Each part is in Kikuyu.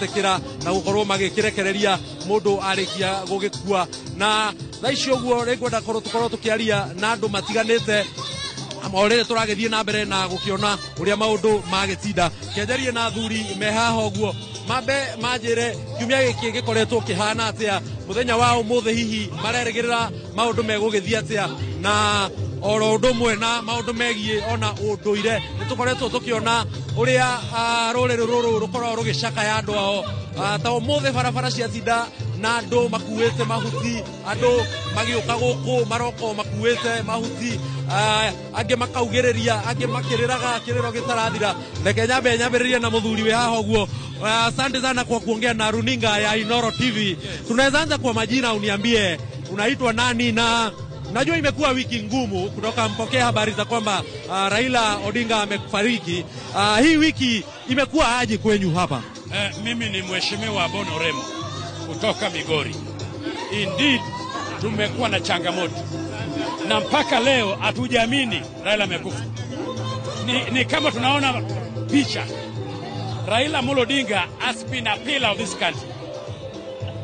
Gũgĩtĩkĩra na gũkorwo magĩkĩrekereria mũndũ arĩkia gũgĩkua. Na thaa ici ũguo rĩngwenda korwo tũkorwo tũkĩaria na andũ matiganĩte o rĩrĩ tũragĩthiĩ na mbere na gũkĩona ũrĩa maũndũ magĩtinda. Kĩanjarie na athuri me haha ũguo, mambe manjĩre kiumia gĩkĩ gĩkoretwo kĩhana atĩa, mũthenya wa ũmũthĩ hihi marerĩgĩrĩra maũndũ megũgĩthiĩ atĩa, na oro ũndũ ũmwe na maũndũ megiĩ ona ũndũire. Nĩ tũkoretwo tũkĩona ũrĩa rũrĩrĩ rũrũ rũkoragwo rũgĩcakaya andũ ao. Ta ũmũthĩ barabara ciatinda na andũ makuĩte mahuti, andũ magĩũka gũkũ maroko makuĩte mahuti, angĩ makaugĩrĩria, angĩ makĩrĩraga kĩrĩro gĩtarathira. Reke nyambe nyambĩrĩrie na mũthuri wĩ haha ũguo. Asante sana kwa kuongea na runinga ya Inoro TV. Tunaweza anza kwa majina, uniambie unaitwa nani, na najua imekuwa wiki ngumu kutoka mpokea habari za kwamba Raila Odinga amefariki. Hii wiki imekuwa aje kwenyu hapa? Mimi ni Mheshimiwa Bono Remo kutoka Migori. Indeed, tumekuwa na changamoto na mpaka leo hatujaamini Raila amekufa. Ni kama tunaona picha. Raila Amolo Odinga has been a pillar of this country.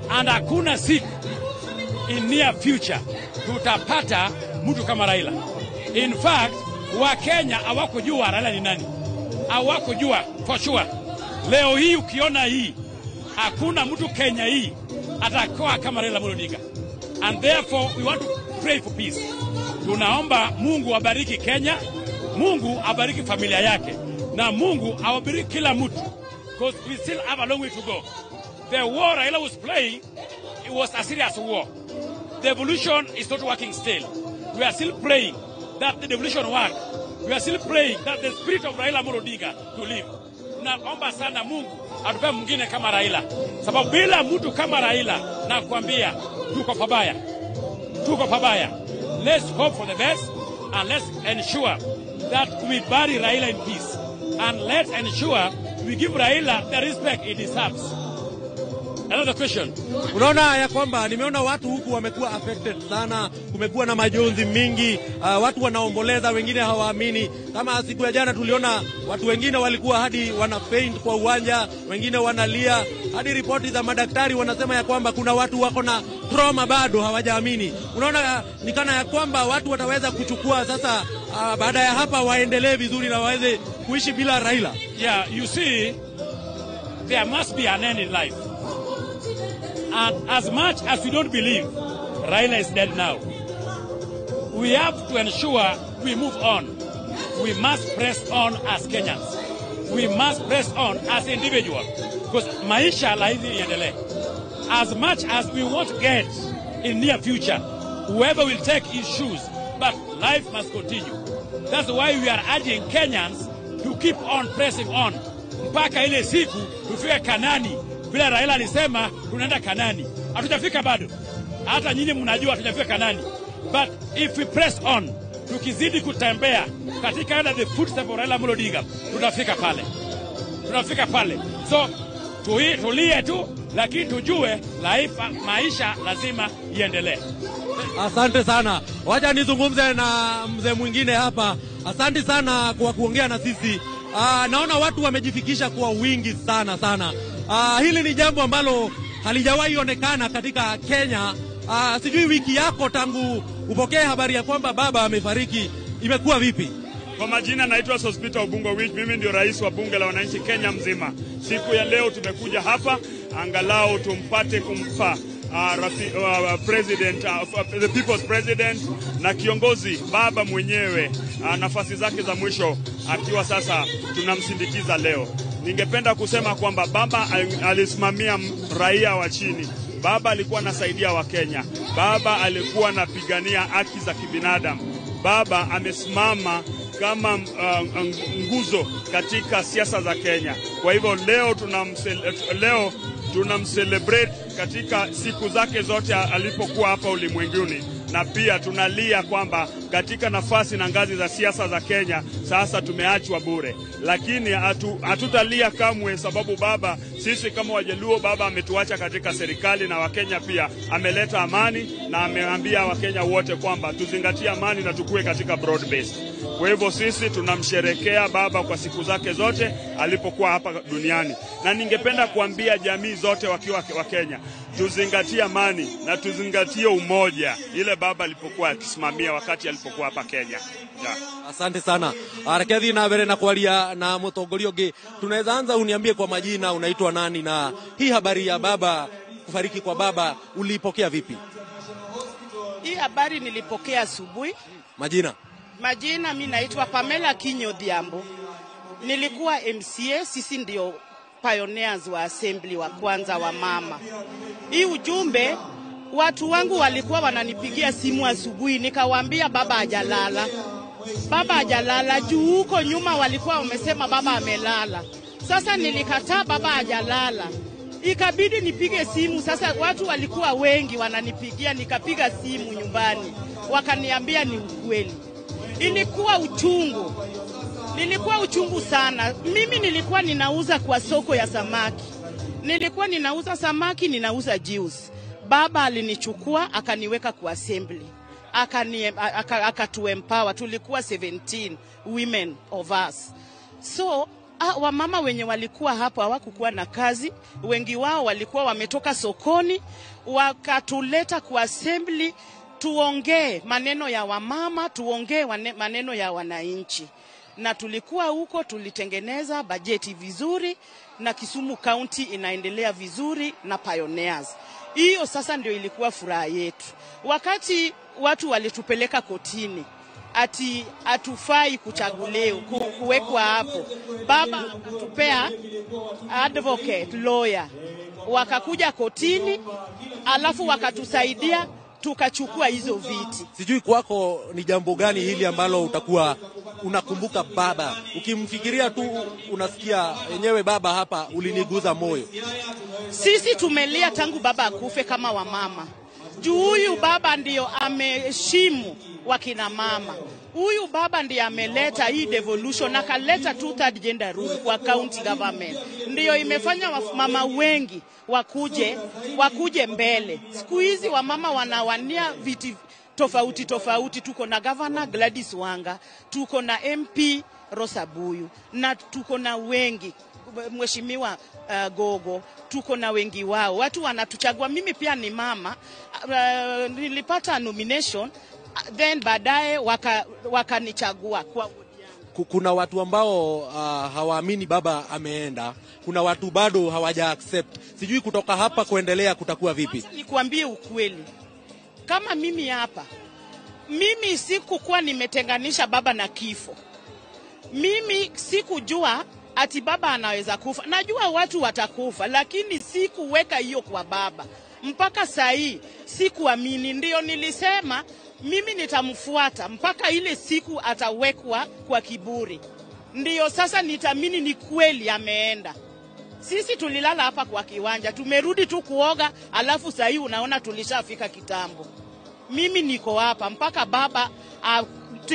And hakuna siku in near future tutapata mtu kama Raila. In fact, Wakenya hawakujua Raila ni nani. Hawakujua for sure. Leo hii ukiona hii, hakuna mtu Kenya hii atakuwa kama Raila Amolo Odinga. And therefore we want to pray for peace. Tunaomba Mungu abariki Kenya, Mungu abariki familia yake, na Mungu awabariki kila mtu. Because we still have a long way to go. The war Raila was playing, it was a serious war. The devolution is not working still. We are still praying that the devolution work. We are still praying that the spirit of Raila Amolo Odinga to live. Naomba sana Mungu atupe mwingine kama Raila. Sababu bila mtu kama Raila, nakwambia tuko pabaya. Tuko pabaya. Let's hope for the best and let's ensure that we bury Raila in peace. And let's ensure we give Raila the respect he deserves. Another question. Unaona ya kwamba nimeona watu huku wamekuwa affected sana, kumekuwa na majonzi mingi, watu wanaomboleza, wengine hawaamini. Kama siku ya jana tuliona watu wengine walikuwa hadi wana faint kwa uwanja, wengine wanalia, hadi ripoti za madaktari wanasema ya kwamba kuna watu wako na trauma bado hawajaamini. Unaona ni kana ya kwamba watu wataweza kuchukua sasa, baada ya hapa waendelee vizuri na waweze kuishi bila Raila. Yeah, you see, there must be an end in life. And as much as we don't believe Raila is dead now, we have to ensure we move on. We must press on as Kenyans. We must press on as individuals. Because maisha lazima iendelee. As much as we won't get in near future, whoever will take his shoes, but life must continue. That's why we are urging Kenyans to keep on pressing on. Mpaka ile siku tufike Kanani. Vile Raila alisema tunaenda Kanani. Hatujafika bado. Hata nyinyi mnajua hatujafika Kanani. But if we press on, tukizidi kutembea katika the footsteps of Raila Amolo Odinga, tutafika pale. Tutafika pale. So tulie tu, lakini tujue life, maisha lazima iendelee. Asante sana. Wacha nizungumze na mzee mwingine hapa. Asante sana kwa kuongea na sisi. Naona watu wamejifikisha kwa wingi sana sana. Hili ni jambo ambalo halijawahi onekana katika Kenya. Sijui wiki yako tangu upokee habari ya kwamba baba amefariki imekuwa vipi? Kwa majina naitwa Sospita Obungo Wich, mimi ndio rais wa bunge la wananchi Kenya mzima. Siku ya leo tumekuja hapa angalau tumpate kumpa president, the people's president na kiongozi baba mwenyewe nafasi zake za mwisho akiwa sasa tunamsindikiza leo. Ningependa kusema kwamba baba alisimamia raia wa chini. Baba alikuwa anasaidia wa Kenya. Baba alikuwa anapigania haki za kibinadamu. Baba amesimama kama nguzo katika siasa za Kenya. Kwa hivyo leo tunamcelebrate katika siku zake zote alipokuwa hapa ulimwenguni. Na pia tunalia kwamba katika nafasi na ngazi za siasa za Kenya sasa tumeachwa bure, lakini hatutalia kamwe, sababu baba, sisi kama Wajaluo, baba ametuacha katika serikali na Wakenya pia ameleta amani na ameambia Wakenya wote kwamba tuzingatie amani na tukue katika broad base. Kwa hivyo sisi tunamsherekea baba kwa siku zake zote alipokuwa hapa duniani, na ningependa kuambia jamii zote wakiwa wa Kenya tuzingatie amani na tuzingatie umoja ile baba alipokuwa akisimamia wakati alipokuwa hapa Kenya. Yeah. Asante sana. Reke thiĩ na mbere na kwaria na mũtongoria ũngĩ. Tunaweza anza uniambie kwa majina unaitwa nani na hii habari ya baba kufariki kwa baba uliipokea vipi? Hii habari nilipokea asubuhi. Majina? Majina mi naitwa Pamela Kinyo Dhiambo. Nilikuwa MCA, sisi ndio pioneers wa assembly wa kwanza wa mama. Hii ujumbe watu wangu walikuwa wananipigia simu asubuhi, nikawaambia baba hajalala. Baba hajalala juu huko nyuma walikuwa wamesema baba amelala. Sasa nilikataa baba hajalala. Ikabidi nipige simu. Sasa watu walikuwa wengi wananipigia, nikapiga simu nyumbani, wakaniambia ni ukweli. Ilikuwa uchungu, nilikuwa uchungu sana. Mimi nilikuwa ninauza kwa soko ya samaki, nilikuwa ninauza samaki, ninauza juice. Baba alinichukua akaniweka kwa assembly, akatuempower. Tulikuwa 17 women of us. So wamama wenye walikuwa hapo hawakukuwa na kazi, wengi wao walikuwa wametoka sokoni, wakatuleta kwa assembly tuongee maneno ya wamama, tuongee maneno ya wananchi. Na tulikuwa huko, tulitengeneza bajeti vizuri, na Kisumu County inaendelea vizuri na pioneers. Hiyo sasa ndio ilikuwa furaha yetu. Wakati watu walitupeleka kotini ati hatufai kuchaguliwa kuwekwa hapo, baba akatupea advocate lawyer, wakakuja kotini alafu wakatusaidia tukachukua hizo viti. Sijui kwako ni jambo gani hili ambalo utakuwa unakumbuka baba, ukimfikiria tu unasikia yenyewe baba hapa uliniguza moyo. Sisi tumelia tangu baba akufe kama wamama. Juu huyu baba ndio ameheshimu wakina mama. Huyu baba ndiye ameleta hii devolution, akaleta two-third gender rule kwa county government. Ndio imefanya mama wengi wakuje mbele. Siku hizi wamama wanawania viti tofauti tofauti. Tuko na Governor Gladys Wanga, tuko na MP Rosa Buyu, na tuko na wengi Mheshimiwa Gogo, tuko na wengi wao. Watu wanatuchagua. Mimi pia ni mama, nilipata nomination, then baadaye wakanichagua kwa. Kuna watu ambao hawaamini baba ameenda, kuna watu bado hawaja accept. Sijui kutoka hapa kuendelea kutakuwa vipi. Nikuambie ukweli, kama mimi hapa, mimi sikukuwa nimetenganisha baba na kifo. Mimi sikujua ati baba anaweza kufa. Najua watu watakufa, lakini sikuweka hiyo kwa baba. Mpaka saa hii sikuamini. Ndio nilisema mimi nitamfuata mpaka ile siku atawekwa kwa kiburi. Ndio sasa nitaamini ni kweli ameenda. Sisi tulilala hapa kwa kiwanja, tumerudi tu kuoga, alafu saa hii unaona tulishafika kitambo. Mimi niko hapa mpaka baba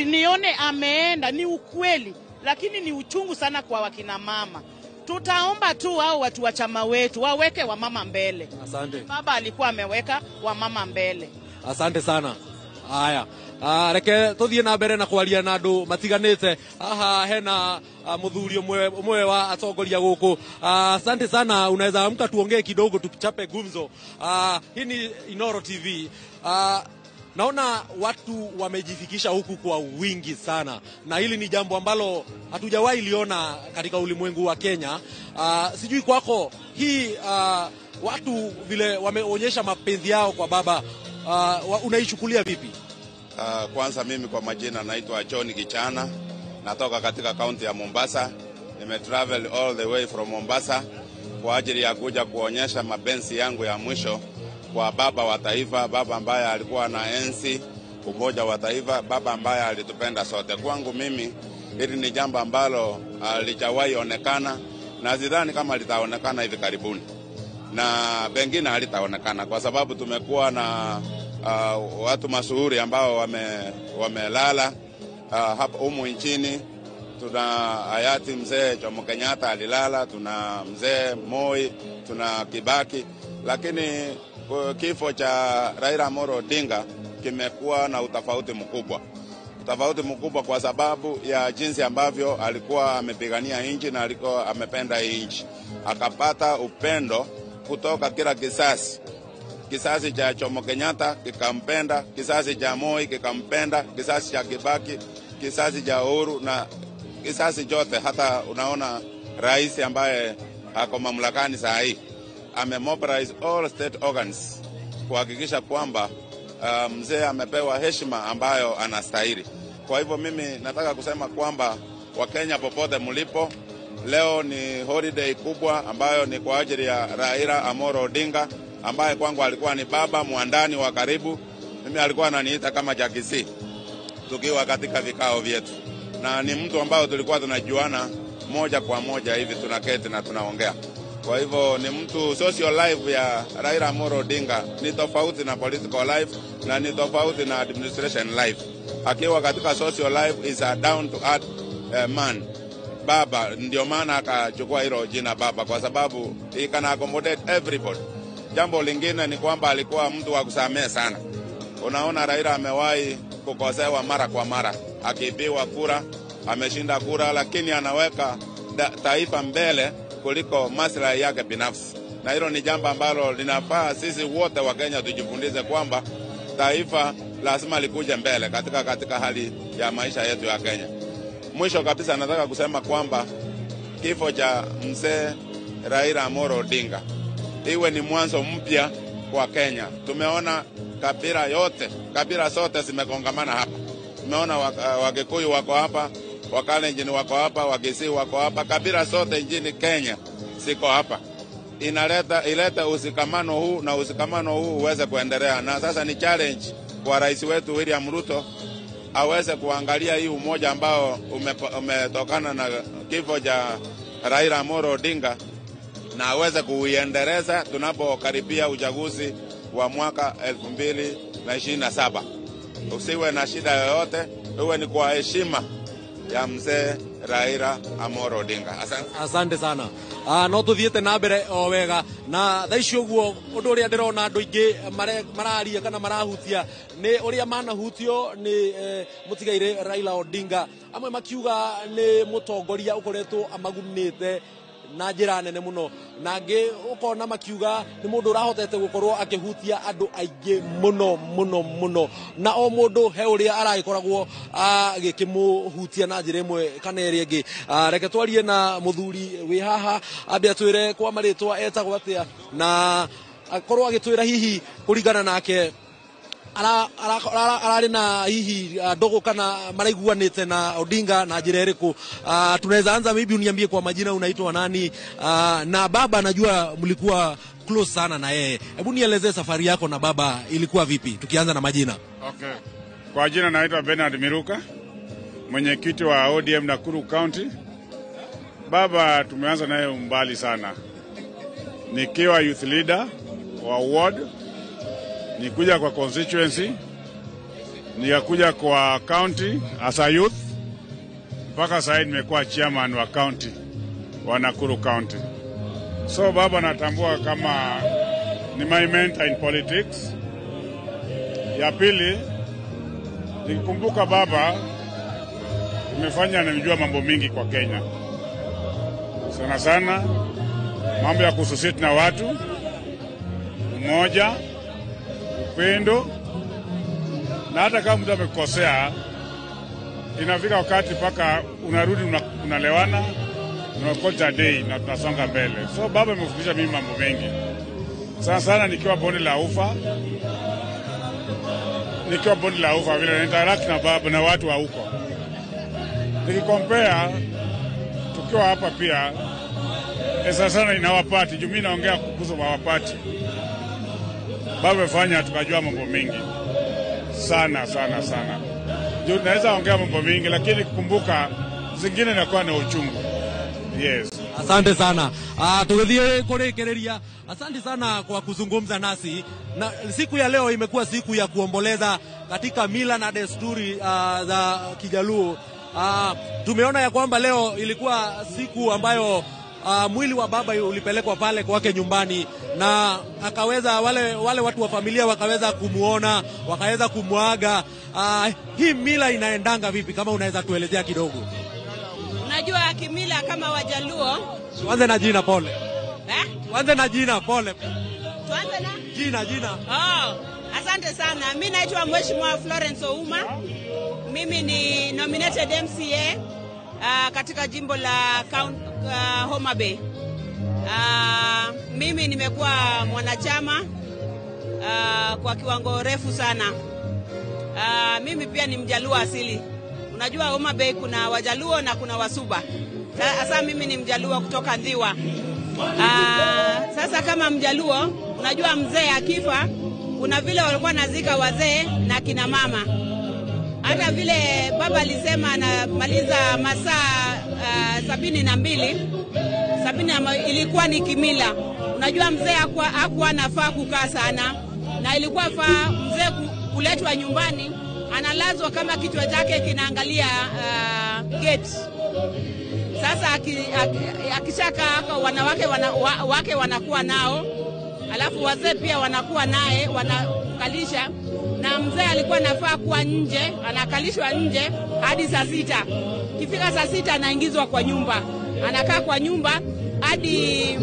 nione ameenda. Ni ukweli, lakini ni uchungu sana kwa wakina mama. Tutaomba tu hao watu wa chama wetu waweke wamama mbele. Asante. Baba alikuwa ameweka wamama mbele. Asante sana. Haya. Reke tuthie na mbere na kwaria na andu matiganite. Aha, hena muthuri umwe wa atongoria guku. Asante sana, unaweza amka tuongee kidogo tuchape gumzo. Hii ni Inoro TV. Naona watu wamejifikisha huku kwa wingi sana, na hili ni jambo ambalo hatujawahi liona katika ulimwengu wa Kenya. Sijui kwako hii watu vile wameonyesha mapenzi yao kwa baba, unaichukulia vipi? Kwanza mimi kwa majina naitwa John Gichana, natoka katika kaunti ya Mombasa. Nimetravel all the way from Mombasa kwa ajili ya kuja kuonyesha mapenzi yangu ya mwisho kwa baba wa taifa, baba ambaye alikuwa na enzi umoja wa taifa, baba ambaye alitupenda sote. Kwangu mimi hili ni jambo ambalo halijawahi onekana na sidhani kama litaonekana hivi karibuni, na pengine halitaonekana kwa sababu tumekuwa na watu mashuhuri ambao wamelala hapa humu nchini. Tuna hayati mzee Jomo Kenyatta alilala, tuna mzee Moi, tuna Kibaki, lakini kifo cha Raila Amolo Odinga kimekuwa na utofauti mkubwa. Tofauti mkubwa kwa sababu ya jinsi ambavyo alikuwa amepigania nchi na alikuwa amependa nchi. Akapata upendo kutoka kila kisasi. Kisasi cha Jomo Kenyatta kikampenda, kisasi cha Moi kikampenda, kisasi cha Kibaki, kisasi cha Uhuru na kisasi chote. Hata unaona rais ambaye ako mamlakani saa hii amemobilize all state organs kuhakikisha kwamba mzee amepewa heshima ambayo anastahili. Kwa hivyo mimi nataka kusema kwamba Wakenya popote mlipo, leo ni holiday kubwa ambayo ni kwa ajili ya Raila Amolo Odinga ambaye kwangu alikuwa ni baba mwandani wa karibu. Mimi alikuwa ananiita kama Jakisi tukiwa katika vikao vyetu, na ni mtu ambao tulikuwa tunajuana moja kwa moja hivi, tunaketi na tunaongea. Kwa hivyo ni mtu, social life ya Raila Amolo Odinga ni tofauti na political life na ni tofauti na administration life. Akiwa katika social life is a down to earth man. Baba, ndio maana akachukua hilo jina baba, kwa sababu he can accommodate everybody. Jambo lingine ni kwamba alikuwa mtu wa kusamehe sana. Unaona Raila amewahi kukosewa mara kwa mara, akiibiwa kura, ameshinda kura, lakini anaweka taifa mbele kuliko maslahi yake binafsi. Na hilo ni jambo ambalo linafaa sisi wote wa Kenya tujifundize kwamba taifa lazima likuje mbele katika hali ya maisha yetu ya Kenya. Mwisho kabisa nataka kusema kwamba kifo cha mzee Raila Amolo Odinga iwe ni mwanzo mpya kwa Kenya. Tumeona kabila yote, kabila zote zimekongamana hapa. Tumeona Wakikuyu wako hapa, Wakalenjin wako hapa, Wakisii wako hapa, kabila zote nchini Kenya ziko hapa. Ileta usikamano huu na usikamano huu uweze kuendelea. Na sasa ni challenge kwa rais wetu William Ruto aweze kuangalia hii umoja ambao umetokana na kifo cha Raila Amolo Odinga na aweze kuiendeleza tunapokaribia uchaguzi wa mwaka 2027. Usiwe na shida yoyote, uwe ni kwa heshima ya mzee Raila Amolo Odinga. Asante. Asante sana. No tuthiete na mbere o wega na thaa ici ũguo ũndũ ũrĩa ndĩrona andũ aingĩ mararia kana marahutia nĩ ũrĩa manahutio nĩ mũtigairĩ Raila Odinga. Amwe makiuga nĩ mũtongoria ũkoretwo amagunĩte na njĩra nene mũno, na angĩ ũkona makiuga nĩ mũndũ ũrahotete gũkorwo akĩhutia andũ aingĩ mũno mũno mũno, na o mũndũ he ũrĩa aragĩkoragwo agĩkĩmũhutia na njĩra ĩmwe kana ĩrĩa ĩngĩ. Reke twarie na mũthuri wĩ haha ambe atwĩre kwa marĩtwa etagwo atĩa na akorwo agĩtwĩra hihi kũringana nake ararĩ na hihi ndogo kana maraiguanĩte na Odinga na njĩra ĩrĩkũ. Tunaweza anza, maybe uniambie kwa majina unaitwa nani, na baba najua mlikuwa close sana na yeye. Hebu nielezee safari yako na baba ilikuwa vipi, tukianza na majina. Okay. Kwa jina naitwa Bernard Miruka, mwenyekiti wa ODM Nakuru County. Baba tumeanza naye umbali sana. Nikiwa youth leader wa ward, nikuja kwa constituency, nikakuja kwa county as a youth, mpaka sasa nimekuwa chairman wa county wa Nakuru County. So baba natambua kama ni my mentor in politics. Ya pili, nikikumbuka baba imefanya nimejua mambo mingi kwa Kenya. Sana sana mambo ya kususit na watu, umoja, upendo, na hata kama mtu amekosea inafika wakati paka unarudi unalewana, unakocha day na tunasonga mbele. So baba amefundisha mimi mambo mengi. Sana sana nikiwa bonde la ufa, vile interact na baba na watu wa huko. Nikikompare tukiwa hapa pia sana sana inawapati, juu mimi naongea kuhusu wawapati. Baba amefanya tukajua mambo mengi sana sana sana. Juu naweza ongea mambo mengi lakini kukumbuka zingine inakuwa na uchungu. Yes. Asante sana. Tugithie kurekereria. Asante sana kwa kuzungumza nasi. Na siku ya leo imekuwa siku ya kuomboleza katika mila na desturi za Kijaluo. Tumeona ya kwamba leo ilikuwa siku ambayo mwili wa baba ulipelekwa pale kwake nyumbani, na akaweza wale watu wa familia wakaweza kumuona, wakaweza kumwaga. Hii mila inaendanga vipi, kama unaweza tuelezea kidogo? Unajua kimila kama Wajaluo. Tuanze na jina, pole. Tuanze na jina, pole. Tuanze na jina. Oh, asante sana. Mimi naitwa Mheshimiwa Florence Ouma. Mimi ni nominated MCA katika jimbo la Homa Bay. Mimi nimekuwa mwanachama kwa kiwango refu sana. Mimi pia ni Mjaluo asili. Unajua Homa Bay kuna Wajaluo na kuna Wasuba. Sasa mimi ni Mjaluo kutoka Ndhiwa. Sasa kama Mjaluo, unajua mzee akifa, kuna vile walikuwa nazika wazee na kina mama. Hata vile baba alisema anamaliza masaa 72, ilikuwa ni kimila. Unajua mzee hakuwa anafaa kukaa sana, na ilikuwa faa mzee kuletwa nyumbani, analazwa kama kichwa chake kinaangalia gate. Sasa akishakaa wanawake wake wanakuwa nao, alafu wazee pia wanakuwa naye, wanakalisha. Na mzee alikuwa anafaa kuwa nje, anakalishwa nje hadi saa 6. Kifika saa 6 anaingizwa kwa nyumba. Anakaa kwa nyumba hadi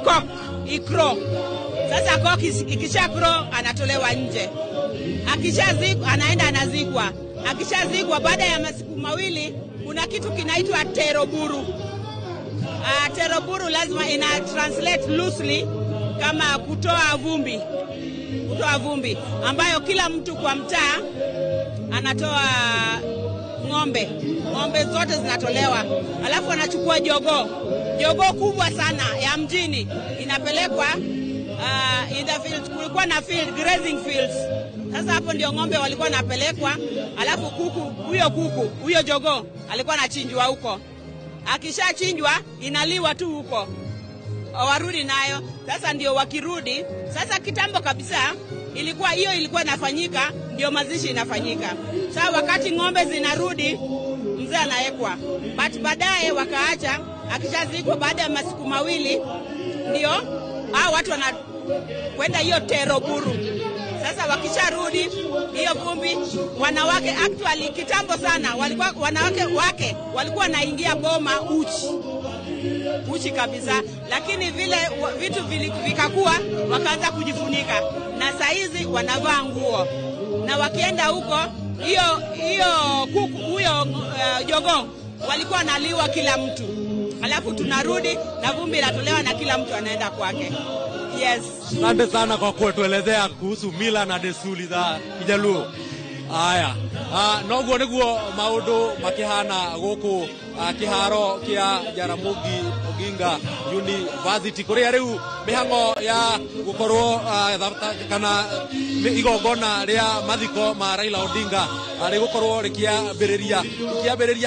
cock ikro. Sasa cock ikisha crow anatolewa nje. Akishazikwa anaenda anazikwa. Akishazikwa baada ya masiku mawili kuna kitu kinaitwa teroburu. Teroburu lazima ina translate loosely kama kutoa vumbi. Kutoa vumbi ambayo kila mtu kwa mtaa anatoa ng'ombe. Ng'ombe zote zinatolewa. Alafu anachukua jogoo. Jogoo kubwa sana ya mjini inapelekwa in the field. Kulikuwa na field, grazing fields. Sasa hapo ndio ng'ombe walikuwa napelekwa. Alafu huyo jogoo alikuwa anachinjwa huko. Akishachinjwa inaliwa tu huko. Warudi nayo. Sasa ndio wakirudi. Sasa kitambo kabisa ilikuwa hiyo ilikuwa inafanyika, ndio mazishi inafanyika. Sasa wakati ng'ombe zinarudi mzee anaekwa. But baadaye wakaacha, akishazikwa baada ya masiku mawili ndio hao watu wanakwenda hiyo teroburu. Sasa wakisharudi hiyo vumbi, wanawake actually kitambo sana walikuwa wanawake wake walikuwa wanaingia boma uchi. Uchi kabisa, lakini vile vitu vikakuwa wakaanza kujifunika, na saizi wanavaa nguo. Na wakienda huko hiyo kuku huyo jogoo walikuwa wanaliwa kila mtu. Alafu tunarudi na vumbi inatolewa na kila mtu anaenda kwake. Yes. Asante sana kwa kutuelezea kuhusu mila na desturi za Kijaluo. Aya. Noguo niguo maundu makihana guku kiharo kia Jaramogi Oginga University kuria riu mihango ya gukorwo kana igongona ria mathiko ma Raila Odinga rigukorwo rikiambiriria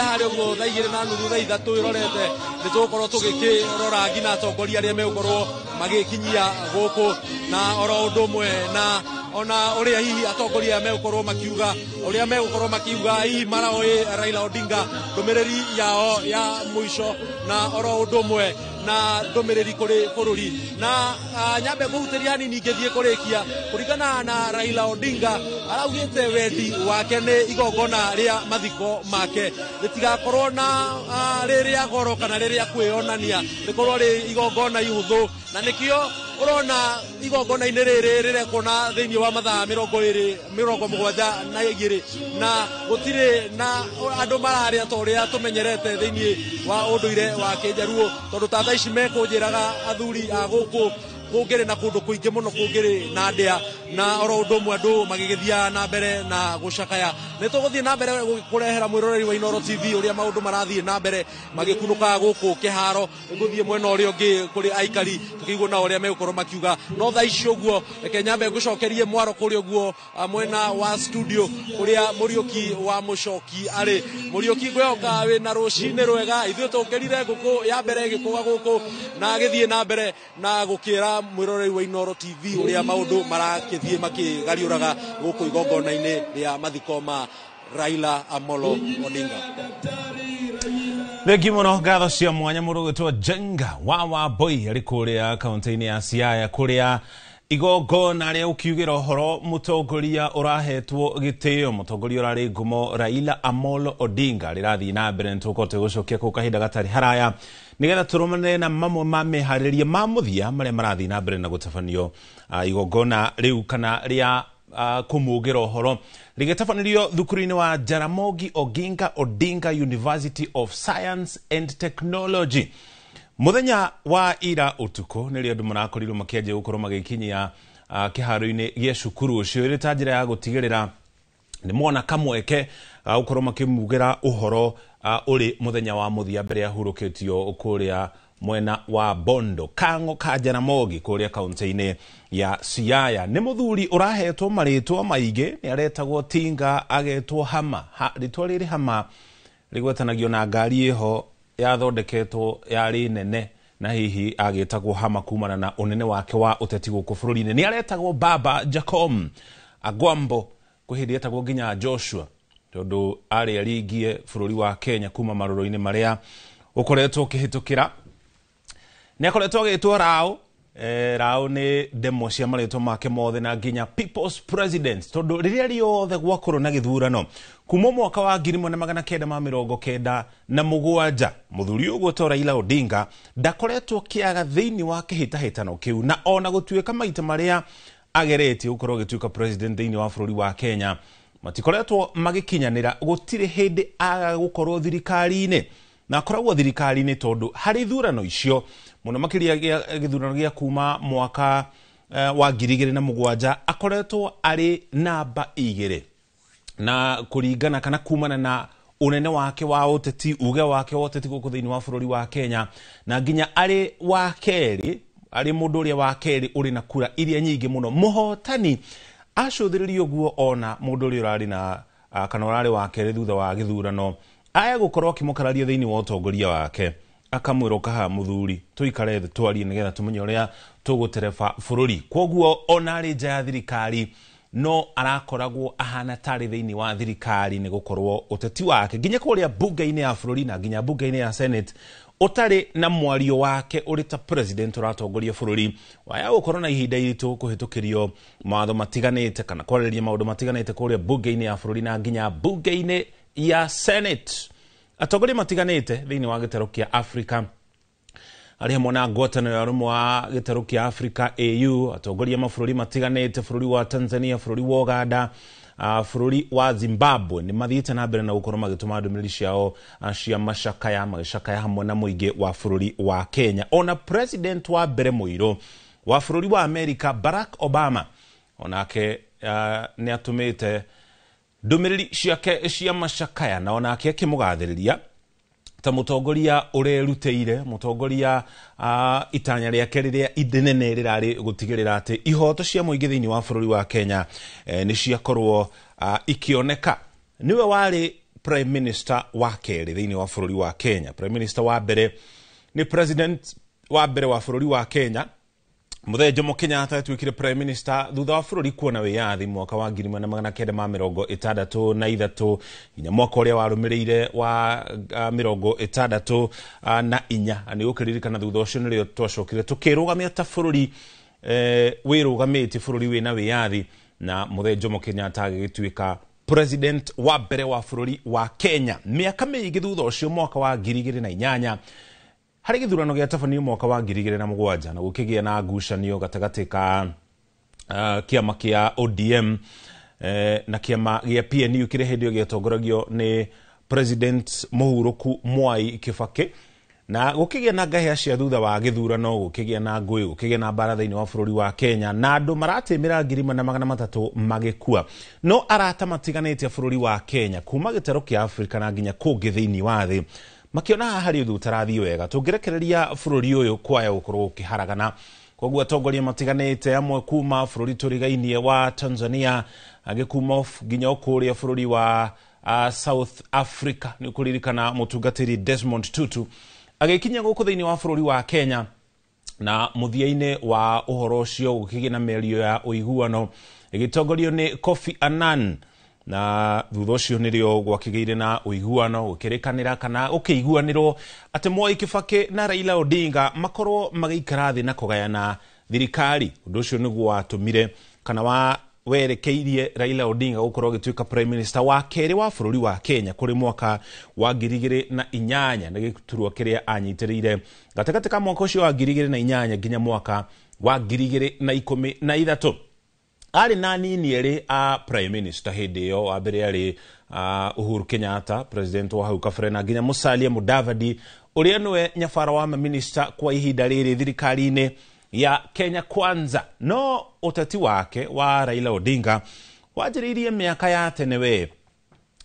hari uguo thaa 2:30 thaa 3 irorete nitugukorwo tugikirora nginya atongoria aria megukorwo magikinyia guku na oro undu umwe na ona uria hihi atongoria megukorwo makiuga uria megukorwo makiuga hihi maraoĩ Raila Odinga ndumiriri yao ya muico na oro undu umwe na ndumiriri kuri bururi na nyambe nguhutiria hanini ngithie kurikia kuringana na Raila Odinga araugite wendi wake ni igongona ria mathiko make ritigakorwo na riria goro kana riria kwionania rikorwo ri igongona ihuthu na nikio urona igongona-inĩ rĩrĩ rĩrekwo na thĩinĩ wa mathaa 72 na gũtirĩ na andũ mararĩa ta ũrĩa tũmenyerete thĩinĩ wa ũndũire wa Kĩnjaruo tondũ ta thaa ici mekũnjĩraga athuri a gũkũ kũngĩrĩ na kũndũ kũingĩ mũno kũngĩrĩ na ndĩa Na oro ũndũ ũmwe andũ magĩgĩthiaga na mbere na gũcakaya. Nĩ tũgũthiĩ na mbere kũrehera mwĩroreri wa Inooro TV ũrĩa maũndũ marathiĩ na mbere magĩkunũkaga gũkũ kĩharo. Ngũthiĩ mwena ũrĩa ũngĩ kũrĩ aikari tũkĩigua nao ũrĩa megũkorwo makiuga. No thaa ici ũguo reke nyambe ngũcokerie mwaro kũrĩa ũguo mwena wa studio kũrĩa Mũriũki wa Mũcoki arĩ. Mũriũki, ngwĩhoka wĩna rũcinĩ rwega. Ithuĩ tũkĩrire ngũkũ ya mbere ĩgĩkũga gũkũ na agĩthiĩ na mbere na gũkĩra mwĩroreri wa Inooro TV ũrĩa maũndũ marakĩthiĩ makĩgariũraga gũkũ igongona-inĩ rĩa mathiko ma Raila Amolo Odinga. Thengi mũno, ngatho cia mwanya mũndũ ũgwĩtwo Jenga wa Boy arĩ kũrĩa kaunti-inĩ ya Siaya kũrĩa igongona rĩa ũkiugĩra ũhoro mũtongoria ũrahetwo gĩtĩo, mũtongoria ũrarĩ ngumo Raila Amolo Odinga rĩrathiĩ na mbere. Nĩ tũgũkorwo tũgĩgũcokia kũu kahinda gatarĩ haraya nĩgetha tũrũmanĩre na mamwe ma meharĩria ma mũthia marĩa marathiĩ na mbere na gũtabanio igongona rĩu kana rĩa kũmugĩra ũhoro rĩgĩtabanĩrio thukuru-inĩ wa Jaramogi Oginga Odinga University of Science and Technology muthenya wa ira utuku. Nĩrĩo andũ marakorirwo makĩanjia gũkorwo magĩkinyia kĩharo-inĩ gĩa cukuru ũcio ĩrĩ ta njĩra ya gũtigĩrĩra nĩ mona kamweke ga gũkorwo makĩmugĩra ũhoro ũrĩ mũthenya wa mũthia mbere ahurũkĩtio kũrĩa mwena wa Bondo Kang'o ka Jaramogi kũrĩa kaunti-inĩ ya Siaya. Nĩ mũthuri ũrahetwo marĩtwa maingĩ, nĩ aretagwo Tinga, agetwo Hama. Rĩtwa rĩrĩ Hama rĩgwetanagio na ngari ĩho yathondeketwo yarĩ nene na hihi agĩtagwo Hama kumana na ũnene wake wa ũteti gũkũ bũrũri-inĩ. Nĩ aretagwo Baba Jacom Agwambo, kwĩ hĩndĩ etagwo nginya Joshua tondũ arĩ aringie bũrũri wa Kenya kuma marũrũ-inĩ marĩa ũkoretwo ũkĩhĩtũkĩra. Nĩ akoretwo agĩtwo Rao. Rao nĩ ndemwa cia marĩtwa make mothe na nginya People's President, tondũ rĩrĩa rĩothe gwakorwo na gĩthurano kuma mwaka wa 1997 mũthuri ũyũ ũgwĩtwo Raila Odinga ndakoretwo kĩaga thĩinĩ wa kĩhĩtahĩtano kĩu, na ona gũtuĩka maita marĩa ageretie gũkorwo agĩtuĩka president thĩinĩ wa bũrũri wa Kenya matikoretwo magĩkinyanĩra, gũtirĩ hĩndĩ aga gũkorwo thirikari-inĩ, na akoragwo thirikari-inĩ tondũ harĩ ithurano icio mũno makĩria gĩthurano gĩa kuma mwaka wa 2007 akoretwo arĩ namba 2 na kũringana kana kumana na ũnene wake wa ũteti, uge wake wa ũteti gũkũ thĩinĩ wa bũrũri wa Kenya, na nginya arĩ wa kerĩ, arĩ mũndũ ũrĩa wa kerĩ ũrĩ na kura iria nyingĩ mũno mũhotani acũthĩrĩrio ũguo. Ona mũndũ ũrĩa ũrarĩ na kana ũrarĩ wa kerĩ thutha wa gĩthurano aya gũkorwo akĩmũkararia thĩinĩ wa ũtongoria wake, akamwĩra ũkaha mũthuri tũikare thĩ twarie nĩgetha tũmenye ũrĩa tũgũtereba bũrũri. Kwoguo ona arĩ nja ya thirikari no arakoragwo ahana tarĩ thĩinĩ wa thirikari, nĩ gũkorwo ũteti wake nginya kũrĩa bunge-inĩ ya bũrũri na nginya bunge-inĩ ya Senate ũtarĩ na mwario wake ũrĩ ta president ũratongoria bũrũri waya gũkorwo na ihinda iritũ kũhĩtũkĩrio mawatho matiganĩte kana kwarĩrĩria maũndũ matiganĩte kũrĩa bunge-inĩ ya bũrũri na nginya bunge-inĩ ya Senate. Atongoria matiganĩte thĩinĩ wa gĩtarũ kĩa Africa arĩ hamwe na ngwatanĩro ya ũrũmwe wa gĩtarũ kĩa Africa AU, atongoria mabũrũri matiganĩte, bũrũri wa Tanzania, bũrũri wa Uganda, bũrũri wa Zimbabwe nĩ mathiĩte na mbere na gũkorwo magĩtũma ndũmĩrĩri ciao cia macakaya, magĩcakaya hamwe na mũingĩ wa bũrũri wa Kenya. Ona president wa mbere mũirũ wa bũrũri wa America Barack Obama onake nĩ atũmĩte ndũmĩrĩri ciake cia macakaya, na onake akĩmũgathĩrĩria ta mũtongoria ũrerutĩire, mũtongoria itanya rĩake rĩrĩa inene rĩrarĩ gũtigĩrĩra atĩ ihoto cia mũingĩ thĩinĩ wa bũrũri wa Kenya nĩ ciakorwo ikĩoneka. Nĩwe warĩ prime minister wa kerĩ thĩinĩ wa bũrũri wa Kenya. Prime minister wa mbere nĩ president wa mbere wa bũrũri wa Kenya Mũthee Jomo Kenyatta atuĩkire prime minister thutha wa bũrũri kuona wĩyathi mwaka wa 1963 nginya mwaka ũrĩa warũmĩrĩire wa 64. Nĩ ũkĩririkana thutha ũcio nĩrĩo twacokire tũkĩrũgamia ta bũrũri wĩrũgamĩtie, bũrũri wĩna wĩyathi, na Mũthee Jomo Kenyatta agĩgĩtuĩka president wa mbere wa bũrũri wa Kenya. Mĩaka mĩingĩ thutha ũcio mwaka wa 2008 harĩ gĩthurano gĩatabanio mwaka wa 2007 na gũkĩgĩa na ngucanio gatagatĩ ka kĩama kĩa ODM na kĩama gĩa PNU kĩrĩa hĩndĩ ĩyo gĩatongoragio nĩ president mũhurũku Mwai Kibaki. Na gũkĩgĩa na ngahĩa cia thutha wa gĩthurano, gũkĩgĩa na ngũĩ, gũkĩgĩa na mbara thĩinĩ wa bũrũri wa Kenya, na andũ maratĩmĩra 4,300 magĩkua. No arata matiganĩte bũrũri wa Kenya kuma gĩtarũ kĩa Afrika na nginya kũngĩ thĩinĩ wa thĩ makĩona haha harĩ ũndũ ũtarathiĩ wega, tũngĩrekereria bũrũri ũyũ kwaya gũkorwo ũkĩharagana. Koguo atongoria matiganĩte amwe kuma bũrũri tũrigainie wa Tanzania, angĩ kuma nginya kũrĩa bũrũri wa South Africa, nĩ ũkũririkana mũtungatĩri Desmond Tutu agĩkinya gũkũ thĩinĩ wa bũrũri wa Kenya. Na mũthia-inĩ wa ũhoro ũcio gũkĩgĩa na mĩario ya ũiguano ĩgĩtongorio nĩ Kofi Annan, na thutha ũcio nĩrĩo gwakĩgĩire na ũiguano, gũkĩrĩkanĩra kana gũkĩiguanĩrwo atĩ Mwai Kibaki na Raila Odinga makorwo magĩikara thĩ na kũgayana thirikari. Ũndũ ũcio nĩguo watũmire kana wa werekeirie Raila Odinga gũkorwo agĩtuĩka prime minister wa kerĩ wa bũrũri wa Kenya kũrĩ mwaka wa 2008, na gĩturwa kĩrĩa anyitĩrĩire gatagatĩ ka mwaka ũcio wa 2008 nginya mwaka wa 2013. Arĩ na anini erĩ a prime minister hĩndĩ ĩyo, wa mbere arĩ Uhuru Kenyatta president wa hau kabere, na nginya Musalia Mudavadi ũrĩa nĩwe nyabara wa maminista kwa ihinda rĩrĩ thirikari-inĩ ya Kenya Kwanza. No ũteti wake wa Raila Odinga wanjĩrĩirie mĩaka ya tene we,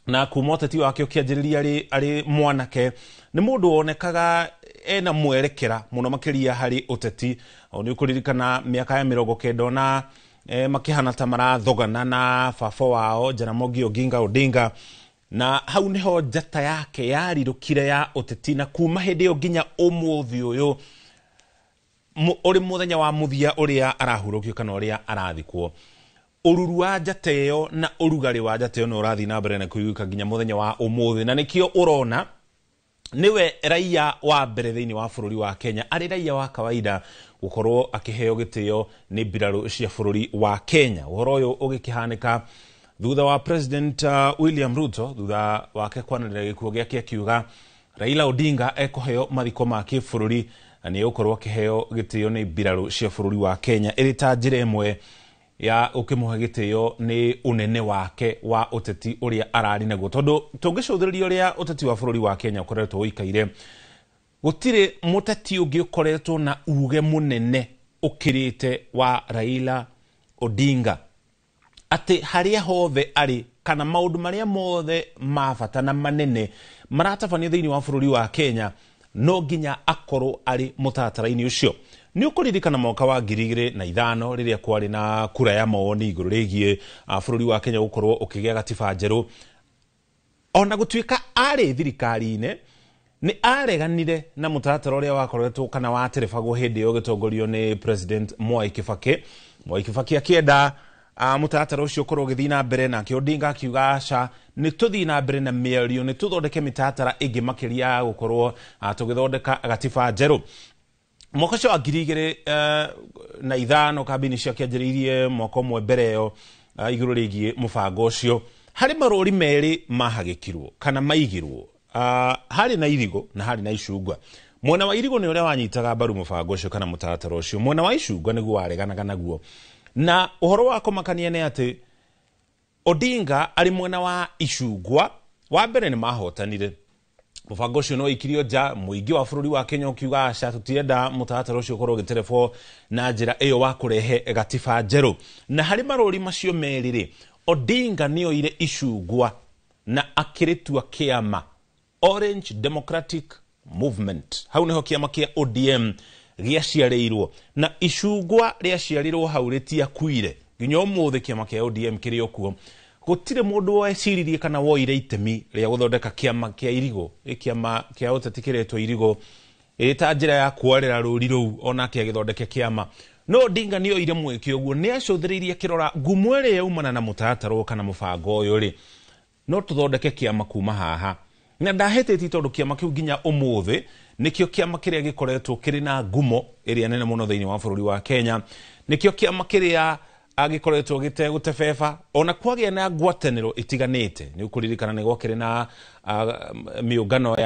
na kuma ũteti wake ũkĩanjĩrĩria arĩ mwanake, nĩ mũndũ wonekaga ena mwerekera mũno makĩria harĩ ũteti. Nĩ ũkũririkana mĩaka ya 90 na makĩhana ta marathogana na baba wao Jaramogi Oginga Odinga, na hau niho njata yake yarirũkire ya ũteti, na kuma hĩndĩ ĩyo nginya ũmũthĩ ũyũ ũrĩ mũthenya wa mũthia ũrĩa arahurũkio kana ũrĩa arathikwo, ũruru wa njata ĩyo na ũrugarĩ wa njata ĩyo nĩ ũrathiĩ na mbere na kũiguĩka nginya mũthenya wa ũmũthĩ. Na nĩkĩo ũrona niwe raia wa mbere thĩinĩ wa bũrũri wa Kenya arĩ raia wa kawaida gũkorwo akĩheo gĩtĩo nĩ mbirarũ cia bũrũri wa Kenya. Ũhoro ũyũ ũgĩkĩhanĩka thutha wa President William Ruto thutha wake kwanĩrĩra gĩkuũ gĩake akiuga Raila Odinga ekũheo mathiko ma kĩbũrũri na nĩ egũkorwo akĩheo gĩtĩo nĩ mbirarũ cia bũrũri wa Kenya ĩrĩ ta njĩra ĩmwe ya ũkĩmũhe gĩtĩo nĩ ũnene wake wa ũteti ũrĩa ararĩ naguo. Tondũ tũngĩcũthĩrĩria ũrĩa ũteti wa bũrũri wa Kenya ũkoretwo ũikaire, gũtirĩ mũteti ũngĩ ũkoretwo na uge mũnene ũkĩrĩte wa Raila Odinga, atĩ harĩa hothe arĩ kana maũndũ marĩa mothe ma bata na manene maratabanio thĩinĩ wa bũrũri wa Kenya no nginya akorwo arĩ mũtaratara-inĩ ũcio. Nĩ ũkũririkana mwaka wa 2005 rĩrĩa kwarĩ na kura ya mawoni igũrũ rĩgiĩ bũrũri wa Kenya gũkorwo ũkĩgĩa gatiba njerũ, ona gũtuĩka arĩ thirikari-inĩ nĩ areganire na mũtaratara ũrĩa wakoretwo kana waterebagwo hĩndĩ ĩyo ũgĩtongorio nĩ President Mwai Kibaki. Mwai Kibaki akĩenda mũtaratara ũcio ũkorwo ũgĩthiĩ na mbere, nake Odinga akiuga aca, nĩ tũthiĩ na mbere na mĩario, nĩ tũthondeke mĩtaratara ĩngĩ makĩria ya gũkorwo tũgĩthondeka gatiba njerũ. Mwaka ũcio wa 2005 kambĩini ciakĩanjĩrĩirie mwaka ũmwe mbere ĩyo igũrũ rĩgiĩ mũbango ũcio. Harĩ marũri merĩ mahagĩkirwo kana maigirwo, harĩ na irigũ na harĩ na icungwa. Mwena wa irigũ nĩ ũrĩa wanyitaga mbaru mũbango ũcio kana mũtaratara ũcio, mwena wa icungwa nĩguo wareganaga naguo. Na ũhoro wa kũmakania nĩ atĩ Odinga arĩ mwena wa icungwa, wa mbere nĩ mahotanire mũbango ũcio, no ikirio nja, mũingĩ wa bũrũri wa Kenya ũkiuga aca, tũtirenda mũtaratara ũcio ũkorwo ũgĩterebwo na njĩra ĩyo wa kũrehe gatiba njerũ. Na harĩ marũri macio merĩ rĩ, Odinga nĩ oire icungwa na akĩrĩtua kĩama Orange Democratic Movement. Hau nĩho kĩama kĩa ODM gĩaciarĩirwo, na icungwa rĩaciarirwo hau rĩtiakuire nginya ũmũthĩ kĩama kĩa ODM kĩrĩ o kuo. Gũtirĩ mũndũ weciririe kana woire itemi rĩa gũthondeka kĩama kĩa irigũ, kĩama kĩa ũteti kĩretwo irigũ, ĩrĩ ta njĩra ya kwarĩra rũri rũu onake agĩthondeke kĩama. No Odinga nĩ oire mweke ũguo, nĩ acũthĩrĩirie akĩrora ngumo ĩrĩa yaumana na mũtaratara kana mũbango ũyũ rĩ, no tũthondeke kĩama kuma haha. Na ndahĩtĩtie tondũ kĩama kĩu nginya ũmũthĩ nĩkĩo kĩama kĩrĩa gĩkoretwo kĩrĩ na ngumo ĩrĩa nene mũno thĩinĩ wa bũrũri wa Kenya, nĩkĩo kĩama kĩrĩa agĩkoretwo gĩtegũtebeba ona kwagĩa na ngwatanĩro itiganĩte. Nĩ ũkũririkana nĩ gwakĩrĩ na mĩũngano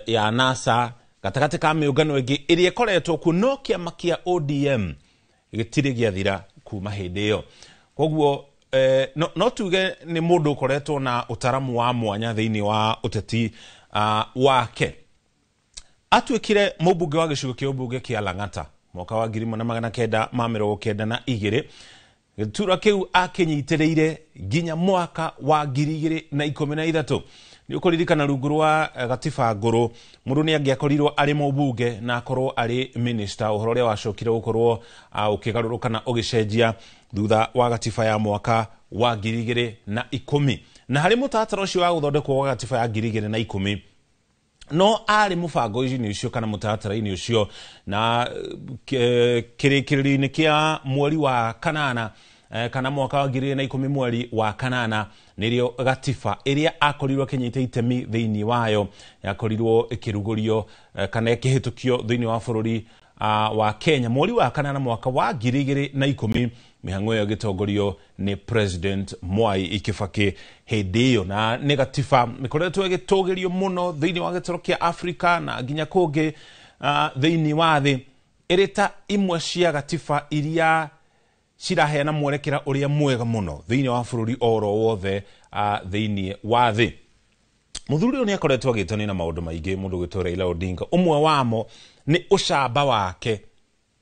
ya NASA gatagatĩ ka mĩũngano ĩngĩ ĩrĩa ĩkoretwo kuo, no kĩama kĩa ODM gĩtirĩ gĩathira kuma hĩndĩ ĩyo. Koguo no tuge nĩ mũndũ ũkoretwo na ũtaramu wa mwanya thĩinĩ wa ũteti wake. Atuĩkire mũmbunge wa gĩcigo kĩa ũmbunge kĩa Lang'ata mwaka wa 1992. Gĩturwa kĩu akĩnyitĩrĩire nginya mwaka wa 2013. Nĩ ũkũririkana rungu rwa gatiba ngũrũ mũndũ nĩ angĩakorirwo arĩ mũmbunge na akorwo arĩ minister, ũhoro ũrĩa wacokire gũkorwo ũkĩgarũrũka na ũgĩcenjia thutha wa gatiba ya mwaka wa 2010. Na harĩ mũtaratara ũcio wa gũthondekwo gwa gatiba ya 2010 no arĩ mũbango-inĩ ũcio kana mũtaratara-inĩ ũcio, na kĩrĩkĩrĩrio-inĩ kĩa mweri wa kanana kana mwaka wa 2010 mweri wa kanana nĩrĩo gatiba ĩrĩa akorirwo akĩnyita itemi thĩinĩ wayo yakorirwo ĩkĩrugũrio kana ĩkĩhĩtũkio thĩinĩ wa bũrũri wa Kenya mweri wa kanana mwaka wa 2010. Mĩhang'o ĩyo ĩgĩtongorio nĩ President Mwai Kibaki hĩndĩ ĩyo, na nĩ gatiba ĩkoretwo ĩgĩtũgĩrio mũno thĩinĩ wa gĩtaro kĩa Afrika na nginya kũngĩ thĩinĩ wa thĩ, ĩrĩ ta imwe cia gatiba iria ciraheana mwerekera ũrĩa mwega mũno thĩinĩ wa bũrũri oro wothe thĩinĩ wa thĩ. Mũthuri ũyũ nĩ akoretwo agĩtania na maũndũ maingĩ mũndũ ũgwĩtwo Raila Odinga. Ũmwe wamo nĩ ũcamba wake,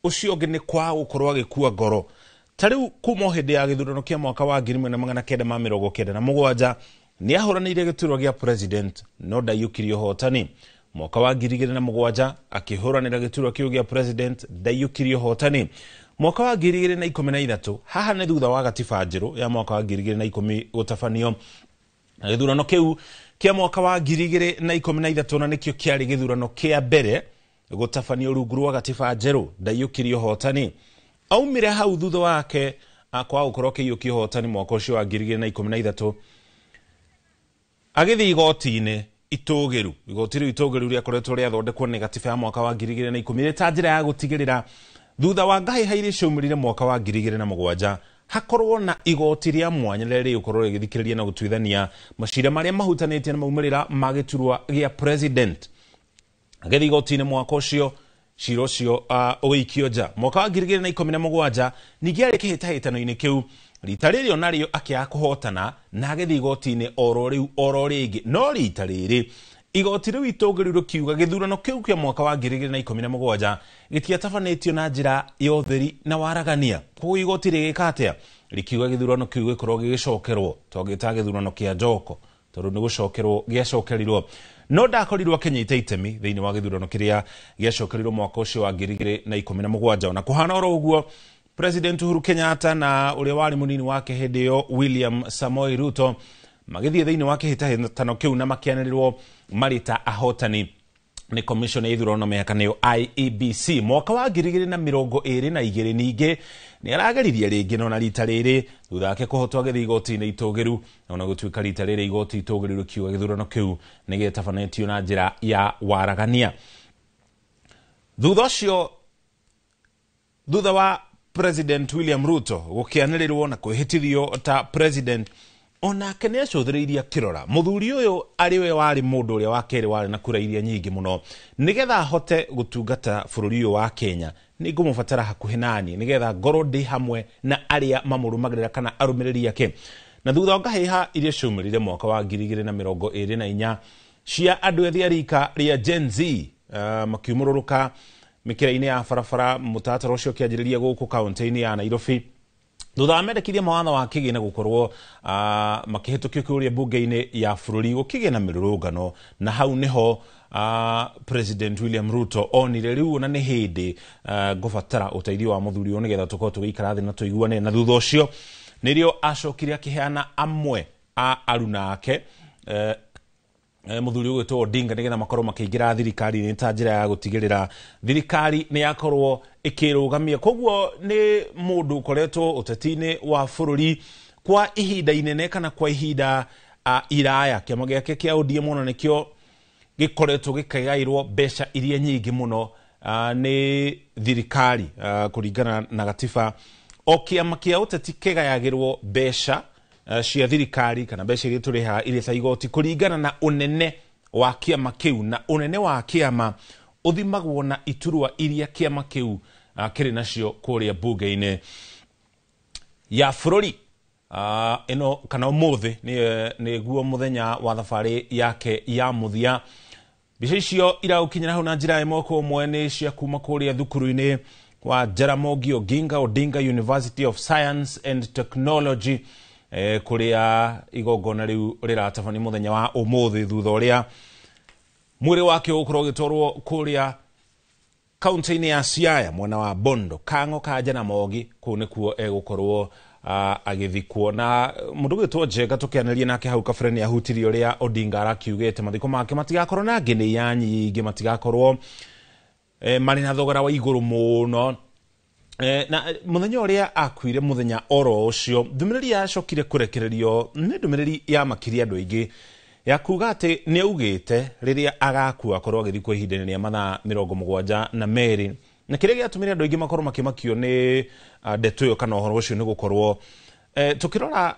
ũcio ũngĩ nĩ kwaga gũkorwo agĩkua ngoro. Ta rĩu kuma hĩndĩ ya gĩthurano kĩa mwaka wa 1997 nĩ ahũranĩire gĩturwa gĩa president no ndaiyũkirie ũhotani. Mwaka wa 2007 akĩhũranĩra gĩturwa kĩu gĩa president ndaiyũkirie ũhotani. Mwaka wa 2013 haha nĩ thutha wa gatiba njerũ ya mwaka wa 2010 gũtabanio, na gĩthurano kĩu kĩa mwaka wa 2013 na nĩkĩo kĩarĩ gĩthurano kĩa mbere gũtabanio rungu rwa gatiba njerũ ndaiyũkirie ũhotani. Aumire hau thutha wake kwaga gũkorwo akĩiyũkia ũhotani mwaka ũcio wa 2013 agĩthiĩ igoti-inĩ itũgĩru. Igoti rĩu itũgĩru rĩakoretwo rĩathondekwo nĩ gatiba ya mwaka wa 2010 ta njĩra ya gũtigĩrĩra thutha wa ngahĩha iria ciaumĩrire mwaka wa 2007 hakorwo na igoti rĩa mwanya rĩrĩa rĩgũkorwo rĩgĩthikĩrĩria na gũtuithania macira marĩa mahutanĩtie na maumĩrĩra ma gĩturwa gĩa president. Agĩthiĩ igoti-inĩ mwaka ũcio, cira ũcio ũgĩikio nja. Mwaka wa 2017 ningĩ arĩ kĩhĩtahĩtano-inĩ kĩu rita rĩrĩ onarĩo akĩaga kũhotana na agĩthiĩ igoti-inĩ oro rĩu oro rĩngĩ, no rita rĩrĩ igoti rĩu itũgĩru rĩkiuga gĩthurano kĩu kĩa mwaka wa 2017 gĩtiatabanĩtio na njĩra ya ũtheri na waragania. Koguo igoti rĩgĩka atĩa? Rĩkiuga gĩthurano kĩu gĩkorwo gĩgĩcokerwo, twagĩta gĩthurano kĩa njoko tondũ nĩ gũcokerwo gĩacokerirwo, no ndakorirwo akĩnyita itemi thĩinĩ wa gĩthurano kĩrĩa gĩacokerirwo mwaka ũcio wa 2017. Ona kũhana oro ũguo, President Uhuru Kenyatta na ũrĩa warĩ mũnini wake hĩndĩ ĩyo William Samoei Ruto magĩthiĩ thĩinĩ wa kĩhĩtahĩtano kĩu na makĩanĩrĩrwo marĩ ta ahotani nĩ commission ya ithurano na mĩhaka nĩyo IEBC. Mwaka wa 2022 ningĩ nĩ arageririe rĩngĩ no na rita rĩrĩ thutha wake kũhotwo agĩthiĩ igoti-inĩ itũgĩru, ona gũtuĩka rita rĩrĩ igoti itũgĩru rĩkiuga gĩthurano kĩu nĩ gĩtabanĩtio na njĩra ya waragania. Thutha ũcio, thutha wa President William Ruto gũkĩanĩrĩrwo na kwĩhĩtithio ta president, onake nĩ acũthĩrĩirie akĩrora mũthuri ũyũ arĩ we warĩ mũndũ ũrĩa wa kerĩ warĩ na kura iria nyingĩ mũno, nĩgetha ahote gũtungata bũrũri ũyũ wa Kenya nĩ ngũmũbatara hakuhĩ naniĩ nĩgetha ngorwo ndĩ hamwe na arĩa mamũrũmagĩrĩra kana arũmĩrĩri ake. Na thutha wa ngahĩha iria ciaumĩrire mwaka wa 2024 cia andũ ethĩ a rika rĩa Gen Z makiumũrũrũka mĩkĩra-inĩ ya barabara, mũtaratara ũcio ũkĩanjĩrĩria gũkũ kaũntĩ-inĩ ya Nairobi thutha wa mendekithia ma watho wa kĩgĩna gũkorwo makĩhĩtũkio kũrĩa mbunge-inĩ ya bũrũri gũkĩgĩa na mĩrũrũngano, na hau nĩho President William Ruto onire rĩu ona nĩ hĩndĩ ngũbatara ũteithio wa mũthuri ũyũ nĩgetha tũkorwo tũgĩikara thĩ na tũiguane. Na thutha ũcio nĩrĩo acokire akĩheana amwe a aruna ake mũthuri ũgwĩtwo Odinga nĩgetha makorwo makĩingĩra thirikari-inĩ ta njĩra ya gũtigĩrĩra thirikari nĩ yakorwo ĩkĩrũgamia. Koguo nĩ mũndũ ũkoretwo ũteti-inĩ wa bũrũri kwa ihinda inene kana kwa ihinda iraya. Kĩama gĩake kĩa ODM ona nĩkĩo gĩkoretwo gĩkĩgaĩrwo mbeca iria nyingĩ mũno nĩ thirikari kũringana na gatiba. O kĩama kĩa ũteti kĩgayagĩrwo mbeca cia thirikari kana mbeca iria tũrĩhaga irĩ ta igoti kũringana na ũnene wa kĩama kĩu, na ũnene wa kĩama ũthimagwo na iturwa iria kĩama kĩu kĩrĩ nacio kũrĩa mbunge-inĩ ya bũrũri. Ĩno kana ũmũthĩ nĩguo mũthenya wa thabarĩ yake ya mũthia. Mbica icio iragũkinyĩra hau na njĩra ĩmwe kwa ĩmwe nĩ cia kuma kũrĩa thukuru-inĩ wa Jaramogi Oginga Odinga University of Science and Technology, kũrĩa igongona rĩu rĩratabanio mũthenya wa ũmũthĩ, thutha ũrĩa mwĩrĩ wake ũgũkorwo ũgĩtwarwo kũrĩa kaunti-inĩ ya Siaya mwena wa Bondo, Kang'o ka Jaramogi, kũu nĩkuo egũkorwo agĩthikwo. Na mũndũ gwĩtwo Njenga tũkĩanĩria nake hau kabere nĩ ahutirie ũrĩa Odinga arakiugĩte mathiko make matigakorwo na ngĩnĩa nyingĩ, matigakorwo marĩ na thogora wa igũrũ mũno. Na mũthenya ũrĩa akuire, mũthenya oro ũcio, ndũmĩrĩri yacokire kũrekererio nĩ ndũmĩrĩri yamakirie andũ aingĩ ya kuga atĩ nĩ augĩte rĩrĩa agakua akorwo agĩthikwo ihinda-inĩ rĩa mathaa 72. Na kĩrĩa gĩatũmire andũ aingĩ makorwo makĩmakio nĩ ndeto ĩyo kana ũhoro ũcio nĩ gũkorwo tũkĩrora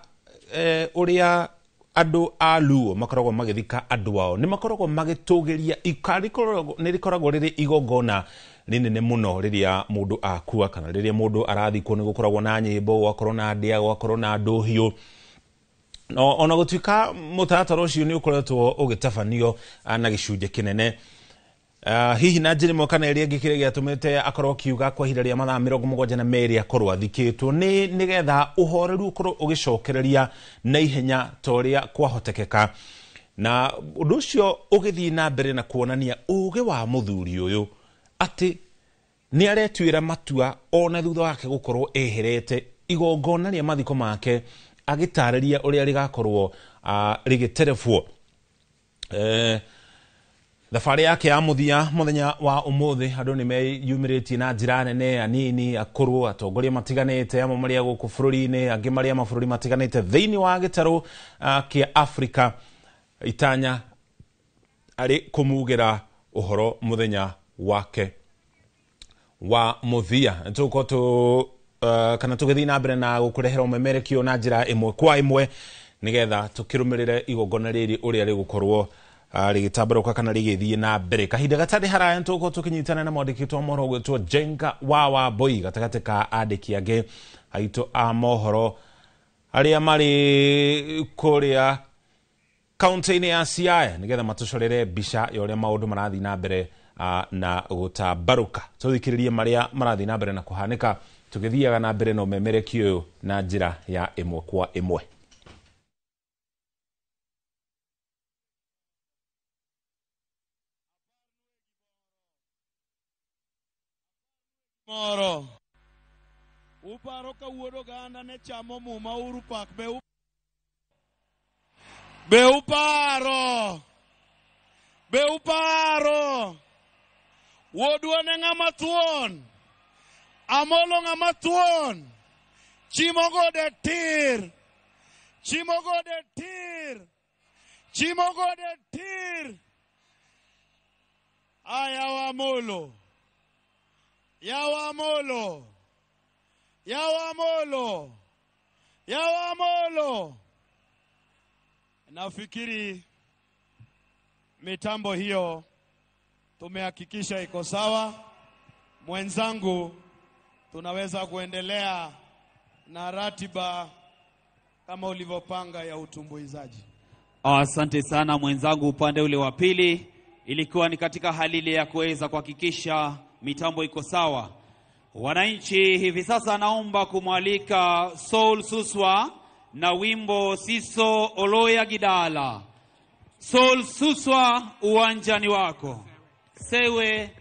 ũrĩa andũ a Luo makoragwo magĩthika andũ ao, nĩ makoragwo magĩtũgĩria, nĩ rĩkoragwo rĩrĩ igongona rĩnene mũno rĩrĩa mũndũ akua kana rĩrĩa mũndũ arathikwo. Nĩ gũkoragwo na nyĩmbo, gũgakorwo na ndĩa, gũgakorwo na ndũhiũ. No ona gũtuĩka mũtaratara ũcio nĩ ũkoretwo ũgĩtabanio na gĩcunjĩ kĩnene, hihi na njĩra ĩmwe kana ĩrĩa ĩngĩ, kĩrĩa gĩatũmĩte akorwo akiuga kwa ihinda rĩa mathaa 72 akorwo athikĩtwo nĩ nĩgetha ũhoreru ũkorwo ũgĩcokereria na ihenya ta ũrĩa kwahotekeka, na ũndũ ũcio ũgĩthiĩ na mbere na kuonania ũgĩ wa mũthuri ũyũ atĩ nĩ aretuĩra matua ona thutha wake gũkorwo eherete igongona rĩa mathiko make, agĩtarĩria ũrĩa rĩgakorwo rĩgĩterebwo. Thabarĩ yake ya mũthia mũthenya wa ũmũthĩ, andũ nĩ meyumĩrĩtie na njĩra nene, anini, akũrũ, atongoria matiganĩte, amwe marĩa gũkũ bũrũri-inĩ, angĩ marĩa mabũrũri matiganĩte thĩinĩ wa gĩtarũ kĩa Afrika, itanya arĩ kũmugĩra ũhoro mũthenya wake wa mũthia. Tũgũkorwo tũ kana tũgĩthiĩ na mbere na gũkũrehera ũmemerekio na njĩra ĩmwe kwa ĩmwe nĩgetha tũkĩrũmĩrĩre igongona rĩrĩ ũrĩa rĩgũkorwo rĩgĩtambũrũka kana rĩgĩthiĩ na mbere. Kahinda gatarĩ haraya nĩtũgũkorwo tũkĩnyitana na mwandĩki wa mohoro ũgwĩtwo Njenga wa Wambui gatagatĩ ka andĩki angĩ aitũ a mohoro arĩa marĩ kũrĩa kaunti-inĩ ya Siaya, nĩgetha matũcorere mbica ya ũrĩa maũndũ marathiĩ na mbere na gũtambarũka. Tũthikĩrĩrie marĩa marathiĩ na mbere na kũhanĩka tũgĩthiaga na mbere na ũmemerekio ũyũ na njĩra ya ĩmwe kwa ĩmwe. Moro uparo ka wuod oganda ne chamo muma Uhuru Park, be uparo, be uparo wuodwa ne ng'ama thuon, Amolo ng'ama thuon, chimo gode tir, chimo gode tir, chimo gode tir. Aya Amolo, Yawa Amolo, Yawa Amolo, Yawa Amolo. Nafikiri mitambo hiyo tumehakikisha iko sawa. Mwenzangu, tunaweza kuendelea na ratiba kama ulivyopanga ya utumbuizaji. Asante sana mwenzangu upande ule wa pili. Ilikuwa ni katika hali ile ya kuweza kuhakikisha mitambo iko sawa. Wananchi, hivi sasa naomba kumwalika Saul Suswa na wimbo Siso Oloya Gidala. Saul Suswa, uwanjani wako. Sewe,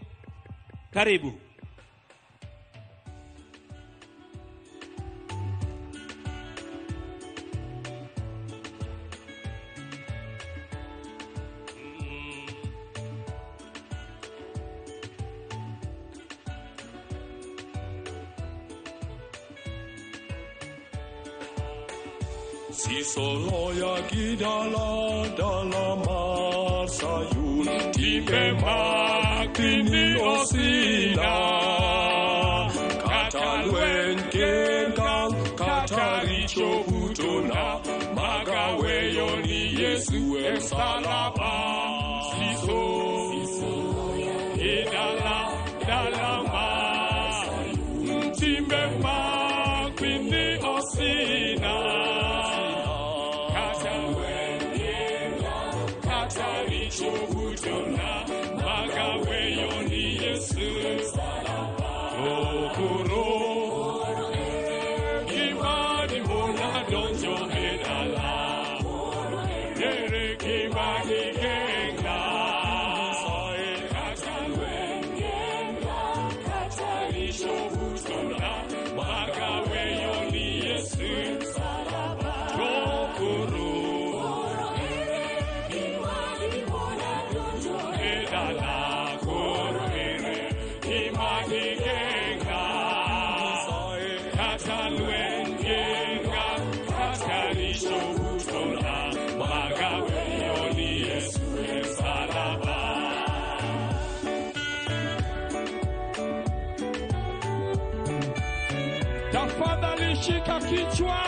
karibu. Sisoloya gidala dala marsayun timbe maktini osina katalwen kengal kataricho butona magaweyo ni Yesu emsalaba. Siso gidala dala marsayun timbe maktini osina Chobutona gigenga kata lweny genga kata richo butona magaweyo ni Yesu e msalaba. Tafadhali shika kichwa,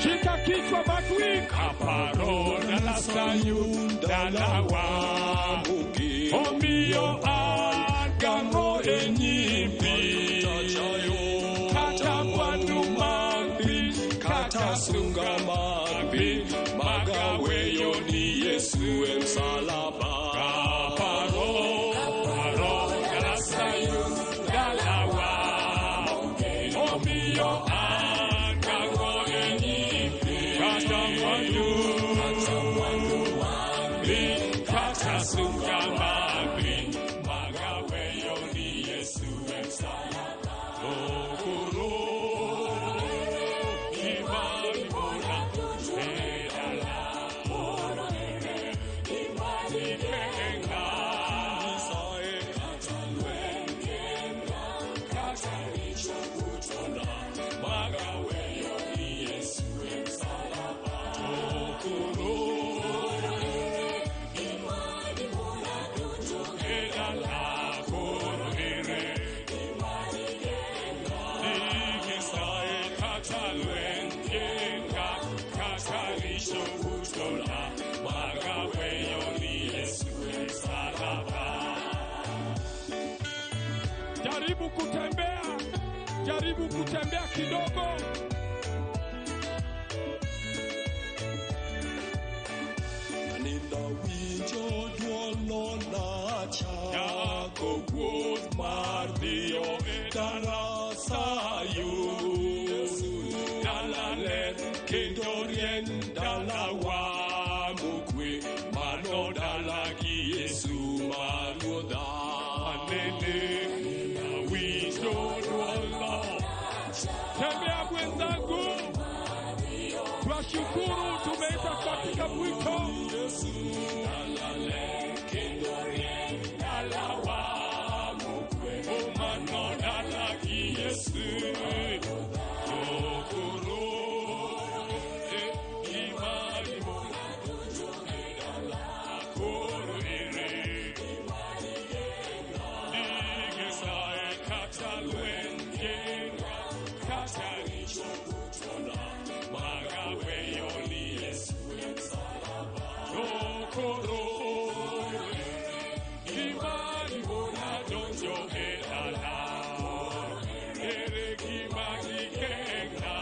shika kichwa Batwik. Kaparo dala Sayun dalawa omiyo an gang'o e nyimi kata mwandu mag piny kata sunga mag piny magaweyo ni Yesu e msalaba. Kaparo dala Sayun dalawa omiyo an gang'o e nyimi kata mwandu mag piny kata sunga mag piny magaweyo ni Yesu e msalaba. Okoro gima e dala ikenga kata lweny genga kata richo butona magaweyo ni Yesu e msalaba. Okoro e dala koro ere Ikisae kata lweny genga kata richo butona magaweyo ni Yesu e msalaba. Jaribu kutembea, jaribu kutembea kidogo. Winjo duol nacha Chako wuoth mar dhiyo e dala Sayun Dala ler kendo rieny dalawa mokwe Mano dala gi Yesu ma Ruodha. Anene awinjo duolno. Tembea mwenzangu, twashukuru tumeita katika mwito. Dala ler kendo rieny dalawa mokwe Mano dala gi Yesu. Okoro e gima koro ere Igisae kata lweny genga kata richo butona magaweyo ni Yesu e msalaba. Okoro gima ibona donjo e dala ere gima gigenga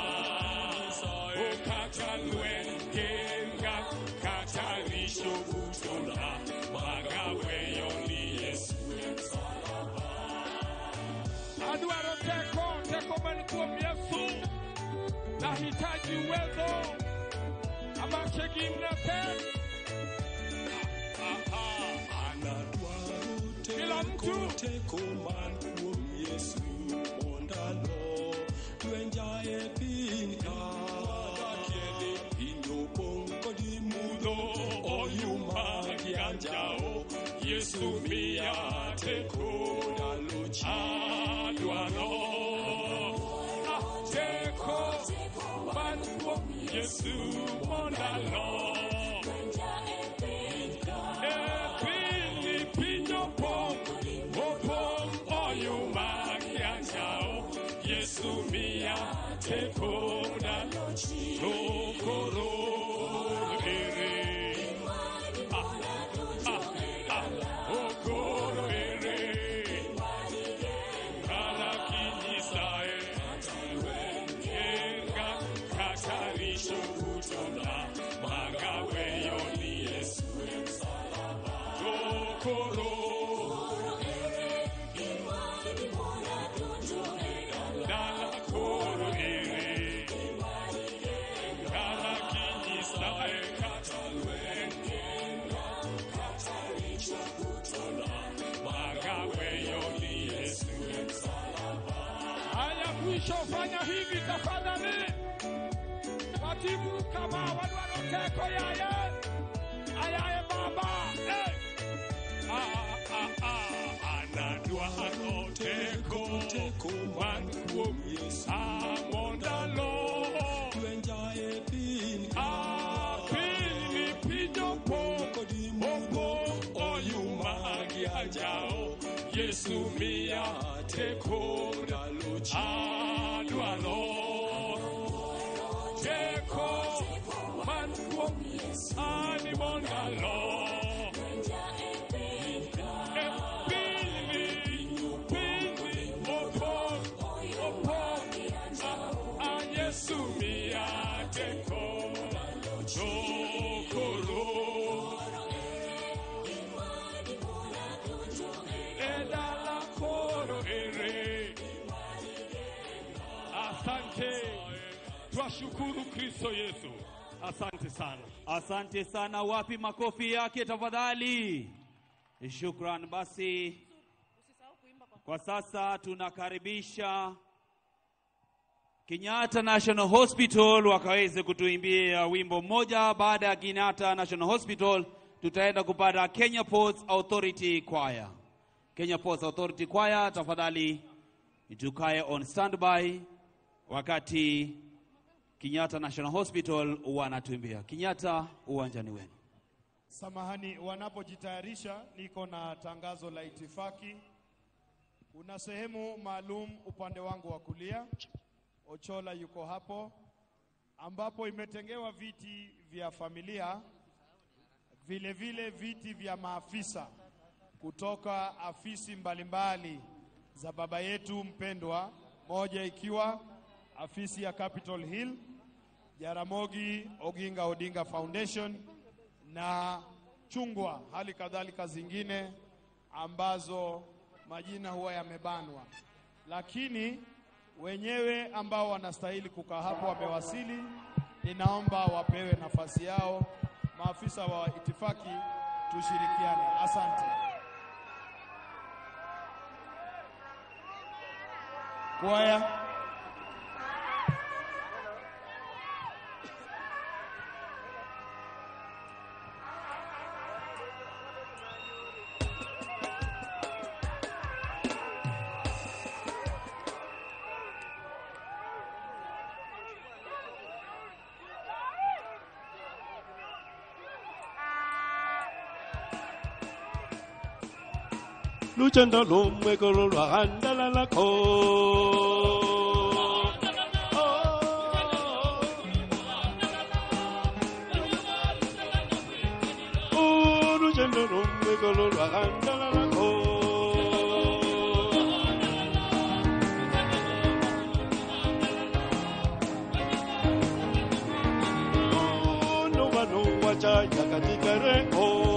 o kata lweny genga kata richo butona magaweyo ni Yesu e msalaba. Adwaro teko, teko man kuom Yesu. Nahitaji uwezo amake gimna Anadwaro Kila teko, mtu. teko man kuom Yesu mondalo lwenja e piny ka piny opong' kod mudho oyuma gi anjawo Yesu miya teko ndalo adwaro teko man kuom Yesu mondalo e piny piny opong' opong' oyuma gi anjawo Yesu miya teko ndalo Okoro ere Okoro ere Kara kinyisae Genga kata richo butona magaweyo ni Yesu e msalaba. Okoro dala koro ere Kara kinyisae kata lweny genga kata richo butona magaweyo ni Yesu e msalaba. Haya, mwisho fanya hivi tafadhali. Watimu kama wadwaro teko yaye ayaye baba. Anadwaro Teko man kuom amondalo apini pinyopo opo oyumagi ajao Yesu mia teko adwaro teko man kuom ani mondalo Asante, twashukuru Kristo Yesu. Asante sana. Asante sana. Wapi makofi yake tafadhali? Shukran. Basi kwa sasa tunakaribisha Kenyatta National Hospital wakaweze kutuimbia wimbo mmoja. Baada ya Kenyatta National Hospital tutaenda kupata Kenya Ports Authority Choir. Kenya Ports Authority Choir, tafadhali tukae on standby wakati Kenyatta National Hospital wanatuimbia. Kenyatta, uwanjani wenu. Samahani, wanapojitayarisha niko na tangazo la itifaki. Kuna sehemu maalum upande wangu wa kulia, Ochola yuko hapo, ambapo imetengewa viti vya familia, vile vile viti vya maafisa kutoka afisi mbalimbali za baba yetu mpendwa, moja ikiwa afisi ya Capitol Hill, Jaramogi Oginga Odinga Foundation na Chungwa, hali kadhalika zingine ambazo majina huwa yamebanwa, lakini wenyewe ambao wanastahili kukaa hapo wamewasili. Ninaomba wapewe nafasi yao. Maafisa wa itifaki, tushirikiane. Asante. Kwaya. Luchando lumwe kololwa handala ko. Oh, luchando lumwe kololwa handala ko. Oh, no wa no wa cha yakatikere oh.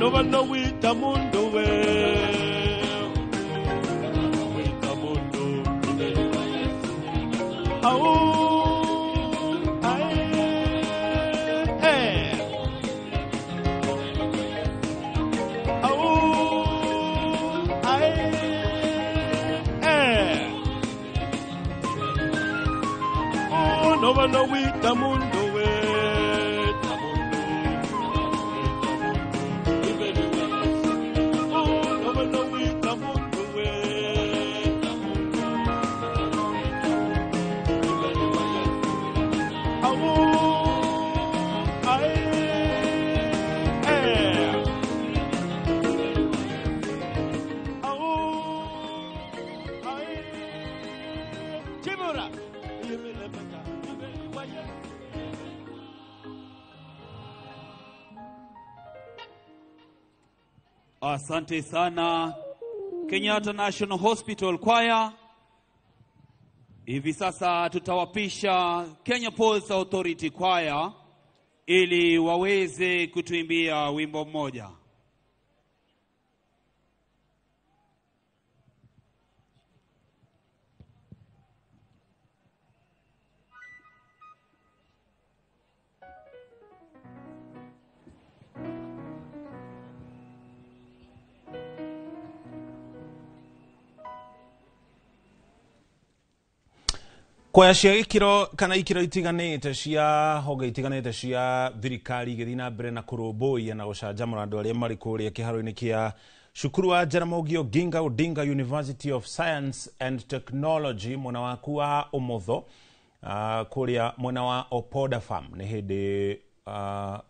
No one no wita mundo we. Wita mundo. Au ai eh. Au ai eh. Oh, no one no wita mundo we. Asante sana Kenyatta National Hospital Choir. Hivi sasa tutawapisha Kenya Ports Authority Choir ili waweze kutuimbia wimbo mmoja. Kwaya cia gĩkĩro kana ikĩro itiganĩte cia honge itiganĩte cia thirikari igĩthiĩ na mbere na kũrũmbũiya na gũcanjamũra andũ arĩa marĩ kũrĩa kĩharo-inĩ kĩa cukuru wa Jaramogi Oginga Odinga University of Science and Technology mwena waku wa ũmotho, kũrĩa mwena wa Opoda Farm. Nĩ hĩndĩ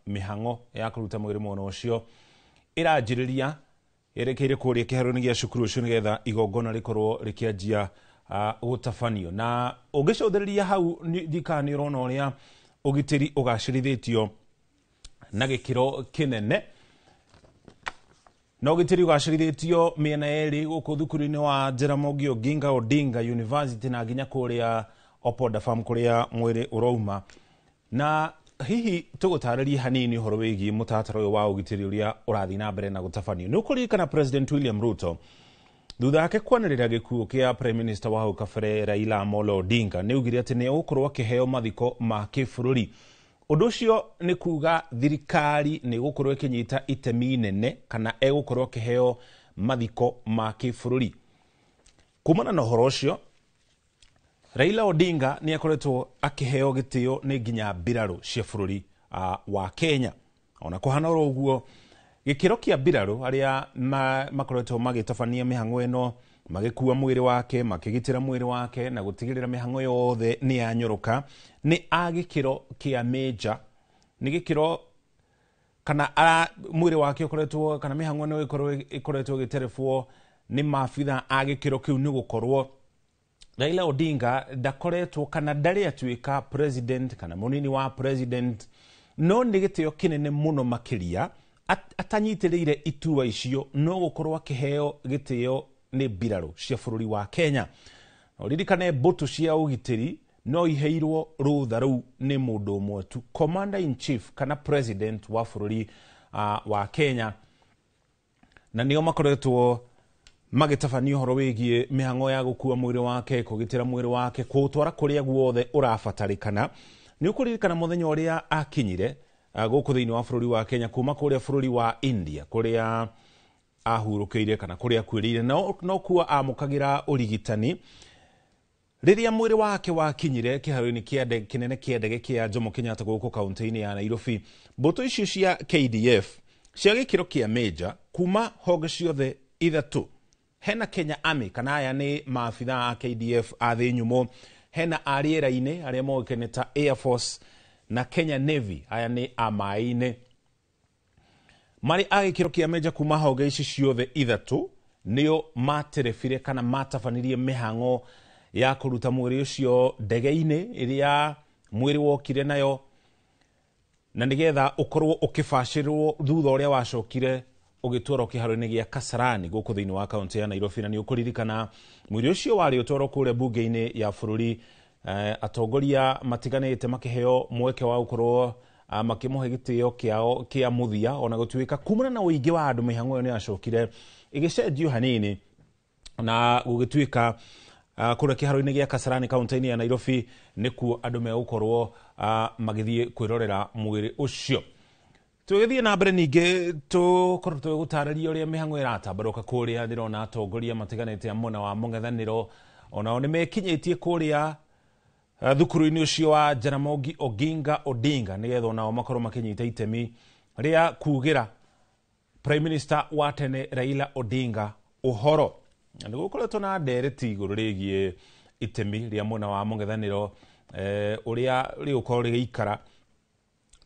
mĩhang'o ya kũruta mwĩrĩ mwena ũcio ĩranjĩrĩria yerekeire kũrĩa kĩharo-inĩ gĩa cukuru ũcio nĩgetha igongona rĩkorwo rĩkĩanjia gũtabanio. Na ũngĩcũthĩrĩria hau ndikana nĩ ũrona ũrĩa ũgitĩri ũgacĩrithĩtio na gĩkĩro kĩnene, na ũgitĩri ũgacĩrithĩtio mĩena yerĩ gũkũ thukuru-inĩ wa Jaramogi Oginga Odinga University na nginya kũrĩa Opoda Farm kũrĩa mwĩrĩ ũrauma. Na hihi tũgũtarĩrie hanini ũhoro wĩgiĩ mũtaratara ũyũ wa ũgitĩri ũrĩa ũrathiĩ na mbere na gũtabanio. Nĩ ũkũririkana President William Ruto thutha wake kwanĩrĩra gĩkuũ kĩa Prime Minister wa hau kabere Raila Amolo Odinga nĩ augire atĩ nĩ egũkorwo akĩheo mathiko ma kĩbũrũri. Ũndũ ũcio nĩ kuga thirikari nĩ ĩgũkorwo ĩkĩnyita itemi inene kana egũkorwo akĩheo mathiko ma kĩbũrũri. Kumana na ũhoro ũcio, Raila Odinga nĩ akoretwo akĩheo gĩtĩo nĩ nginya mbirarũ cia bũrũri wa Kenya. Ona kũhana oro ũguo, gĩkĩro kĩa mbirarũ arĩa makoretwo magĩtabania mĩhang'o ĩno, magĩkua mwĩrĩ wake, makĩgitĩra mwĩrĩ wake na gũtigĩrĩra mĩhang'o yothe nĩ yanyoroka, nĩ a gĩkĩro kĩa major. Nĩ gĩkĩro kana mwĩrĩ wake ũkoretwo kana mĩhang'o ĩno ĩkoretwo ĩgĩterebwo nĩ maabitha a gĩkĩro kĩu, nĩ gũkorwo Raila Odinga ndakoretwo kana ndarĩ atuĩka president kana mũnini wa president, no nĩ gĩtĩo kĩnene mũno makĩria atanyitĩrĩire itua icio no gũkorwo akĩheo gĩtĩo nĩ mbirarũ cia bũrũri wa Kenya. Na ũririkane mbũtũ cia ũgitĩri no iheirwo rũtha rũu nĩ mũndũ ũmwe tu, commander in chief kana president wa bũrũri wa Kenya, na nĩo makoretwo magĩtabania ũhoro wĩgiĩ mĩhang'o ya gũkua mwĩrĩ wake, kũgitĩra mwĩrĩ wake, kũũtwara kũrĩa guothe ũrabatarĩkana. Nĩ ũkũririkana mũthenya ũrĩa akinyire gũkũ thĩinĩ wa bũrũri wa Kenya kuma kũrĩa bũrũri wa India kũrĩa ahurũkĩire kana kũrĩa akuĩrĩire, no kuo amũkagĩra ũrigitani. Rĩrĩa mwĩrĩ wake wakinyire kĩharo-inĩ kĩnene kĩa ndege kĩa Jomo Kenyatta gũkũ kaunti-inĩ ya Nairobi, mbũtũ icio cia KDF cia gĩkĩro kĩa major kuma honge ciothe ithatũ, hena Kenya Army kana aya nĩ maabitha a KDF a thĩ nyũmũ, hena a rĩera-inĩ arĩa moĩkaine ta Air Force na Kenya Navy aya nĩ a maĩ-inĩ, marĩ a gĩkĩro kĩa major kuma honge ici ciothe ithatũ nĩo materebire kana matabanirie mĩhang'o ya kũruta mwĩrĩ ũcio ndege-inĩ ĩrĩa mwĩrĩ wokire nayo, na nĩgetha ũkorwo ũkĩbacĩrĩrwo thutha ũrĩa wacokire ũgĩtwarwo kĩharo-inĩ gĩa Kasarani gũkũ thĩinĩ wa kaunti ya Nairobi. Na nĩ ũkũririkana mwĩrĩ ũcio warĩ ũtwarwo kũrĩa bunge-inĩ ya bũrũri, atongoria matiganĩte makĩheo mweke wa gũkorwo makĩmũhe gĩtĩo kĩao kĩa mũthia, ona gũtuĩka kumana na ũingĩ wa andũ mĩhang'o ĩyo nĩ yacokire ĩgĩcenjio hanini na gũgĩtuĩka kũrĩa kĩharo-inĩ gĩa Kasarani kaunti-inĩ ya Nairobi nĩkuo andũ megũkorwo magĩthiĩ kwĩrorera mwĩrĩ ũcio. Tũgĩthiĩ na mbere ningĩ tũkorwo tũgĩgũtarĩria ũrĩa mĩhang'o ĩratambarũka kũrĩa. Ndĩrona atongoria matiganĩte a mwena wa mũng'ethanĩro onao nĩ mekinyĩtie kũrĩa thukuru-inĩ ũcio wa Jaramogi Oginga Odinga nĩgetha onao makorwo makĩnyita itemi rĩa kugĩra Prime Minister wa tene Raila Odinga ũhoro. Na nĩ gũkoretwo na ndereti igũrũ rĩgiĩ itemi rĩa mwena wa mũng'ethanĩro ũrĩa rĩgũkorwo rĩgĩikara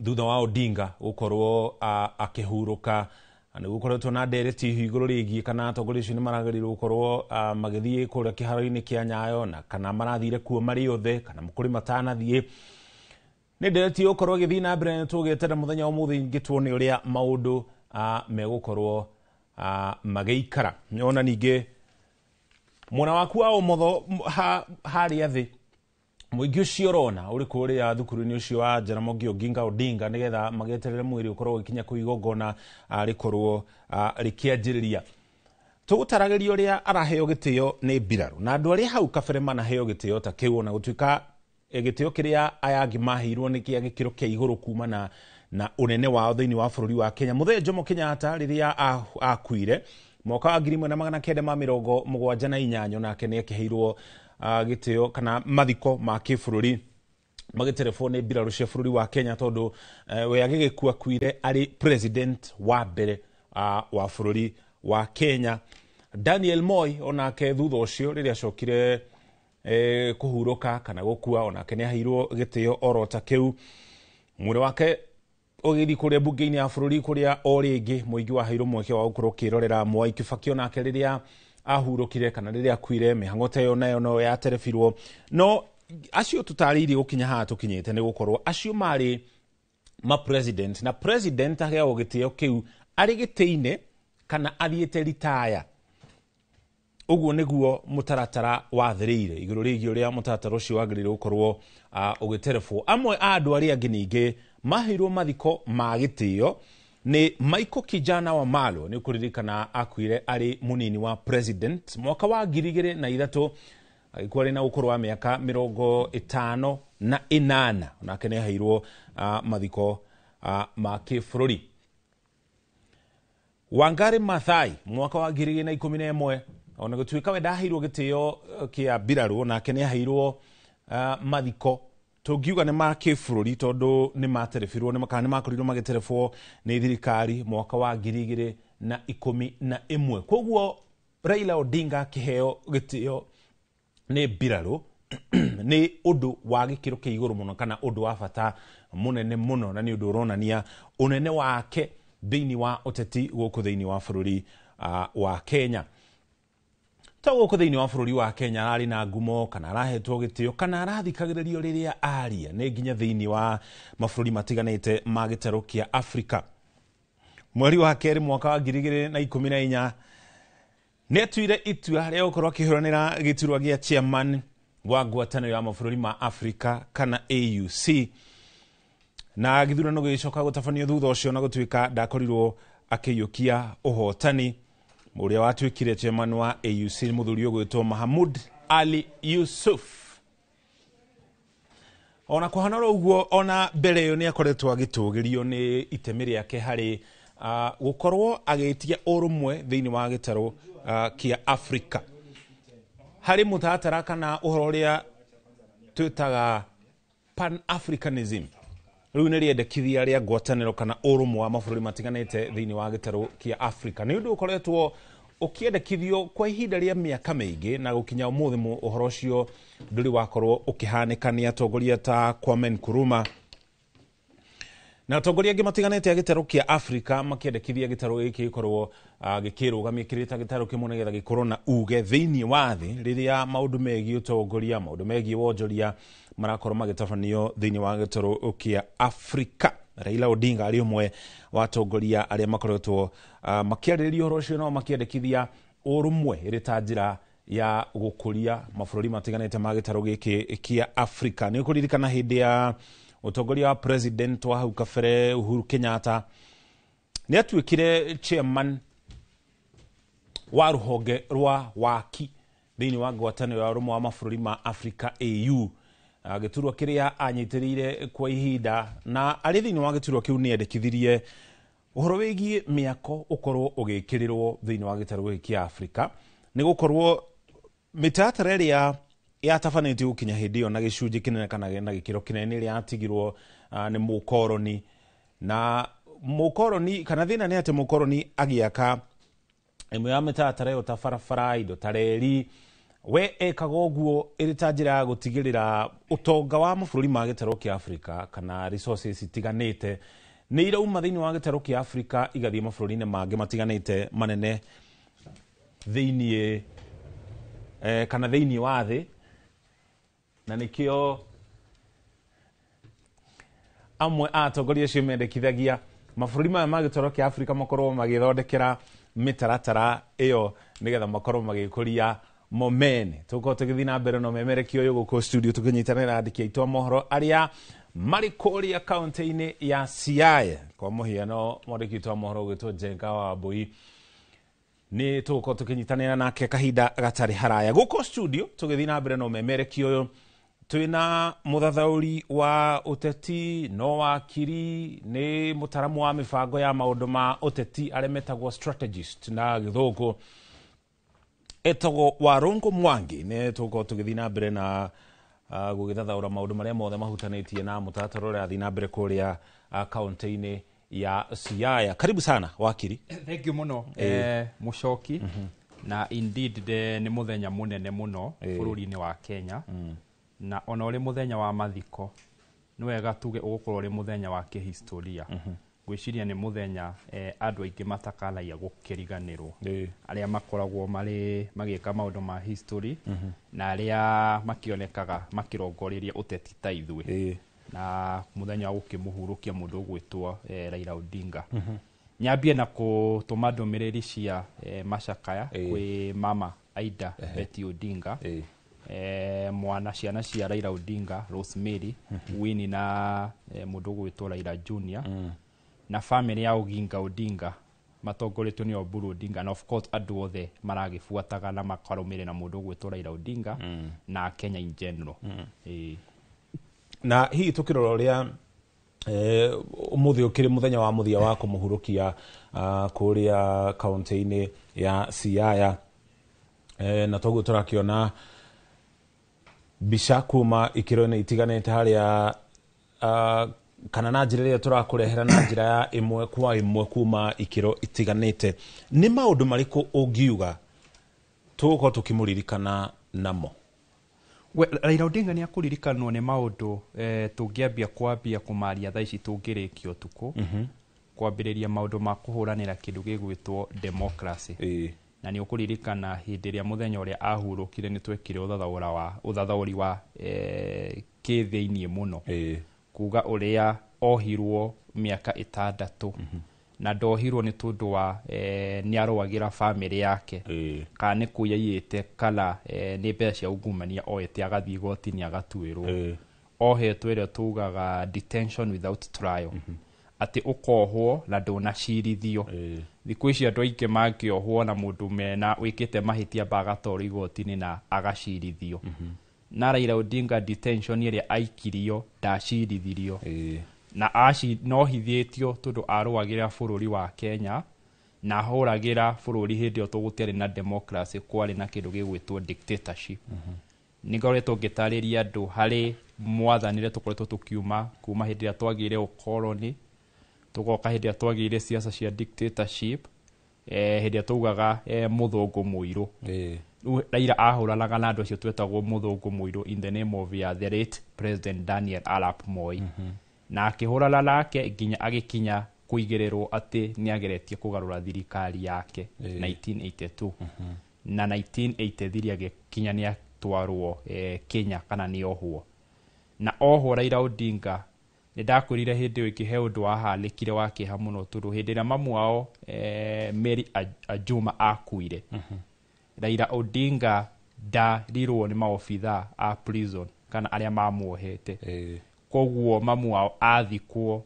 thutha wa Odinga gũkorwo akĩhurũka. Nĩ gũkoretwo na ndereti igũrũ rĩgiĩ kana atongoria acio nĩ maragĩrĩirwo gũkorwo magĩthiĩ kũrĩa kĩharo-inĩ kĩa Nyayo na kana marathire kuo marĩ othe kana kũrĩ matanathiĩ. Nĩ ndereti ĩgũkorwo ĩgĩthiĩ na mbere, tũgĩeterera mũthenya wa ũmũthĩ ingĩ tuone ũrĩa maũndũ megũkorwo magĩikara. Ona ningĩ mwena waku wa ũmotho harĩa thĩ mũingĩ ũcio ũrona ũrĩ kũrĩa thukuru-inĩ ũcio wa Jaramogi Oginga Odinga nĩgetha magĩeterere mwĩrĩ ũkorwo ũgĩkinya kũu igongona rĩkorwo rĩkĩanjĩrĩria. Tũgũtaragĩria ũrĩa araheo gĩtĩo nĩ mbirarũ na andũ arĩa hau kabere manaheo gĩtĩo ta kĩu, ona gũtuĩka gĩtĩo kĩrĩa aya angĩ maheirwo nĩ kĩa gĩkĩro kĩa igũrũ kumana na ũnene wao thĩinĩ wa bũrũri wa Kenya. Mũthee Jomo Kenyatta rĩrĩa akuire mwaka wa 1978 nake nĩ akĩheirwo gĩtĩo kana mathiko ma kĩbũrũri magĩterebwo nĩ mbirarũ cia bũrũri wa Kenya tondũ we agĩgĩkua akuire arĩ president wa mbere wa bũrũri wa Kenya. Daniel Moi onake thutha ũcio rĩrĩa acokire kũhurũka kana gũkua onake nĩ aheirwo gĩtĩo oro ta kĩu. Mwĩrĩ wake ũgĩthiĩ kũrĩa mbunge-inĩ ya bũrũri kũrĩa o rĩngĩ mũingĩ waheirwo mweke wa gũkorwo ũkĩrorera Mwai Kibaki onake rĩrĩa ahurũkire kana rĩrĩa akuire mĩhang'o ta ĩyo nayo no yaterebirwo. No acio tũtarĩirie gũkinya haha tũkinyĩte nĩ gũkorwo acio marĩ ma president na president aheagwo gĩtĩo kĩu arĩ gĩtĩ-inĩ kana athiĩte ritaya. Ũguo nĩguo mũtaratara wathĩrĩire igũrũ rĩgiĩ ũrĩa mũtaratara ũcio wagĩrĩirwo gũkorwo ũgĩterebwo. Amwe a andũ arĩa angĩ ningĩ maheirwo mathiko ma gĩtĩo nĩ Michael Kijana wa Malo, nĩ ũkũririkana akuire arĩ mũnini wa president mwaka wa 2003 agĩkua arĩ na ũkũrũ wa mĩaka 58, onake nĩ aheirwo mathiko ma kĩbũrũri. Wangari Maathai mwaka wa 2011 ona gũtuĩka we ndaheirwo gĩtĩo kĩa mbirarũ onake nĩ aheirwo mathiko tũngiuga nĩ ma kĩbũrũri tondũ nĩ materebirwo kana nĩ makorirwo magĩterebwo nĩ thirikari mwaka wa 2011. Koguo Raila Odinga akĩheo gĩtĩo nĩ mbirarũ nĩ ũndũ wa gĩkĩro kĩa igũrũ mũno kana ũndũ wa bata mũnene mũno, na nĩ ũndũ ũronania ũnene wake thĩinĩ wa ũteti gũkũ thĩinĩ wa bũrũri wa Kenya. Ta gũkũ thĩinĩ wa bũrũri wa Kenya ararĩ na ngumo kana arahetwo gĩtĩo kana arathikagĩrĩrio rĩrĩa aria nĩ nginya thĩinĩ wa mabũrũri matiganĩte ma gĩtarũ kĩa Afrika. Mweri wa kerĩ mwaka wa 2014 nĩ atuire itua rĩa gũkorwo akĩhũranĩra gĩturwa gĩa chairman wa ngwatanĩro ya mabũrũri ma Afrika kana AUC, na gĩthurano gĩgĩcoka gũtabanio thutha ũcio na gũtuĩka ndakorirwo akĩiyũkia ũhotani. Ũrĩa watuĩkire chairman wa AUC nĩ mũthuri ũgwĩtwo Mahamud Ali Yusuf. Ona kũhana oro ũguo, ona mbere ĩyo nĩ akoretwo agĩtũgĩrio nĩ itemi rĩake harĩ gũkorwo agĩtia ũrũmwe thĩinĩ wa gĩtarũ kĩa Afrika harĩ mũtaratara kana ũhoro ũrĩa twĩtaga Pan-Africanism. Rĩu nĩ rĩendekithia rĩa ngwatanĩro kana ũrũmwe wa mabũrũri matiganĩte thĩinĩ wa gĩtarũ kĩa Afrika. Nĩ ũndũ ũkoretwo ũkĩendekithio kwa ihinda rĩa mĩaka mĩingĩ na gũkinya ũmũthĩ ũhoro ũcio ndũrĩ wakorwo ũkĩhanĩka nĩ atongoria ta Kwame Nkrumah na atongoria angĩ matiganĩte a gĩtarũ kĩa Afrika makĩendekithia gĩtarũ gĩkĩ gĩkorwo gĩkĩrũgamia kĩrĩ ta gĩtarũ kĩmwe nĩgetha gĩkorwo na uge thĩinĩ wa thĩ rĩrĩa maũndũ megiĩ ũtongoria, maũndũ megiĩ wonjoria marakorwo magĩtabanio thĩinĩ wa gĩtarũ kĩa Afrika. Raila Odinga arĩ ũmwe wa atongoria arĩa makoretwo makĩarĩrĩria ũhoro ũcio nao makĩendekithia ũrũmwe ĩrĩ ta njĩra ya gũkũria mabũrũri matiganĩte ma gĩtarũ gĩkĩ kĩa Afrika. Nĩ ũkũririkana hĩndĩ ya Ũtongoria wa president wa hau kabere Uhuru Kenyatta nĩ atuĩkire chairman wa rũhonge rwa waki thĩinĩ wa ngwatanĩro ya ũrũmwe wa mabũrũri ma Africa AU, gĩturwa kĩrĩa anyitĩrĩire kwa ihinda, na arĩ thĩinĩ wa gĩturwa kĩu nĩ endekithirie ũhoro wĩgiĩ mĩako ũkorwo ũgĩkĩrĩrwo thĩinĩ wa gĩtarũ gĩkĩ kĩa Afrika, nĩ gũkorwo mĩtaratara ĩrĩa yatabanĩtio gũkinya hĩndĩ ĩyo na gĩcunjĩ kĩnene kana na gĩkĩro kĩnene nĩ ĩrĩa yatigirwo nĩ mũkoroni, na mũkoroni kana thĩna nĩ atĩ mũkoroni agĩaka ĩmwe ya mĩtaratara ĩyo ta barabara, indo ta reri, we ekaga ũguo ĩrĩ ta njĩra ya gũtigĩrĩra ũtonga wa mabũrũri ma gĩtarũ kĩa Afrika kana resources itiganĩte nĩ irauma thĩinĩ wa gĩtarũ kĩa Afrika igathiĩ mabũrũri-inĩ mangĩ matiganĩte manene thĩinĩ kana thĩinĩ wa thĩ, na nĩkĩo amwe a atongoria acio mendekithagia mabũrũri maya ma gĩtarũ kĩa Afrika makorwo magĩthondekera mĩtaratara ĩyo nĩgetha makorwo magĩkũria momene. Tũkorwo tũgĩthiĩ na mbere na ũmemerekia ũyũ gũkũ studio tũkĩnyitanĩra andĩki aitũ a mohoro arĩa marĩ kũrĩa kaunti-inĩ ya Siaya. Kwa mũhiano mwandĩki witũ wa mohoro ũgwĩtwo Njenga wa Wambui nĩ tũgũkorwo tũkĩnyitanĩra nake kahinda gatarĩ haraya. Gũkũ studio tũgĩthiĩ na mbere na ũmemerekia ũyũ twĩna mũthathaũri wa ũteti, no wakiri, nĩ mũtaramu wa mĩbango ya maũndũ ma ũteti arĩa metagwo strategist na gĩthũngũ, etagwo Warũngũ Mwangi. Nĩ tũgũkorwo tũgĩthiĩ na mbere na gũgĩthathaũra maũndũ marĩa mothe mahutanĩtie na mũtaratara ũrĩa ũrathiĩ na mbere kũrĩa kaunti-inĩ ya Siaya. Karibu sana wakiri. Thank you mũno Mũcoki. Na indeed nĩ mũthenya mũnene mũno bũrũri-inĩ wa Kenya. Na ona ũrĩ mũthenya wa mathiko nĩ wega tuge ũgũkorwo ũrĩ mũthenya wa kĩhistoria. Ngwĩciria nĩ mũthenya andũ aingĩ matakanagia gũkĩriganĩrwo, arĩa makoragwo marĩ magĩka maũndũ ma history na arĩa makĩonekaga makĩrongoreria ũteti ta ithuĩ, na mũthenya wa gũkĩmũhurũkia mũndũ ũgwĩtwo Raila Odinga. Nyambie na kũtũma ndũmĩrĩri cia macakaya kwĩ mama Aida Betty Odinga, mwana ciana cia Raila Odinga, Rosemary, Winnie na mũndũ ũgwĩtwo Raila Junior, na family ya Oginga Odinga matongoretio nĩ Oburu Odinga, na of course andũ othe maragĩbuataga na makarũmĩrĩra mũndũ ũgwĩtwo Raila Odinga na Kenya in general. Na hihi tũkĩrora ũrĩa ũmũthĩ ũkĩrĩ mũthenya wa mũthia wa kũmũhurũkia kũrĩa kaunti-inĩ ya Siaya, na toguo tũrakĩona mbica kuma ikĩro-inĩ itiganĩte harĩa kana na njĩra ĩrĩa tũrakũrehera na njĩra ya ĩmwe kwa ĩmwe kuma ikĩro itiganĩte, nĩ maũndũ marĩkũ ũngiuga tũgũkorwo tũkĩmũririkana namo? Raila Odinga nĩ akũririkanwo nĩ maũndũ tũngĩambia kwambia kũmaria thaa ici tũngĩrĩkia ũtukũ, kwambĩrĩria maũndũ ma kũhũranĩra kĩndũ gĩgwĩtwo democracy. Na nĩ ũkũririkana hĩndĩ ĩrĩa mũthenya ũrĩa ahurũkire nĩ twekire ũthathaũri wa kĩthĩiniĩ mũno, kuga ũrĩa ohirwo mĩaka 6 na ndohirwo nĩ tondũ wa nĩ arũagĩra famĩlĩ yake kana nĩ kũiyaiyĩte kana nĩ mbeca cia ungumania oete agathiĩ igoti-inĩ agatuĩrwo. Ohetwo ĩrĩa tugaga detention without trial, atĩ ũkohwo na ndũnacirithio. Thikũ ici andũ aingĩ mangĩohwo na mũndũ mena wĩkĩte mahĩtia bagatwarwo igoti-inĩ na agacirithio. Na Raila Odinga detention ĩrĩa aikirio ndacirithirio, na nohithĩtio tondũ arũagĩra bũrũri wa Kenya na ahũragĩra bũrũri hĩndĩ ĩyo tũgũtiarĩ na democracy, kwarĩ na kĩndũ gĩgwĩtwo dictatorship. Nĩ ngoretwo ngĩtarĩria andũ harĩ mwathanĩre tũkoretwo tũkiuma kuma hĩndĩ ĩrĩa twagĩire ũkoroni, tũgoka hĩndĩ ĩrĩa twagĩire siasa cia dictatorship, hĩndĩ ĩrĩa tugaga mũthũngũ mũirũ. Raila ahũranaga na andũ acio twetagwo mũthũngũ mũirũ in the name of the late President Daniel Arap Moi. Na akĩhũrana nake nginya agĩkinya kũigĩrĩrwo atĩ nĩ ageretie kũgarũra thirikari yake 1982. Na 1983 agĩkinya nĩ atwarwo Kenya kana nĩ ohwo. Na ohwo Raila Odinga nĩ ndakwĩrire hĩndĩ ĩyo ĩngĩ he ũndũ wahanĩkire wa kĩeha mũno tondũ hĩndĩ ĩrĩa mamu wao Mary Ajuma akuire, Raila Odinga ndarirwo nĩ maobithaa a prison kana arĩa mamuohete. Koguo mamu wao athikwo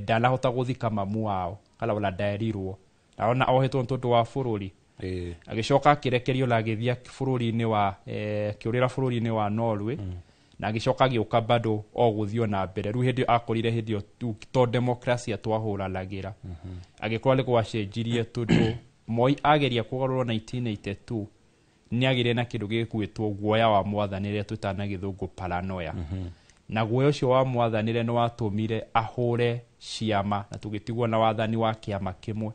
ndanahota gũthika mamu wao kana ona nderirwo na ona ohetwo nĩ tondũ wa bũrũri. Agĩcoka akĩrekerio na agĩthiĩ bũrũri-inĩ wa kĩũrĩra bũrũri-inĩ wa Norway. Na agĩcoka agĩũka bado o gũthiĩ na mbere. Rĩu hĩndĩ akorire hĩndĩ ĩyo to demokrasia twahũranagĩra. Agĩkorwo nĩ gwacenjirie tondũ Moi ageria kũgarũrwo 1982 nĩ agĩire na kĩndũ gĩgwĩtwo guoya wa mwathanĩre twĩtaga na gĩthũngũ paranoia. Na guoya ũcio wa mwathanĩre nĩ watũmire ahũre ciama na tũgĩtigwo na wathani wa kĩama kĩmwe.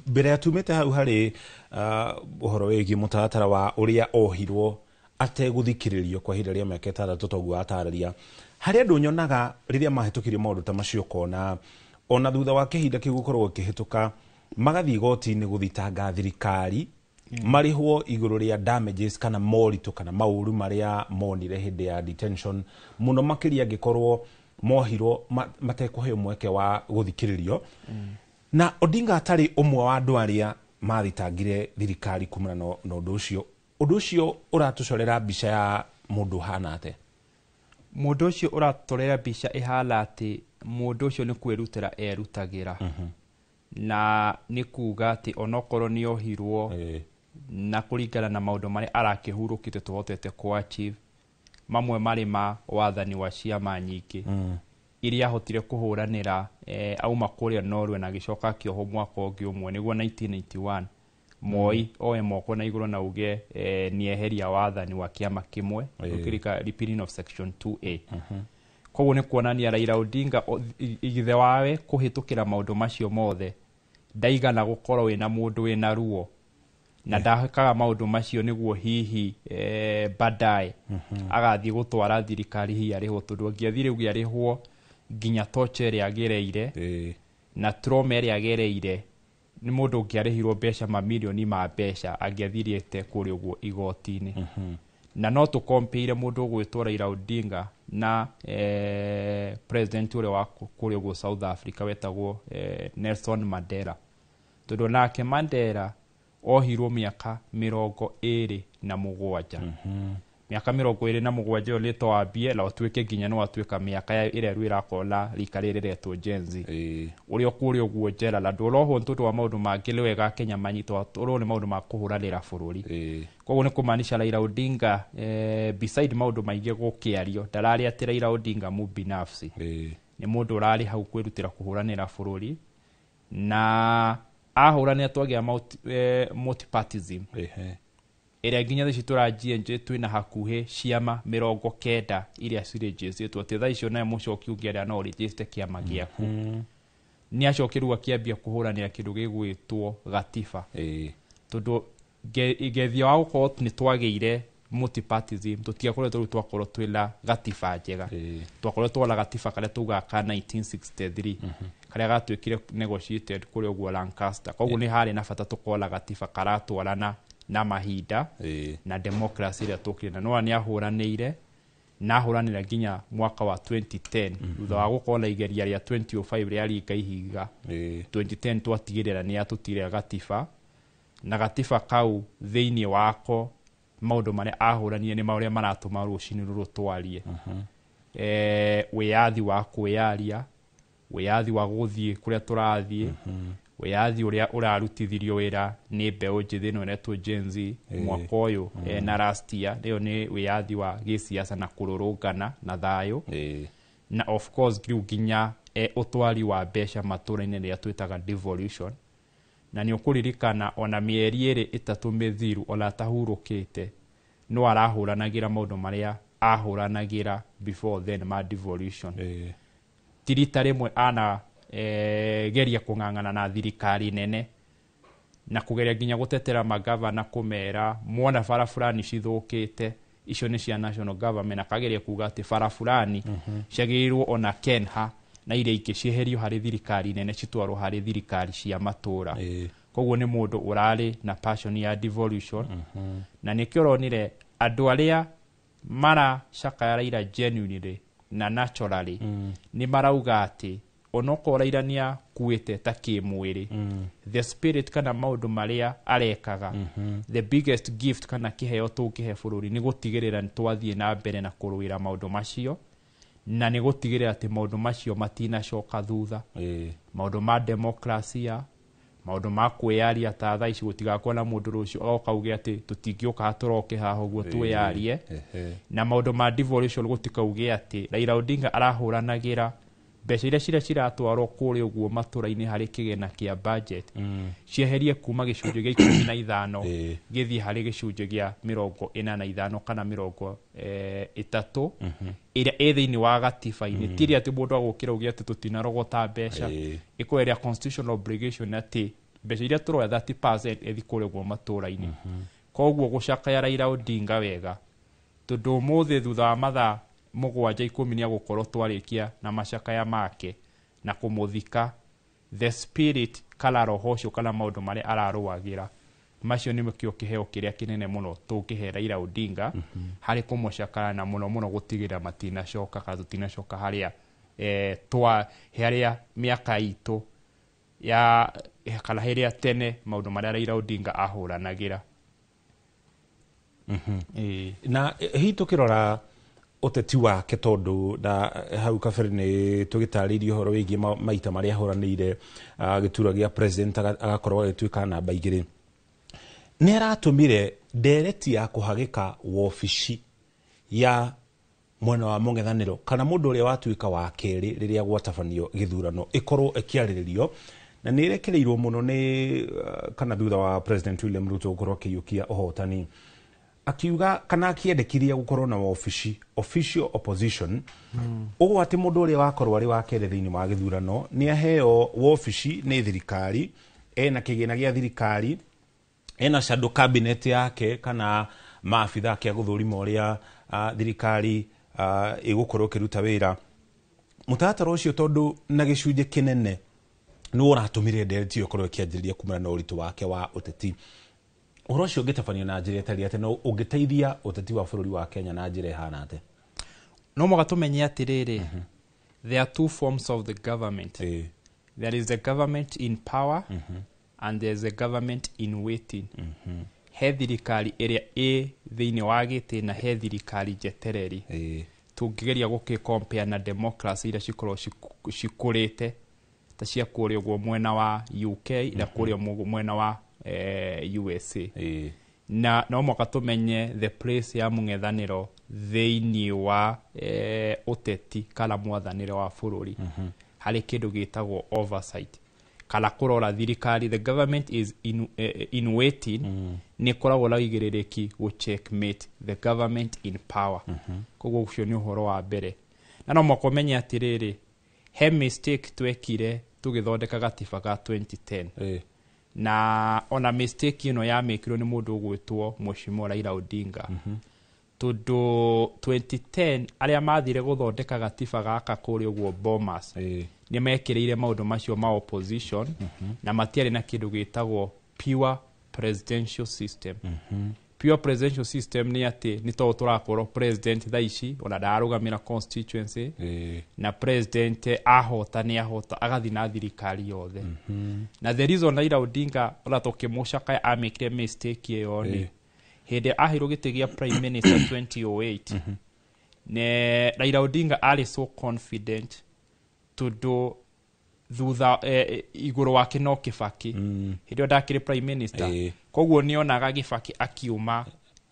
Mbere ya tumĩte hau harĩ ũhoro wĩgiĩ mũtaratara wa ũrĩa ohirwo ategũthikĩrĩrio kwa ihinda rĩa mĩaka 6 toguo atarĩria, harĩ andũ nyonaga rĩrĩa mahĩtũkirie maũndũ ta macio kona ona thutha wa kĩhinda kĩu gũkorwo gĩkĩhĩtũka magathiĩ igoti-inĩ gũthitanga thirikari marĩhwo igũrũ rĩa damages kana moritũ kana maũru marĩa monire hĩndĩ ya detention, mũno makĩria angĩkorwo mohirwo matekũheo mweke wa gũthikĩrĩrio. Na Odinga atarĩ ũmwe wa andũ arĩa mathitangire thirikari kumana na ũndũ ũcio. Ũndũ ũcio ũratũcorera mbica ya mũndũ ũhana atĩa? Mũndũ ũcio ũratũcorera mbica ĩhana atĩ mũndũ ũcio nĩ kwĩrutĩra erutagĩra. Na nĩ kuga atĩ onokorwo nĩ ohirwo na kũringana na maũndũ marĩa arakĩhurũkĩte tũhotete kũ achieve, mamwe marĩ ma wathani wa ciama nyingĩ iria ahotire kũhũranĩra auma kũrĩa Norway na agĩcoka akĩohwo mwaka ũngĩ ũmwe nĩguo 1991 Moi oe moko na igũrũ na uge nĩeheria wathani wa kĩama kĩmwe ũkĩrika repealing of section 2A. Koguo nĩ kuonania Raila Odinga ithe wawe kũhĩtũkĩra maũndũ macio mothe ndaigana gũkorwo wĩna mũndũ wĩna ruo na ndakaga maũndũ macio nĩguo hihi baadaye agathiĩ gũtwara thirikari hihi arĩhwo, tondũ angĩathire ũguo arĩhwo nginya torture ĩrĩa agereire na trauma ĩrĩa agereire nĩ mũndũ ũngĩarĩhirwo mbeca mamirioni ma mbeca angĩathirĩte kũrĩa ũguo igoti-inĩ. Na no tũkompĩire mũndũ ũgwĩtwo Raila Odinga na president ũrĩa wa kũrĩa ũguo South Africa wetagwo Nelson Mandela, tondũ nake Mandela ohirwo mĩaka 27. Mĩaka 27 ĩyo nĩ towambie na ũtuĩke nginya nĩ watuĩka mĩaka ĩrĩa rĩu ĩrakorwo na rika rĩrĩ rĩretwo Gen Z ũrĩa kũrĩa ũguo njera na ndũrohwo nĩ tondũ wa maũndũ mangĩ nĩ wega Kenya manyitwo ũrwo nĩ maũndũ ma kũhũranĩra bũrũri. Koguo nĩ kũmaanisha Raila Odinga beside maũndũ maingĩ gũkĩario ndararĩ atĩ Raila Odinga mũbinafsi nĩ mũndũ ũrarĩ hau kwĩrutĩra kũhũranĩra bũrũri na ahũranĩra twagĩa multipartism ĩrĩa nginya thaa ici tũranjienje twĩna hakuhĩ ciama 90 iria cirĩnjĩcĩtwo atĩ thaa icio nawe mũcoki ũngĩarĩa no ũrĩnjĩcite kĩama gĩaku. Nĩ acokire rĩu akĩambia kũhũranĩra kĩndũ gĩgwĩtwo gatiba tondũ ngethia wa gũkorwo nĩ twagĩire multipartism tũtiakoretwo rĩu twakorwo twĩna gatiba njega, twakoretwo na gatiba karĩa tugaga ka 1963 karĩa gatuĩkire negotiated kũrĩa ũguo Lancaster. Koguo nĩ harĩ na bata tũkorwo na gatiba karatwarana na mahinda na democracy ĩrĩa tũkire na no nĩ ahũranĩire na ahũranĩra nginya mwaka wa 2010 thutha wa gũkorwo na igeria rĩa 2005 rĩa ringa ihiga. 2010 twatigĩrĩra nĩ atũtigĩrĩra gatiba na gatiba kau thĩinĩ wako maũndũ marĩa ahũranire nĩ marĩa maratũma rũcinĩ rũrũ twarie. Wĩyathi wa kwĩyaria, wĩyathi wa gũthiĩ kũrĩa tũrathiĩ, wĩyathi ũrĩa ũrarutithirio wĩra nĩ mbeũ njĩthĩ ĩno ĩretwo Gen Z mwaka ũyũ na last year ĩyo nĩ wĩyathi wa gĩsiasa na kũrũrũngana na thayũ na of course rĩu nginya ũtwari wa mbeca matũra-inĩ rĩrĩa twĩtaga devolution. Na nĩ ũkũririkana ona mĩeri 2 3 mĩthiru ona atahurũkĩte no arahũranagĩra maũndũ marĩa ahũranagĩra before then ma devolution. Ti rita rĩmwe ana geria kũng'ang'ana na thirikari nene na kũgeria nginya gũtetera magavana kũmera mwona bara fulani cithũkĩte icio nĩ cia national government, akageria kuga atĩ bara fulani ciagĩrĩirwo ona Kenha na iria ingĩ cieherio harĩ thirikari nene citwarwo harĩ thirikari cia matũra. Koguo nĩ mũndũ ũrarĩ na passion ya devolution. Na nĩkĩo ũronire andũ arĩa maracakaya Raila genuinely na naturally nĩ marauga atĩ Onokorwo Raila nĩ akuĩte ta kĩmwĩrĩ, the spirit kana maũndũ marĩa arekaga, the biggest gift kana kĩheo tũngĩhe bũrũri nĩ gũtigĩrĩra nĩ twathiĩ na mbere na kũrũĩra maũndũ macio, na nĩ gũtigĩrĩra atĩ maũndũ macio matinacoka thutha. Maũndũ ma demokrasia, maũndũ ma kwĩyaria, ta thaa ici gũtigakorwo na mũndũ rũciũ agoka auge atĩ tũtingĩũka haha tũroke haha ũguo twĩyarie. Na maũndũ ma devolution, gũtikauge atĩ Raila Odinga arahũranagĩra mbeca iria ciria ciratwarwo kũrĩa ũguo matũra-inĩ harĩ kĩgĩna kĩa budget cieherie kuma gĩcunjĩ gĩa 15 gĩthiĩ harĩ gĩcunjĩ gĩa 45 kana 30 ĩrĩa ĩ thĩinĩ wa gatiba-inĩ. Ti ĩrĩa atĩ mũndũ agũkĩra uge atĩ tũtinarogota mbeca, ĩkorwo ĩrĩa constitutional obligation atĩ mbeca iria tũroya 30% ĩthiĩ kũrĩa ũguo matũra-inĩ. Koguo gũcakaya Raila Odinga wega, tondũ ũmũthĩ thutha wa mathaa 7, 10 nĩ agũkorwo twarĩkia na macakaya make na kũmũthika, the spirit kana roho ũcio kana maũndũ marĩa ararũagĩra, macio nĩ kĩo kĩheo kĩrĩa kĩnene mũno tũngĩhe Raila Odinga harĩ kũmũcakaya, na mũno mũno gũtigĩrĩra matinacoka kana tũtinacoka harĩa twa harĩa mĩaka itũ ya kana harĩa tene maũndũ marĩa Raila Odinga ahũranagĩra. Na hihi tũkĩrora ũteti wake, tondũ na hau kabere nĩ tũgĩtarĩirie ũhoro wĩgiĩ maita marĩa ahũranĩire gĩturwa gĩa president, agakorwo agĩtuĩka namba 2, nĩ aratũmire ndereti ya kũhagĩka wobici ya mwena wa mũng'ethanĩro kana mũndũ ũrĩa watuĩka wa kerĩ rĩrĩa gwatabanio gĩthurano ĩkorwo ĩkĩarĩrĩrio, na nĩ ĩrekereirwo mũno nĩ kana thutha wa President William Ruto gũkorwo akĩiyũkia ũhotani, akiuga kana akĩendekithia gũkorwo na wabici official opposition, ũguo atĩ mũndũ ũrĩa wakorwo arĩ wa kerĩ thĩinĩ wa gĩthurano nĩ aheo wabici nĩ thirikari, ena kĩgĩna gĩa thirikari, ena shadow cabinet yake kana maabitha ake a gũthũrima ũrĩa thirikari ĩgũkorwo ĩkĩruta wĩra. Mũtaratara ũcio, tondũ na gĩcunjĩ kĩnene nĩwo ũratũmire ndereti ĩyo ĩkorwo ĩkĩanjĩrĩria kumana na ũritũ wake wa ũteti, ũhoro ũcio ũngĩtabanio na njĩra ĩtariĩ atĩ no ũngĩteithia ũteti wa bũrũri wa Kenya na njĩra ĩhana atĩa? No mũhaka tũmenye atĩrĩrĩ, there are two forms of the government. There is the government in power and there is a government in waiting. He thirikari ĩrĩa ĩ thĩinĩ wa gĩtĩ na he thirikari njetereri. Tũngĩgeria gũkĩ compare na democracy iria cikoragwo cikũrĩte ta cia kũrĩa ũguo mwena wa UK na kũrĩa mwena wa USA, na no mũhaka tũmenye the place ya mũng'ethanĩro thĩinĩ wa ũteti kana mwathanĩre wa bũrũri harĩ kĩndũ gĩtagwo oversight kana kũrora thirikari. The government is in waiting nĩ ĩkoragwo na ũigĩrĩrĩki gũ checkmate the government in power. Koguo ũcio nĩ ũhoro wa mbere. Na no mũhaka ũmenye atĩrĩrĩ, he mistake twekire tũgĩthondeka gatiba ga 2010, na ona mistake ĩno yamĩkirwo nĩ mũndũ ũgwĩtwo Mheshimiwa Raila Odinga, tondũ 2010 arĩa mathire gũthondeka gatiba gaka kũrĩa ũguo Bomas nĩ mekĩrĩire maũndũ macio ma opposition na matiarĩ na kĩndũ gĩtagwo pure presidential system. Pure presidential system nĩ atĩ nĩ tondũ tũrakorwo president thaa ici ona ndararũgamĩra constituency, na president ahota nĩ ahota agathiĩ na thirikari yothe. Na the reason Raila Odinga ona tũkĩmũcakaya amĩkire mistake ĩyo nĩ hĩndĩ aheirwo gĩtĩ gĩa prime minister 2008, ne Raila Odinga arĩ so confident tondũ thutha igũrũ wake no Kibaki hĩndĩ ĩyo ndakĩrĩ prime minister. Koguo nĩonaga Kibaki akiuma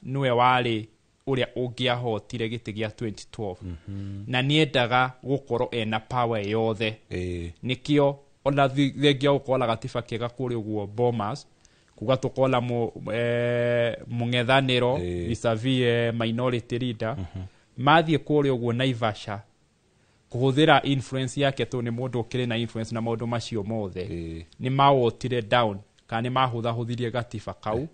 nĩwe warĩ ũrĩa ũngĩahotire gĩtĩ gĩa 2012, na nĩendaga gũkorwo ena power yothe. Nĩkĩo ona thengia gũkorwo na gatiba kega kũrĩa ũguo Bomas, kuga tũkorwo na mũng'ethanĩro vis-a-vis minority leader, mathiĩ kũrĩa ũguo Naivasha kũhũthĩra influence yake, tondũ nĩ mũndũ ũkĩrĩ na influence na maũndũ macio mothe, nĩ mawotire down kana nĩ mahũthahũthirie gatiba kau,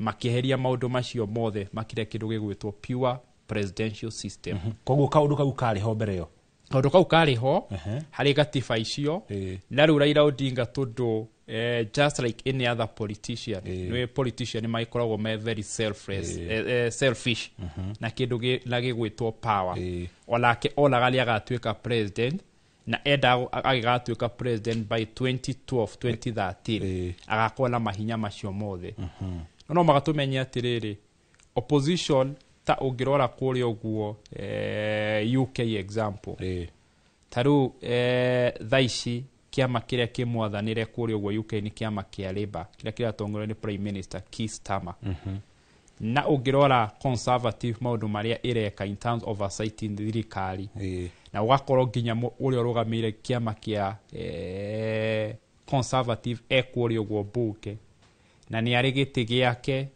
makĩeheria maũndũ macio mothe, makĩrĩa kĩndũ gĩgwĩtwo pure presidential system. Koguo kaũndũ kau karĩ ho mbere ĩyo? Kaũndũ kau karĩ ho harĩ gatiba icio. Na rĩu Raila Odinga, tondũ just like any other politician, nĩ politician nĩ magĩkoragwo me very selfless, selfish na kĩndũ na gĩgwĩtwo power, onake onaga nĩ agatuĩka president. Na endaga agĩgatuĩka president by 2012 2013 agakorwo na mahinya macio mothe. No magatũmenye atĩrĩrĩ, opposition ta ũngĩrora kũrĩa ũguo, UK example, ta rĩu thaa ici kĩama kĩrĩa kĩmwathanĩre kũrĩa ũguo UK nĩ kĩama kĩa Labour kĩrĩa kĩratongorio nĩ Prime Minister Keir Starmer. Na ũngĩrora Conservative, maũndũ marĩa ĩreka in terms of oversight thirikari, na ũgakorwo nginya ũrĩa ũrũgamĩrĩire kĩama kĩa Conservative ekũrĩa ũguo mbunge na nĩ arĩ gĩtĩ gĩake,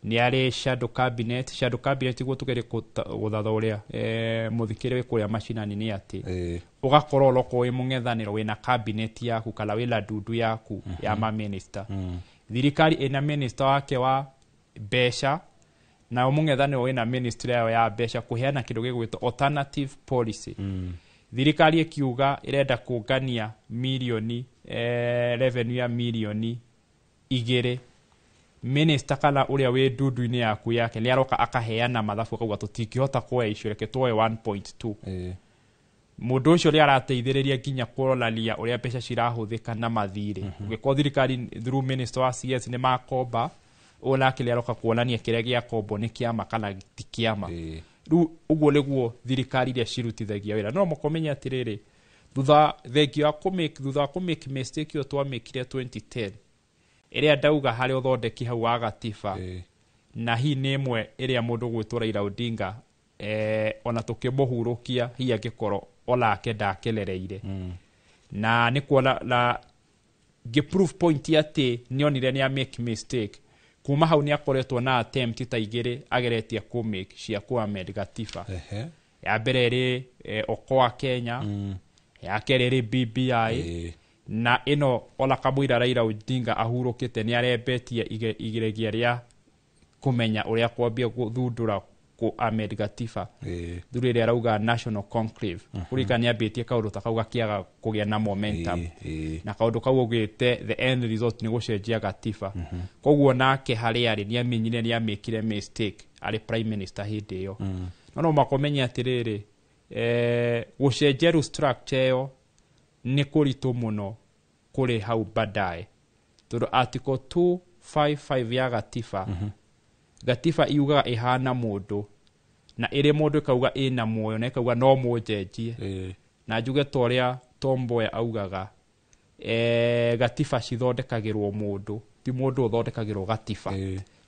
nĩ arĩ shadow cabinet. Shadow cabinet, guo tũgerie gũthathaũrĩa mũthikĩrĩria wĩ kũrĩa macinani, nĩ atĩ ũgakorwo onokorwo wĩ mũng'ethanĩro wĩna cabinet yaku kana wĩna ndundu yaku ya maminista. Thirikari ĩna minister wake wa mbeca, nao mũng'ethanĩro wĩna ministry yao ya mbeca kũheana kĩndũ gĩgwĩtwo alternative policy. Thirikari ĩkiuga ĩrenda kũngania mirioni revenue ya mirioni 2, minister kana ũrĩa wĩ ndundu-inĩ yaku yake nĩ aroka akaheana mathabu akauga tũtingĩhota kuoya icio, reke tuoe 1.2. Mũndũ ũcio ũrĩa arateithĩrĩria nginya kũronania ũrĩa mbeca cirahũthĩka na mathirĩ, ũngĩkorwo thirikari through minister wa CS nĩ makomba, ũyũ nake nĩ aroka kuonania kĩrĩa gĩakombwo nĩ kĩama kana ti kĩama. Rĩu ũguo nĩguo thirikari iria cirutithagia wĩra. No mũkũmenya atĩrĩrĩ, thutha thengia wa kũmake, thutha wa kũmake mistake ĩyo twamĩkire 2010 ĩrĩa ndauga harĩ ũthondeki hau wa gatiba, na hihi nĩ ĩmwe ĩrĩa mũndũ gwĩtwo Raila Odinga ona tũkĩmũhurũkia hihi angĩkorwo onake ndakenereire na nĩ kuona na ngĩ proof point atĩ nĩonire nĩ make mistake. Kuma hau nĩ akoretwo na attempt ta igĩrĩ ageretie kũ make cia kũ amend gatiba. Ya mbere ĩrĩ Okoa Kenya, ya kerĩ ĩrĩ BBI, na ĩno ona kamũira Raila Odinga ahurũkĩte nĩ arembetie igeregia rĩa kũmenya ũrĩa kwambia gũthundũra kũ amend gatiba through ĩrĩa arauga national conclave. Kũrika nĩ ambĩtie kaũndũ ta kau gakĩaga kũgĩa na momentum, na kaũndũ kau ũgĩte the end result nĩ gũcenjia gatiba. Koguo nake harĩa arĩ nĩ amenyire nĩ amĩkire mistake arĩ prime minister hĩndĩ ĩyo. No makomenye atĩrĩrĩ, gũcenjia rĩu structure ĩyo nĩ kũritũ mũno kũrĩ hau baadaye, tondũ article 255 ya gatiba, gatiba iugaga ĩhana mũndũ na ĩrĩ mũndũ, ĩkauga ĩna muoyo na ĩkauga no mũnjenjie. Na njuge ta ũrĩa Tom Mboya augaga, gatiba cithondekagĩrwo mũndũ, ti mũndũ ũthondekagĩrwo gatiba.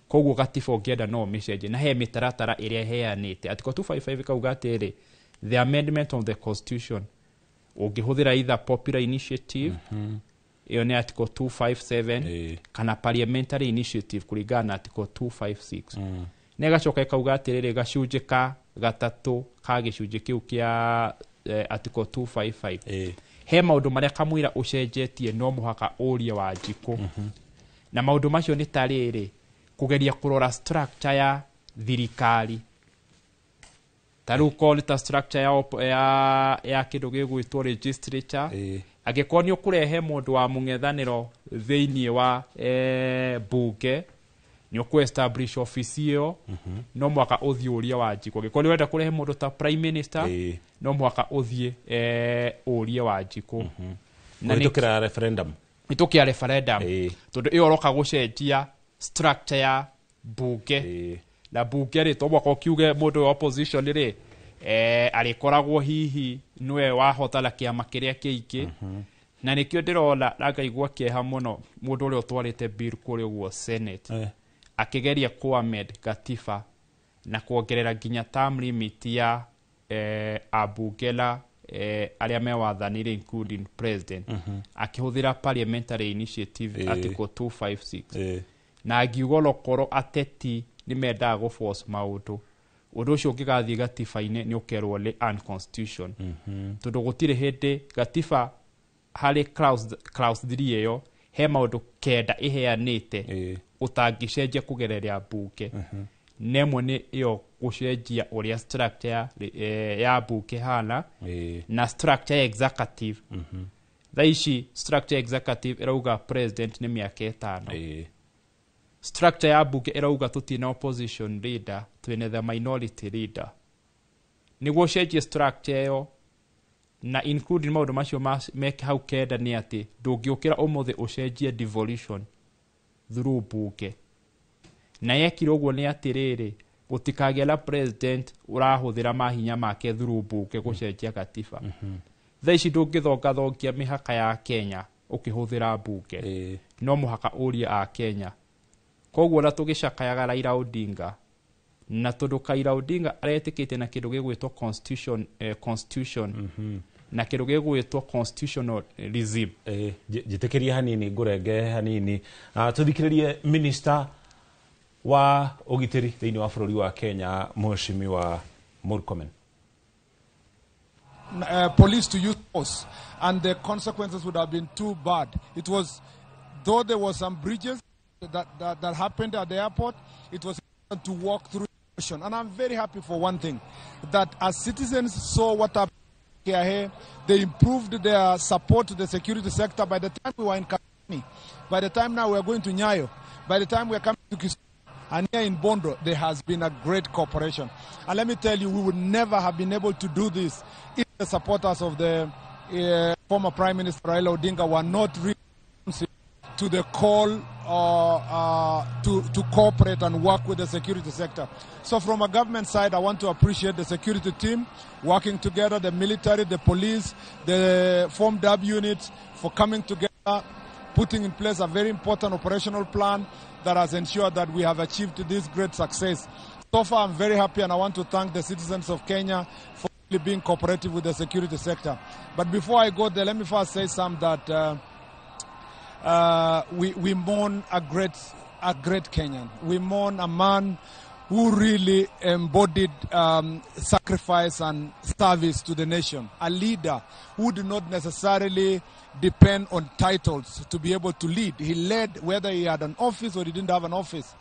Koguo gatiba ũngĩenda no ũmĩcenjie na he mĩtaratara ĩrĩa ĩheanĩte. Article 255 ĩkauga atĩrĩ, the amendment of the constitution ũngĩhũthĩra either popular initiative, ĩyo nĩ article 257, kana parliamentary initiative kũringana na article 256. Na ĩgacoka ĩkauga atĩrĩrĩ, gacunjĩ ka gatatũ ka gĩcunjĩ kĩu kĩa article 255, he maũndũ marĩa kamũira ũcenjetie no mũhaka ũrie Wanjikũ. Na maũndũ macio nĩ ta rĩrĩ, kũgeria kũrora structure ya thirikari, ta rĩu korwo nĩ ta structure ya kĩndũ gĩgwĩtwo legislature, angĩkorwo nĩ ũkũrehe mũndũ wa mũng'ethanĩro thĩinĩ wa bunge, nĩ ũkũ establish office ĩyo, no mũhaka ũthiĩ ũrie Wanjikũ. Angĩkorwo nĩ ũrenda kũrehe mũndũ ta prime minister, no mũhaka ũthiĩ ũrie Wanjikũ. Na Kũhĩtũkĩra referendum. Hĩtũkĩra referendum, tondũ ĩyo ũroka gũcenjia structure ya bunge. Na bunge rĩ, to mũhaka ũkiuge mũndũ wa opposition rĩ arĩkoragwo hihi nĩwe wahotana kĩama kĩrĩa kĩingĩ. Na nĩkĩo ndĩrona na ngaigua kĩeha mũno mũndũ ũrĩa ũtwarĩte bill kũrĩa ũguo Senate akĩgeria kũ amend gatiba na kuongerera nginya term limit ya ambunge na arĩa me wathani-rĩ, including president, akĩhũthĩra parliamentary initiative article 256. Na ngiuga onokorwo ateti nĩ mendaga gũ force maũndũ, ũndũ ũcio ũngĩgathiĩ gatiba-inĩ nĩ ũkerwo nĩ unconstitution, tondũ gũtirĩ hĩndĩ gatiba harĩ clause 3 ĩyo he maũndũ kenda ĩheanĩte ũtangĩcenjia kũgerera mbunge. Na ĩmwe nĩ ĩyo gũcenjia ũrĩa structure ya mbunge hana na structure ya executive. Thaa ici structure ya executive ĩrauga president nĩ mĩaka 5. Structure ya mbunge ĩrauga tũtirĩ na opposition leader, twĩna the minority leader. Nĩguo ũcenjie structure ĩyo Na including maũndũ macio me hau kenda nĩ atĩ ndũngĩũkĩra ũmũthĩ ũcenjie devolution through bunge. Na yekire ũguo nĩ atĩrĩrĩ, gũtikagĩa na president ũrahũthĩra mahinya make through bunge gũcenjia katiba. Thaa ici ndũngĩthongathongia mĩhaka ya Kenya ũkĩhũthĩra bunge, no mũhaka ũrie a Kenya. Koguo na tũgĩcakayaga Raila Odinga, na tondũ Raila Odinga aretĩkĩtie na kĩndũ gĩgwĩtwo constitution, constitution na kĩndũ gĩgwĩtwo constitutionalism. Njĩtĩkĩrie hanini ngũrenge hanini, tũthikĩrĩrie minister wa ũgitĩri thĩinĩ wa bũrũri wa Kenya, Mheshimiwa Murkomen. Police to use force, and the consequences would have been too bad. It was, though there were some breaches that happened at the airport, it was to walk through. And I'm very happy for one thing, that as citizens saw what happened here, they improved their support to the security sector. By the time we were in Kasarani, by the time now we are going to Nyayo, by the time we are coming to Kisumu, and here in Bondo, there has been a great cooperation. And let me tell you, we would never have been able to do this if the supporters of the former Prime Minister Raila Odinga were not responsive to the call to cooperate and work with the security sector. So from a government side, I want to appreciate the security team working together, the military, the police, the formed up units for coming together, putting in place a very important operational plan that has ensured that we have achieved this great success. So far, I'm very happy, and I want to thank the citizens of Kenya for really being cooperative with the security sector. But before I go there, let me first say some that we mourn a great Kenyan. We mourn a man who really embodied sacrifice and service to the nation, a leader who did not necessarily depend on titles to be able to lead. He led whether he had an office or he didn't have an office.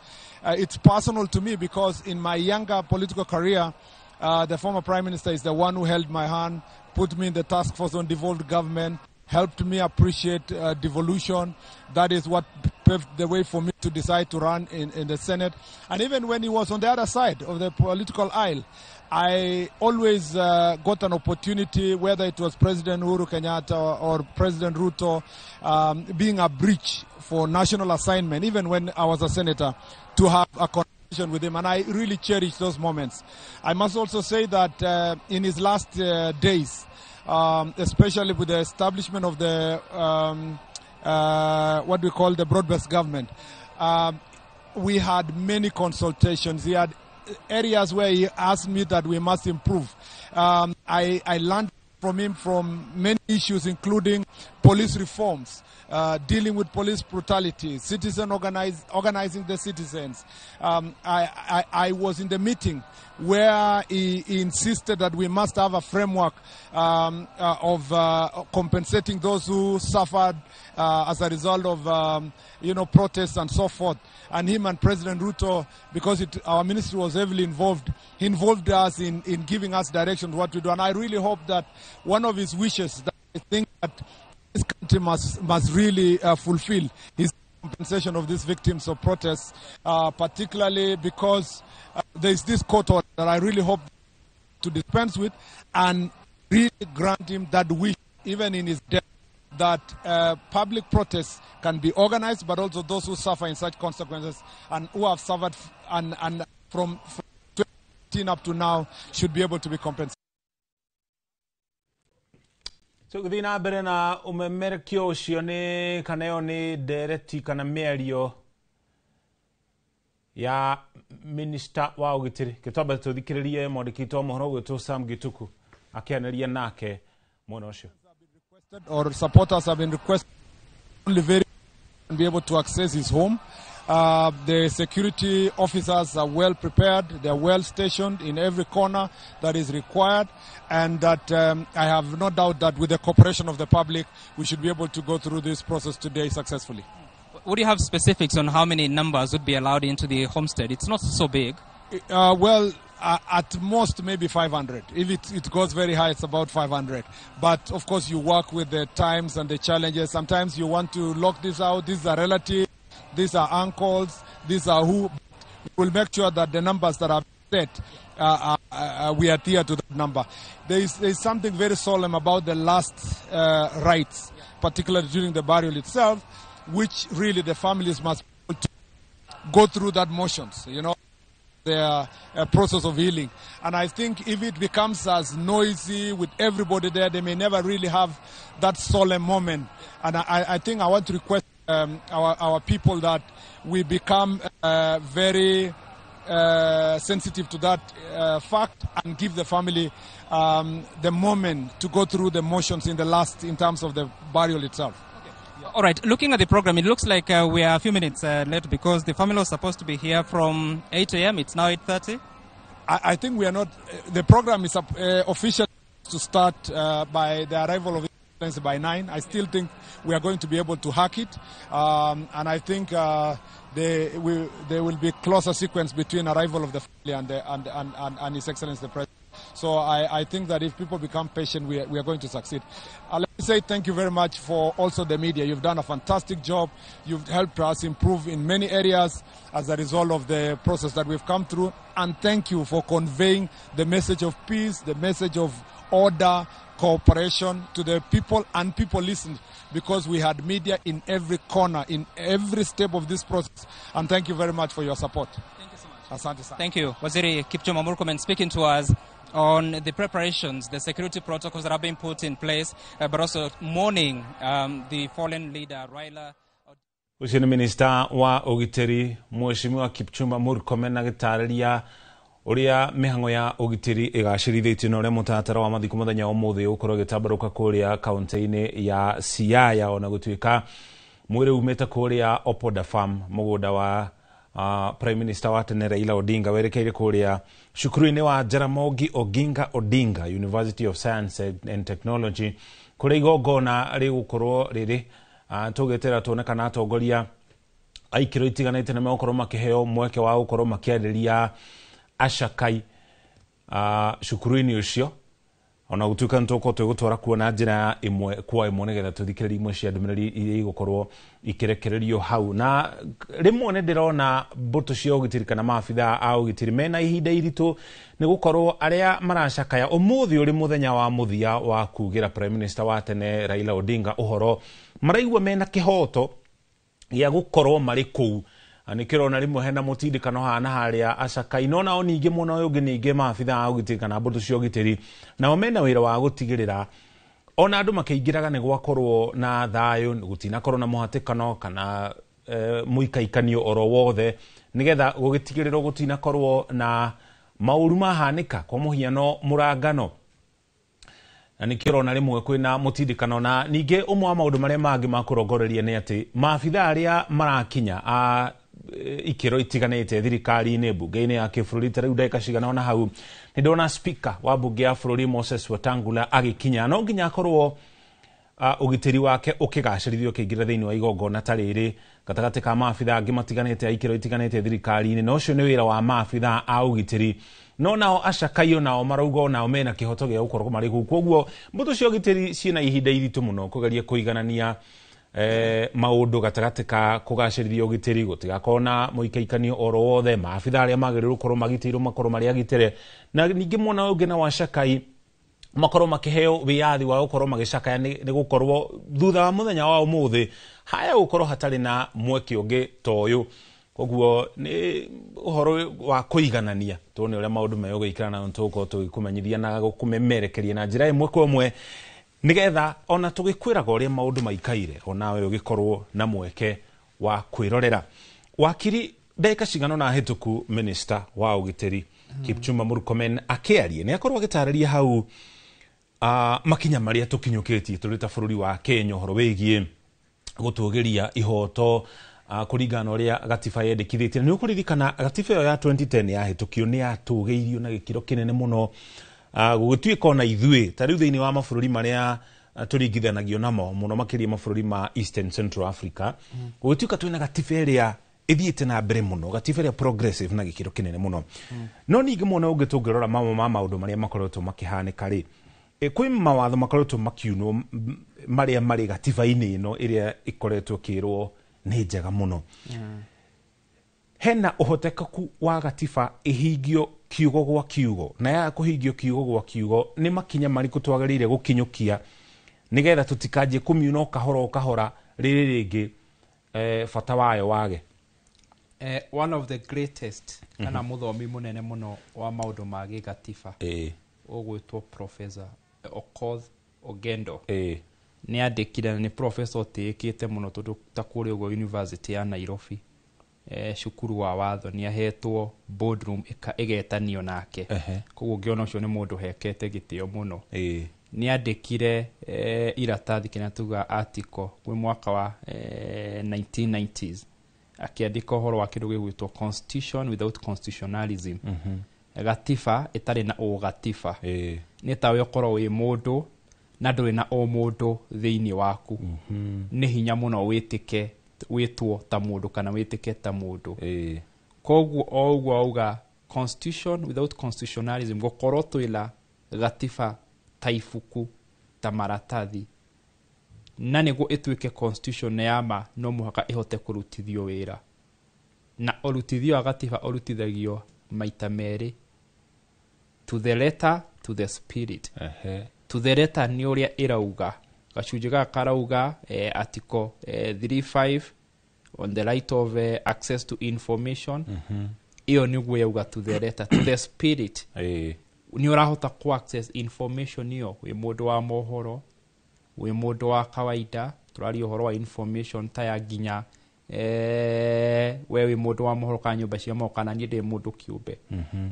It's personal to me because in my younger political career, the former Prime Minister is the one who held my hand, put me in the task force on devolved government, helped me appreciate devolution. That is what paved the way for me to decide to run in the Senate. And even when he was on the other side of the political aisle, I always got an opportunity, whether it was President Uhuru Kenyatta or President Ruto, being a bridge for national assignment, even when I was a senator, to have a conversation with him. And I really cherish those moments. I must also say that in his last days, especially with the establishment of the what we call the broad-based government, we had many consultations. He had areas where he asked me that we must improve. I learned from him from many issues, including police reforms, dealing with police brutality, citizen organizing the citizens. I was in the meeting where he insisted that we must have a framework of compensating those who suffered as a result of protests and so forth. And him and President Ruto, because our ministry was heavily involved, he involved us in giving us directions what to do. And I really hope that one of his wishes that I think that this country must really fulfill his compensation of these victims of protests, particularly because there is this court order that I really hope to dispense with and really grant him that wish, even in his death, that public protests can be organized, but also those who suffer in such consequences and who have suffered and from 2015 up to now should be able to be compensated. Tũgĩthiĩ na mbere na ũmemerekio ũcio nĩ kana ĩyo nĩ ndereti kana mĩario ya minista wa ũgitĩri. Gĩtwambe tũthikĩrĩrie mwandĩki witũ wa mohoro ũgwĩtwo Sam Gituku akĩanĩria nake mwena ũcio. Or supporters have been requested only very be able to access his home. The security officers are well prepared. They are well stationed in every corner that is required, and that I have no doubt that with the cooperation of the public, we should be able to go through this process today successfully. Would you have specifics on how many numbers would be allowed into the homestead? It's not so big. Well, at most maybe 500. If it goes very high, it's about 500. But of course, you work with the times and the challenges. Sometimes you want to lock this out. These are relatives. These are uncles. These are who. We'll make sure that the numbers that are set are we adhere to that number. There is something very solemn about the last rites, particularly during the burial itself, which really the families must go through that motions, you know, their process of healing. And I think if it becomes as noisy with everybody there, they may never really have that solemn moment. And I think I want to request our people that we become very sensitive to that fact and give the family the moment to go through the motions in the last, in terms of the burial itself. All right, looking at the program, it looks like we are a few minutes late because the family was supposed to be here from 8 a.m. It's now 8:30. I think we are not. The program is official to start by the arrival of by 9. I still think we are going to be able to hack it. And I think there will be closer sequence between arrival of the family and His Excellency the President. So I think that if people become patient, we are going to succeed. Let me say thank you very much for also the media. You've done a fantastic job. You've helped us improve in many areas as a result of the process that we've come through. And thank you for conveying the message of peace, the message of order, cooperation to the people, and people listened because we had media in every corner, in every step of this process. And thank you very much for your support. Thank you so much. Asante sana. Thank you. Waziri Kipchumba Murkomen speaking to us on the preparations, the security protocols that have been put in place, but also mourning the fallen leader, Raila. Ucio nĩ minista wa ũgitĩri Mheshimiwa Kipchumba Murkomen agĩtarĩria ũrĩa mĩhang'o ya ũgitĩri ĩgacĩrithĩtio na ũrĩa mũtaratara wa mathiko mũthenya wa ũmũthĩ ũgũkorwo ũgĩtambarũka kũrĩa kaunti-inĩ ya Siaya, ona gũtuĩka mwĩrĩ umĩte kũrĩa Opoda Farm mũgũnda wa Prime Minister wa tene Raila Odinga werekeire kũrĩa cukuru-inĩ wa Jaramogi Oginga Odinga University of Science and Technology kũrĩa igongona rĩgũkorwo rĩrĩ tũgĩtera tuone kana atongoria a ikĩro itiganĩte nĩ megũkorwo makĩheo mweke wa gũkorwo makĩarĩria acakai cukuru-inĩ ũcio, ona gũtuĩka nĩ tũgũkorwo twĩgũtwara kuo na njĩra ĩmwe kwa ĩmwe nĩgetha tũthikĩrĩrie imwe cia ndũmĩrĩri iria igũkorwo ikĩrekererio hau. Na rĩmwe nĩ ndĩrona mbũtũ cia ũgitĩri kana maabithaa a ũgitĩri mena ihinda iritũ nĩ gũkorwo arĩa maracakaya ũmũthĩ ũrĩ mũthenya wa mũthia wa kugĩra Prime Minister wa tene Raila Odinga ũhoro, maraigua mena kĩhoto gĩa gũkorwo marĩ kũu. Nĩkĩrona rĩmwe hena mũtindĩkano haha na harĩa acakai, no nao ningĩ mwena ũyũ ũngĩ ningĩ maabithaa a ũgitĩri kana mbũtũ cia ũgitĩri nao mena wĩra wa gũtigĩrĩra ona andũ makĩingĩraga nĩ gwakorwo na thayũ, gũtinakorwo na mũhatĩkano kana mũikaikanio oro wothe, nĩgetha gũgĩtigĩrĩrwo gũtinakorwo na maũru mahanĩka, kwa mũhiano mũrangano. Na nĩkĩrona rĩmwe kwĩna mũtindĩkano. Na ningĩ ũmwe wa maũndũ marĩa mangĩ ma kũrongoreria nĩ atĩ maabithaa arĩa marakinya a ikĩro itiganĩte thirikari-inĩ, mbunge-inĩ ya kĩbũrũri, ta rĩu ndagĩka cigana ũna hau nĩ ndona speaker wa mbunge ya bũrũri Moses Wetangula agĩkinya, no nginya akorwo ũgitĩri wake ũkĩgacĩrithio ũkĩingĩra thĩinĩ wa igongona ta rĩrĩ gatagatĩ ka maabithaa angĩ matiganĩte a ikĩro itiganĩte thirikari-inĩ, na ũcio nĩ wĩra wa maabithaa a ũgitĩri. No nao acakai nao marauga nao mena kĩhoto gĩa gũkorwo marĩ kũu, koguo mbũtũ cia ũgitĩri ciĩna ihinda iritũ mũno kũgeria kũiganania maũndũ gatagatĩ ka kũgacĩrithia ũgitĩri, gũtigakorwo na mũikaikanio oro wothe, maabithaa arĩa magĩrĩirwo gũkorwo magitĩirwo makorwo marĩ agitĩre, na ningĩ mwena ũyũ ũngĩ na wa cakai makorwo makĩheo wĩyathi wa gũkorwo magĩcakaya, nĩ gũkorwo thutha wa mũthenya wa ũmũthĩ haya gũkorwo hatarĩ na mweke ũngĩ ta ũyũ. Koguo nĩ ũhoro wa kũiganania tuone ũrĩa maũndũ megũgĩikara, na tũgũkorwo tũgĩkũmenyithia na gũkũmemerekeria na njĩra ĩmwe kwa ĩmwe nĩgetha ona tũgĩkwĩraga ũrĩa maũndũ maikaire onawe ũgĩkorwo na mweke wa kwĩrorera. Wakiri, ndagĩka cigana ũna hĩtũku minister wa ũgitĩri Kipchumba Murkomen akĩaria nĩ akorwo agĩtarĩria hau makinya marĩa tũkinyũkĩtie tũrĩ ta bũrũri wa Kenya ũhoro wĩgiĩ gũtũgĩria ihoto kũringana na ũrĩa gatiba yendekithĩtie. Nĩ ũkũririkana gatiba ĩyo ya 2010 yahĩtũkio nĩ yatũgĩirio na gĩkĩro kĩnene mũno, gũgĩtuĩka ona ithuĩ ta rĩu thĩinĩ wa mabũrũri marĩa tũringithanagio namo mũno makĩria mabũrũri ma Eastern Central Africa, gũgĩtuĩka twĩna gatiba ĩrĩa ĩthiĩte na mbere mũno, gatiba ĩrĩa progressive na gĩkĩro kĩnene mũno. No ningĩ mwena ũngĩ tũngĩrora mamwe ma maũndũ marĩa makoretwo makĩhanĩka rĩ, kwĩ mawatho makoretwo makiunwo marĩa marĩ gatiba-inĩ ĩno ĩrĩa ĩkoretwo ĩkĩrwo nĩ njega mũno. Hena ũhotekeku wa gatiba ĩhingio kiugo gwa kiugo, na ya kũhingio kiugo gwa kiugo nĩ makinya marĩkũ twagĩrĩire gũkinyũkia nĩgetha tũtikanjie kũmiuna o kahora o kahora rĩrĩ rĩngĩ bata wayo wage? One of the greatest kana mũthomi mũnene mũno wa maũndũ ma gĩgatiba ũgwĩtwo Professor Okoth Ogendo nĩ andĩkire, na nĩ professor ũtĩĩkĩte mũno tondũ ta kũrĩa ũguo University ya Nairobi, cukuru wa watho nĩ ahetwo boardroom ĩgetanio nake. Koguo ũngĩona ũcio nĩ mũndũ hekete gĩtĩo mũno. Nĩ andĩkire iratathi kĩrĩa tugaga article kwĩ mwaka wa 1990s, akĩandĩka ũhoro wa kĩndũ gĩgwĩtwo constitution without constitutionalism. Gatiba ĩtarĩ na ũgatiba nĩ tawe ũkorwo wĩ mũndũ na ndũrĩ na ũmũndũ thĩinĩ waku. Nĩ hinya mũno wĩtĩke wĩtwo ta mũndũ kana wĩtĩke ta mũndũ. Koguo o ũguo auga constitution without constitutionalism, gũkorwo twĩna gatiba ta ibuku ta maratathi, na nĩguo ĩtuĩke constitution ya ma no mũhaka ĩhote kũrutithio wĩra, na ũrutithio wa gatiba ũrutithagio maita merĩ, to the letter, to the spirit. To the letter nĩ ũrĩa ĩrauga gacunjĩ gaka karauga, article 35 on the right of access to information. Ĩyo nĩguo yauga to the letter. To the spirit, nĩ ũrahota ku access information ĩyo wĩ mũndũ wa mohoro, wĩ mũndũ wa kawaida. Tũraria ũhoro wa information ta ya nginya we wĩ mũndũ wa mohoro kana nyũmba cia mohoro kana niĩ ndĩ mũndũ kĩũmbe,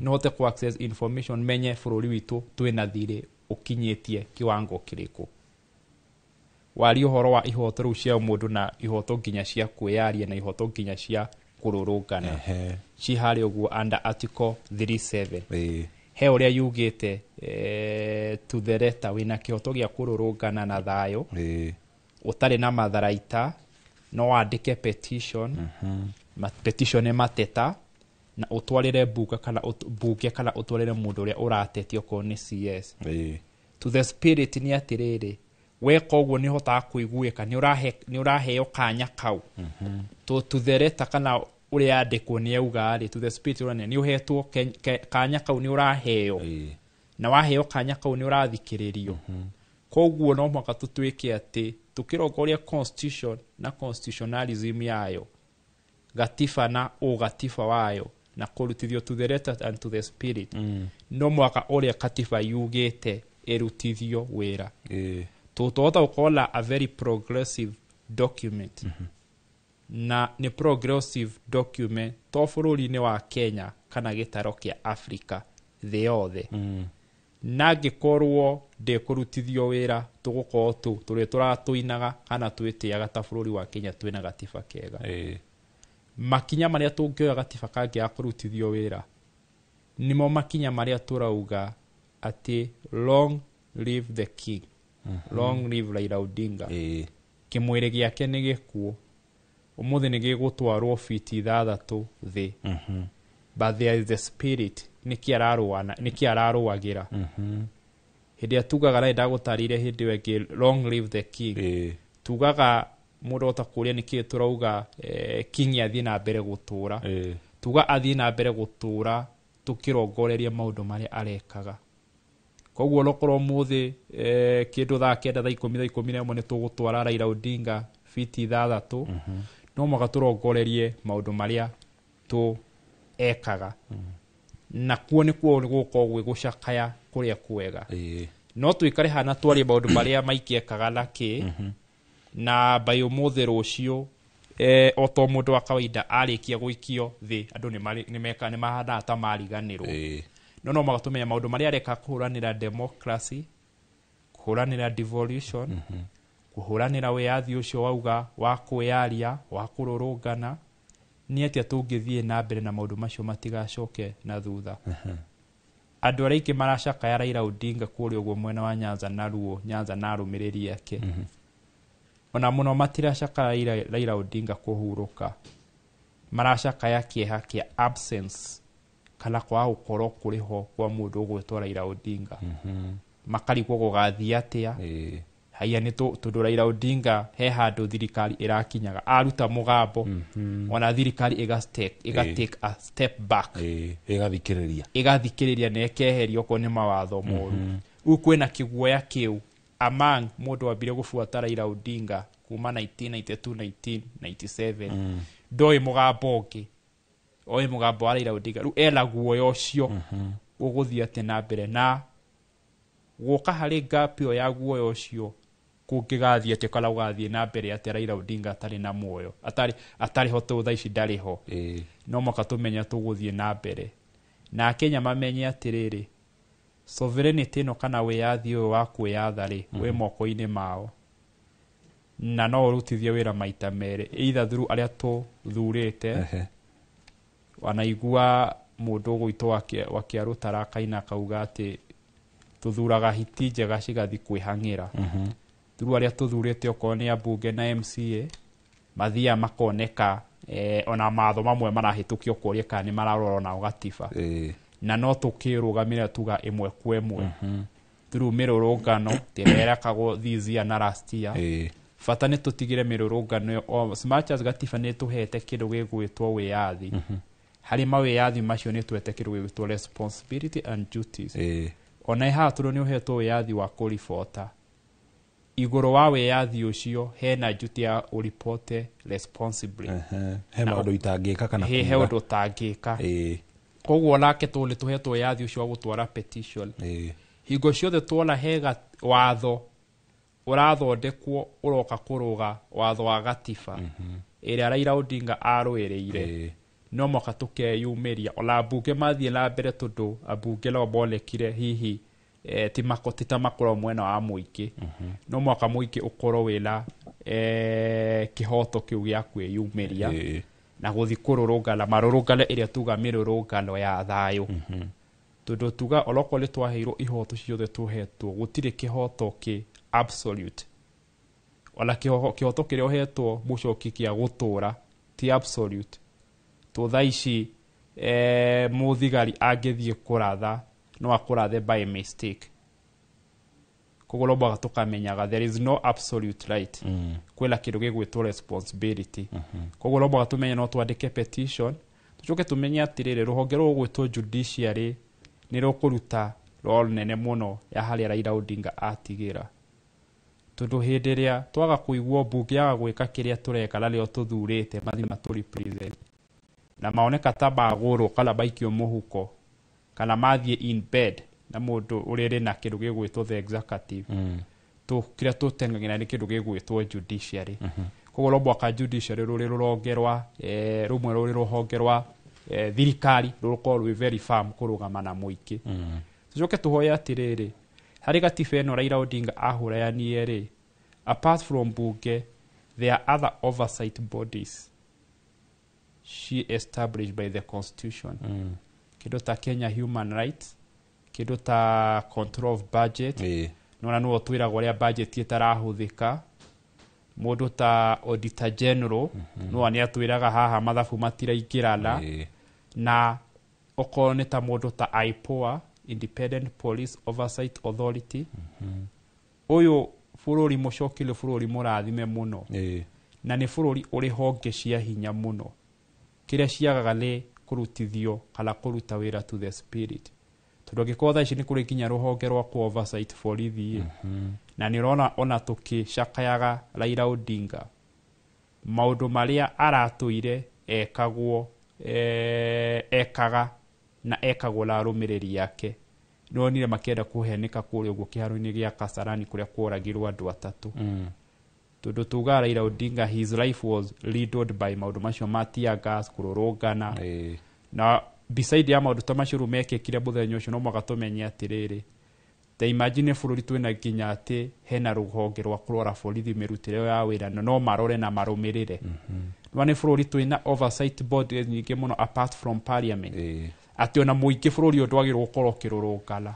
no hote ku access information menye bũrũri witũ twĩna thirĩ ũkinyĩtie kiwango kĩrĩkũ. Waria ũhoro wa ihoto rĩu cia mũndũ na ihoto nginya cia kwĩyaria na ihoto nginya cia kũrũrũngana ci harĩa ũguo under article 37. He ũrĩa yugĩte, to the letter, wĩna kĩhoto gĩa kũrũrũngana na thayũ ũtarĩ na matharaita, no wandĩke petition. Petition nĩ mateta, na ũtwarĩre bunge kana bunge kana ũtwarĩre mũndũ ũrĩa ũratetia okorwo nĩ CS. To the spirit nĩ atĩrĩrĩ, weka ũguo nĩ ũhotaga kũiguĩka, nĩ ũraheo kanya kau. To the letter kana ũrĩa yandĩkwo nĩ auga rĩ, to the spirit ũrĩa nĩ ũhetwo kanya kau, nĩ ũraheo, na waheo kanya kau nĩ ũrathikĩrĩrio. Koguo no mũhaka tũtuĩke atĩ tũkĩrongoria constitution na constitutionalism yayo, gatiba na ũgatiba wayo, na kũrutithio to the letter and to the spirit, no mũhaka ũrĩa katiba yugĩte ĩrutithio wĩra. Tũtũhota gũkorwo na a very progressive document, na nĩ progressive document to bũrũri-inĩ wa Kenya kana gĩtaro kĩa Africa, thĩ yothe. Na angĩkorwo ndĩkũrutithio wĩra, tũgũkorwo tu tũrĩ tũratũinaga kana twĩtĩaga ta bũrũri wa Kenya twĩna gatiba kega. Makinya marĩa tũngĩoya gatiba kangĩaga kũrutithio wĩra nĩmo makinya marĩa tũrauga atĩ long live the king, long live Raila Odinga. Kĩmwĩrĩ gĩake nĩ gĩkuũ, ũmũthĩ nĩ gĩgũtwarwo fiti 6 thĩ, but there is the spirit. Nĩkĩ ararũa? Nĩkĩ ararũagĩra? Hĩndĩ ĩrĩa tugaga na ndagũtarĩire hĩndĩ ĩyo ĩngĩ, long live the king, tugaga mũndũ ota kũũria nĩkĩ tũrauga king athiĩ na mbere gũtũra. Tuga athiĩ na mbere gũtũra tũkĩrongoreria maũndũ marĩa arekaga. Koguo onokorwo ũmũthĩ kĩndũ thaa 9, thaa 10, thaa 11 nĩ tũgũtwara Raila Odinga fiti 6, no mũhaka tũrongorerie maũndũ marĩa tũ ekaga, na kuo nĩkuo gũgũkorwo gwĩ gũcakaya kũrĩa kwega. No tũikare hana twarie maũndũ marĩa maingĩ ekaga na kĩ na by ũmũthĩ rũciũ, o to mũndũ wa kawaida arĩkia gũikio thĩ, andũ nĩ mahanaga ta mariganĩrwo. No mũhaka tũmenye maũndũ marĩa areka kũhũranĩra democracy, kũhũranĩra devolution, kũhũranĩra wĩyathi ũcio wauga wa kwĩyaria, wa kũrũrũngana, nĩ atĩa tũngĩthiĩ na mbere na maũndũ macio matigacoke na thutha. Andũ arĩa aingĩ maracakaya Raila Odinga kũrĩa ũguo mwena wa Nyanza na Luo Nyanza na arũmĩrĩri ake, ona mũno matiracakaya Raila Odinga kũhurũka, maracakaya kĩeha kĩa absence kana kwaga gũkorwo kũrĩ ho kwa mũndũ ũgwĩtwo Raila Odinga. Makarigwo gũgathiĩ atĩa. Haya nĩ tondũ Raila Odinga he handũ thirikari ĩrakinyaga aruta mũgambo, ona thirikari ĩga take a step back, ĩgathikĩrĩria, ĩgathikĩrĩria na ĩkeheria okorwo nĩ mawatho moru. Rĩu kwĩna kĩguoya kĩu among mũndũ wambire gũbuata Raila Odinga kuma 1992, 1997, ndoĩ mũgambo ũngĩ, oĩ mũgambo wa Raila Odinga. Rĩu ena guoya ũcio ũgũthiĩ atĩ na mbere na gũka harĩ gap ĩyo ya guoya ũcio kũngĩgathiĩ atĩ kana gũgathiĩ na mbere atĩ Raila Odinga atarĩ na muoyo, atarĩ ho, tondũ thaa ici ndarĩ ho, no mũhaka tũmenye tũgũthiĩ na mbere na Akenya mamenye atĩrĩrĩ, sovereignty ĩno kana wĩyathi ũyũ wa kwĩyatha rĩ, wĩ moko-inĩ mao na no ũrutithie wĩra maita merĩ, either through arĩa tũthurĩte. Wanaigua mũndũ ũgwĩtwo Wakiarũtara akaina akauga atĩ tũthuraga hiti njega cigathiĩ kwĩhang'ĩra. Through arĩa tũthurĩte, okorwo nĩ ambunge na MCA, mathiaga makoneka, ona matho mamwe marahĩtũkio kũria kana nĩ mararora nao gatiba, na no tũkĩrũgamĩrĩra tuga ĩmwe kwa ĩmwe through mĩrũrũngano ĩrĩa ĩrekagwo this year na last year. Bata nĩ tũtigĩre mĩrũrũngano ĩyo, as much as gatiba nĩ tũhete kĩndũ gĩgwĩtwo wĩyathi, harĩ mawĩyathi macio nĩ tũhete kĩndũ gĩgwĩtwo responsibility and duties. Ona haha tondũ nĩ ũhetwo wĩyathi wa kũribota, igũrũ wa wĩyathi ũcio hena duty ya ũripote responsibly. He maũndũ itangĩka kana he kuuga. Ũndũ ũtangĩka. Koguo nake tondũ nĩ tũhetwo wĩyathi ũcio wa gũtwara petition, hingo ciothe tuona he watho ũrathondekwo ũroka kũrũga watho wa gatiba ĩrĩa Raila Odinga arũĩrĩire, no mũhaka tũkeyumĩria ona ambunge mathiĩ na mbere, tondũ ambunge no monekire hihi ti ta makorwo mwena wa mũingĩ. No mũhaka mũingĩ ũkorwo wĩna kĩhoto kĩu gĩa kwĩyumĩria na gũthiĩ kũrũrũngana marũrũngano ĩrĩa tuga mĩrũrũngano ya thayũ, tondũ tuga onokorwo nĩ twaheirwo ihoto ciothe tũhetwo, gũtirĩ kĩhoto kĩ absolute. Ona kĩhoto kĩrĩa ũhetwo mũcoki kĩa gũtũra ti absolute. To thaa ici mũthigari angĩthiĩ kũratha no akũrathe by mistake. Koguo no mũhaka tũkamenyaga there is no absolute right, kwĩna kĩndũ gĩgwĩtwo responsibility. Koguo no mũhaka tũmenye no twandĩke petition, tũcoke tũmenye atĩrĩrĩ, rũhonge rũrũ rũgwĩtwo judiciary nĩ rũkũruta role nene mũno ya harĩa Raila Odinga atigĩra, tondũ hĩndĩ ĩrĩa twaga kũiguo mbunge yaga gwĩka kĩrĩa tũreka na nĩo tũthurĩte mathiĩ matũ represent na maoneka ta magũrwo kana maikio mũhuko kana mathiĩ in bed na mũndũ ũrĩrĩ na kĩndũ gĩgwĩtwo the executive, kĩrĩa tũtengagĩra nĩ kĩndũ gĩgwĩtwo judiciary. Koguo no mũhaka judiciary rũrĩ rũronge rwa rũmwe rũrĩ rũhonge rwa thirikari rũkorwo rwĩ very firm kũrũgama na mũingĩ. Tũcoke tũhoye atĩrĩrĩ, harĩ gatiba ĩno Raila Odinga ahũrayanie rĩ, apart from bunge there are other oversight bodies she established by the constitution, kĩndũ ta Kenya Human Rights, kĩndũ ta control of budget. Nona nĩwe twĩragwo ũrĩa budget ĩtarahũthĩka. Mũndũ ta auditor general no nĩ atwĩraga haha mathabu matiraingĩrana, na okorwo nĩ ta mũndũ ta IPOA, Independent Police Oversight Authority. Ũyũ bũrũri mũcoki nĩ bũrũri mũrathime mũno na nĩ bũrũri ũrĩ honge cia hinya mũno. Kĩrĩa ciagaga nĩ kũrutithio kana kũruta wĩra to the spirit, tondũ angĩkorwo thaa ici nĩ kũrĩ nginya rũhonge rwa kũ oversight borithi ĩ, na nĩ ũrona ona tũkĩcakayaga Raila Odinga maũndũ marĩa aratũire ekagwo, ekaga na ekagwo na arũmĩrĩri ake, nĩwonire makĩenda kũhenĩka kũrĩa ũguo kĩharo-inĩ gĩa Kasarani kũrĩa kworagirwo andũ atatũ, tondũ tuga Raila Odinga his life was riddled by maũndũ macio ma tear gas, kũrũrũngana, na beside ya maũndũ ta macio rĩu mekĩkire mũthenya ũcio, no mũhaka tũmenye atĩrĩrĩ, ta imagine bũrũri twĩna nginya atĩ hena rũhonge rwa kũrora borithi mĩrutĩre ya wĩra na no marore na marũmĩrĩre. Nĩwona nĩ bũrũri twĩna oversight board nyingĩ mũno apart from parliament, atĩ ona mũingĩ bũrũri ũyũ ndwagĩrĩirwo gũkorwo ũkĩrũrũngana.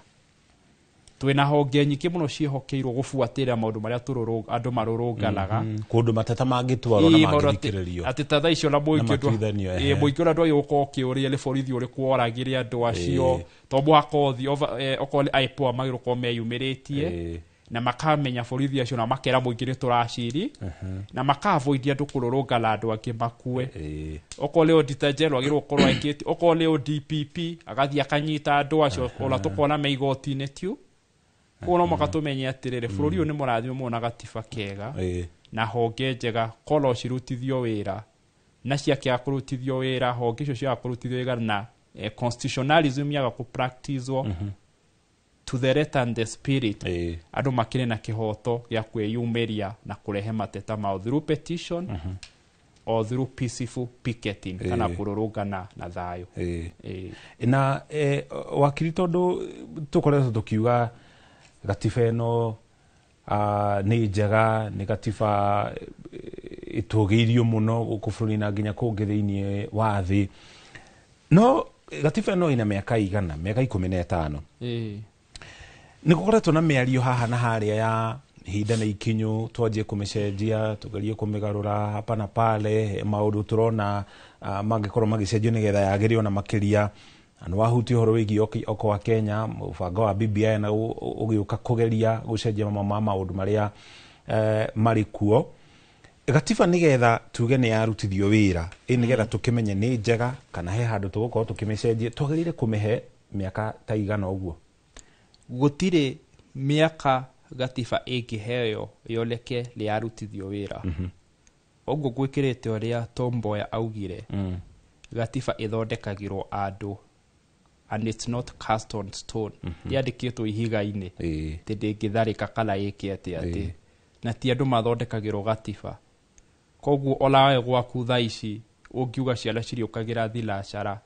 Twĩna honge nyingĩ mũno ciĩhokeirwo gũbuatĩrĩra maũndũ marĩa andũ marũrũnganaga, kũndũ mateta mangĩtwarwo na Ĩĩ, maũndũ mangĩthikĩrĩrio atĩ ta thaa icio ona mũingĩ na matuithanio, mũingĩ ona ndwagĩrĩirwo gũkorwo ũkĩũria nĩ borithi ũrĩkũ woragire andũ acio, to mũhaka ũthiĩ okorwo nĩ IPOA magĩrĩirwo gũkorwo meyumĩrĩtie. Na makamenya borithi acio na makera mũingĩ nĩ tũraciri na maka-avoid andũ kũrũrũngana andũ angĩ makue. Okorwo nĩ auditor general agĩrĩirwo gũkorwo ekĩte, okorwo nĩ ODPP agathiĩ akanyita andũ acio ona tũkona me igoti-inĩ tiu. Koguo no mũhaka tũmenye atĩrĩrĩ, bũrũri ũyũ nĩ mũrathime mũno na gatiba kega na honge njega korwo cirutithio wĩra na ciakĩaga kũrutithio wĩra, honge icio ciaga kũrutithio wĩra na constitutionalism yaga kũ-practicewo to the letter and the spirit, andũ makĩrĩ na kĩhoto gĩa kwĩyumĩria na kũrehe mateta mao through petition or through peaceful picketing kana kũrũrũngana na thayũ. Na wakiri, tondũ tũkoretwo tũkiuga gatiba ĩno nĩ njega, nĩ gatiba ĩtũgĩirio mũno gũkũ bũrũri na nginya kũngĩ thĩinĩ wa thĩ, no gatiba ĩno ĩna mĩaka igana, mĩaka 15. Nĩ gũkoretwo na mĩario haha na harĩa ya ihinda na ikinyu twanjie kũmĩcenjia, tũgerie kũmĩgarũra hapa na pale, maũndũ tũrona mangĩkorwo magĩcenjio nĩgetha yagĩre ona makĩria. Na nĩ wahutia ũhoro wĩgiĩ Okoa Kenya, mũbango wa BBI na ũgĩũka kũgeria gũcenjia mamwe ma maũndũ marĩa marĩ kuo. Gatiba nĩgetha tuge nĩ yarutithio wĩra, ĩ nĩgetha tũkĩmenye nĩ njega kana he handũ tũgũkorwo tũkĩmĩcenjia, twagĩrĩire kũmĩhe mĩaka ta igana ũguo? Gũtirĩ mĩaka gatiba ĩngĩheo yoneke nĩ yarutithio wĩra. Ũguo gwĩkĩrĩte ũrĩa Tom Mboya augire, gatiba ĩthondekagĩrwo andũ and it's not cast on stone. Yandĩkĩtwo ihiga-inĩ atĩ ndĩngĩtharĩka kana ĩke atĩa atĩ, na ti andũ mathondekagĩrwo gatiba. Koguo ona we gwaku thaa ici ũngiuga ciana cirĩũkagĩra thinacara,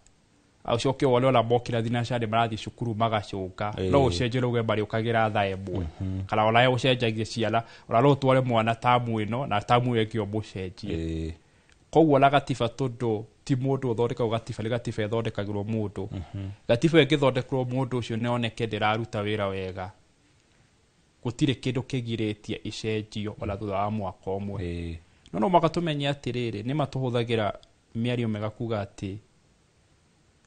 ũcoke wone ona mokĩra thinacara nĩ marathiĩ cukuru magacũnga, no ũcenjie uge marĩũkagĩra thaa 1, kana ona we ũcenjagie ciana, ona no ũtware mwana tamu ĩno na tamu ĩyo ĩngĩ ũmũcenjie. Koguo ona gatiba, tondũ ti mũndũ ũthondekagwo gatiba, nĩ gatiba ĩthondekagĩrwo mũndũ. Gatiba ĩngĩthondekerwo mũndũ ũcio nĩ oneke ndĩraruta wĩra wega, gũtirĩ kĩndũ kĩgirĩtie icenjio ona thutha wa mwaka ũmwe. No mũhaka tũmenye atĩrĩrĩ, nĩ matũhũthagĩra mĩario mĩega kuga atĩ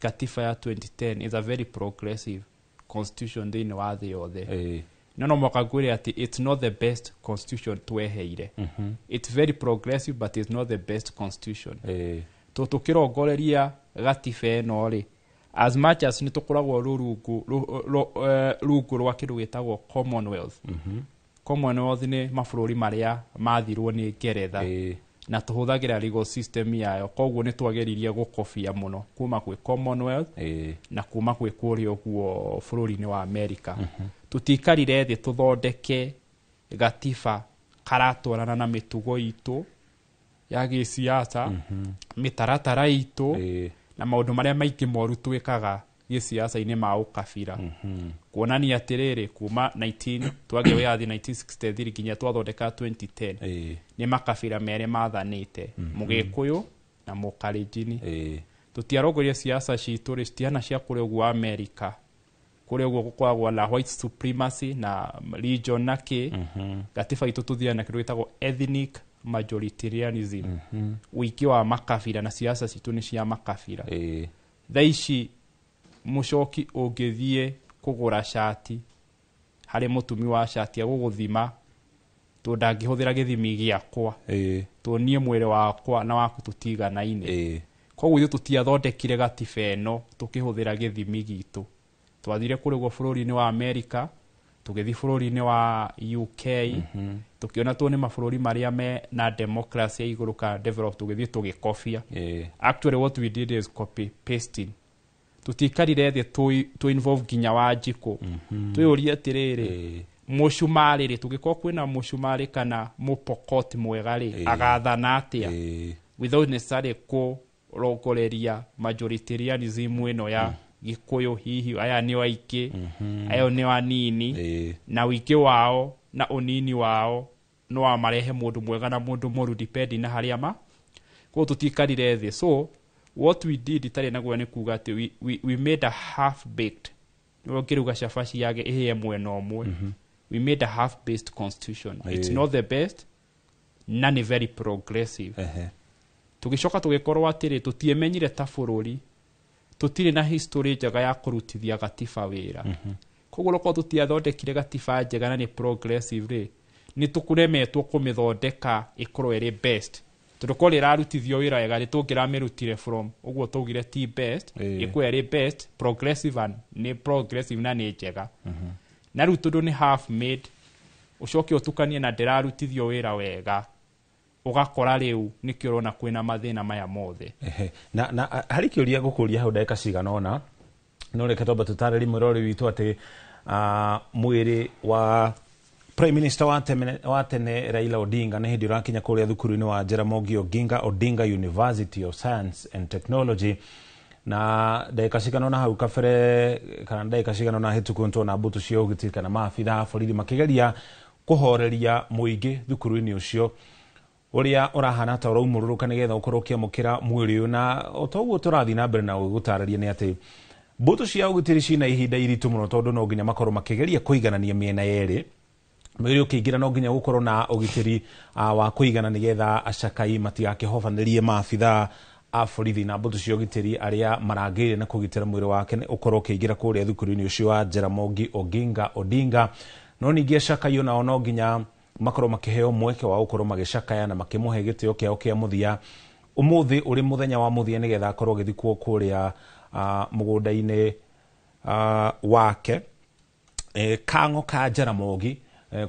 gatiba ya 2010 is a very progressive constitution thĩinĩ wa thĩ yothe. No mũhaka ngwĩre atĩ it's not the best constitution tweheire. It's very progressive but it's not the best constitution. Tondũ tũkĩrongoreria gatiba ĩno rĩ, as much as nĩ tũkoragwo rungu rwa kĩndũ gĩtagwo Commonwealth. Commonwealth nĩ mabũrũri marĩa mathirwo nĩ Ngeretha na tũhũthagĩra legal system yayo, koguo nĩ twageririe gũkobia mũno kuma kwĩ Commonwealth na kuma kwĩ kũrĩa ũguo bũrũri-inĩ wa America. Tũtiikarire thĩ tũthondeke gatiba karatwarana na mĩtugo itũ ya gĩsiasa, mĩtaratara itũ na maũndũ marĩa maingĩ moru twĩkaga gĩsiasa-inĩ ma ũkabira. Kuonania atĩrĩrĩ, kuma 19 twagĩa wĩyathi 1963 nginya twathondeka 2010, nĩ makabira merĩ mathanĩte, Mũgĩkũyũ na Mũkalenjini. Tũtiarongoria siasa citũ rĩ, citihana cia kũrĩa ũguo America, kũrĩa ũguo gũkoragwo na white supremacy na region na kĩ. Gatiba itũ tũthiaga na kĩndũ gĩtagwo ethnic majoritarianism, ũingĩ wa makabira, na siasa citũ nĩ cia makabira. Thaa ici mũcoki ũngĩthiĩ kũgũra cati harĩ mũtumi wa cati agũgũthima, tondũ ndangĩhũthĩra gĩthimi gĩakwa, tondũ niĩ mwĩrĩ wakwa na waku tũtiganaine. Koguo ithuĩ tũtiathondekire gatiba ĩno tũkĩhũthĩra gĩthimi gitũ. Twathire kũrĩa ũguo bũrũri-inĩ wa America, tũgĩthiĩ bũrũri-inĩ wa UK, tũkĩona tondũ nĩ mabũrũri marĩa me na democracy ya igũrũ kana develop, tũgĩthiĩ tũgĩkobia. Actually what we did is copy pasting. Tũtiikarire thĩ tũ involve nginya Wanjikũ, twĩyũrie atĩrĩrĩ, mũcumarĩ rĩ, tũngĩkorwo kwĩna mũcumarĩ kana mũpokot mwega rĩ, agathana atĩa without necessarily kũrongoreria majoritarianism ĩno ya Gĩkũyũ, hihi aya nĩo aingĩ, ayo nĩo anini, na ũingĩ wao na ũnini wao no amarehe mũndũ mwega na mũndũ mũru depending na harĩa ma. Koguo tũtiikarire thĩ. So what we did itarĩ naguo nĩ kuga atĩ we made a half baked, nĩguo ngĩruga cabaci yage ĩhĩe mwena ũmwe. We made a half based constitution. It's not the best na nĩ very progressive. Tũgĩcoka tũgĩkorwo atĩrĩ, tũtiemenyire ta bũrũri, tũtirĩ na history njega ya kũrutithia gatiba wĩra. Koguo Koguo okorwo tũtiathondekire gatiba njega na nĩ progressive rĩ, nĩ tũkũremetwo kũmĩthondeka ĩkorwo ĩrĩ best, tondũ korwo ĩrarutithio wĩra wega nĩ tũngĩramĩrutire from ũguo twaugire ti best, ĩkorwo ĩrĩ best, progressive, and nĩ progressive na nĩ njega. Na rĩu tondũ nĩ half made, ũcoke ũtukanie na ndĩrarutithio wĩra wega, ũgakora rĩu nĩkĩo ũrona kwĩna mathĩna maya mothe. Ehe. Na harĩ kĩũria ngũkũria hau ndagĩka cigana ũna, no reke twambe tũtarĩrie mwĩrori witũ atĩ mwĩrĩ wa Prime Minister wa tene Raila Odinga nĩ hĩndĩ ũrakinya kũrĩa thukuru-inĩ wa Jaramogi Oginga Odinga University of Science and Technology, na ndagĩka cigana ũna hau kabere kana ndagĩka cigana ũna hĩtũku nĩtuona mbũtũ cia ũgitĩri kana maabitha a borithi makĩgeria kũhoreria mũingĩ thukuru-inĩ ũcio ũrĩa ũrahana ta ũraumũrũrũka nĩgetha ũkorwo ũkĩamũkĩra mwĩrĩ ũyũ. Na o ta ũguo tũrathiĩ na mbere na gũtarĩria nĩ atĩ mbũtũ cia ũgitĩri cina ihinda iritũ mũno, tondũ no nginya makorwo makĩgeria kũiganania mĩena yerĩ. Mwĩrĩ ũkĩingĩra no nginya gũkorwo na ũgitĩri wa kũigana nĩgetha acakai matigakĩhobanĩrie maabitha a borithi na mbũtũ cia ũgitĩri arĩa marangĩire na kũgitĩra mwĩrĩ wake ũkorwo ũkĩingĩra kũrĩa thukuru-inĩ ũcio wa Jaramogi Oginga Odinga. No ningĩ acakai onao no nginya makorwo makĩheo mweke wa gũkorwo magĩcakaya na makĩmũhe gĩtĩo kĩao kĩa mũthia ũmũthĩ ũrĩ mũthenya wa mũthia, nĩgetha akorwo agĩthikwo kũrĩa mũgũnda-inĩ wake Kang'o ka Jaramogi.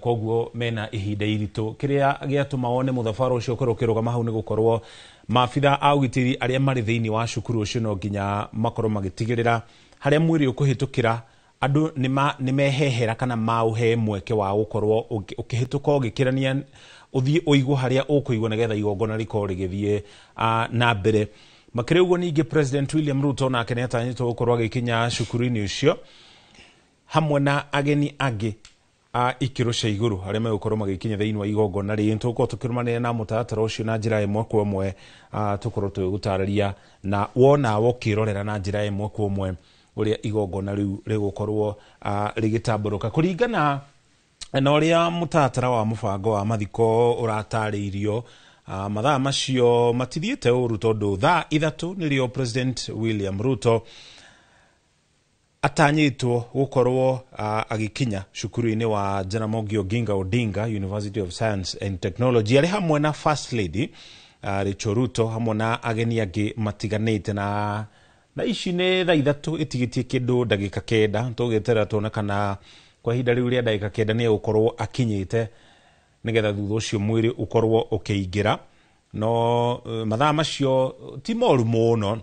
Koguo mena ihinda iritũ. Kĩrĩa gĩatũma wone mũthabara ũcio ũkorwo ũkĩrũgama hau nĩ gũkorwo maabitha a ũgitĩri arĩa marĩ thĩinĩ wa cukuru ũcio no nginya makorwo magĩtigĩrĩra harĩa mwĩrĩ ũkũhĩtũkĩra andũ nĩ mehehera kana maũhe mweke wa gũkorwo ũkĩhĩtũka ũgĩkĩrania ũthiĩ ũigwo harĩa ũkũigwo nĩgetha igongona rĩkorwo rĩgĩthiĩ na mbere. Makĩria ũguo ningĩ President William Ruto nake nĩ atanyĩtwo gũkorwo agĩkinya cukuru-inĩ ũcio hamwe na ageni angĩ a ikĩro cia igũrũ arĩa megũkorwo magĩkinya thĩinĩ wa igongona rĩrĩ. Tũgũkorwo tũkĩrũmanĩrĩra na mũtaratara ũcio na njĩra ĩmwe kwa ĩmwe, tũkorwo tũgĩgũtarĩria na wona ũkĩrorera na njĩra ĩmwe kwa ĩmwe ũrĩa igongona rĩu rĩgũkorwo rĩgĩtambũrũka kũringana na ũrĩa mũtaratara wa mũbango wa mathiko ũratarĩirio. Mathaa macio matithiĩte ũru, tondũ thaa 3 nĩrĩo President William Ruto atanyĩtwo gũkorwo agĩkinya cukuru-inĩ wa Jaramogi Oginga Odinga University of Science and Technology arĩ hamwe na First Lady Rachel Ruto hamwe na ageni angĩ matiganĩte. Na ici nĩ thaa 3 ĩtigĩtie kĩndũ ndagĩka 9, tũgĩeterera tuone kana kwa ihinda rĩu rĩa ndagĩka 9 nĩ egũkorwo akinyĩte nĩgetha thutha ũcio mwĩrĩ ũkorwo ũkĩingĩra. No mathaa macio ti moru mũno.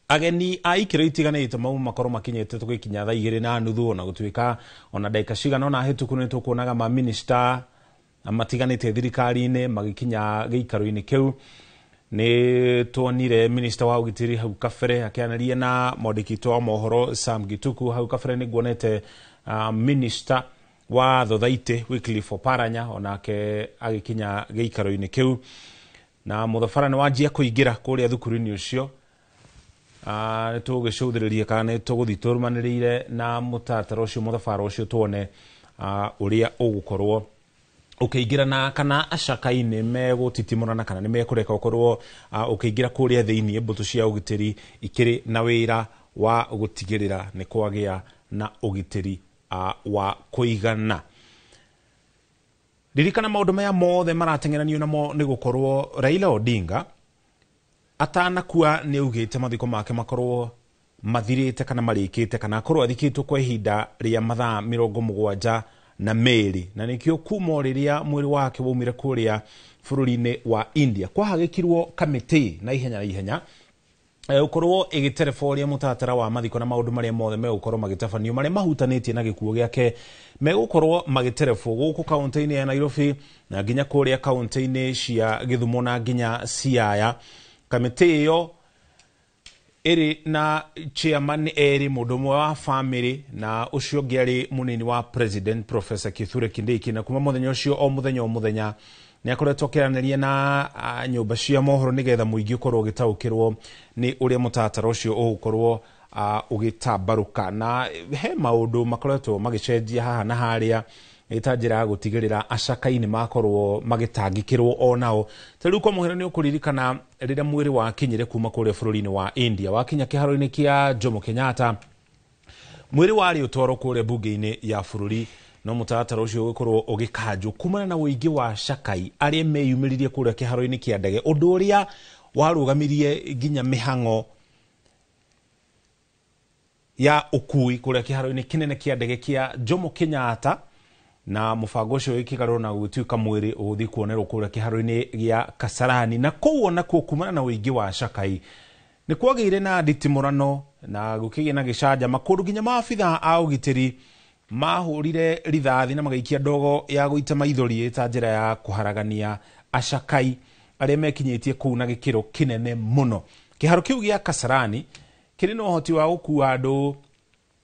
Ageni a ikĩro itiganĩte mau makorwo makinyĩte tũgĩkinya thaa 2:30, ona gũtuĩka ona ndagĩka cigana ũna hĩtũku nĩ tũkuonaga maminista matiganĩte thirikari-inĩ magĩkinya gĩikaro-inĩ kĩu. Nĩ tuonire minista wa ũgitĩri hau kabere akĩaranĩria na mwandĩki witũ wa mohoro Sam Gituku. Hau kabere nĩ nguonete minista wa thothaitĩ Wycliffe Oparanya onake agĩkinya gĩikaro-inĩ kĩu, na mũthabara nĩ wanjia kũingĩra kũrĩa thukuru-inĩ ũcio. Nĩ tũgũgĩcũthĩrĩria kana nĩ tũgũthiĩ tũrũmanĩrĩire na mũtaratara ũcio mũthabara ũcio tuone ũrĩa ũgũkorwo ũkĩingĩra na kana acakai-inĩ megũtitimũrana kana nĩ mekũreka ũkorwo ũkĩingĩra kũrĩa thĩinĩ mbũtũ cia ũgitĩri ikĩrĩ na wĩra wa gũtigĩrĩra nĩ kwagĩa na ũgitĩri wa kũigana. Ririkana maũndũ maya mothe marateng'eranio namo nĩ gũkorwo Raila Odinga atanakua nĩ augĩte mathiko make makorwo mathirĩte kana marĩkĩte kana akorwo athikĩtwo kwa ihinda rĩa mathaa 72, na nĩkĩo kuma rĩrĩa mwĩrĩ wake waumire kũrĩa bũrũri-inĩ wa India kwahagĩkirwo kamĩtĩ na ihenya na ihenya ũkorwo ĩgĩtereboria mũtaratara wa mathiko na maũndũ marĩa mothe megũkorwo magĩtabanio marĩa mahutanĩtie na gĩkuũ gĩake megũkorwo magĩterebwo gũkũ kaũntĩ-inĩ ya Nairobi na nginya kũrĩa kaũntĩ-inĩ cia Gĩthumo na nginya Siaya. Kamĩtĩ ĩyo ĩrĩ na chairman erĩ, mũndũ ũmwe wa family na ũcio ũngĩ arĩ mũnini wa president Professor Kithure Kindiki. Na kuma mũthenya ũcio o mũthenya o mũthenya nĩ akoretwo akĩaranĩria na nyũmba cia mohoro nĩgetha mũingĩ ũkorwo ũgĩtaũkĩrwo nĩ ũrĩa mũtaratara ũcio ũgũkorwo ũgĩtambarũka. Na he maũndũ makoretwo magĩcenjia haha na harĩa ĩta njĩra ya gũtigĩrĩra acakai-inĩ makorwo magĩtangĩkĩrwo onao. Ta rĩu kwa mũhano nĩ ũkũririkana rĩrĩa mwĩrĩ wakinyire kuma kũrĩa bũrũri-inĩ wa India wakinya kĩharo-inĩ kĩa Jomo Kenyatta, Mwĩrĩ warĩ ũtwarwo kũrĩa mbunge-inĩ ya bũrũri, no mũtaratara ũcio ũgĩkorwo ũgĩkanjwo kumana na ũingĩ wa cakai arĩa meyumĩririe kũrĩa kĩharo-inĩ kĩa ndege, ũndũ ũrĩa warũgamirie nginya mĩhang'o ya ũkui kũrĩa kĩharo-inĩ kĩnene kĩa ndege kĩa Jomo Kenyatta, na mũbango ũcio ũgĩkĩgarũrwo na gũgĩtuĩka mwĩrĩ ũgũthiĩ kuonerwo kũrĩa kĩharo-inĩ gĩa Kasarani. Na kũu onakuo kumana na ũingĩ wa cakai nĩ kwagĩire na nditimũrano na gũkĩgĩa na gĩcanjama kũndũ nginya maabitha a ũgitĩri mahũrire rithathi na magĩikia ndogo ya gũita maithori ta njĩra ya kũharagania acakai arĩa mekinyĩtie kũu na gĩkĩro kĩnene mũno. Kĩharo kĩu gĩa Kasarani kĩrĩ na ũhoti wa gũkua andũ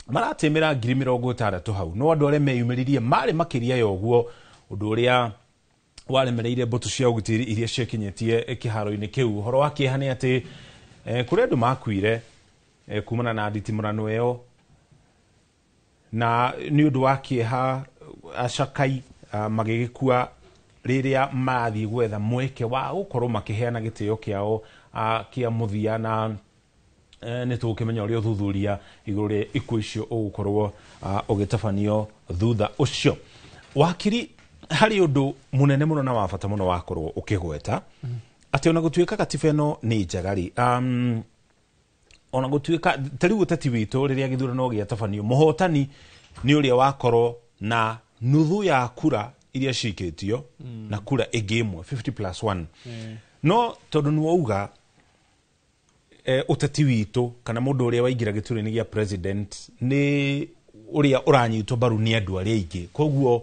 maratĩmĩra 60,000 hau, no andũ arĩa meyumĩririe marĩ makĩria ya ũguo, ũndũ ũrĩa waremereire mbũtũ cia ũgitĩri iria ciakinyĩtie kĩharo-inĩ kĩu. Ũhoro wa kĩeha nĩ atĩ kũrĩ andũ makuire kumana na nditimũrano ĩyo, na nĩ ũndũ wa kĩeha acakai magĩgĩkua rĩrĩa marathiĩ gwetha mweke wa gũkorwo makĩheana gĩtĩo kĩao kĩa mũthia, na nĩ tũgũkĩmenya ũrĩa ũthuthuria igũrũ rĩa ikuũ icio ũgũkorwo ũgĩtabanio thutha ũcio. Wakiri, harĩ ũndũ mũnene mũno na wa bata mũno wakorwo ũkĩgweta atĩ ona gũtuĩka gatiba ĩno nĩ njega rĩ, ona gũtuĩka ta rĩu ũteti witũ rĩrĩa gĩthurano gĩatabanio, mũhotani nĩ ũrĩa wakorwo na nuthu ya kura iria cikĩtio na kura ĩngĩ ĩmwe 50+1. No tondũ nĩ wauga ũteti witũ kana mũndũ ũrĩa waingĩra gĩturwa-inĩ gĩa president nĩ ũrĩa ũranyitwo mbaru nĩ andũ arĩa aingĩ, koguo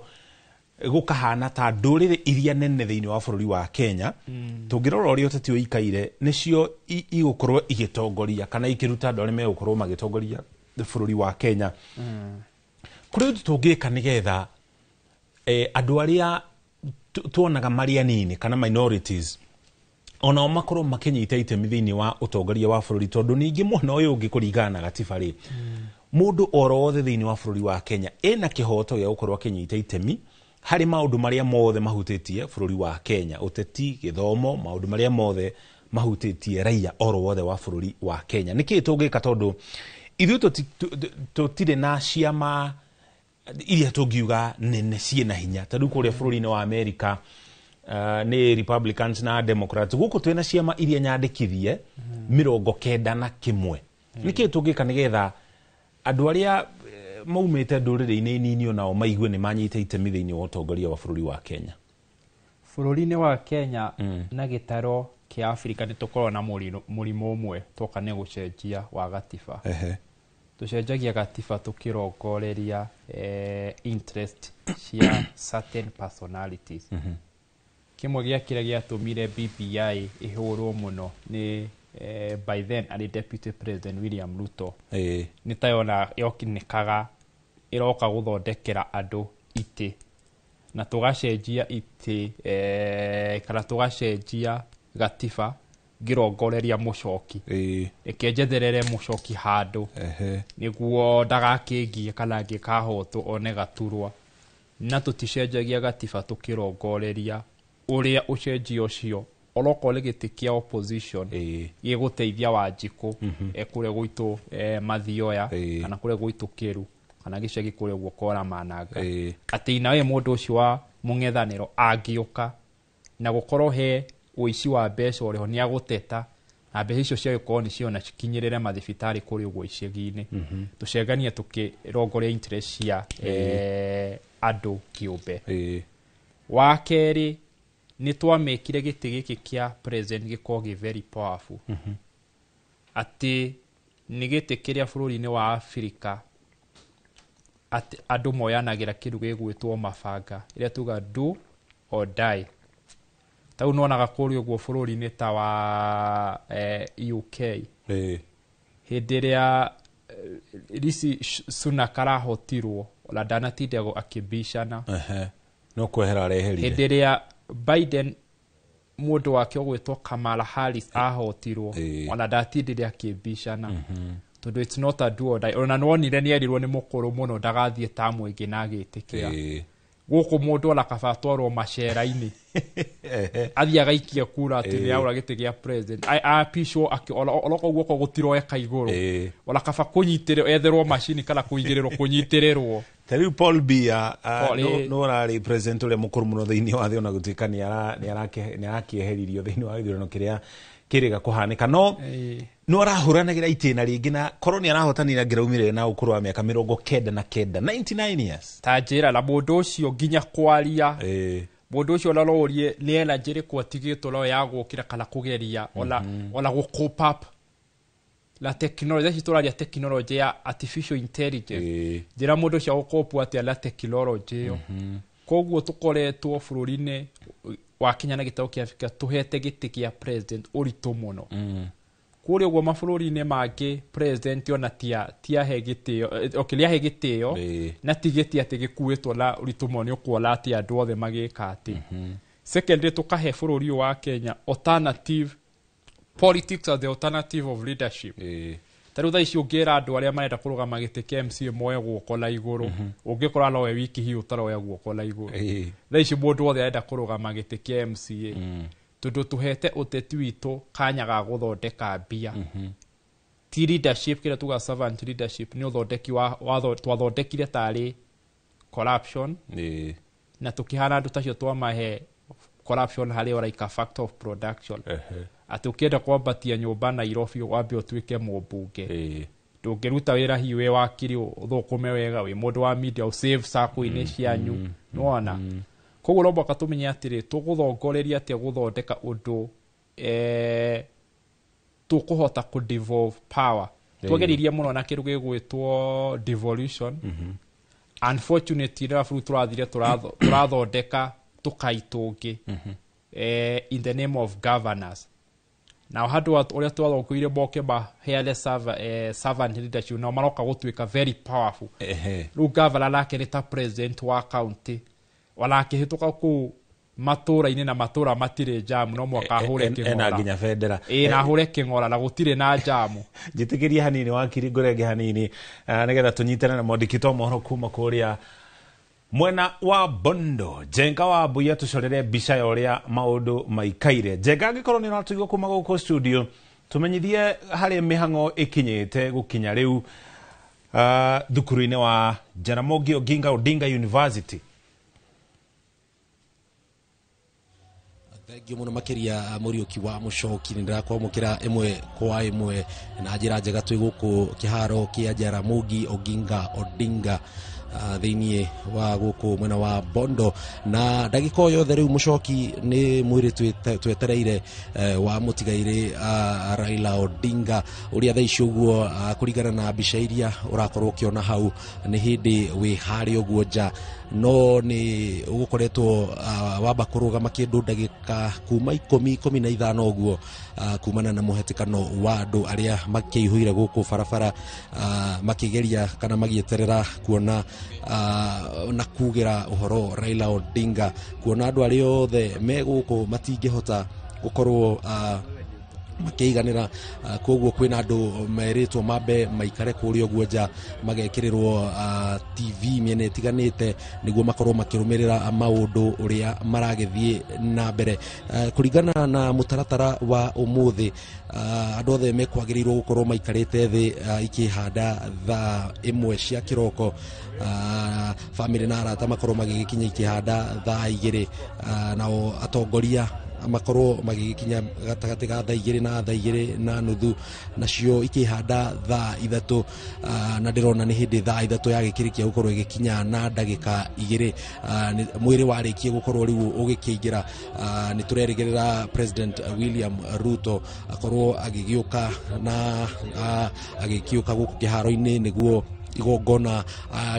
gũkahana ta ndũrĩrĩ iria nene thĩinĩ wa bũrũri wa Kenya tũngĩrora ũrĩa ũteti ũikaire nĩcio igũkorwo igĩtongoria kana ikĩruta andũ arĩa megũkorwo magĩtongoria bũrũri wa Kenya. Kũrĩ ũndũ tũngĩka nĩgetha andũ arĩa tuonaga marĩ anini kana minorities onao makorwo makĩnyita itemi thĩinĩ wa ũtongoria wa bũrũri, tondũ ningĩ mwena ũyũ ũngĩ kũringana na gatiba rĩ, mũndũ oro wothe thĩinĩ wa bũrũri wa Kenya ena kĩhoto gĩa gũkorwo akĩnyita itemi harĩ maũndũ marĩa mothe mahutĩtie bũrũri wa Kenya, ũteti, gĩthomo, maũndũ marĩa mothe mahutĩtie raia oro wothe wa bũrũri wa Kenya. Nĩkĩĩ tũngĩka tondũ ithuĩ tũtirĩ na ciama iria tũngiuga nene ciĩna hinya ta rĩu kũrĩa bũrũri-inĩ wa Amerika nĩ Republicans na Democrats, gũkũ twĩna ciama iria nyandĩkithie 91. Nĩkĩĩ tũngĩka nĩgetha andũ arĩa maumĩte ndũrĩrĩ-inĩ nini onao maigue nĩ manyita itemi thĩinĩ wa ũtongoria wa bũrũri wa Kenya? Bũrũri-inĩ wa Kenya na gĩtaro kĩa Afrika nĩ tũkoragwo na mũrimũ ũmwe twoka nĩ gũcenjia wa gatiba. Tũcenjagia gatiba tũkĩrongoreria interest cia certain personalities. Kĩmwe gĩa kĩrĩa gĩatũmire BBI ĩhũrwo mũno nĩ by then arĩ Deputy President William Ruto, nĩ ta yona yokinĩkaga ĩroka gũthondekera andũ itĩ, na tũgacenjia itĩ kana tũgacenjia gatiba ngĩrongoreria mũcoki, reke njetherere mũcoki handũ nĩguo ndagakĩngie kana angĩkahotwo one gaturwa. Na tũticenjagia gatiba tũkĩrongoreria ũrĩa ũcenjia ũcio onokorwo nĩ gĩtĩ kĩa opposition gĩgũteithia Wanjikũ kũrĩa gwitũ Mathioya kana kũrĩa gwitũ Kĩru kana gĩcagi kũrĩa ũguo Kora Mananga, atĩ nawe mũndũ ũcio wa mũng'ethanĩro angĩũka na gũkorwo he ũici wa mbeca ũrĩho nĩ agũteta, na mbeca icio ciagĩkorwo nĩ ciona cikinyĩrĩre mathibitarĩ kũrĩa ũguo icagi-inĩ. Tũcenganie tũkĩrongoria interest cia andũ kĩũmbe. Wa kerĩ, nĩ twamĩkire gĩtĩ gĩkĩ kĩa president gĩkorwo gĩ very powerful, atĩ nĩ gĩtĩ kĩrĩa bũrũri-inĩ wa Afrika atĩ andũ moyanagĩra kĩndũ gĩgwĩtwo mabanga, ĩrĩa tuga do or die. Tau nĩwonaga kũrĩa ũguo bũrũri-inĩ ta wa UK, hĩndĩ ĩrĩa Rishi Sunak arahotirwo ona ndanatinda akĩbicana, no kwehera areherire. Hĩndĩ ĩrĩa Biden mũndũ wake ũgwĩtwo Kamala Harris ahotirwo ona ndatindire akĩbicana, tondũ it's not a do or die. Ona nĩwonire nĩerirwo nĩ mũkũrũ mũno ndagathiĩ tamu ĩngĩ na agĩtĩkĩra. Gũkũ mũndũ ona kaba atwarwo macera-inĩ athiĩ agaikia kura atĩ nĩ aũra gĩtĩ gĩa president, apicwo oroko guoko gũtiroeka igũrũ, ona kaba kũnyitĩrĩrwo, etherwo macini kana kũigĩrĩrwo kũnyitĩrĩrwo. Ta rĩu Paul Biya no ũrarĩ president ũrĩa mũkũrũ mũno thĩinĩ wa thĩ, ona gũtuĩka nĩ arakĩeheririo thĩinĩ wa gĩthurano kĩrĩa kĩrĩga kũhanĩka, no no arahũranagĩra itĩna rĩngĩ, na korwo nĩ arahotanire angĩraumire na ũkũrũ wa mĩaka 99, 99 years. Ta njĩra na mũndũ ũcio nginya kwaria, mũndũ ũcio ona no ũrie nĩ energy ĩrĩkũ atigĩtwo nayo ya gũkĩra kana kũgeria ona gũ cope up na tekinoronjĩ. Ici tũraria tekinoronjĩ ya artificial intelligence, njĩra mũndũ ũcio agũkopu atĩa na tekinoronjĩ ĩyo. Koguo tũkoretwo bũrũri-inĩ wa Kenya na gĩtarũ kĩa Afrika tũhete gĩtĩ kĩa president ũritũ mũno. Kũrĩa ũguo mabũrũri-inĩ mangĩ president ona tiahe gĩtĩo, okay, nĩahe gĩtĩo na ti gĩtĩ atĩ gĩkuĩtwo na ũritũ mũno, nĩ ũkuona atĩ andũ othe magĩka atĩ. Secondly, tũkahe bũrũri ũyũ wa Kenya alternative politics as the alternative of leadership. Ta rĩu thaa ici ũngĩra andũ arĩa marenda kũrũgama gĩtĩ kĩa MCA moe guoko na igũrũ, ũngĩkora nowe wiki hihi ũtaroya guoko na igũrũ. Thaa ici mũndũ wothe arenda kũrũgama gĩtĩ kĩa MCA, tondũ tũhete ũteti witũ kanya ga gũthondeka mbia. Ti leadership kĩrĩa tuga servant leadership, nĩ ũthondeki twathondekire tarĩ corruption, na tũkĩhana andũ tacio twamahe corruption harĩ o like a factor of production. Atĩ ũkĩenda kwambatia nyũmba Nairobi wambe ũtuĩke mũmbunge, ndũngĩruta wĩra hihi wĩ wakiri ũthũkũme wega, wĩ mũndũ wa media ũsave sacco-inĩ cianyu, nĩwona. Koguo no mũhaka tũmenye atĩrĩ, tũgũthongoreria atĩa gũthondeka ũndũ tũkũhota kũ devolve power. Twageririe mũno na kĩndũ gĩgwĩtwo devolution. Unfortunately rĩrĩa bũrũri tũrathire tũrathondeka tũkai tũngĩ in the name of governors. Nao handũ ũrĩa twathongoire moke maheane servant leadership, nao maroka gũtuĩka very powerful. Rĩu governor nake nĩ ta president wa county, ona akĩhĩtũka kũu matũra-inĩ na matũra matirĩ jamu, no mũhaka ahũre kĩng'ora. Ena nginya bendera. Ĩĩ, na ahũre kĩng'ora na gũtirĩ na jamu. Njĩtĩkĩrie hanini wakiri ngũrenge hanini, nĩgetha tũnyitane na mwandĩki wa mohoro kuma kũrĩa mwena wa Bondo, Njenga wa Mbuya, tũcorere mbica ya ũrĩa maũndũ maikaire. Njenga, angĩkorwo nĩ ũratũigua kuma gũkũ studio, tũmenyithie harĩa mĩhang'o ĩkinyĩte gũkinya rĩu thukuru-inĩ wa Jaramogi Oginga Odinga University. Thengiũ mũno makĩria Mũriũki wa Mũcoki, nĩ ndĩrakwamũkĩra ĩmwe kwa ĩmwe na njĩra njega twĩ gũkũ kĩharo kĩa Jaramogi Oginga Odinga thĩinĩ wa gũkũ mwena wa Bondo, na ndagĩka o yothe rĩu Mũcoki nĩ mwĩrĩ twetereire wa mũtigairĩ Raila Odinga, ũrĩa thaa ici ũguo kũringana na mbica iria ũrakorwo ũkĩona hau nĩ hĩndĩ wĩ harĩa ũguo nja, no nĩ ũgũkoretwo wamba kũrũgama kĩndũ ndagĩka kuma 10 15 ũguo, kumana na mũhetĩkano wa andũ arĩa makĩihũire gũkũ barabara, makĩgeria kana magĩeterera kuona na kugĩra ũhoro Raila Odinga, kuona andũ arĩa othe me gũkũ matingĩhota gũkorwo makĩiganĩra. Koguo kwĩna andũ merĩtwo mambe maikare kũrĩa ũguo nja, magekĩrĩrwo TV mĩena ĩtiganĩte nĩguo makorwo makĩrũmĩrĩra maũndũ ũrĩa maragĩthiĩ na mbere. Kũringana na mũtaratara wa ũmũthĩ, andũ othe mekwagĩrĩirwo gũkorwo maikarĩte thĩ ikĩhanda thaa 1 cia kĩroko, bamĩrĩ na arata makorwo magĩgĩkinya ikĩhanda thaa 2, nao atongoria makorwo magĩgĩkinya gatagatĩ ga thaa 2 na thaa 2:30, nacio ikĩhanda thaa 3, na ndĩrona nĩ hĩndĩ thaa 3 yagĩkĩrĩkia gũkorwo ĩgĩkinya na ndagĩka 2, mwĩrĩ warĩkie gũkorwo rĩu ũgĩkĩingĩra. Nĩ tũrerĩgĩrĩra President William Ruto akorwo agĩgĩũka na agĩkĩũka gũkũ kĩharo-inĩ nĩguo igongona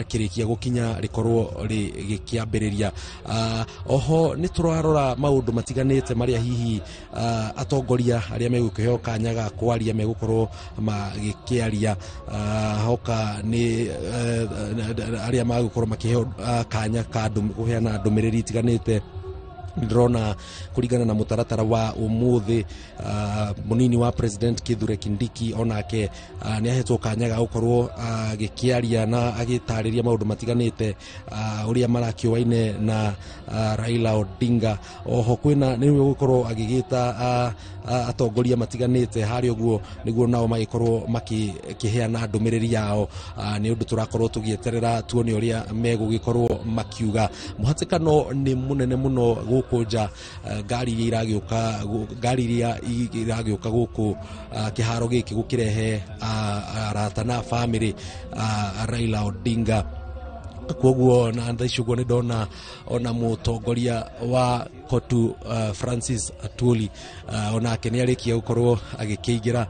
kĩrĩkia gũkinya rĩkorwo rĩgĩkĩambĩrĩria. Oho nĩ tũrarora maũndũ matiganĩte marĩa hihi atongoria arĩa megũkĩheo kanya ga kwaria megũkorwo magĩkĩaria. Hoka nĩ arĩa magũkorwo makĩheo kanya ka kũheana ndũmĩrĩri itiganĩte Ndĩrona kũringana na mũtaratara wa ũmũthĩ, mũnini wa President Kithure Kindiki onake nĩ ahetwo kanya ga gũkorwo agĩkĩaria na agĩtarĩria maũndũ matiganĩte ũrĩa marakĩũaine na Raila Odinga. Oho kwĩna nĩwe gũkorwo agĩgĩta atongoria matiganĩte harĩa ũguo nĩguo nao magĩkorwo makĩheana ndũmĩrĩri yao. Nĩ ũndũ tũrakorwo tũgĩeterera tuone ũrĩa megũgĩkorwo makiuga. Mũhatĩkano nĩ mũnene mũno gũkũ nja, ngari iria iragĩũka, ngari iria iragĩũka gũkũ kĩharo gĩkĩ gũkĩrehe arata na bamĩrĩ Raila Odinga. Koguo na thaa ici ũguo nĩ ndona ona mũtongoria wa Kotu Francis Atwoli onake nĩ arĩkia gũkorwo agĩkĩingĩra.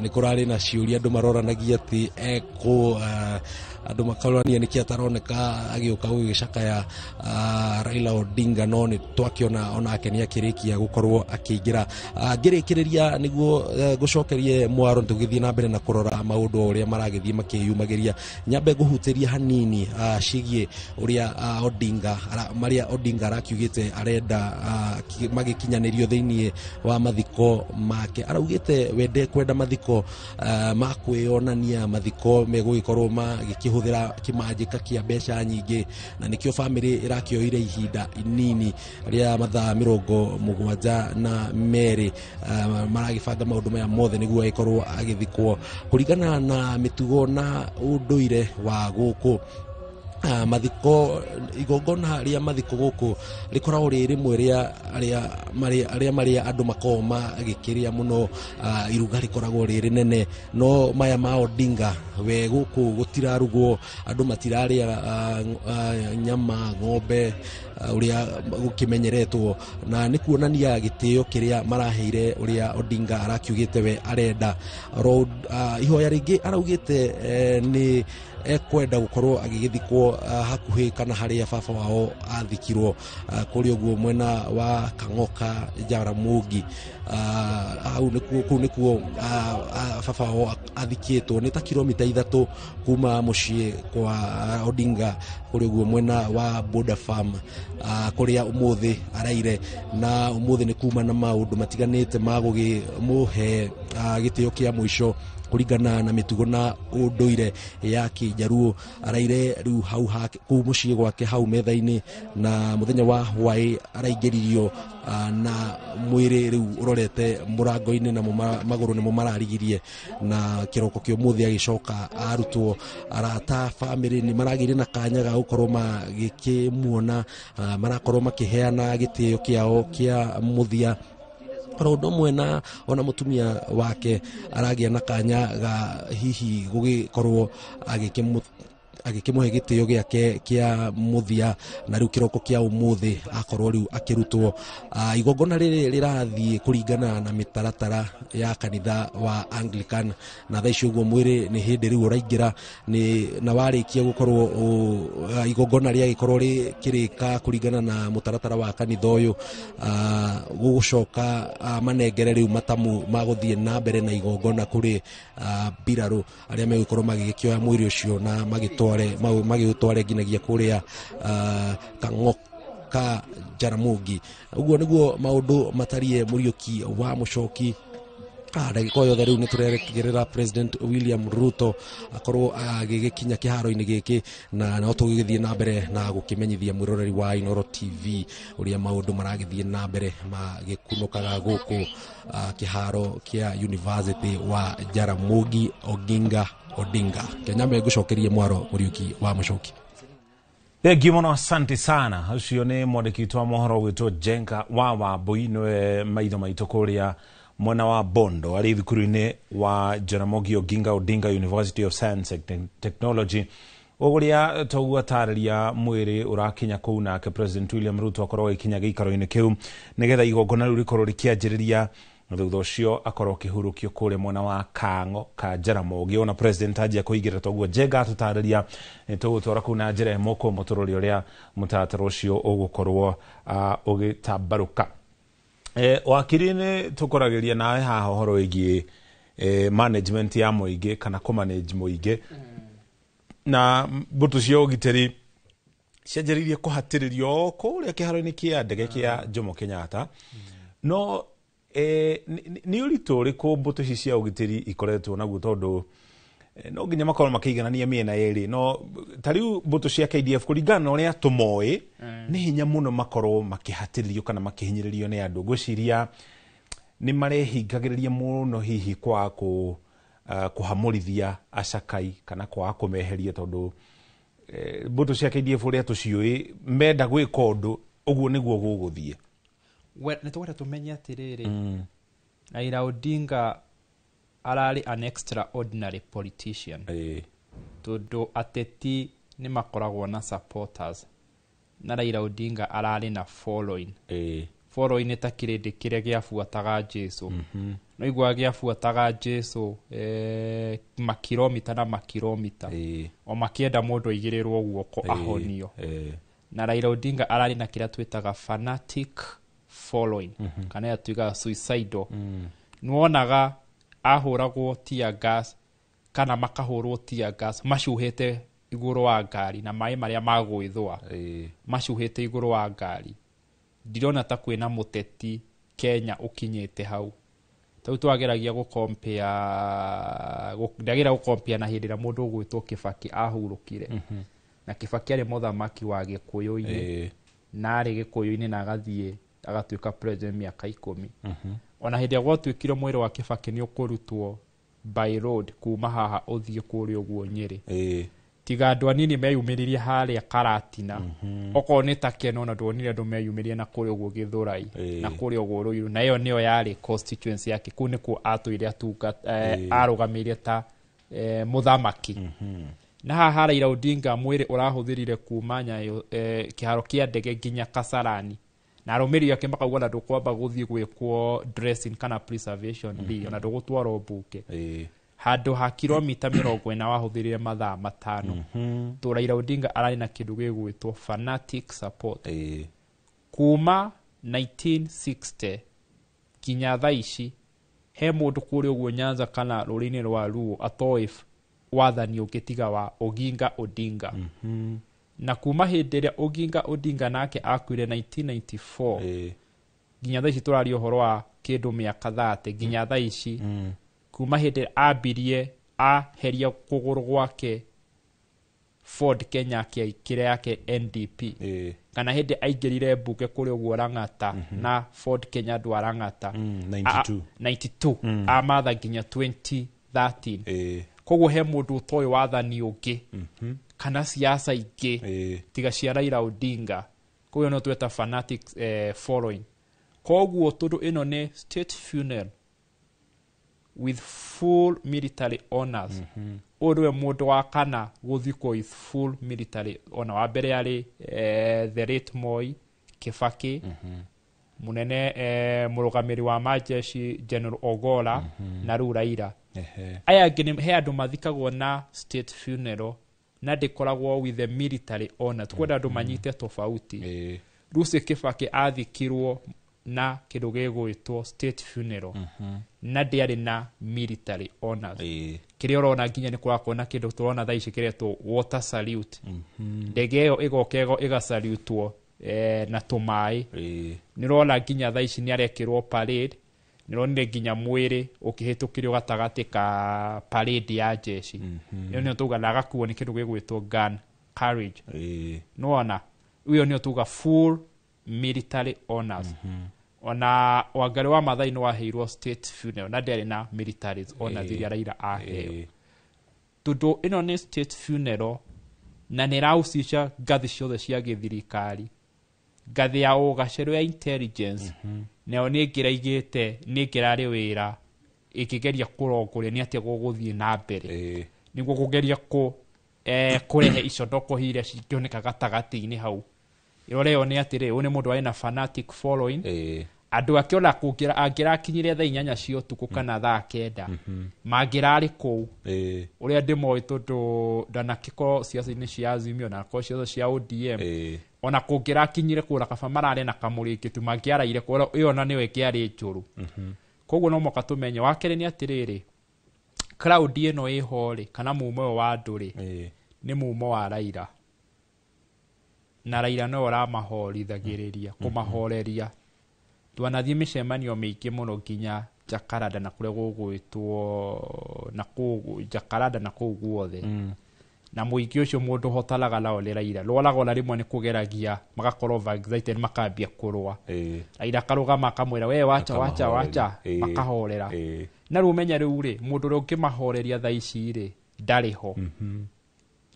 Nĩ kũrarĩ na ciũria andũ maroranagia atĩ ekũ, andũ makarorania nĩkĩ ataroneka agĩũka gũgĩcakaya Raila Odinga, no nĩ twakĩona onake nĩ akĩrĩkia gũkorwo akĩingĩra. Ngĩrĩkĩrĩria nĩguo ngũcokerie mwaro tũgĩthiĩ na mbere na kũrora maũndũ o ũrĩa maragĩthiĩ makĩyumagĩria, nyambe ngũhutĩria hanini ciĩgiĩ ũrĩa Odinga marĩa Odinga arakiugĩte arenda magĩkinyanĩrio thĩinĩ wa mathiko make. Araugĩte wende kwenda mathiko ma kwĩyonania, mathiko megũgĩkorwo magĩkĩhũthĩra kĩmanjĩka kĩa mbeca nyingĩ, na nĩkĩo bamĩrĩ ĩrakĩoire ihinda inini rĩa mathaa 72 maragĩbanga maũndũ maya mothe nĩguo agĩkorwo agĩthikwo kũringana na mĩtugo na ũndũire wa gũkũ. Mathiko, igongona rĩa mathiko gũkũ rĩkoragwo rĩ rĩmwe rĩa arĩa marĩa andũ makoragwo magĩkĩrĩa mũno. Iruga rĩkoragwo rĩ rĩnene, no maya ma Odinga we gũkũ gũtirarugwo, andũ matirarĩa nyama ng'ombe ũrĩa gũkĩmenyeretwo, na nĩ kuonania gĩtĩo kĩrĩa maraheire ũrĩa Odinga arakiugĩte we arenda. Ihoya rĩngĩ araugĩte nĩ ekwenda gũkorwo agĩgĩthikwo hakuhĩ kana harĩa baba wao athikirwo, kũrĩa ũguo mwena wa Kang'oka Jaramogi. Hau nĩkuo, kũu nĩkuo baba wao athikĩtwo, nĩ ta kilomita 3 kuma mũciĩ kwa Odinga kũrĩa ũguo mwena wa Border Farm, kũrĩa ũmũthĩ araire. Na ũmũthĩ nĩ kuma na maũndũ matiganĩte ma gũkĩmũhe gĩtĩo kĩa mũico kũringana na mĩtugo na ũndũire ya Kĩnjaruo. Araire rĩu hau kũu mũciĩ gwake hau metha-inĩ, na mũthenya wa hwaĩ araingĩririo na mwĩrĩ rĩu ũrorete mũrango-inĩ na magũrũ nĩmo mararigirie, na kĩroko kĩa ũmũthĩ agĩcoka arutwo. Arata bamĩrĩ nĩ maragĩire na kanya ga gũkorwo magĩkĩmuona, marakorwo makĩheana gĩtĩo kĩao kĩa mũthia. Oro ũndũ ũmwe na ona mũtumia wake aragĩa na kanya ga hihi gũgĩkorwo agĩkĩmũhe gĩtĩo gĩake kĩa mũthia, na rĩu kĩroko kĩa ũmũthĩ akorwo rĩu akĩrutwo. Igongona rĩrĩ rĩrathiĩ kũringana na mĩtaratara ya kanitha wa Anglican, na thaa ici ũguo mwĩrĩ nĩ hĩndĩ rĩu ũraingĩra na warĩkia gũkorwo igongona rĩagĩkorwo rĩkĩrĩka kũringana na mũtaratara wa kanitha ũyũ, gũgũcoka manengere rĩu matamu ma gũthiĩ na mbere na igongona kũrĩ mbirarũ arĩa megũkorwo magĩgĩkĩoya mwĩrĩ ũcio na magĩũtware nginyagia kũrĩa Kang'oka Jaramogi. Ũguo nĩguo maũndũ matariĩ Mũriũki wa Mũcoki. Ndagĩka o yothe rĩu nĩ tũrerekerera President William Ruto akorwo agĩgĩkinya kĩharo-inĩ gĩkĩ, na no tũgĩgĩthiĩ na mbere na gũkĩmenyithia mwĩroreri wa Inooro TV ũrĩa maũndũ maragĩthiĩ na mbere magĩkunũkaga gũkũ kĩharo kĩa University wa Jaramogi Oginga Odinga. Kenyambe ngũcokerie mwaro Mũriũki wa Mũcoki. Thank you mũno, asante sana. Ũcio nĩ mwandĩki witũ wa mohoro ũgwĩtwo Jenga wa Wambui, nĩwe maitho maitũ kũrĩa mwena wa Bondo, arĩ thukuru-inĩ wa Jaramogi Oginga Odinga University of Science and Technology. Ũrĩa toguo atarĩria mwĩrĩ ũrakinya kũu, nake President William Ruto akorwo agĩkinya gĩikaro-inĩ kĩu nĩgetha igongona rĩu rĩkorwo rĩkĩanjĩrĩria, na thutha ũcio akorwo akĩhurũkio kũrĩa mwena wa Kang'o ka Jaramogi. Ona President anjia kũingĩra toguo Jenga atũtarĩria, nĩ tũgũtwara kũu na njĩra ĩmwe kwa ĩmwe tũrore ũrĩa mũtaratara ũcio ũgũkorwo ũgĩtambarũka. Wakiri nĩ tũkoragĩria nawe haha ũhoro wĩgiĩ management ya mũingĩ kana kũmanage mũingĩ na mbũtũ cia ũgitĩri Cianjĩrĩirie kũhatĩrĩrio o kũrĩa kĩharo-inĩ kĩa ndege kĩa Jomo Kenyatta. No nĩ ũritũ ũrĩkũ mbũtũ ici cia ũgitĩri ikoretwo naguo, tondũ no nginya makorwo makĩiganania mĩena yerĩ? No ta rĩu mbũtũ cia KDF, kũringana na ũrĩa tũmoĩ, nĩ hinya mũno makorwo makĩhatĩrĩrio kana makĩhinyĩrĩrio nĩ andũ. Ngwĩciria nĩ marehingagĩrĩria mũno hihi kwaga kũhamũrithia acakai kana kwaga kũmeheria, tondũ mbũtũ cia KDF ũrĩa tũciũĩ, menda gwĩka ũndũ ũguo nĩguo gũgũthiĩ. Well, nĩ twenda tũmenye atĩrĩrĩ, Raila Odinga ararĩ an extraordinary politician, tondũ ateti nĩ makoragwo na supporters na Raila Odinga ararĩ na following. Following nĩ ta kĩrĩndĩ kĩrĩa gĩabuataga Jesu. No iguaga gĩabuataga Jesu makiromita na makiromita o makĩenda mũndũ aigĩrĩrwo guoko ahonio. Na Raila Odinga ararĩ na kĩrĩa twĩtaga fanatic following, kana ĩrĩa tuigaga suicidal. Nĩwonaga ahũragwo tear gas kana makahũrwo tear gas macuhĩte igũrũ wa ngari na maĩ marĩa magwĩthũa macuhĩte igũrũ wa ngari. Ndirona ta kwĩna mũteti Kenya ũkinyĩte hau. Tau twageragia gũkompea, ndageria gũkompea na hĩndĩ ĩrĩa mũndũ ũgwĩtwo Kibaki ahurũkire. Na Kibaki arĩ mũthamaki wa Gĩkũyũ-inĩ, na arĩ Gĩkũyũ-inĩ na agathiĩ agatuĩka president mĩaka 10. Ona hĩndĩ ĩrĩa gwatuĩkire mwĩrĩ wa Kibaki nĩ ũkũrutwo by road kuma haha ũthiĩ kũrĩa ũguo Nyĩrĩ, tiga andũ anini meyumĩririe harĩa Karatina, okorwo nĩ ta Keno, ona ndwonire andũ meyumĩrie na kũrĩa ũguo Gĩthũrai na kũrĩa ũguo Ruiru, na ĩyo nĩyo yarĩ constituency yake. Kũu nĩkuo atũire arũgamĩire ta mũthamaki. Na haha Raila Odinga mwĩrĩ ũrahũthĩrire kuma Nyayo, kĩharo kĩa ndege nginya Kasarani, na arũmĩrĩri ake makauga ona ndũkwamba gũthiĩ gwĩkwo dressing kana preservation mm ona ndũgũtwarwo mbunge. Handũ ha kilomita 40 wahũthĩrire mathaa 5. To Raila Odinga ararĩ na kĩndũ gĩgwĩtwo fanatic support kuma 1960 nginya thaa ici. He mũndũ kũrĩa ũguo Nyanza kana rũrĩrĩ-inĩ rwa Luo atoĩ wathani ũngĩ tiga wa Oginga Odinga? Na kuma hĩndĩ ĩrĩa Oginga Odinga nake akuire 1994 nginya thaa ici, tũraria ũhoro wa kĩndũ mĩaka 30 nginya thaa ici, kuma hĩndĩ ĩrĩa ambirie aheria kũgũrũ gwake Ford Kenya kĩrĩa yake NDP, kana hĩndĩ aingĩrire mbunge kũrĩa ũguo Lang'ata na Ford Kenya andũ a Lang'ata. 92. 92 amatha nginya 2013. Koguo he mũndũ ũtoĩ wathani ũngĩ kana siasa ingĩ tiga cia Raila Odinga? Koguo no tweta fanatic following. Koguo tondũ ĩno nĩ state funeral with full military honors, ũyũ nĩwe mũndũ wa kana gũthikwo with full military honor. Wa mbere arĩ the late Moi Kibaki, munene mũrũgamĩrĩri wa majeshi General Ogolla, na rĩu Raila. Aya angĩ he andũ mathikagwo na state funeral na ndĩkoragwo with the military honor. Tukwenda andũ manyite tofauti. Lucy Kibaki athikirwo na kĩndũ gĩgwĩtwo state funeral na ndĩarĩ na military honors. Kĩrĩa ũrona nginya nĩ kũrakorwo na kĩndũ tũrona thaa ici kĩretwo water salute. Ndege ĩyo ĩgoka ĩgasalutwo na tũmaĩ. Nĩ ũrona nginya thaa ici nĩ arekĩrwo parade. Nĩ ũronire nginya mwĩrĩ ũkĩhĩtũkĩrio gatagatĩ ka parade ya jeshi. Ĩyo nĩyo tuga na agakuo nĩ kĩndũ gĩgwĩtwo gun carriage. Nĩwona ĩyo nĩyo tuga full military honors. Ona Wangari wa Maathai nĩ waheirwo state funeral na ndĩarĩ na military honors iria Raila aheo, tondũ ĩno nĩ state funeral na nĩ ĩrahusisha ngathĩ ciothe cia gĩthirikari. Ngathĩ ya ũgacerũ ya intelligence nayo nĩ ĩngĩraigĩte, nĩ ĩngĩrarĩ wĩra ĩkĩgeria kũrongoria nĩ atĩa gũgũthiĩ na mbere nĩguo kũgeria kũrehe icondoko iria cingĩoneka gatagatĩ-inĩ hau. Ĩrora ĩyo nĩ atĩrĩ, ũyũ nĩ mũndũ warĩ na fanatic following. Andũ ake ona kũngĩra angĩrakinyire thaa 8 cia ũtukũ kana thaa 9 mangĩrarĩ kũu. Ũrĩa ndĩmoĩ, tondũ ndanakĩkorwo ciaca-inĩ cia Azimio na akorwo ciaca cia ODM, ona kũngĩrakinyire kũra kaba mararĩ na kamũrĩngĩ tu mangĩaraire kũra ĩyo ona nĩyo ĩngĩarĩ njũru. Koguo no mũhaka tũmenye. Wa kerĩ nĩ atĩrĩrĩ, crowd ĩno ĩho rĩ, kana mumo ũyũ wa andũ rĩ, nĩ mumo wa Raila. Na Raila no ũramahorithagĩrĩria kũmahoreria. Twanathiĩ mĩcemanio mĩingĩ mũno nginya Jakaranda na kũrĩa gũgwĩtwo na kũu Jakaranda na kũu guothe. Na mũingĩ ũcio mũndũ hotaraga nao nĩ Raila. Rworaga ona rĩmwe nĩ kũgeragia magakorwo over excited makambia kũrũa. Raila akarũgama akamwĩra we wacha wacha wacha, makahorera. Na rĩu ũmenye rĩu rĩ, mũndũ ũrĩa ũngĩmahoreria thaa ici rĩ ndarĩ ho.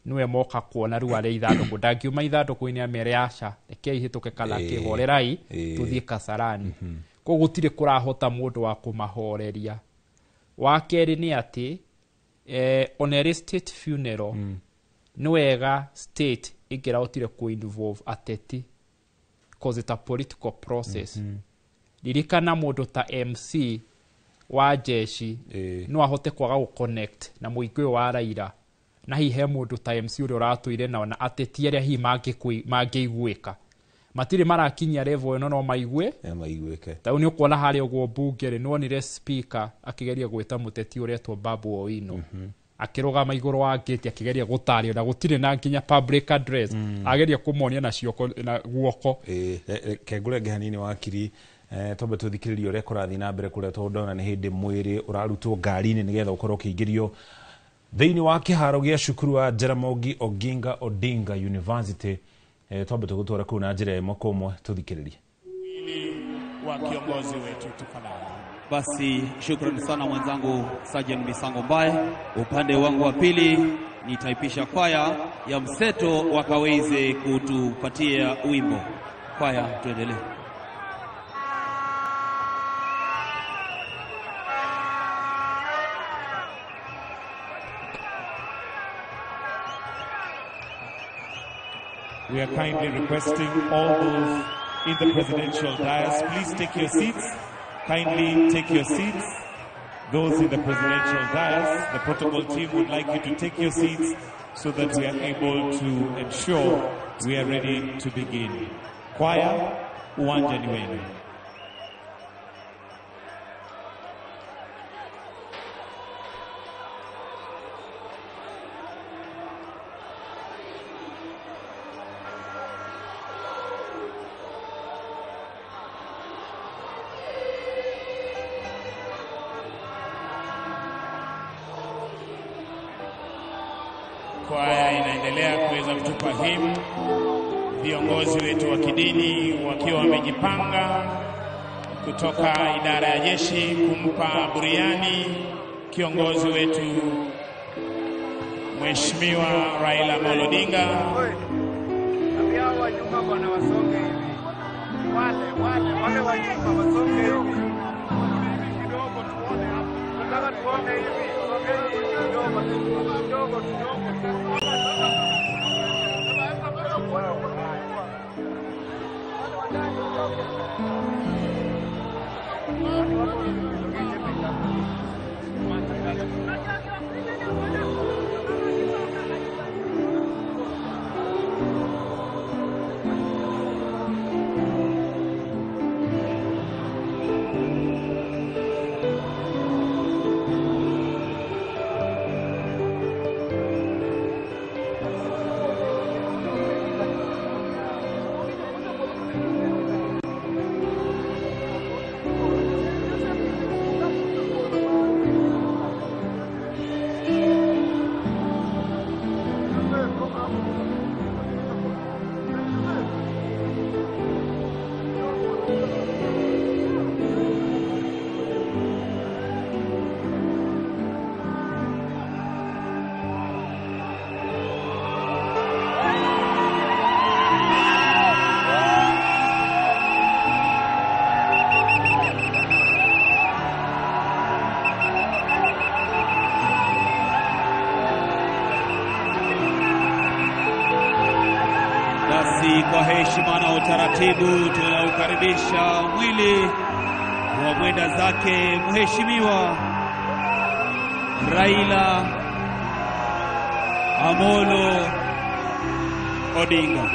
Nĩwe moka kuona rĩu arĩ ithandũkũ, ndangiuma ithandũkũ-inĩ amere aca, rekei hĩtũke kana kĩhorerai tũthiĩ Kasarani. Koguo gũtirĩ kũrahota mũndũ wa kũmahoreria. Wa kerĩ nĩ atĩ ona ĩrĩ state funeral, nĩ wega state ĩngĩrahotire kũ-involve ateti, cause it's a political process. Ririkana mũndũ ta MC wa jeshi no ahote kwaga gũ-connect na mũingĩ ũyũ wa Raila, na hihi he mũndũ ta MC ũrĩa ũratũire nao na ateti arĩa hihi mangĩiguĩka matirĩ marakinyia level ĩno no maigue maiguĩke. Ta rĩu nĩ ũkuona harĩa ũguo mbunge rĩ, nĩwonire speaker akĩgeria gwĩta mũteti ũretwo Babu Owino, akĩrũgama igũrũ wa gate akĩgeria gũtario, na gũtirĩ na nginya public address, ageria kũmonia na cioko na guoko. Kengũrenge hanini wakiri, twambe tũthikĩrĩrie ũrĩa kũrathiĩ na mbere kũrĩa, tondũ ndona nĩ hĩndĩ mwĩrĩ ũrarutwo ngari-inĩ nĩgetha ũkorwo ũkĩingĩrio thĩinĩ wa kĩharo gĩa cukuru wa Jaramogi Oginga Odinga University. Twambe tũgũtwara kũu na njĩra ĩmwe kwa ũmwe tũthikĩrĩrie wa kiongozi wetu tafadhali. Basi shukrani sana mwenzangu Sergeant Misango Mbae. Upande wangu wa pili nitaipisha kwaya ya mseto wakaweze kutupatia wimbo. Kwaya, tuendelee. We are kindly requesting all those in the presidential dais, please take your seats. Kindly take your seats. Those in the presidential dais, the protocol team would like you to take your seats so that we are able to ensure we are ready to begin. Choir, uwanja ni wenu. Kwaya inaendelea kuweza kutupa hymn, viongozi wetu wa kidini wakiwa wamejipanga kutoka idara ya jeshi kumpa buriani kiongozi wetu Mheshimiwa Raila Amolo Odinga. Kwa heshima na utaratibu tunaukaribisha mwili wa mwenda zake Mheshimiwa Raila Amolo Odinga.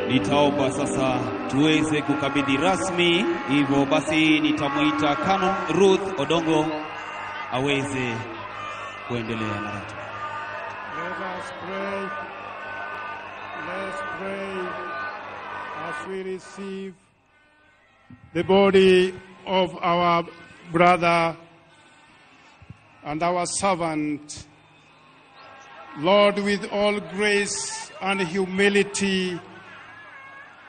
Nitaomba sasa tuweze kukabidhi rasmi, hivyo basi nitamuita Canon Ruth Odongo aweze kuendelea na ratiba. Let us pray. Let's pray as we receive the body of our brother and our servant. Lord, with all grace and humility,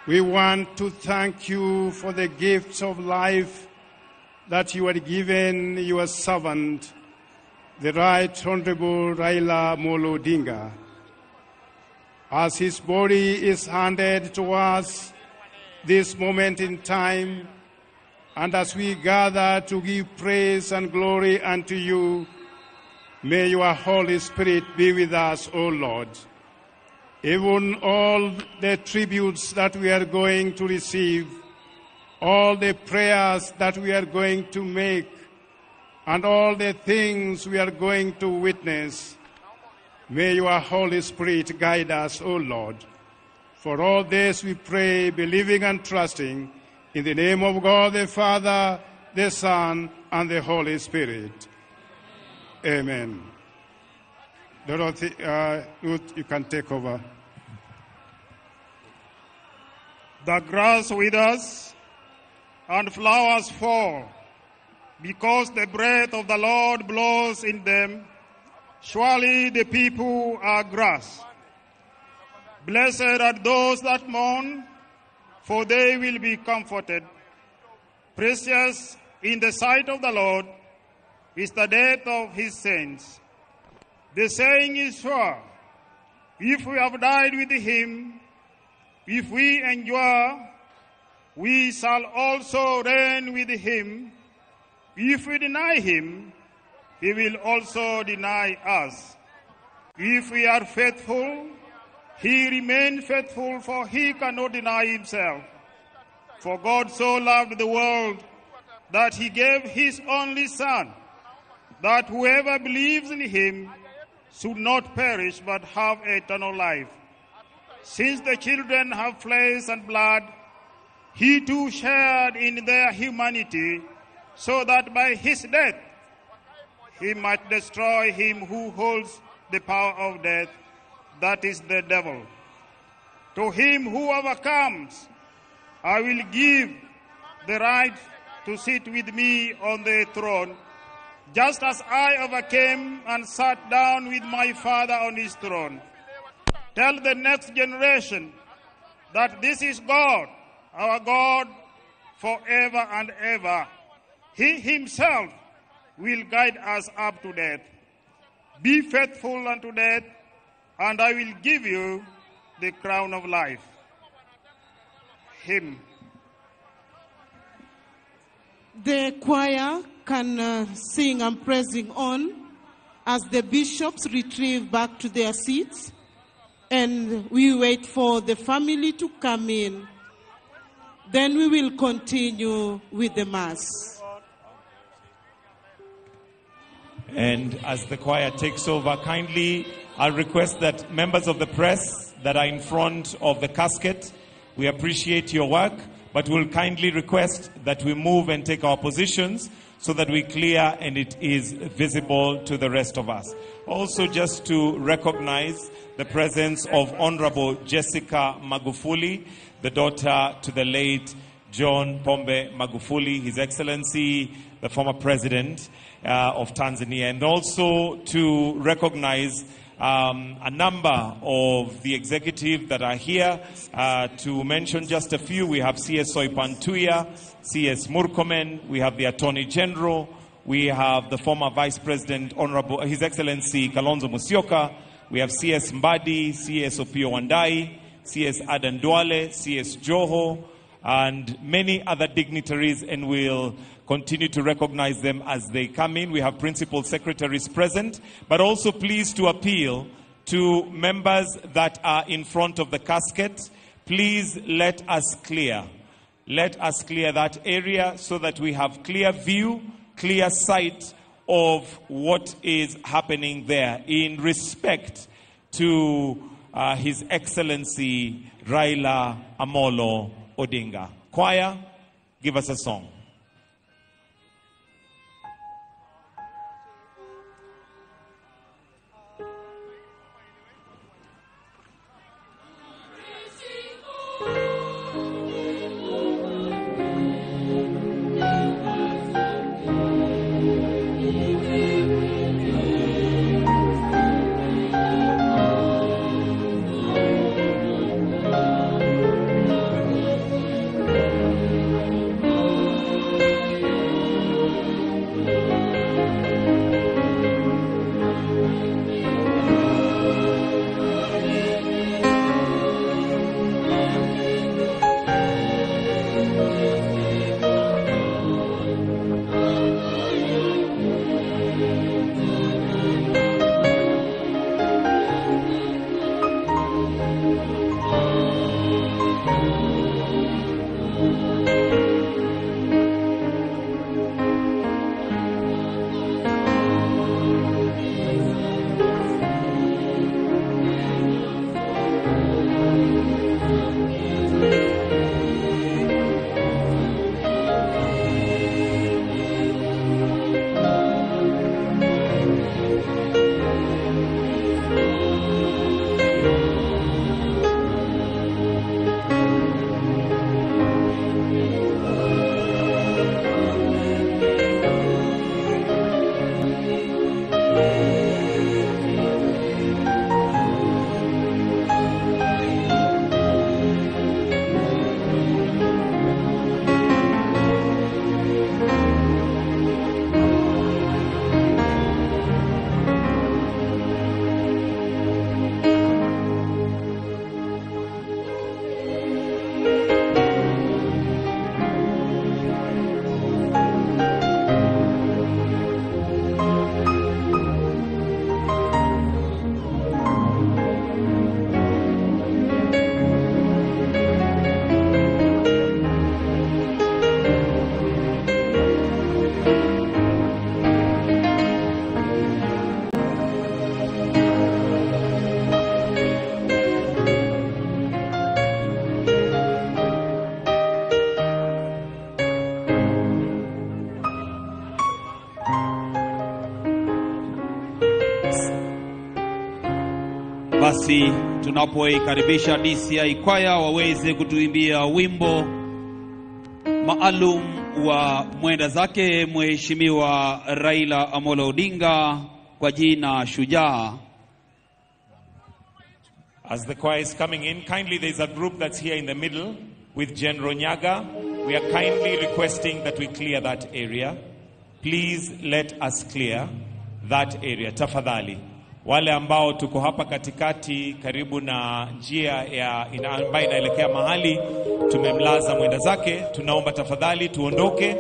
we want to thank you for the gifts of life that you had given your servant, the Right Honorable Raila Amolo Odinga. As his body is handed to us this moment in time, and as we gather to give praise and glory unto you, may your Holy Spirit be with us, O Lord. Even all the tributes that we are going to receive, all the prayers that we are going to make, and all the things we are going to witness, may your Holy Spirit guide us, O Lord. For all this we pray, believing and trusting, in the name of God the Father, the Son, and the Holy Spirit. Amen. Dorothy, Ruth, you can take over. The grass withers and flowers fall, because the breath of the Lord blows in them. Surely the people are grass. Blessed are those that mourn, for they will be comforted. Precious in the sight of the Lord is the death of his saints. The saying is sure: if we have died with him, if we endure, we shall also reign with him. If we deny him, he will also deny us. If we are faithful, he remains faithful, for he cannot deny himself. For God so loved the world that he gave his only Son, that whoever believes in him should not perish but have eternal life. Since the children have flesh and blood, he too shared in their humanity, so that by his death he might destroy him who holds the power of death, that is the devil. To him who overcomes, I will give the right to sit with me on the throne, just as I overcame and sat down with my Father on his throne. Tell the next generation that this is God, our God, forever and ever. He himself will guide us up to death. Be faithful unto death, and I will give you the crown of life. him. The choir can sing and pressing on as the bishops retrieve back to their seats, and we wait for the family to come in. Then we will continue with the Mass. And as the choir takes over, kindly, I'll request that members of the press that are in front of the casket, we appreciate your work, but we'll kindly request that we move and take our positions so that we clear and it is visible to the rest of us. Also, just to recognize the presence of Honorable Jessica Magufuli, the daughter to the late John Pombe Magufuli, His Excellency, the former president of Tanzania, and also to recognize a number of the executive that are here. To mention just a few, we have CS Soipan Tuya, CS Murkomen, we have the Attorney General, we have the former Vice President, Honorable His Excellency Kalonzo Musyoka, we have CS Mbadi, CS Opiyo Wandayi, CS Aden Duale, CS Joho, and many other dignitaries, and we'll continue to recognize them as they come in. We have principal secretaries present, but also please to appeal to members that are in front of the casket. Please let us clear. Let us clear that area so that we have clear view, clear sight of what is happening there in respect to His Excellency Raila Amolo Odinga. Choir, give us a song. Basi tunapoikaribisha DCI kwaya waweze kutuimbia wimbo maalum wa mwenda zake Mheshimiwa Raila Amolo Odinga kwa jina Shujaa. As the choir is coming in, kindly there's a group that's here in the middle with General Nyaga. We are kindly requesting that we clear that area. Please let us clear that area. Tafadhali. Wale ambao tuko hapa katikati karibu na njia ya ambayo inaelekea mahali tumemlaza mwenda zake, tunaomba tafadhali tuondoke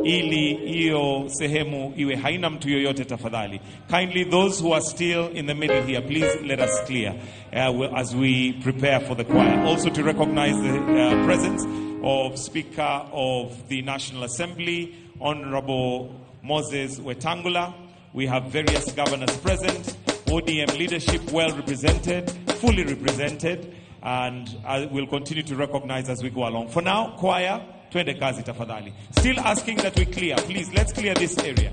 ili hiyo sehemu iwe haina mtu yoyote tafadhali. Kindly those who are still in the middle here, please let us clear as we prepare for the choir. Also to recognize the presence of Speaker of the National Assembly, Honorable Moses Wetangula. We have various governors present, ODM leadership well represented, fully represented, and we'll continue to recognize as we go along. For now, choir, twende kazi tafadhali. Still asking that we clear. Please, let's clear this area.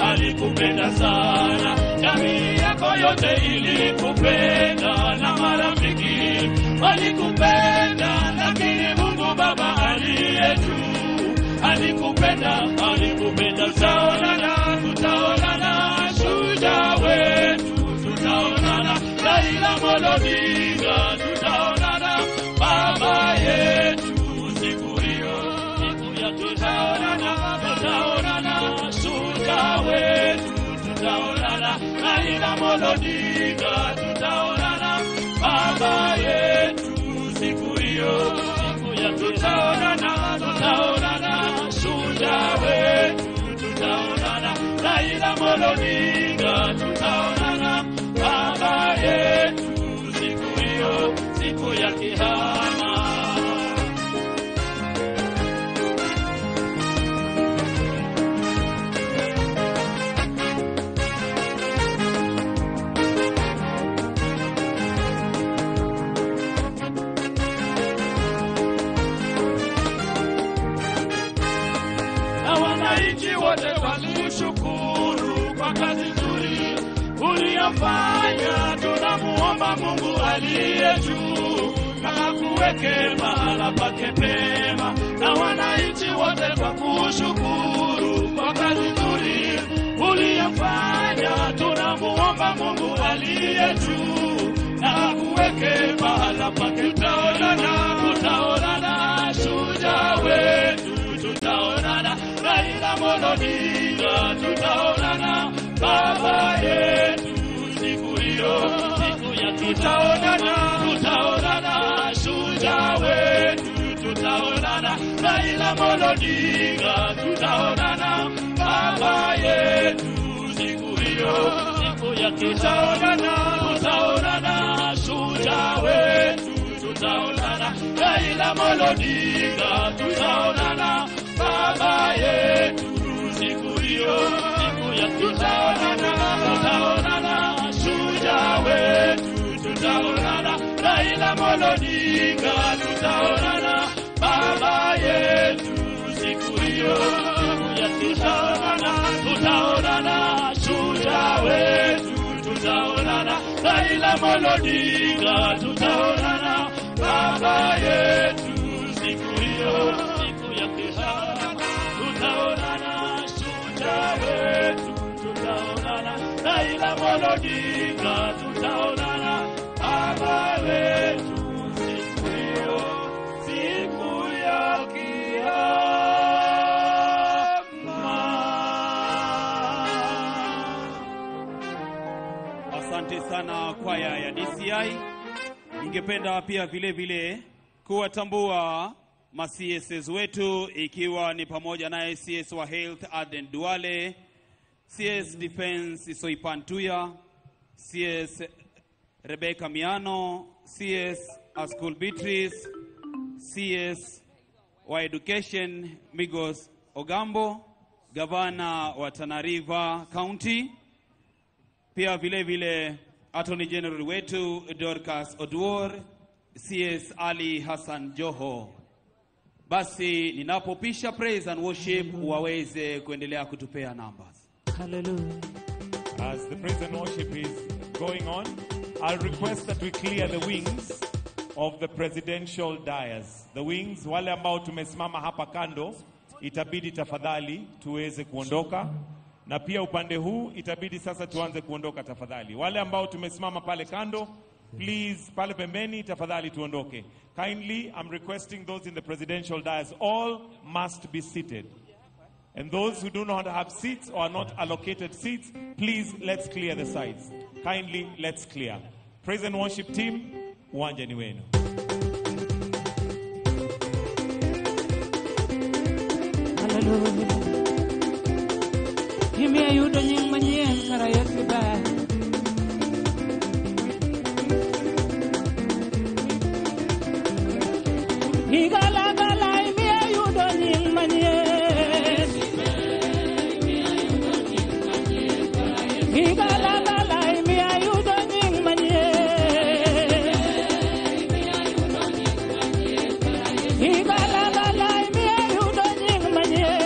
Alikupenda sana, jamii yako yote ilikupenda na marafiki walikupenda, lakini Mungu Baba aliye juu alikupenda, alikupenda. Tutaonana, tutaonana, shujaa wetu, tutaonana, Raila Amolo Odinga, tutaonana, baba yetu, siku hiyo, siku ya tutaonana, tutaonana, shujaa wetu, tutaonana, Raila Amolo Odinga, tutaonana, baba yetu, siku hiyo, siku ya tutaonana, tutaonana, shujaa wetu, tutaonana, Raila Amolo Odinga, tutaonana, baba yetu, siku hiyo, siku ya kiyama. Wote walishukuru kwa kazi nzuri uliyofanya. Tunamuomba Mungu aliye juu na akuweke mahala pake pema. Na wananchi wote kwa kushukuru kwa kazi nzuri uliyofanya. Tunamuomba Mungu aliye juu na akuweke mahala pake. Tutaonana, tutaonana, shujaa wetu, tutaonana, Raila Amolo Odinga, tutaonana, baba yetu, siku hiyo, siku ya tutaonana, tutaonana, shujaa wetu, tutaonana, Raila Amolo Odinga, tutaonana, baba yetu, siku hiyo, siku ya tutaonana, tutaonana, shujaa wetu, tutaonana, Raila Amolo Odinga, tutaonana, baba yetu, siku hiyo, siku ya tutaonana, tutaonana, shujaa wetu. tutaonana, Raila Amolo Odinga, tutaonana, baba yetu siku hiyo, tutaonana, tutaonana, shujaa wetu, tutaonana, Raila Amolo Odinga, tutaonana, baba yetu siku hiyo, siku ya kiyama, tutaonana, shujaa wetu, tutaonana, Raila Amolo Odinga, tutaonana, baba wetu siku hiyo, siku ya kiyama. Asante sana kwaya ya DCI. Ningependa pia vile vile kuwatambua ma CSs wetu ikiwa ni pamoja naye CS wa Health Aden Duale, CS Defense Soipan Tuya, CS Rebecca Miano, CS Askul Beatrice, CS wa Education Migos Ogambo, Gavana wa Tana River County, pia vile vile Attorney General wetu Dorcas Oduor, CS Ali Hassan Joho. Basi ninapopisha praise and worship waweze kuendelea kutupea numbers. Hallelujah. As the praise and worship is going on, I'll request that we clear the wings of the presidential dais. The wings, wale ambao tumesimama hapa kando, itabidi tafadhali tuweze kuondoka. Na pia upande huu itabidi sasa tuanze kuondoka tafadhali. Wale ambao tumesimama pale kando, please pale pembeni tafadhali tuondoke. Kindly, I'm requesting those in the presidential dais, all must be seated. And those who do not have seats or are not allocated seats, please let's clear the sides. Kindly, let's clear. Praise and worship team, uwanja ni wenu. Hallelujah. Imiya yudo nying manyien kara Yesu ber. Igalagala imiya yudo nying manyien. Igalagala imiya yudo nying manyien. Igalagala imiya yudo nying manyien.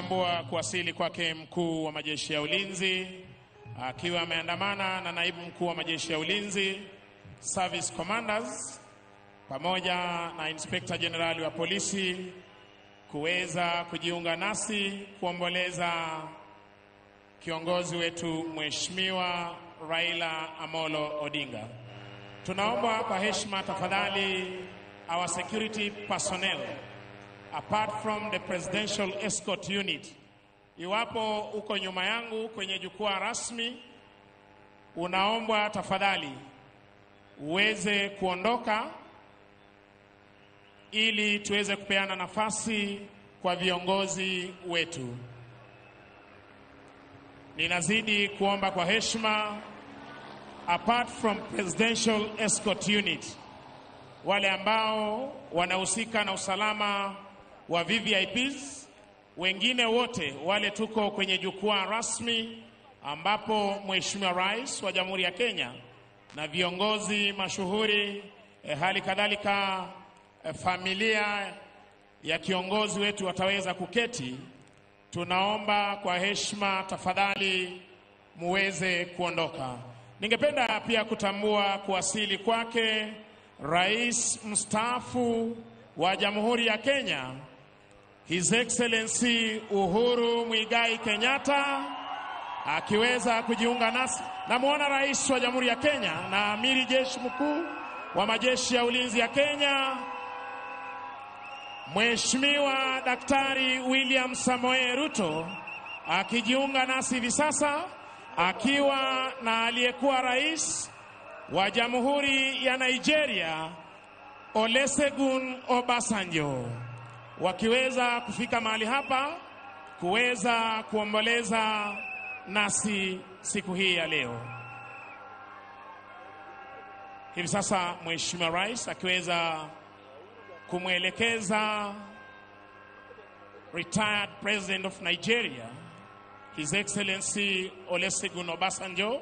kutambua kuwasili kwake mkuu wa majeshi ya ulinzi akiwa ameandamana na naibu mkuu wa majeshi ya ulinzi, service commanders, pamoja na inspector generali wa polisi kuweza kujiunga nasi kuomboleza kiongozi wetu Mheshimiwa Raila Amolo Odinga. Tunaomba kwa heshima tafadhali, our security personnel, apart from the presidential escort unit, iwapo uko nyuma yangu kwenye jukwaa rasmi, unaombwa tafadhali uweze kuondoka ili tuweze kupeana nafasi kwa viongozi wetu. Ninazidi kuomba kwa heshima, apart from presidential escort unit, wale ambao wanahusika na usalama wa VVIPs, wengine wote wale tuko kwenye jukwaa rasmi ambapo Mheshimiwa Rais wa Jamhuri ya Kenya na viongozi mashuhuri, hali kadhalika familia ya kiongozi wetu wataweza kuketi. Tunaomba kwa heshima tafadhali muweze kuondoka. Ningependa pia kutambua kuwasili kwake Rais mstaafu wa Jamhuri ya Kenya, His Excellency Uhuru Muigai Kenyatta, akiweza kujiunga nasi. Namuona Rais wa Jamhuri ya Kenya na Amiri Jeshi Mkuu wa Majeshi ya Ulinzi ya Kenya, Mheshimiwa Daktari William Samoei Ruto, akijiunga nasi hivi sasa akiwa na aliyekuwa rais wa Jamhuri ya Nigeria Olusegun Obasanjo, wakiweza kufika mahali hapa kuweza kuomboleza nasi siku hii ya leo. Hivi sasa Mheshimiwa Rais akiweza kumwelekeza retired President of Nigeria His Excellency Olusegun Obasanjo,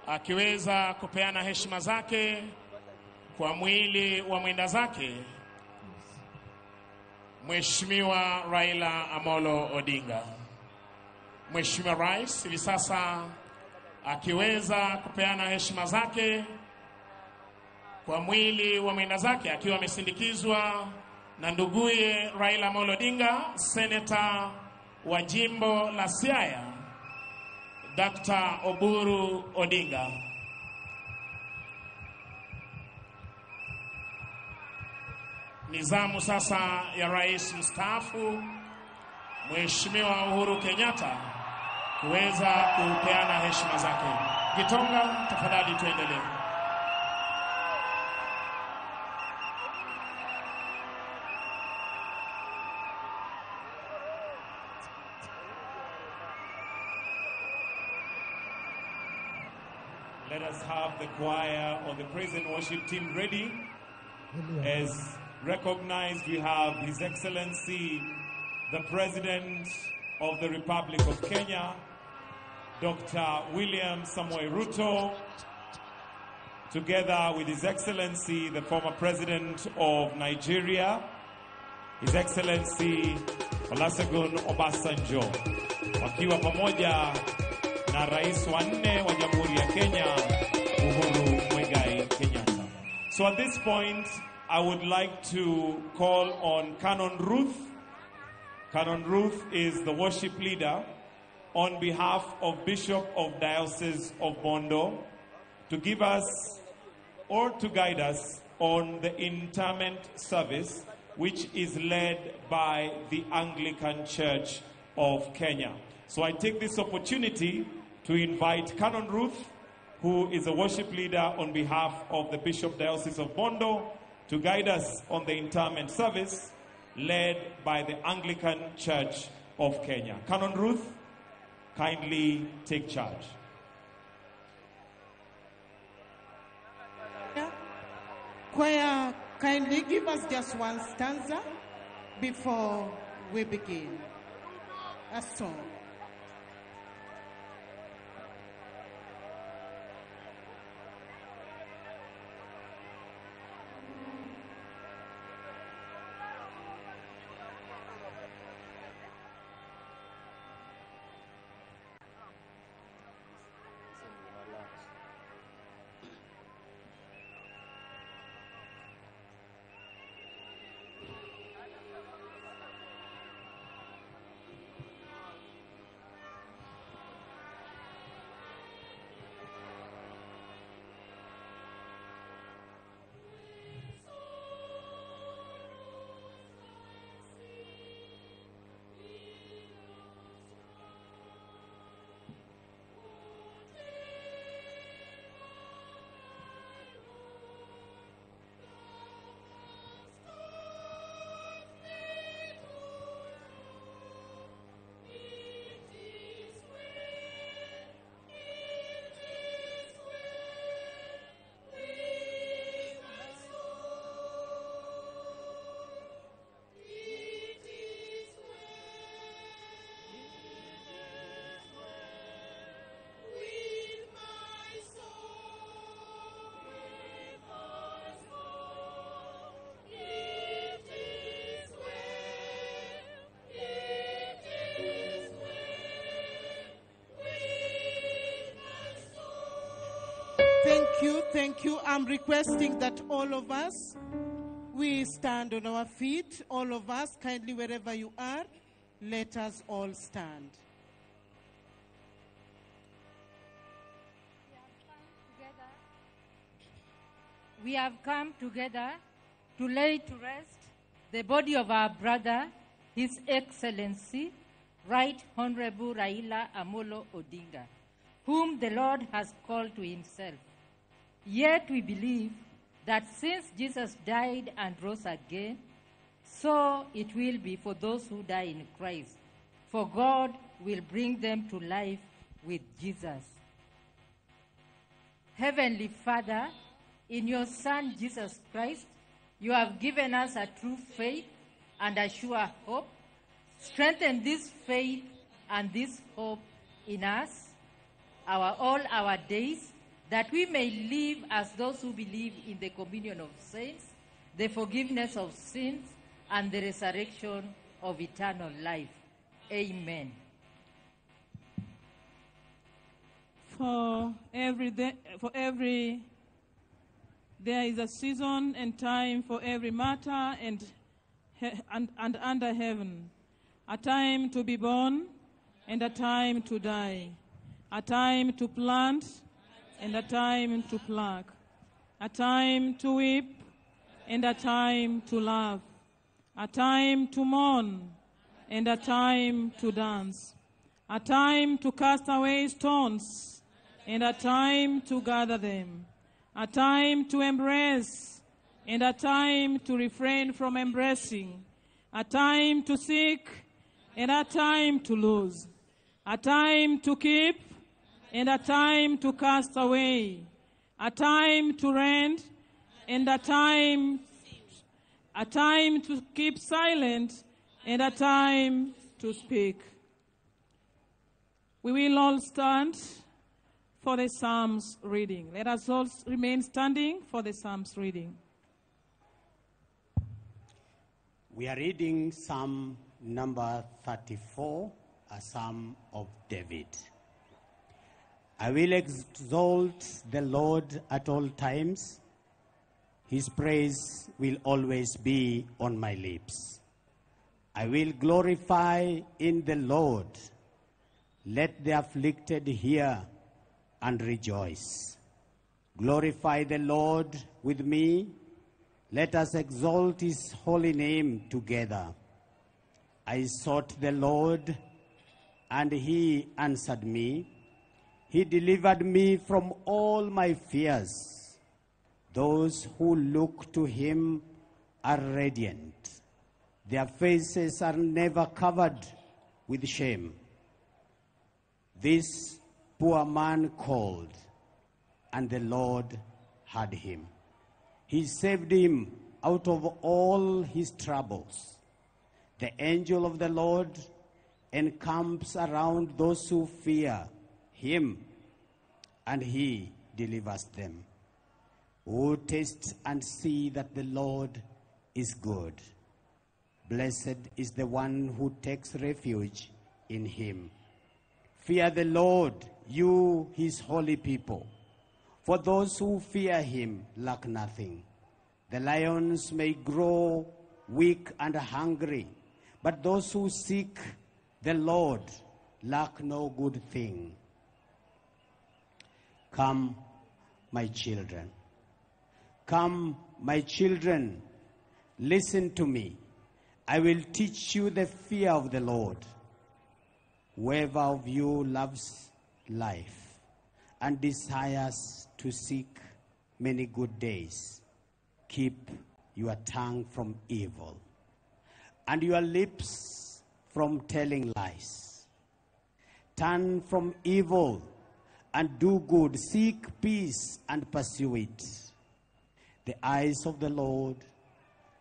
akiweza kupeana heshima zake kwa mwili wa mwenda zake Mheshimiwa Raila Amolo Odinga. Mheshimiwa Rais hivi sasa akiweza kupeana heshima zake kwa mwili wa mwenda zake akiwa amesindikizwa na nduguye Raila Amolo Odinga, seneta wa jimbo la Siaya Dr. Oburu Odinga. Nizamu sasa ya Rais mstaafu Mheshimiwa Uhuru Kenyatta kuweza kupeana heshima zake. Gitonga, tafadhali tuendelee. Let us have the choir or the praise and worship team ready. As recognized, we have His Excellency, the President of the Republic of Kenya, Dr. William Samoei Ruto, together with His Excellency, the former President of Nigeria, His Excellency Olusegun Obasanjo, wakiwa pamoja na Rais wa nne wa Jamhuri ya Kenya, Uhuru Muigai Kenyatta. So at this point, I would like to call on Canon Ruth. Canon Ruth is the worship leader on behalf of Bishop of Diocese of Bondo to give us or to guide us on the interment service, which is led by the Anglican Church of Kenya. So I take this opportunity to invite Canon Ruth, who is a worship leader on behalf of the Bishop Diocese of Bondo, to guide us on the interment service led by the Anglican Church of Kenya. Canon Ruth, kindly take charge. Choir, kindly give us just one stanza before we begin. A song. Thank you. I'm requesting that all of us, we stand on our feet. All of us, kindly wherever you are, let us all stand. We have come together to lay to rest the body of our brother, His Excellency, Right Honorable Raila Amolo Odinga, whom the Lord has called to himself. Yet we believe that since Jesus died and rose again, so it will be for those who die in Christ, for God will bring them to life with Jesus. Heavenly Father, in your Son, Jesus Christ, you have given us a true faith and a sure hope. Strengthen this faith and this hope in us, all our days, that we may live as those who believe in the communion of saints, the forgiveness of sins, and the resurrection of eternal life. Amen. For every there is a season and time for every matter and under heaven, a time to be born and a time to die, a time to plant and a time to pluck, a time to weep and a time to laugh, a time to mourn and a time to dance, a time to cast away stones and a time to gather them, a time to embrace and a time to refrain from embracing, a time to seek and a time to lose, a time to keep and a time to cast away, a time to rend and a time to keep silent and a time to speak. We will all stand for the Psalms reading. Let us all remain standing for the Psalms reading. We are reading Psalm number 34, a Psalm of David. I will exalt the Lord at all times. His praise will always be on my lips. I will glorify in the Lord. Let the afflicted hear and rejoice. Glorify the Lord with me. Let us exalt his holy name together. I sought the Lord, and he answered me. He delivered me from all my fears. Those who look to him are radiant. Their faces are never covered with shame. This poor man called, and the Lord heard him. He saved him out of all his troubles. The angel of the Lord encamps around those who fear him, and he delivers them. Oh, taste and see that the Lord is good. Blessed is the one who takes refuge in him. Fear the Lord, you his holy people. For those who fear him lack nothing. The lions may grow weak and hungry, but those who seek the Lord lack no good thing. Come, my children. Come, my children, listen to me. I will teach you the fear of the Lord. Whoever of you loves life and desires to seek many good days, keep your tongue from evil and your lips from telling lies. Turn from evil and do good. Seek peace and pursue it. The eyes of the Lord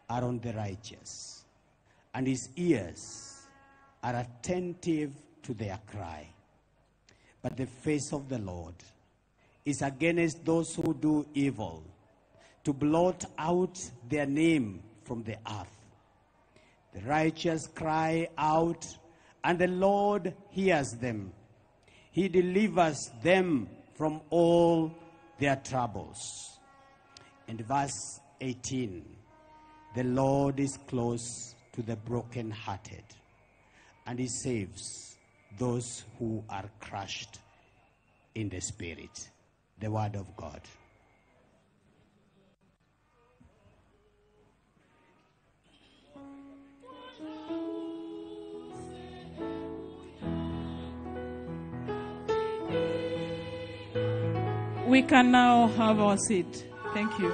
are on the righteous, and his ears are attentive to their cry. But the face of the Lord is against those who do evil, to blot out their name from the earth. The righteous cry out, and the Lord hears them. He delivers them from all their troubles. And verse 18, the Lord is close to the brokenhearted, and he saves those who are crushed in the spirit. The word of God. We can now have our seat. Thank you.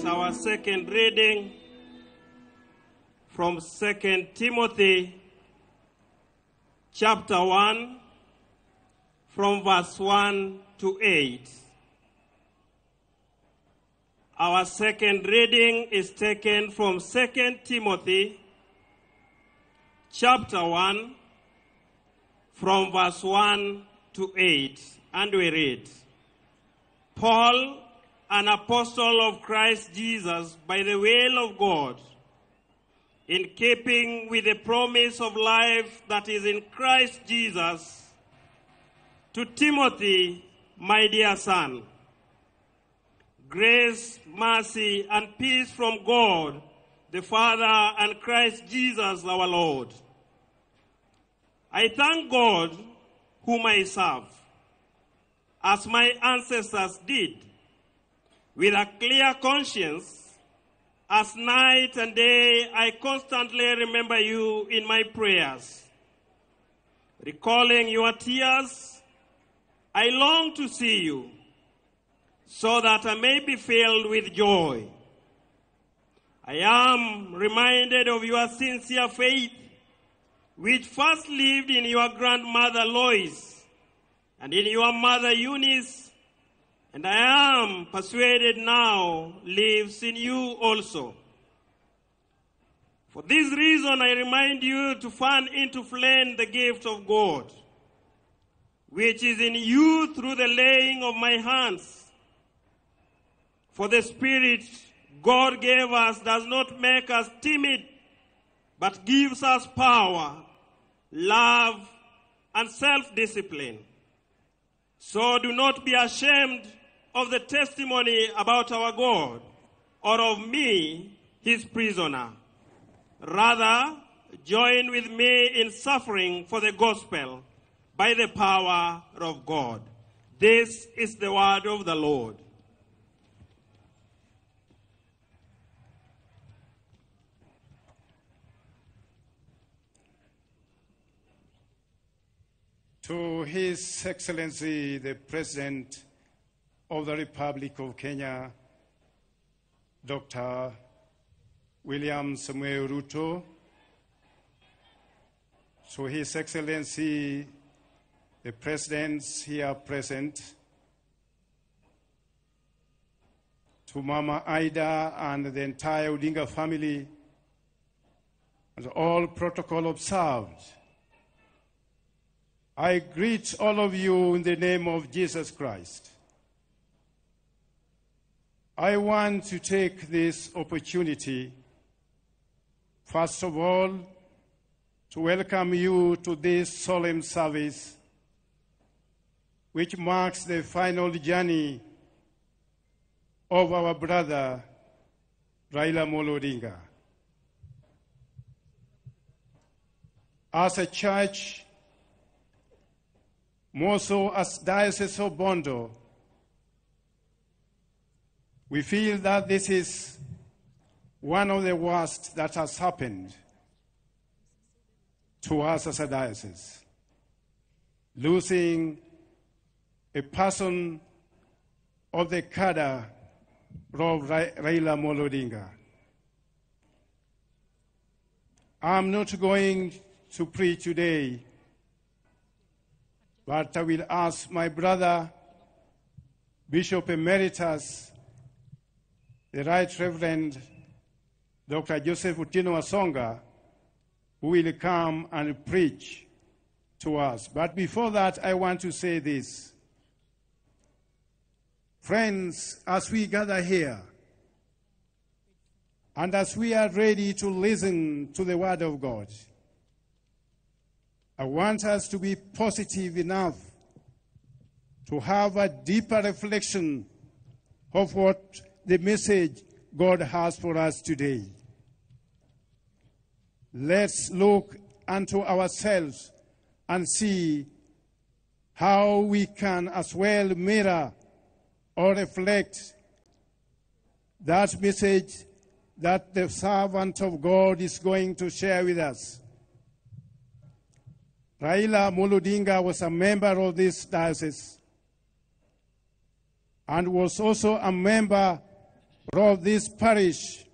Our second reading from 2 Timothy chapter 1 from verse 1 to 8. Our second reading is taken from 2 Timothy chapter 1 from verse 1 to 8, and we read, Paul, an apostle of Christ Jesus by the will of God, in keeping with the promise of life that is in Christ Jesus, to Timothy, my dear son, grace, mercy, and peace from God, the Father, and Christ Jesus our Lord. I thank God, whom I serve, as my ancestors did, with a clear conscience, as night and day I constantly remember you in my prayers. Recalling your tears, I long to see you, so that I may be filled with joy. I am reminded of your sincere faith, which first lived in your grandmother Lois and in your mother Eunice, and I am persuaded now lives in you also. For this reason I remind you to fan into flame the gift of God, which is in you through the laying of my hands. For the Spirit God gave us does not make us timid, but gives us power, love, and self-discipline. So do not be ashamed of the testimony about our God or of me, his prisoner. Rather, join with me in suffering for the gospel by the power of God. This is the word of the Lord. To His Excellency, the President of the Republic of Kenya, Dr. William Samuel Ruto, to His Excellency, the Presidents here present, to Mama Ida and the entire Odinga family, and all protocol observed, I greet all of you in the name of Jesus Christ. I want to take this opportunity, first of all, to welcome you to this solemn service, which marks the final journey of our brother, Raila Amolo Odinga. As a church, more so as Diocese of Bondo, we feel that this is one of the worst that has happened to us as a diocese. Losing a person of the cadre of Raila Amolo Odinga. I'm not going to preach today, but I will ask my brother, Bishop Emeritus, the Right Reverend Dr. Joseph Otieno Wasonga, who will come and preach to us. But before that, I want to say this. Friends, as we gather here, and as we are ready to listen to the Word of God, I want us to be positive enough to have a deeper reflection of what the message God has for us today. Let's look unto ourselves and see how we can as well mirror or reflect that message that the servant of God is going to share with us. Raila Amolo Odinga was a member of this diocese and was also a member of this parish,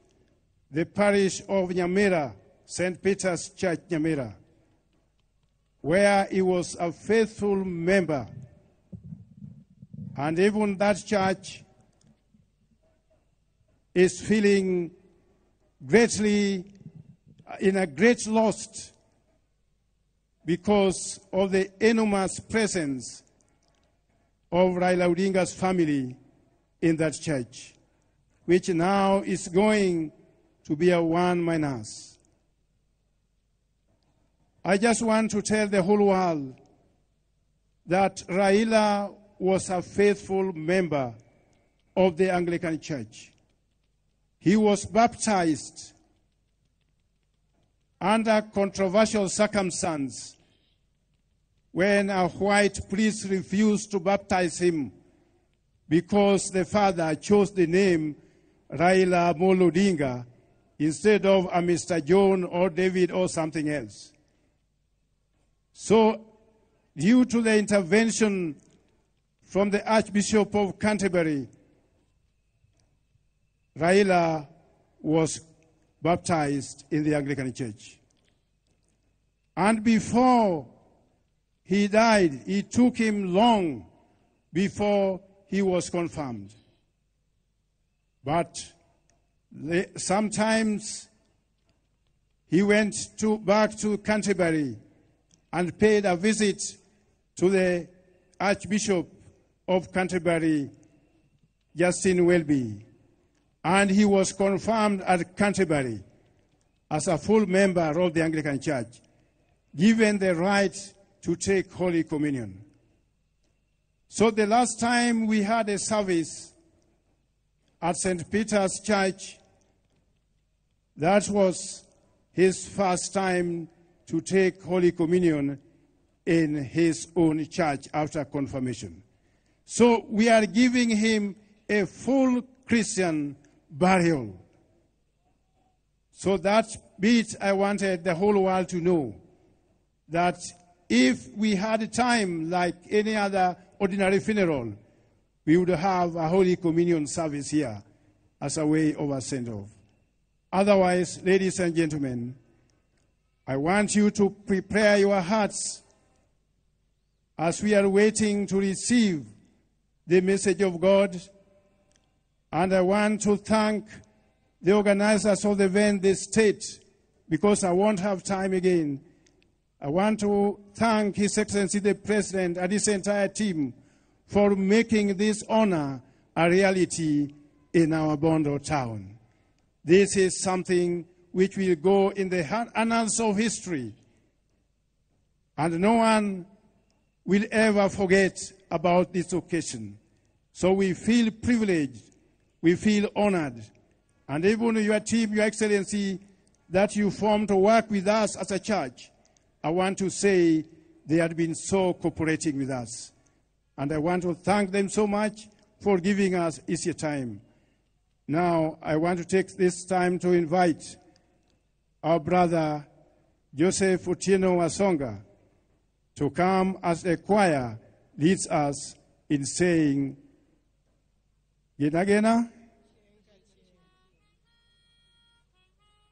the parish of Nyamira, St. Peter's Church, Nyamira, where he was a faithful member. And even that church is feeling greatly in a great loss because of the enormous presence of Raila Odinga's family in that church, which now is going to be a one minus. I just want to tell the whole world that Raila was a faithful member of the Anglican Church. He was baptized under controversial circumstance when a white priest refused to baptize him because the father chose the name Raila Amolo Odinga instead of a Mr. John or David or something else. So, due to the intervention from the Archbishop of Canterbury, Raila was baptized in the Anglican Church. And before he died, it took him long before he was confirmed. But sometimes he went back to Canterbury and paid a visit to the Archbishop of Canterbury, Justin Welby. And he was confirmed at Canterbury as a full member of the Anglican Church, given the right to take Holy Communion. So the last time we had a service at St. Peter's Church That was his first time to take Holy Communion in his own church after confirmation. So we are giving him a full Christian burial. So that bit I wanted the whole world to know, that if we had time like any other ordinary funeral, we would have a Holy Communion service here as a way of a send-off. Otherwise, ladies and gentlemen, I want you to prepare your hearts as we are waiting to receive the message of God. And I want to thank the organizers of the event, the state, because I won't have time again. I want to thank His Excellency the President and his entire team for making this honor a reality in our Bondo town. This is something which will go in the annals of history, and no one will ever forget about this occasion. So we feel privileged, we feel honored, and even your team, Your Excellency, that you formed to work with us as a church, I want to say they have been so cooperating with us. And I want to thank them so much for giving us easier time. Now, I want to take this time to invite our brother Joseph Otieno Wasonga to come as the choir leads us in saying, Gena Gena.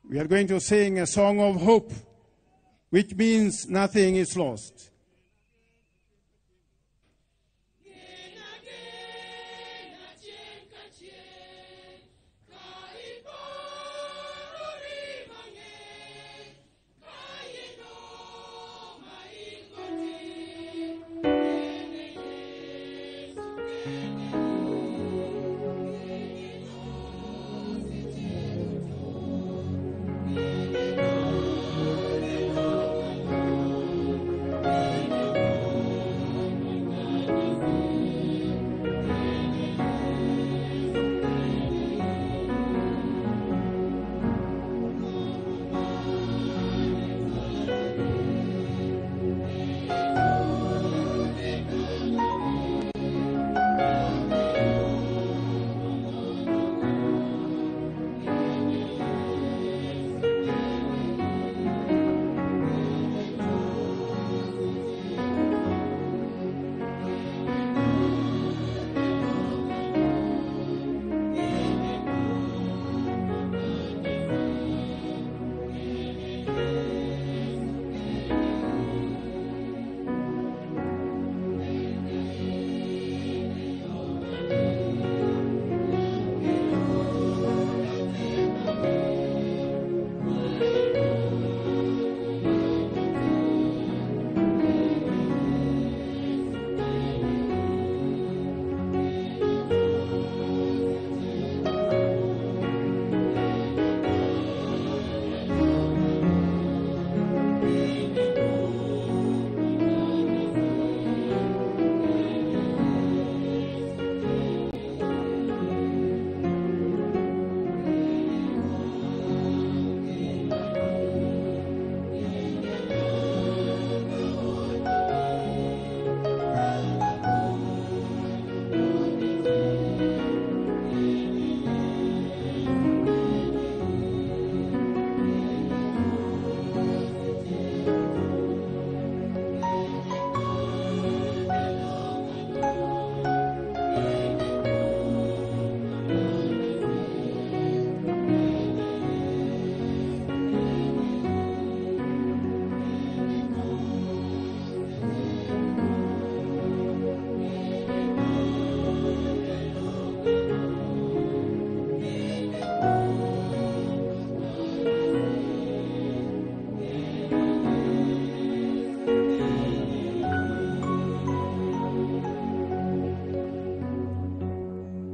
We are going to sing a song of hope, which means nothing is lost.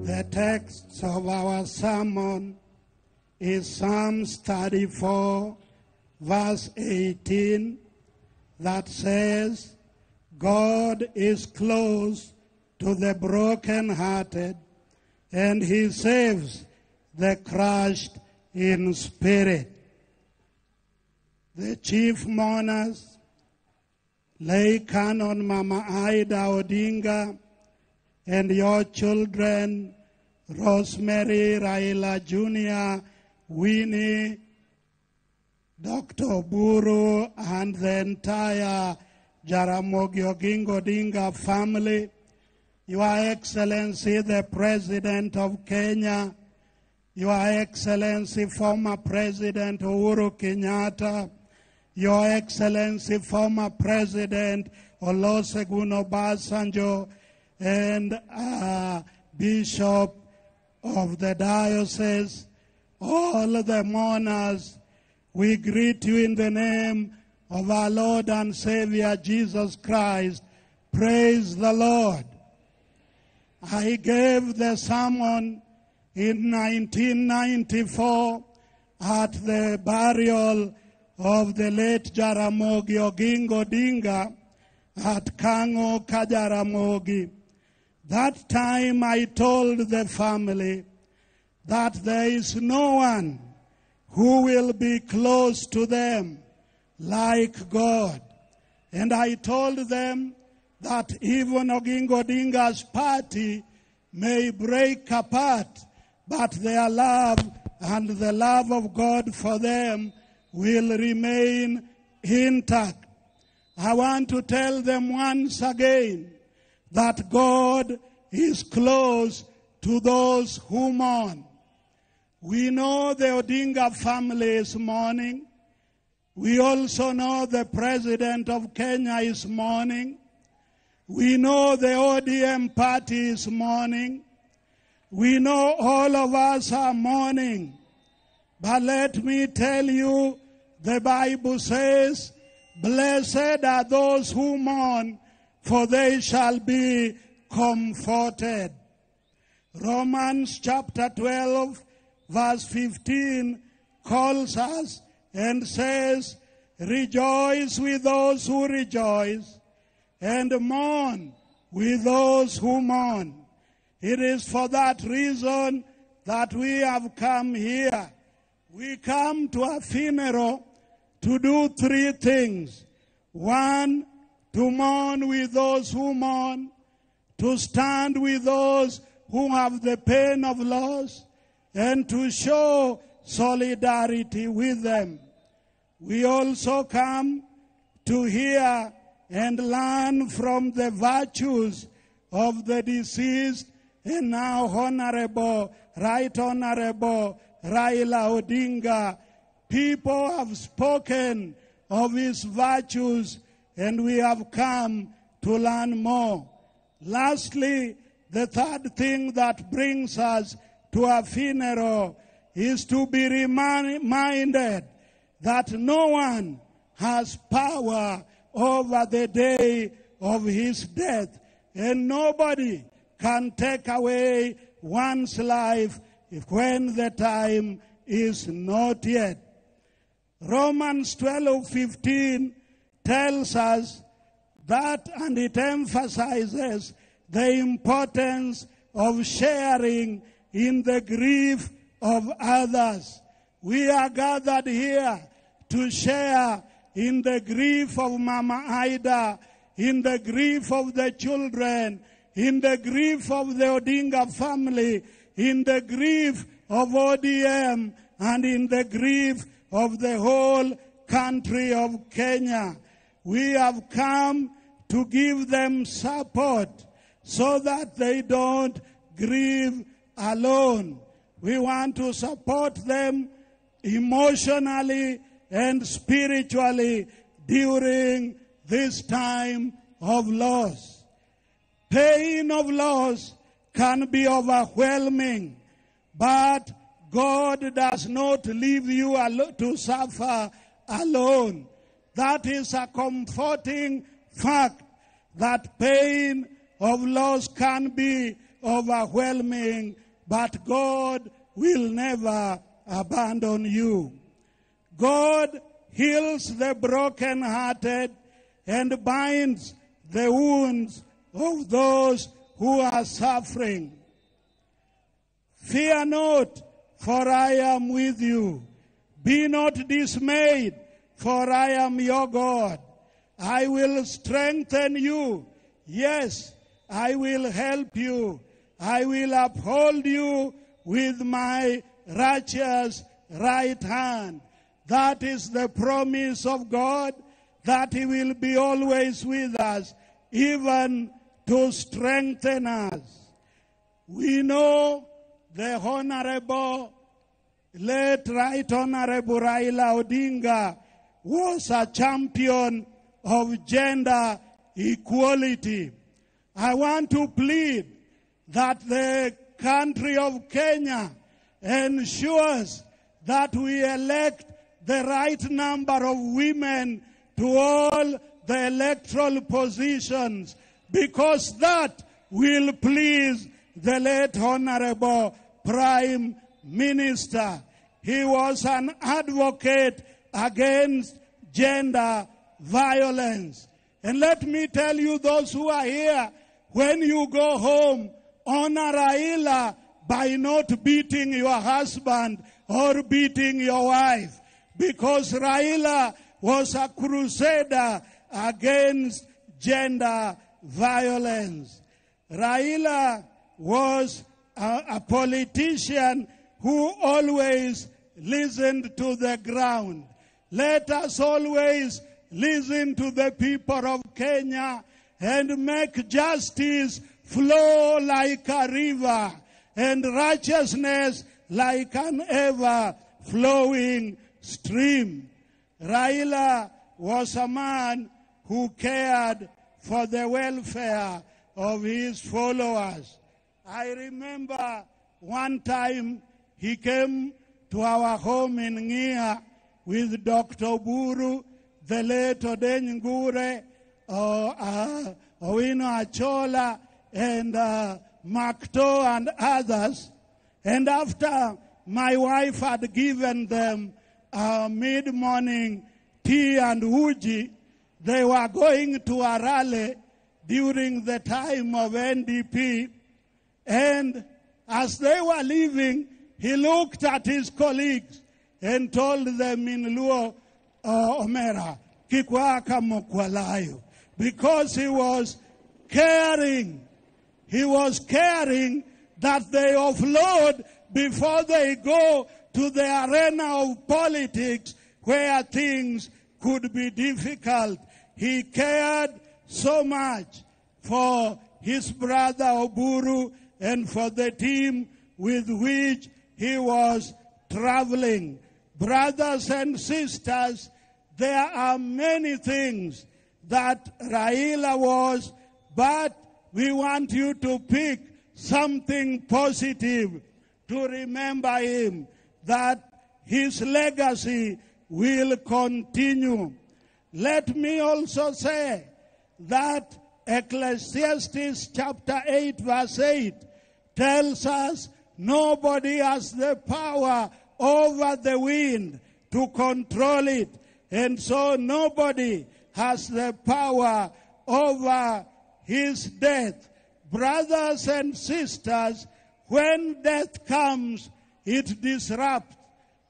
The text of our sermon is Psalms 34, verse 18, that says, God is close to the brokenhearted, and he saves the crushed in spirit. The chief mourners, lay Canon Mama Ida Odinga, and your children, Rosemary, Raila Jr., Winnie, Dr. Buru, and the entire Jaramogi Oginga Odinga family, Your Excellency, the President of Kenya, Your Excellency, former President Uhuru Kenyatta, Your Excellency, former President Olusegun Obasanjo, and Bishop of the diocese, all the mourners, we greet you in the name of our Lord and Savior Jesus Christ. Praise the Lord. I gave the sermon in 1994 at the burial of the late Jaramogi Oginga Odinga at Kang'o Kajaramogi. That time I told the family that there is no one who will be close to them like God. And I told them that even Oginga Odinga's party may break apart, but their love and the love of God for them will remain intact. I want to tell them once again that God is close to those who mourn. We know the Odinga family is mourning. We also know the President of Kenya is mourning. We know the ODM party is mourning. We know all of us are mourning. But let me tell you, the Bible says, blessed are those who mourn, for they shall be comforted. Romans chapter 12, verse 15 calls us and says, rejoice with those who rejoice and mourn with those who mourn. It is for that reason that we have come here. We come to a funeral to do three things. One, to mourn with those who mourn, to stand with those who have the pain of loss, and to show solidarity with them. We also come to hear and learn from the virtues of the deceased and now Honorable, Right Honorable Raila Odinga. People have spoken of his virtues, and we have come to learn more. Lastly, the third thing that brings us to a funeral is to be reminded that no one has power over the day of his death, and nobody can take away one's life when the time is not yet. Romans 12:15 tells us that, and it emphasizes the importance of sharing in the grief of others. We are gathered here to share in the grief of Mama Ida, in the grief of the children, in the grief of the Odinga family, in the grief of ODM, and in the grief of the whole country of Kenya. We have come to give them support so that they don't grieve alone. We want to support them emotionally and spiritually during this time of loss. Pain of loss can be overwhelming, but God does not leave you to suffer alone. That is a comforting fact, that pain of loss can be overwhelming, but God will never abandon you. God heals the brokenhearted and binds the wounds of those who are suffering. Fear not, for I am with you. Be not dismayed, for I am your God. I will strengthen you. Yes, I will help you. I will uphold you with my righteous right hand. That is the promise of God, that He will be always with us, even to strengthen us. We know the Honorable, late Right Honorable Raila Odinga was a champion of gender equality. I want to plead that the country of Kenya ensures that we elect the right number of women to all the electoral positions, because that will please the late Honorable Prime Minister. He was an advocate against gender violence. And let me tell you, those who are here, when you go home, honor Raila by not beating your husband or beating your wife, because Raila was a crusader against gender violence. Raila was a politician who always listened to the ground. Let us always listen to the people of Kenya and make justice flow like a river and righteousness like an ever-flowing stream. Raila was a man who cared for the welfare of his followers. I remember one time he came to our home in Ngia with Dr. Buru, the late Odeny Ngure, Owino Achola, and Makto and others. And after my wife had given them mid-morning tea and uji, they were going to a rally during the time of NDP. And as they were leaving, he looked at his colleagues and told them in Luo, Omera, Kikwaka Mokwalayo, because he was caring. He was caring that they offload before they go to the arena of politics where things could be difficult. He cared so much for his brother Oburu and for the team with which he was traveling. Brothers and sisters, there are many things that Raila was, but we want you to pick something positive to remember him, that his legacy will continue. Let me also say that Ecclesiastes chapter 8 verse 8 tells us nobody has the power over the wind to control it. And so nobody has the power over his death. Brothers and sisters, when death comes, it disrupts.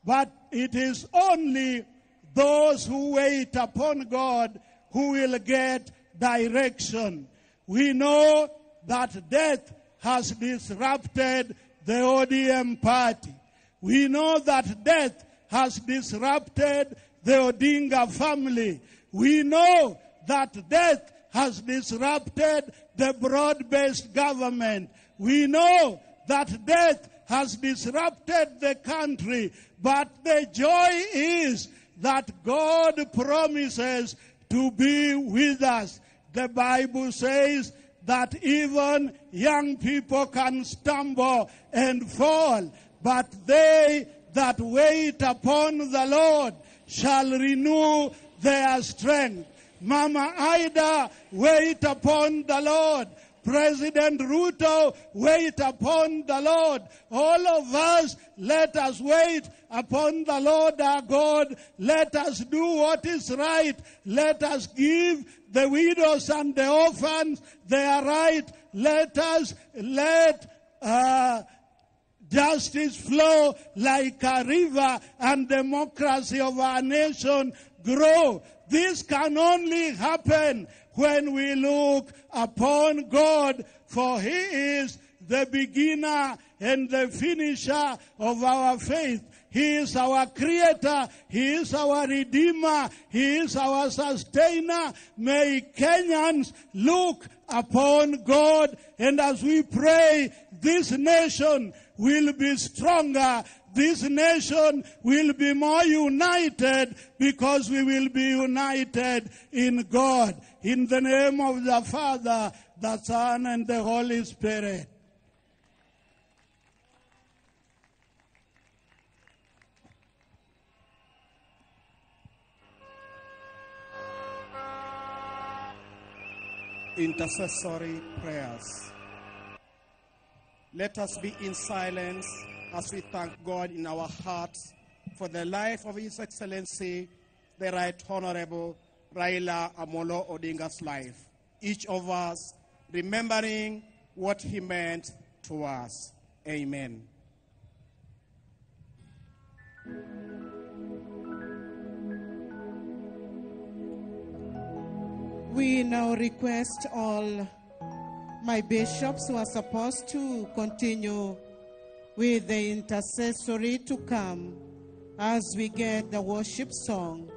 But it is only those who wait upon God who will get direction. We know that death has disrupted the ODM party. We know that death has disrupted the Odinga family. We know that death has disrupted the broad-based government. We know that death has disrupted the country. But the joy is that God promises to be with us. The Bible says that even young people can stumble and fall, but they that wait upon the Lord shall renew their strength. Mama Ida, wait upon the Lord. President Ruto, wait upon the Lord. All of us, let us wait upon the Lord our God. Let us do what is right. Let us give the widows and the orphans their right. Let us let Justice flow like a river and democracy of our nation grow. This can only happen when we look upon God, for He is the beginner and the finisher of our faith. He is our creator. He is our redeemer. He is our sustainer. May Kenyans look upon God, and as we pray, this nation will be stronger. This nation will be more united because we will be united in God. In the name of the Father, the Son, and the Holy Spirit. Intercessory prayers. Let us be in silence as we thank God in our hearts for the life of His Excellency, the Right Honorable Raila Amolo Odinga's life. Each of us remembering what he meant to us. Amen. We now request all my bishops who are supposed to continue with the intercessory to come as we get the worship song.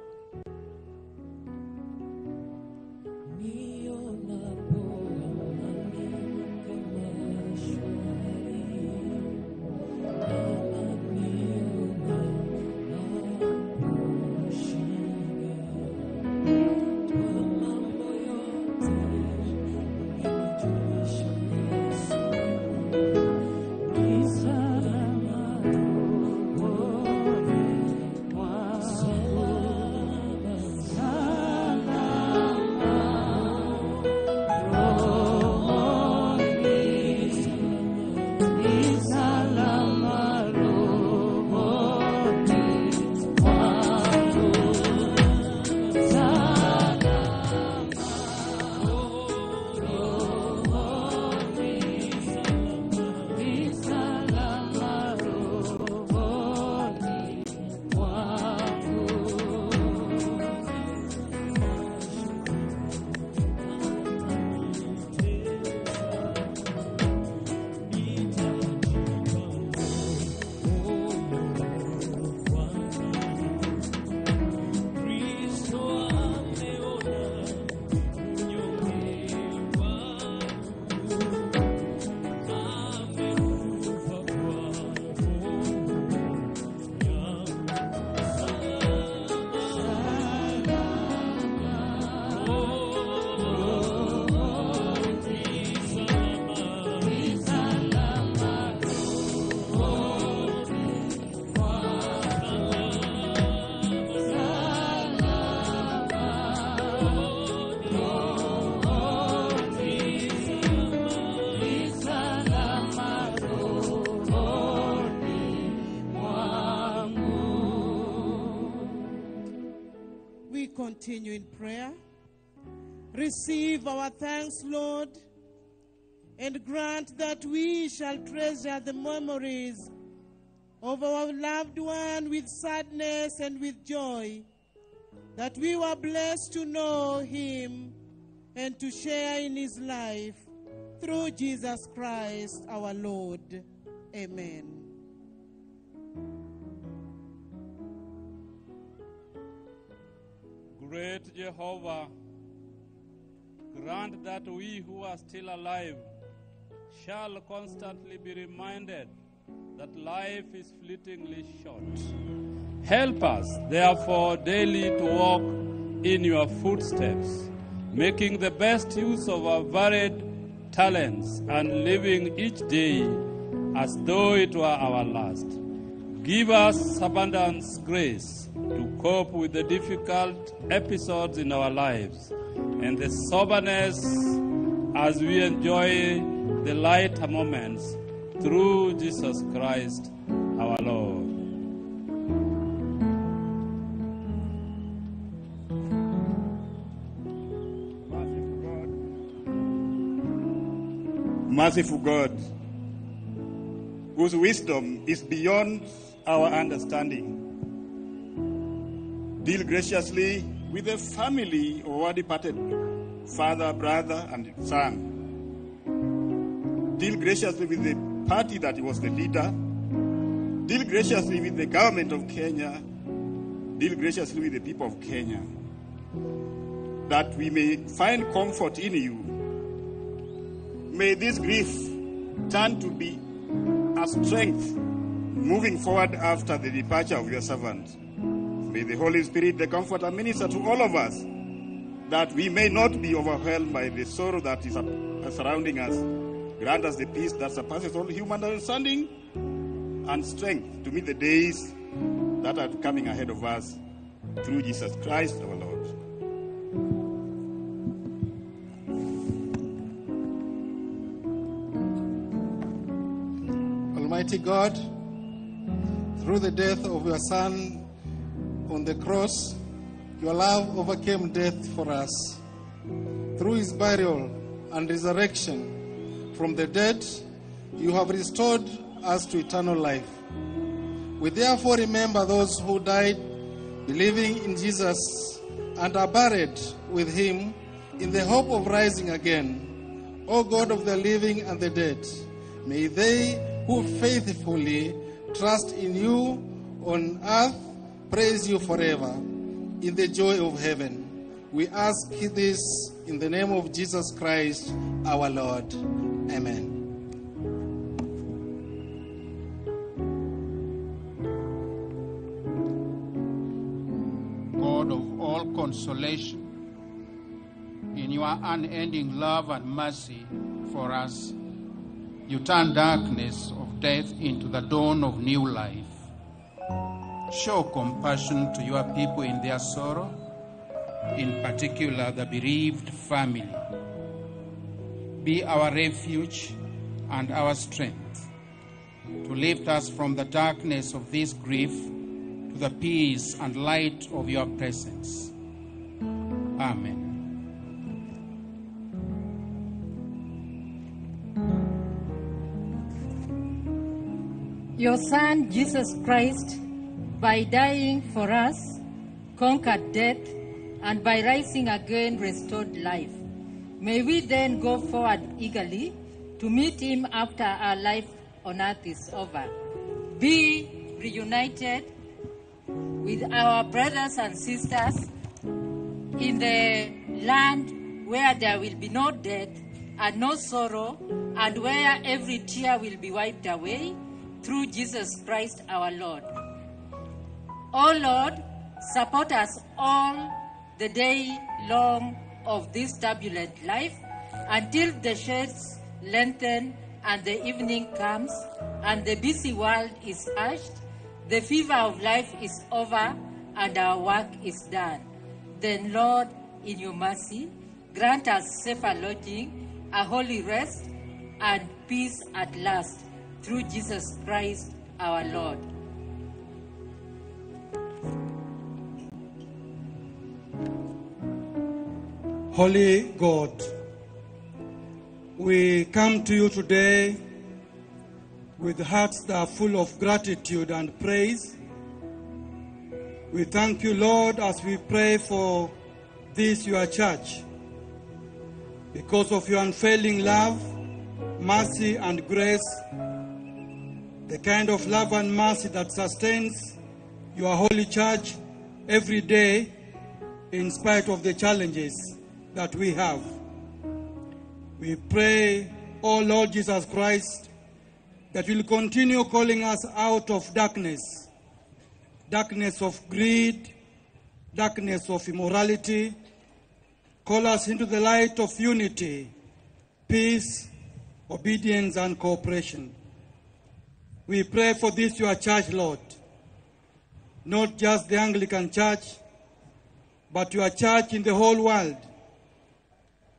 Continue in prayer. Receive our thanks, Lord, and grant that we shall treasure the memories of our loved one with sadness and with joy, that we were blessed to know him and to share in his life through Jesus Christ our Lord. Amen. Great Jehovah, grant that we who are still alive shall constantly be reminded that life is fleetingly short. Help us, therefore, daily to walk in your footsteps, making the best use of our varied talents and living each day as though it were our last. Give us abundant grace to cope with the difficult episodes in our lives and the soberness as we enjoy the lighter moments through Jesus Christ our Lord. Merciful God, whose wisdom is beyond our understanding. Deal graciously with the family of our departed father, brother, and son. Deal graciously with the party that he was the leader. Deal graciously with the government of Kenya. Deal graciously with the people of Kenya, that we may find comfort in you. May this grief turn to be a strength moving forward after the departure of your servant. May the Holy Spirit, the Comforter, minister to all of us, that we may not be overwhelmed by the sorrow that is surrounding us. Grant us the peace that surpasses all human understanding and strength to meet the days that are coming ahead of us, through Jesus Christ our Lord. Almighty God, through the death of your Son on the cross, your love overcame death for us. Through his burial and resurrection from the dead, you have restored us to eternal life. We therefore remember those who died believing in Jesus and are buried with him in the hope of rising again. O God of the living and the dead, may they who faithfully trust in you on earth praise you forever in the joy of heaven. We ask this in the name of Jesus Christ, our Lord. Amen. God of all consolation, in your unending love and mercy for us, you turn darkness of death into the dawn of new life. Show compassion to your people in their sorrow, in particular the bereaved family. Be our refuge and our strength, to lift us from the darkness of this grief to the peace and light of your presence. Amen. Your Son, Jesus Christ, by dying for us, conquered death, and by rising again restored life. May we then go forward eagerly to meet him after our life on earth is over. Be reunited with our brothers and sisters in the land where there will be no death and no sorrow, and where every tear will be wiped away, through Jesus Christ our Lord. O Lord, support us all the day long of this turbulent life, until the shades lengthen and the evening comes, and the busy world is hushed, the fever of life is over, and our work is done. Then, Lord, in your mercy, grant us safer lodging, a holy rest, and peace at last, through Jesus Christ our Lord. Holy God, we come to you today with hearts that are full of gratitude and praise. We thank you, Lord, as we pray for this, your church, because of your unfailing love, mercy, and grace, the kind of love and mercy that sustains your holy church every day in spite of the challenges that we have. We pray, O Lord Jesus Christ, that you'll continue calling us out of darkness, darkness of greed, darkness of immorality. Call us into the light of unity, peace, obedience, and cooperation. We pray for this, your church, Lord, not just the Anglican Church, but your church in the whole world.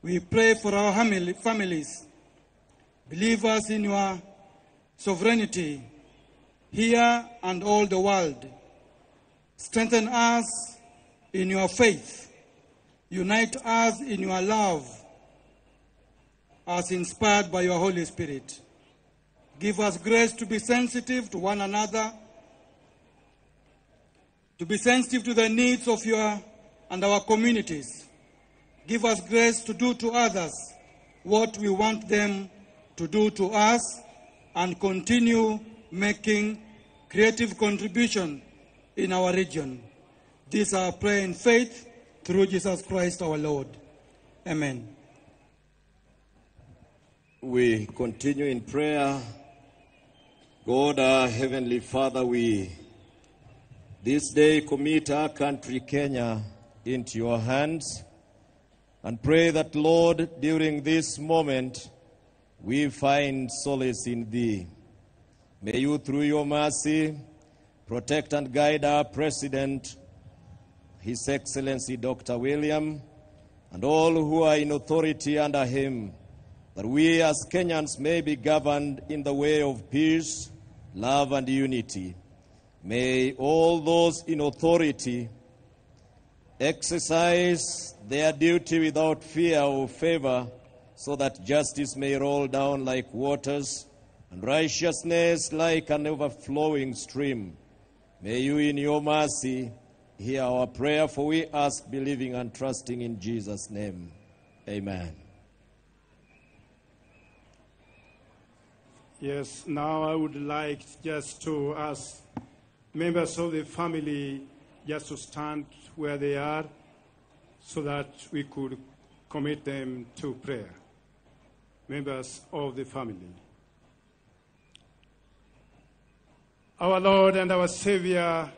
We pray for our families, believers in your sovereignty here and all the world. Strengthen us in your faith. Unite us in your love as inspired by your Holy Spirit. Give us grace to be sensitive to one another, to be sensitive to the needs of your and our communities. Give us grace to do to others what we want them to do to us and continue making creative contribution in our region. This our prayer in faith through Jesus Christ our Lord. Amen. We continue in prayer. God, our Heavenly Father, we this day commit our country, Kenya, into your hands and pray that, Lord, during this moment, we find solace in Thee. May you, through your mercy, protect and guide our President, His Excellency Dr. William, and all who are in authority under him, that we as Kenyans may be governed in the way of peace, love, and unity. May all those in authority exercise their duty without fear or favor, so that justice may roll down like waters and righteousness like an overflowing stream. May you in your mercy hear our prayer, for we ask, believing and trusting in Jesus' name. Amen. Yes, now I would like just to ask members of the family just to stand where they are so that we could commit them to prayer. Members of the family. Our Lord and our Savior,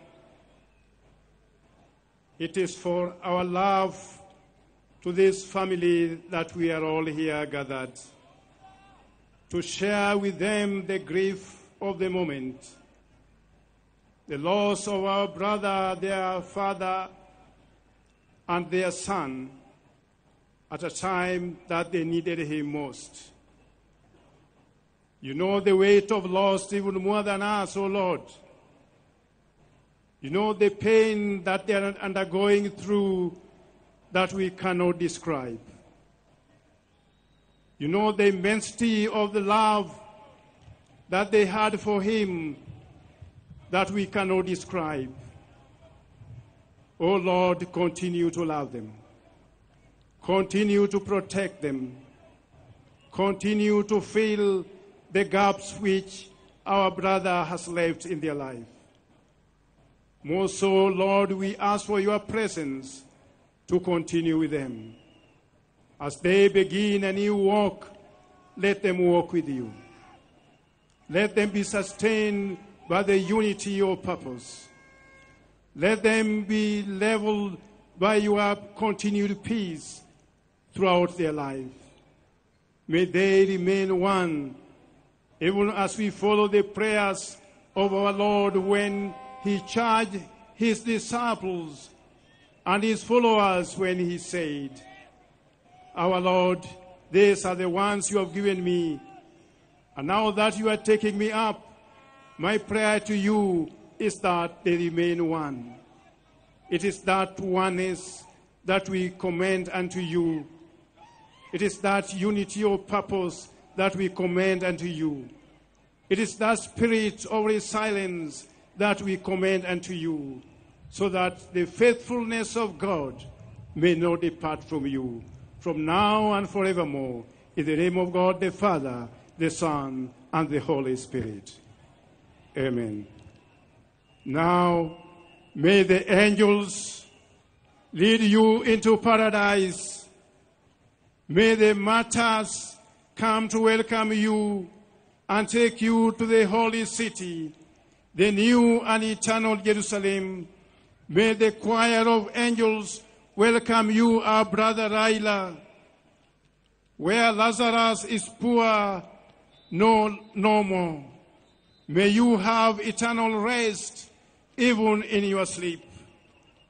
it is for our love to this family that we are all here gathered, to share with them the grief of the moment, the loss of our brother, their father, and their son at a time that they needed him most. You know the weight of loss even more than us, O Lord. You know the pain that they are undergoing through that we cannot describe. You know the immensity of the love that they had for him that we cannot describe. O Lord, continue to love them. Continue to protect them. Continue to fill the gaps which our brother has left in their life. More so, Lord, we ask for your presence to continue with them. As they begin a new walk, let them walk with you. Let them be sustained by the unity of purpose. Let them be leveled by your continued peace throughout their life. May they remain one, even as we follow the prayers of our Lord when he charged his disciples and his followers when he said, Our Lord, these are the ones you have given me, and now that you are taking me up, my prayer to you is that they remain one. It is that oneness that we commend unto you. It is that unity of purpose that we commend unto you. It is that spirit of resilience that we commend unto you, so that the faithfulness of God may not depart from you, from now and forevermore. In the name of God, the Father, the Son, and the Holy Spirit. Amen. Now, may the angels lead you into paradise. May the martyrs come to welcome you and take you to the holy city, the new and eternal Jerusalem. May the choir of angels welcome you, our brother Raila. Where Lazarus is poor, no more. May you have eternal rest, even in your sleep.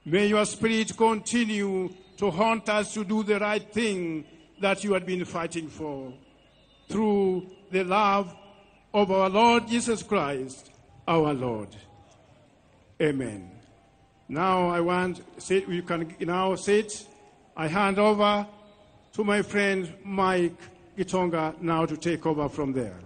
May your spirit continue to haunt us to do the right thing that you have been fighting for. Through the love of our Lord Jesus Christ, our Lord. Amen. Now I want, sit, you can now sit. I hand over to my friend Mike Gitonga now to take over from there.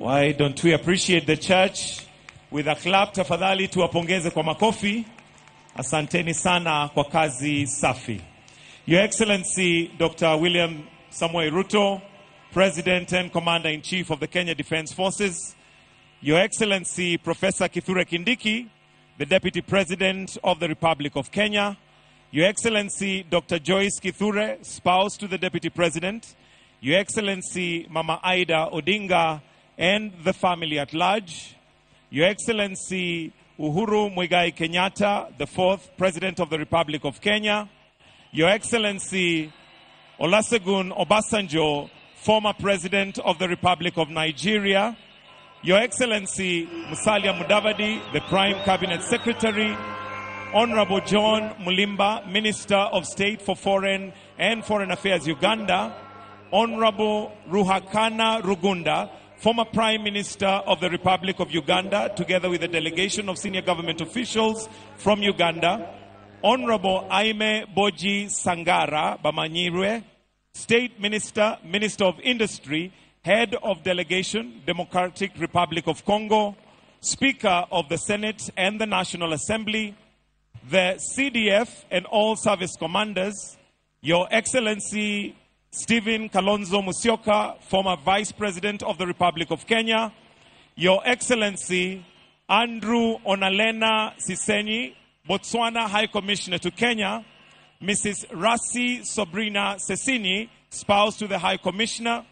Why don't we appreciate the church with a clap? Tafadhali tuwapongeze kwa makofi. Asanteni sana kwa kazi safi. Your Excellency Dr. William Samoei Ruto, President and Commander-in-Chief of the Kenya Defence Forces. Your Excellency Professor Kithure Kindiki, the Deputy President of the Republic of Kenya. Your Excellency Dr. Joyce Kithure, spouse to the Deputy President. Your Excellency Mama Ida Odinga and the family at large. Your Excellency Uhuru Muigai Kenyatta, the fourth President of the Republic of Kenya. Your Excellency Olusegun Obasanjo, former President of the Republic of Nigeria. Your Excellency Musalia Mudavadi, the Prime Cabinet Secretary. Honorable John Mulimba, Minister of State for Foreign and Foreign Affairs, Uganda. Honorable Ruhakana Rugunda, former Prime Minister of the Republic of Uganda, together with a delegation of senior government officials from Uganda. Honorable Aime Boji Sangara Bamanyirwe, State Minister, Minister of Industry, Head of Delegation, Democratic Republic of Congo, Speaker of the Senate and the National Assembly, the CDF and all service commanders, Your Excellency Stephen Kalonzo Musyoka, former Vice President of the Republic of Kenya, Your Excellency Andrew Onalena Sisenyi, Botswana High Commissioner to Kenya, Mrs. Rasi Sabrina Sesini, spouse to the High Commissioner,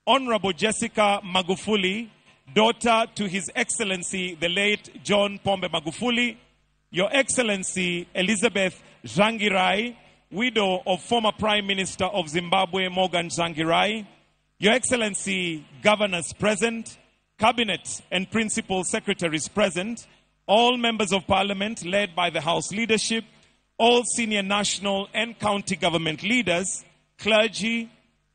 Honorable Jessica Magufuli, daughter to His Excellency the late John Pombe Magufuli, Your Excellency Elizabeth Tsvangirai, widow of former Prime Minister of Zimbabwe Morgan Tsvangirai, Your Excellency Governors present, Cabinet and Principal Secretaries present, all members of Parliament led by the House leadership, all senior national and county government leaders, clergy,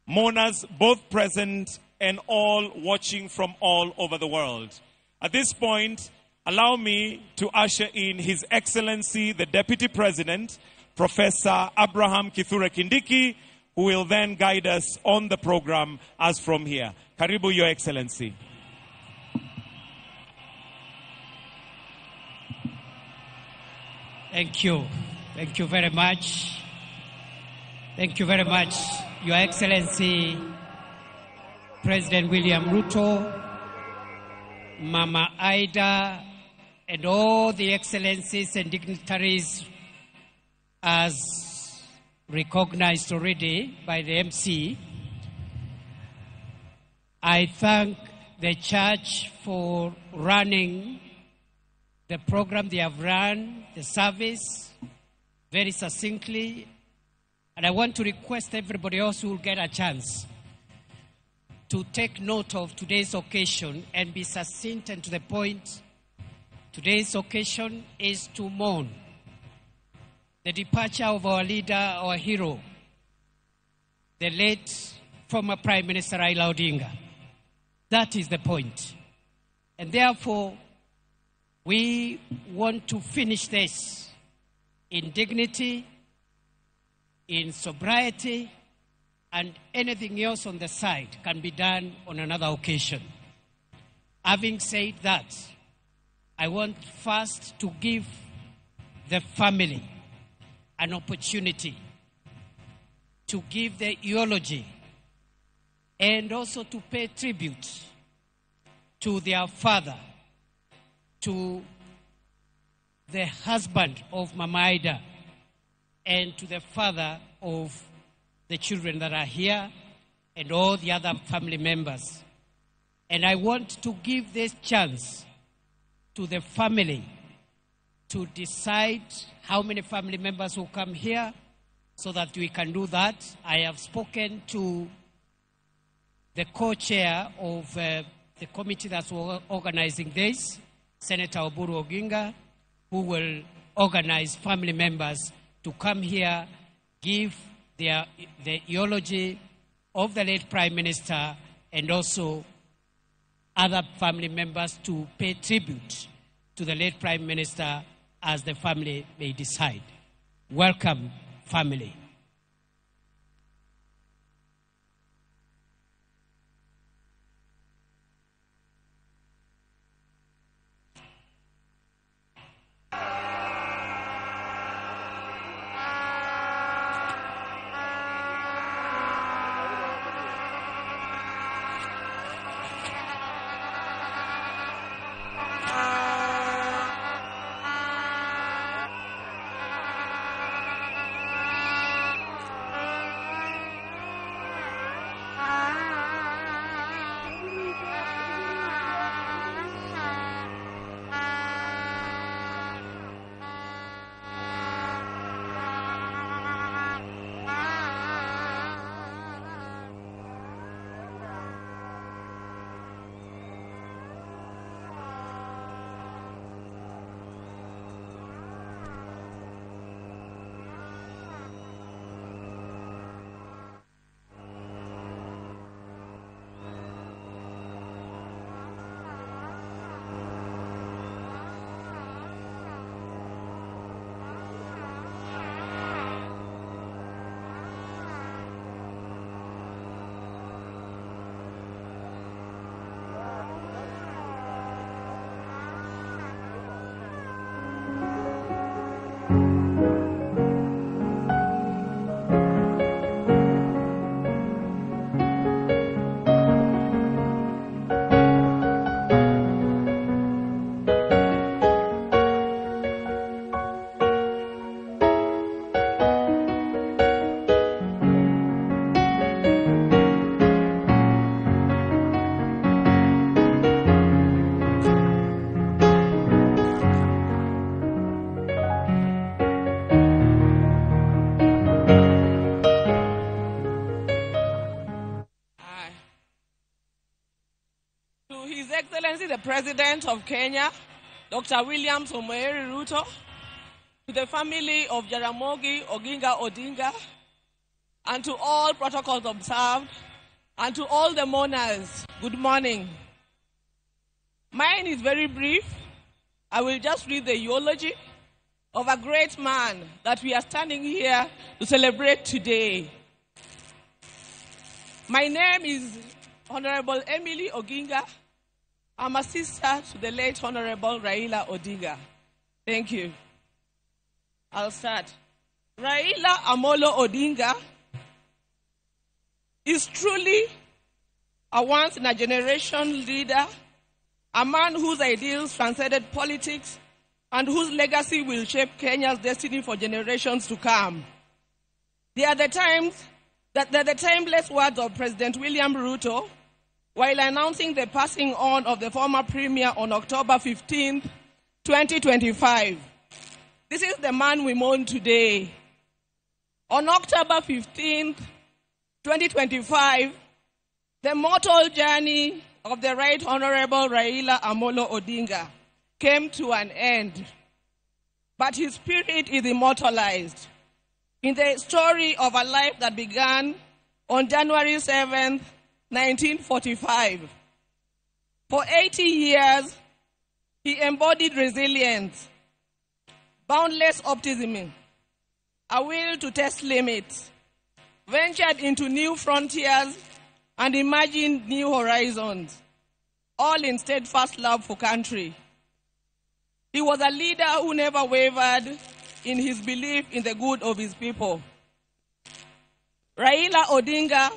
mourners both present and all watching from all over the world. At this point, allow me to usher in His Excellency, the Deputy President, Professor Abraham Kithure Kindiki, who will then guide us on the program as from here. Karibu, Your Excellency. Thank you. Thank you very much. Thank you very much, Your Excellency, President William Ruto, Mama Ida, and all the excellencies and dignitaries as recognized already by the MC. I thank the church for running the program they have run, the service, very succinctly. And I want to request everybody else who will get a chance to take note of today's occasion and be succinct and to the point. Today's occasion is to mourn the departure of our leader, our hero, the late former Prime Minister Raila Odinga. That is the point. And therefore, we want to finish this in dignity, in sobriety, and anything else on the side can be done on another occasion. Having said that, I want first to give the family an opportunity to give the eulogy and also to pay tribute to their father, to the husband of Mama Ida, and to the father of the children that are here and all the other family members. And I want to give this chance to the family to decide how many family members will come here so that we can do that. I have spoken to the co-chair of the committee that's organizing this, Senator Oburu Oginga, who will organize family members to come here, give the eulogy of the late Prime Minister and also other family members to pay tribute to the late Prime Minister as the family may decide. Welcome, family. Excellency the President of Kenya, Dr. William Samoei Ruto, to the family of Jaramogi Oginga Odinga, and to all protocols observed, and to all the mourners, good morning. Mine is very brief. I will just read the eulogy of a great man that we are standing here to celebrate today. My name is Honorable Emily Oginga. I'm a sister to the late Honorable Raila Odinga. Thank you. I'll start. Raila Amolo Odinga is truly a once-in-a-generation leader, a man whose ideals transcended politics and whose legacy will shape Kenya's destiny for generations to come. They are the times that the timeless words of President William Ruto while announcing the passing on of the former premier on October 15th, 2025. This is the man we mourn today. On October 15th, 2025, the mortal journey of the Right Honorable Raila Amolo Odinga came to an end, but his spirit is immortalized in the story of a life that began on January 7th, 1945. For 80 years, he embodied resilience, boundless optimism, a will to test limits, ventured into new frontiers, and imagined new horizons, all in steadfast love for country. He was a leader who never wavered in his belief in the good of his people. Raila Odinga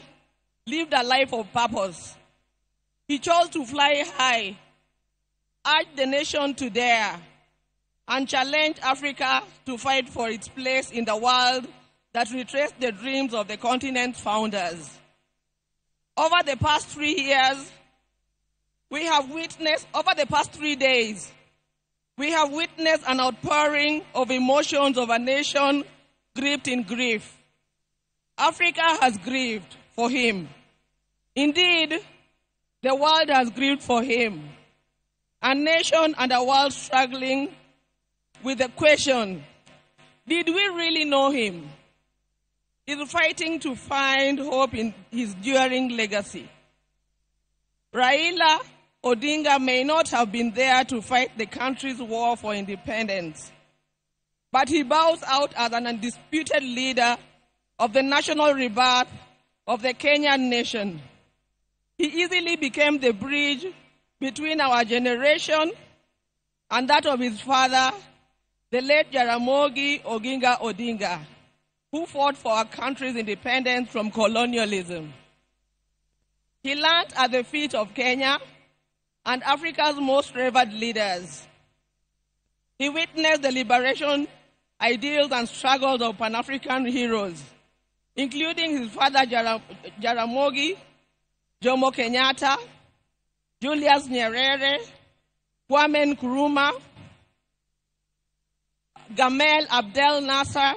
lived a life of purpose. He chose to fly high, urge the nation to dare, and challenge Africa to fight for its place in the world that retraced the dreams of the continent's founders. Over the past 3 years, we have witnessed, over the past 3 days, we have witnessed an outpouring of emotions of a nation gripped in grief. Africa has grieved for him. Indeed, the world has grieved for him. A nation and a world struggling with the question, did we really know him? Is fighting to find hope in his enduring legacy. Raila Odinga may not have been there to fight the country's war for independence, but he bows out as an undisputed leader of the national rebirth of the Kenyan nation. He easily became the bridge between our generation and that of his father, the late Jaramogi Oginga Odinga, who fought for our country's independence from colonialism. He learned at the feet of Kenya and Africa's most revered leaders. He witnessed the liberation, ideals, and struggles of Pan-African heroes, including his father Jaramogi, Jomo Kenyatta, Julius Nyerere, Kwame Nkrumah, Gamal Abdel Nasser,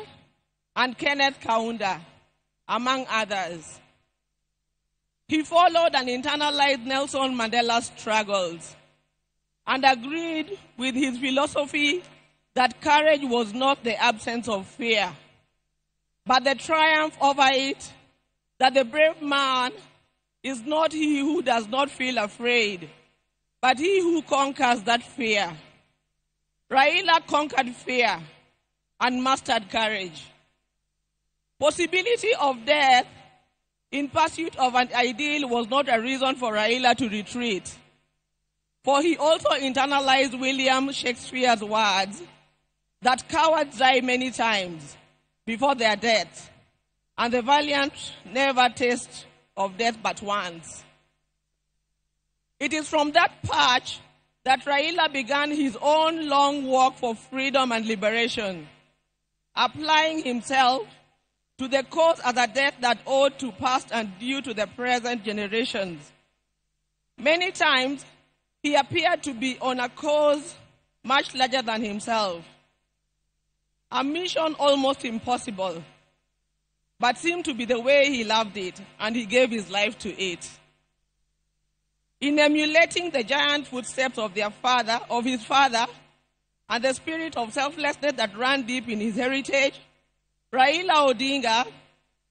and Kenneth Kaunda, among others. He followed and internalized Nelson Mandela's struggles and agreed with his philosophy that courage was not the absence of fear, but the triumph over it, that the brave man is not he who does not feel afraid, but he who conquers that fear. Raila conquered fear and mastered courage. Possibility of death in pursuit of an ideal was not a reason for Raila to retreat, for he also internalized William Shakespeare's words that cowards die many times before their death, and the valiant never taste of death but once. It is from that patch that Raila began his own long walk for freedom and liberation, applying himself to the cause as a debt that owed to past and due to the present generations. Many times, he appeared to be on a cause much larger than himself, a mission almost impossible, but seemed to be the way he loved it, and he gave his life to it. In emulating the giant footsteps of his father, and the spirit of selflessness that ran deep in his heritage, Raila Odinga,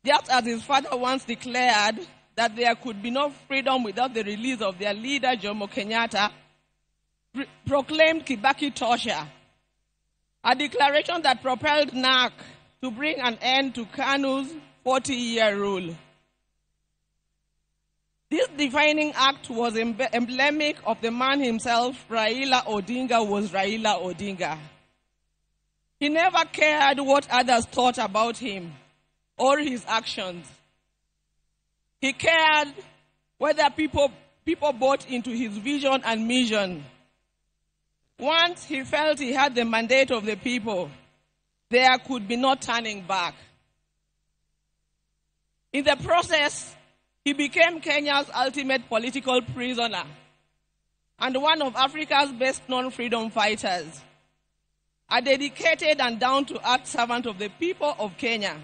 just as his father once declared that there could be no freedom without the release of their leader, Jomo Kenyatta, proclaimed Kibaki Tosha, a declaration that propelled NARC to bring an end to KANU's 40-year rule. This defining act was emblematic of the man himself. Raila Odinga was Raila Odinga. He never cared what others thought about him or his actions. He cared whether people bought into his vision and mission. Once he felt he had the mandate of the people, there could be no turning back. In the process, he became Kenya's ultimate political prisoner and one of Africa's best-known freedom fighters, a dedicated and down-to-earth servant of the people of Kenya,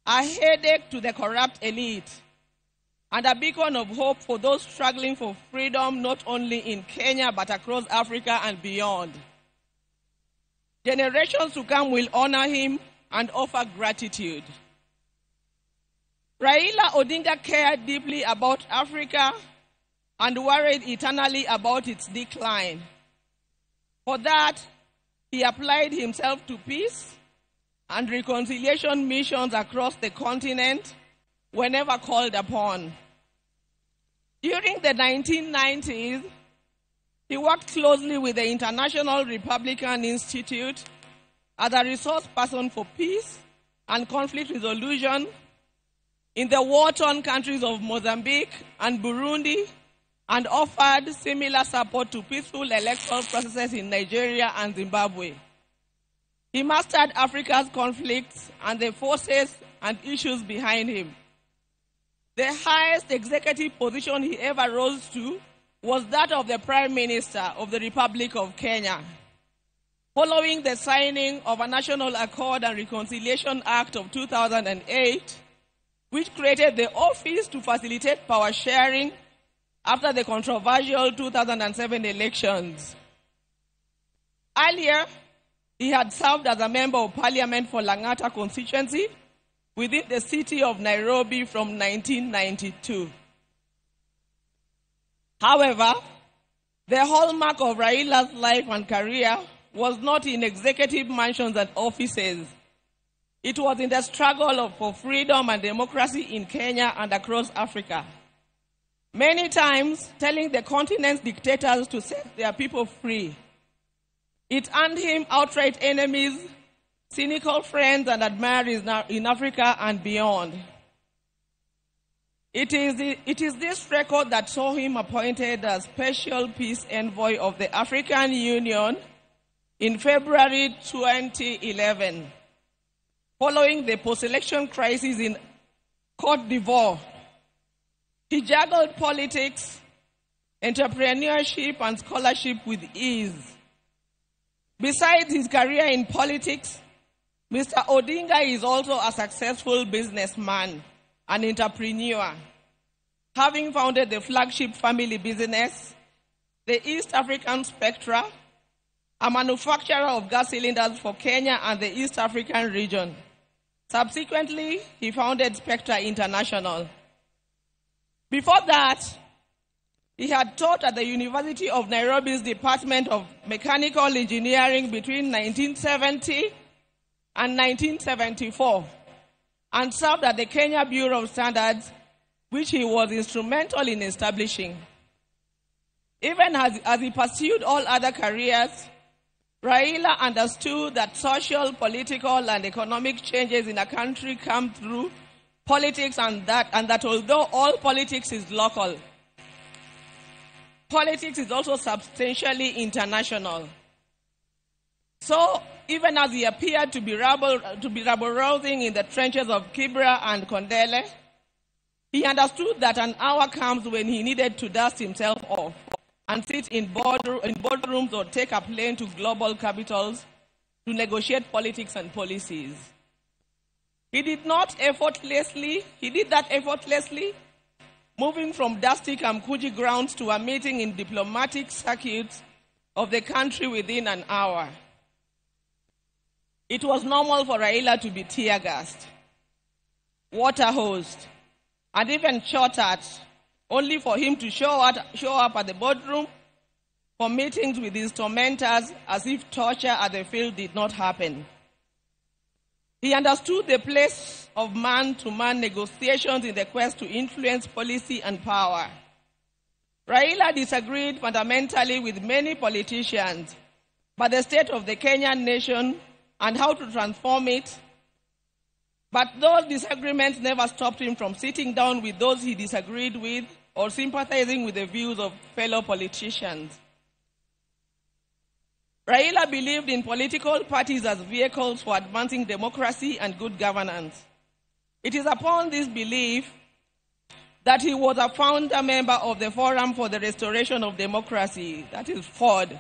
a headache to the corrupt elite, and a beacon of hope for those struggling for freedom not only in Kenya but across Africa and beyond. Generations to come will honor him and offer gratitude. Raila Odinga cared deeply about Africa and worried eternally about its decline. For that, he applied himself to peace and reconciliation missions across the continent whenever called upon. During the 1990s, he worked closely with the International Republican Institute as a resource person for peace and conflict resolution in the war-torn countries of Mozambique and Burundi, and offered similar support to peaceful electoral processes in Nigeria and Zimbabwe. He mastered Africa's conflicts and the forces and issues behind him. The highest executive position he ever rose to was that of the Prime Minister of the Republic of Kenya, following the signing of a National Accord and Reconciliation Act of 2008, which created the office to facilitate power sharing after the controversial 2007 elections. Earlier, he had served as a member of parliament for Lang'ata constituency within the city of Nairobi from 1992. However, the hallmark of Raila's life and career was not in executive mansions and offices. It was in the struggle for freedom and democracy in Kenya and across Africa. Many times telling the continent's dictators to set their people free. It earned him outright enemies, cynical friends, and admirers in Africa and beyond. It is this record that saw him appointed as Special Peace Envoy of the African Union in February 2011. Following the post-election crisis in Côte d'Ivoire, he juggled politics, entrepreneurship, and scholarship with ease. Besides his career in politics, Mr. Odinga is also a successful businessman and entrepreneur, having founded the flagship family business, the East African Spectra, a manufacturer of gas cylinders for Kenya and the East African region. Subsequently, he founded Spectra International. Before that, he had taught at the University of Nairobi's Department of Mechanical Engineering between 1970 and 1974, and served at the Kenya Bureau of Standards, which he was instrumental in establishing. Even as he pursued all other careers, Raila understood that social, political, and economic changes in a country come through politics, and that although all politics is local, politics is also substantially international. So, even as he appeared to be rabble-rousing in the trenches of Kibra and Kondele, he understood that an hour comes when he needed to dust himself off and sit in boardrooms or take a plane to global capitals to negotiate politics and policies. He did that effortlessly, moving from dusty Kamkunji grounds to a meeting in diplomatic circuits of the country within an hour. It was normal for Raila to be tear-gassed, water-hosed, and even shot at, only for him to show up at the boardroom for meetings with his tormentors as if torture at the field did not happen. He understood the place of man-to-man negotiations in the quest to influence policy and power. Raila disagreed fundamentally with many politicians, but the state of the Kenyan nation and how to transform it. But those disagreements never stopped him from sitting down with those he disagreed with or sympathizing with the views of fellow politicians. Raila believed in political parties as vehicles for advancing democracy and good governance. It is upon this belief that he was a founder member of the Forum for the Restoration of Democracy, that is FORD,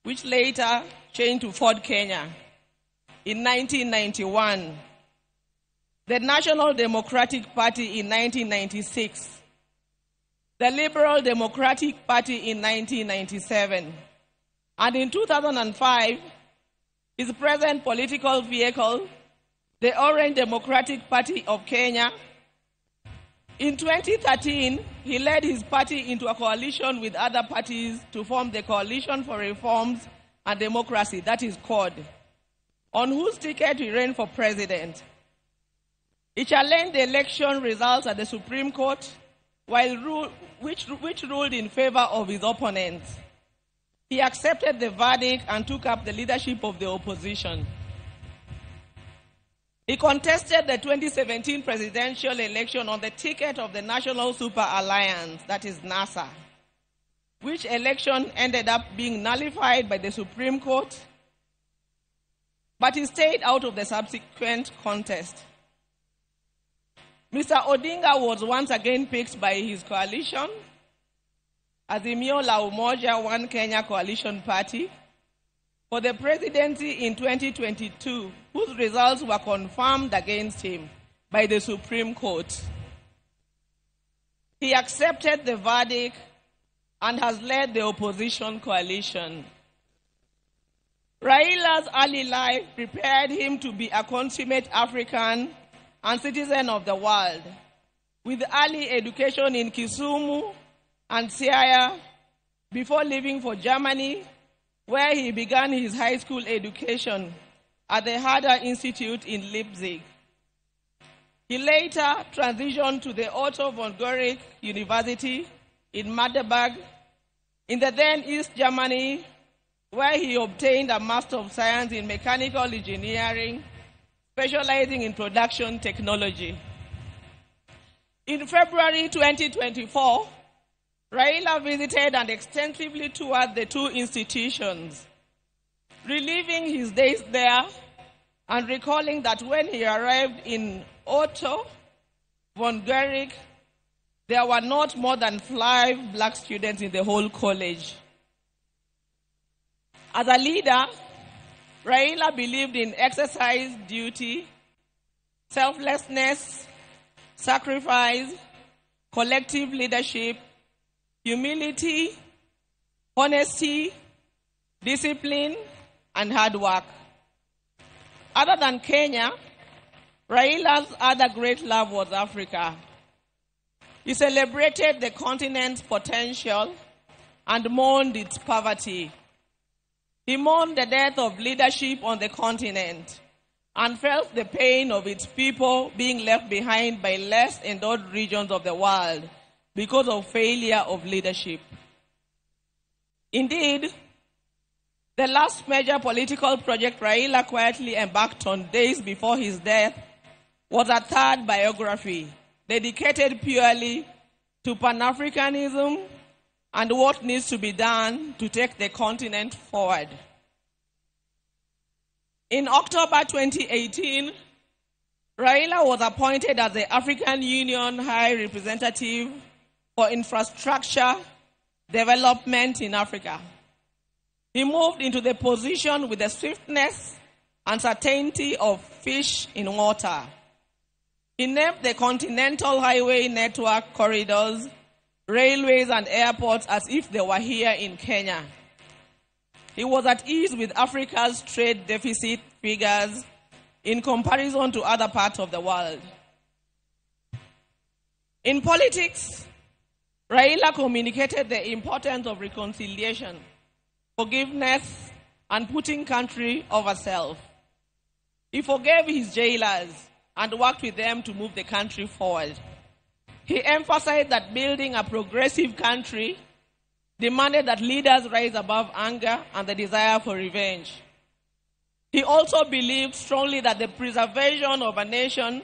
which later changed to FORD Kenya in 1991, the National Democratic Party in 1996, the Liberal Democratic Party in 1997, and in 2005, his present political vehicle, the Orange Democratic Party of Kenya. In 2013, he led his party into a coalition with other parties to form the Coalition for Reforms and Democracy, that is CORD, on whose ticket he ran for president. He challenged the election results at the Supreme Court, which ruled in favor of his opponents. He accepted the verdict and took up the leadership of the opposition. He contested the 2017 presidential election on the ticket of the National Super Alliance, that is NASA, which election ended up being nullified by the Supreme Court, but he stayed out of the subsequent contest. Mr. Odinga was once again picked by his coalition, Azimio la Umoja One Kenya Coalition Party, for the presidency in 2022, whose results were confirmed against him by the Supreme Court. He accepted the verdict and has led the opposition coalition. Raila's early life prepared him to be a consummate African and citizen of the world, with early education in Kisumu and Siaya before leaving for Germany, where he began his high school education at the Herder Institute in Leipzig. He later transitioned to the Otto von Guericke University in Magdeburg, in the then East Germany, where he obtained a Master of Science in Mechanical Engineering, specializing in production technology. In February 2024, Raila visited and extensively toured the two institutions, reliving his days there and recalling that when he arrived in Otto von Guericke, there were not more than 5 black students in the whole college. As a leader, Raila believed in exercise duty, selflessness, sacrifice, collective leadership, humility, honesty, discipline, and hard work. Other than Kenya, Raila's other great love was Africa. He celebrated the continent's potential and mourned its poverty. He mourned the death of leadership on the continent and felt the pain of its people being left behind by less endowed regions of the world because of failure of leadership. Indeed, the last major political project Raila quietly embarked on days before his death was a third biography dedicated purely to Pan-Africanism and what needs to be done to take the continent forward. In October 2018, Raila was appointed as the African Union High Representative for Infrastructure Development in Africa. He moved into the position with the swiftness and certainty of fish in water. He named the Continental Highway Network corridors, railways and airports as if they were here in Kenya. He was at ease with Africa's trade deficit figures in comparison to other parts of the world. In politics, Raila communicated the importance of reconciliation, forgiveness, and putting country over self. He forgave his jailers and worked with them to move the country forward. He emphasized that building a progressive country demanded that leaders rise above anger and the desire for revenge. He also believed strongly that the preservation of a nation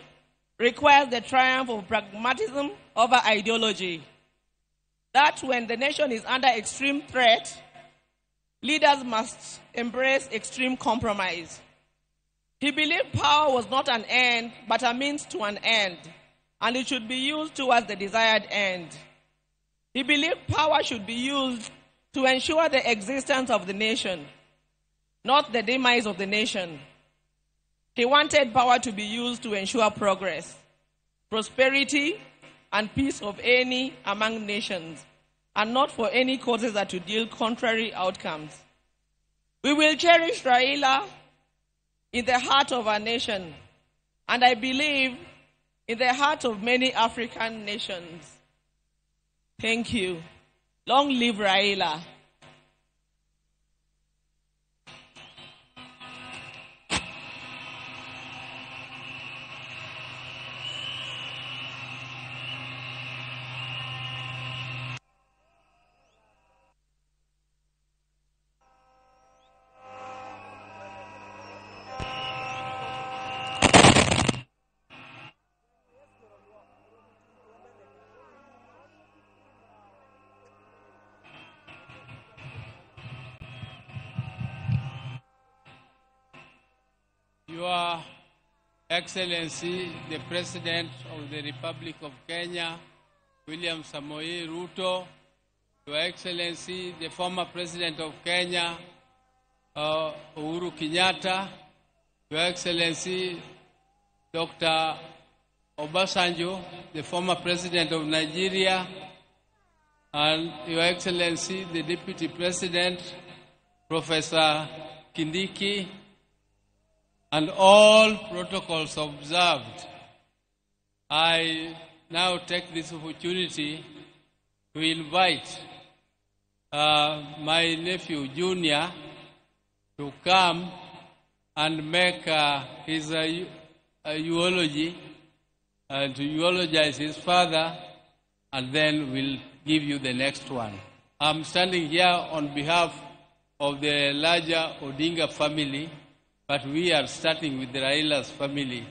requires the triumph of pragmatism over ideology. That when the nation is under extreme threat, leaders must embrace extreme compromise. He believed power was not an end, but a means to an end, and it should be used towards the desired end. He believed power should be used to ensure the existence of the nation, not the demise of the nation. He wanted power to be used to ensure progress, prosperity, and peace of any among nations, and not for any causes that would yield contrary outcomes. We will cherish Raila in the heart of our nation, and I believe in the heart of many African nations. Thank you. Long live Raila. Your Excellency, the President of the Republic of Kenya, William Samoei Ruto, Your Excellency, the former President of Kenya, Uhuru Kenyatta, Your Excellency, Dr. Obasanjo, the former President of Nigeria, and Your Excellency, the Deputy President, Professor Kindiki, and all protocols observed. I now take this opportunity to invite my nephew, Junior, to come and make his eulogy, and to eulogize his father, and then we'll give you the next one. I'm standing here on behalf of the larger Odinga family, but we are starting with the Raila's family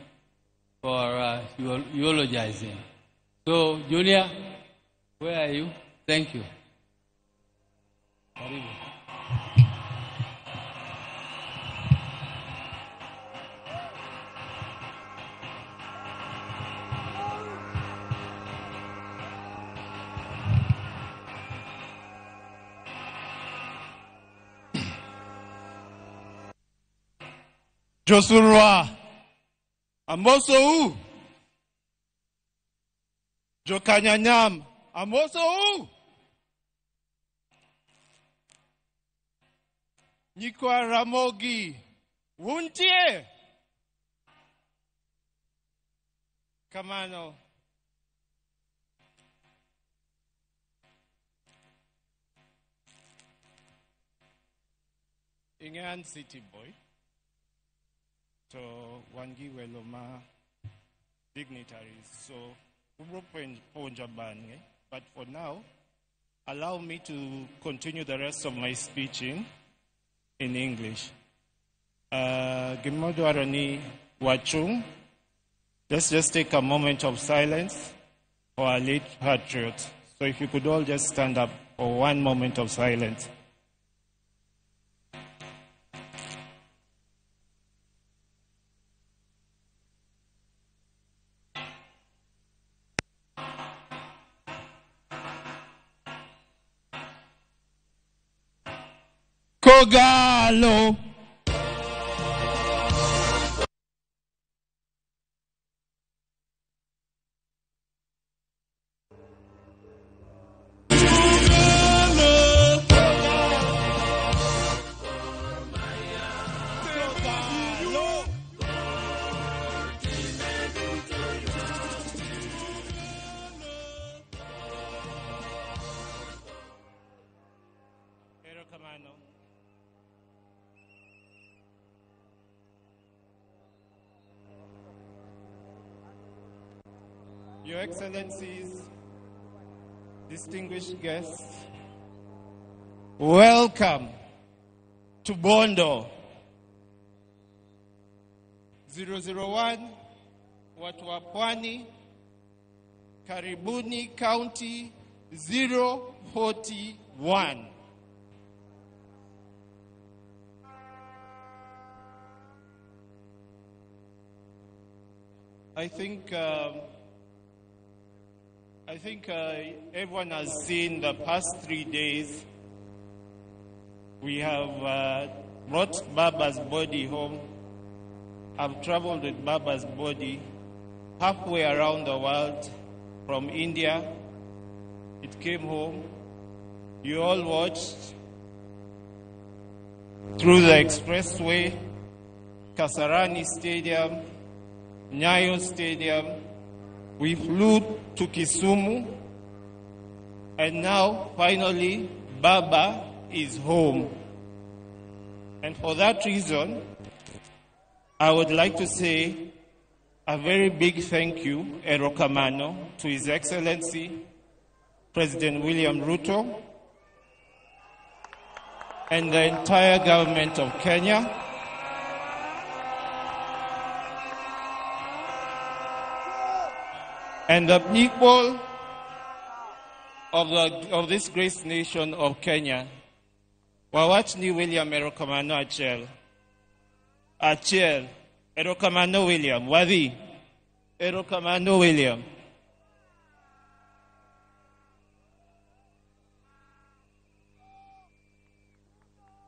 for eulogizing. So, Junior, where are you? Thank you. Karibu. Josurwa Amosou Jokanyanyam Amosou Nyikwa Ramogi Wuntie Kamano. Ingan City Boy to wangi welo ma dignitaries. So, but for now, allow me to continue the rest of my speech in English. Gimodwarani Wachung, let's just take a moment of silence for our late patriot. So if you could all just stand up for one moment of silence. Kogalo. Your Excellencies, distinguished guests, welcome to Bondo. 001, watu wa Pwani, karibuni County 041. I think everyone has seen the past 3 days. We have brought Baba's body home. I've traveled with Baba's body halfway around the world from India. It came home. You all watched through the expressway, Kasarani Stadium, Nyayo Stadium. We flew to Kisumu, and now finally Baba is home. And for that reason, I would like to say a very big thank you, Erokamano, to His Excellency President William Ruto and the entire government of Kenya. And the people of this great nation of Kenya. Wawachni William Erokamano achiel. Achiel. Erokamano William. Wadhi. Erokamano William.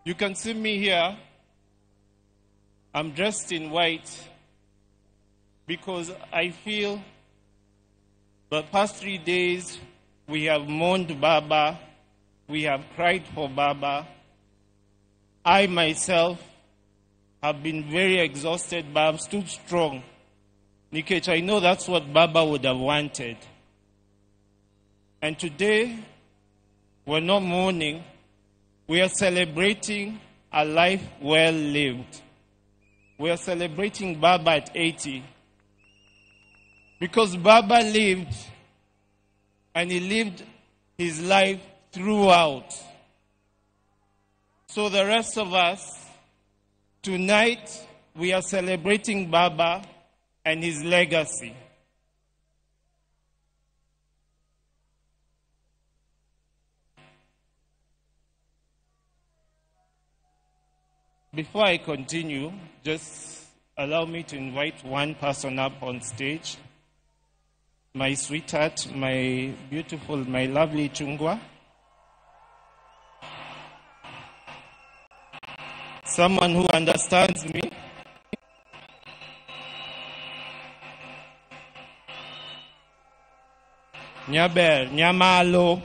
You can see me here. I'm dressed in white because I feel the past 3 days we have mourned Baba, we have cried for Baba. I myself have been very exhausted, but I've stood strong. Nikech, I know that's what Baba would have wanted. And today, we're not mourning, we are celebrating a life well lived. We are celebrating Baba at 80. Because Baba lived, and he lived his life throughout. So the rest of us, tonight, we are celebrating Baba and his legacy. Before I continue, just allow me to invite one person up on stage. My sweetheart, my beautiful, my lovely Chungwa. Someone who understands me. Nyaber, Nyamalo.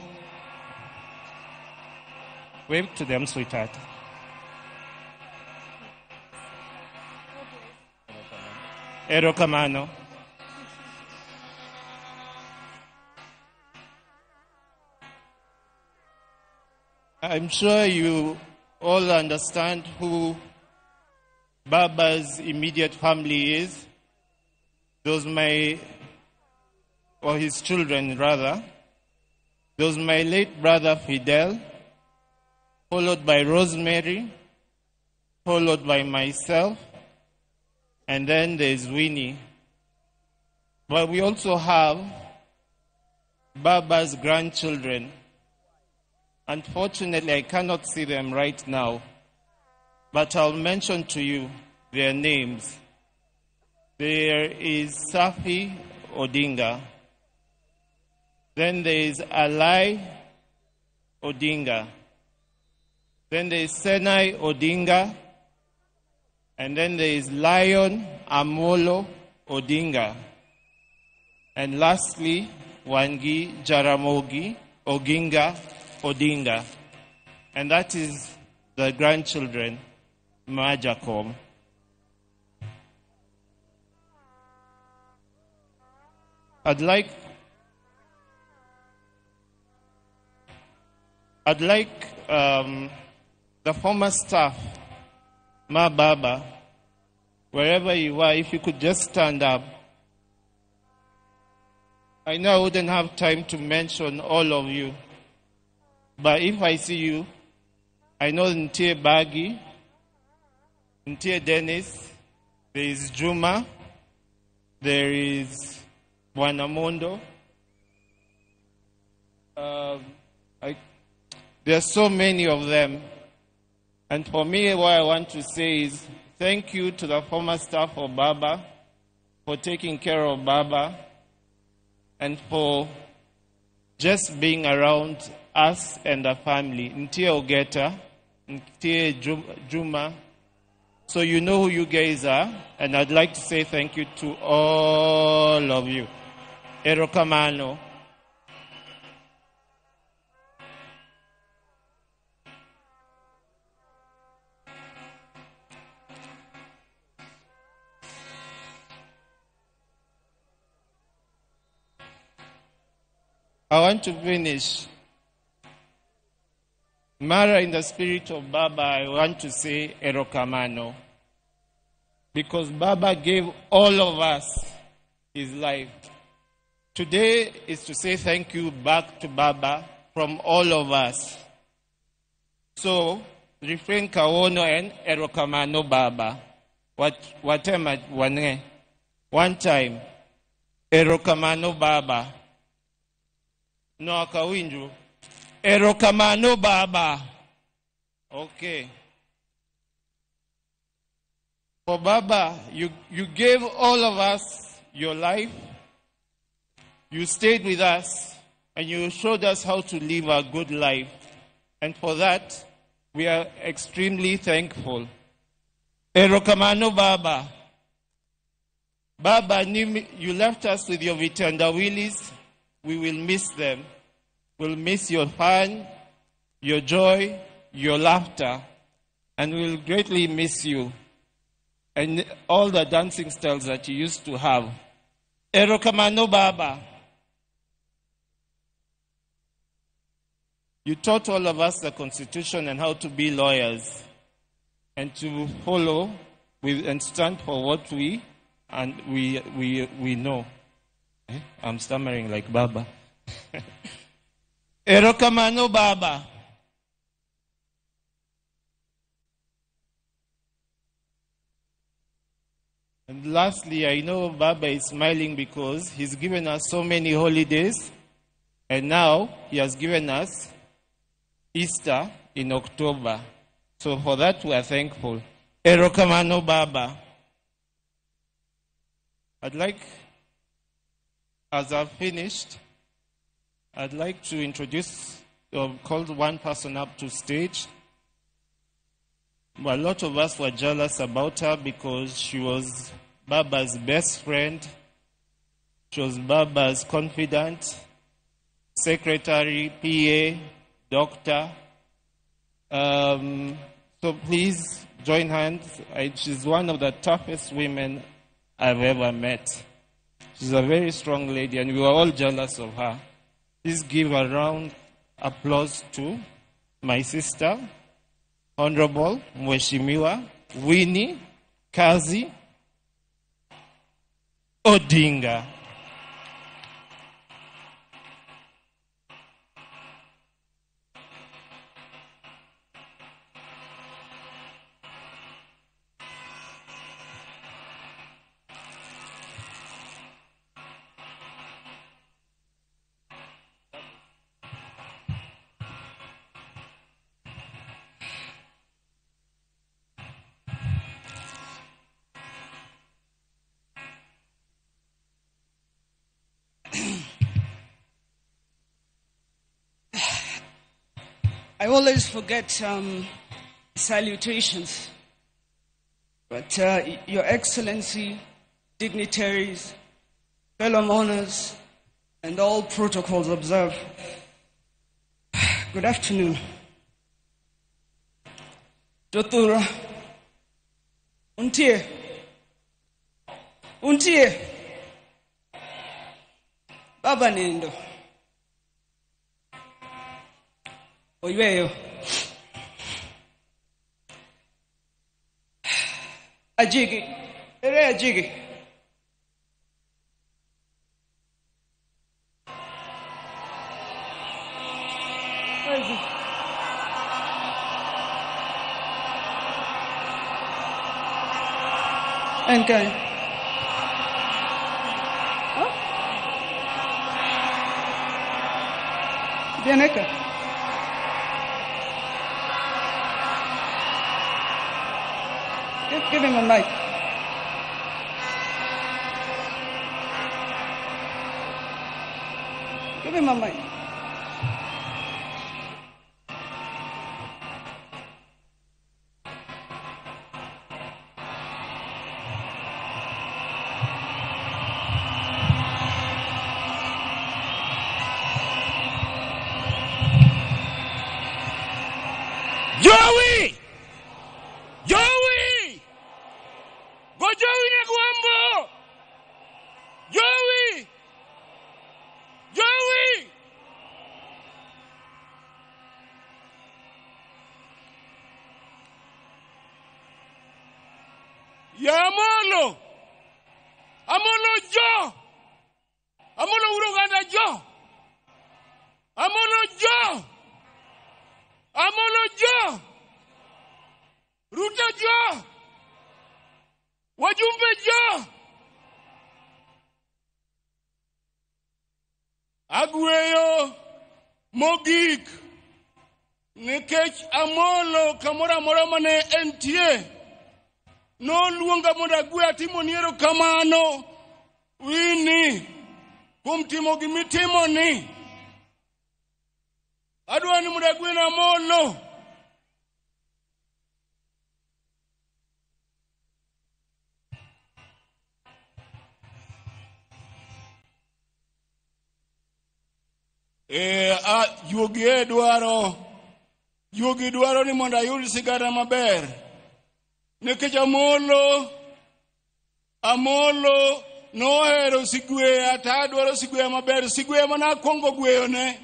Wave to them, sweetheart. Erokamano. I'm sure you all understand who Baba's immediate family is. Those my, or his children rather. Those my late brother Fidel, followed by Rosemary, followed by myself, and then there's Winnie. But we also have Baba's grandchildren. Unfortunately, I cannot see them right now, but I'll mention to you their names. There is Safi Odinga. Then there is Alai Odinga. Then there is Senai Odinga. And then there is Lion Amolo Odinga. And lastly, Wangi Jaramogi Oginga Odinga. And that is the grandchildren, Majakom. I'd like the former staff, Ma Baba, wherever you are, if you could just stand up. I know I wouldn't have time to mention all of you, but if I see you, I know Ntie Bagi, Ntie Dennis, there is Juma, there is Bwanamondo. There are so many of them. And for me, what I want to say is thank you to the former staff of Baba for taking care of Baba and for just being around us and the family. Ntie Ogeta, Ntie Juma. So you know who you guys are, and I'd like to say thank you to all of you. Erokamano. I want to finish. Mara, in the spirit of Baba, I want to say Erokamano. Because Baba gave all of us his life. Today is to say thank you back to Baba from all of us. So, refrain kawono and Erokamano Baba. Watema wane. One time. Erokamano Baba. No akawinju. Erokamano Baba. Okay. For Baba, you gave all of us your life. You stayed with us and you showed us how to live a good life. And for that, we are extremely thankful. Erokamano Baba. Baba, you left us with your vitendawilis. We will miss them. We'll miss your fun, your joy, your laughter, and we'll greatly miss you and all the dancing styles that you used to have. Erokamano Baba. You taught all of us the Constitution and how to be lawyers and to follow with and stand for what we know. I'm stammering like Baba. Erokamano Baba. And lastly, I know Baba is smiling because he's given us so many holidays, and now he has given us Easter in October. So for that we are thankful. Erokamano Baba. I'd like, as I've finished, I'd like to introduce, call one person up to stage. A lot of us were jealous about her because she was Baba's best friend. She was Baba's confidant, secretary, PA, doctor. So please join hands. She's one of the toughest women I've ever met. She's a very strong lady, and we were all jealous of her. Please give a round applause to my sister, Honorable Mheshimiwa Winnie Kazi Odinga. I always forget salutations, but Your Excellency, dignitaries, fellow mourners, and all protocols observed. Good afternoon. Jothura, Untie, Untie, Baba Nindo. Oyweyo. Ajigi. Ere ajigi. Where is it? En kae. Huh? Bianeka. Give him a mic. Give him a mic. Joey! Joey! Go Joey Nyagwambo! Joey! Joey! Ya Amolo! Amolo Jo! Amolo Uruganda Jo! Amolo Jo! Amolo Jo! Ruto Jo! Wajumbe Jo! Agweyo mogik nikech Amolo kamoro amora mane entie noluonga mondo agwe atimoni erokamano Winnie kuom timo gimitimoni. Adwa ni mondo agwen Amolo. Juogi e dwaro, juogi dwaro ni mondo ayud sigana maber. Nikech Amolo nohero sigweya to adwaro sigweya maber, sigweya mana akwongo gweyone.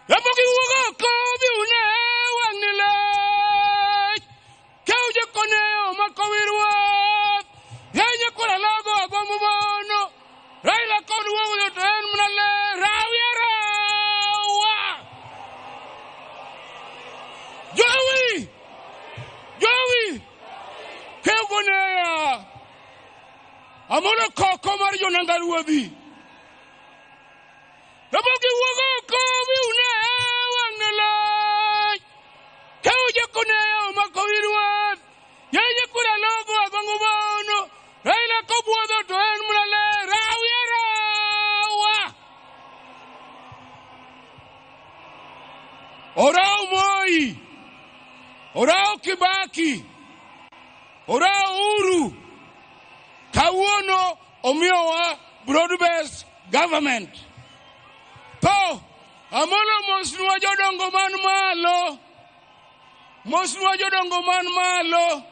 Ramogi wuok oko odhi une wang'ni lech. Kew jakoneyo mako wi ruoth. Yenye kod alogo agombo mono. Raila kod wuoyo to en mana le rawi arawa. Jowi! Jowi! Kew goneya. Amolo koko mar jonanga ruodhi. Ramogi wuok oko odhi une wang'ni lech. Kew jakoneyo mako wi ruoth. Yenye kod alogo agombo mono. Raila kobuodho to en mana le rawi arawa. Orao Moi, orao Kibaki, orao Uhuru. Kawuono omiyowa broad-based government. To Amolo mosnwa jodongo man malo. Mosnwa jodongo man malo.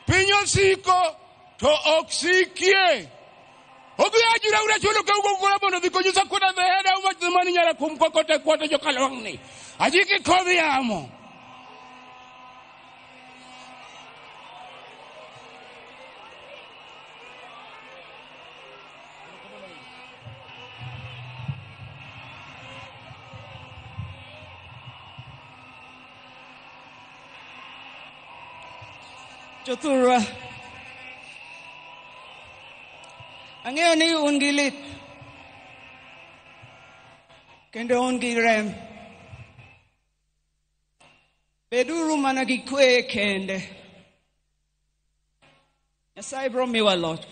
Piny osiko to ok sikie. Obi ajura ura chulo ka ugo kula mondo dhi konyisa kuda the head how much the money nyara kum kokote kwate jokalwang'ni. Ajiki kodhi yamo. Jothurwa. Ang'eyo ni un gi lit kendo un gi rem. Beduru mana gi kwe kende. Nyasaye biro miwa loch.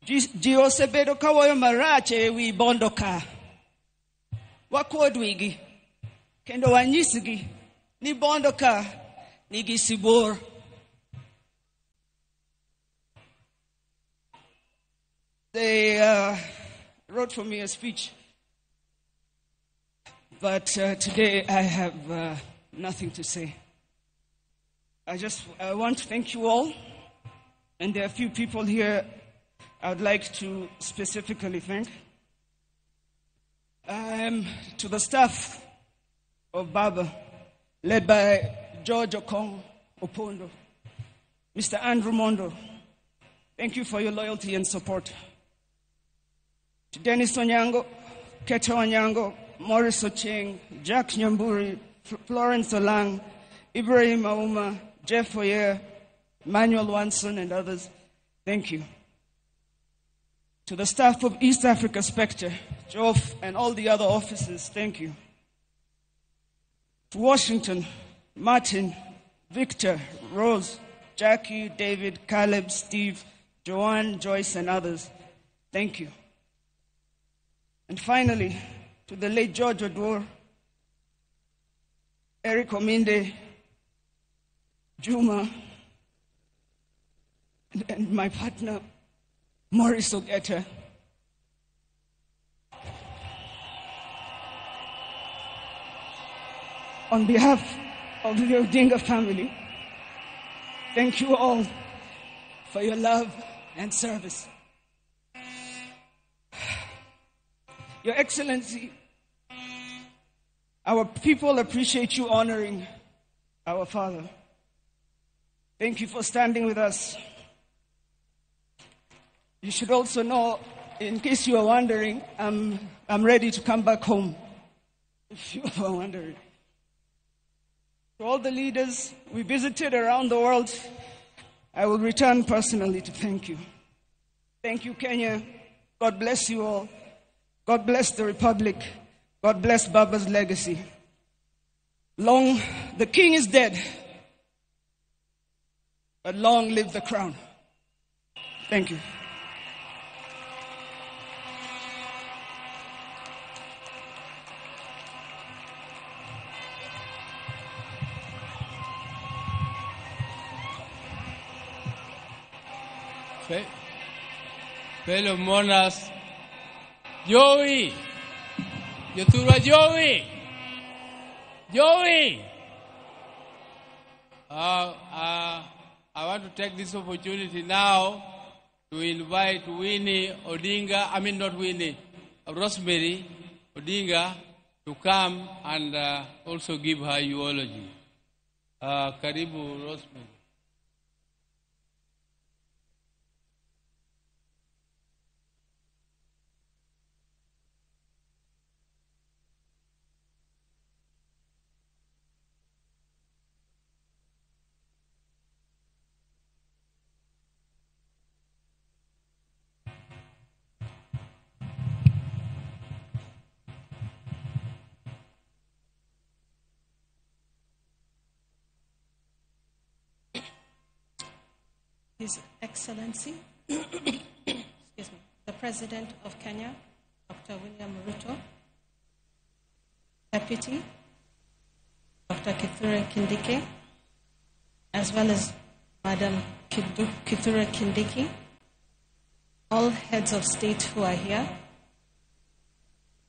Ji osebedo kawuoyo marach ewi Bondo ka. Wakuod wigi kendo wanyisgi ni Bondo ka nigi sibuor. They wrote for me a speech, but today I have nothing to say. I want to thank you all, and there are a few people here I would like to specifically thank. To the staff of Baba, led by George Okong Opondo, Mr. Andrew Mondo, thank you for your loyalty and support. To Dennis Onyango, Keta Onyango, Maurice Ocheng, Jack Nyamburi, Florence Olang, Ibrahim Auma, Jeff Oyer, Emmanuel Wanson, and others, thank you. To the staff of East Africa Spectre, Joff, and all the other officers, thank you. To Washington, Martin, Victor, Rose, Jackie, David, Caleb, Steve, Joanne, Joyce, and others, thank you. And finally, to the late George Oduor, Eric Ominde, Juma, and my partner, Maurice Ogetta. On behalf of the Odinga family, thank you all for your love and service. Your Excellency, our people appreciate you honoring our father. Thank you for standing with us. You should also know, in case you are wondering, I'm ready to come back home, if you are wondering. To all the leaders we visited around the world, I will return personally to thank you. Thank you, Kenya. God bless you all. God bless the Republic. God bless Baba's legacy. Long, the king is dead, but long live the crown. Thank you. Fellow mourners, Joey, Jothurwa Joey, Joey. I want to take this opportunity now to invite Winnie Odinga, I mean not Winnie, Rosemary Odinga, to come and also give her eulogy. Karibu, Rosemary. His Excellency, excuse me, the President of Kenya, Dr. William Ruto, Deputy, Dr. Kithure Kindiki, as well as Madam Kithure Kindiki, all heads of state who are here,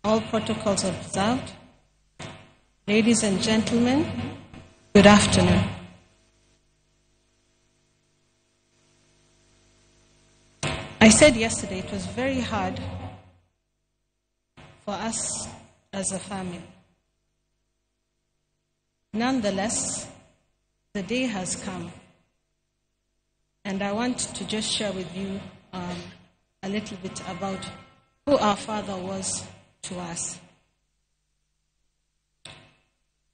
all protocols observed, ladies and gentlemen, good afternoon. I said yesterday it was very hard for us as a family. Nonetheless, the day has come, and I want to just share with you a little bit about who our father was to us.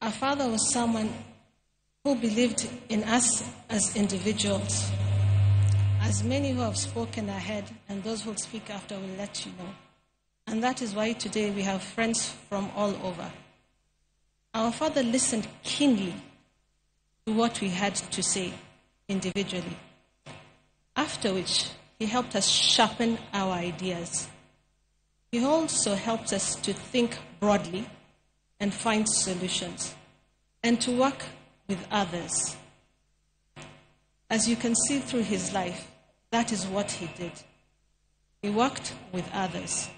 Our father was someone who believed in us as individuals. As many who have spoken ahead and those who will speak after will let you know. And that is why today we have friends from all over. Our father listened keenly to what we had to say individually, after which he helped us sharpen our ideas. He also helped us to think broadly and find solutions and to work with others. As you can see through his life, that is what he did. He worked with others.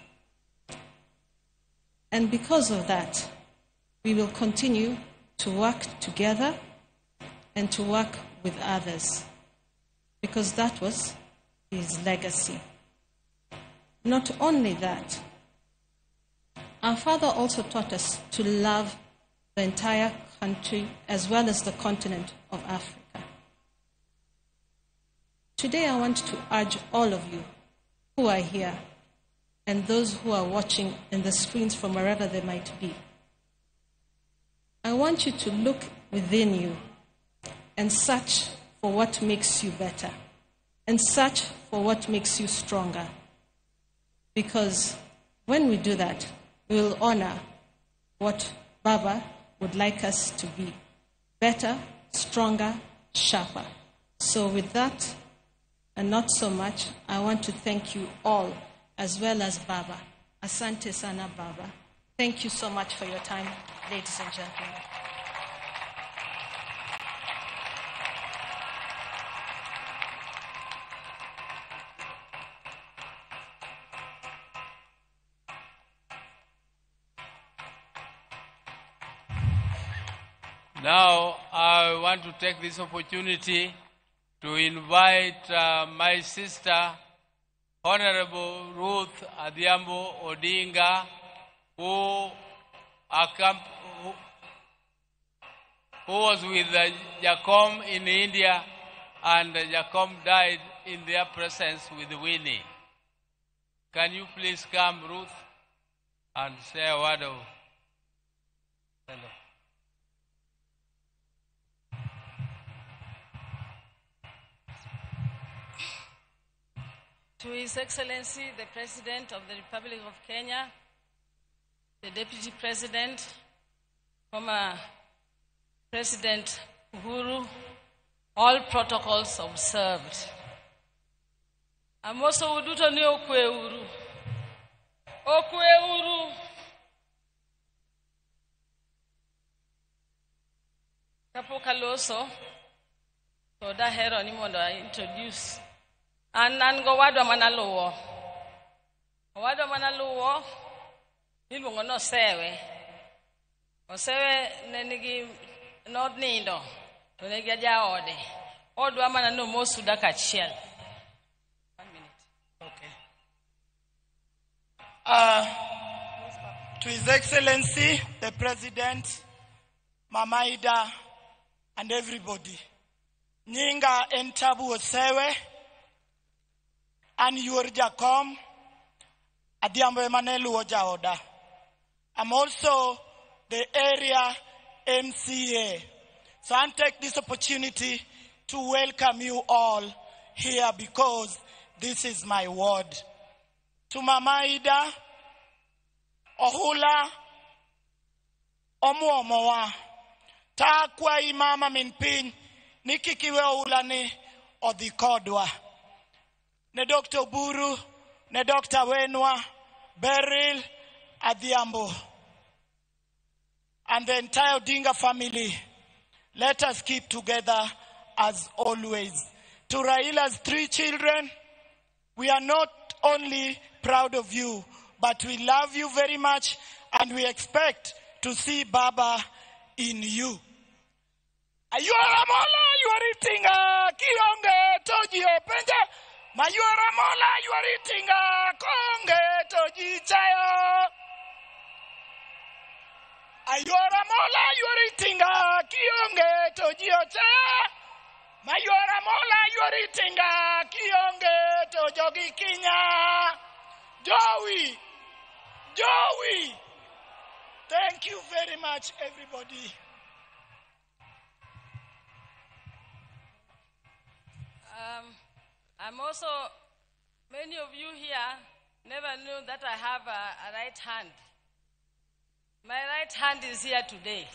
And because of that, we will continue to work together and to work with others, because that was his legacy. Not only that, our father also taught us to love the entire country as well as the continent of Africa. Today I want to urge all of you who are here and those who are watching in the screens from wherever they might be. I want you to look within you and search for what makes you better, and search for what makes you stronger. Because when we do that, we will honor what Baba would like us to be: better, stronger, sharper. So with that, and not so much, I want to thank you all, as well as Baba. Asante sana, Baba. Thank you so much for your time, ladies and gentlemen. Now, I want to take this opportunity to invite my sister, Honorable Ruth Adhiambo Odinga, who was with Jakom in India, and Jakom died in their presence with Winnie. Can you please come, Ruth, and say a word of hello? To His Excellency, the President of the Republic of Kenya, the Deputy President, former President Uhuru, all protocols observed. Amoso uduto ni okwe uru. Okwe uru. Kapok aloso, to dahero ni mondo I introduce. An an go wadwa manaluwo. Owadwa manaluwo iluongo ni Osewe. Osewe ne nigi nonindo to ne gi jaode. Odwa mana ni omosu dakika achiel. 1 minute. Okay. To His Excellency, the President, Mama Ida, and everybody. Nyinga en Tabu Osewe. An yuor Jakom, Adhiambo ema luwo jaoda. I'm also the area MCA. So I take this opportunity to welcome you all here because this is my ward. To Mama Ida, Ohula, Omuomowa, Takwa imama min piny, ni kik iwe ohula ni odhi kodwa. Ne Dr. Buru, ne Dr. Wenwa, Beryl Adhiambo, and the entire Odinga family, let us keep together as always. To Raila's 3 children, we are not only proud of you, but we love you very much, and we expect to see Baba in you. Ayuora mola, yuori tinga, kionge toji openja. Mayuora mola, yuori tinga, konge toji chayo. Ayuora mola, yuori tinga, kionge toji ochaya. Mayuora mola, yuori tinga, kionge tojogi kinya. Joey, Joey. Thank you very much, everybody. I'm also, many of you here never knew that I have a right hand. My right hand is here today.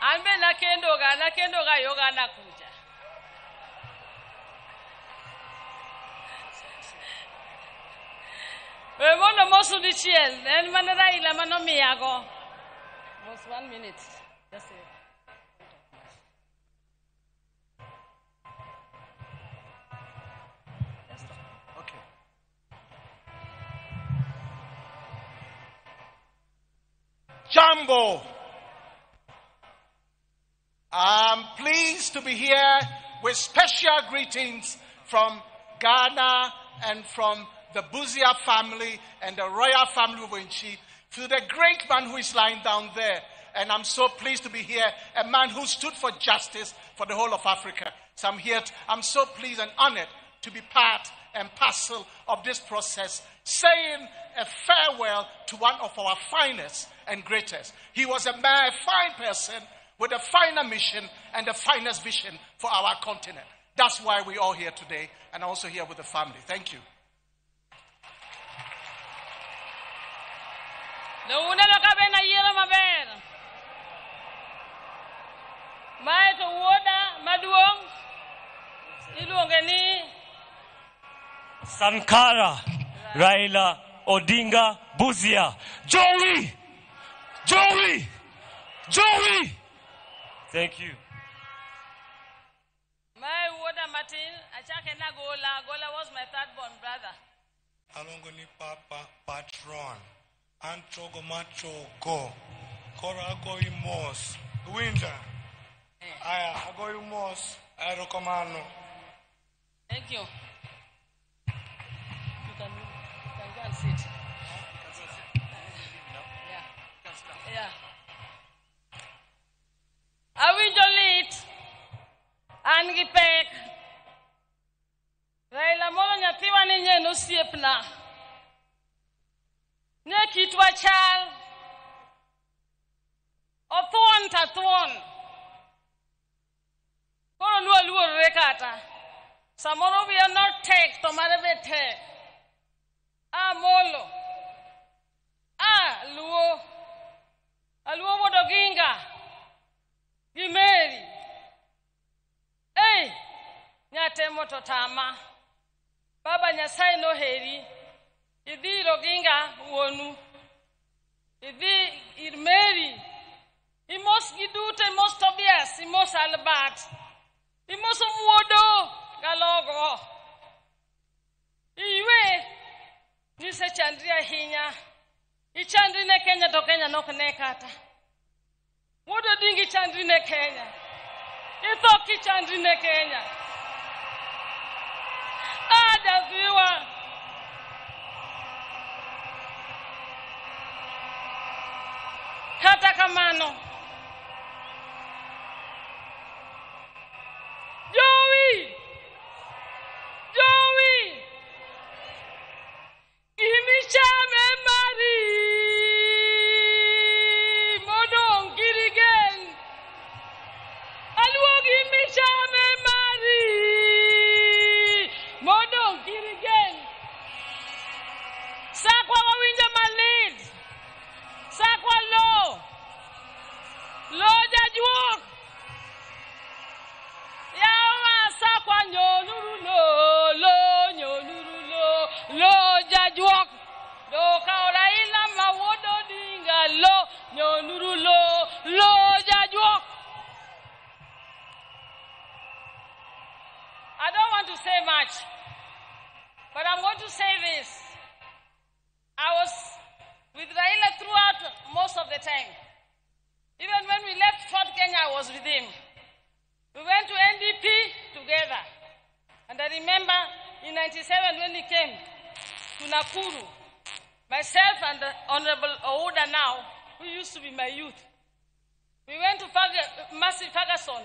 Ambe nakendoga yoga nakuja. We mondo mosu dichiel, en mana Raila mano miyago. Was 1 minute. Just a Okay. Jambo. I'm pleased to be here with special greetings from Ghana and from the Busia family and the royal family of Wenchi to the great man who is lying down there. And I'm so pleased to be here, a man who stood for justice for the whole of Africa. So I'm here, I'm so pleased and honored to be part and parcel of this process. saying a farewell to one of our finest and greatest. He was a man, a fine person with a finer mission and the finest vision for our continent. That's why we're all here today and also here with the family. Thank you. Uneno ka be nayiero maber. Mae to wuoda maduong' iluonge ni Sankara Raila Odinga Busia. Joey! Joey! Joey! Thank you. Mae wuoda matin achake na Gola. Gola was my third born brother. Aluongo ni papa patron. An chogo machogo. Koro agoyi mos. Winja. Aya, agoyi mos. Erokamano. Thank you. You can go and sit. Yeah. Awinjo lit. An gi pek. Raila moro nyathiwa ni nye en osiepna. Ne kitwa chal. Othuon ta thuon. Koro nwaluorre kata. Samoro wiya notek to mare be tek. Amolo. A Luo. Aluo wuod Oginga. Gi Mary. Ei, nyatemo to tama. Baba Nyasaye noheri. Idhi ir Oginga wuonu. Idhi ir Mary. Imos giduto, imos Tobias, imos Albert. Imos Omuodo galogo. Iywe nisechandri ahinya. Ichandri ne Kenya to Kenya nok ne kata. Wuod Odinga ichandri ne Kenya. Itho kichandri ne Kenya. Ah, jathiwa. Kata kamano. Joey! Joey! Gimichame mari modong kirigen. Aluo gimichame mari modong kirigen. Sakwa wawinjo malit. Sakwa lo. Lo jajuok. Yawa sakwa nyonuru lo lo nyonuru lo lo jajuok. Do kawo Raila ma wuod Odinga lo nyonuru lo lo jajuok. I don't want to say much, but I'm going to say this. I was with Raila throughout most of the time. Even when we left Fort Kenya, I was with him. We went to NDP together. And I remember in 97 when he came to Nakuru, myself and the Honorable Ouda now, who used to be my youth, we went to Massey Ferguson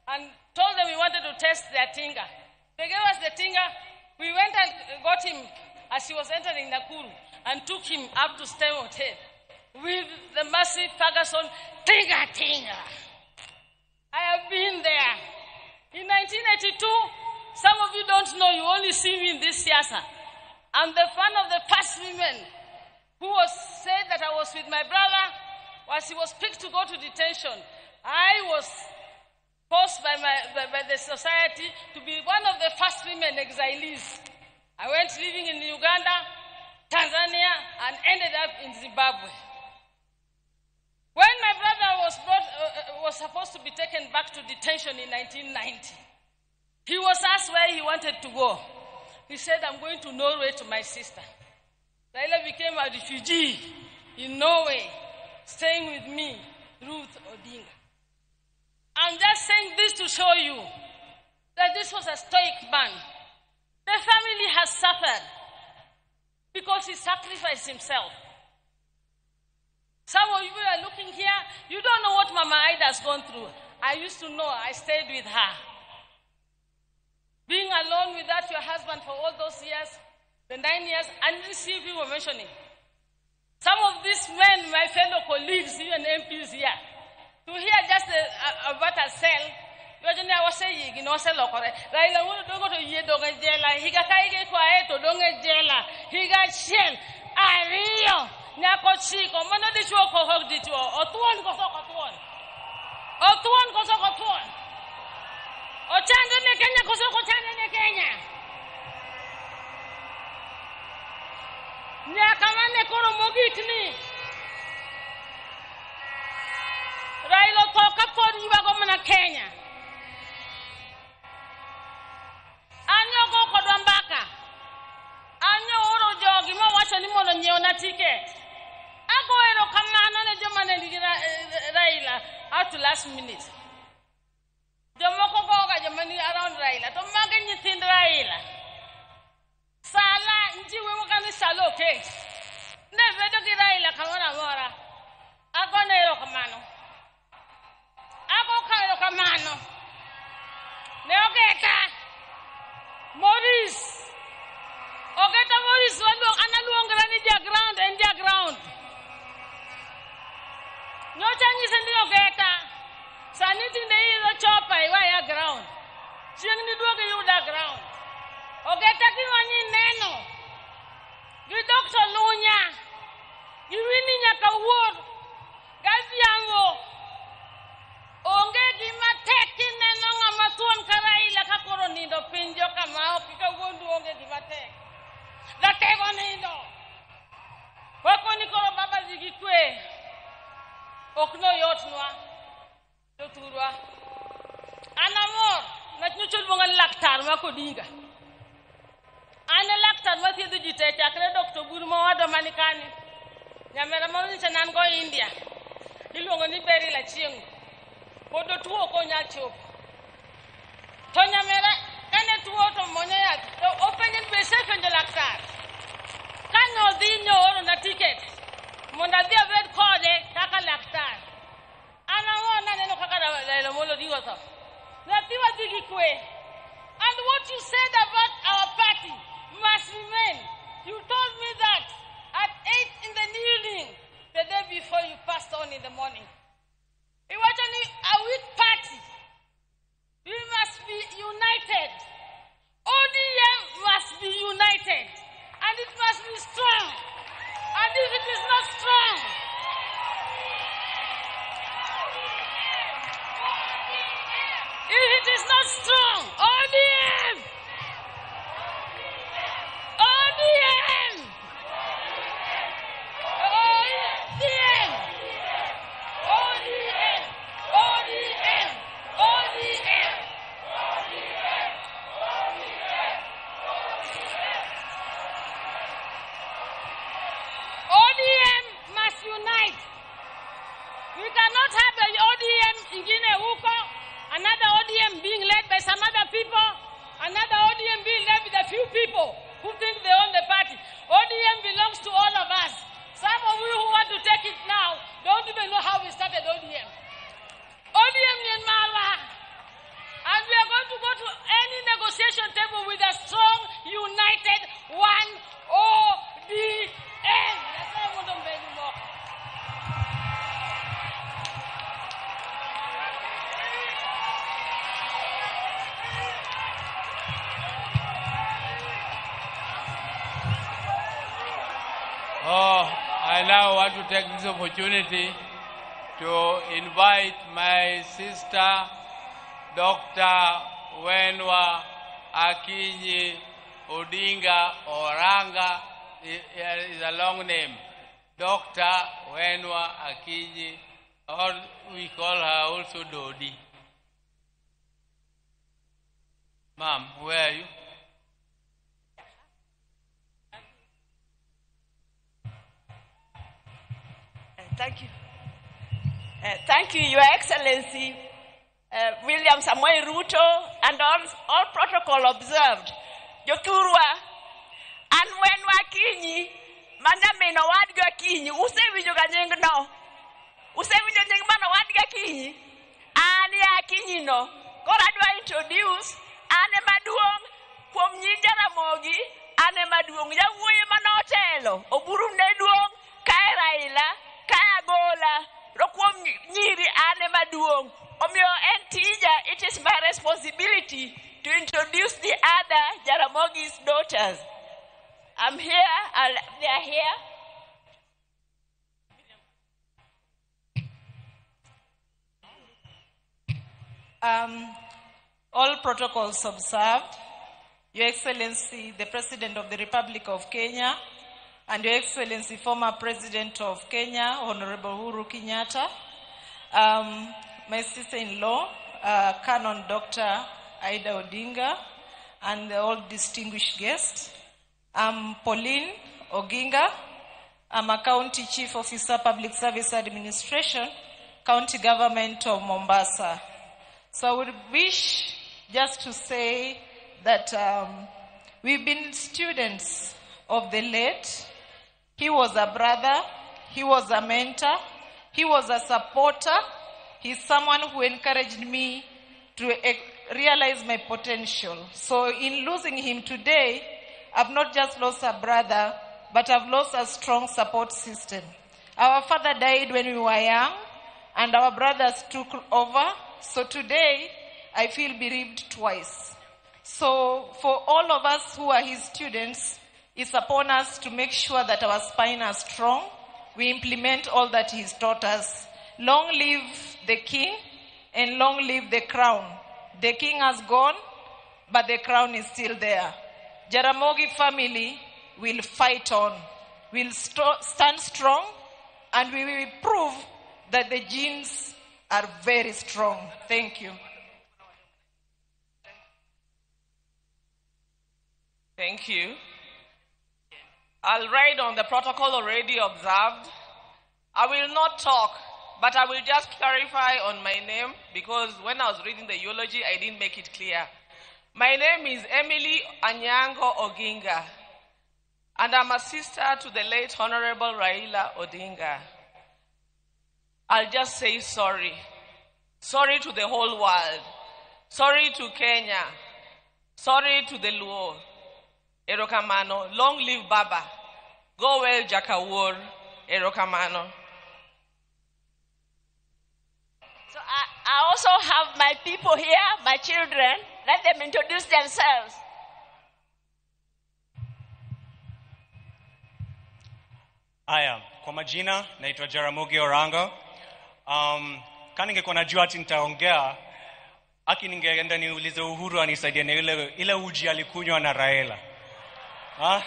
and told them we wanted to test their tinga. They gave us the tinga. We went and got him as he was entering Nakuru and took him up to Stem Hotel with the Massey Ferguson tinga tinga. I have been there. In 1982, some of you don't know, you only see me in this siasa. I'm the one of the first women who was said that I was with my brother as he was picked to go to detention. I was forced by the society to be one of the first women exilees. I went living in Uganda, Tanzania, and ended up in Zimbabwe. When my brother was supposed to be taken back to detention in 1990, he was asked where he wanted to go. He said, I'm going to Norway to my sister. Raila became a refugee in Norway, staying with me, Ruth Odinga. I'm just saying this to show you that this was a stoic man. The family has suffered because he sacrificed himself. Some of you are looking here, you don't know what Mama Ida has gone through. I used to know, I stayed with her. Being alone without your husband for all those years, The 9 years, and you see people mentioning. Some of these men, my fellow colleagues, even MPs here, to hear just about a cell, Raila dongo to yie donge jela, higa ka hige kwa eto donge jela, higa achiel, ariyo, nyako chiko, mano dichuo kok dichuo, othuon koso ok othuon? Othuon koso ok othuon? Ochando ne Kenya koso ok ochando ne Kenya? Nyaka mane koro mogik ni Raila otho kapod ywago mana Kenya. An ogo kodwa mbaka. An ooro jogi mowacho ni mondo onyiewna ticket. Ago erokamano ne joma ne nigi Raila up to last minute. Jomoko goga joma ni around Raila. To magi nyithind Raila. Sala njiwe wakani salo okech. Ne bedo gi Raila kamoro amora. Agone erokamano. Ago ka erokamano. Ne ogeta. Maurice. Ogeta Maurice an aluongra ni ja ground en ja ground. Nyocha anyise ni ogeta. Sani tinde iidho chopa iwaya ground. Chieng' niduog iyuda ground. Ogeta kiwanyi neno. Gi Dr. Lunya. Gi Winnie nyaka wuor. Gadhiambo. Onge gima tek kineno ng'ama thuon ka Raila ka koro nindo piny joka ma ok kawuondu onge gima tek. Ratego nindo. Wakoni koro baba dhi gi kwe. Ok noyotnwa. Jothurwa. An amor ng'at nyocha oluonga ni laktar ma Odinga. An e laktar mathiedho ji te chakre Dr. Oburu mowadwa mani kani. Nyamera ma nyocha ne an go India. Iluongo ni Beryl Achieng'. Pod otuo ok onyal chopo. To nyamera kane tuo to monyo yath. To openje ni be isepenjo laktar. Kane odhi noorona ticket mondo adhi abed kode kaka laktar. An amor naneno kaka Raila Amolo Odinga otho. Nyathiwa dhi gi kwe. And what you said about our party must remain. You told me that at 8 in the evening, the day before you passed on in the morning. Iwacho ni a weak party. We must be united. ODM must be united. And it must be strong. And if it is not strong, if it is not strong, ODM! ODM! ODM! ODM! ODM! ODM! ODM must unite. We cannot have an ODM ingine huko, another ODM being led by some other people, another ODM being led with a few people who think they own the party. ODM belongs to all of us. Some of you who want to take it now don't even know how we started ODM. ODM ni marwa. And we are going to go to any negotiation table with a strong, united one ODM. Nyasaye mondo omedu moko. Oh, I now want to take this opportunity to invite my sister, Dr. Wenwa Akinyi Odinga Oranga. It is a long name. Dr. Wenwa Akinyi, or we call her also Dodi. Ma'am, where are you? Thank you. Thank you, Your Excellency, William Samoei Ruto, and all protocol observed. Jothurwa, an Wenwa Akinyi, mana min owadgi Akinyi, usewinjo ga nying no? Usewinjo nying man owadgi Akinyi? An e Akinyi no. Koro adwa introduce, an ema duong' kuom nyi Jaramogi An ema duong'. Yawuoyi manotelo. Oburu ne duong'. Kae Raila, kae Agola. To kuom nyiri an ema duong'. Omiyo en tija, it is my responsibility to introduce the other Jaramogi's daughters. I'm here, they are here. All protocols observed. Your Excellency, the President of the Republic of Kenya, and Your Excellency, former President of Kenya, Honorable Uhuru Kenyatta, my sister-in-law, Canon Dr. Ida Odinga, and the all distinguished guests. I'm Pauline Oginga. I'm a County Chief Officer, Public Service Administration, County Government of Mombasa. So I would wish just to say that we've been students of the late. He was a brother, he was a mentor, he was a supporter. He's someone who encouraged me to realize my potential. So in losing him today, I've not just lost a brother, but I've lost a strong support system. Our father died when we were young, and our brothers took over. So today, I feel bereaved twice. So for all of us who are his students, it's upon us to make sure that our spine are strong. We implement all that he's taught us. Long live the king and long live the crown. The king has gone, but the crown is still there. Jaramogi family will fight on, will stand strong, and we will prove that the genes are very strong. Thank you. Thank you. I'll ride on the protocol already observed. I will not talk, but I will just clarify on my name, because when I was reading the eulogy, I didn't make it clear. My name is Emily Anyango Oginga, and I'm a sister to the late Honorable Raila Odinga. I'll just say sorry. Sorry to the whole world. Sorry to Kenya. Sorry to the Luo. Erokamano. Long live Baba. Go well, Jakawur. Erokamano. So I also have my people here, my children. Let them introduce themselves. Aya, kwa majina naitwa Jaramogi Orango. Kama ningekuwa najua ati nitaongea, aki ningeenda niulize Uhuru anisaidie na ile uji alikunywa na Raila. Ha?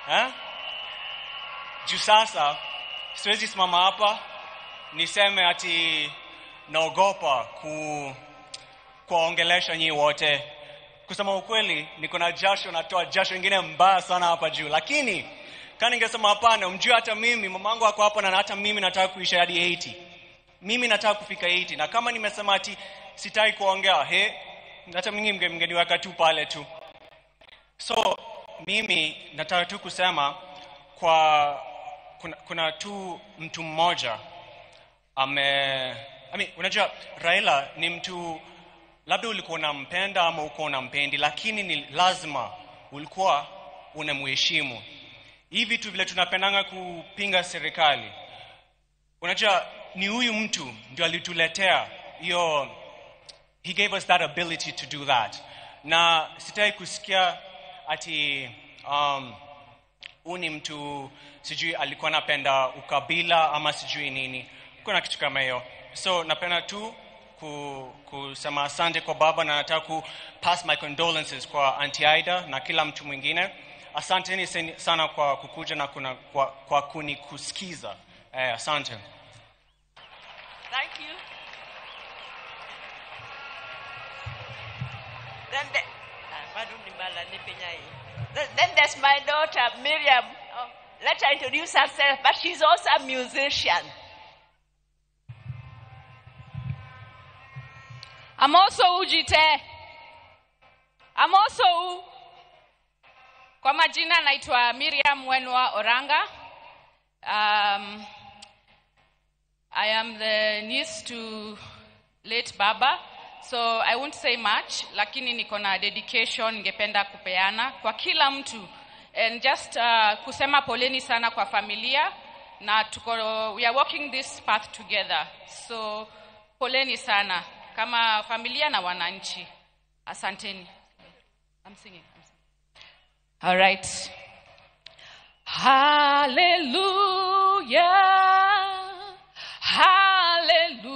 Ha? Juu sasa siwezi simama hapa niseme ati naogopa kuongelesha nyinyi wote. Kusema ukweli, niko na jasho, natoa jasho ingine mbaya sana hapa juu. Lakini kama ningesema hapana, mjue hata mimi mamangu ako hapa na hata mimi nataka kuisha hadi 80. Mimi nataka kufika 80. Na kama nimesema ati sitaki kuongea, hata mimi mngeniweka tu pale tu. So mimi nataka tu kusema kwa kuna tu mtu mmoja unajua Raila ni mtu labda ulikuwa unampenda ama uko unampendi, lakini ni lazima ulikuwa unamheshimu. Hivi tu vile tunapendanga kupinga serikali, unajua ni huyu mtu ndio alituletea hiyo, he gave us that ability to do that. Na sitaki kusikia ati huyu ni mtu sijui alikuwa anapenda ukabila ama sijui nini. Kuna kitu kama hiyo. So napenda tu kusema asante kwa baba, na nataka ku pass my condolences kwa Auntie Ida na kila mtu mwingine. Asanteni sana kwa kukuja na kwa kunikusikiza. Asante. Thank you. Then there's my daughter Miriam. Oh, let her introduce herself, but she's also a musician. I'm also Ujite. I'm also U. Kwa majina naitwa Miriam Wenwa Oranga. I am the niece to late Baba, So I won't say much, lakini niko na dedication ningependa kupeana kwa kila mtu. And just kusema poleni sana kwa familia na tuko, we are walking this path together. So poleni sana kama familia na wananchi. Asanteni. I'm singing. I'm singing. All right. Hallelujah. Hallelujah.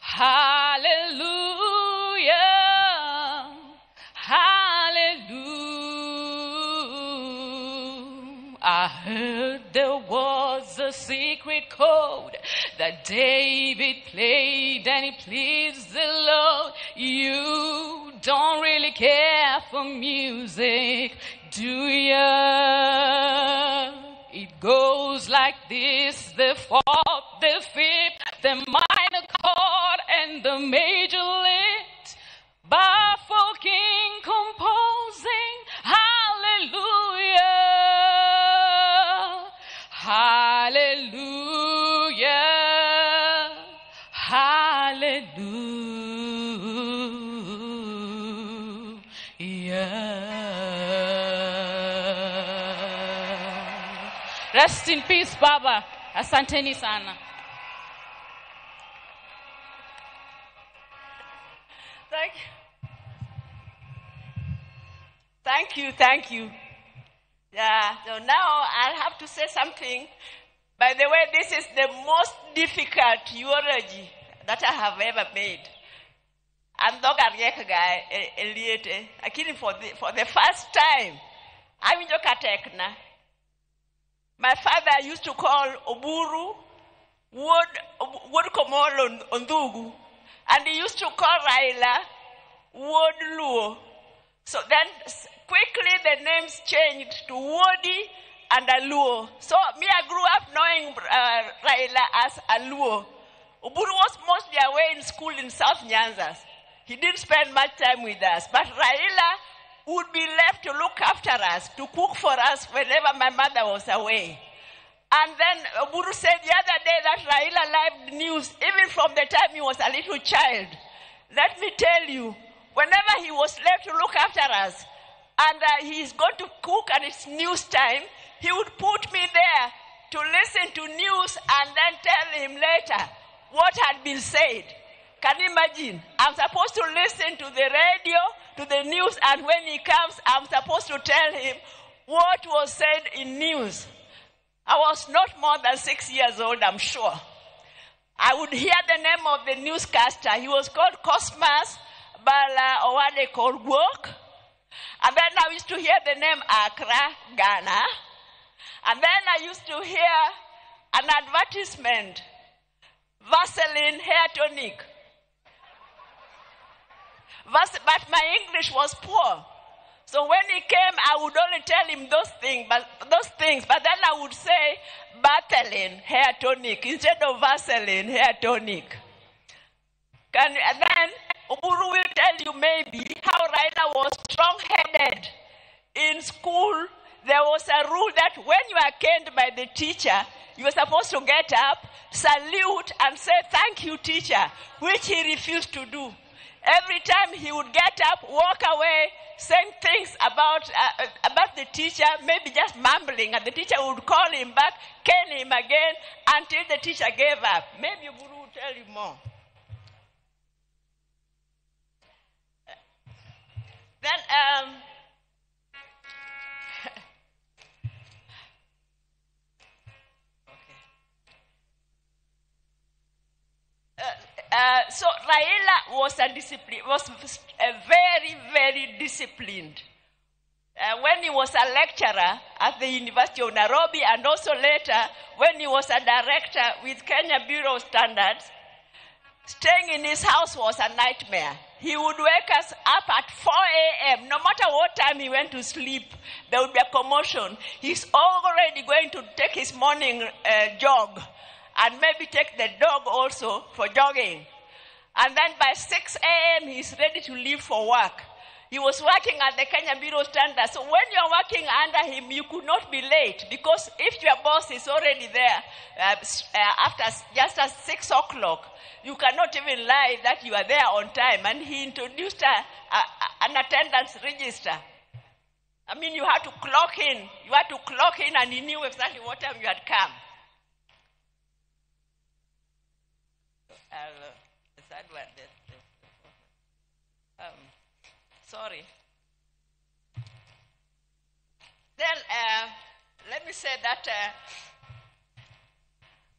Hallelujah. Hallelujah. I heard there was a secret chord that David played and it pleased the Lord. You don't really care for music, do ya? It goes like this: the fourth, the fifth, the minor chord, and the major lift. Baffled king composing, hallelujah, hallelujah, hallelujah. Rest in peace, Baba. Asanteni sana. Thank you. Thank you, thank you. Yeah, so now I'll have to say something. By the way, this is the most difficult eulogy that I have ever made. I'm not for the first time, I'm in. My father used to call Oburu Wod Komolo Ondugu, and he used to call Raila Wod Luo. So then quickly the names changed to Wodi and Aluo. So me, I grew up knowing Raila as Aluo. Oburu was mostly away in school in South Nyanza. He didn't spend much time with us. But Raila would be left to look after us, to cook for us whenever my mother was away. And then Oburu said the other day that Raila loved news, even from the time he was a little child. Let me tell you, whenever he was left to look after us, and he's going to cook and it's news time, he would put me there to listen to news and then tell him later what had been said. Can you imagine? I'm supposed to listen to the radio, to the news, and when he comes, I'm supposed to tell him what was said in news. I was not more than 6 years old, I'm sure. I would hear the name of the newscaster. He was called Cosmas Bala Owade Korgwok. And then I used to hear the name Accra, Ghana. And then I used to hear an advertisement, Vaseline hair tonic. But my English was poor. So when he came, I would only tell him those things, but then I would say Vaseline hair tonic instead of Vaseline hair tonic. And then Oburu will tell you maybe how Raila was strong-headed. In school, there was a rule that when you are caned by the teacher, you were supposed to get up, salute, and say, "Thank you, teacher," which he refused to do. Every time he would get up, walk away, saying things about the teacher, maybe just mumbling, and the teacher would call him back, cane him again, until the teacher gave up. Maybe Oburu will tell you more. Then, so Raila was very, very disciplined. When he was a lecturer at the University of Nairobi, and also later when he was a director with Kenya Bureau of Standards, staying in his house was a nightmare. He would wake us up at 4 a.m. No matter what time he went to sleep, there would be a commotion. He's already going to take his morning jog, and maybe take the dog also for jogging. And then by 6 a.m., he's ready to leave for work. He was working at the Kenya Bureau of Standards. So when you're working under him, you could not be late, because if your boss is already there after just at 6 o'clock, you cannot even lie that you are there on time. And he introduced an attendance register. I mean, you had to clock in. You had to clock in, and he knew exactly what time you had come. Sorry. Then let me say that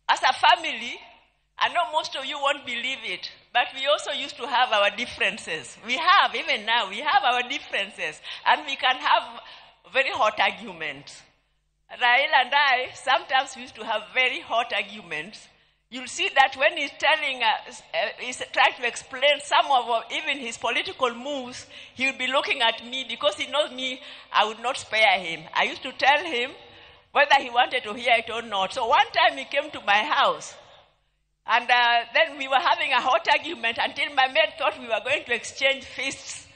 as a family, I know most of you won't believe it, but we also used to have our differences. We have, even now, we have our differences, and we can have very hot arguments. Raila and I sometimes used to have very hot arguments. You'll see that when he's telling, he's trying to explain some of even his political moves, he'll be looking at me, because he knows me, I would not spare him. I used to tell him whether he wanted to hear it or not. So one time he came to my house, and then we were having a hot argument until my maid thought we were going to exchange fists.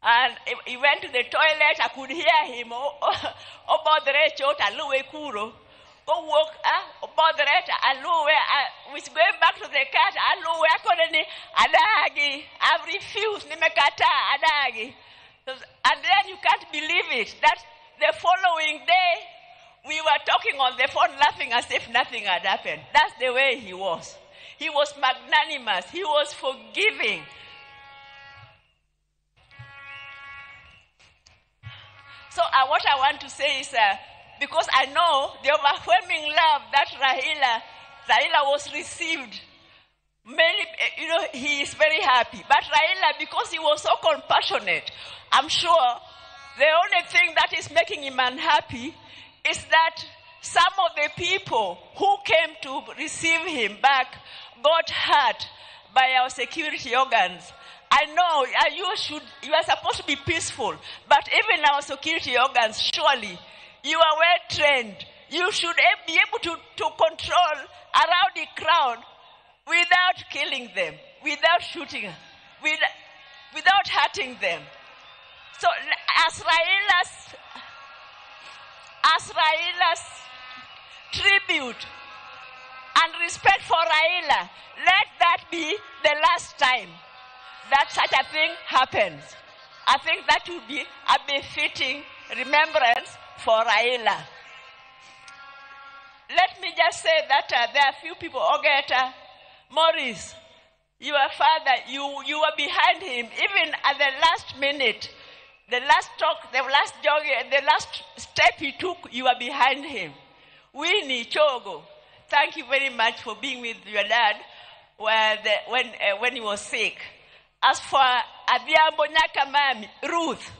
And he went to the toilet. I could hear him. Go walk, was going back to the car. Adagi. I've refused. Nimekata, adagi. And then you can't believe it, that the following day, we were talking on the phone, laughing as if nothing had happened. That's the way he was. He was magnanimous. He was forgiving. So what I want to say is, because I know the overwhelming love that Raila was received, many, you know, he is very happy. But Raila, because he was so compassionate, I'm sure the only thing that is making him unhappy is that some of the people who came to receive him back got hurt by our security organs. I know you are supposed to be peaceful, but even our security organs, surely, you are well trained. You should be able to control around the crowd without killing them, without shooting, without hurting them. So as Raila's tribute and respect for Raila, let that be the last time that such a thing happens. I think that would be a befitting remembrance for Raila. Let me just say that there are few people. Ogeta, Maurice, your father, you were behind him even at the last minute. The last talk, the last jog, the last step he took, you were behind him. Winnie Chogo, thank you very much for being with your dad when he was sick. As for Adhiambo Nyakamami, Ruth,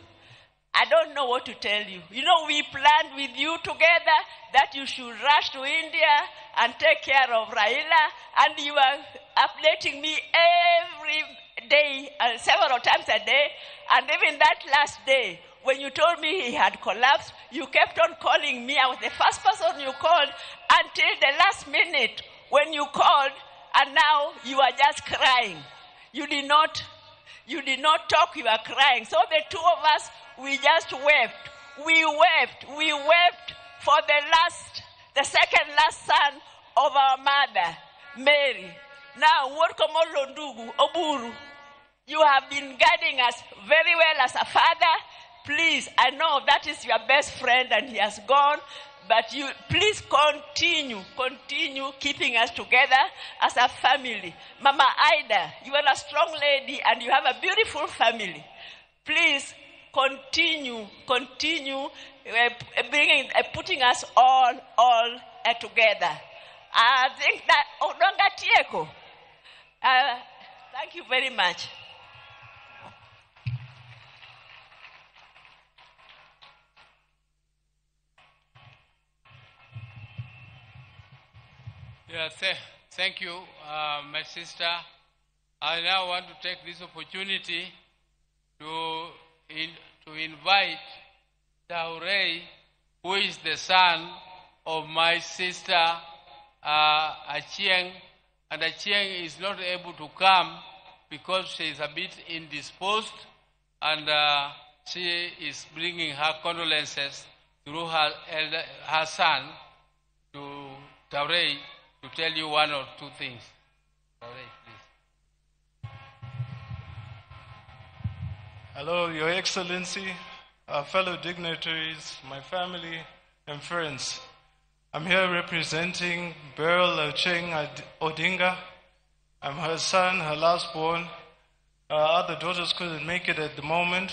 I don't know what to tell you. You know, we planned with you together that you should rush to India and take care of Raila, and you are updating me every day, several times a day, and even that last day, when you told me he had collapsed, you kept on calling me. I was the first person you called until the last minute when you called, and now you are just crying. You did not talk, you are crying. So the two of us, we just wept. We wept. We wept for the second last son of our mother, Mary. Now, Workomolo Ndugu, Oburu, you have been guiding us very well as a father. Please, I know that is your best friend and he has gone, but you please continue keeping us together as a family. Mama Ida, you are a strong lady and you have a beautiful family. Please continue bringing, putting us all together. I think that Odonga Tieko. Thank you very much. Yeah, thank you, my sister. I now want to take this opportunity to invite Taurei, who is the son of my sister Achieng, and Achieng is not able to come because she is a bit indisposed, And she is bringing her condolences through her son to Taurei to tell you one or two things. Taurei, please. Hello, Your Excellency, fellow dignitaries, my family and friends. I'm here representing Beryl Achieng Odinga. I'm her son, her last born. Other daughters couldn't make it at the moment,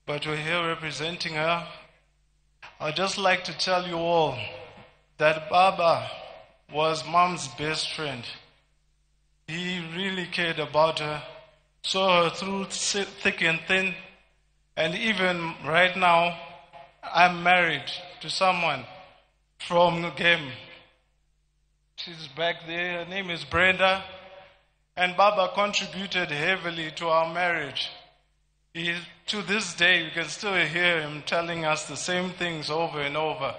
but we're here representing her. I'd just like to tell you all that Baba was Mom's best friend. He really cared about her, saw her through thick and thin, and even right now, I'm married to someone from Gem. She's back there. Her name is Brenda. And Baba contributed heavily to our marriage. To this day, you can still hear him telling us the same things over and over.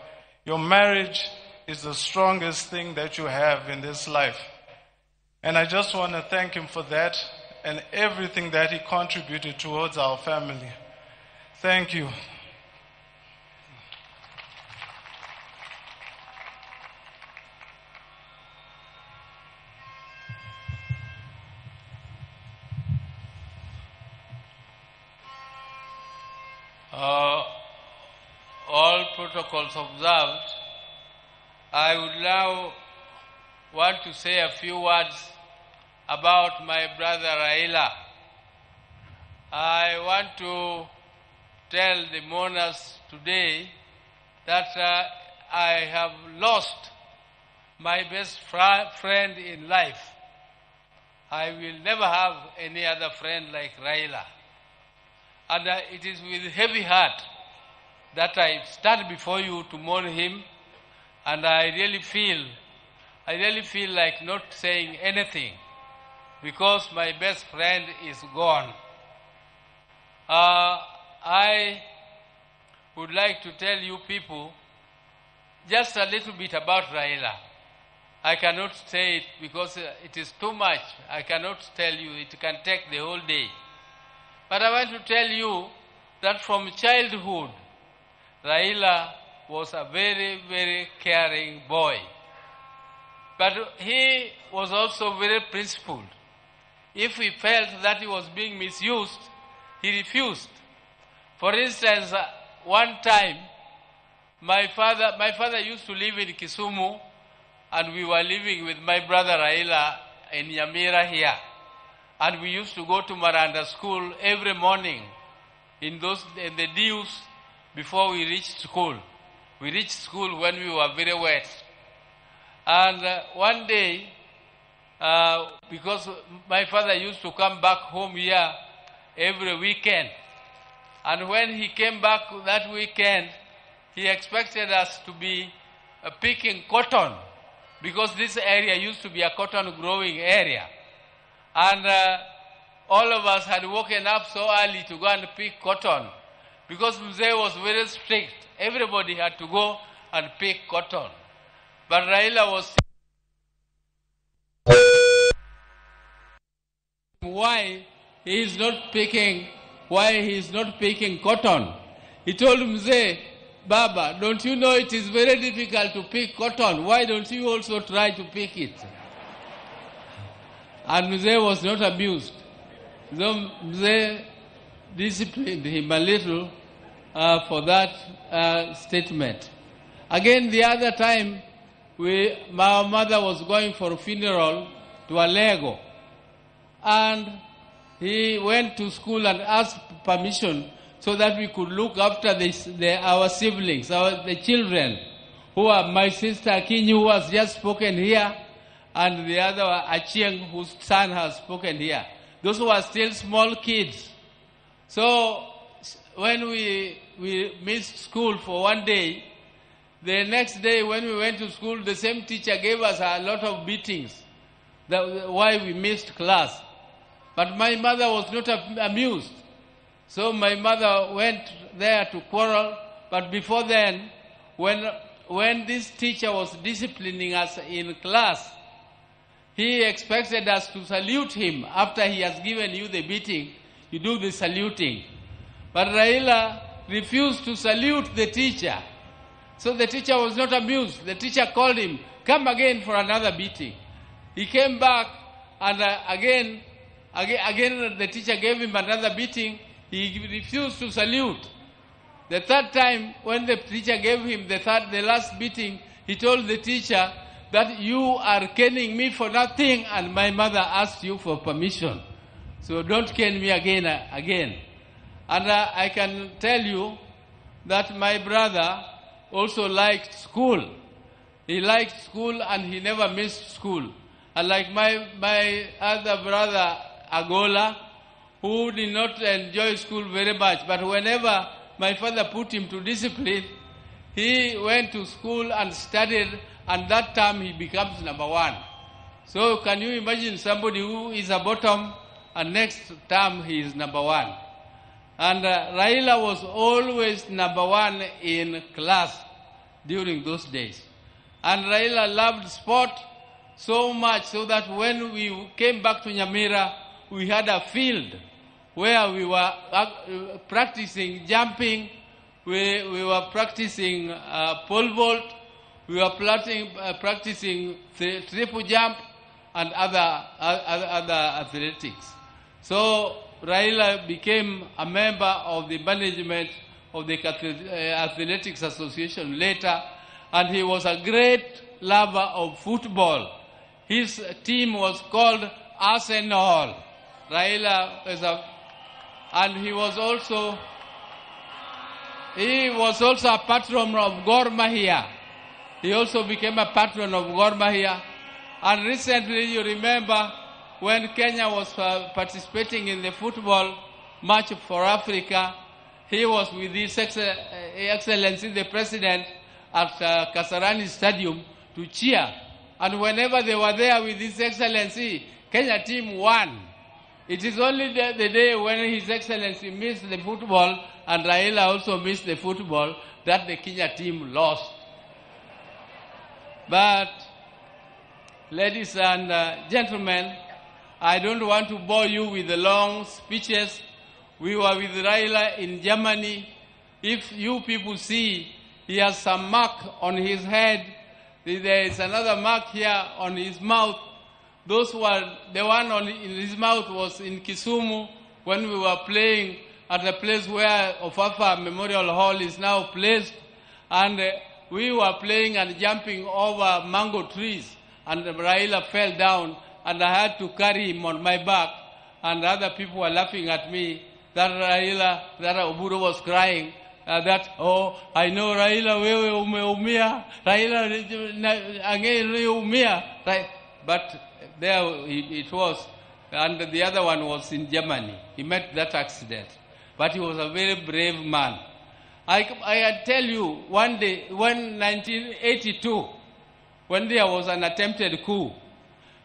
Your marriage is the strongest thing that you have in this life. And I just want to thank him for that and everything that he contributed towards our family. Thank you. All protocols observed, I would now want to say a few words about my brother Raila. I want to tell the mourners today that I have lost my best friend in life. I will never have any other friend like Raila. And it is with heavy heart that I stand before you to mourn him, and I really feel like not saying anything because my best friend is gone. I would like to tell you people just a little bit about Raila. I cannot say it because it is too much. I cannot tell you. It can take the whole day. But I want to tell you that from childhood, Raila was a very, very caring boy. But he was also very principled. If he felt that he was being misused, he refused. For instance, one time, my father used to live in Kisumu, and we were living with my brother Raila in Nyamira here. And we used to go to Maranda School every morning in the dews before we reached school. We reached school when we were very wet. And one day, because my father used to come back home here every weekend, and when he came back that weekend, he expected us to be picking cotton, because this area used to be a cotton growing area. And all of us had woken up so early to go and pick cotton, because Mzee was very strict. Everybody had to go and pick cotton. But Raila was why he is not picking, cotton. He told Mzee, Baba, don't you know it is very difficult to pick cotton? Why don't you also try to pick it? And Mzee was not amused. So Mzee disciplined him a little for that statement. Again, the other time, my mother was going for a funeral to Alego. And he went to school and asked permission so that we could look after our siblings, the children, who are my sister Akinyi, who has just spoken here, and the other Achieng, whose son has spoken here. Those who are still small kids. So when we missed school for one day, the next day when we went to school, the same teacher gave us a lot of beatings. That why we missed class. But my mother was not amused. So my mother went there to quarrel. But before then, when this teacher was disciplining us in class, he expected us to salute him. After he has given you the beating, you do the saluting. But Raila refused to salute the teacher. So the teacher was not amused. The teacher called him, come again for another beating. He came back, and again the teacher gave him another beating. He refused to salute. The third time, when the teacher gave him the last beating, he told the teacher that you are caning me for nothing, and my mother asked you for permission. So don't cane me again. And I can tell you that my brother also liked school. He liked school and he never missed school. And like my other brother, Agola, who did not enjoy school very much, but whenever my father put him to discipline, he went to school and studied, and that time he becomes number one. So can you imagine somebody who is a bottom, and next term he is number one? And Raila was always number one in class during those days. And Raila loved sport so much so that when we came back to Nyamira, we had a field where we were practicing jumping, we were practicing pole vault, we were practicing triple jump and other athletics. So Raila became a member of the management of the Athletics Association later, and he was a great lover of football. His team was called Arsenal. Raila is and he was also a patron of Gor Mahia. He also became a patron of Gor Mahia. And recently, you remember, when Kenya was participating in the football match for Africa, he was with His Excellency the President at Kasarani Stadium to cheer. And whenever they were there with His Excellency, Kenya team won. It is only the day when His Excellency missed the football and Raila also missed the football that the Kenya team lost. But, ladies and gentlemen, I don't want to bore you with the long speeches. We were with Raila in Germany. If you people see, he has some mark on his head. There is another mark here on his mouth. Those were, the one in his mouth was in Kisumu when we were playing at the place where Ofafa Memorial Hall is now placed. And we were playing and jumping over mango trees. And Raila fell down, and I had to carry him on my back. And other people were laughing at me that Raila, that Oburu was crying. That, oh, I know Raila, wewe umeumia, Raila, angeni umia. Right? But there it was. And the other one was in Germany. He met that accident. But he was a very brave man. I tell you, one day, when 1982, when there was an attempted coup,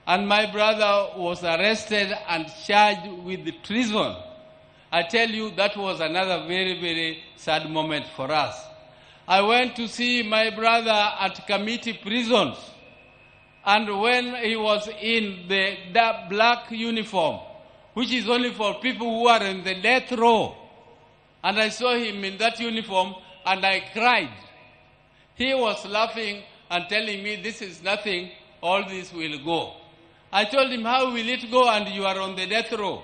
and my brother was arrested and charged with treason, I tell you, that was another very, very sad moment for us. I went to see my brother at Kamiti prisons. And when he was in the black uniform, which is only for people who are in the death row, and I saw him in that uniform and I cried. He was laughing and telling me, this is nothing, all this will go. I told him, how will it go and you are on the death row?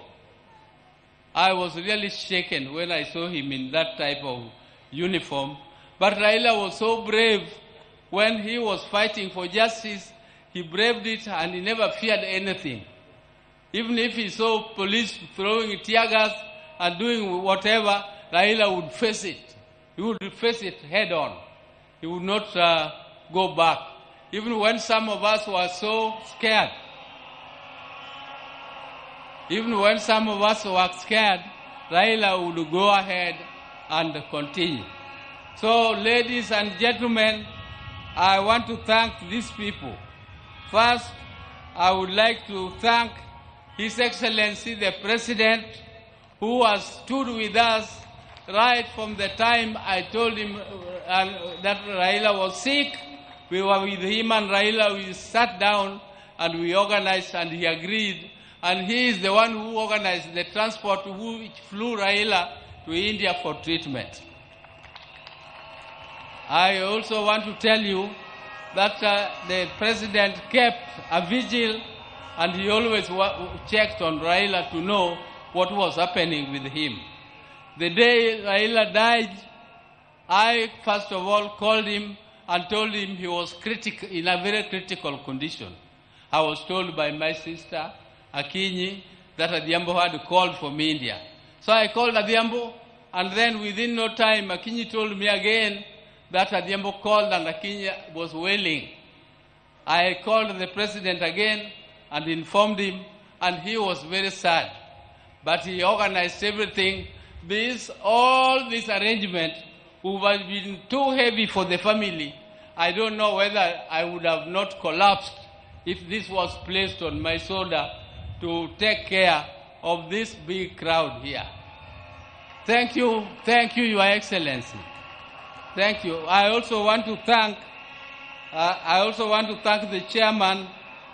I was really shaken when I saw him in that type of uniform. But Raila was so brave when he was fighting for justice. He braved it and he never feared anything. Even if he saw police throwing tear gas and doing whatever, Raila would face it. He would face it head on. He would not go back. Even when some of us were so scared. Even when some of us were scared, Raila would go ahead and continue. So, ladies and gentlemen, I want to thank these people. First, I would like to thank His Excellency the President, who has stood with us right from the time I told him that Raila was sick. We were with him and Raila, we sat down and we organized and he agreed. And he is the one who organized the transport which flew Raila to India for treatment. I also want to tell you that the president kept a vigil, and he always checked on Raila to know what was happening with him. The day Raila died, I first of all called him and told him he was in a very critical condition. I was told by my sister, Akinyi, that Adhiambo had called from India. So I called Adhiambo, and then within no time, Akinyi told me again that Adhiambo called and Akinyi was wailing. I called the president again and informed him, and he was very sad. But he organized everything. All this arrangement would have been too heavy for the family. I don't know whether I would have not collapsed if this was placed on my shoulder to take care of this big crowd here. Thank you, Your Excellency. Thank you. I also want to thank the chairman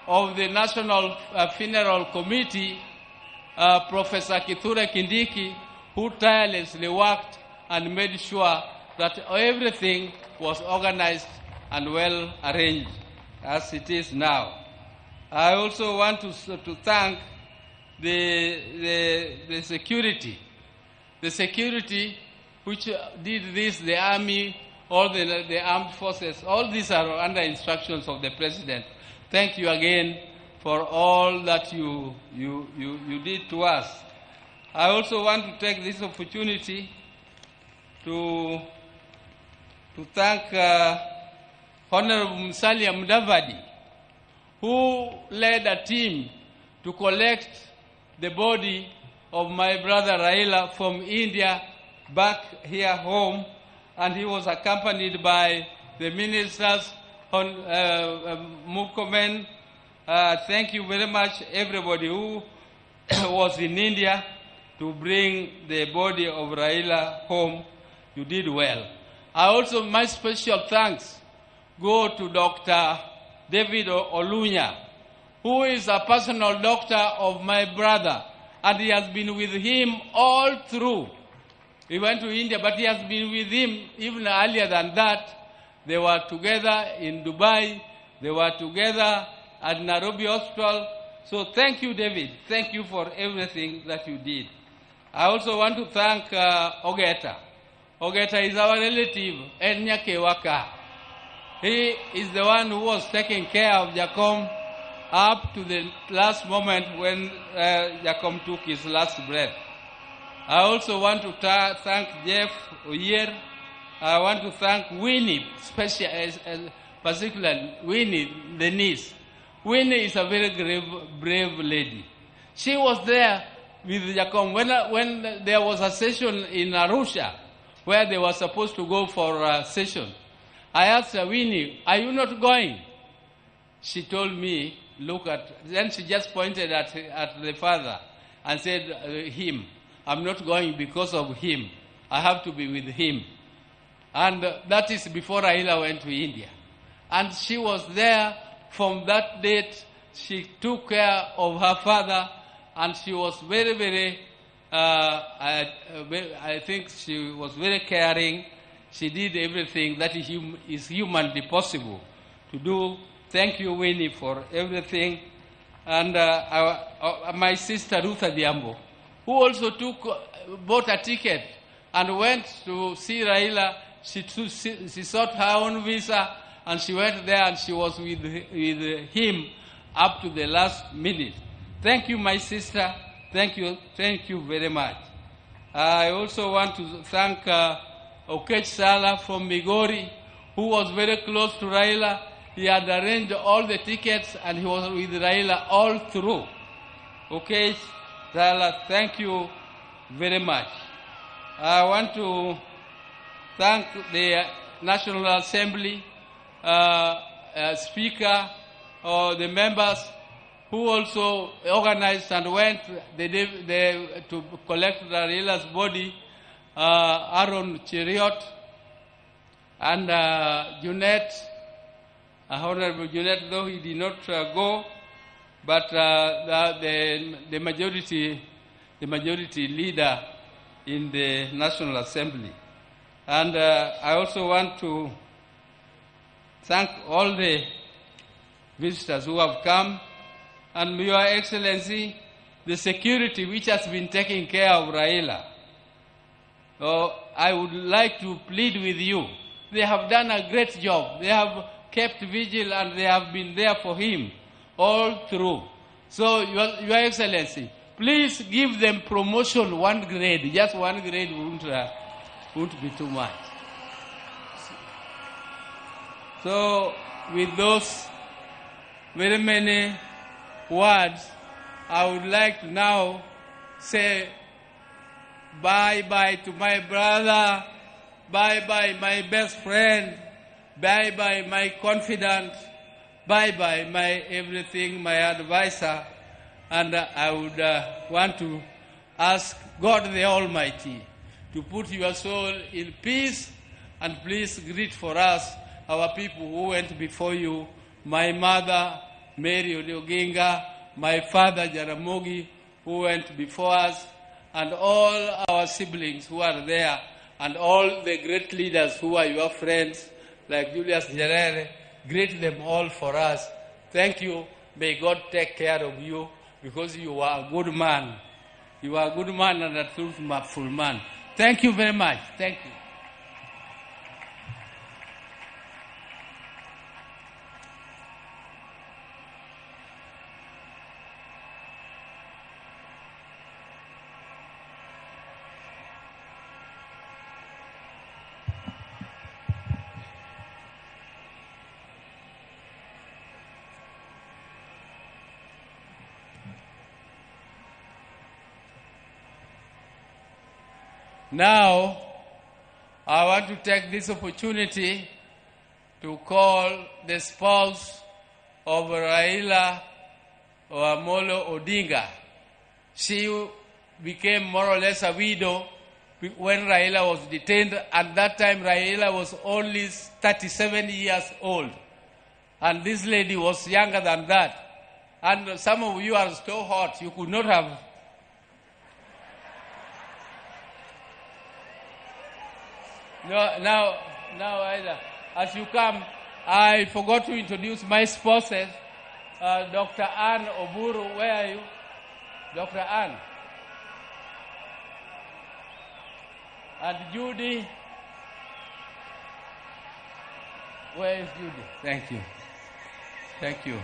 of the National Funeral Committee, Professor Kithure Kindiki, who tirelessly worked and made sure that everything was organized and well arranged as it is now. I also want to thank the security. The security which did this, the army, all the armed forces, all these are under instructions of the president. Thank you again for all that you did to us. I also want to take this opportunity to thank Honorable Musalia Mudavadi, who led a team to collect the body of my brother Raila from India back here home, and he was accompanied by the ministers, Murkomen. Thank you very much, everybody who was in India to bring the body of Raila home. You did well. I also, my special thanks go to Dr. David Olunya, who is a personal doctor of my brother, and he has been with him all through. He went to India, but he has been with him even earlier than that. They were together in Dubai. They were together at Nairobi Hospital. So thank you, David. Thank you for everything that you did. I also want to thank Ogeta. Ogeta is our relative, Enya Kewaka. He is the one who was taking care of Jakom up to the last moment when Jakom took his last breath. I also want to thank Jeff Oyer. I want to thank Winnie, particularly Winnie, the niece. Winnie is a very brave lady. She was there with Jakom when there was a session in Arusha where they were supposed to go for a session. I asked her, Winnie, are you not going? She told me, look at, then she just pointed at the father and said, him. I'm not going because of him. I have to be with him. And that is before Raila went to India. And she was there from that date. She took care of her father, and she was very, very, I think she was very caring. She did everything that is humanly possible to do. Thank you, Winnie, for everything. And my sister, Ruth Adhiambo, who also bought a ticket and went to see Raila. She sought her own visa, and she went there, and she was with him up to the last minute. Thank you, my sister. Thank you very much. I also want to thank Okech Sala from Migori, who was very close to Raila. He had arranged all the tickets, and he was with Raila all through. Okech Sala, thank you very much. I want to thank the National Assembly Speaker, or the members who also organized and went to collect Raila's body, Aaron Cheriot and Junet, Honorable Junet, though he did not go, but the majority leader in the National Assembly. And I also want to thank all the visitors who have come, and Your Excellency, the security which has been taking care of Raila. So I would like to plead with you. They have done a great job. They have kept vigil and they have been there for him all through. So, Your Excellency, please give them promotion 1 grade. Just 1 grade won't be too much. So, with those very many words, I would like to now say bye-bye to my brother, bye-bye my best friend, bye-bye my confidant, bye-bye my everything, my advisor. And I would want to ask God the Almighty to put your soul in peace, and please greet for us our people who went before you, my mother, Mary Oginga, my father, Jaramogi, who went before us, and all our siblings who are there, and all the great leaders who are your friends, like Julius Nyerere. Greet them all for us. Thank you. May God take care of you, because you are a good man. You are a good man and a truthful man. Thank you very much. Thank you. Now, I want to take this opportunity to call the spouse of Raila Amolo Odinga. She became more or less a widow when Raila was detained. At that time, Raila was only 37 years old. And this lady was younger than that. And some of you are so hot, you could not have. No, now, Ida, as you come, I forgot to introduce my spouses, Dr. Ann Oburu. Where are you? Dr. Ann. And Judy. Where is Judy? Thank you. Thank you.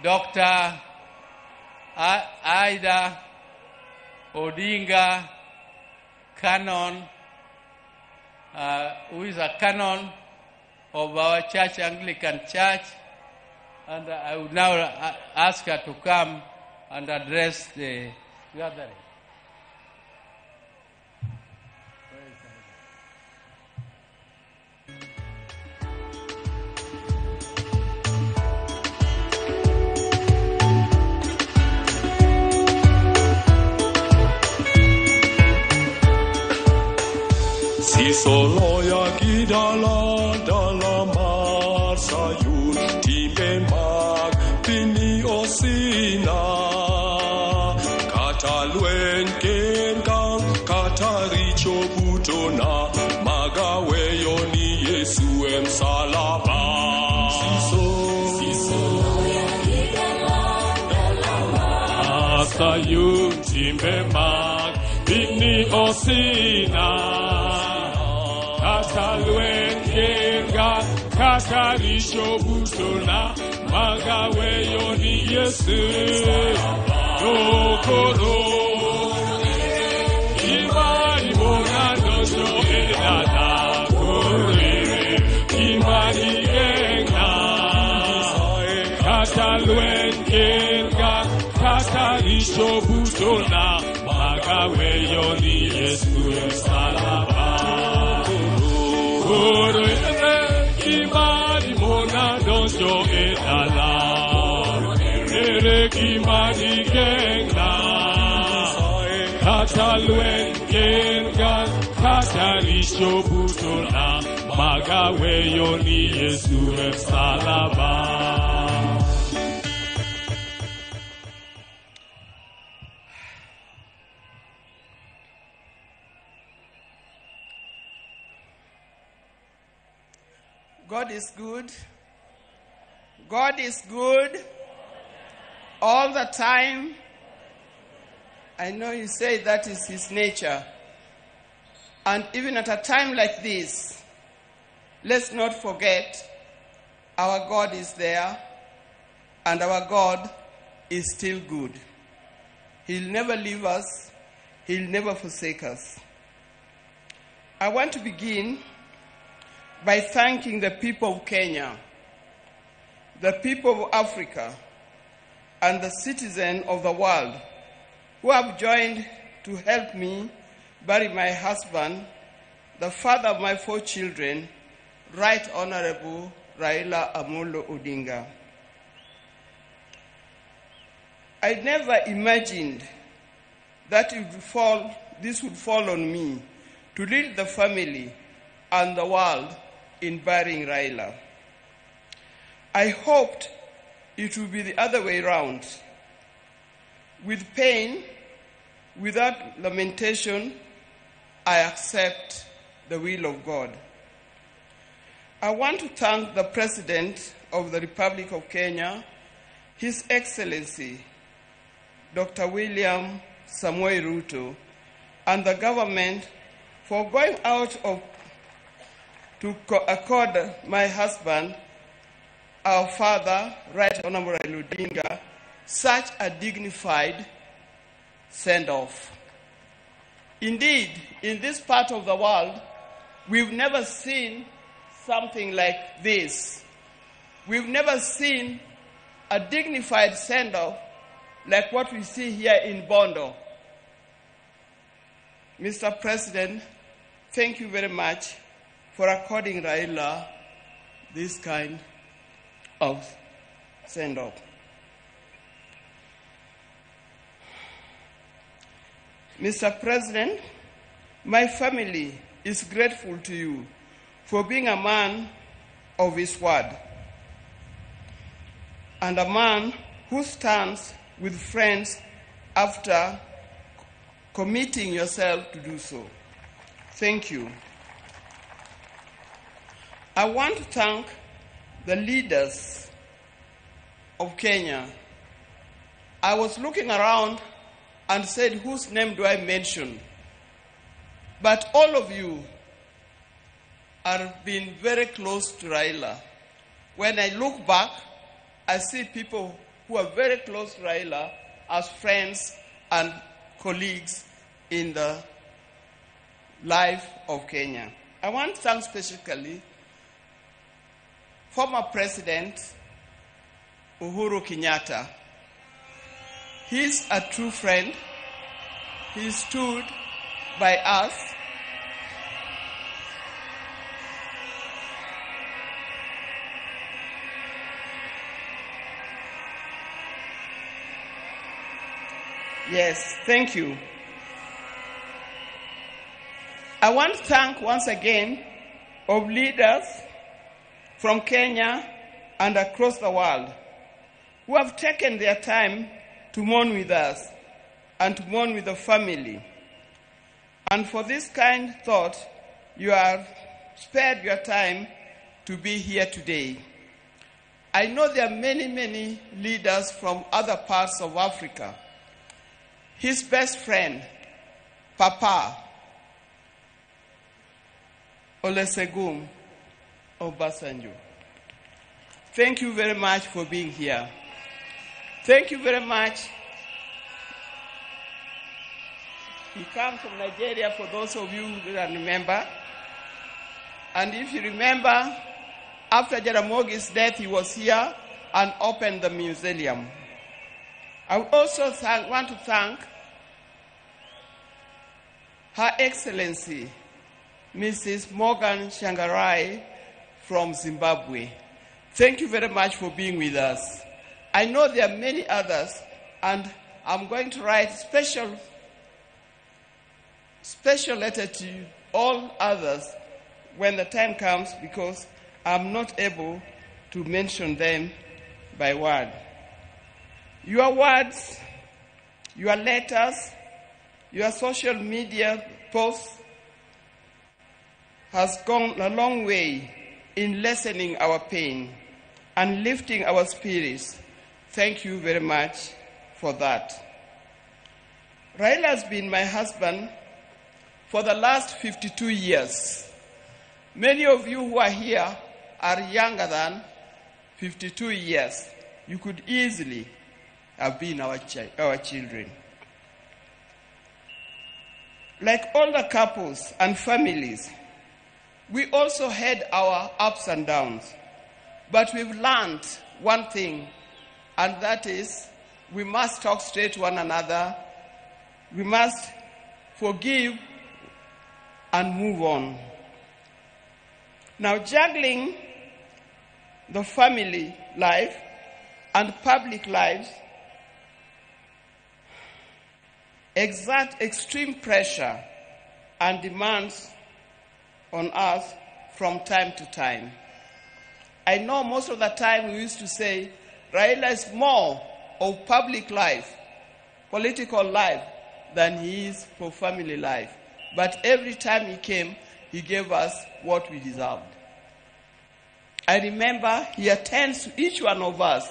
Dr. Ida Odinga Canon, who is a canon of our church, Anglican Church, and I would now ask her to come and address the gathering. Sisoloya gidala dala mar sayun timbe mag pini osina kata lwen kengang kata richo butona magaweyo ni Yesu msalaba. Sisoloya gidala dala mar sayun timbe mag pini osina kata lwen kenga kata richo butona magaweyo ni Yesu dokoro imani mona dojo edada kore imani genga kata lwen kenga kata richo butona magaweyo ni Yesu msalaba. Koro ere kimani mona donjo edala ere kimani genga kata lwen genga kata richo butona magaweyo ni Yesu msalaba. God is good. God is good all the time. I know you say that is his nature. And even at a time like this, let's not forget our God is there and our God is still good. He'll never leave us. He'll never forsake us. I want to begin by thanking the people of Kenya, the people of Africa, and the citizens of the world who have joined to help me bury my husband, the father of my 4 children, Right Honorable Raila Amolo Odinga. I never imagined that this would fall on me to lead the family and the world in burying Raila. I hoped it would be the other way round. With pain, without lamentation, I accept the will of God. I want to thank the President of the Republic of Kenya, His Excellency, Dr. William Samoei Ruto, and the government for going out to accord my husband, our father, Right Honorable Raila Odinga, such a dignified send-off. Indeed, in this part of the world, we've never seen something like this. We've never seen a dignified send-off like what we see here in Bondo. Mr. President, thank you very much for according Raila this kind of send-off. Mr. President, my family is grateful to you for being a man of his word and a man who stands with friends after committing yourself to do so. Thank you. I want to thank the leaders of Kenya. I was looking around and said, whose name do I mention? But all of you have been very close to Raila. When I look back, I see people who are very close to Raila as friends and colleagues in the life of Kenya. I want to thank specifically former President Uhuru Kenyatta. He's a true friend. He stood by us. Yes, thank you. I want to thank once again of leaders from Kenya and across the world who have taken their time to mourn with us and to mourn with the family. And for this kind thought, you have spared your time to be here today. I know there are many, many leaders from other parts of Africa. His best friend, Papa Olusegun Obasanjo. Thank you very much for being here. Thank you very much. He comes from Nigeria, for those of you who can remember. And if you remember, after Jaramogi's death, he was here and opened the museum. I would also want to thank Her Excellency, Mrs. Morgan Tsvangirai from Zimbabwe. Thank you very much for being with us. I know there are many others, and I'm going to write special letter to all others when the time comes, because I'm not able to mention them by word. Your words, your letters, your social media posts has gone a long way in lessening our pain and lifting our spirits. Thank you very much for that. Raila has been my husband for the last 52 years. Many of you who are here are younger than 52 years. You could easily have been our children. Like all the couples and families, we also had our ups and downs. But we've learned one thing, and that is we must talk straight to one another. We must forgive and move on. Now, juggling the family life and public lives exert extreme pressure and demands on us from time to time. I know most of the time we used to say Raila is more of public life, political life, than he is for family life. But every time he came, he gave us what we deserved. I remember he attends to each one of us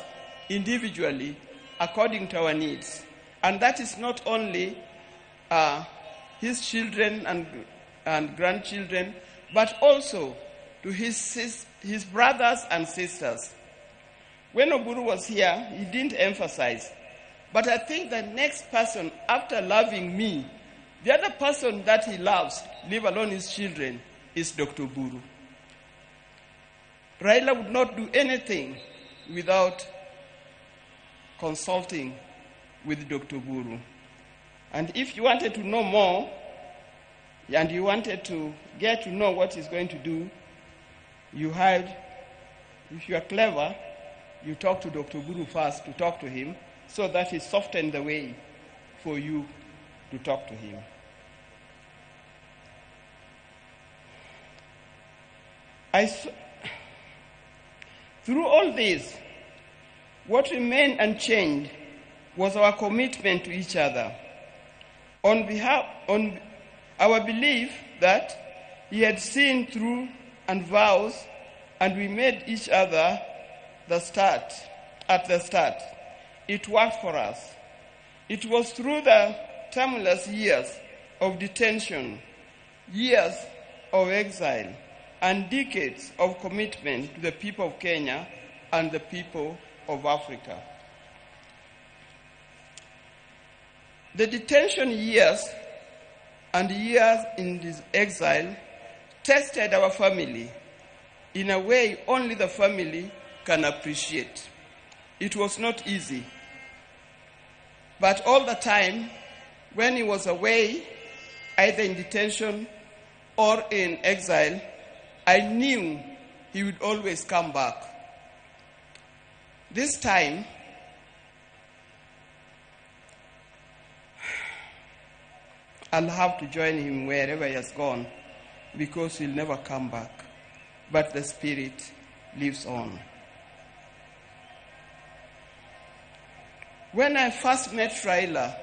individually according to our needs. And that is not only his children and grandchildren, but also to his brothers and sisters. When Oburu was here, he didn't emphasize. But I think the next person after loving me, the other person that he loves, leave alone his children, is Dr. Oburu. Raila would not do anything without consulting with Dr. Oburu. And if you wanted to know more, and you wanted to get to know what he's going to do, you had, if you are clever, you talk to Dr. Oburu first to talk to him, so that he softened the way for you to talk to him. Through all this, what remained unchanged was our commitment to each other. On our belief that he had seen through and vows, and we made each other at the start. It worked for us. It was through the tumultuous years of detention, years of exile, and decades of commitment to the people of Kenya and the people of Africa. The detention years and years in this exile tested our family in a way only the family can appreciate. It was not easy. But all the time, when he was away, either in detention or in exile, I knew he would always come back. This time, I'll have to join him wherever he has gone, because he'll never come back. But the spirit lives on. When I first met Raila,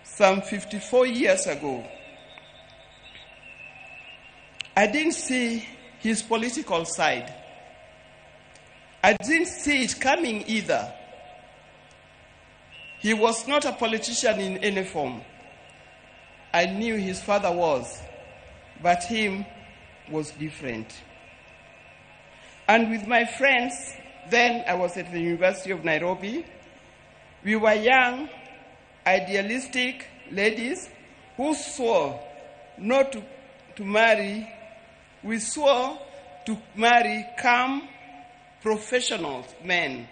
some 54 years ago, I didn't see his political side. I didn't see it coming either. He was not a politician in any form. I knew his father was, but him was different. And with my friends, then I was at the University of Nairobi, we were young, idealistic ladies who swore not to marry. We swore to marry calm, professional men,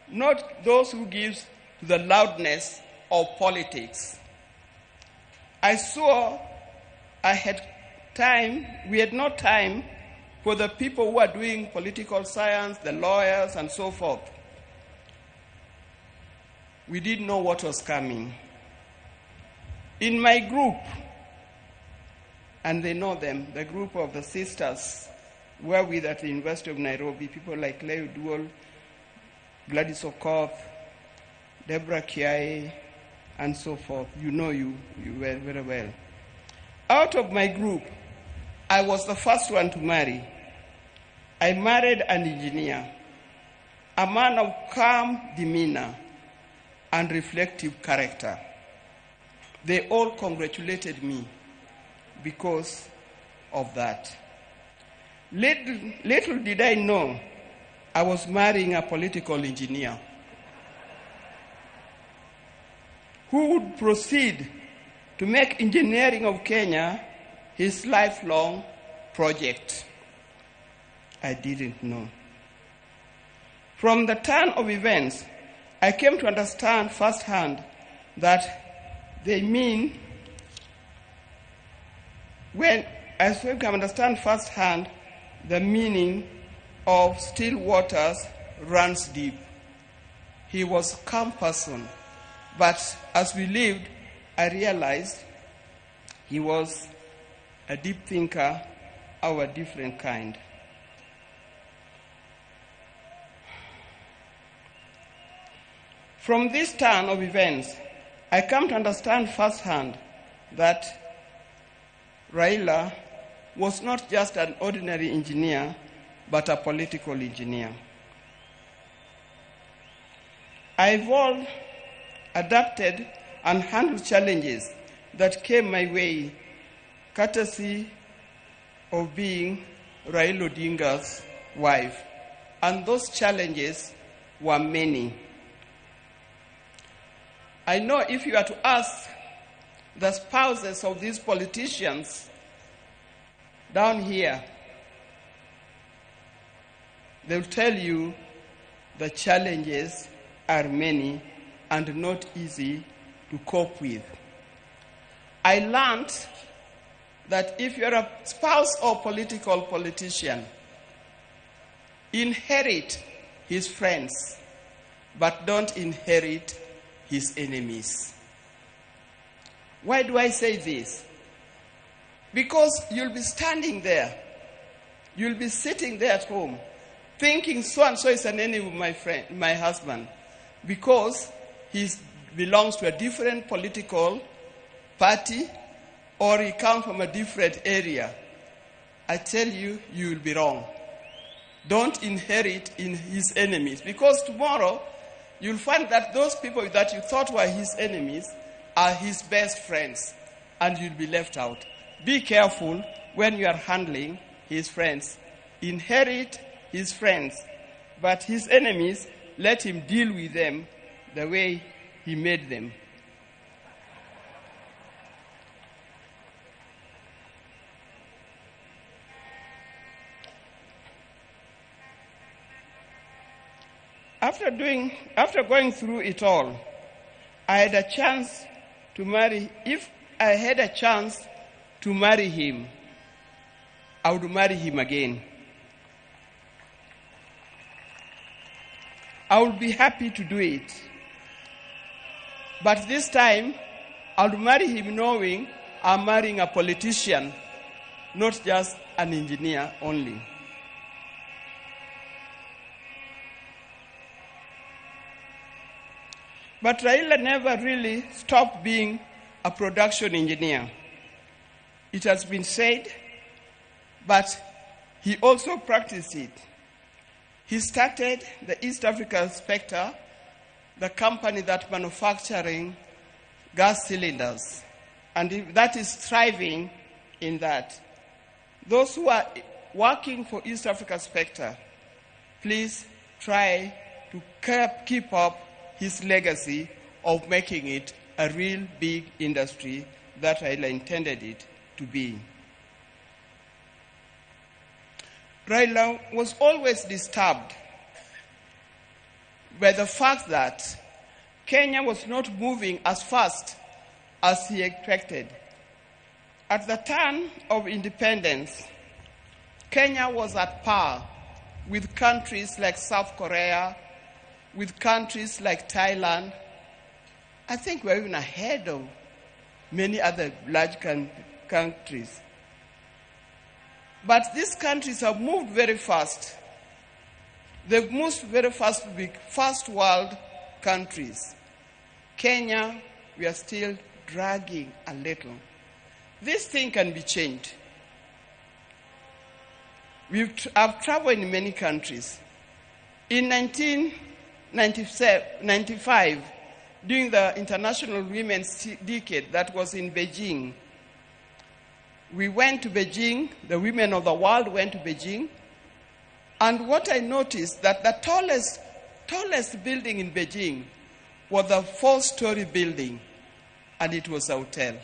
not those who give to the loudness of politics. I saw I had time, we had no time for the people who are doing political science, the lawyers, and so forth. We didn't know what was coming. In my group, and they know them, the group of the sisters were with at the University of Nairobi, people like Leo Duol, Gladys Okoth, Deborah Kiai, and so forth. You know you very well. Out of my group, I was the first one to marry. I married an engineer, a man of calm demeanor and reflective character. They all congratulated me because of that. Little did I know I was marrying a political engineer who would proceed to make engineering of Kenya his lifelong project. I didn't know. From the turn of events, I came to understand firsthand that they mean, when I came to understand firsthand the meaning of still waters runs deep. He was a calm person, but as we lived, I realized he was a deep thinker of a different kind. From this turn of events, I come to understand firsthand that Raila was not just an ordinary engineer, but a political engineer. I evolved, adapted, and handled challenges that came my way, courtesy of being Raila Odinga's wife. And those challenges were many. I know if you are to ask the spouses of these politicians down here, they'll tell you the challenges are many and not easy to cope with. I learned that if you're a spouse or political politician, inherit his friends, but don't inherit his enemies. Why do I say this? Because you'll be standing there, you'll be sitting there at home, thinking so and so is an enemy of my friend, my husband, because he belongs to a different political party or he comes from a different area. I tell you, you will be wrong. Don't inherit in his enemies, because tomorrow you'll find that those people that you thought were his enemies are his best friends, and you'll be left out. Be careful when you are handling his friends. Inherit his friends, but his enemies, let him deal with them the way he made them. After going through it all, I had a chance to marry. If I had a chance to marry him, I would marry him again. I would be happy to do it. But this time, I would marry him knowing I'm marrying a politician, not just an engineer only. But Raila never really stopped being a production engineer. It has been said, but he also practiced it. He started the East Africa Spectre, the company that manufacturing gas cylinders, and that is thriving in that. Those who are working for East Africa Spectre, please try to keep up his legacy of making it a real big industry that Raila intended it to be. Raila was always disturbed by the fact that Kenya was not moving as fast as he expected. At the turn of independence, Kenya was at par with countries like South Korea, with countries like Thailand. I think we're even ahead of many other large countries. But these countries have moved very fast. They've moved very fast to be first world countries. Kenya, we are still dragging a little. This thing can be changed. I've traveled in many countries. In 1995, during the International Women's Decade that was in Beijing, we went to Beijing, the women of the world went to Beijing, and what I noticed that the tallest building in Beijing was a 4-story building, and it was a hotel.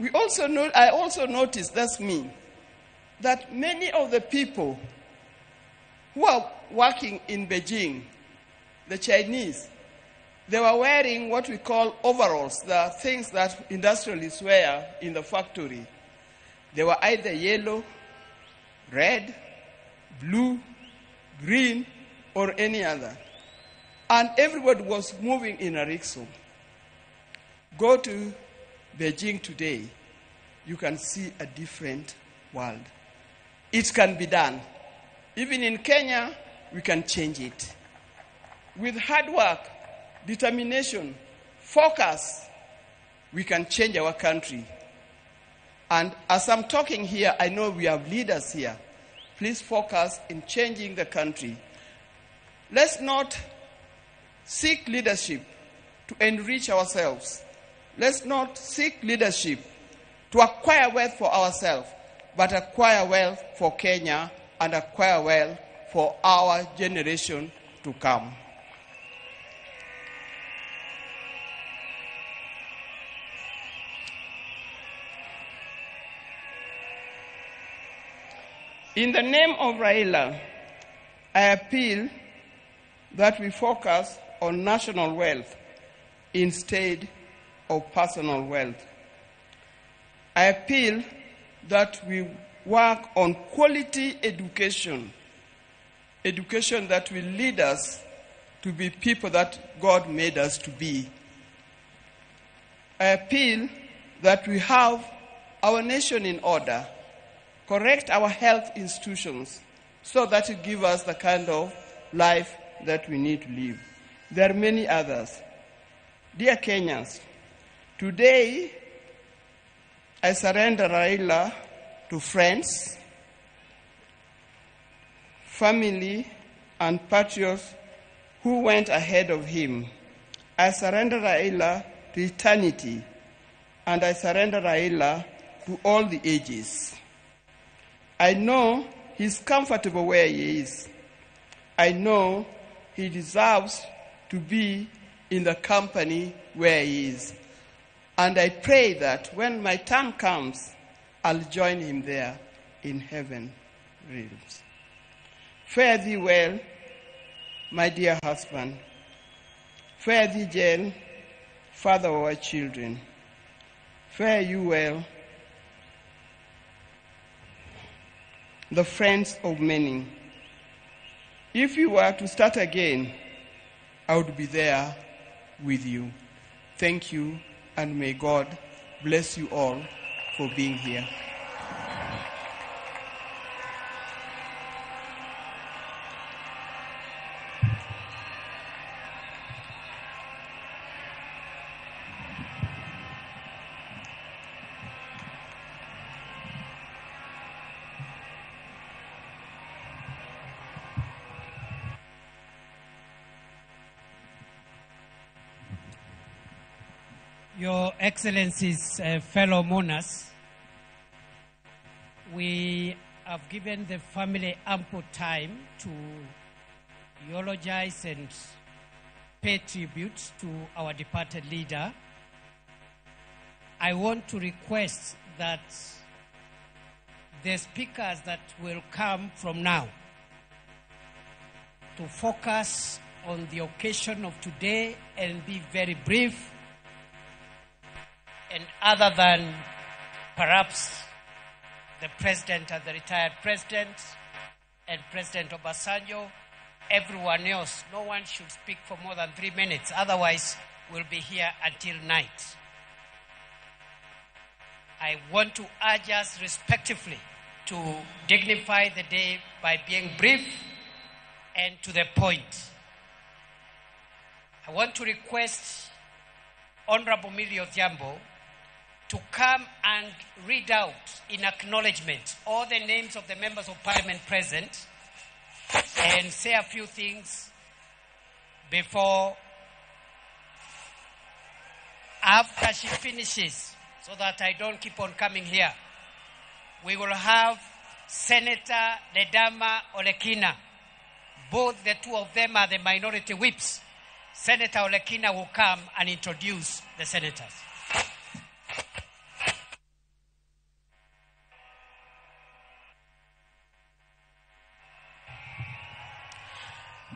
I also noticed, that's me, that many of the people who are working in Beijing, the Chinese, they were wearing what we call overalls, the things that industrialists wear in the factory. They were either yellow, red, blue, green, or any other. And everybody was moving in a rickshaw. Go to Beijing today, you can see a different world. It can be done. Even in Kenya, we can change it. With hard work, determination, focus, we can change our country. And as I'm talking here, I know we have leaders here. Please focus in changing the country. Let's not seek leadership to enrich ourselves. Let's not seek leadership to acquire wealth for ourselves, but acquire wealth for Kenya and acquire wealth for our generation to come. In the name of Raila, I appeal that we focus on national wealth instead of personal wealth. I appeal that we work on quality education, education that will lead us to be people that God made us to be. I appeal that we have our nation in order, correct our health institutions so that it gives us the kind of life that we need to live. There are many others. Dear Kenyans, today I surrender Raila to friends, family, and patriots who went ahead of him. I surrender Raila to eternity, and I surrender Raila to all the ages. I know he's comfortable where he is. I know he deserves to be in the company where he is. And I pray that when my time comes, I'll join him there in heaven realms. Fare thee well, my dear husband. Fare thee, Jane, father of our children. Fare you well, the friends of many. If you were to start again, I would be there with you. Thank you, and may God bless you all for being here. Your Excellencies, fellow mourners, we have given the family ample time to eulogize and pay tribute to our departed leader. I want to request that the speakers that will come from now to focus on the occasion of today and be very brief, and other than perhaps the president and the retired president and President Obasanjo, everyone else, no one should speak for more than 3 minutes. Otherwise, we'll be here until night. I want to urge us respectively to dignify the day by being brief and to the point. I want to request Honorable Millie Odhiambo to come and read out in acknowledgement all the names of the members of parliament present and say a few things before, after she finishes, so that I don't keep on coming here. We will have Senator Ledama Olekina. Both the two of them are the minority whips. Senator Olekina will come and introduce the senators.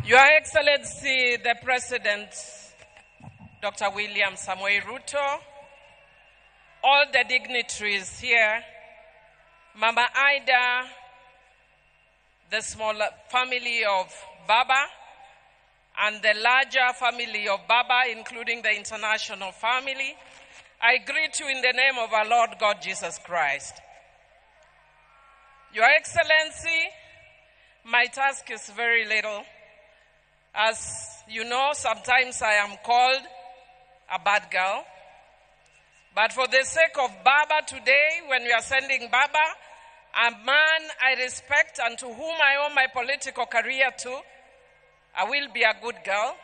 Your Excellency, the President, Dr. William Samoei Ruto, all the dignitaries here, Mama Ida, the small family of Baba, and the larger family of Baba, including the international family, I greet you in the name of our Lord God Jesus Christ. Your Excellency, my task is very little. As you know, sometimes I am called a bad girl. But for the sake of Baba today, when we are sending Baba, a man I respect and to whom I owe my political career to, I will be a good girl.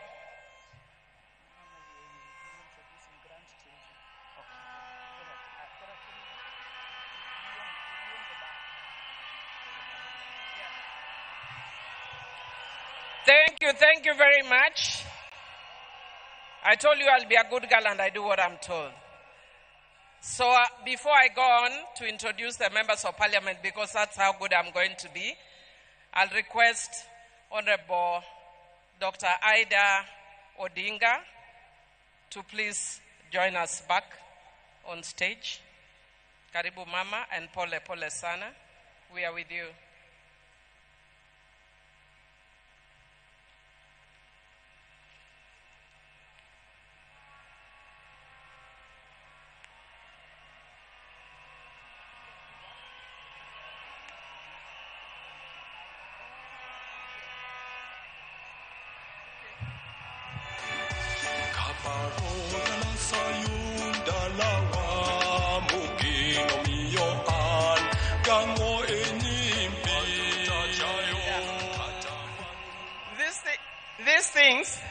Thank you very much. I told you I'll be a good girl and I do what I'm told. So before I go on to introduce the members of parliament, because that's how good I'm going to be, I'll request Honorable Dr. Ida Odinga to please join us back on stage. Karibu Mama and Pole Pole Sana. We are with you.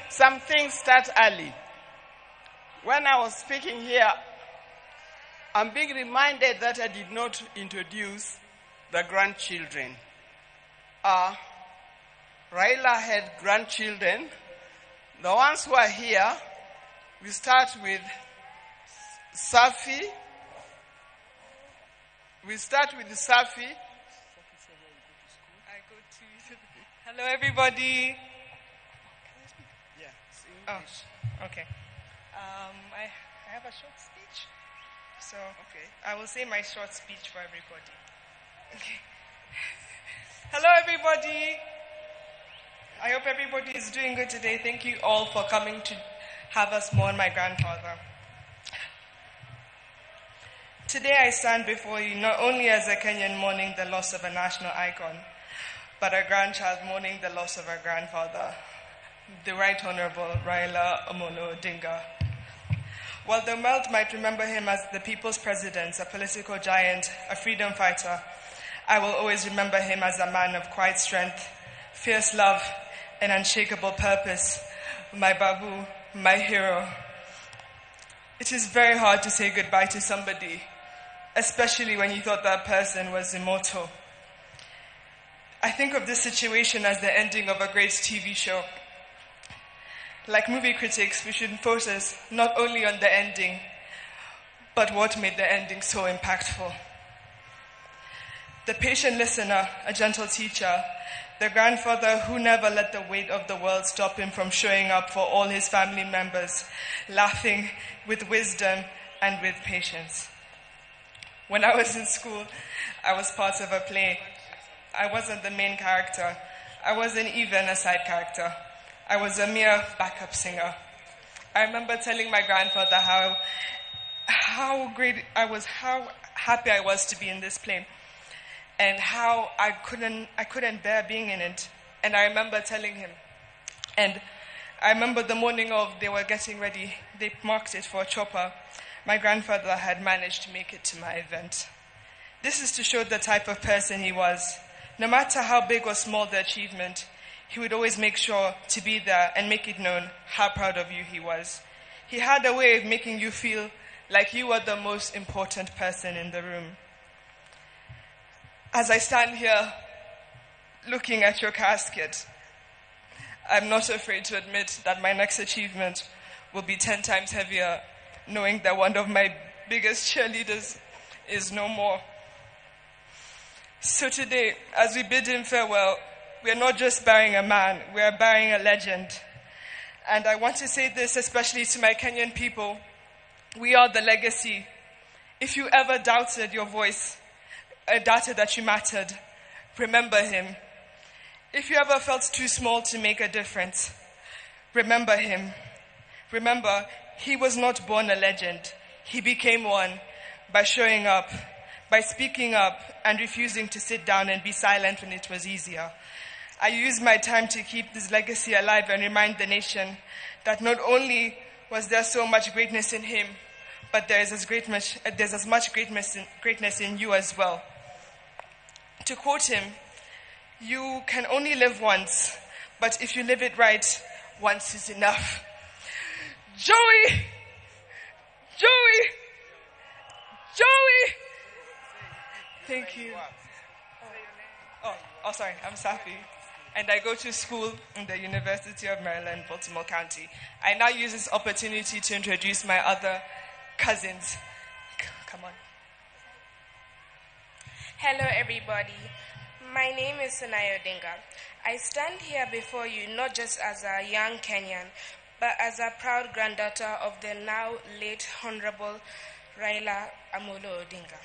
Some things start early. When I was speaking here, I'm being reminded that I did not introduce the grandchildren. Raila had grandchildren. The ones who are here, we start with Safi. We start with Safi. I go to. Hello, everybody. Oh, okay. I have a short speech, so okay. I will say my short speech for everybody. Okay. Hello, everybody. I hope everybody is doing good today. Thank you all for coming to have us mourn my grandfather. Today I stand before you not only as a Kenyan mourning the loss of a national icon, but a grandchild mourning the loss of her grandfather, the Right Honorable Raila Amolo Odinga. While the world might remember him as the people's president, a political giant, a freedom fighter, I will always remember him as a man of quiet strength, fierce love, and unshakable purpose. My Babu, my hero. It is very hard to say goodbye to somebody, especially when you thought that person was immortal. I think of this situation as the ending of a great TV show. Like movie critics, we should focus not only on the ending, but what made the ending so impactful. The patient listener, a gentle teacher, the grandfather who never let the weight of the world stop him from showing up for all his family members, laughing with wisdom and with patience. When I was in school, I was part of a play. I wasn't the main character. I wasn't even a side character. I was a mere backup singer. I remember telling my grandfather how great I was, how happy I was to be in this play, and how I couldn't bear being in it. And I remember telling him. And I remember the morning of, they were getting ready. They marked it for a chopper. my grandfather had managed to make it to my event. This is to show the type of person he was. No matter how big or small the achievement, he would always make sure to be there and make it known how proud of you he was. He had a way of making you feel like you were the most important person in the room. As I stand here looking at your casket, I'm not afraid to admit that my next achievement will be 10 times heavier, knowing that one of my biggest cheerleaders is no more. So today, as we bid him farewell, we are not just burying a man, we are burying a legend. And I want to say this especially to my Kenyan people. We are the legacy. If you ever doubted your voice, doubted that you mattered, remember him. If you ever felt too small to make a difference, remember him. Remember, he was not born a legend. He became one by showing up, by speaking up, and refusing to sit down and be silent when it was easier. I use my time to keep this legacy alive and remind the nation that not only was there so much greatness in him, but there is there's as much greatness in you as well. To quote him, "You can only live once, but if you live it right, once is enough." Joey! Joey! Joey! Thank you. Oh, sorry, I'm Safi. And I go to school in the University of Maryland, Baltimore County. I now use this opportunity to introduce my other cousins. Come on. Hello, everybody. My name is Sanaya Odinga. I stand here before you not just as a young Kenyan, but as a proud granddaughter of the now late Honorable Raila Amolo Odinga.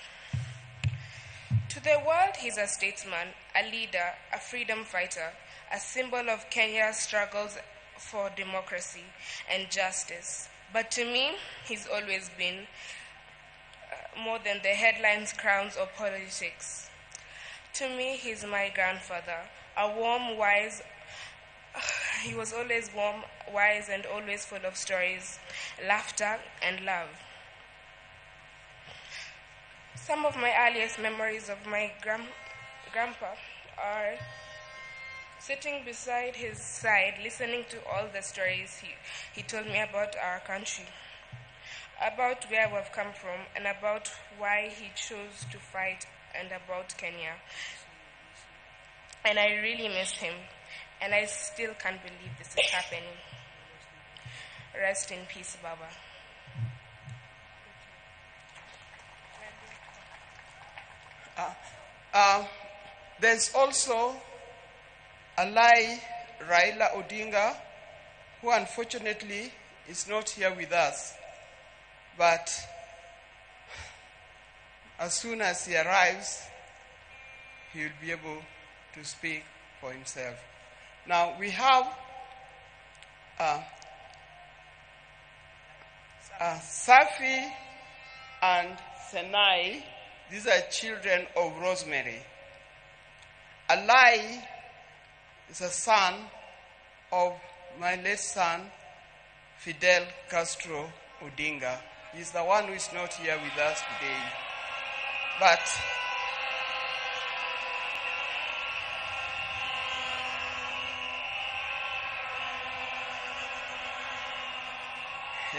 To the world, he's a statesman, a leader, a freedom fighter, a symbol of Kenya's struggles for democracy and justice. But to me, he's always been more than the headlines, crowns, or politics. To me, he's my grandfather, a warm, wise. He was always warm, wise, and always full of stories, laughter, and love. Some of my earliest memories of my grandpa are sitting beside his side, listening to all the stories he told me about our country, about where we've come from, and about why he chose to fight, and about Kenya. And I really miss him, and I still can't believe this is happening. Rest in peace, Baba. There's also Alai Raila Odinga, who unfortunately is not here with us. But as soon as he arrives, he will be able to speak for himself. Now we have Safi and Senai. These are children of Rosemary. Alai is a son of my late son, Fidel Castro Odinga. He's the one who is not here with us today. But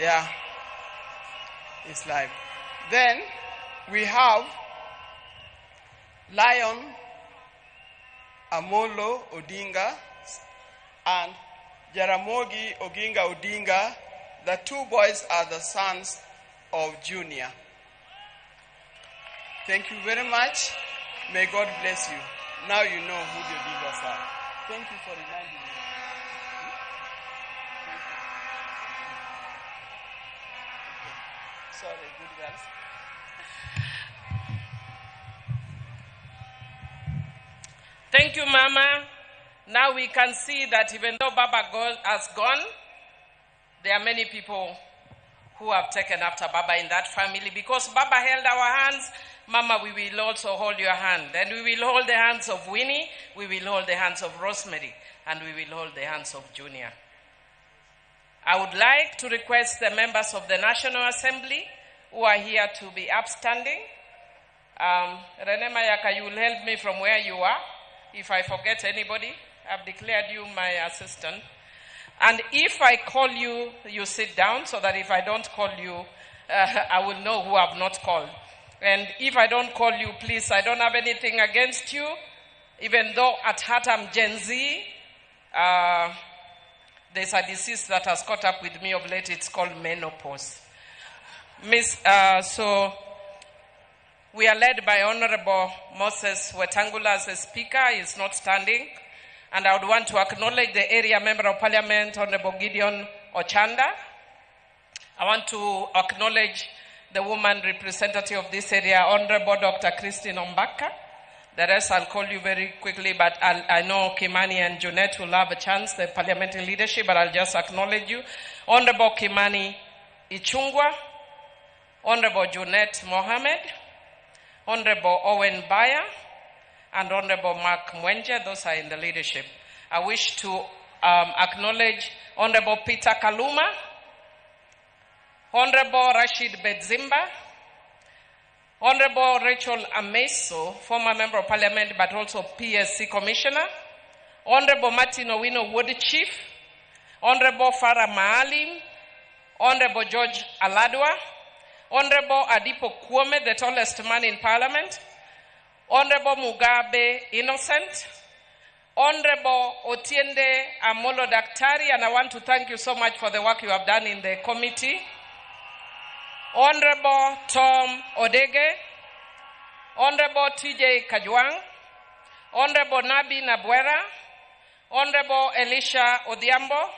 yeah, it's live. Then we have Lion Amolo Odinga and Jaramogi Oginga Odinga. The two boys are the sons of Junior. Thank you very much. May God bless you. Now you know who the Odingas are. Thank you for reminding me. Thank you. Okay. Sorry, good girls. Thank you, Mama. Now we can see that even though Baba has gone, there are many people who have taken after Baba in that family. Because Baba held our hands, Mama, we will also hold your hand. And we will hold the hands of Winnie, we will hold the hands of Rosemary, and we will hold the hands of Junior. I would like to request the members of the National Assembly who are here to be upstanding. Rene Mayaka, you will help me from where you are. If I forget anybody, I've declared you my assistant. And if I call you, you sit down, so that if I don't call you, I will know who I've not called. And if I don't call you, please, I don't have anything against you, even though at heart I'm Gen Z. There's a disease that has caught up with me of late. It's called menopause. So we are led by Honorable Moses Wetangula as a speaker. He is not standing. And I would want to acknowledge the area member of parliament, Honorable Gideon Ochanda. I want to acknowledge the woman representative of this area, Honorable Dr. Christine Ombaka. The rest I'll call you very quickly, but I know Kimani and Junet will have a chance, the parliamentary leadership, but I'll just acknowledge you. Honorable Kimani Ichung'wah, Honorable Junet Mohammed, Honorable Owen Baya, and Honorable Mark Mwenje. Those are in the leadership. I wish to acknowledge Honorable Peter Kaluma, Honorable Rashid Bedzimba, Honorable Rachel Ameso, former Member of Parliament but also PSC Commissioner, Honorable Martin Owino Wood Chief, Honorable Farah Maalim, Honorable George Aladwa, Honorable Adipo Kwome, the tallest man in Parliament, Honorable Mugabe Innocent, Honorable Otiende Amolo Daktari, and I want to thank you so much for the work you have done in the committee. Honorable Tom Odege, Honorable TJ Kajwang, Honorable Nabi Nabwera, Honorable Elisha Odhiambo,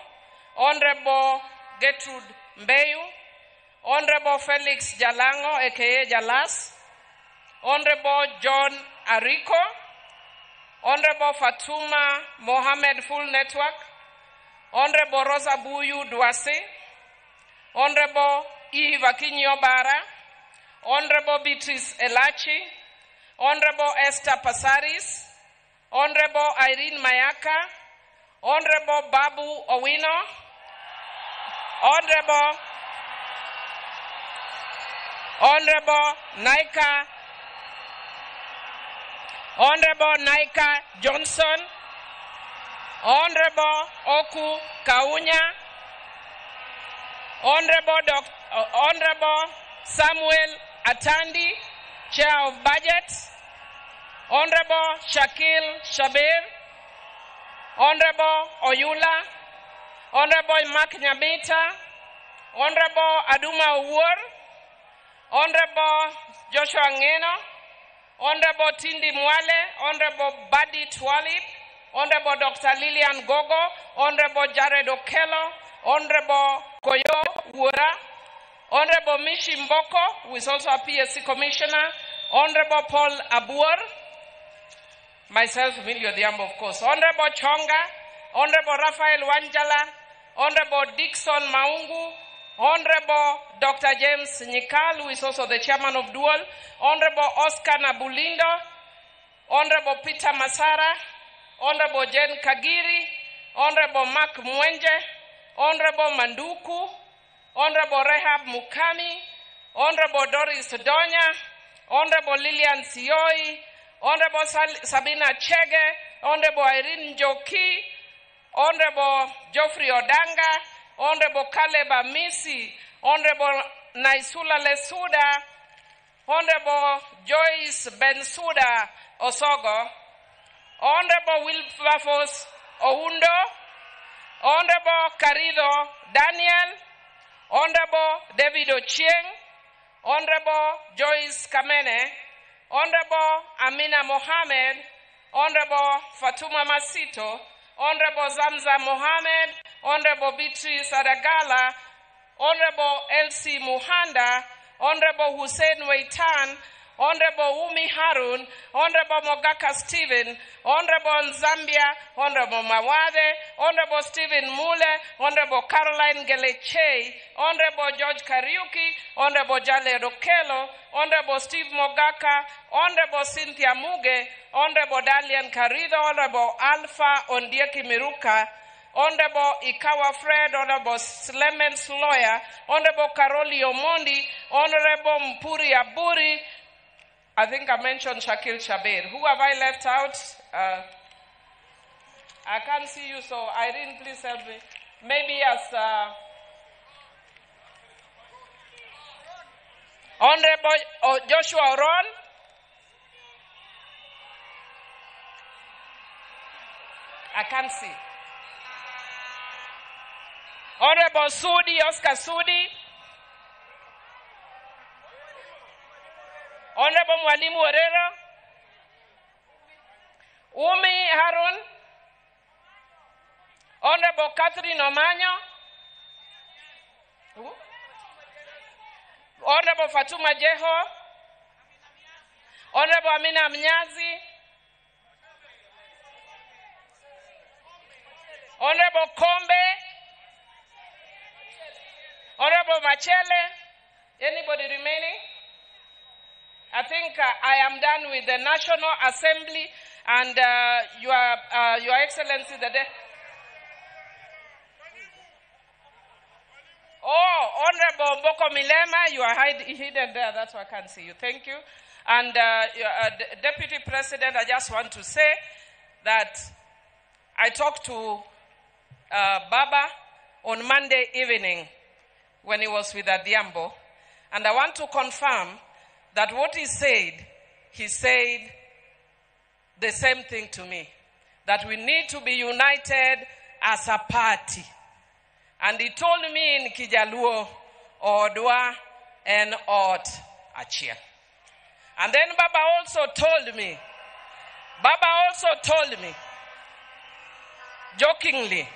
Honorable Gertrude Mbeyu, Honorable Felix Jalango, aka Jalas, Honorable John Ariko, Honorable Fatuma Mohammed Full Network, Honorable Rosa Buyu Duase, Honorable Eve Akinyi Obara, Honorable Beatrice Elachi, Honorable Esther Passaris, Honorable Irene Mayaka, Honorable Babu Owino, Honorable Naika, Honorable Naika Johnson, Honorable Oku Kaunya, Honorable Samuel Atandi, Chair of Budget, Honorable Shakil Shabir, Honorable Oyula, Honorable Mark Nyamita, Honorable Aduma Owuor, Honorable Joshua Ngeno, Honorable Tindi Mwale, Honorable Badi Twalib, Honorable Dr. Lilian Gogo, Honorable Jared Okello, Honorable Koyo Wura, Honorable Mishi Mboko, who is also a PSC Commissioner, Honorable Paul Abuor, myself, Millie Odhiambo, of course, Honorable Chonga, Honorable Raphael Wanjala, Honorable Dixon Maungu, Honorable Dr. James Nyikal, who is also the chairman of Dual, Honorable Oscar Nabulindo, Honorable Peter Masara, Honorable Jane Kagiri, Honorable Mark Mwenje, Honorable Manduku, Honorable Rehab Mukami, Honorable Doris Donya, Honorable Lilian Sioi, Honorable Sabina Chege, Honorable Irene Njoki, Honorable Geoffrey Odanga, Honorable Caleb Amisi, Honorable Naisula Lesuda, Honorable Joyce Bensuda Osogo, Honorable Wilberforce Oundo, Honorable Carido Daniel, Honorable David Ochieng, Honorable Joyce Kamene, Honorable Amina Mohammed, Honorable Fatuma Masito, Honorable Zamza Mohammed, Honorable Beatrice Adagala, Honorable Elsie Muhanda, Honorable Hussein Weitan, Honorable Umi Harun, Honorable Mogaka Stephen, Honorable Nzambia, Honorable Mawade, Honorable Stephen Mule, Honorable Caroline Geleche, Honorable George Kariuki, Honorable Jale Okello, Honorable Steve Mogaka, Honorable Cynthia Muge, Honorable Dalian Karido, Honorable Alpha Ondieki Miruka, Honorable Ikawa Fred, Honorable Slemens Lawyer, Honorable Caroli Omondi, Honorable Mpuri Aburi. I think I mentioned Shakil Shabir. Who have I left out? I can't see you, so Irene, please help me. Maybe as Honorable Joshua Oron. I can't see. Honorable Sudi, Oscar Sudi. Honorable Mwalimu Herrera. Umi Harun. Honorable Catherine Omanyo. Who? Honorable Fatuma Jeho. Honorable Amina Mnyazi. Honorable Kombe. Honorable Machele. Anybody remaining? I think I am done with the National Assembly and Your Excellency the Oh, Honorable Mboko Milema, you are hidden there. That's why I can't see you. Thank you. And Deputy President, I just want to say that I talked to Baba on Monday evening when he was with Adhiambo, and I want to confirm that what he said the same thing to me, that we need to be united as a party. And he told me in Kijaluo, Odwa en Ot Achiel. And then Baba also told me, jokingly,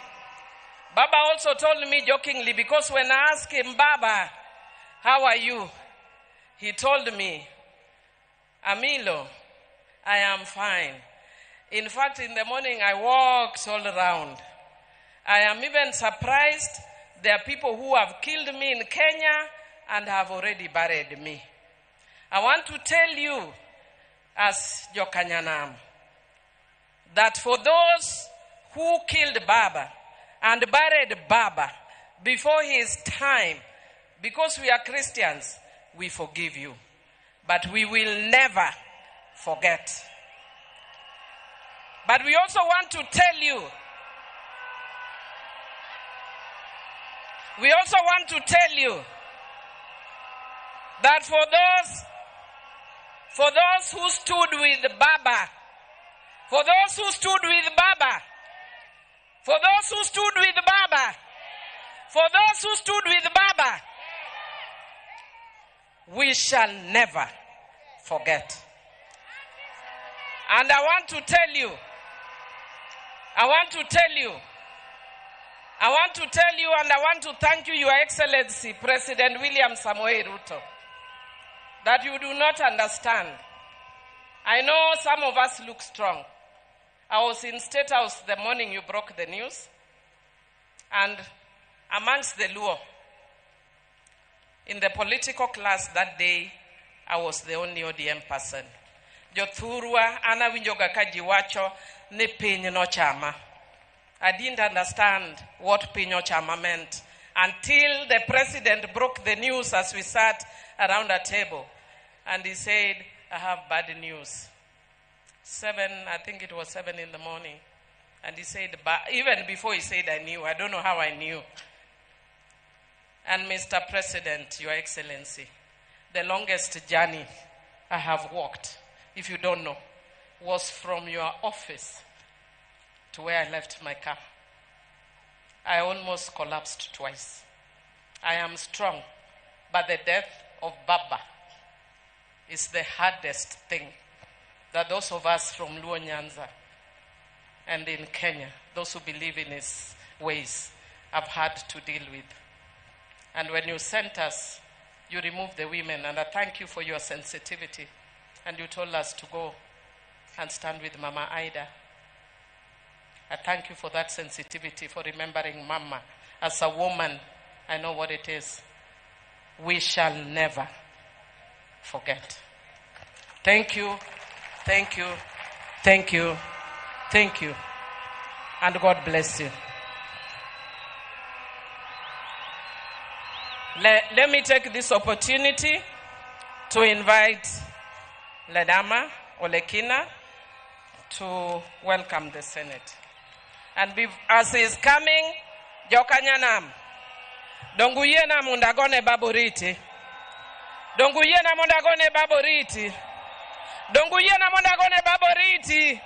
Baba also told me jokingly, because when I asked him, Baba, how are you? He told me, Amilo, I am fine. In fact, in the morning, I walked all around. I am even surprised there are people who have killed me in Kenya and have already buried me. I want to tell you, as Jokanyanam, that for those who killed Baba and buried Baba before his time, because we are Christians, we forgive you. But we will never forget. But we also want to tell you, that for those who stood with Baba, for those who stood with Baba, for those who stood with Baba, for those who stood with Baba, we shall never forget. And I want to tell you, and I want to thank you, Your Excellency, President William Samoei Ruto, that you do not understand. I know some of us look strong. I was in State House the morning you broke the news, and amongst the Luo, in the political class that day, I was the only ODM person. Jothurwa, ana winjoga ka ji wacho ni piny nochama. I didn't understand what piny ochama meant until the president broke the news as we sat around a table. And he said, I have bad news. 7 in the morning. And he said, but even before he said I knew, I don't know how I knew. And Mr. President, Your Excellency, the longest journey I have walked, if you don't know, was from your office to where I left my car. I almost collapsed twice. I am strong, but the death of Baba is the hardest thing that those of us from Luo Nyanza and in Kenya, those who believe in his ways, have had to deal with. And when you sent us, you removed the women, and I thank you for your sensitivity. And you told us to go and stand with Mama Ida. I thank you for that sensitivity, for remembering Mama. As a woman, I know what it is. We shall never forget. Thank you, thank you, thank you, thank you. And God bless you. Let me take this opportunity to invite Ledama Olekina to welcome the Senate. And as he is coming, Jokanyanam, donguyiena mondo agone baba oriti. Donguyiena mondo agone baba oriti. Donguyiena mondo agone baba oriti.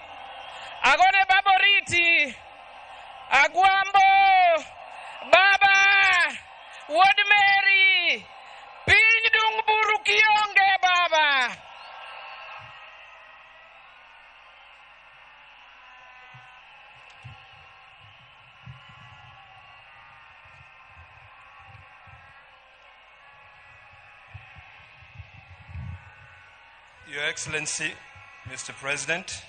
Agone baba oriti. Agwambo. Baba. Wuod Mary. Piny dung buru kionge baba. Your Excellency, Mr. President,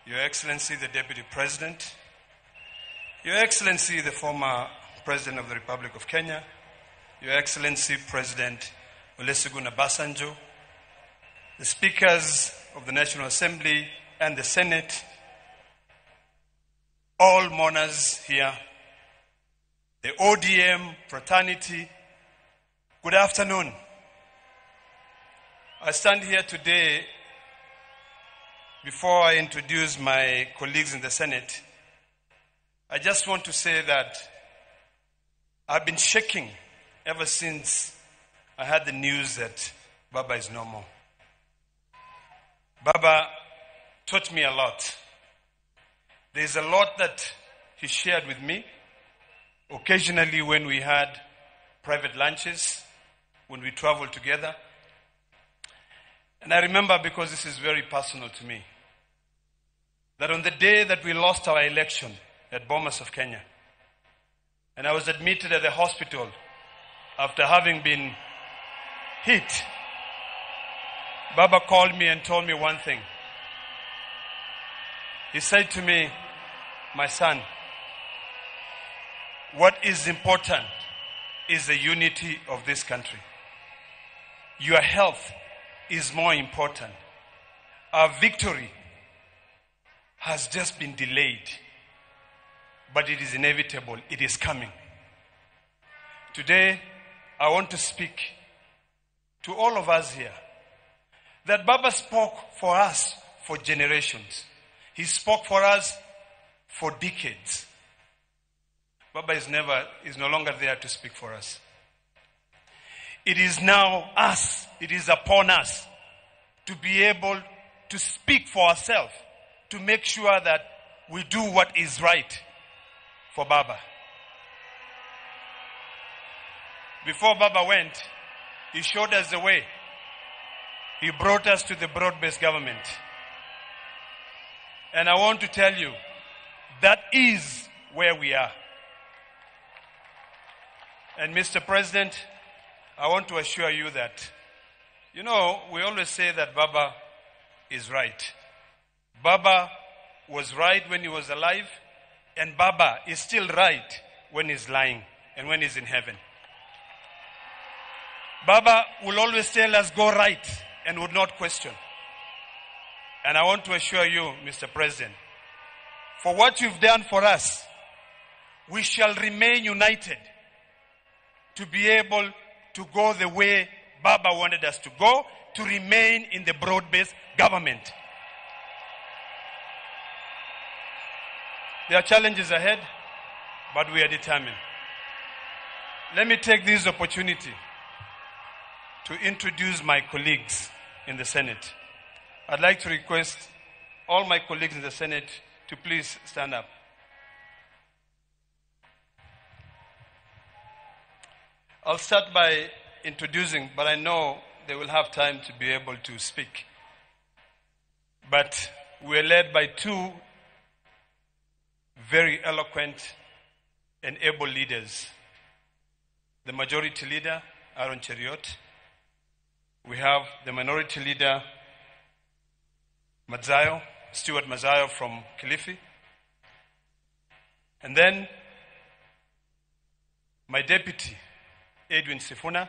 Your Excellency, the Deputy President, Your Excellency, the former President of the Republic of Kenya, Your Excellency, President Olusegun Obasanjo, the Speakers of the National Assembly and the Senate, all mourners here, the ODM fraternity, good afternoon. I stand here today before I introduce my colleagues in the Senate. I just want to say that I've been shaking ever since I heard the news that Baba is no more. Baba taught me a lot. There's a lot that he shared with me. Occasionally when we had private lunches, when we traveled together. And I remember, because this is very personal to me, that on the day that we lost our election at Bomas of Kenya, and I was admitted at the hospital after having been hit, Baba called me and told me one thing. He said to me, my son, what is important is the unity of this country. Your health is more important. Our victory has just been delayed, but it is inevitable. It is coming. Today, I want to speak to all of us here that Baba spoke for us for generations. He spoke for us for decades. Baba is no longer there to speak for us. It is now us, it is upon us to be able to speak for ourselves, to make sure that we do what is right for Baba. Before Baba went, he showed us the way. He brought us to the broad-based government. And I want to tell you, that is where we are. And Mr. President, I want to assure you that, you know, we always say that Baba is right. Baba was right when he was alive, and Baba is still right when he's lying and when he's in heaven. Baba will always tell us go right and would not question. And I want to assure you, Mr. President, for what you've done for us, we shall remain united to be able to go the way Baba wanted us to go, to remain in the broad-based government. There are challenges ahead, but we are determined. Let me take this opportunity to introduce my colleagues in the Senate. I'd like to request all my colleagues in the Senate to please stand up. I'll start by introducing, but I know they will have time to be able to speak. But we're led by two very eloquent and able leaders. The majority leader, Aaron Cheruiyot. We have the minority leader, Madzayo, Stuart Madzayo from Kilifi. And then my deputy, Edwin Sifuna.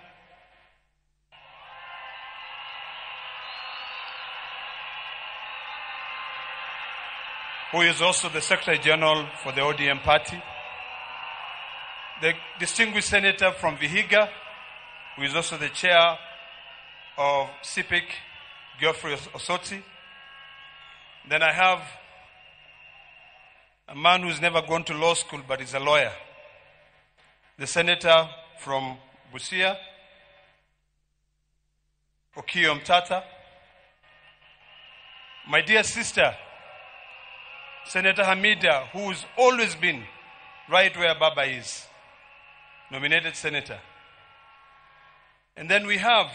Who is also the Secretary General for the ODM party. the distinguished senator from Vihiga, who is also the chair of CPIC, Geoffrey Osoti. Then I have a man who's never gone to law school but is a lawyer, the senator from Busia, Okiya Omtatah. My dear sister, Senator Hamida, who's always been right where Baba is, nominated senator. And then we have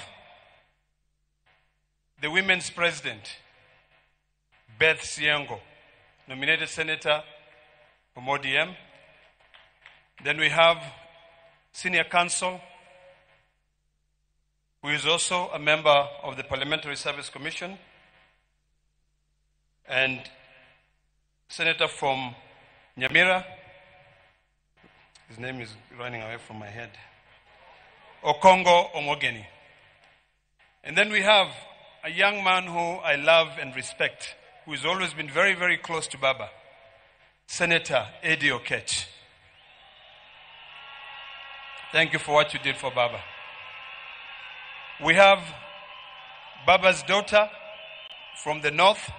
the women's president, Beth Syengo, nominated senator from ODM. Then we have senior counsel, who is also a member of the Parliamentary Service Commission, and senator from Nyamira. His name is running away from my head. Okongo Omogeni. And then we have a young man who I love and respect, who has always been very, very close to Baba, Senator Eddie Oketch. Thank you for what you did for Baba. We have Baba's daughter from the north,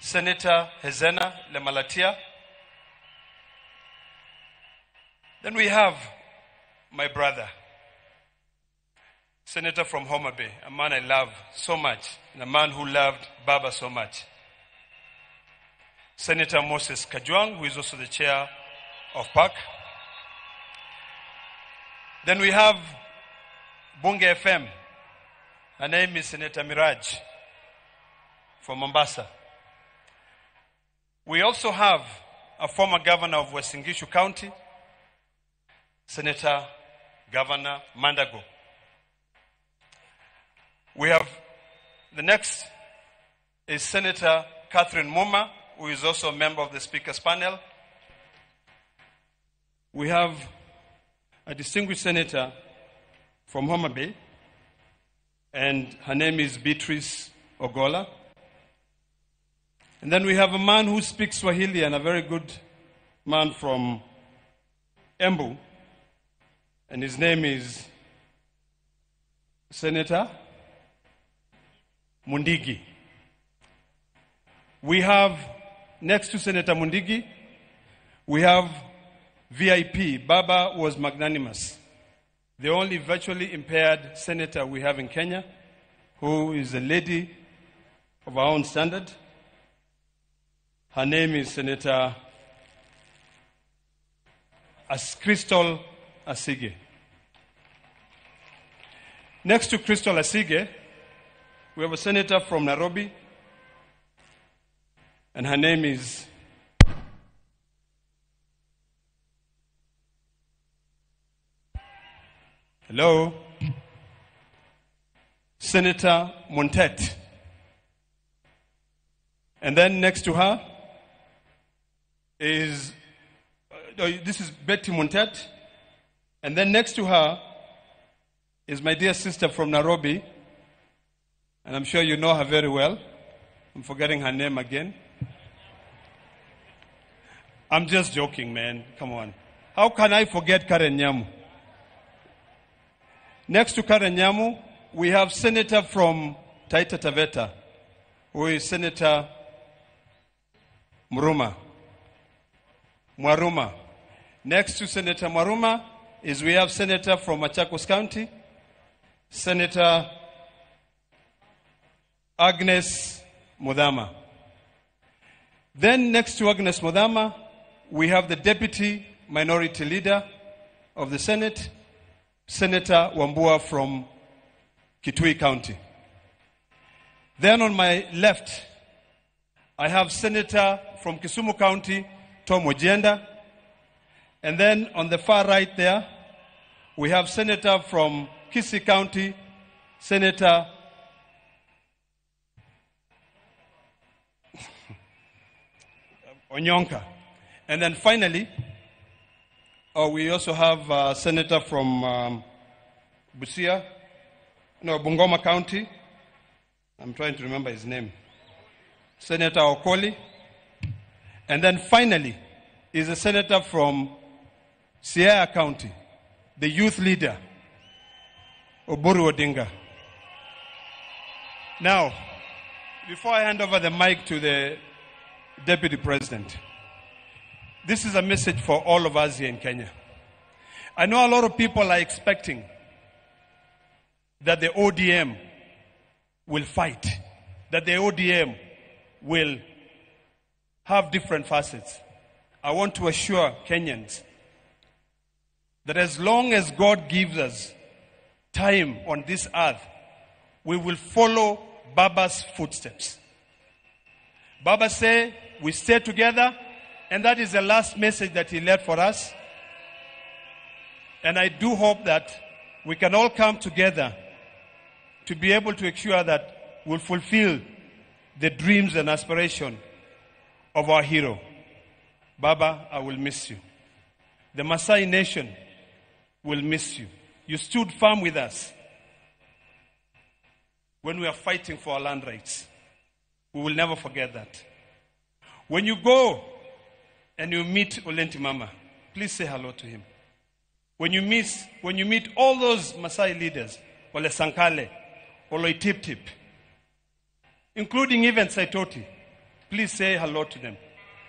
Senator Hezena Lemalatia. Then we have my brother, Senator from Homa Bay, a man I love so much, and a man who loved Baba so much. Senator Moses Kajwang, who is also the chair of PAC. Then we have Bunge FM. Her name is Senator Miraj from Mombasa. We also have a former governor of Uasin Gishu County, Senator Governor Mandago. We have the next is Senator Catherine Muma, who is also a member of the Speaker's panel. We have a distinguished senator from Homa Bay, and her name is Beatrice Ogola. And then we have a man who speaks Swahili and a very good man from Embu, and his name is Senator Mundigi. We have, next to Senator Mundigi, we have VIP. Baba was magnanimous, the only virtually impaired senator we have in Kenya, who is a lady of our own standard. Her name is Senator Crystal Asige. Next to Crystal Asige, we have a senator from Nairobi, and her name is Hello, Senator Montet. And then next to her is, this is Betty Montet. And then next to her is my dear sister from Nairobi, and I'm sure you know her very well. I'm forgetting her name again. I'm just joking, man. Come on. How can I forget Karen Nyamu? Next to Karen Nyamu, we have Senator from Taita Taveta, who is Senator Mruma. Mwaruma. Next to Senator Mwaruma is we have Senator from Machakos County, Senator Agnes Muthama. Then next to Agnes Muthama, we have the Deputy Minority Leader of the Senate, Senator Wambua from Kitui County. Then on my left, I have Senator from Kisumu County, Tom Ojienda. And then on the far right there, we have Senator from Kisii County, Senator Onyonka. And then finally, we also have a senator from Busia, no, Bungoma County. I'm trying to remember his name. Senator Okoli. And then finally is a senator from Siaya County, the youth leader, Oburu Odinga. Now, before I hand over the mic to the Deputy President, this is a message for all of us here in Kenya. I know a lot of people are expecting that the ODM will fight, that the ODM will have different facets. I want to assure Kenyans that as long as God gives us time on this earth, we will follow Baba's footsteps. Baba said, we stay together, and that is the last message that he left for us. And I do hope that we can all come together to be able to ensure that we'll fulfill the dreams and aspiration of our hero. Baba, I will miss you. The Maasai nation will miss you. You stood firm with us when we are fighting for our land rights. We will never forget that. When you go and you meet Olenti Mama, please say hello to him. When you meet all those Maasai leaders, Ole Sankale, Oloitiptip, including even Saitoti, please say hello to them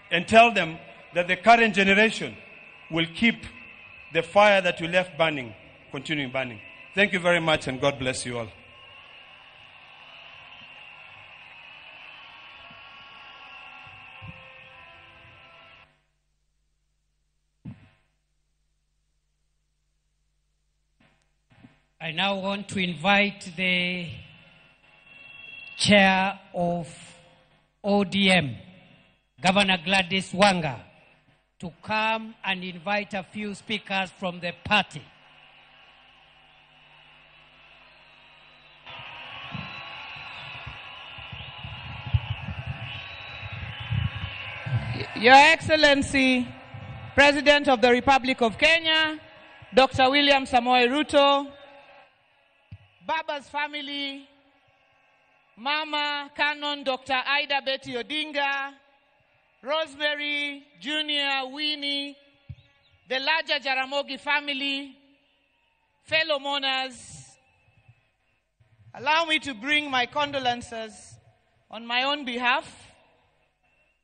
and tell them that the current generation will keep the fire that you left burning, continuing burning. Thank you very much, and God bless you all. I now want to invite the chair of ODM, Governor Gladys Wanga, to come and invite a few speakers from the party. Your Excellency, President of the Republic of Kenya, Dr. William Samoei Ruto, Baba's family, Mama Canon Dr. Ida Betty Odinga, Rosemary, Junior, Winnie, the larger Jaramogi family, fellow mourners, allow me to bring my condolences on my own behalf,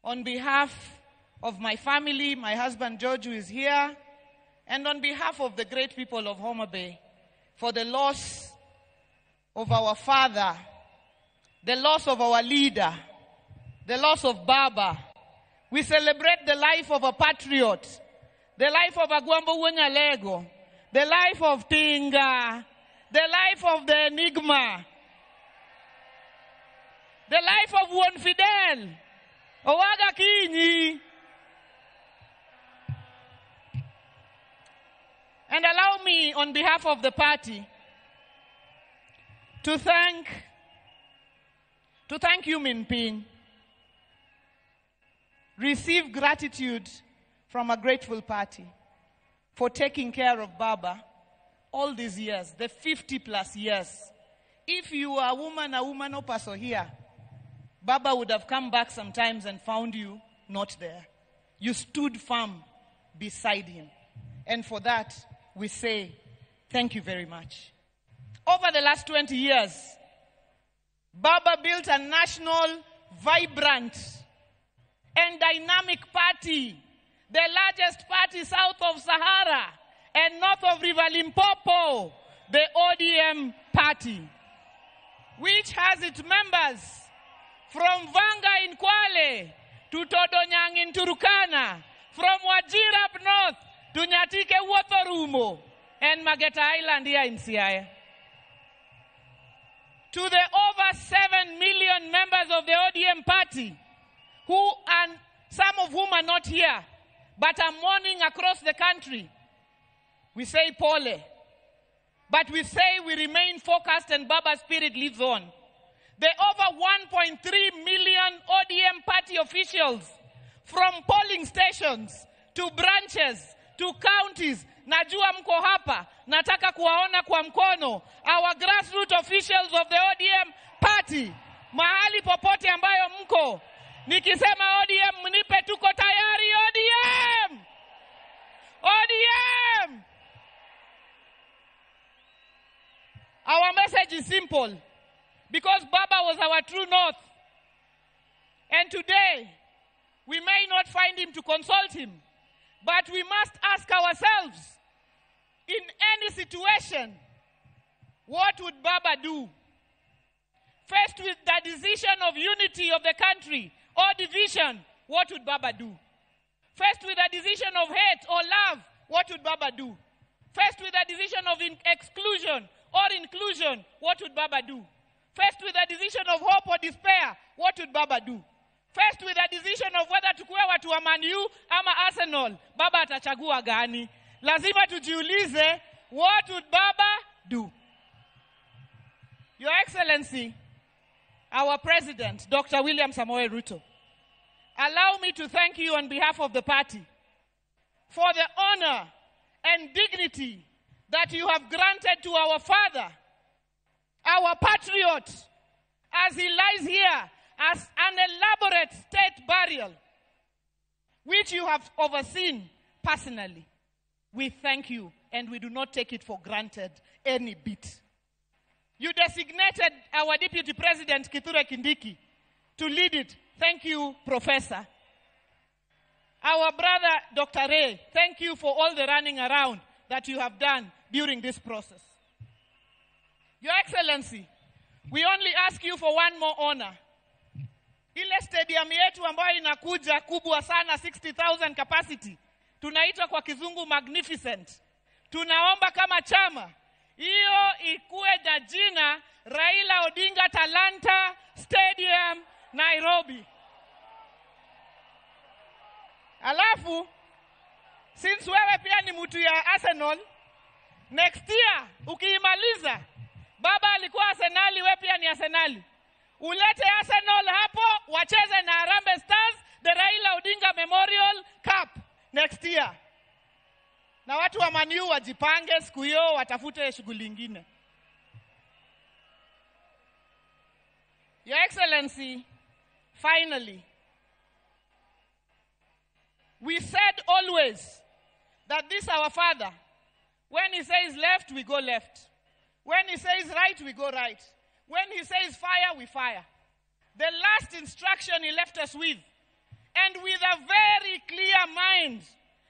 on behalf of my family, my husband George, who is here, and on behalf of the great people of Homa Bay for the loss of our father, the loss of our leader, the loss of Baba. We celebrate the life of a patriot, the life of Agwambo Wuod Nyalego, the life of Tinga, the life of the Enigma, the life of Juan Fidel, Owaga Kinyi. And allow me, on behalf of the party, to thank you, Minping. Receive gratitude from a grateful party for taking care of Baba all these years, the 50 plus years. If you are a woman Opaso here, Baba would have come back sometimes and found you not there. You stood firm beside him. And for that, we say thank you very much. Over the last 20 years, Baba built a national, vibrant, and dynamic party, the largest party south of Sahara and north of River Limpopo, the ODM party, which has its members from Vanga in Kwale to Todonyang in Turkana, from Wajir up north to Nyatike Wothorumo and Mageta Island here in Siaya. To the over 7 million members of the ODM party, who and some of whom are not here, but are mourning across the country, we say pole. But we say we remain focused and Baba's spirit lives on. The over 1.3 million ODM party officials, from polling stations to branches to counties, najua mko hapa, nataka kuwaona kwa mkono, our grassroots officials of the ODM party, mahali popote ambayo mko, nikisema ODM mnipe tuko tayari. ODM! ODM! simple, because Baba was our true north. And today, we may not find him to consult him, but we must ask ourselves, in any situation, what would Baba do? Faced with the decision of unity of the country or division, what would Baba do? Faced with the decision of hate or love, what would Baba do? Faced with the decision of exclusion or inclusion, what would Baba do? Faced with the decision of hope or despair, what would Baba do? Faced with the decision of whether tukue watu wa Man U ama Arsenal, Baba atachagua gani? Lazima tujiulize, what would Baba do? Your Excellency, our President, Dr. William Samoei Ruto, allow me to thank you on behalf of the party for the honor and dignity that you have granted to our father, our patriot, as he lies here as an elaborate state burial, which you have overseen personally. We thank you, and we do not take it for granted any bit. You designated our Deputy President, Kithure Kindiki, to lead it. Thank you, Professor. Our brother, Dr. Ray, thank you for all the running around that you have done during this process. Your Excellency, we only ask you for one more honor. Ile stadium yetu ambayo inakuja kubwa sana, 60,000 capacity, tunaitwa kwa kizungu magnificent. Tunaomba kama chama hiyo ikuwe na jina Raila Odinga Talanta Stadium Nairobi. Alafu, since wewe pia ni mtu ya Arsenal, next year ukiimaliza, Baba alikuwa Arsenali, wewe pia ni Arsenali, ulete Arsenal hapo wacheze na Harambee Stars the Raila Odinga Memorial Cup next year. Na watu wa Man U wajipange siku hiyo, watafute shughuli nyingine. Your Excellency, finally, we said always that this our father, when he says left, we go left. When he says right, we go right. When he says fire, we fire. The last instruction he left us with, and with a very clear mind.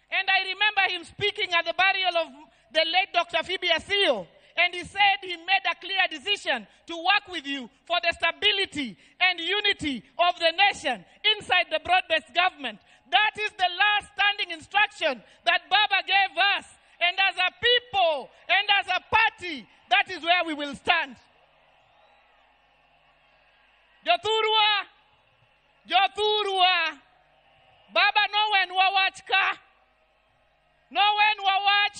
And I remember him speaking at the burial of the late Dr. Phoebe Asiyo, and he said he made a clear decision to work with you for the stability and unity of the nation inside the broad-based government. That is the last standing instruction that Baba gave us. And as a people and as a party, that is where we will stand. Jothurwa, Jothurwa, Baba nowenwa wach ka. Nowenwa wach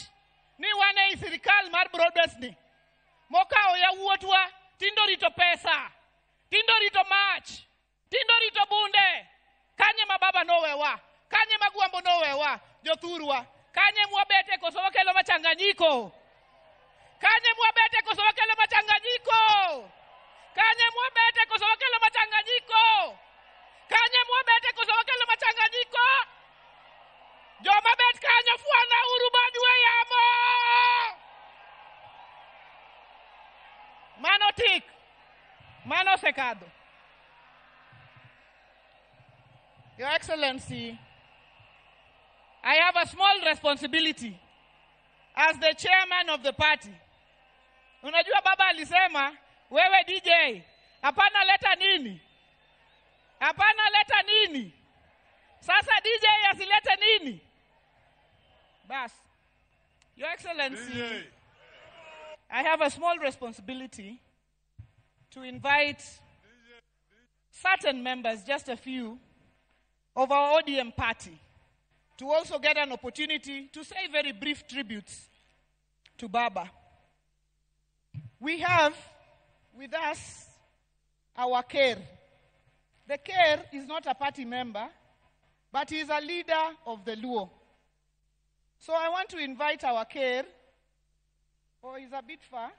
ni wan ei sirikal mar broad-based ni. Mokawo yawuotwa tindo rito pesa, tindo rito mach, tindo rito bunde. Kanye ma Baba nowewa, kanye ma Gwambo nowewa, jothurwa, kanye mwabete koso wakelo machanganyiko. Kanye mwabete koso wakelo machanganyiko. Kanye mwabete koso wakelo machanganyiko. Kanye mwabete koso wakelo machanganyiko. Joma bet kanyo fwana uru badwe yamo. Mano tik. Mano sekado. Your Excellency, I have a small responsibility as the chairman of the party. Unajua Baba alisema, wewe DJ, hapana leta nini? Hapana leta nini? Sasa DJ asilete nini? Bas. Your Excellency, DJ. I have a small responsibility to invite certain members, just a few, of our ODM party to also get an opportunity to say very brief tributes to Baba. We have with us our Ker. The Ker is not a party member, but he is a leader of the Luo. So I want to invite our Ker. Oh, he's a bit far.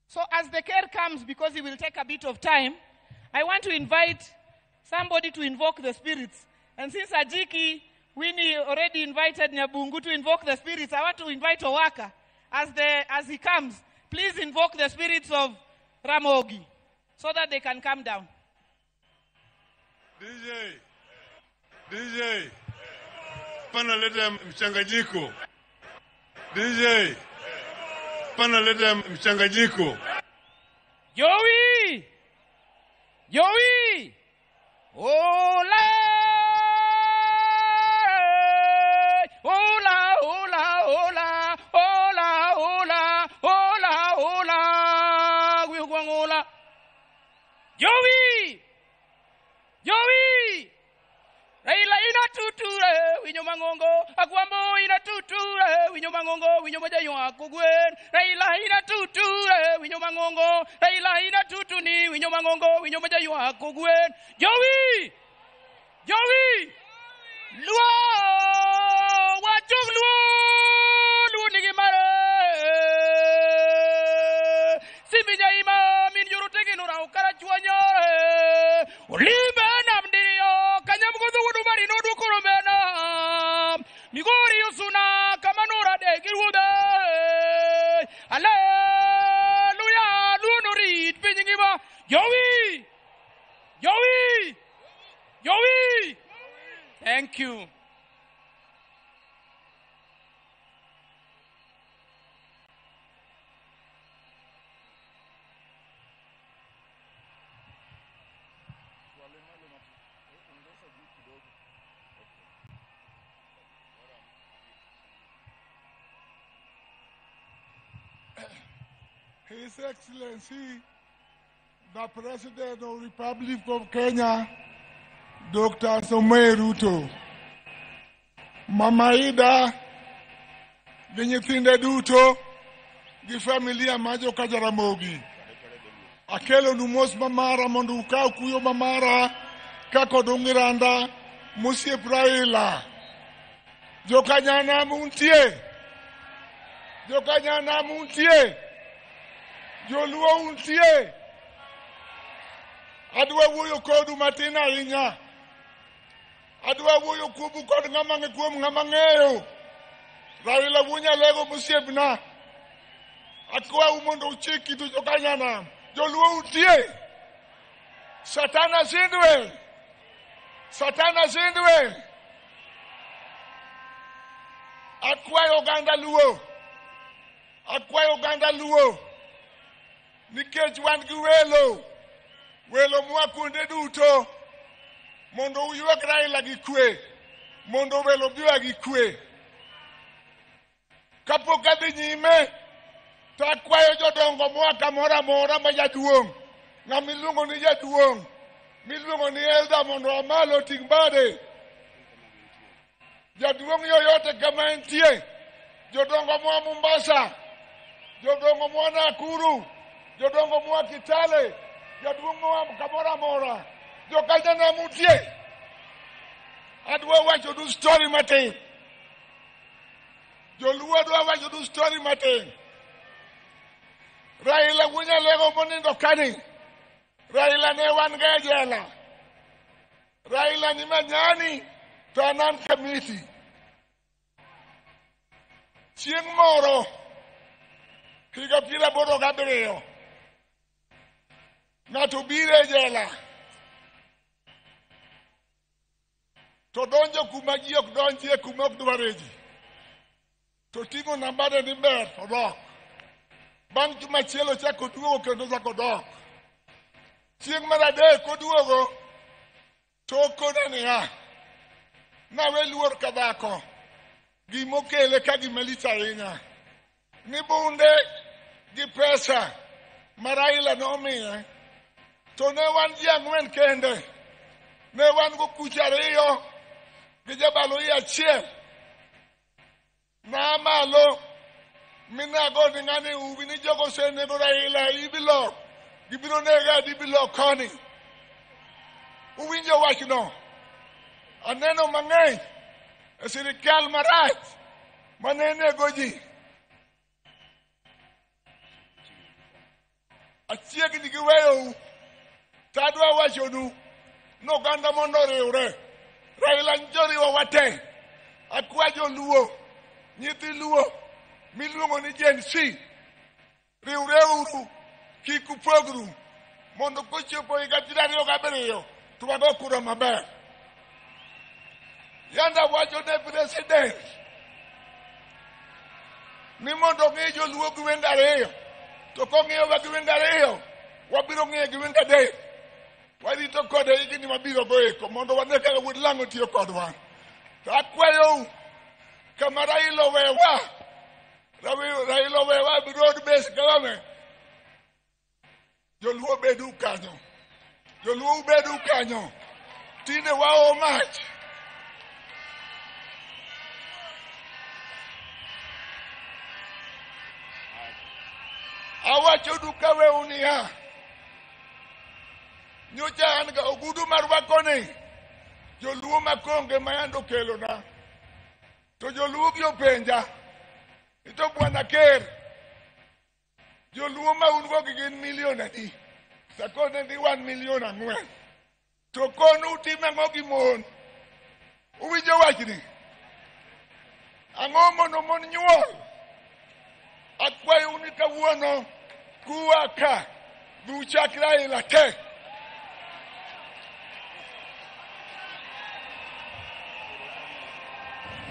So as the Ker comes, because he will take a bit of time, I want to invite somebody to invoke the spirits. And since Ajiki Winnie already invited Nyabungu to invoke the spirits, I want to invite Owaka as he comes Please invoke the spirits of Ramogi so that they can come down. DJ, DJ, pana leta mchanganyiko. DJ, pana leta mchanganyiko. Joey! Joey! Hola! Hola, hola, hola, hola, hola, hola, hola, hola. Joey! Joey! Raila ina tuture winyo mangongo agwambo ina tuture winyo mangongo winyo majayo akogwen Raila ina tuture winyo mangongo Raila ina tutuni winyo mangongo winyo majayo akogwen Joey! Joey! Luo wachok luo luo nigi mare Simbi jaima min yorotege no rao karachuanyo Olimbe nam dirio kanyam godho wudu mari no dukuro mena Migori usuna kamanura de girude Hallelujah luo no rit piny ngima Joey! Joey! Joey! Thank you. His Excellency, the President of the Republic of Kenya, Dr. Samoei Ruto, Mama Ida, gi nyithinde duto, gi familia mar joka Jaramogi. Akelonu mos mamara mondo ukaw kuyo mamara kaka Odongiranda mosiep Raila. Jokanyanam untie, Jokanyanam untie, Joluo untie. Adwa wuoyo kodu matin ahinya. Adwa wuoyo kuomu kod ng'ama kuom ng'ama ng'eyo. Raila wuo Nyalego mosiepna. Akwau mondo uchik itu jokanyanam. Joluo untie. Satana shindwe. Satana shindwe. Akwayo oganda Luo. Akwayo oganda Luo. Nikech wan gi welo. Welo moa kuonde duto. Mondo uywak Raila gi kwe. Mondo welo biwa gi kwe. Kapok adhi nyime, to akwayo jodongo moa kamoro amora ma jaduong'. Ng'ama iluongo ni jaduong', miluongo ni elder mondo oa malo oting' bade. Jaduong' yoyote kama entie, jodongo moa Mombasa, jodongo moa Nakuru, jodongo moa Kitale, jaduong' moa kamoro amora, jokanyanam untie. Adwa wachonu story matin. Joluo adwa wachonu story matin. Raila wuo Nyalego monindo kani. Raila ne wan go e jela. Raila ni Manyani to an an Kamiti. Chieng' moro higa 87 ng'ato biro e jela to donjo kuma ji ok donjie, kuma ok dware ji, to ting'o nambane ni ber to dok. Bang' juma achiel ochako oduogo kendo ochako odok. Chieng' mar adek oduogo to okona niya, nawe luor ka dhako, gimokele ka gima lich ahinya, ni bunde gi pesa ma Raila nomiye, to ne wan ji ang'wen kende, ne wan go kuche ariyo gi jabalo iye achiel. Naa malo minago ni ng'ani uwi ni jogo osenego Raila ibilok, gibiro nega adibilok koni. Uwinjo wachno? Aneno mang'eny e sirikal marach mane nego ji. Achiegni gi weyou, to adwa wachonu ni oganda mondo oriwre. Raila njoriwowa te. Akwa joluo, nyithi Luo miluongo ni Gen Z, Riwreuru kik upogru mondo kochopo higa 27 to wago kura maber. Yanda wacho ne president ni mondo ng'i joluo gi wenge ariyo, to kong'iyowa gi wenge ariyo, wabiro ng'iye gi wenge adek. Warito kode higni mabiro go eko mondo wane kaka wuod lang'o tiyo kodwa. To akwayou kama Raila owewa, Raila owewa broad based government. Joluo bedu kanyo. Joluo bedu kanyo. Tinde wao mach. Awacho duka weu niya. Nyocha an ga ogudu marwakoni. Joluo makonge mayando kelona. To joluo gi openja. Ito bwana ker. Joluo ma un go gi gin milion adi? Sakone ni 1 million 4. To kono utimo ang'o gi mon? Uwinjo wachni? Ang'o mono mon nyuol? Akwayou ni kawuono kuwa ka dhi uchak Raila te.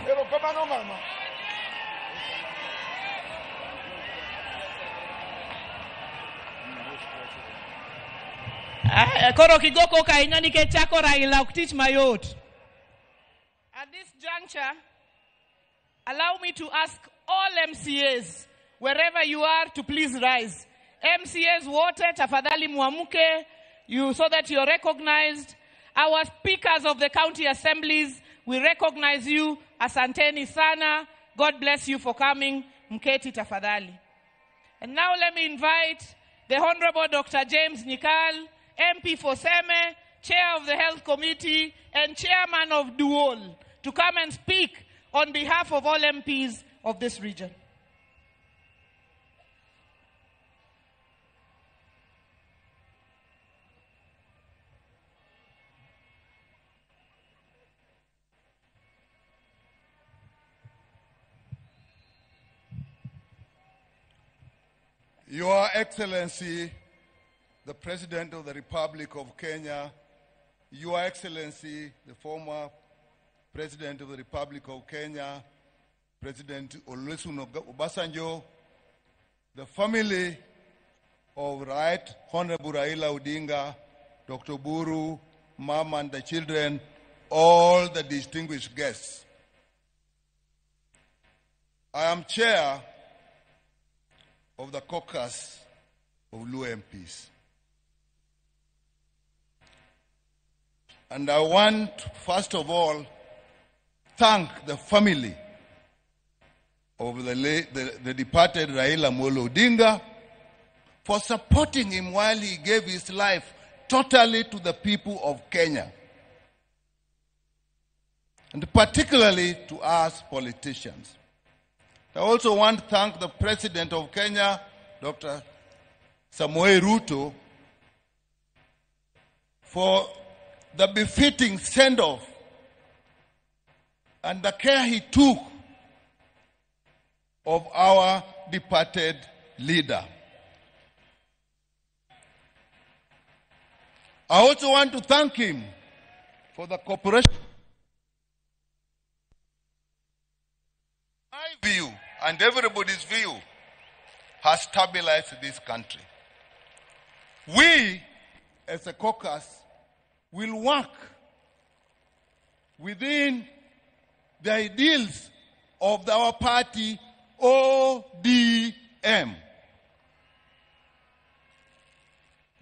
Erokamano mama. Koro kigo koko ahinya nikech chako Raila ok tich mayot. At this juncture, allow me to ask all MCAs, wherever you are, to please rise. MCAs wote, tafadhali muamke, you, so that you're recognized. Our speakers of the county assemblies, we recognize you. Asanteni sana. God bless you for coming. Mketi tafadhali. And now let me invite the Honorable Dr. James Nyikal, MP for Seme, Chair of the Health Committee, and Chairman of Duol, to come and speak on behalf of all MPs of this region. Your Excellency, the President of the Republic of Kenya, Your Excellency, the former President of the Republic of Kenya, President Olusegun Obasanjo, the family of Right Honorable Raila Odinga, Dr. Buru, Mama and the children, all the distinguished guests. I am chair of the caucus of Luo MPs. And I want, first of all, thank the family of the departed Raila Amolo Odinga for supporting him while he gave his life totally to the people of Kenya, and particularly to us politicians. I also want to thank the President of Kenya, Dr. Samoei Ruto, for the befitting send-off and the care he took of our departed leader. I also want to thank him for the cooperation. My view and everybody's view has stabilized this country. We, as a caucus, will work within the ideals of our party, ODM.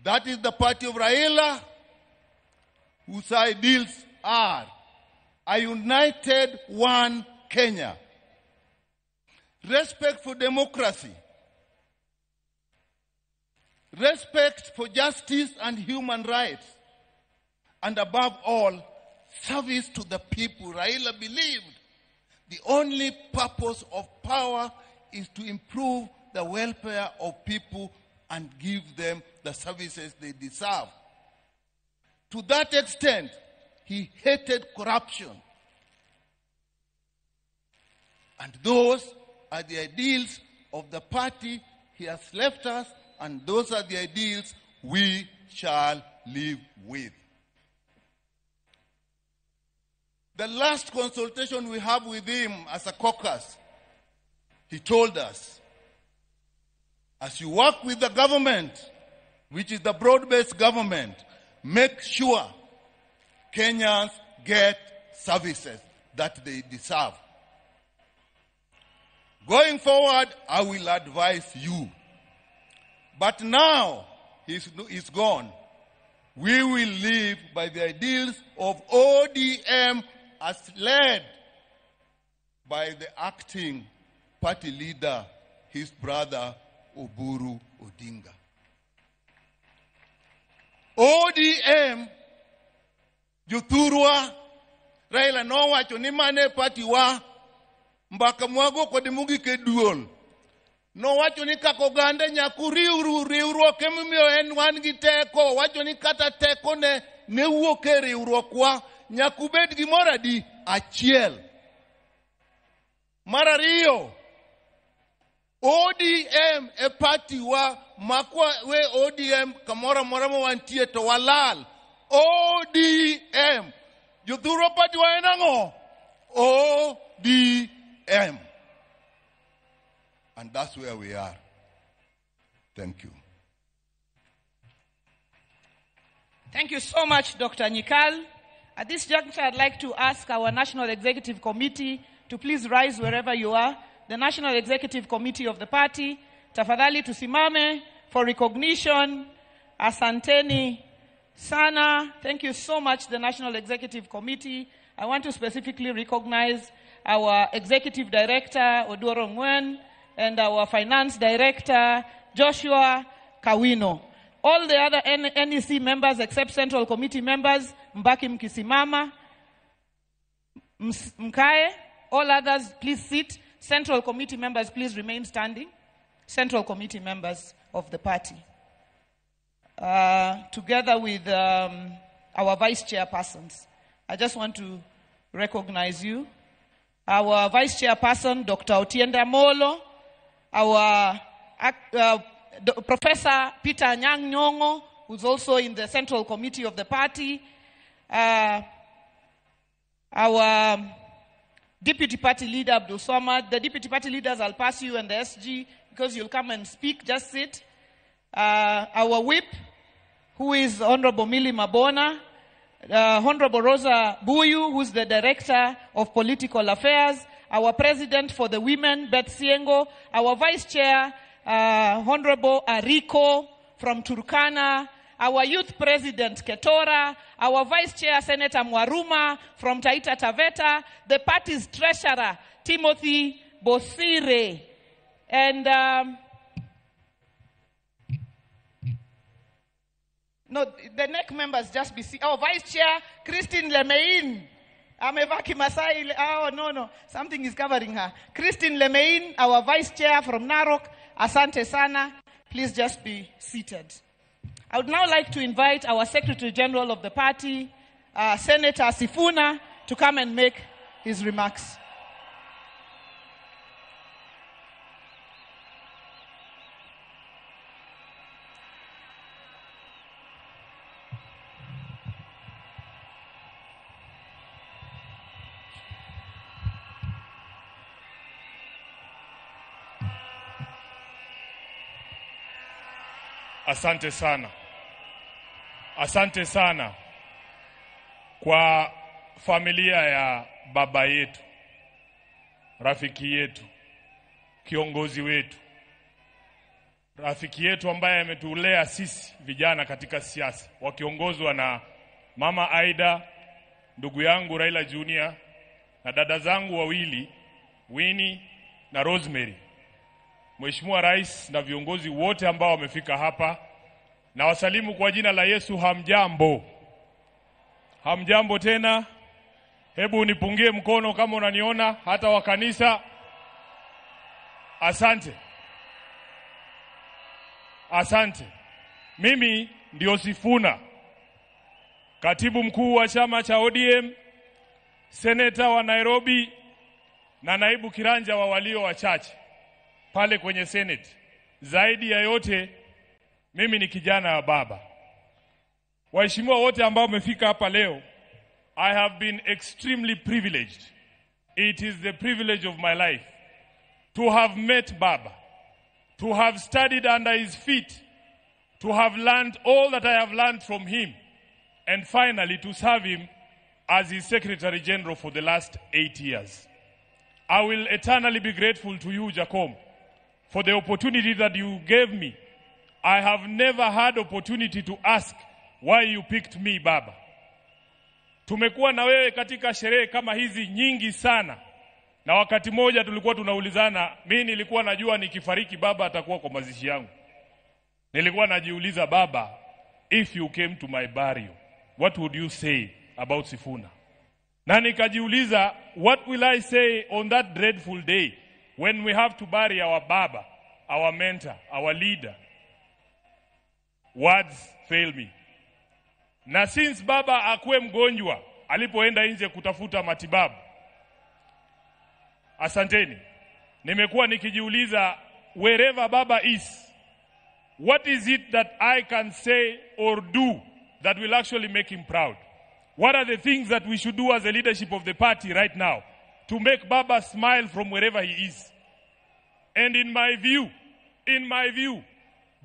That is the party of Raila, whose ideals are a united one Kenya, respect for democracy, respect for justice and human rights, and above all, service to the people. Raila believed the only purpose of power is to improve the welfare of people and give them the services they deserve. To that extent, he hated corruption. And those are the ideals of the party he has left us, and those are the ideals we shall live with. The last consultation we have with him as a caucus, he told us, as you work with the government, which is the broad-based government, make sure Kenyans get services that they deserve. Going forward, I will advise you. But now, he's gone. We will live by the ideals of ODM as led by the acting party leader, his brother, Oburu Odinga. ODM, Jothurwa, Raila nowacho ni mane party wa, mbaka mwago kod mogik e duol. Nowacho ni kaka oganda nyaka uriwru, riwruok emomiyo en wan gi teko. Owacho ni kata teko ne wuok e riwruokwa, nyaka ubed gimoro adi? Achiel. Mar ariyo, ODM e party wa, makwa we ODM kamoro amora ma wantie to walal. ODM. Jothurwa party wa en ang'o? ODM. And that's where we are. Thank you. Thank you so much, Dr. Nyikal. At this juncture, I'd like to ask our National Executive Committee to please rise wherever you are. The National Executive Committee of the party, tafadhali tusimame for recognition. Asanteni sana. Thank you so much, the National Executive Committee. I want to specifically recognize our Executive Director, Oduro Ngwen, and our Finance Director, Joshua Kawino. All the other NEC members except Central Committee members, mbaki mkisimama, mkae. All others, please sit. Central Committee members, please remain standing. Central Committee members of the party. Together with our vice chairpersons. I just want to recognize you. Our vice chairperson, Dr. Otiende Amollo, our Professor Peter Anyang' Nyong'o, who's also in the Central Committee of the party, our Deputy Party Leader, Abdul Somad. The Deputy Party Leaders, I'll pass you, and the SG, because you'll come and speak, just sit. Our whip, who is Honorable Millie Mabona, Honorable Rosa Buyu, who's the Director of Political Affairs, our President for the Women, Beth Siengo, our Vice Chair, Honorable Ariko from Turkana, our Youth President, Ketora, our Vice Chair, Senator Mwaruma from Taita Taveta, the party's Treasurer, Timothy Bosire, and no, the NEC members just be oh, Vice Chair, Christine Lemein. Amevaa Kimasai. Oh, no, something is covering her. Christine Lemein, our Vice Chair from Narok. Asante sana. Please just be seated. I would now like to invite our Secretary General of the party, Senator Sifuna, to come and make his remarks. Asante sana. Asante sana kwa familia ya baba yetu, rafiki yetu, kiongozi wetu, rafiki yetu ambaye ametulea sisi vijana katika siasa, wakiongozwa na Mama Aida, ndugu yangu Raila Junior, na dada zangu wawili, Winnie na Rosemary. Mheshimiwa Rais na viongozi wote ambao wamefika hapa, na wasalimu kwa jina la Yesu. Hamjambo. Hamjambo tena. Hebu nipungie mkono kama unaniona, hata wa kanisa. Asante. Asante. Mimi ndio Sifuna, katibu mkuu wa chama cha ODM, seneta wa Nairobi na naibu kiranja wa walio wachache pale kwenye Senate. zaidi ya yote mimi ni kijana wa baba. Waheshimiwa wote ambao wamefika hapa leo, I have been extremely privileged. It is the privilege of my life to have met Baba, to have studied under his feet, to have learned all that I have learned from him, and finally to serve him as his Secretary General for the last 8 years. I will eternally be grateful to you, Jakom, for the opportunity that you gave me. I have never had opportunity to ask why you picked me, Baba. Tumekuwa na wewe katika sherehe kama hizi nyingi sana. Na wakati moja tulikuwa tunaulizana, mimi nilikuwa najua nikifariki baba atakuwa kwa mazishi yangu. Nilikuwa najiuliza, baba, if you came to my burial, what would you say about Sifuna? Na nikajiuliza, what will I say on that dreadful day when we have to bury our baba, our mentor, our leader? Words fail me. Na since baba akuwe mgonjwa, alipoenda nje kutafuta matibabu, asanteni, nimekuwa nikijiuliza, wherever baba is, what is it that I can say or do that will actually make him proud? What are the things that we should do as a leadership of the party right now to make Baba smile from wherever he is? And in my view,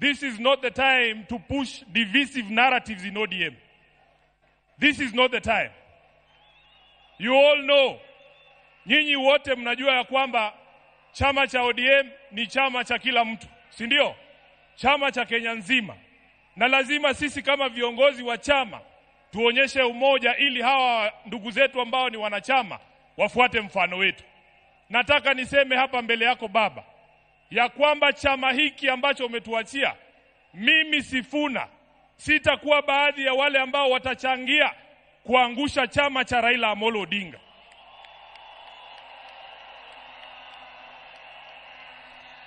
this is not the time to push divisive narratives in ODM. This is not the time. You all know, nyinyi wote mnajua ya kwamba chama cha ODM ni chama cha kila mtu, si ndio? Chama cha Kenya nzima. Na lazima sisi kama viongozi wa chama tuonyeshe umoja ili hawa ndugu zetu ambao ni wanachama wafuate mfano wetu. Nataka niseme hapa mbele yako baba, ya kwamba chama hiki ambacho umetuachia, mimi Sifuna sitakuwa baadhi ya wale ambao watachangia kuangusha chama cha Raila Amolo Odinga.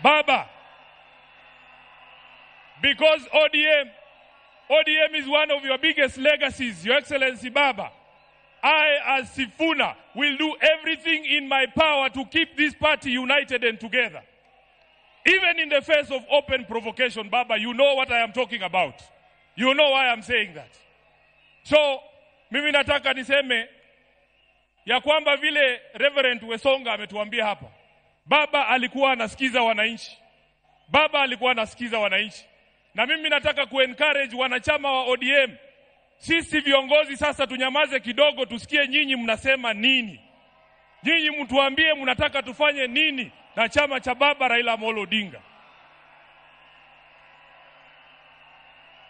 Baba, because ODM is one of your biggest legacies, Your Excellency Baba, I as Sifuna will do everything in my power to keep this party united and together. Even in the face of open provocation, Baba, you know what I am talking about. You know why I'm saying that. So, mimi nataka niseme ya kwamba vile Reverend Wesonga ametuambia hapa, Baba alikuwa anasikiza wananchi. Baba alikuwa anasikiza wananchi. Na mimi nataka kuencourage wanachama wa ODM. Sisi viongozi sasa tunyamaze kidogo, tusikie nyinyi mnasema nini. Nyinyi mtuambie mnataka tufanye nini na chama cha Baba Raila Amolo Odinga.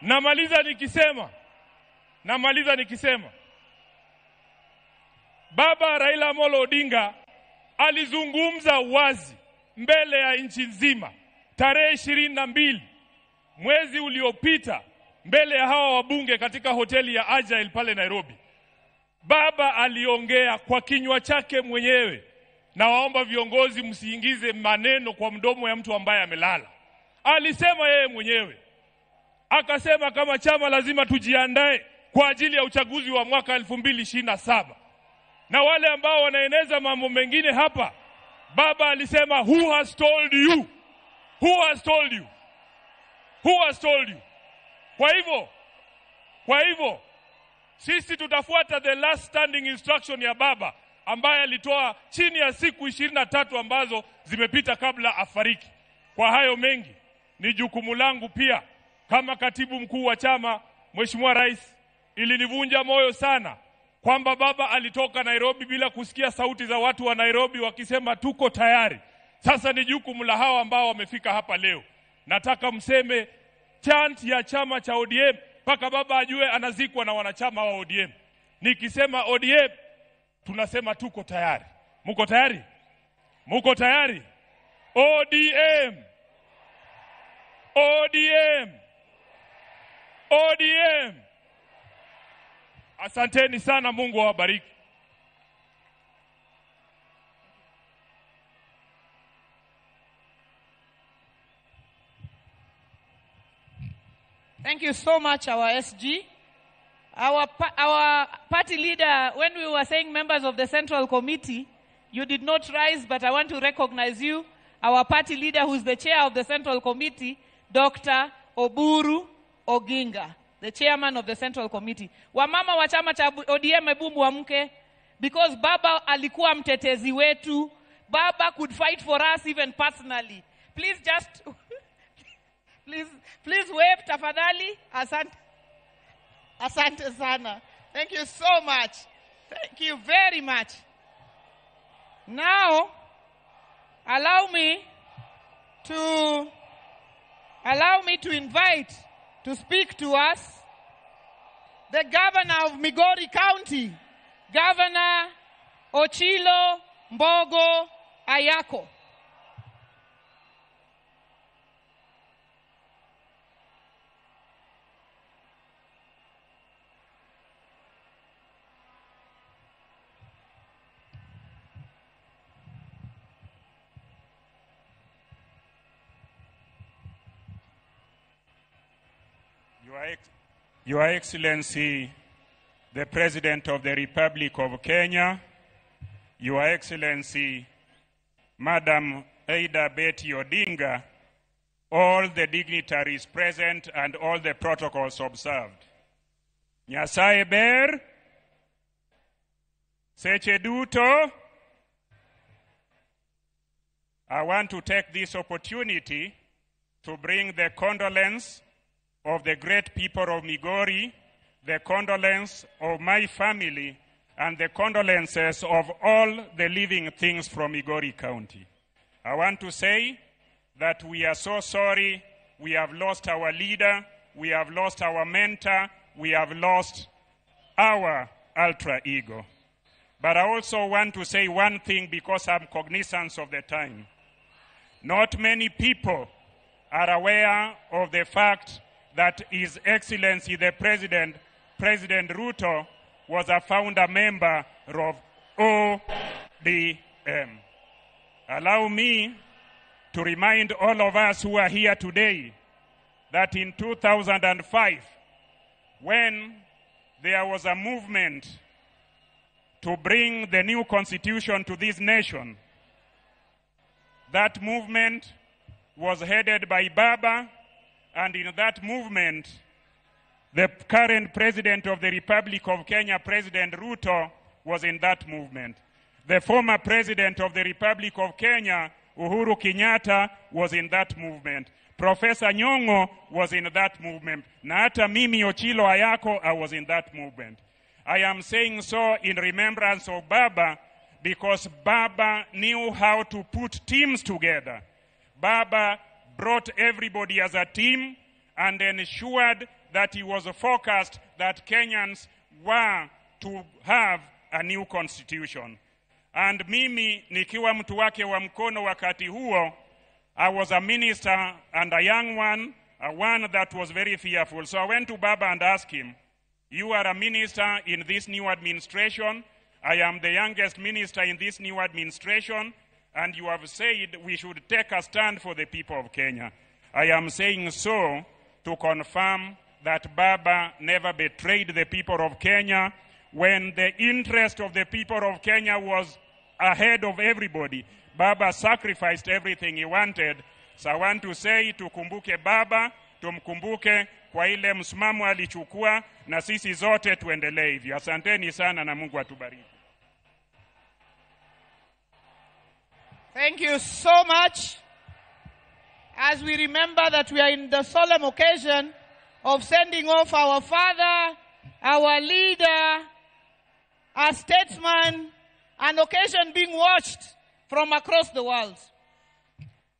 Namaliza nikisema Baba Raila Amolo Odinga alizungumza wazi mbele ya nchi nzima tarehe 22 mwezi uliopita mbele ya hawa wabunge katika hoteli ya Agile pale Nairobi. Baba aliongea kwa kinywa chake mwenyewe. Na waomba viongozi msiingize maneno kwa mdomo ya mtu ambaye amelala. Alisema yeye mwenyewe. Akasema kama chama lazima tujiandae kwa ajili ya uchaguzi wa mwaka 2027. Na wale ambao wanaeneza mambo mengine hapa, Baba alisema, who has told you? Who has told you? Who has told you? Kwa hivyo sisi tutafuata the last standing instruction ya Baba ambaye alitoa chini ya siku 23 ambazo zimepita kabla afariki. Kwa hayo mengi, ni jukumu langu pia kama katibu mkuu wa chama. Mheshimiwa Rais, ilinivunja moyo sana kwamba Baba alitoka Nairobi bila kusikia sauti za watu wa Nairobi wakisema tuko tayari. Sasa ni jukumu la hawa ambao wamefika hapa leo. Nataka mseme chant ya chama cha ODM mpaka Baba ajue anazikwa na wanachama wa ODM. Nikisema ODM, tunasema tuko tayari. Muko tayari? Muko tayari? ODM! ODM! ODM! Asanteni sana, Mungu awabariki. Thank you so much, our SG. Our party leader, when we were saying members of the Central Committee, you did not rise, but I want to recognize you. our party leader, who is the chair of the Central Committee, Dr. Oburu Oginga, the chairman of the Central Committee. Wamama wa chama cha ODM, hebu muamke, because Baba alikuwa mtetezi wetu. Baba could fight for us even personally. Please just, please, please wave tafadhali. Asante. Asante sana. Thank you so much. Thank you very much. Now, allow me to invite to speak to us the governor of Migori County, Governor Ochilo Mbogo Ayako. Your Excellency, the President of the Republic of Kenya, Your Excellency, Madam Ida Betty Odinga, all the dignitaries present and all the protocols observed. Nyasaye ber, seche duto. I want to take this opportunity to bring the condolence of the great people of Migori, the condolence of my family, and the condolences of all the living things from Migori County. I want to say that we are so sorry. We have lost our leader, we have lost our mentor, we have lost our alter ego. But I also want to say one thing because I'm cognizant of the time. Not many people are aware of the fact that His Excellency the President, President Ruto, was a founder member of ODM. Allow me to remind all of us who are here today that in 2005, when there was a movement to bring the new constitution to this nation, that movement was headed by Baba, and in that movement, the current president of the Republic of Kenya, President Ruto, was in that movement. The former president of the Republic of Kenya, Uhuru Kenyatta, was in that movement. Professor Nyong'o was in that movement. Na hata mimi Ochilo Ayako, I was in that movement. I am saying so in remembrance of Baba because Baba knew how to put teams together. Baba brought everybody as a team and ensured that he was focused that Kenyans were to have a new constitution. And mimi nikiwa mtu wake wa mkono wakati huo, I was a minister and a young one, a one that was very fearful. So I went to Baba and asked him, "You are a minister in this new administration. I am the youngest minister in this new administration, and you have said we should take a stand for the people of Kenya." I am saying so to confirm that Baba never betrayed the people of Kenya when the interest of the people of Kenya was ahead of everybody. Baba sacrificed everything he wanted. So I want to say tukumbuke Baba, tumkumbuke kwa ile msimamo alichukua, na sisi zote tuendelee hivyo. Asanteni sana na Mungu atubariki. Thank you so much. As we remember that we are in the solemn occasion of sending off our father, our leader, our statesman, an occasion being watched from across the world.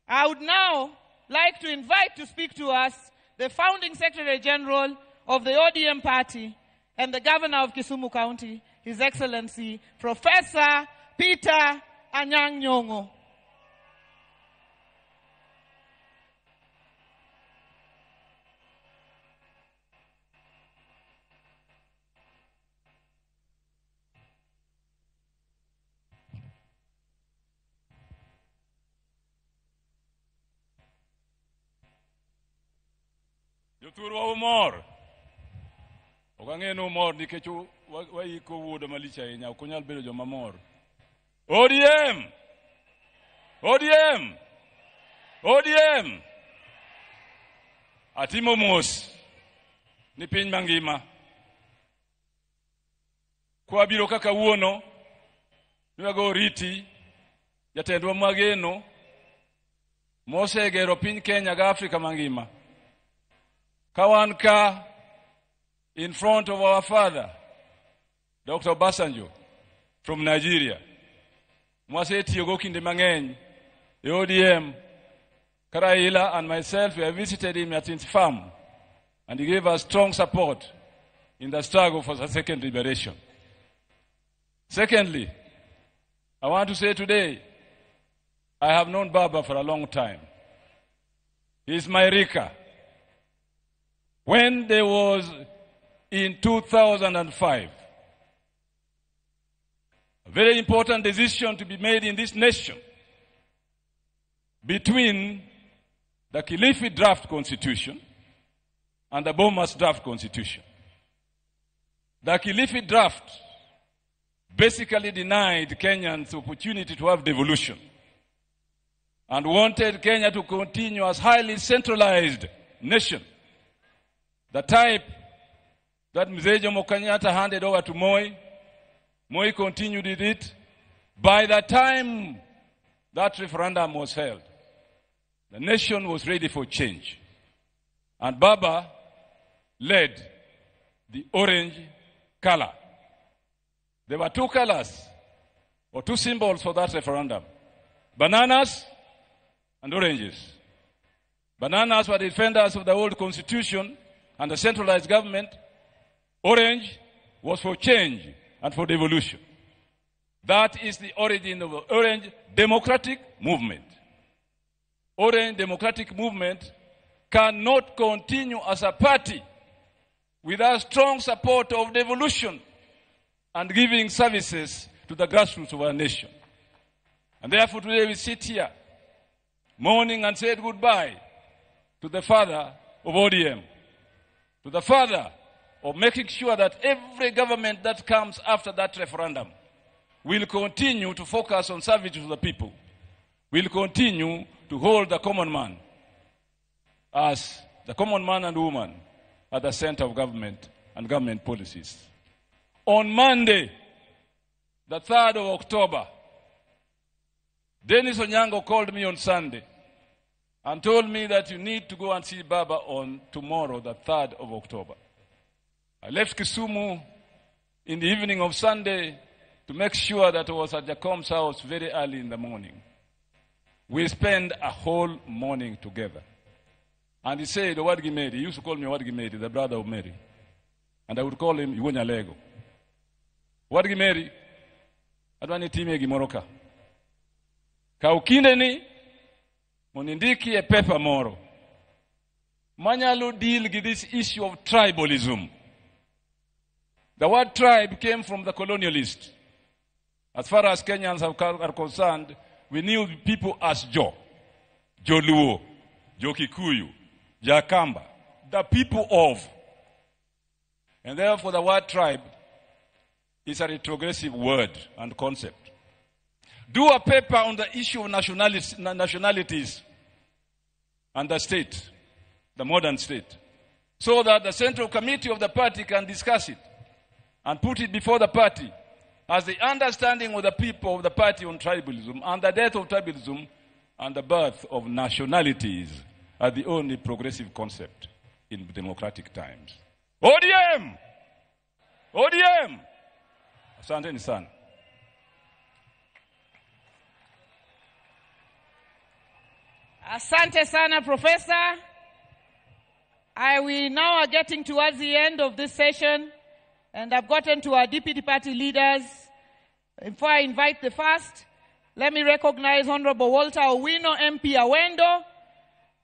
I would now like to invite to speak to us the founding Secretary General of the ODM Party and the Governor of Kisumu County, His Excellency Professor Peter Anyang' Nyong'o. Jothurwa umor. Ok ang'e ni umor nikech waiko wuodo malich ahinya, ok unyal bedo joma mor. ODM! ODM! ODM! Atimo mos ni piny mangima. Kwabiro kaka wuono, nwago oriti, jatendwa mwageno, mosegero piny Kenya ga Afrika mangima. Ka wan ka in front of our father, Dr. Obasanjo from Nigeria. Mwasetiyogo kinde mang'eny e ODM. Karaila and myself, we have visited him at his farm, and he gave us strong support in the struggle for the second liberation. Secondly, I want to say today, I have known Baba for a long time. He is my Rika. When there was, in 2005, a very important decision to be made in this nation between the Kilifi draft constitution and the Bomas draft constitution. The Kilifi draft basically denied Kenyans the opportunity to have devolution and wanted Kenya to continue as highly centralized nation, the type that Mzee Jomo Kenyatta handed over to Moi. Moi continued with it. By the time that referendum was held, the nation was ready for change. And Baba led the orange color. There were two colors or two symbols for that referendum: bananas and oranges. Bananas were the defenders of the old constitution and the centralized government. Orange was for change and for devolution. That is the origin of the Orange Democratic Movement. Orange Democratic Movement cannot continue as a party without strong support of devolution and giving services to the grassroots of our nation. And therefore today we sit here mourning and said goodbye to the father of ODM, to the father of making sure that every government that comes after that referendum will continue to focus on service to the people, will continue to hold the common man as the common man and woman at the center of government and government policies. On Monday, the 3rd of October, Dennis Onyango called me on Sunday and told me that you need to go and see Baba on tomorrow, the 3rd of October. I left Kisumu in the evening of Sunday to make sure that I was at Jacom's house very early in the morning. We spent a whole morning together. And he said, Owadgi Mary, he used to call me Owadgi Mary, the brother of Mary. And I would call him Iwonya Lego. Owadgi Mary, adwani time gimoro ka. Kaw kindeni, mondo indiki e paper moro. Manyalo deal with this issue of tribalism. The word tribe came from the colonialists. As far as Kenyans are concerned, we knew people as Jo, Joluo, Jokikuyu, Jakamba, the people of. And therefore the word tribe is a retrogressive word and concept. Do a paper on the issue of nationalities and the state, the modern state, so that the Central Committee of the party can discuss it and put it before the party as the understanding of the people of the party on tribalism and the death of tribalism and the birth of nationalities are the only progressive concept in democratic times. ODM! ODM! Asanteni sana. Asante sana, Professor. We now are getting towards the end of this session, and I've gotten to our deputy party leaders. Before I invite the first, let me recognize Honorable Walter Owino, MP Awendo,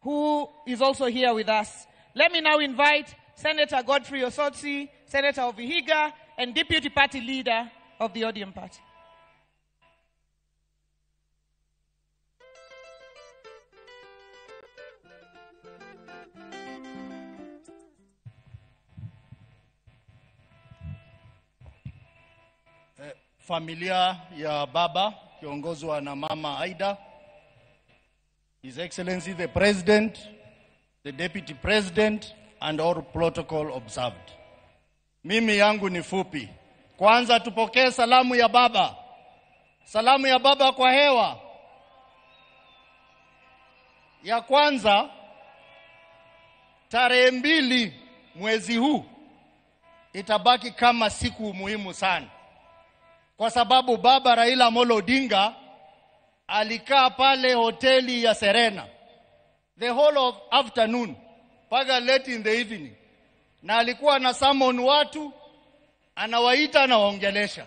who is also here with us. Let me now invite Senator Godfrey Osotsi, Senator of Vihiga, and Deputy Party Leader of the ODM Party. Familia ya baba kiongozwa na Mama Aida, His Excellency the President, the Deputy President, and all protocol observed. Mimi yangu ni fupi. Kwanza tupokee salamu ya baba. Salamu ya baba kwa hewa. Ya kwanza, tarehe 2 mwezi huu itabaki kama siku muhimu sana, kwa sababu baba Raila Amolo Odinga alikaa pale hoteli ya Serena the whole of afternoon mpaka late in the evening, na alikuwa na summon watu, anawaita na waongelesha.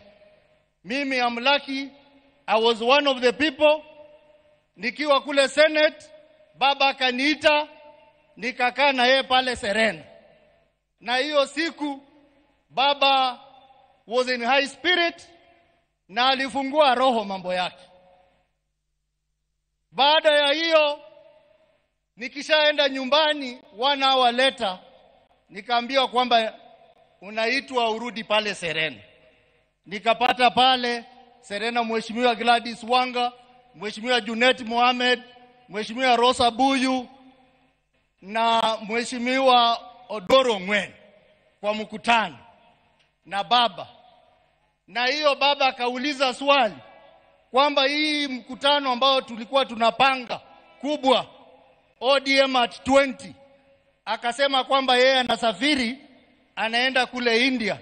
Mimi am lucky, I was one of the people. Nikiwa kule Senate, baba akaniita, nikakaa na yeye pale Serena. Na hiyo siku baba was in high spirit na alifungua roho mambo yake. Baada ya hiyo, nikishaenda nyumbani 1 hour later, nikaambiwa kwamba unaitwa urudi pale Serena. Nikapata pale Serena Mheshimiwa Gladys Wanga, Mheshimiwa Junet Mohamed, Mheshimiwa Rosa Buyu na Mheshimiwa Odoro Ngwen kwa mkutano na baba. Na hiyo baba akauliza swali kwamba hii mkutano ambao tulikuwa tunapanga kubwa ODM at 20, akasema kwamba yeye anasafiri anaenda kule India.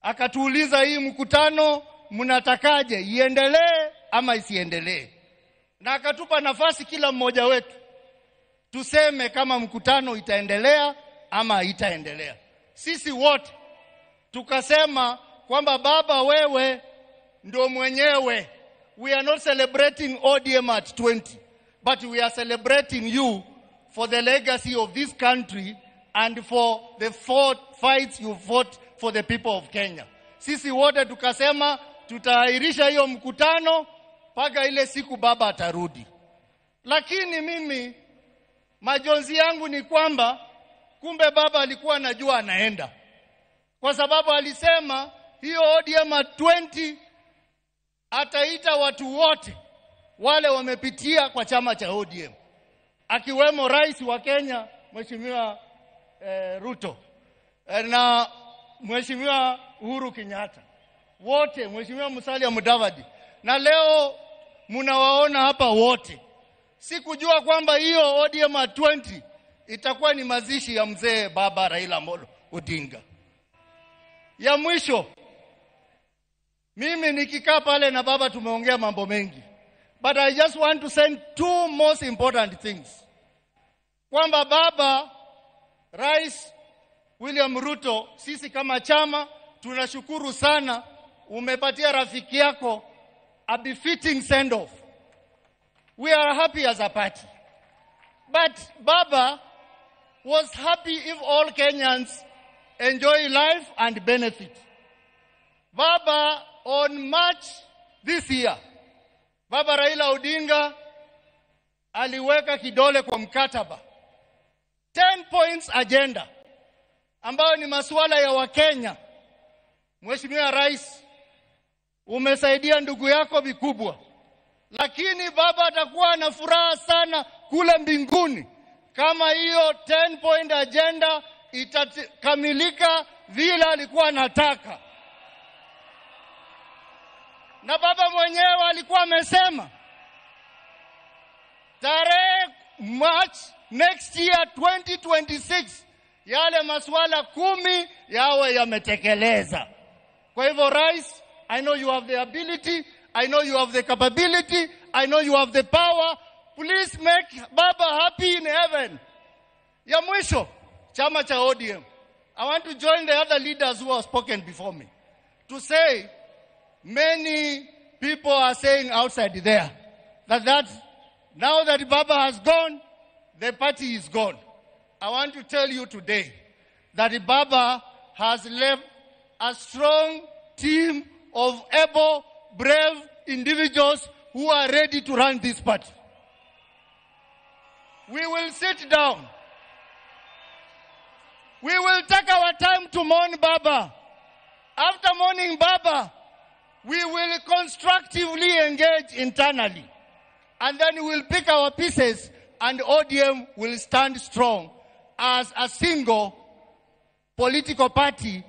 Akatuuliza hii mkutano mnatakaje, iendelee ama isiendelee? Na akatupa nafasi kila mmoja wetu tuseme kama mkutano itaendelea ama haitaendelea. Sisi wote tukasema kwamba baba wewe ndio mwenyewe. We are not celebrating ODM at 20, but we are celebrating you for the legacy of this country and for the fights you fought for the people of Kenya. Sisi wote tukasema tutaahirisha hiyo mkutano mpaka ile siku baba atarudi. Lakini mimi majonzi yangu ni kwamba kumbe baba alikuwa anajua anaenda, kwa sababu alisema hiyo ODM at 20 ataita watu wote wale wamepitia kwa chama cha ODM, akiwemo rais wa Kenya Mheshimiwa Ruto na Mheshimiwa Uhuru Kenyatta, wote, Mheshimiwa Musalia Mudavadi. Na leo mnawaona hapa wote. Sikujua kwamba hiyo ODM at 20 itakuwa ni mazishi ya mzee baba Raila Amolo Odinga. Ya mwisho, mimi nikikaa pale na baba tumeongea mambo mengi, but I just want to send 2 most important things. Kwamba baba Rais William Ruto, sisi kama chama tunashukuru sana, umepatia rafiki yako a befitting send off. We are happy as a party. But Baba was happy if all Kenyans enjoy life and benefit. Baba, on March this year, Baba Raila Odinga aliweka kidole kwa mkataba 10 points agenda ambayo ni masuala ya Wakenya. Mheshimiwa Rais, umesaidia ndugu yako vikubwa, lakini baba atakuwa na furaha sana kule mbinguni kama hiyo 10 point agenda itakamilika vile alikuwa anataka. Na baba mwenyewe alikuwa amesema tarehe March next year 2026 yale masuala 10 yawe yametekeleza. Kwa hivyo Rais, I know you have the ability, I know you have the capability, I know you have the power. Please make Baba happy in heaven. Ya mwisho, chama cha ODM. I want to join the other leaders who have spoken before me to say many people are saying outside there that now that Baba has gone, the party is gone. I want to tell you today that Baba has left a strong team of able, brave individuals who are ready to run this party. We will sit down. We will take our time to mourn Baba. After mourning Baba, we will constructively engage internally. And then we'll pick our pieces and ODM will stand strong as a single political party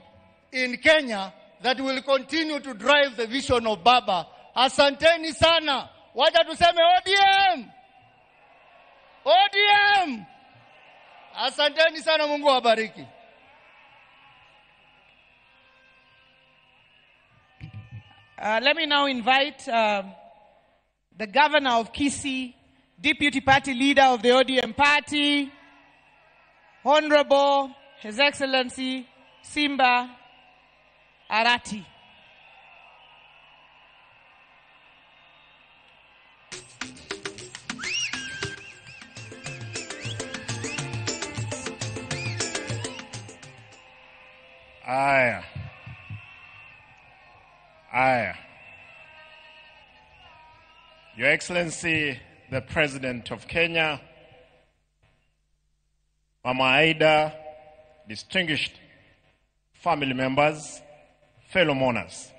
in Kenya that will continue to drive the vision of Baba. Asanteni sana. Wacha tuseme ODM. ODM. Asanteni sana, Mungu awabariki. Let me now invite the governor of Kisii, deputy party leader of the ODM party, Honorable His Excellency Simba Arati. Aya. Aya. Your Excellency, the President of Kenya, Mama Aida, distinguished family members, fellow mourners.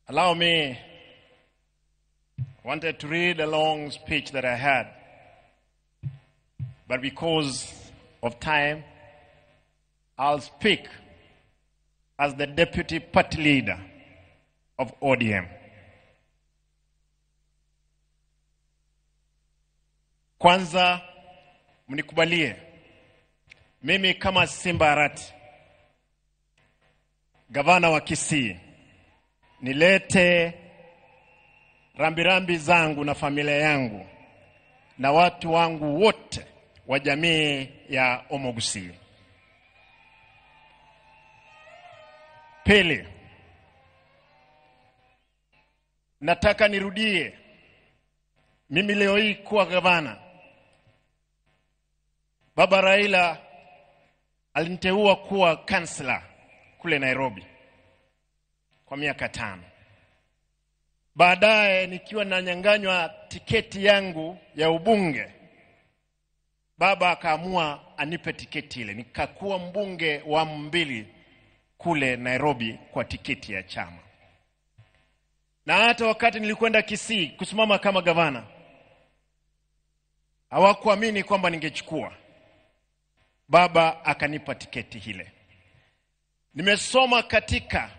Allow me, I wanted to read a long speech that I had, but because of time, I'll speak as the deputy party leader of ODM. Kwanza mnikubalie mimi kama Simba Arati, gavana wa Kisii, nilete rambirambi zangu na familia yangu na watu wangu wote wa jamii ya Omogusii. Pili, nataka nirudie mimi leo hii kuwa gavana. Baba Raila aliniteua kuwa kansela kule Nairobi kwa miaka 5. Baadaye nikiwa nanyang'anywa tiketi yangu ya ubunge, baba akaamua anipe tiketi ile. Nikakuwa mbunge wa 2 kule Nairobi kwa tiketi ya chama. Na hata wakati nilikwenda Kisii kusimama kama gavana, hawakuamini kwamba ningechukua. Baba akanipa tiketi ile. Nimesoma katika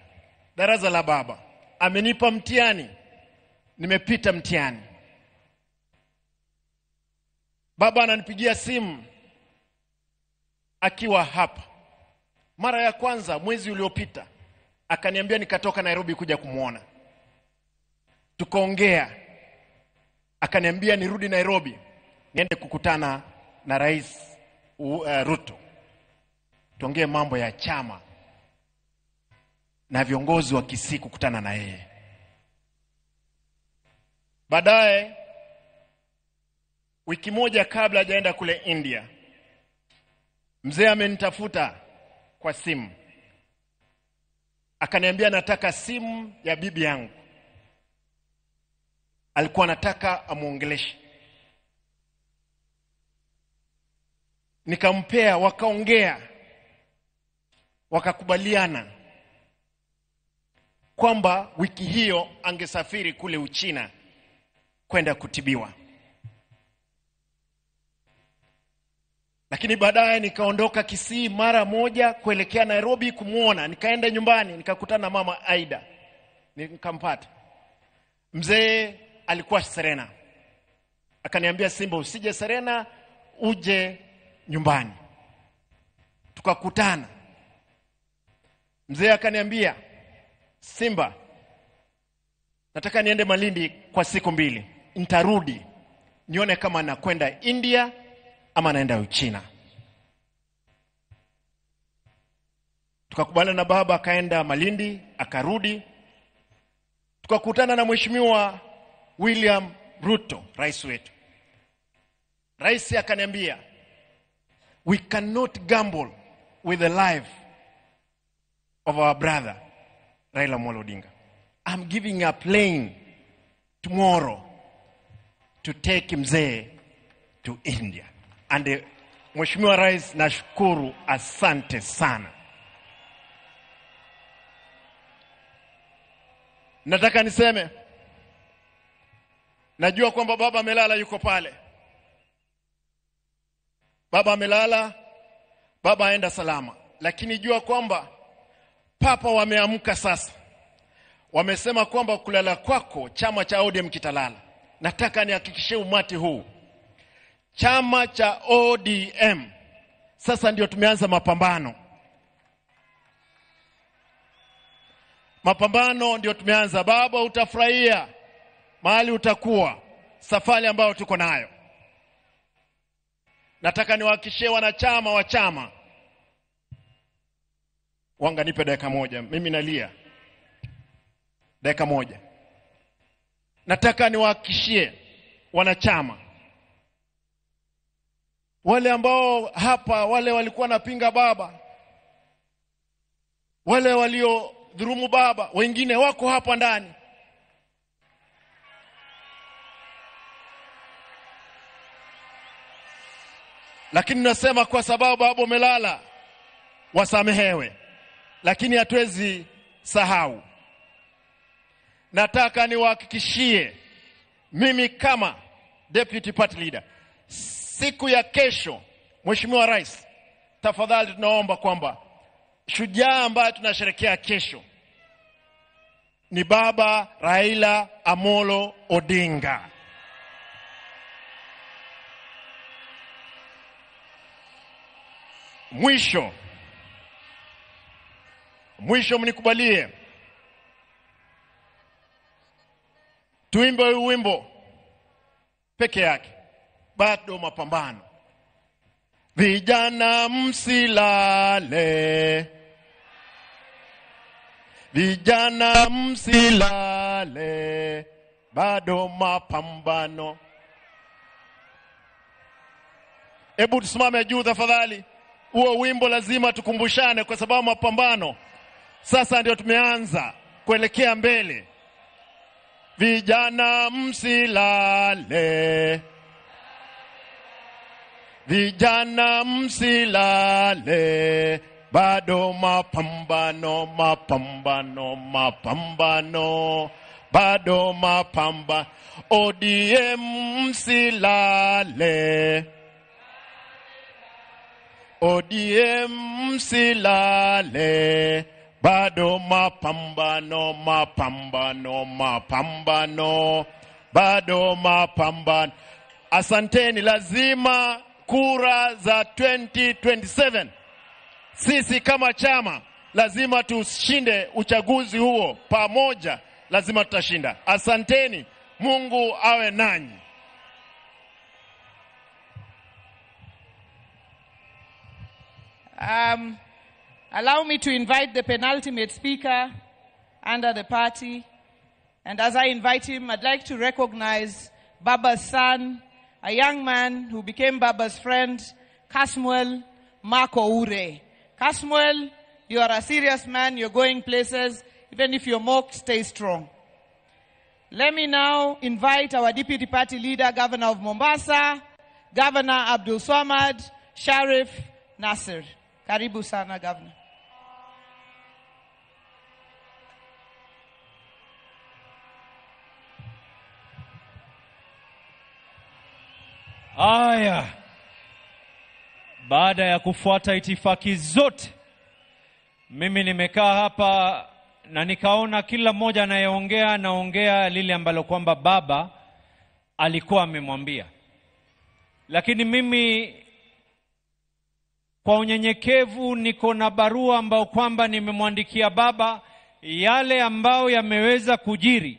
darasa la baba. Amenipa mtihani. Nimepita mtihani. Baba ananipigia simu akiwa hapa. Mara ya kwanza mwezi uliopita akaniambia nikatoka Nairobi kuja kumuona. Tukaongea. Akaniambia nirudi Nairobi niende kukutana na Rais Ruto. Tuongee mambo ya chama na viongozi wa Kisii kukutana na yeye. Baadaye wiki moja kabla hajaenda kule India, mzee amenitafuta kwa simu. Akaniambia nataka simu ya bibi yangu. Alikuwa anataka amuongeleshe. Nikampea, wakaongea, wakakubaliana kwamba wiki hiyo angesafiri kule Uchina kwenda kutibiwa. Lakini baadaye nikaondoka Kisii mara moja kuelekea Nairobi kumuona. Nikaenda nyumbani, nikakutana na Mama Aida. Nikampata. Mzee alikuwa Serena. Akaniambia Simba, usije Serena, uje nyumbani. Tukakutana. Mzee akaniambia, Simba, nataka niende Malindi kwa siku 2. Nitarudi nione kama nakwenda India ama naenda Uchina. Tukakubaliana na baba, akaenda Malindi, akarudi. Tukakutana na Mheshimiwa William Ruto, rais wetu. Rais akaniambia, we cannot gamble with the life of our brother Raila Amolo Odinga. I'm giving a plane tomorrow to take mzee to India. And Mheshimiwa Rais, nashukuru, asante sana. Nataka niseme, najua kwamba baba amelala, yuko pale. Baba amelala, baba aenda salama. Lakini jua kwamba papa wameamka sasa. Wamesema kwamba kulala kwako chama cha ODM kitalala. Nataka nihakikishie umati huu, chama cha ODM sasa ndio tumeanza mapambano. Mapambano ndio tumeanza. Baba, utafurahia mahali utakuwa, safari ambayo tuko nayo. Nataka niwahakikishie wanachama wa chama. Wanga, nipe dakika moja, mimi nalia. Dakika moja. Nataka niwahakikishie wanachama wale ambao hapa, wale walikuwa napinga baba, wale walio dhurumu baba, wengine wako hapa ndani. Lakini nasema kwa sababu baba umelala, wasamehewe. Lakini hatuwezi sahau. Nataka niwahakikishie mimi kama deputy party leader, siku ya kesho, Mheshimiwa Rais, tafadhali tunaomba kwamba shujaa ambaye tunasherehekea kesho ni Baba Raila Amolo Odinga. Mwisho mnikubalie tuimbe huu wimbo peke yake, bado mapambano. Vijana msilale, vijana msilale, bado mapambano. Hebu tusimame juu tafadhali. Huo wimbo lazima tukumbushane, kwa sababu mapambano sasa ndio tumeanza kuelekea mbele. Vijana msilale, vijana msilale, bado mapambano, mapambano, mapambano, bado mapambano. ODM msilale, ODM msilale, bado mapambano, mapambano, mapambano, bado mapambano. Asanteni. Lazima kura za 2027 sisi kama chama lazima tushinde uchaguzi huo pamoja, lazima tutashinda. Asanteni, Mungu awe nanyi. Allow me to invite the penultimate speaker under the party. And as I invite him, I'd like to recognize Baba's son, a young man who became Baba's friend, Kasmuel Makoure. Kasmuel, you are a serious man. You're going places. Even if you're mocked, stay strong. Let me now invite our deputy party leader, Governor of Mombasa, Governor Abdulswamad Sharif Nasir. Karibu sana, Governor. Aya, baada ya kufuata itifaki zote, mimi nimekaa hapa na nikaona kila mmoja anayeongea anaongea lile ambalo kwamba baba alikuwa amemwambia. Lakini mimi kwa unyenyekevu niko na barua ambayo kwamba nimemwandikia baba yale ambayo yameweza kujiri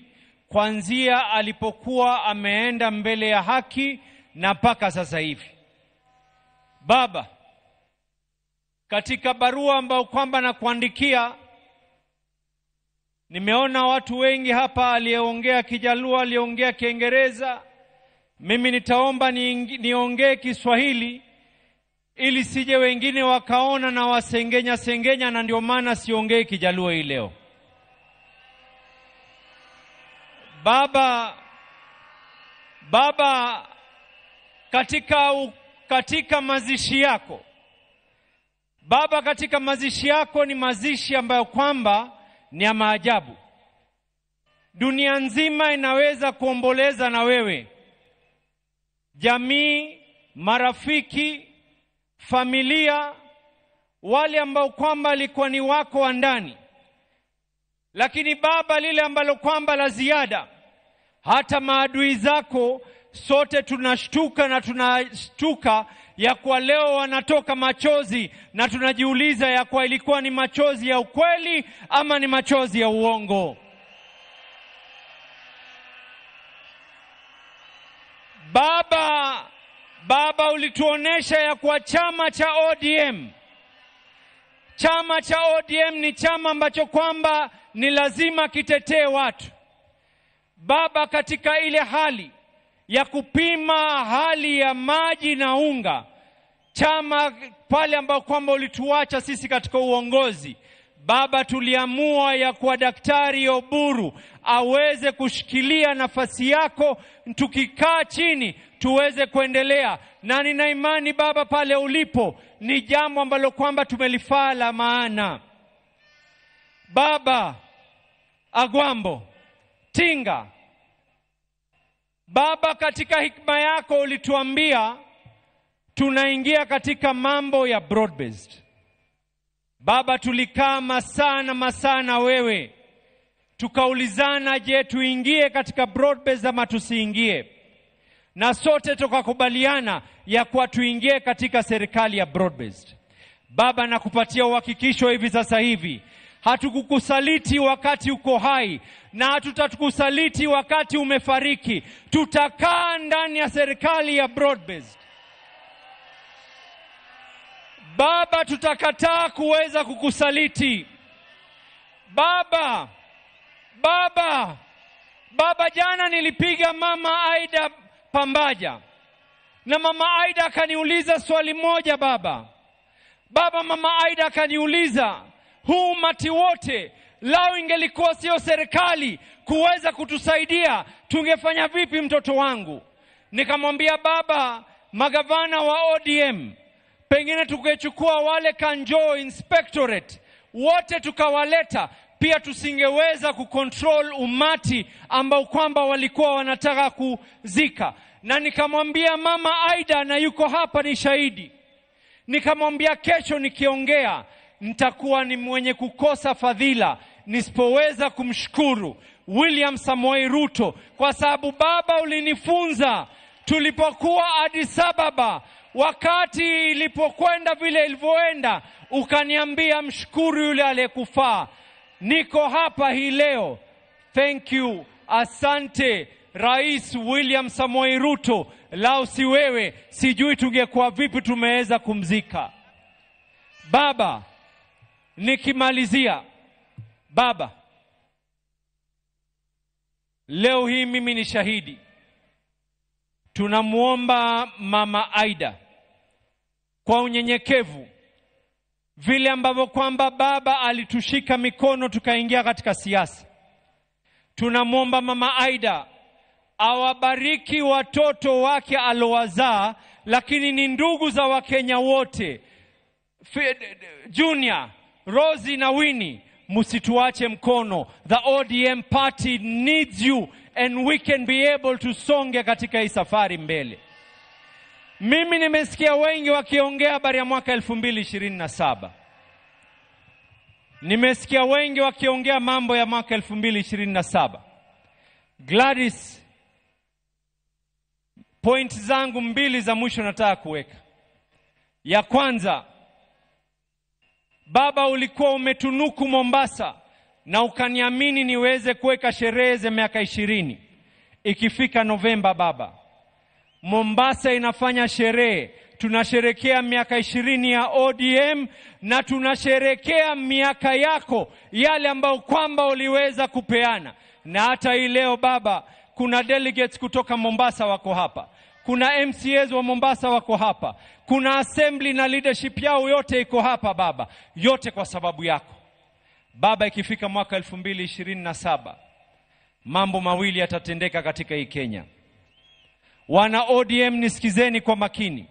kuanzia alipokuwa ameenda mbele ya haki na mpaka sasa hivi. Baba, katika barua ambayo kwamba nakuandikia, nimeona watu wengi hapa, aliyeongea Kijaluo, aliyeongea Kiingereza. Mimi nitaomba niongee Kiswahili ili sije wengine wakaona na wasengenya sengenya, na ndio maana siongei Kijaluo hii leo. Baba, katika mazishi yako, Baba, katika mazishi yako ni mazishi ambayo kwamba ni ya maajabu. Dunia nzima inaweza kuomboleza na wewe. Jamii, marafiki, familia, wale ambao kwamba alikuwa ni wako wa ndani. Lakini baba, lile ambalo kwamba la ziada, hata maadui zako sote tunashtuka na tunashtuka ya kwa leo wanatoka machozi, na tunajiuliza ya kwa ilikuwa ni machozi ya ukweli ama ni machozi ya uongo. Baba, ulituonesha ya kwa chama cha ODM. Chama cha ODM ni chama ambacho kwamba ni lazima kitetee watu. Baba, katika ile hali ya kupima hali ya maji na unga, chama pale ambao kwamba ulituacha sisi katika uongozi, baba, tuliamua ya kuwa Daktari Oburu aweze kushikilia nafasi yako, tukikaa chini tuweze kuendelea. Na nina imani baba, pale ulipo ni jambo ambalo kwamba tumelifaa la maana. Baba Agwambo Tinga, baba, katika hikma yako ulituambia tunaingia katika mambo ya broad based. Baba, tulikaa masaa na masaa na wewe, tukaulizana, je, tuingie katika broad based ama tusiingie? Na sote tukakubaliana ya kuwa tuingie katika serikali ya broad based. Baba, nakupatia uhakikisho hivi sasa hivi, hatukukusaliti wakati uko hai na hatutakusaliti wakati umefariki. Tutakaa ndani ya serikali ya broad based. Baba, tutakataa kuweza kukusaliti. Baba, jana nilipiga Mama Aida Pambaja, na Mama Aida akaniuliza swali moja. Baba, Mama Aida akaniuliza, huu umati wote lao ingelikuwa sio serikali kuweza kutusaidia, tungefanya vipi mtoto wangu? Nikamwambia baba, magavana wa ODM, pengine tukechukua wale Kanjo Inspectorate wote tukawaleta, pia tusingeweza kucontrol umati ambao kwamba walikuwa wanataka kuzika. Na nikamwambia Mama Aida, na yuko hapa ni shahidi, nikamwambia kesho nikiongea nitakuwa ni mwenye kukosa fadhila nisipoweza kumshukuru William Samoei Ruto, kwa sababu baba ulinifunza tulipokuwa Addis Ababa, wakati ilipokwenda vile ilivyoenda, ukaniambia mshukuru yule aliyekufaa. Niko hapa hii leo. Thank you, asante Rais William Samoei Ruto. Lao si wewe, sijui tungekuwa vipi tumeweza kumzika. Baba, nikimalizia, baba, leo hii mimi ni shahidi. Tunamuomba Mama Aida kwa unyenyekevu, vile ambavyo kwamba baba alitushika mikono tukaingia katika siasa. Tunamuomba Mama Aida awabariki watoto wake alowazaa, lakini ni ndugu za Wakenya wote. Junior, Rosie na Winnie, msituache mkono. The ODM party needs you and we can be able to songe katika hii safari mbele. Mimi nimesikia wengi wakiongea habari ya mwaka 2027. Nimesikia wengi wakiongea mambo ya mwaka 2027. Gladys, point zangu mbili za mwisho nataka kuweka. Ya kwanza, baba, ulikuwa umetunuku Mombasa na ukaniamini niweze kuweka sherehe za miaka 20. Ikifika Novemba, baba, Mombasa inafanya sherehe. Tunasherekea miaka 20 ya ODM na tunasherekea miaka yako, yale ambayo kwamba uliweza kupeana. Na hata hii leo baba, kuna delegates kutoka Mombasa wako hapa, kuna MCAs wa Mombasa wako hapa, kuna assembly na leadership yao yote iko hapa baba, yote kwa sababu yako. Baba, ikifika mwaka 2027, mambo mawili yatatendeka katika hii Kenya. Wana ODM, nisikizeni kwa makini.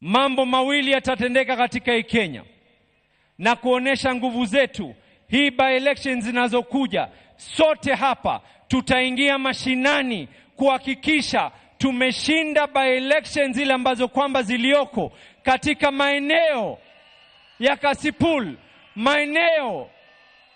Mambo mawili yatatendeka katika hii Kenya na kuonesha nguvu zetu. Hii by elections zinazokuja, Sote hapa tutaingia mashinani kuhakikisha tumeshinda by elections zile ambazo kwamba zilioko katika maeneo ya Kasipul, maeneo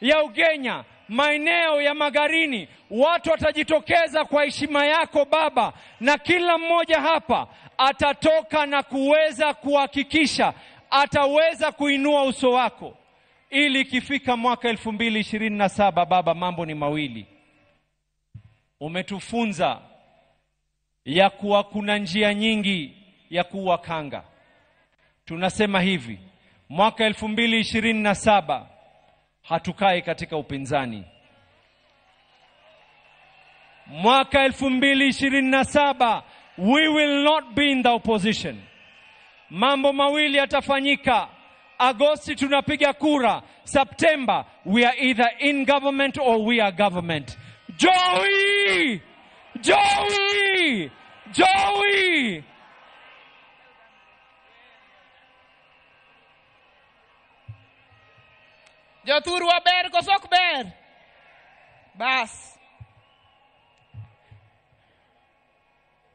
ya Ugenya, maeneo ya Magarini. Watu watajitokeza kwa heshima yako baba, na kila mmoja hapa atatoka na kuweza kuhakikisha ataweza kuinua uso wako, ili ikifika mwaka 2027 baba, mambo ni mawili. Umetufunza ya kuwa kuna njia nyingi ya kuwa kanga. Tunasema hivi, mwaka 2027 hatukai katika upinzani. Mwaka 2027 we will not be in the opposition. Mambo mawili yatafanyika. Agosti tunapiga kura, September we are either in government or we are government. Joey! Joey! Joey! Jothurwa ber koso ok ber? Bas.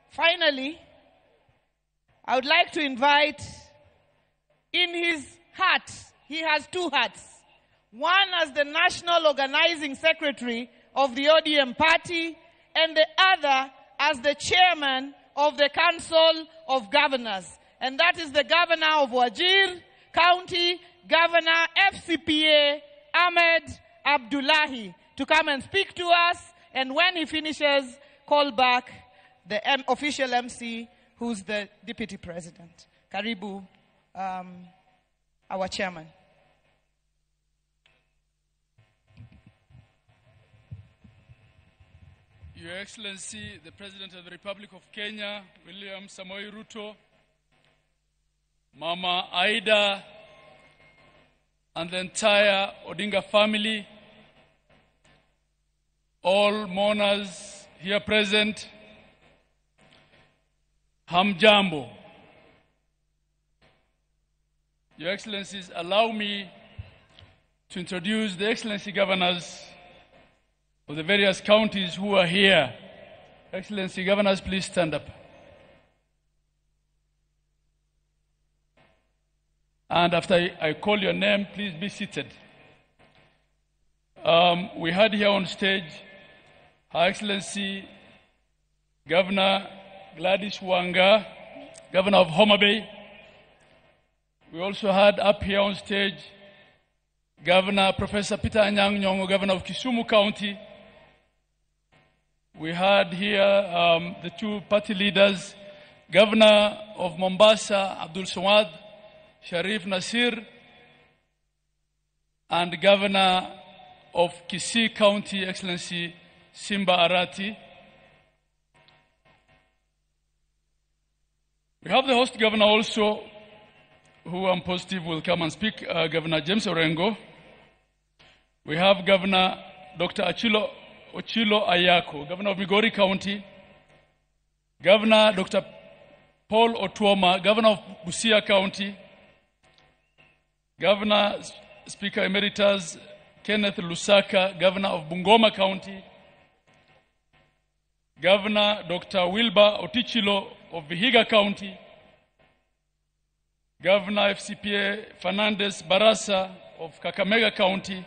Finally, I would like to invite, in his heart, he has two hearts. One as the National Organizing Secretary of the ODM Party, and the other as the Chairman of the Council of Governors. And that is the Governor of Wajir County, Governor FCPA Ahmed Abdullahi, to come and speak to us. And when he finishes, call back the official MC, who's the Deputy President. Karibu, our chairman. Your Excellency, the President of the Republic of Kenya, William Samoei Ruto, Mama Aida, and the entire Odinga family, all mourners here present, Hamjambo. Your Excellencies, allow me to introduce the Excellency Governors of the various counties who are here. Excellency Governors, please stand up. And after I call your name, please be seated. We had here on stage Her Excellency Governor Gladys Wanga, Governor of Homa Bay. We also had up here on stage Governor Professor Peter Anyang' Nyong'o, Governor of Kisumu County. We had here the two party leaders, Governor of Mombasa, Abdul Swamad Sharif Nasir, and Governor of Kisii County, Excellency Simba Arati. We have the host governor also, who I'm positive will come and speak, Governor James Orengo. We have Governor Dr. Ochilo Ayako, Governor of Migori County. Governor Dr. Paul Otuoma, Governor of Busia County. Governor Speaker Emeritus Kenneth Lusaka, Governor of Bungoma County. Governor Dr. Wilbur Otichilo of Vihiga County. Governor FCPA Fernandez Barasa of Kakamega County.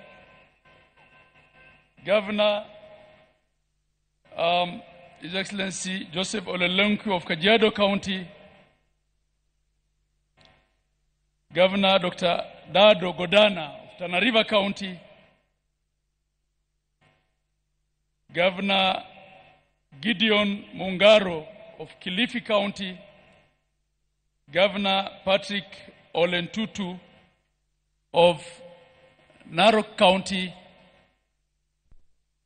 Governor His Excellency Joseph Ole Lenku of Kajiado County. Governor Dr. Dado Godana of Tana River County. Governor Gideon Mungaro of Kilifi County. Governor Patrick Olentutu of Narok County.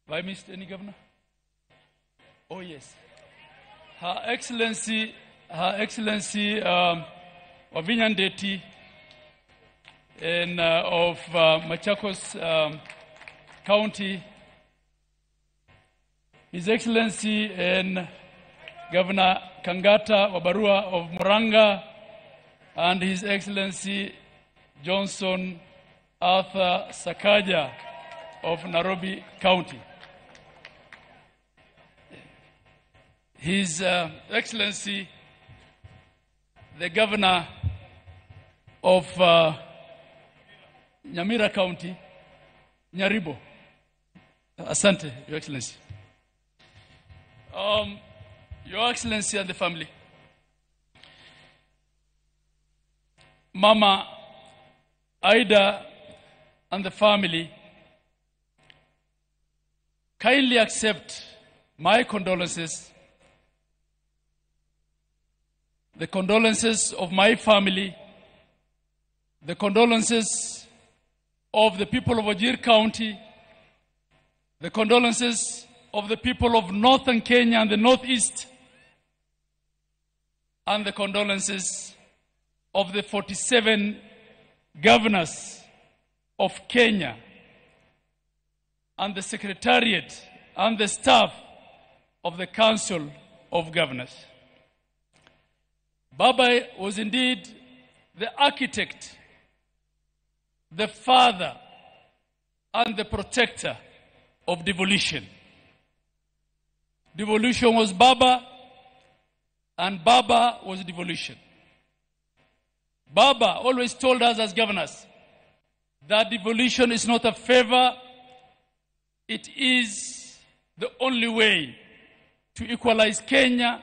Have I missed any governor? Oh, yes. Her Excellency Wavinya Ndeti of Machakos County. His Excellency and Governor Kangata Wabarua of Muranga, and His Excellency Johnson Arthur Sakaja of Nairobi County. His Excellency, the Governor of Nyamira County, Nyaribo. Asante, Your Excellency. Your Excellency and the family. Mama Ida and the family, kindly accept my condolences, the condolences of my family, the condolences of the people of Wajir County, the condolences of the people of Northern Kenya and the Northeast, and the condolences of the 47 governors of Kenya and the Secretariat and the staff of the Council of Governors. Baba was indeed the architect, the father, and the protector of devolution. Devolution was Baba, and Baba was devolution. Baba always told us as governors that devolution is not a favor, it is the only way to equalize Kenya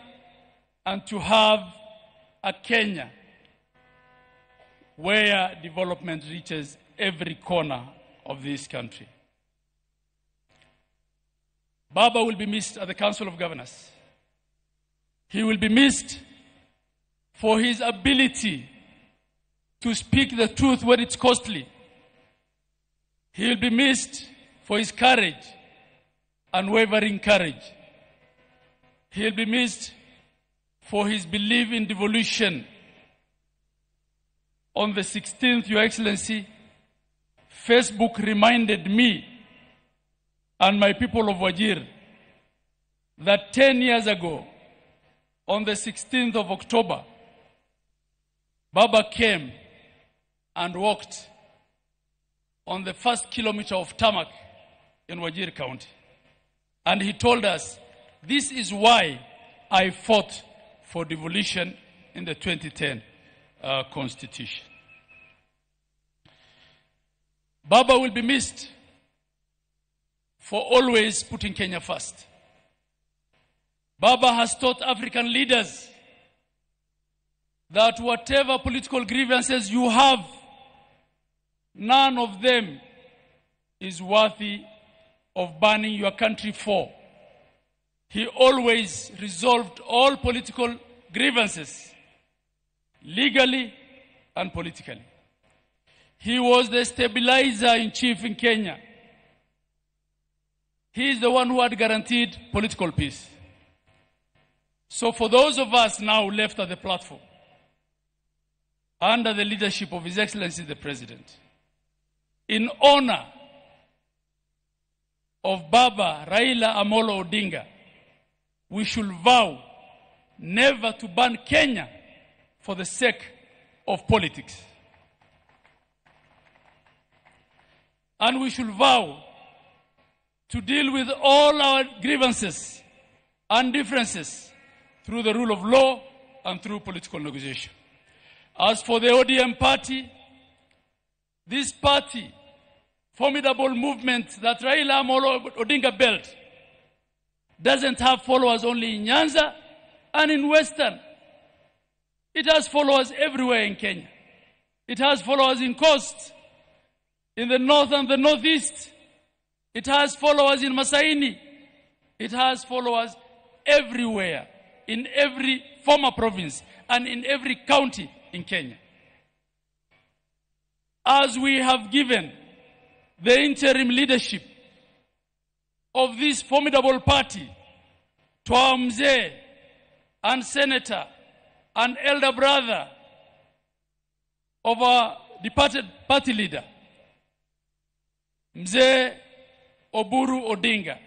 and to have a Kenya where development reaches every corner of this country. Baba will be missed at the Council of Governors. He will be missed for his ability to speak the truth when it's costly. He will be missed for his courage, unwavering courage. He will be missed for his belief in devolution. On the 16th, Your Excellency, Facebook reminded me and my people of Wajir that 10 years ago, on the 16th of October, Baba came and walked on the first kilometer of tarmac in Wajir County. And he told us, this is why I fought for devolution in the 2010 Constitution. Baba will be missed for always putting Kenya first. Baba has taught African leaders that whatever political grievances you have, none of them is worthy of burning your country for. He always resolved all political grievances, legally and politically. He was the stabilizer in chief in Kenya. He is the one who had guaranteed political peace. So for those of us now left at the platform, under the leadership of His Excellency the President, in honor of Baba Raila Amolo Odinga, we should vow never to ban Kenya for the sake of politics. And we should vow to deal with all our grievances and differences through the rule of law and through political negotiation. As for the ODM party, this party, formidable movement that Raila Amolo Odinga built, doesn't have followers only in Nyanza and in Western. It has followers everywhere in Kenya. It has followers in Coast, in the north and the northeast. It has followers in Masaini. It has followers everywhere, in every former province and in every county in Kenya. As we have given the interim leadership of this formidable party to our mzee and senator and elder brother of our departed party leader, Mzee Oburu Odinga,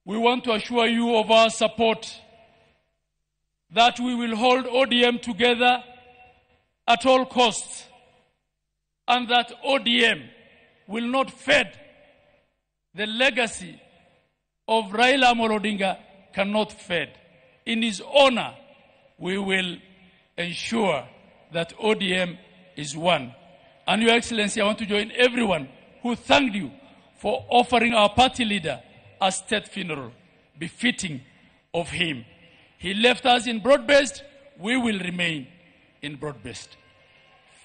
we want to assure you of our support that we will hold ODM together at all costs and that ODM will not fade. The legacy of Raila Amolo Odinga cannot fade. In his honor, we will ensure that ODM is one. And Your Excellency, I want to join everyone who thanked you for offering our party leader a state funeral befitting of him. He left us in broad-based. We will remain in broad-based.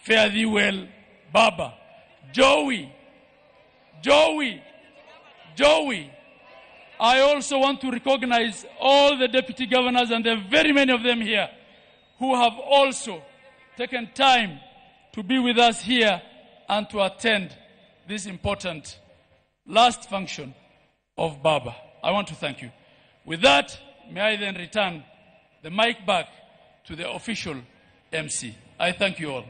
Fare thee well, Baba. Joey, Joey, Joey. I also want to recognize all the deputy governors, and there are very many of them here, who have also taken time to be with us here and to attend this important last function of Baba. I want to thank you. With that, may I then return the mic back to the official MC. I thank you all.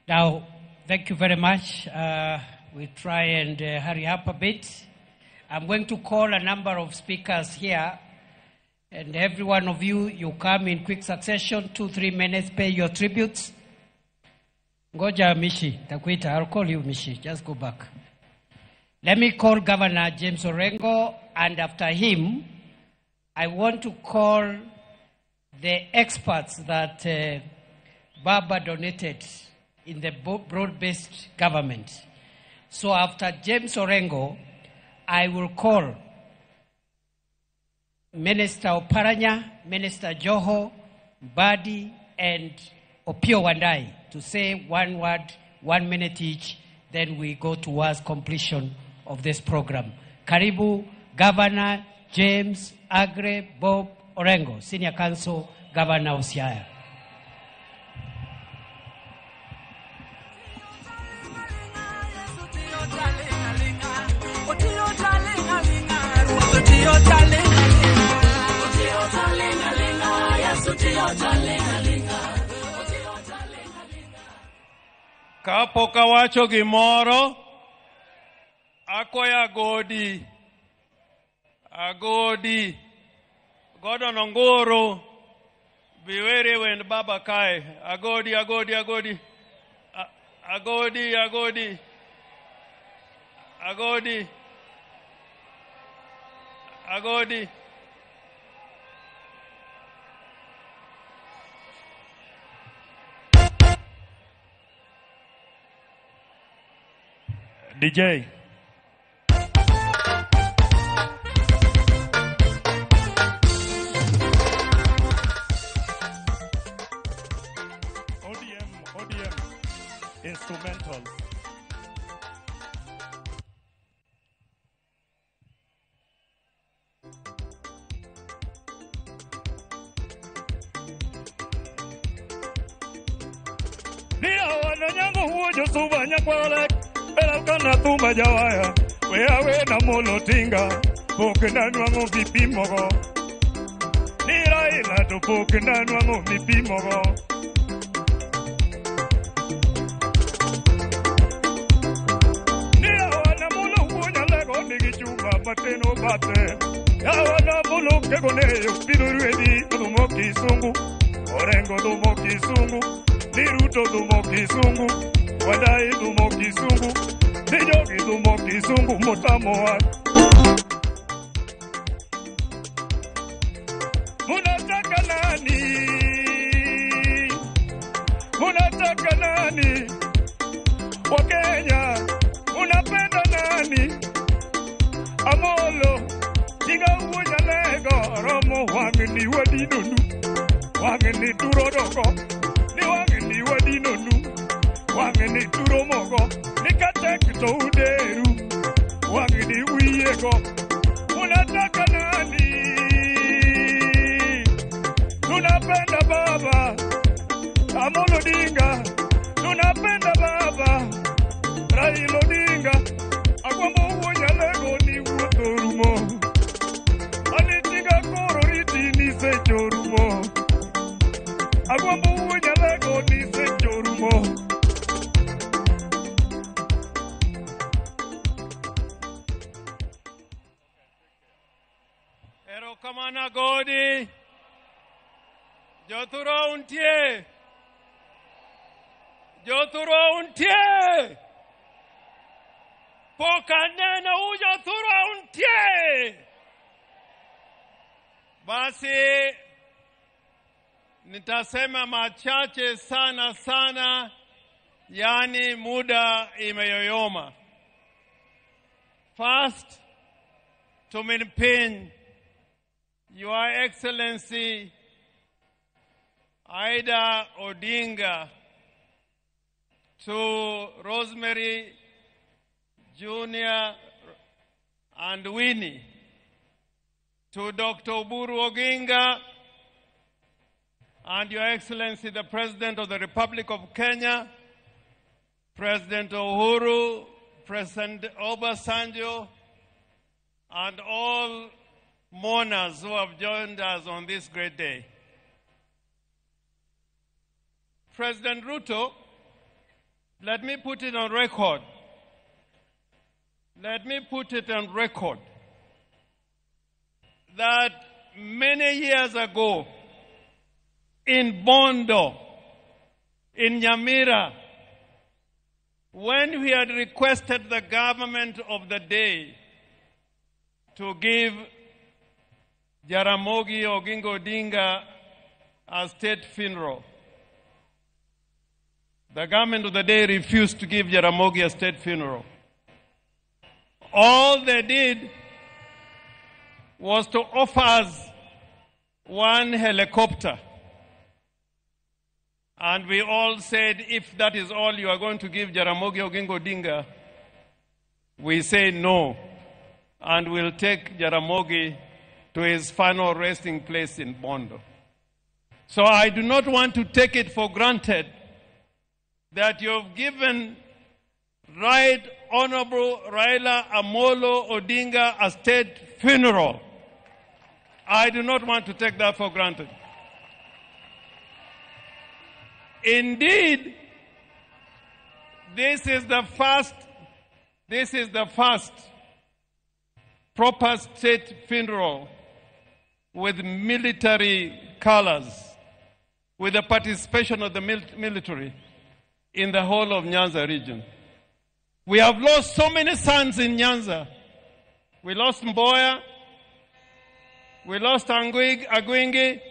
Now, thank you very much. We try and hurry up a bit. I'm going to call a number of speakers here, and every one of you, you come in quick succession, 2-3 minutes, pay your tributes. Ngoja Mishi, takuita, I'll call you Mishi, just go back. Let me call Governor James Orengo, and after him, I want to call the experts that Baba donated in the broad-based government. So after James Orengo, I will call Minister Oparanya, Minister Joho, Mbadi, and Opiyo Wandayi to say one word, 1 minute each, then we go towards completion of this program. Karibu, Governor James Aggrey Bob Orengo, Senior Counsel, Governor of Siaya. Kapok awacho gimoro, akwayo Agodi, Agodi, Gordon Ongoro, biwere wend baba kae, Agodi, Agodi, Agodi, Agodi, Agodi, Agodi, Agodi. DJ. ODM, ODM, instrumental. Kana thumba jawaya, we awe na molo tinga, poke na nwango vipimogo. Ni Raila to poke na nwango vipimogo. Ni awana molo uonya lego nigi chuma mateno bate. Awana molo kego ne yopido ruedi dhumo kisungu. Orengo dhumo kisungu, ni Ruto dhumo kisungu, Wandayi dhumo kisungu. Nijogi dhumo kisungu mutamoa. Munataka nani? Munataka nani? Wakenya, munapenda nani? Amolo, tinga uonya lego, romo wangeni wadinonu. Wangeni turodoko, ni wangeni wadinonu. Wangeni turomogo. Nikatek to uderu, wangeni wiyego. Unataka nani? Tunapenda baba Amolo Odinga, tunapenda baba Raila Odinga. Agwambo wuonya lego ni wuotho rumo. Anitinga koro riti ni secho rumo. Agwambo wuonya lego ni secho rumo. Erokamano Agodi. Jothurwa untie. Jothurwa untie. Pok aneno ujothurwa untie. Basi nitasema machache sana sana, yani muda imeyoyoma. First, to maintain Your Excellency Ida Odinga, to Rosemary Jr. and Winnie, to Dr. Oburu Oginga, and Your Excellency the President of the Republic of Kenya, President Uhuru, President Obasanjo, and all mourners who have joined us on this great day. President Ruto, let me put it on record. Let me put it on record that many years ago in Bondo, in Nyamira, when we had requested the government of the day to give Jaramogi Oginga Odinga a state funeral, the government of the day refused to give Jaramogi a state funeral. All they did was to offer us one helicopter. And we all said, if that is all you are going to give Jaramogi Oginga Odinga, we say no. And we'll take Jaramogi to his final resting place in Bondo. So I do not want to take it for granted that you have given Right Honorable Raila Amolo Odinga a state funeral. I do not want to take that for granted. Indeed, this is the first proper state funeral with military colors, with the participation of the military in the whole of Nyanza region. We have lost so many sons in Nyanza. We lost Mboya, we lost Aguingi,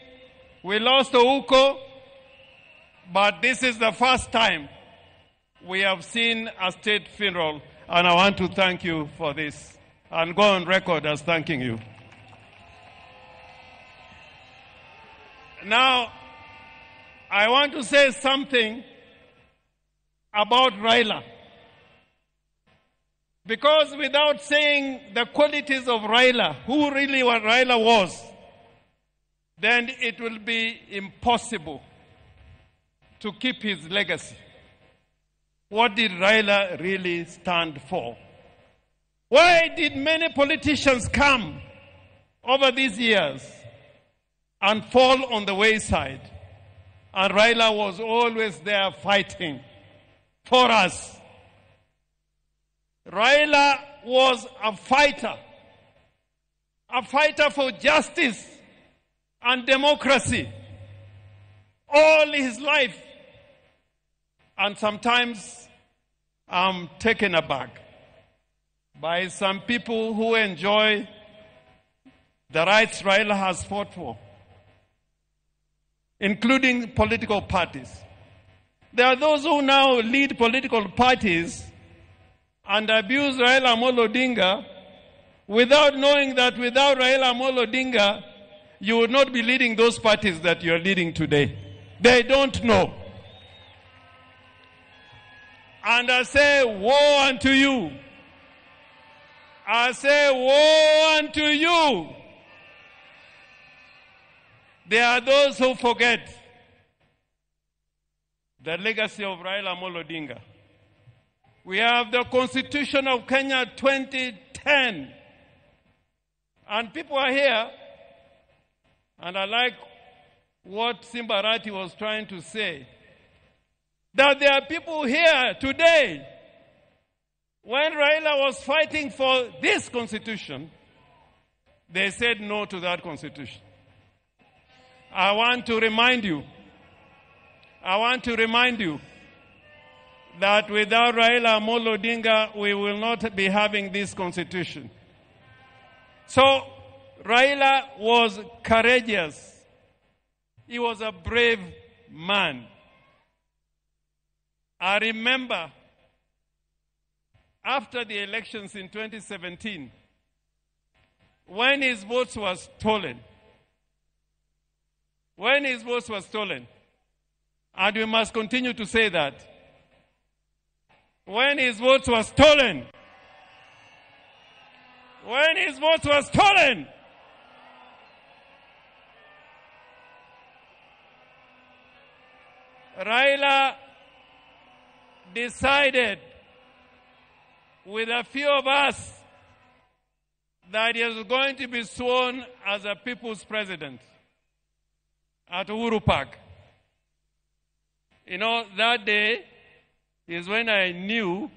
we lost Ouko, but this is the first time we have seen a state funeral, and I want to thank you for this and go on record as thanking you. Now, I want to say something about Raila. Because without saying the qualities of Raila, who really what Raila was, then it will be impossible to keep his legacy. What did Raila really stand for? Why did many politicians come over these years and fall on the wayside? And Raila was always there fighting for us. Raila was a fighter for justice and democracy all his life. And sometimes I'm taken aback by some people who enjoy the rights Raila has fought for, including political parties. There are those who now lead political parties and abuse Raila Amolo Odinga without knowing that without Raila Amolo Odinga, you would not be leading those parties that you are leading today. They don't know. And I say, woe unto you. I say, woe unto you. There are those who forget the legacy of Raila Amolo Odinga. We have the Constitution of Kenya 2010. And people are here, and I like what Simba Arati was trying to say, that there are people here today, when Raila was fighting for this constitution, they said no to that constitution. I want to remind you, that without Raila Amolo Odinga, we will not be having this constitution. So Raila was courageous. He was a brave man. I remember after the elections in 2017, when his votes were stolen, when his votes were stolen, and we must continue to say that, when his votes were stolen, when his votes were stolen, Raila decided with a few of us that he was going to be sworn as a people's president at Uhuru Park. You know, that day is when I knew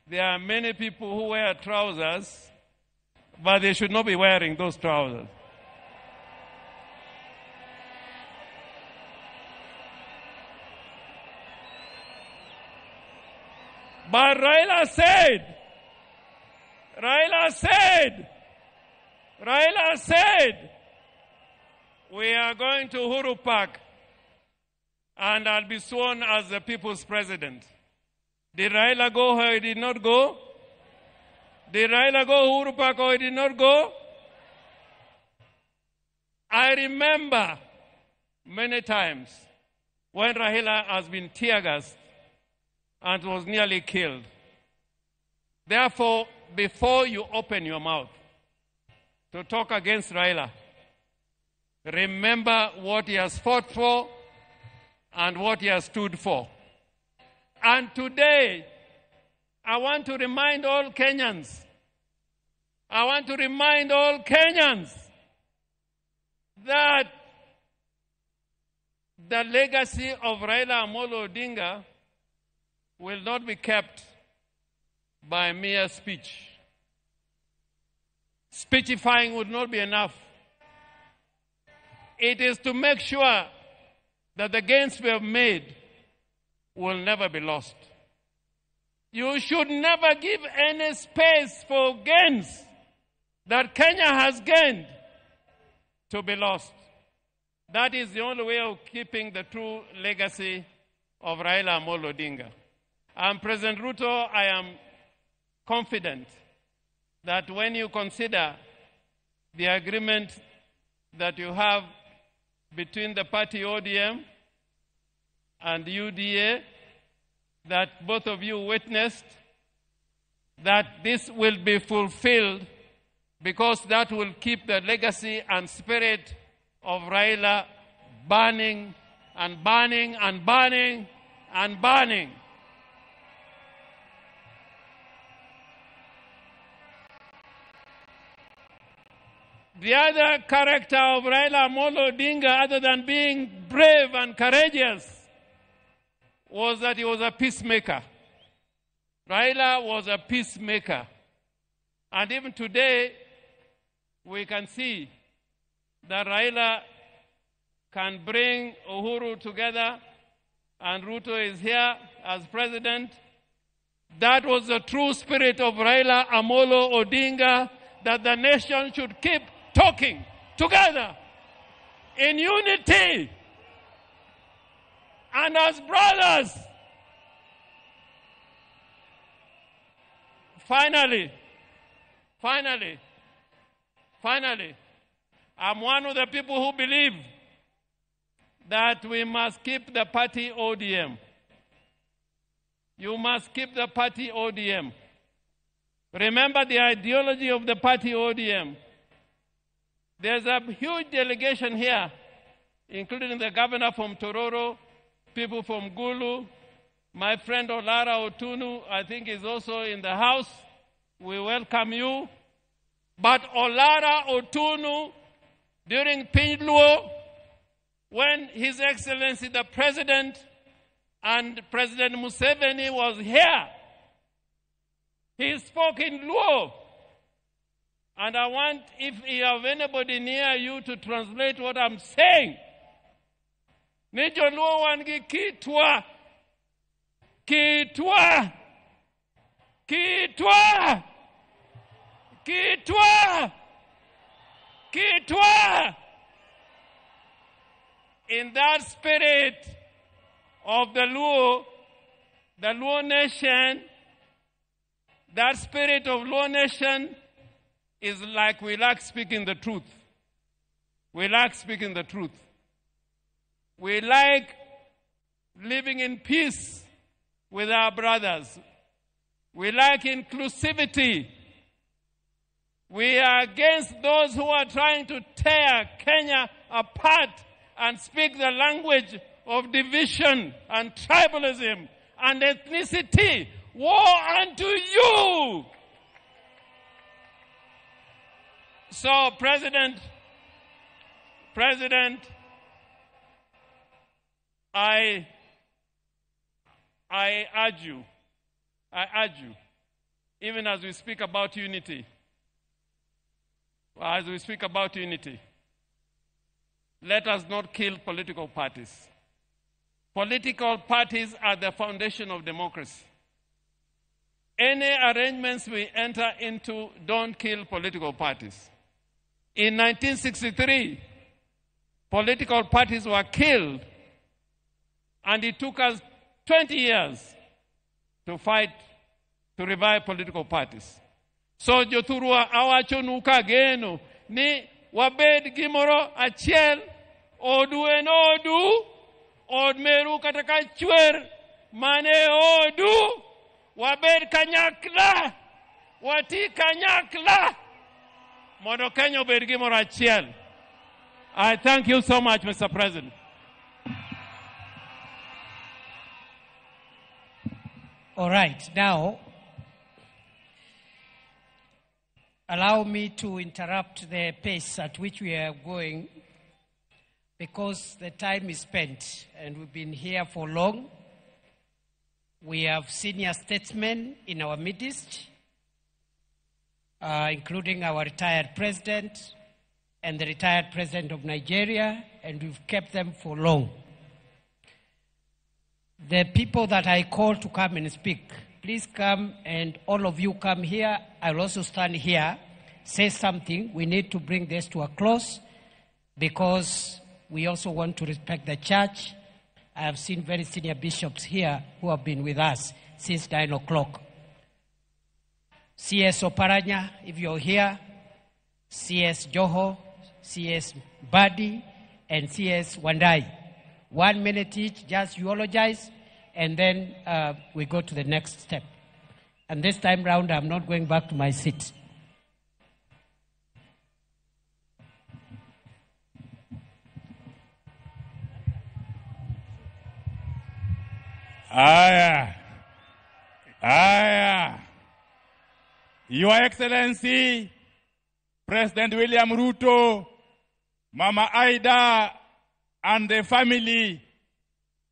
there are many people who wear trousers, but they should not be wearing those trousers. But Raila said, we are going to Uhuru Park and I'll be sworn as the people's president. Did Raila go or he did not go? Did Raila go Uhuru Park or he did not go? I remember many times when Raila has been tear gassed and was nearly killed. Therefore, before you open your mouth to talk against Raila, remember what he has fought for and what he has stood for. And today, I want to remind all Kenyans, I want to remind all Kenyans that the legacy of Raila Amolo Odinga will not be kept by mere speech. Speechifying would not be enough. It is to make sure that the gains we have made will never be lost. You should never give any space for gains that Kenya has gained to be lost. That is the only way of keeping the true legacy of Raila Amolo Odinga. And President Ruto, I am confident that when you consider the agreement that you have between the party ODM and UDA, that both of you witnessed, that this will be fulfilled, because that will keep the legacy and spirit of Raila burning and burning and burning and burning. The other character of Raila Amolo Odinga, other than being brave and courageous, was that he was a peacemaker. Raila was a peacemaker. And even today, we can see that Raila can bring Uhuru together, and Ruto is here as president. That was the true spirit of Raila Amolo Odinga, that the nation should keep talking together in unity and as brothers. Finally, I'm one of the people who believe that we must keep the party ODM. You must keep the party ODM. Remember the ideology of the party ODM. There's a huge delegation here, including the governor from Tororo, people from Gulu, my friend Olara Otunu, I think, is also in the house. We welcome you. But Olara Otunu, during Piny Luo, when His Excellency the President and President Museveni was here, he spoke in Luo. And I want, if you have anybody near you, to translate what I'm saying. Ni joluo wan gi kitwa. Kitwa! Kitwa! Kitwa! Kitwa! In that spirit of the Luo nation, that spirit of Luo nation is like we like speaking the truth. We like speaking the truth. We like living in peace with our brothers. We like inclusivity. We are against those who are trying to tear Kenya apart and speak the language of division and tribalism and ethnicity. Woe unto you! So, President, I urge you, even as we speak about unity, let us not kill political parties. Political parties are the foundation of democracy. Any arrangements we enter into don't kill political parties. In 1963, political parties were killed, and it took us 20 years to fight to revive political parties. So jothurwa awachonu kageno ni wabed gimoro achiel, odu en odu, od meru kata ka chwer mane odu, wabed kanyakla, wati kanyakla, mondo Kenya obed gimoro achiel. I thank you so much, Mr. President. All right, now, allow me to interrupt the pace at which we are going, because the time is spent and we've been here for long. We have senior statesmen in our midst, including our retired president and the retired president of Nigeria, and we've kept them for long. The people that I call to come and speak, please come, and all of you come here. I'll also stand here, say something. We need to bring this to a close because we also want to respect the church. I have seen very senior bishops here who have been with us since 9 o'clock. CS Oparanya, if you're here, CS Joho, CS Badi, and CS Wandai. 1 minute each, just eulogize, and then we go to the next step. And this time round, I'm not going back to my seat. Aya. Aya. Your Excellency, President William Ruto, Mama Ida, and the family,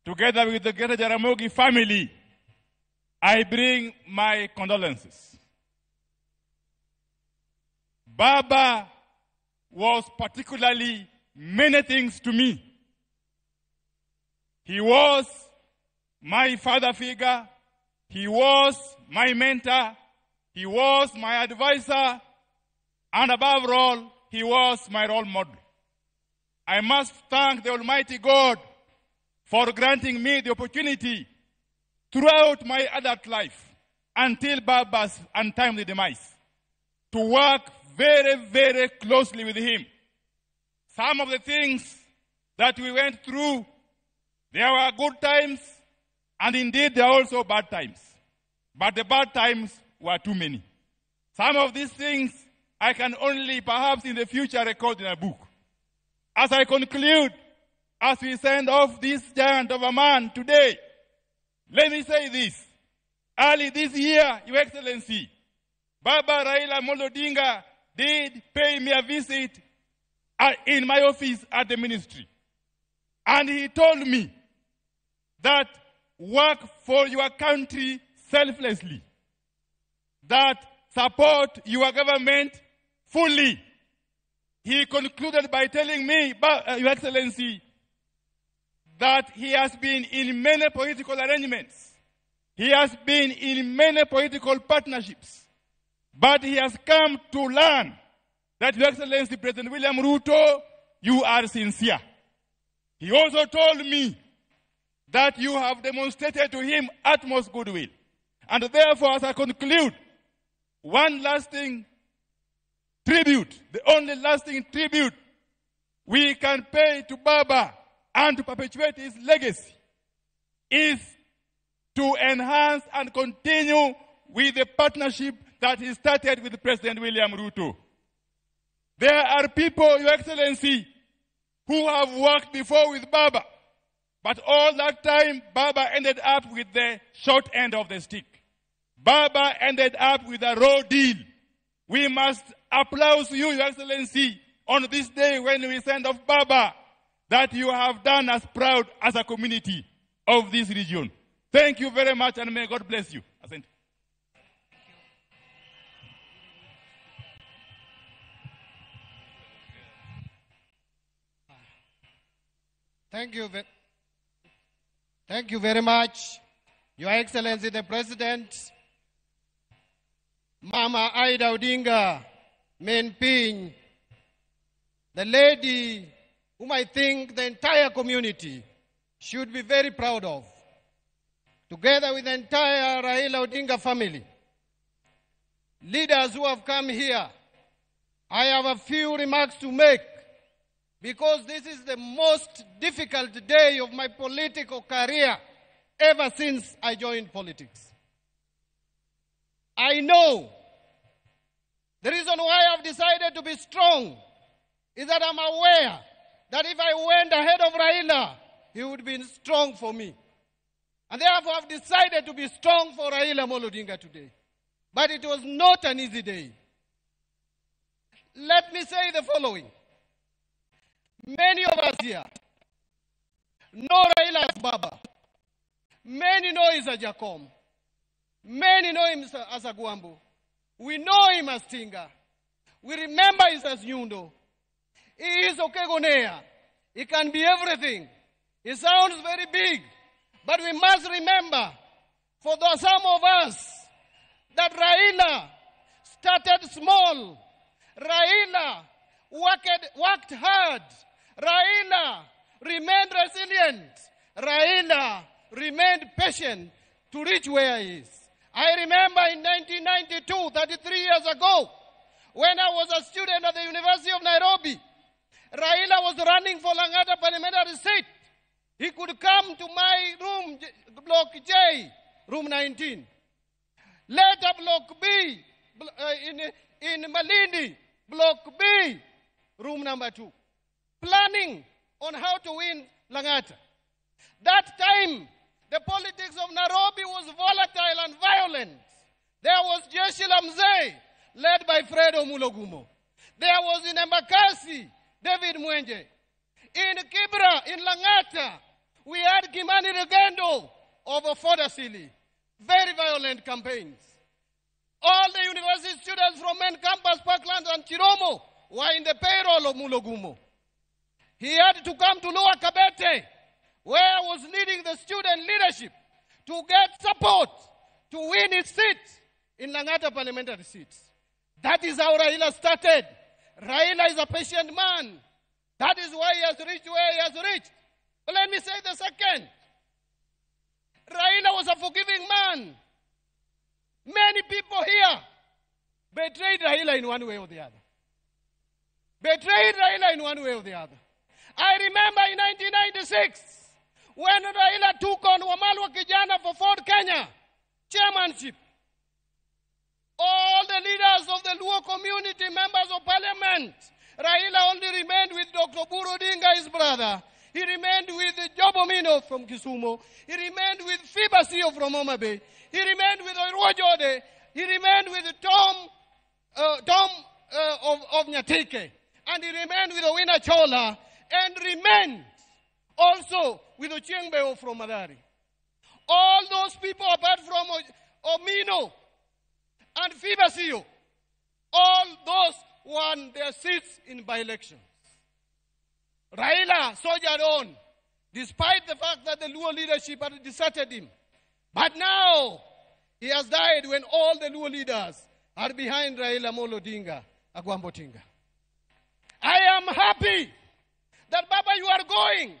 together with the Greater Jaramogi family, I bring my condolences. Baba was particularly many things to me. He was my father figure, he was my mentor, he was my advisor, and above all, he was my role model. I must thank the Almighty God for granting me the opportunity throughout my adult life until Baba's untimely demise to work very, very closely with him. Some of the things that we went through, there were good times, and indeed there are also bad times. But the bad times were too many. Some of these things I can only perhaps in the future record in a book. As I conclude, as we send off this giant of a man today, let me say this. Early this year, Your Excellency, Baba Raila Amolo Odinga did pay me a visit in my office at the ministry. And he told me that work for your country selflessly, that support your government fully. He concluded by telling me, Your Excellency, that he has been in many political arrangements, He has been in many political partnerships, but he has come to learn that, Your Excellency President William Ruto, you are sincere. He also told me that you have demonstrated to him utmost goodwill. And therefore, as I conclude, one lasting tribute, the only lasting tribute we can pay to Baba and to perpetuate his legacy is to enhance and continue with the partnership that he started with President William Ruto. There are people, Your Excellency, who have worked before with Baba, but all that time, Baba ended up with the short end of the stick. Baba ended up with a raw deal. We must applaud you, Your Excellency, on this day when we send off Baba, that you have done us proud as a community of this region. Thank you very much, and may God bless you. Asante. Thank you. Thank you very much, Your Excellency the President, Mama Ida Odinga, Min Piny, the lady whom I think the entire community should be very proud of, together with the entire Raila Odinga family, leaders who have come here. I have a few remarks to make, because this is the most difficult day of my political career ever since I joined politics. I know the reason why I've decided to be strong is that I'm aware that if I went ahead of Raila, he would be strong for me. And therefore I've decided to be strong for Raila Amolo Odinga today. But it was not an easy day. Let me say the following. Many of us here know Raila as Baba. Many know him as Jakom. Many know him as Agwambo. We know him as Tinga. We remember him as Nyundo. He is Okegonea. He can be everything. He sounds very big. But we must remember, for some of us, that Raila started small. Raila worked hard. Raila remained resilient. Raila remained patient to reach where he is. I remember in 1992, 33 years ago, when I was a student at the University of Nairobi, Raila was running for Langata parliamentary seat. He could come to my room, Block J, room 19. Later, Block B, in Malindi, Block B, room number 2. Planning on how to win Langata. That time, the politics of Nairobi was volatile and violent. There was Jeshi la Mzee, led by Fred Omulogumo. There was in Embakasi, David Mwenje. In Kibra, in Langata, we had Kimani Rugendo of Ofodasili. Very violent campaigns. All the university students from Main Campus, Parklands, and Chiromo were in the payroll of Mulogumo. He had to come to Lower Kabete, where I was leading the student leadership, to get support to win his seat in Langata parliamentary seats. That is how Raila started. Raila is a patient man. That is why he has reached where he has reached. But let me say the second. Raila was a forgiving man. Many people here betrayed Raila in one way or the other. Betrayed Raila in one way or the other. I remember in 1996, when Raila took on Wamalwa Kijana for Ford Kenya chairmanship, all the leaders of the Luo community, members of parliament, Raila only remained with Dr. Buru Odinga, his brother. He remained with Job Omino from Kisumu. He remained with Phoebe Asiyo from Homa Bay. He remained with Oirwo Jode. He remained with Tom of Nyatike. And he remained with Owina Chola. And remained also with Ochieng Beo from Mathari. All those people apart from Omino and Phoebe Asiyo, all those won their seats in by-elections. Raila soldiered on, despite the fact that the Luo leadership had deserted him. But now, he has died when all the Luo leaders are behind Raila Amolo Odinga, Agwambo Tinga. I am happy that, Baba, you are going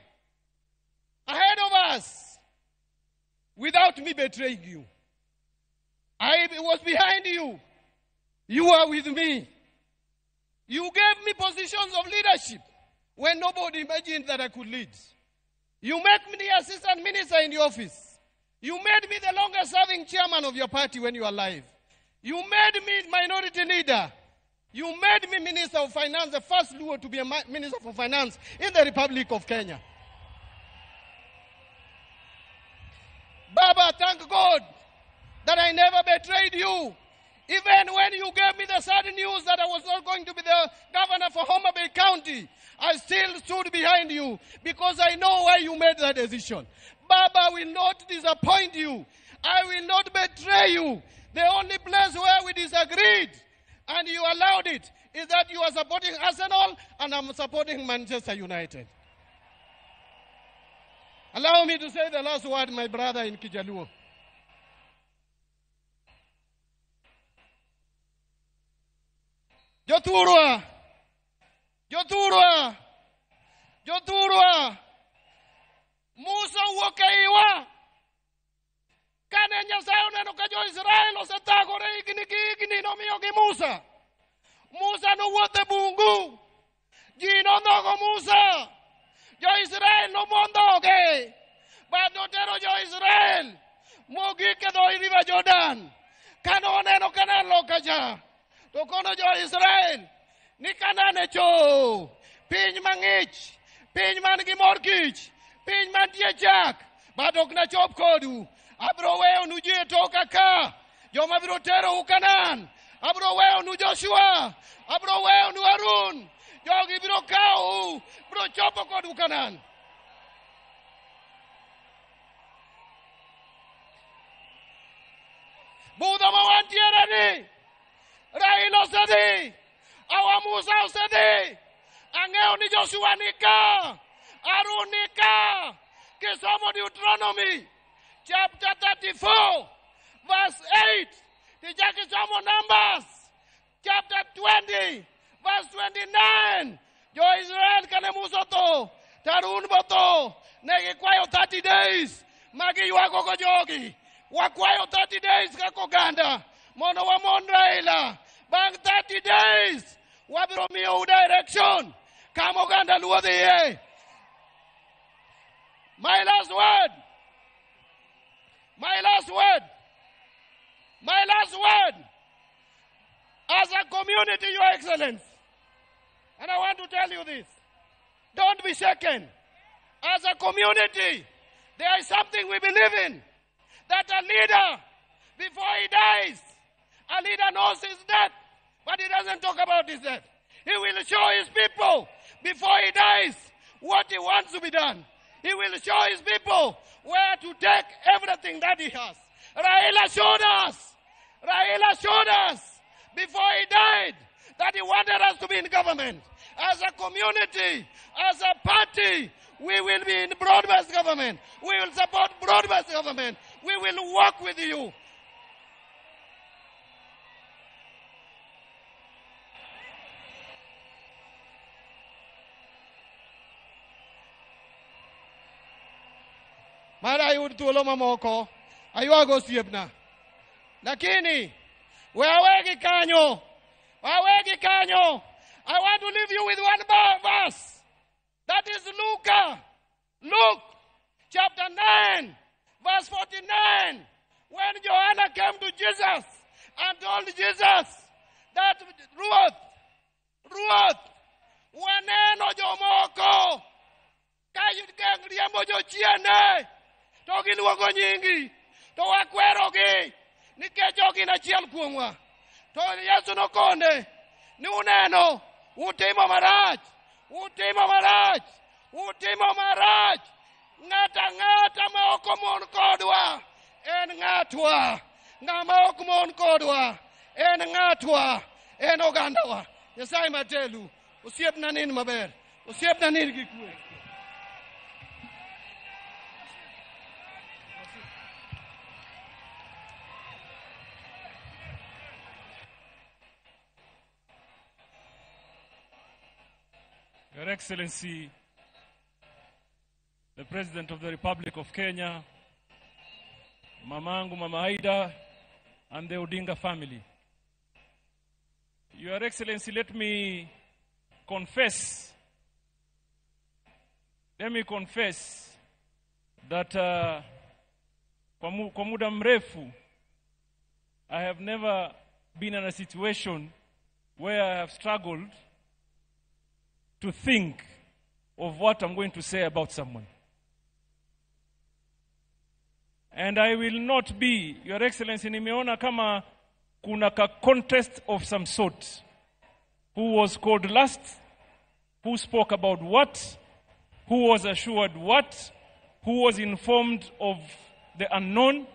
ahead of us without me betraying you. I was behind you. You are with me. You gave me positions of leadership when nobody imagined that I could lead. You made me the assistant minister in the office. You made me the longest serving chairman of your party when you were alive. You made me minority leader. You made me minister of finance, the first Luo to be a minister for finance in the Republic of Kenya. Baba, thank God that I never betrayed you. Even when you gave me the sad news that I was not going to be the governor for Homa Bay County, I still stood behind you because I know why you made that decision. Baba will not disappoint you. I will not betray you. The only place where we disagreed and you allowed it is that you are supporting Arsenal and I'm supporting Manchester United. Allow me to say the last word, my brother in Kijaluo. Jothurwa, Jothurwa, Jothurwa, Musa owuok e iwa. Kane Nyasaye oneno ka jo-Israel osethagore higni gi higni nomiyogi Musa. Musa nowuotho e bungu. Ji nondhogo Musa. Jo-Israel nomondhoge. But notero jo-Israel mogik e dho River Jordan. Kane oneno Kanaan loka cha, to kono jo-Israel ni Kanaan e cho. Piny mang'ich, piny man gi mor kich, piny mantie chak, but ok nachop kodu. Abro weyonu ji e toka ka, joma biro terou Kanaan. Abro weyonu Joshua, abro weyonu Harun. Jogi biro kawou, biro chopo kodu Kanaan. Budho ma wantiere ni, Raila osedhi, awa Musa osedhi. Ang'eyo ni Joshua ni ka, Harun ni ka. Kisomo Deuteronomy chapter 34 verse 8. Tichak isomo Numbers chapter 20 verse 29. Jo-Israel kane Musa otho, to Harun botho, ne gikwayo 30 days ma giywago go jogi. Wakwayo 30 days kaka oganda mondo wamon Raila. Bang' 30 days wabiro miyou direction kama oganda Luo dhiye. My last word. My last word. My last word. As a community, Your Excellency, and I want to tell you this, don't be shaken. As a community, there is something we believe in, that a leader, before he dies, a leader knows his death, but he doesn't talk about his death. He will show his people, before he dies, what he wants to be done. He will show his people where to take everything that he has. Raila showed us. Raila showed us before he died that he wanted us to be in government. As a community, as a party, we will be in broad-based government. We will support broad-based government. We will work with you. Mara ayud thuolo mamoko, aywago osiepna. Lakini, we awegi kanyo. Awegi kanyo. I want to leave you with one verse. That is Luke. Luke chapter 9, verse 49. When Joanna came to Jesus and told Jesus that Ruoth, Ruoth, waneno jomoko ka riembo jochiende to giluongo nyingi to wakwerogi nikech ok gin achiel kuomwa. To Yesu nokonde ni uneno utimo marach, utimo marach, utimo marach. Ng'ato ang'ata ma ok omon kodwa en ng'atwa. Ng'ama ok mon kodwa en ng'atwa, en ogandawa. Nyasaye matelu, osiepna nin maber, osiepna nin gi kwe. Your Excellency, the President of the Republic of Kenya, Mamangu Mama Aida, and the Odinga family. Your Excellency, let me confess that kwa muda mrefu, I have never been in a situation where I have struggled to think of what I'm going to say about someone. And I will not be, Your Excellency, nimeona kama kuna ka contest of some sort. Who was called last? Who spoke about what? Who was assured what? Who was informed of the unknown?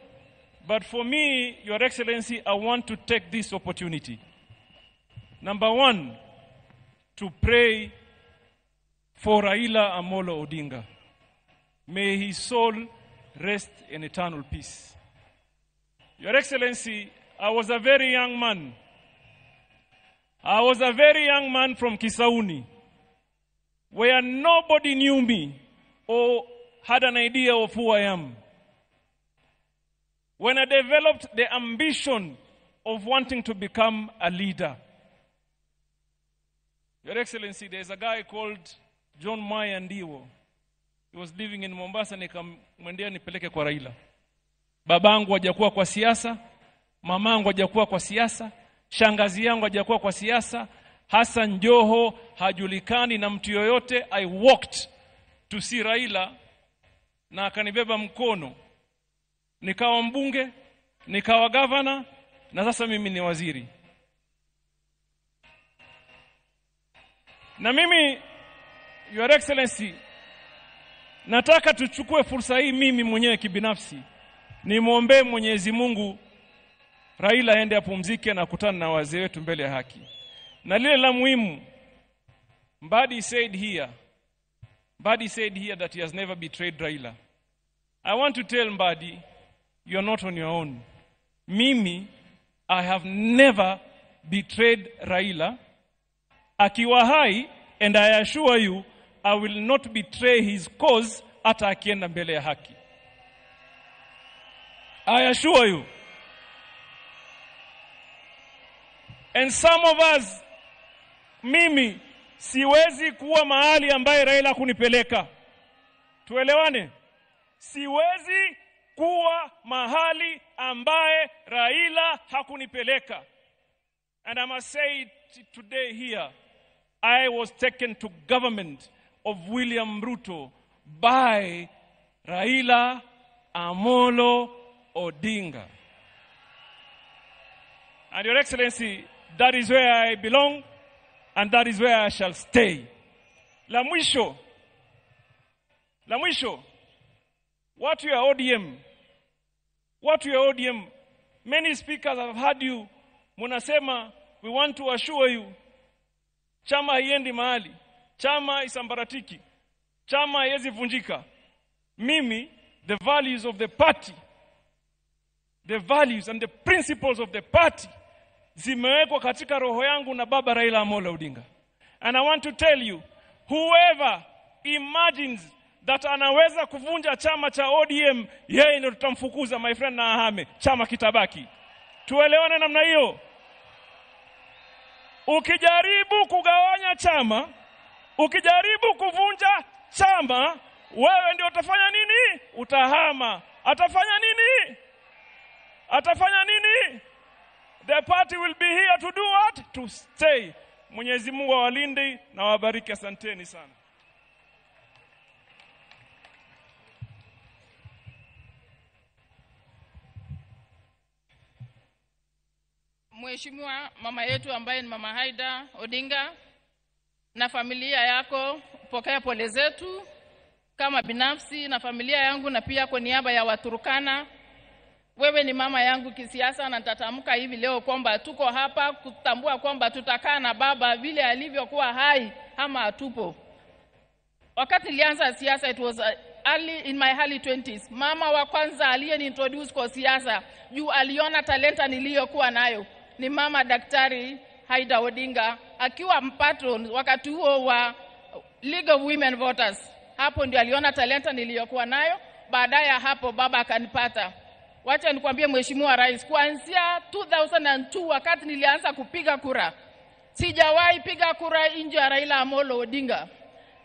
But for me, Your Excellency, I want to take this opportunity. Number one, to pray for Raila Amolo Odinga. May his soul rest in eternal peace. Your Excellency, I was a very young man. I was a very young man from Kisauni, where nobody knew me or had an idea of who I am. When I developed the ambition of wanting to become a leader. Your Excellency, there's a guy called John Maya Ndiwo. He was living in Mombasa, nikamwendea nipeleke kwa Raila. Babangu hajakuwa kwa siasa, mamangu hajakuwa kwa siasa, shangazi yangu hajakuwa kwa siasa, Hassan Joho hajulikani na mtu yoyote. I walked to see Raila na akanibeba mkono. Nikawa mbunge, nikawa governor, na sasa mimi ni waziri. Na mimi, Your Excellency, nataka tuchukue fursa hii mimi mwenyewe kibinafsi nimwombee Mwenyezi Mungu Raila aende apumzike na kutana na wazee wetu mbele ya haki. Na lile la muhimu, Mbadi said here that he has never betrayed Raila. I want to tell Mbadi, you are not on your own. Mimi, I have never betrayed Raila. Akiwa hai, and I assure you, I will not betray his cause hata akienda mbele ya haki. I assure you. And some of us, mimi, siwezi kuwa mahali ambaye Raila kunipeleka. Tuelewane? Siwezi kuwa mahali ambaye Raila hakunipeleka. And I must say it today here, I was taken to government of William Ruto by Raila Amolo Odinga. And Your Excellency, that is where I belong and that is where I shall stay. La mwisho, watu ya ODM, many speakers have heard you, munasema, we want to assure you, chama haiendi mahali, chama isambaratiki, chama haiwezi vunjika. Mimi, the values of the party, the values and the principles of the party zimewekwa katika roho yangu na baba Raila Amolo Odinga. And I want to tell you, whoever imagines that anaweza kuvunja chama cha ODM, yeye ndio tutamfukuza, my friend, na ahame, chama kitabaki. Tuelewane namna hiyo. Ukijaribu kugawanya chama, ukijaribu kuvunja chama, wewe ndio utafanya nini? Utahama. Atafanya nini? Atafanya nini? The party will be here to do what? To stay. Mwenyezi Mungu awalinde na wabariki. Asanteni sana. Mheshimiwa mama yetu ambaye ni Mama Haida Odinga na familia yako, pokea pole zetu kama binafsi na familia yangu na pia kwa niaba ya Waturkana. Wewe ni mama yangu kisiasa na nitatamka hivi leo kwamba tuko hapa kutambua kwamba tutakaa na baba vile alivyokuwa hai ama hatupo. Wakati nilianza siasa, it was early in my early 20s. Mama wa kwanza aliyeniintroduce kwa siasa juu aliona talenta niliyokuwa nayo ni mama Daktari Haida Odinga, akiwa mpatron wakati huo wa League of Women Voters. Hapo ndio aliona talenta niliyokuwa nayo. Baadaye hapo baba akanipata. Wacha nikwambie Mheshimiwa Rais, kuanzia 2002 wakati nilianza kupiga kura, sijawahi piga kura nje ya Raila Amolo Odinga.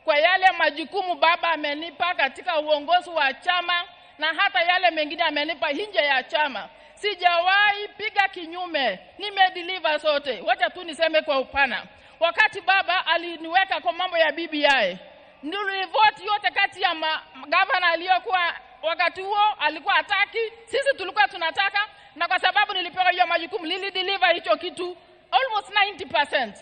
Kwa yale majukumu baba amenipa katika uongozi wa chama na hata yale mengine amenipa nje ya chama, sijawahi piga kinyume, nimedeliver zote. Wacha tu niseme kwa upana, wakati baba aliniweka kwa mambo ya BBI, nilivote yote kati ya gavana aliyokuwa wakati huo alikuwa hataki, sisi tulikuwa tunataka, na kwa sababu nilipewa hiyo majukumu nilideliver hicho kitu almost 90%.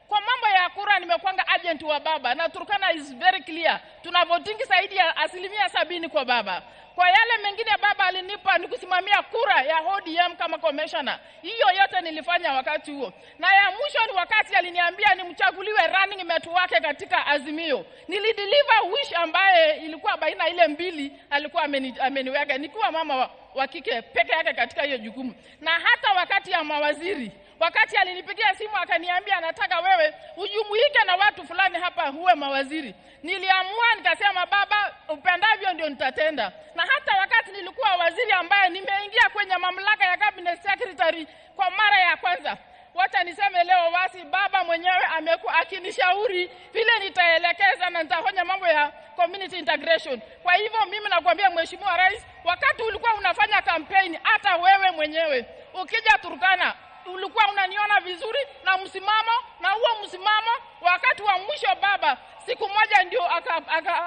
Kwa mambo ya kura nimekuanga agent wa baba, na Turkana is very clear, tuna voting zaidi ya 70% kwa baba. Kwa yale mengine baba alinipa ni kusimamia kura ya ODM kama commissioner. Hiyo yote nilifanya wakati huo. Na ya mwisho ni wakati aliniambia nimchaguliwe running mate wake katika Azimio. Nilideliver wish ambaye ilikuwa baina ile mbili alikuwa ameniweka nikiwa mama wa kike peke yake katika hiyo jukumu. Na hata wakati ya mawaziri, wakati alinipigia simu akaniambia anataka wewe ujumuike na watu fulani hapa huwe mawaziri, niliamua nikasema baba, upendavyo ndio nitatenda. Na hata wakati nilikuwa waziri ambaye nimeingia kwenye mamlaka ya cabinet secretary kwa mara ya kwanza, wacha niseme leo wasi baba mwenyewe amekuwa akinishauri vile nitaelekeza na nitafanya mambo ya community integration. Kwa hivyo mimi nakwambia Mheshimiwa Rais, wakati ulikuwa unafanya campaign, hata wewe mwenyewe ukija Turkana ulikuwa unaniona vizuri na msimamo, na huo msimamo wakati wa mwisho baba siku moja ndio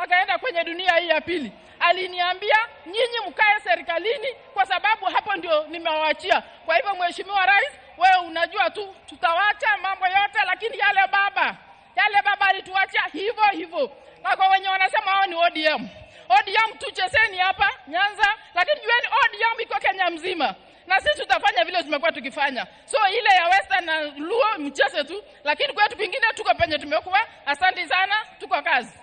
akaenda kwenye dunia hii ya pili, aliniambia nyinyi mkae serikalini kwa sababu hapo ndio nimewaachia. Kwa hivyo Mheshimiwa Rais, wewe unajua tu tutawacha mambo yote, lakini yale baba alituachia hivyo hivyo. Na kwa wenye wanasema hao ni ODM, ODM tuchezeni hapa Nyanza, lakini jueni ODM iko Kenya mzima, na sisi tutafanya vile tumekuwa tukifanya. So ile ya Western na Luo mcheze tu, lakini kwetu kwingine tuko penye tumekuwa. Asante sana, tuko kazi.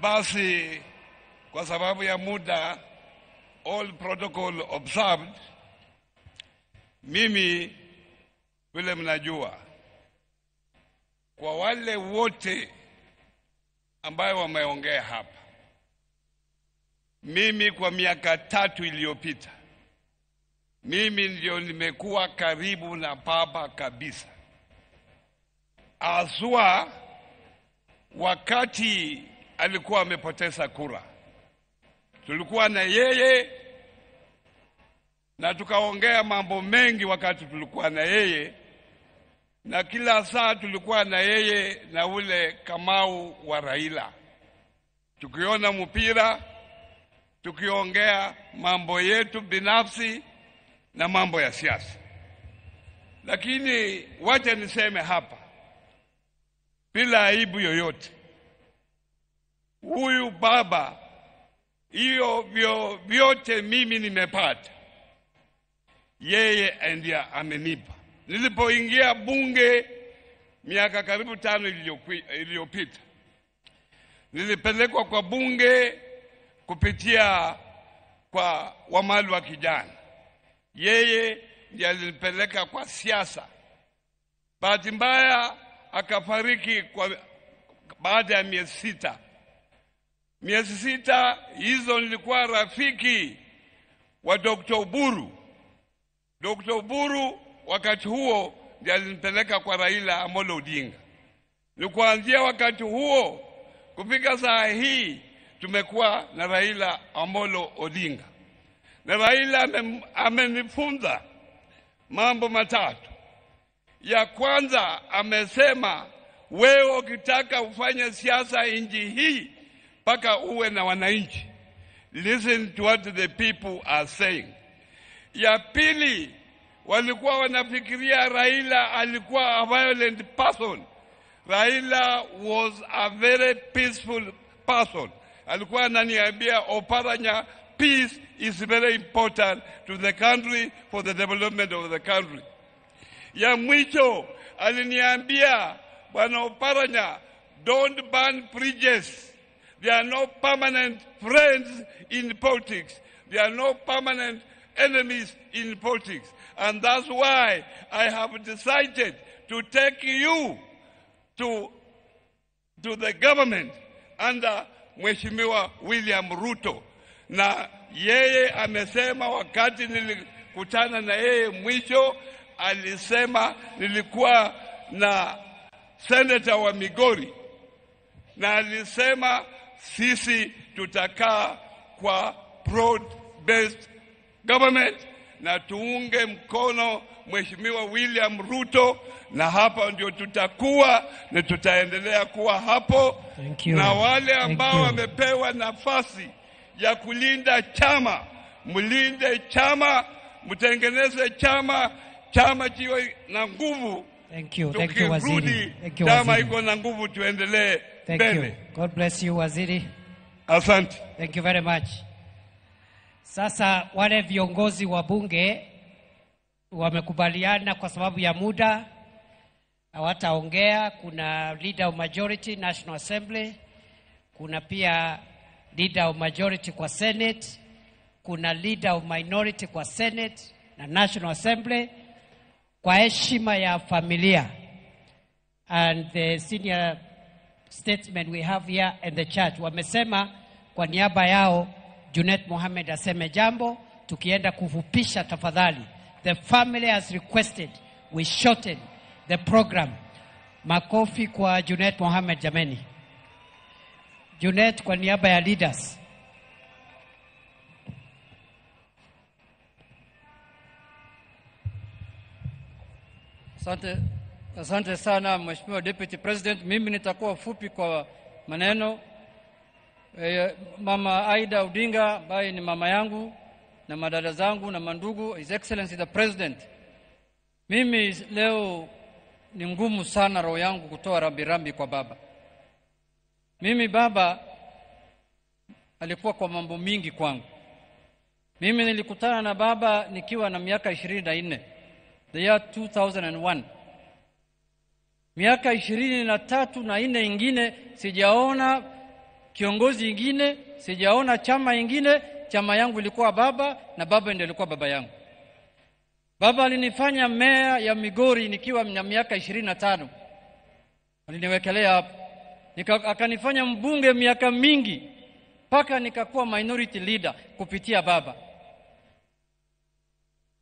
Basi kwa sababu ya muda, all protocol observed, mimi vile mnajua, kwa wale wote ambayo wameongea hapa, mimi kwa miaka 3 iliyopita, mimi ndio nimekuwa karibu na baba kabisa, aswa wakati alikuwa amepoteza kura. Tulikuwa na yeye na tukaongea mambo mengi wakati tulikuwa na yeye, na kila saa tulikuwa na yeye na ule Kamau wa Raila, tukiona mpira, tukiongea mambo yetu binafsi na mambo ya siasa. Lakini wacha niseme hapa bila aibu yoyote, huyu baba, hiyo vyote mimi nimepata, yeye ndiye amenipa. Nilipoingia bunge miaka karibu 5 iliyopita, nilipelekwa kwa bunge kupitia kwa Wamalu wa kijana. Yeye ndiye alinipeleka kwa siasa. Bahati mbaya akafariki kwa baada ya miezi 6. Miezi 6 hizo nilikuwa rafiki wa Dr. Oburu. Dr. Oburu wakati huo ndiye alinipeleka kwa Raila Amolo Odinga. Ni kuanzia wakati huo kufika saa hii tumekuwa na Raila Amolo Odinga. Na Raila amenifunza mambo matatu. Ya kwanza amesema, wewe ukitaka ufanye siasa nchi hii mpaka uwe na wananchi. Listen to what the people are saying. Ya pili, walikuwa wanafikiria Raila alikuwa a violent person. Raila was a very peaceful person. Alikuwa ananiambia, Oparanya, peace is very important to the country, for the development of the country. Ya mwisho aliniambia, Bwana Oparanya, don't burn bridges. There are no permanent friends in politics. There are no permanent enemies in politics. And that's why I have decided to take you to the government under Mheshimiwa William Ruto. Na yeye amesema wakati nilikutana na yeye mwisho, alisema nilikuwa na senator wa Migori, na alisema sisi tutakaa kwa broad based government na tuunge mkono Mheshimiwa William Ruto, na hapa ndio tutakuwa na tutaendelea kuwa hapo. Thank you. Na wale ambao wamepewa nafasi ya kulinda chama, mlinde chama, mtengeneze chama, chama kiwe na nguvu. Thank you. Thank you, Waziri. Thank you, chama Waziri. Iko na nguvu, tuendelee Thank mbele. you. God bless you, Waziri. Asante. Thank you very much. Sasa wale viongozi wa bunge wamekubaliana kwa sababu ya muda hawataongea. Kuna leader of majority National Assembly, kuna pia leader of majority kwa Senate, kuna leader of minority kwa Senate na National Assembly. Kwa heshima ya familia and the senior statesmen we have here in the church, wamesema kwa niaba yao Junet Mohamed aseme jambo. Tukienda kufupisha tafadhali. The family has requested we shorten the program. Makofi kwa Junet Mohamed jameni. Junet kwa niaba ya leaders. Asante, asante sana Mheshimiwa Deputy President. Mimi nitakuwa fupi kwa maneno. Mama Aida Odinga ambaye ni mama yangu na madada zangu na mandugu, His Excellency the President. Mimi leo ni ngumu sana roho yangu kutoa rambirambi kwa baba. Mimi baba alikuwa kwa mambo mingi kwangu. Mimi nilikutana na baba nikiwa na miaka 24, the year 2001. Miaka 23 na 4 ingine sijaona kiongozi ingine, sijaona chama ingine. Chama yangu ilikuwa baba na baba ndiye alikuwa baba yangu. Baba alinifanya meya ya Migori nikiwa na miaka 25. Aliniwekelea hapo. Akanifanya mbunge miaka mingi mpaka nikakuwa minority leader kupitia baba.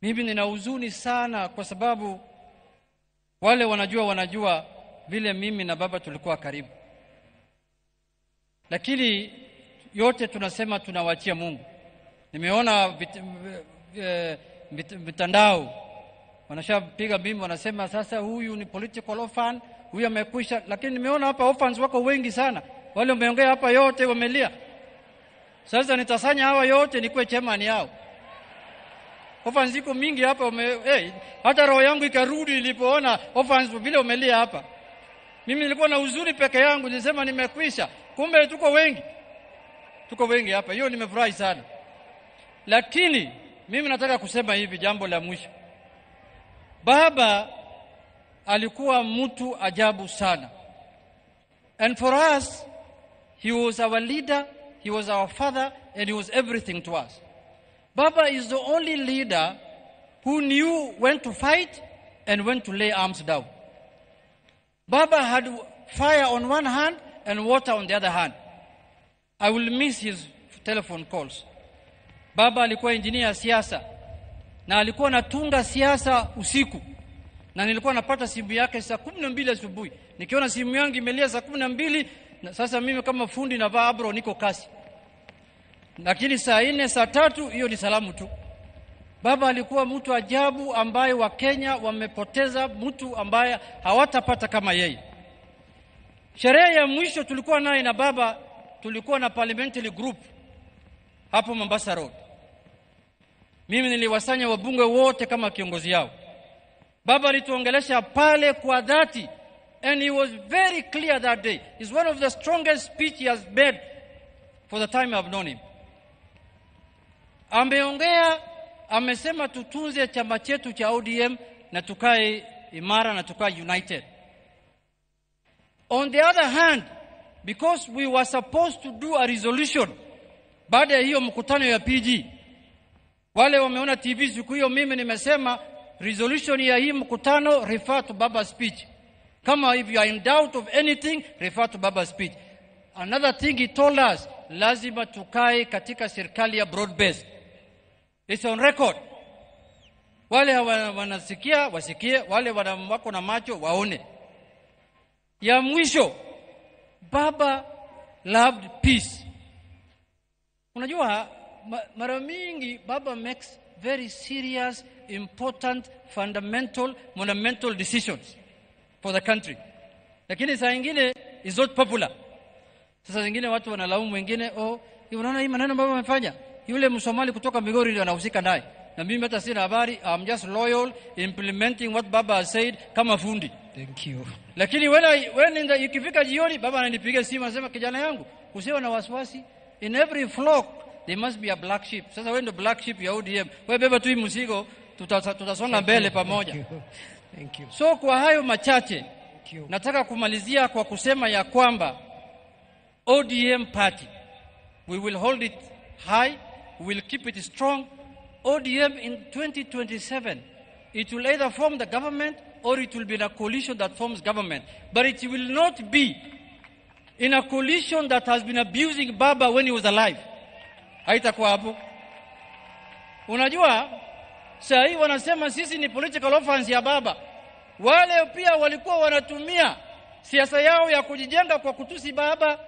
Mimi nina huzuni sana kwa sababu wale wanajua vile mimi na baba tulikuwa karibu. Lakini yote tunasema tunawachia Mungu. Nimeona mitandao wanashapiga bimbo, wanasema sasa huyu ni political orphan, huyu amekwisha. Lakini nimeona hapa orphans wako wengi sana. Wale wameongea hapa yote wamelia. Sasa nitasanya hawa yote nikuwe chairman yao. Orphans ziko mingi hapa hata roho yangu ikarudi nilipoona orphans vile wamelia hapa. Mimi nilikuwa na huzuni peke yangu, nilisema nimekwisha. Kumbe tuko wengi. Tuko wengi hapa. Hiyo nimefurahi sana. Lakini mimi nataka kusema hivi jambo la mwisho. Baba alikuwa mtu ajabu sana. And for us, he was our leader, he was our father, and he was everything to us. Baba is the only leader who knew when to fight and when to lay arms down. Baba had fire on one hand and water on the other hand. I will miss his telephone calls. Baba alikuwa engineer siasa na alikuwa anatunga siasa usiku, na nilikuwa napata simu yake saa 12 asubuhi. Nikiona simu yangu imelia saa 12, na sasa mimi kama fundi navaa abro niko kasi. Lakini saa 4, saa 3 hiyo ni salamu tu. Baba alikuwa mtu ajabu ambaye wa Kenya wamepoteza mtu ambaye hawatapata kama yeye. Sherehe ya mwisho tulikuwa naye na baba, tulikuwa na parliamentary group hapo Mombasa Road. Mimi niliwasanya wabunge wote kama kiongozi yao. Baba alituongelesha pale kwa dhati, and he was very clear that day. It's one of the strongest speech he has made for the time I've known him. Ameongea, amesema tutunze chama chetu cha ODM na tukae imara na tukae united. On the other hand, because we were supposed to do a resolution baada ya hiyo mkutano ya PG, wale wameona TV siku hiyo, mimi nimesema Resolution ya hii mkutano, refer to Baba speech. Kama if you are in doubt of anything, refer to Baba speech. Another thing he told us, lazima tukae katika serikali ya broad based. It's on record. Wale wanasikia wasikie, wale wako na macho waone. Ya mwisho, Baba loved peace. Unajua mara mingi Baba makes very serious, important, fundamental, monumental decisions for the country. Lakini saa nyingine is not popular. Sasa zingine watu wanalaumu wengine, oh, unaona hii maneno ambayo wamefanya, yule Msomali kutoka Migori ndio anahusika naye. Na mimi hata sina habari, I'm just loyal implementing what Baba has said kama fundi. Thank you. Lakini when ikifika jioni Baba ananipigia simu anasema, kijana yangu, usiwe na wasiwasi. In every flock there must be a black sheep. Sasa wewe ndio black sheep ya ODM. Wewe beba tu hii mzigo, tutasonga mbele pamoja. Thank you. Thank you. So kwa hayo machache, nataka kumalizia kwa kusema ya kwamba ODM party, we will hold it high, we will keep it strong. ODM in 2027, it will either form the government or it will be in a coalition that forms government. But it will not be in a coalition that has been abusing Baba when he was alive. Haitakuwa hapo. Unajua, saa hii wanasema sisi ni political orphans ya Baba. Wale pia walikuwa wanatumia siasa yao ya kujijenga kwa kutusi Baba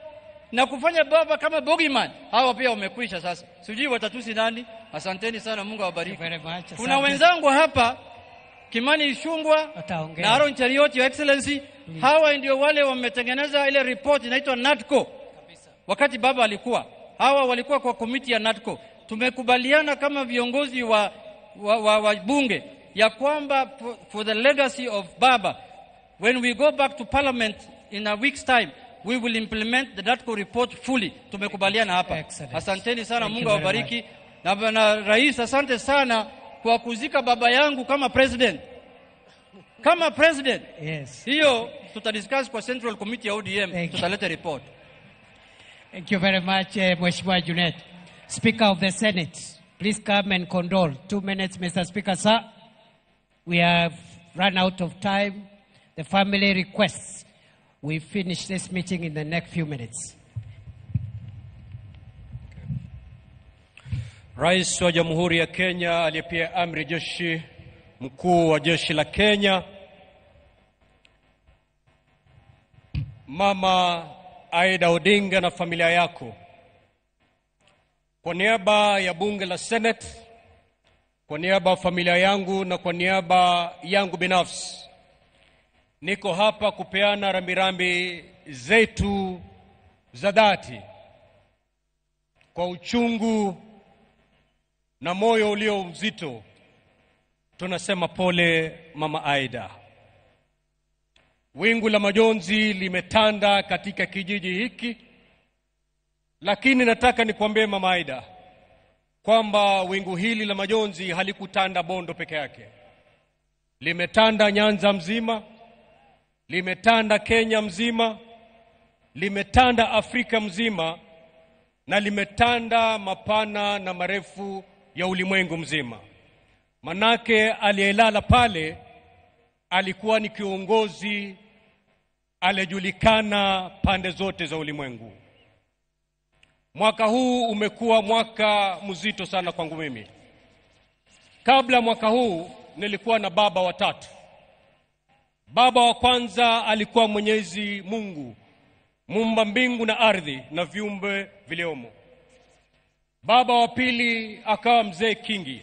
na kufanya Baba kama bogeyman. Hawa pia wamekwisha sasa. Sijui watatusi nani. Asanteni sana, Mungu awabariki. Kuna wenzangu hapa, Kimani Ichung'wah na Aaron Cheruiyot, Your Excellency. Hawa ndio wale wametengeneza ile report inaitwa NADCO. Wakati Baba alikuwa, hawa walikuwa kwa komiti ya NADCO. Tumekubaliana kama viongozi wa bunge ya kwamba for the legacy of Baba, when we go back to parliament in a week's time, we will implement the NADCO report fully. Tumekubaliana hapa. Asanteni sana, Mungu awabariki. Na Rais, asante sana kwa kuzika baba yangu kama president. Kama president. Yes. Hiyo tutadiscuss kwa Central Committee ya ODM, tutaleta report. Thank you very much, Mheshimiwa Junet. Speaker of the Senate, please come and condole. 2 minutes, Mr. Speaker, sir. We have run out of time. The family requests we finish this meeting in the next few minutes. Rais wa Jamhuri ya Kenya aliyepia amri jeshi mkuu wa jeshi la Kenya, Mama Aida Odinga na familia yako, kwa niaba ya bunge la Senate, kwa niaba ya familia yangu na kwa niaba yangu binafsi, niko hapa kupeana rambirambi zetu za dhati kwa uchungu na moyo ulio mzito. Tunasema pole Mama Aida. Wingu la majonzi limetanda katika kijiji hiki, lakini nataka nikwambie Mama Aida kwamba wingu hili la majonzi halikutanda Bondo peke yake. Limetanda Nyanza mzima, limetanda Kenya mzima, limetanda Afrika mzima, na limetanda mapana na marefu ya ulimwengu mzima. Manake aliyelala pale alikuwa ni kiongozi aliyejulikana pande zote za ulimwengu. Mwaka huu umekuwa mwaka mzito sana kwangu mimi. Kabla mwaka huu nilikuwa na baba watatu. Baba wa kwanza alikuwa Mwenyezi Mungu, muumba mbingu na ardhi na viumbe viliomo. Baba wa pili akawa Mzee Kingi,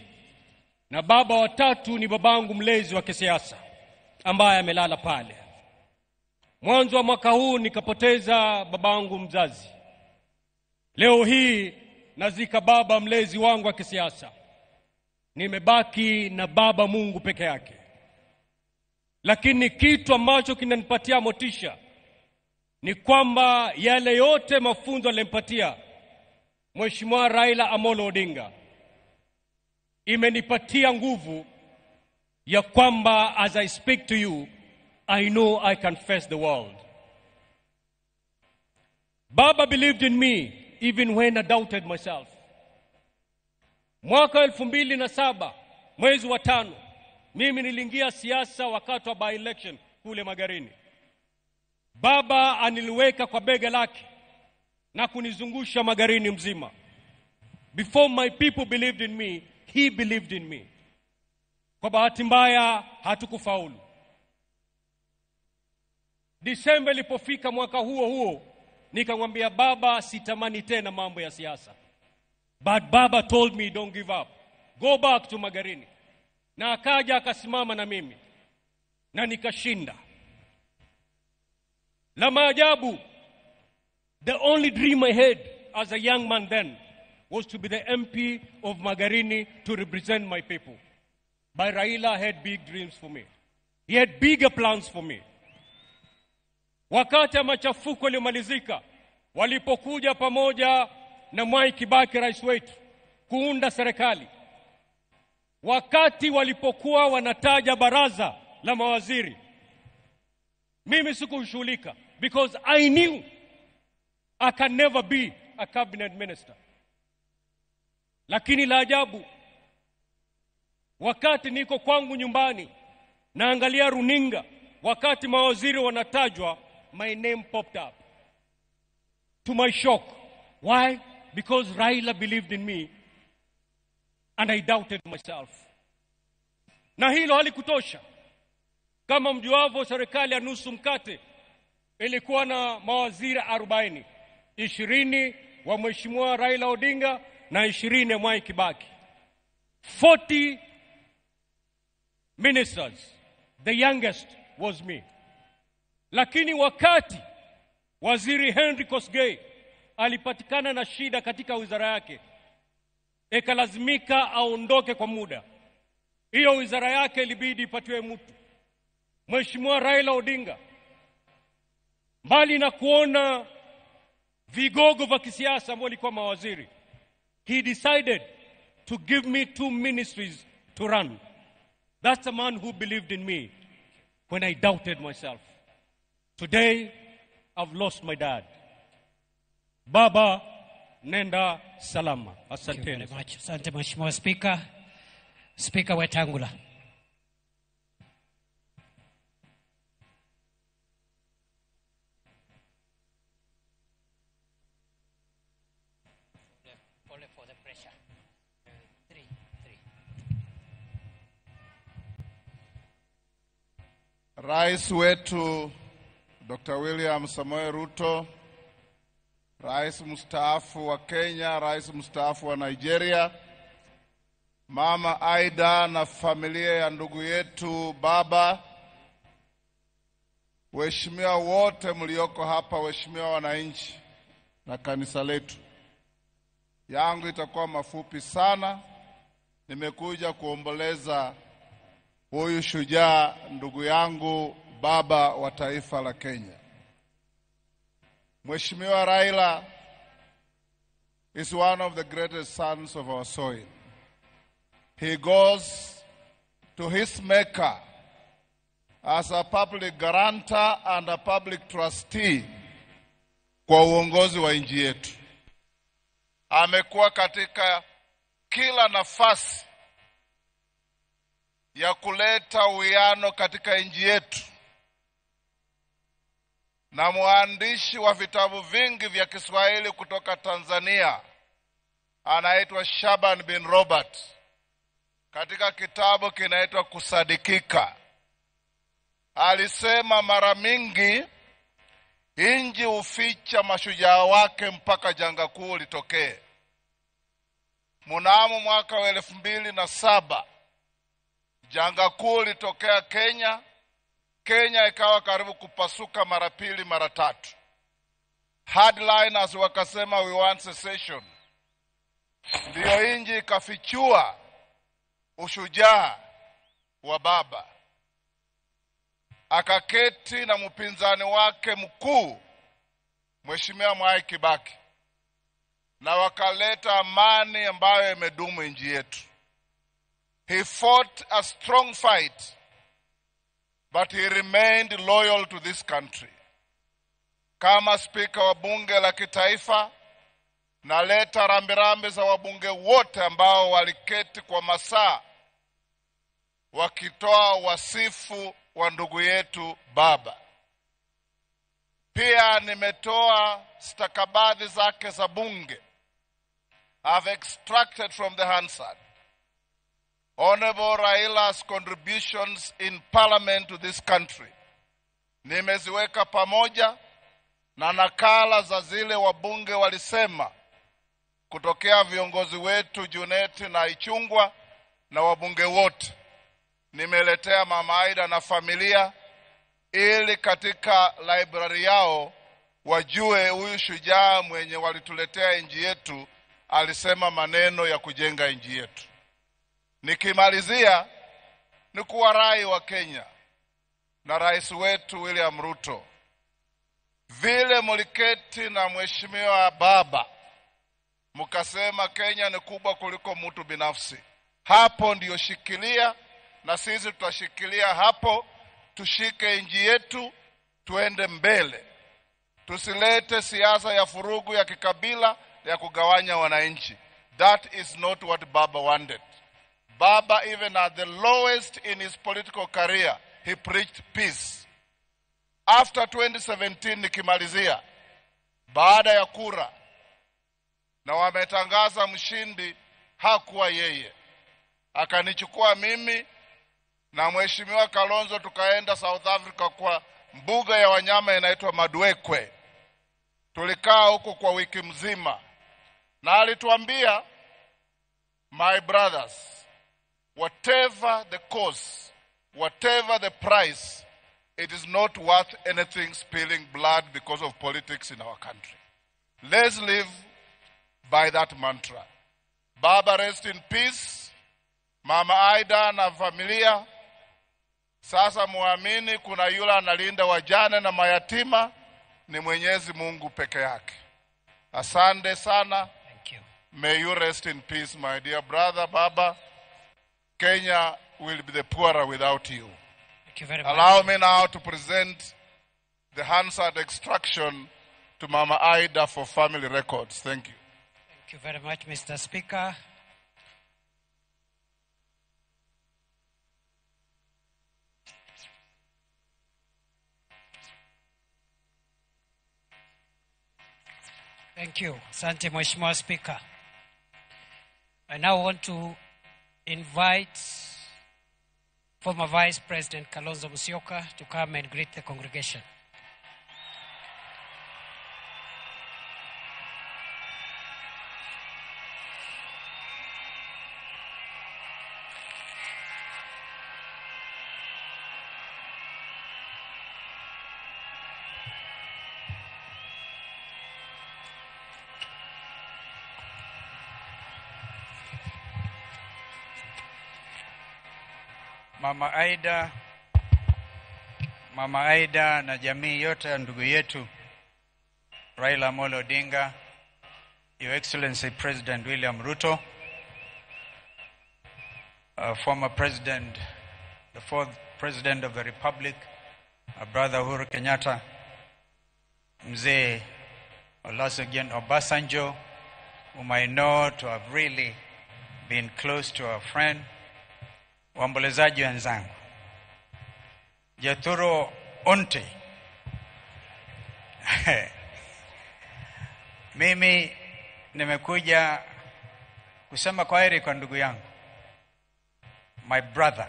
na baba wa tatu ni babangu mlezi wa kisiasa ambaye amelala pale. Mwanzo wa mwaka huu nikapoteza babangu mzazi. Leo hii nazika baba mlezi wangu wa kisiasa. Nimebaki na baba Mungu peke yake. Lakini kitu ambacho kinanipatia motisha ni kwamba yale yote mafunzo alinipatia Mheshimiwa Raila Amolo Odinga imenipatia nguvu ya kwamba as I speak to you, I know I can face the world. Baba believed in me even when I doubted myself. Mwaka 2007 mwezi wa 5 Mimi niliingia siasa wakati wa by election kule Magarini. Baba aniliweka kwa bega lake na kunizungusha Magarini mzima. Before my people believed in me, he believed in me. Kwa bahati mbaya hatukufaulu. Disemba ilipofika mwaka huo huo, nikamwambia baba, sitamani tena mambo ya siasa. But baba told me, don't give up. Go back to Magarini. Na akaja akasimama na mimi na nikashinda. La maajabu, the only dream I had as a young man then was to be the MP of Magarini to represent my people. But Raila had big dreams for me. He had bigger plans for me. Wakati ya machafuko yaliyomalizika, walipokuja pamoja na Mwai Kibaki rais wetu kuunda serikali, wakati walipokuwa wanataja baraza la mawaziri, mimi sikushughulika because I knew I can never be a cabinet minister. Lakini la ajabu, wakati niko kwangu nyumbani naangalia runinga, wakati mawaziri wanatajwa, my name popped up. To my shock. Why? Because Raila believed in me and I doubted myself. Na hilo halikutosha. Kama mjuavyo, serikali ya nusu mkate ilikuwa na mawaziri 40, 20 wa Mheshimiwa Raila Odinga na 20 ya Mwai Kibaki. 40 ministers. The youngest was me. Lakini wakati Waziri Henry Kosgei alipatikana na shida katika wizara yake, ikalazimika aondoke kwa muda. Hiyo wizara yake ilibidi ipatiwe mtu. Mheshimiwa Raila Odinga, mbali na kuona vigogo vya kisiasa ambao walikuwa mawaziri, he decided to give me 2 ministries to run. That's a man who believed in me when I doubted myself. Today, I've lost my dad. Baba, nenda salama. Asante. Asante Mheshimiwa Speaker. Speaker Wetangula. For the pressure. 3, 3. Rais wetu Dr. William Samoei Ruto, Rais mstaafu wa Kenya, Rais mstaafu wa Nigeria, Mama Aida na familia ya ndugu yetu baba, waheshimiwa wote mlioko hapa, waheshimiwa wananchi na kanisa letu. Yangu itakuwa mafupi sana. Nimekuja kuomboleza huyu shujaa ndugu yangu, baba wa taifa la Kenya. Mheshimiwa Raila is one of the greatest sons of our soil. He goes to his maker as a public guarantor and a public trustee kwa uongozi wa nchi yetu. Amekuwa katika kila nafasi ya kuleta uwiano katika nchi yetu, na mwandishi wa vitabu vingi vya Kiswahili kutoka Tanzania anaitwa Shaban bin Robert, katika kitabu kinaitwa Kusadikika, alisema mara mingi inji huficha mashujaa wake mpaka janga kuu litokee. Mnamo mwaka wa 2007 janga kuu litokea Kenya. Kenya ikawa karibu kupasuka mara pili mara tatu. Hardliners wakasema we want secession. Ndiyo inji ikafichua ushujaa wa baba. Akaketi na mpinzani wake mkuu Mheshimiwa Mwai Kibaki, na wakaleta amani ambayo imedumu nchi yetu. He fought a strong fight, but he remained loyal to this country. Kama spika wa bunge la kitaifa, naleta rambirambi za wabunge wote ambao waliketi kwa masaa wakitoa wasifu wa ndugu yetu baba. Pia nimetoa stakabadhi zake za bunge. I've extracted from the Hansard Honorable Raila's contributions in parliament to this country. Nimeziweka pamoja na nakala za zile wabunge walisema kutokea viongozi wetu Junet na Ichung'wah na wabunge wote. Nimeletea Mama Aida na familia ili katika library yao wajue huyu shujaa mwenye walituletea nchi yetu alisema maneno ya kujenga nchi yetu. Nikimalizia ni kuwarai wa Kenya na rais wetu William Ruto, vile muliketi na mheshimiwa baba mkasema Kenya ni kubwa kuliko mtu binafsi, hapo ndiyo shikilia, na sisi tutashikilia hapo. Tushike nchi yetu, tuende mbele. Tusilete siasa ya furugu ya kikabila ya kugawanya wananchi. That is not what Baba wanted. Baba, even at the lowest in his political career, he preached peace. After 2017, nikimalizia, baada ya kura na wametangaza mshindi, hakuwa yeye. Akanichukua mimi na mheshimiwa Kalonzo, tukaenda South Africa kwa mbuga ya wanyama inaitwa Madwekwe. Tulikaa huko kwa wiki mzima. Na alituambia, my brothers, whatever the cost, whatever the price, it is not worth anything spilling blood because of politics in our country. Let's live by that mantra. Baba, rest in peace. Mama Aida na familia, sasa muamini kuna yule analinda wajane na mayatima, ni Mwenyezi Mungu peke yake. Asante sana. Thank you. May you rest in peace, my dear brother Baba. Kenya will be the poorer without you. Thank you very much. Allow me now to present the Hansard extraction to Mama Aida for family records. Thank you. Thank you very much, Mr. Speaker. Thank you. Asante, Mheshimiwa Speaker. I now want to invite former Vice President Kalonzo Musyoka to come and greet the congregation. Mama Aida, Mama Aida na jamii yote ya ndugu yetu Raila Amolo Odinga, Your Excellency President William Ruto, former President, the fourth President of the Republic, our brother Uhuru Kenyatta, Mzee Olusegun Obasanjo, whom I know to have really been close to our friend, waombolezaji wenzangu, Jethuro Onte. Mimi nimekuja kusema kwaheri kwa ndugu yangu, my brother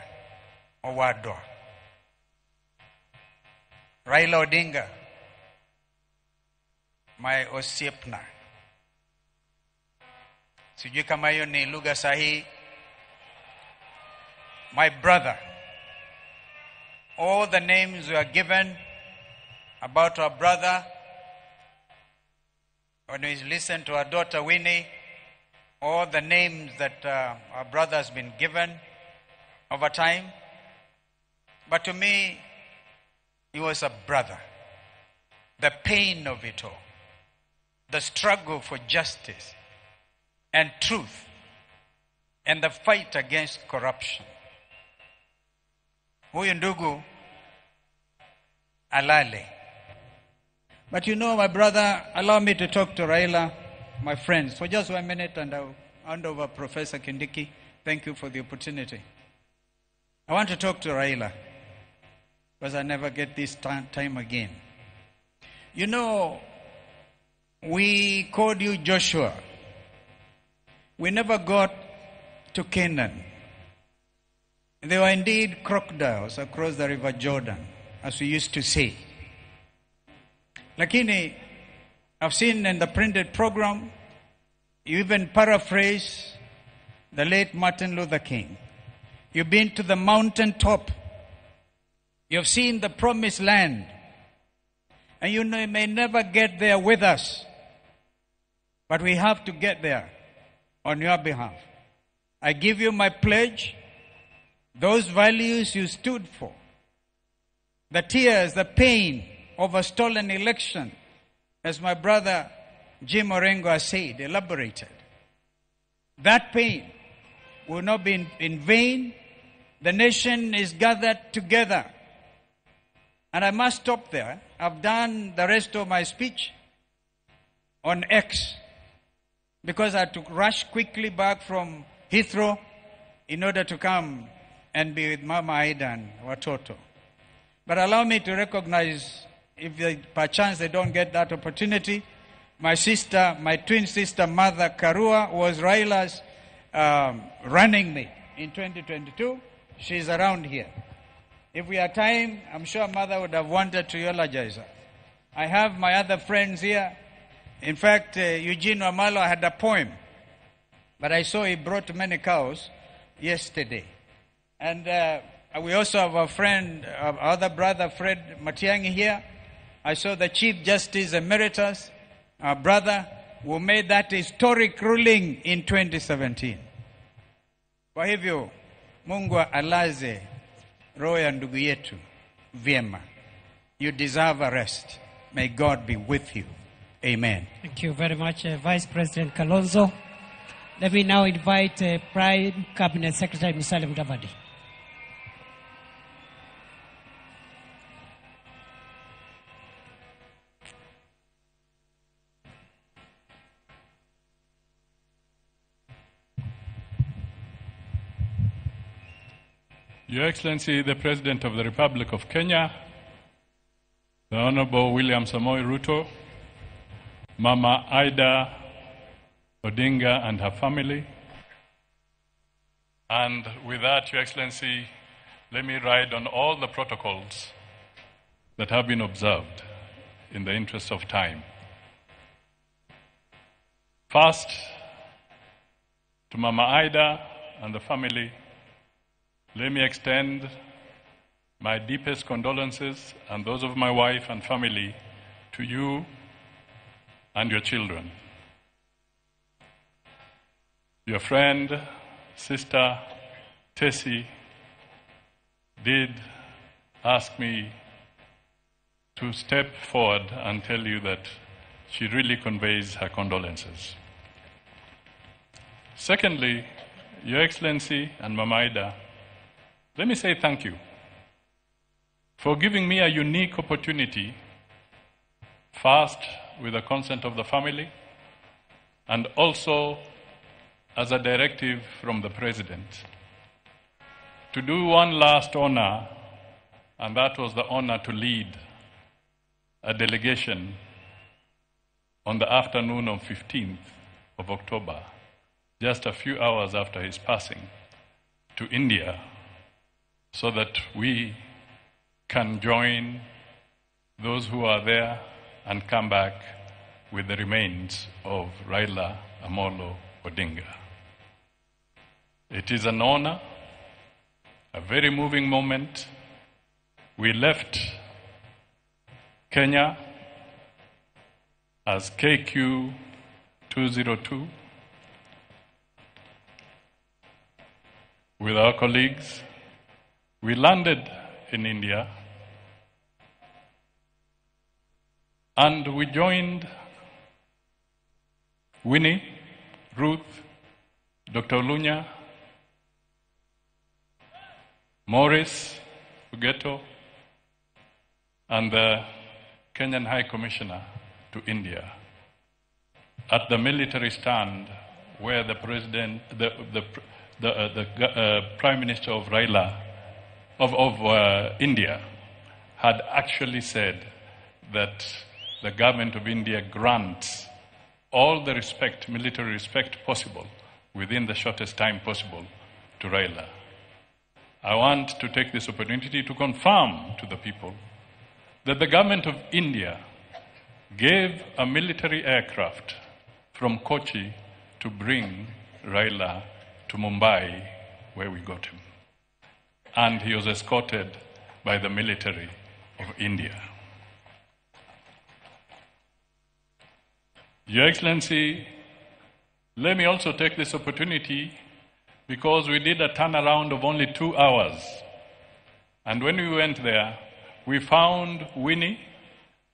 Owadwa Raila Odinga, my osiepna. Sijui kama hiyo ni lugha sahihi. My brother, all the names we are given about our brother, when we listen to our daughter Winnie, all the names that our brother has been given over time. But to me, he was a brother. The pain of it all, the struggle for justice and truth, and the fight against corruption. Huyu ndugu alale. But you know, my brother, allow me to talk to Raila, my friends, for just 1 minute, and I'll hand over Professor Kindiki. Thank you for the opportunity. I want to talk to Raila because I never get this time again. You know, we called you Joshua. We never got to Canaan. There were indeed crocodiles across the river Jordan, as we used to say. Lakini, I've seen in the printed program, you even paraphrase the late Martin Luther King. You've been to the mountaintop. You've seen the promised land. And you may never get there with us. But we have to get there on your behalf. I give you my pledge. Those values you stood for, the tears, the pain of a stolen election, as my brother Jim Orengo has said, elaborated. That pain will not be in vain. The nation is gathered together. And I must stop there. I've done the rest of my speech on X because I had to rush quickly back from Heathrow in order to come and be with Mama Ida and Watoto. But allow me to recognize, if they, perchance they don't get that opportunity, my sister, my twin sister, Mother Karua, was Raila's running mate in 2022. She's around here. If we had time, I'm sure Mother would have wanted to eulogize her. I have my other friends here. In fact, Eugene Wamalwa had a poem, but I saw he brought many cows yesterday. And we also have a friend, our other brother, Fred Matiang'i here. I saw the Chief Justice Emeritus, our brother, who made that historic ruling in 2017. Kwa hivyo, Mungu alaze roho ya ndugu yetu vyema. You deserve a rest. May God be with you. Amen. Thank you very much, Vice President Kalonzo. Let me now invite Prime Cabinet Secretary Musalia Mudavadi. Your Excellency, the President of the Republic of Kenya, the Honorable William Samoei Ruto, Mama Ida Odinga and her family. And with that, Your Excellency, let me ride on all the protocols that have been observed in the interest of time. First, to Mama Ida and the family, let me extend my deepest condolences and those of my wife and family to you and your children. Your friend, sister Tessie, did ask me to step forward and tell you that she really conveys her condolences. Secondly, Your Excellency and Mama Ida, let me say thank you for giving me a unique opportunity, first with the consent of the family, and also as a directive from the President, to do one last honor, and that was the honor to lead a delegation on the afternoon of 15th of October, just a few hours after his passing, to India, so that we can join those who are there and come back with the remains of Raila Amolo Odinga. It is an honor, a very moving moment. We left Kenya as KQ 202 with our colleagues. We landed in India and we joined Winnie, Ruth, Dr. Olunya, Maurice Ugeto, and the Kenyan High Commissioner to India at the military stand where the President, the Prime Minister of Raila of India had actually said that the government of India grants all the respect, military respect possible, within the shortest time possible to Raila. I want to take this opportunity to confirm to the people that the government of India gave a military aircraft from Kochi to bring Raila to Mumbai, where we got him. And he was escorted by the military of India. Your Excellency, let me also take this opportunity, because we did a turnaround of only 2 hours. And when we went there, we found Winnie,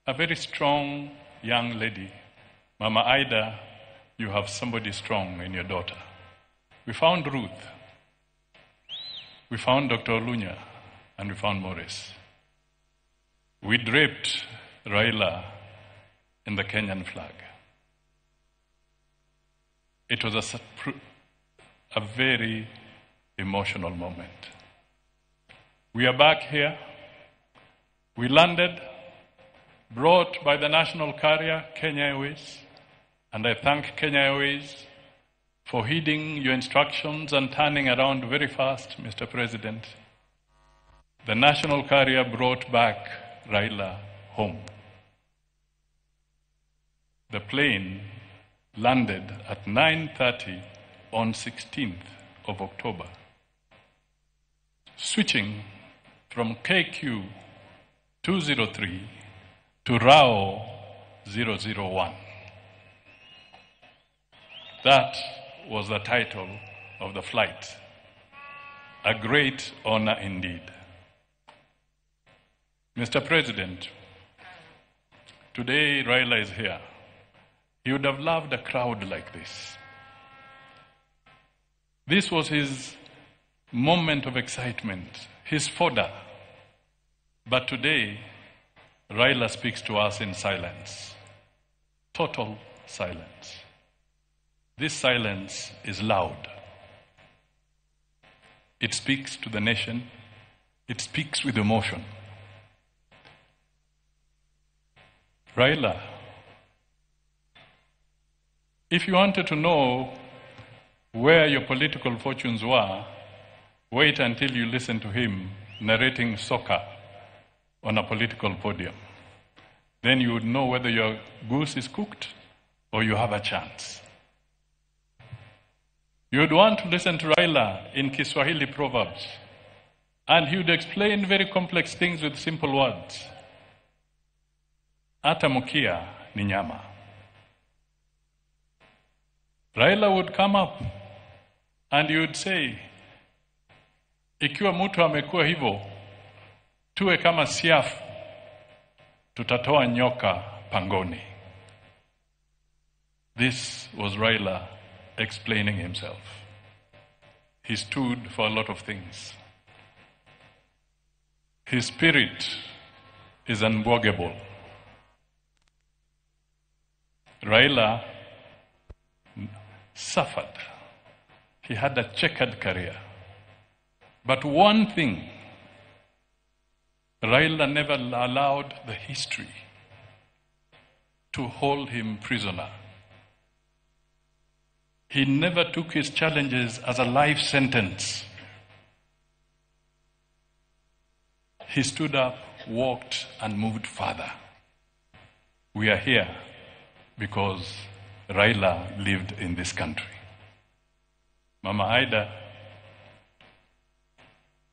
a very strong young lady. Mama Ida, you have somebody strong in your daughter. We found Ruth. We found Dr. Olunya, and we found Maurice. We draped Raila in the Kenyan flag. It was a very emotional moment. We are back here. We landed, brought by the national carrier, Kenya Airways, and I thank Kenya Airways for heeding your instructions and turning around very fast, Mr. President. The national carrier brought back Raila home. The plane landed at 9:30 on 16th of October, switching from KQ 203 to RAO 001. That was the title of the flight. A great honor indeed. Mr. President, today Raila is here. He would have loved a crowd like this. This was his moment of excitement, his fodder. But today, Raila speaks to us in silence, total silence. This silence is loud. It speaks to the nation. It speaks with emotion. Raila, if you wanted to know where your political fortunes were, wait until you listen to him narrating soccer on a political podium. Then you would know whether your goose is cooked or you have a chance. You would want to listen to Raila in Kiswahili proverbs, and he would explain very complex things with simple words. Ata mkia ni nyama. Raila would come up and he would say, ikiwa mtu amekuwa hivyo, tuwe kama siafu, tutatoa nyoka pangoni. This was Raila explaining himself. He stood for a lot of things. His spirit is unbwogable. Raila suffered. He had a checkered career. But one thing, Raila never allowed the history to hold him prisoner. He never took his challenges as a life sentence. He stood up, walked, and moved further. We are here because Raila lived in this country. Mama Ida,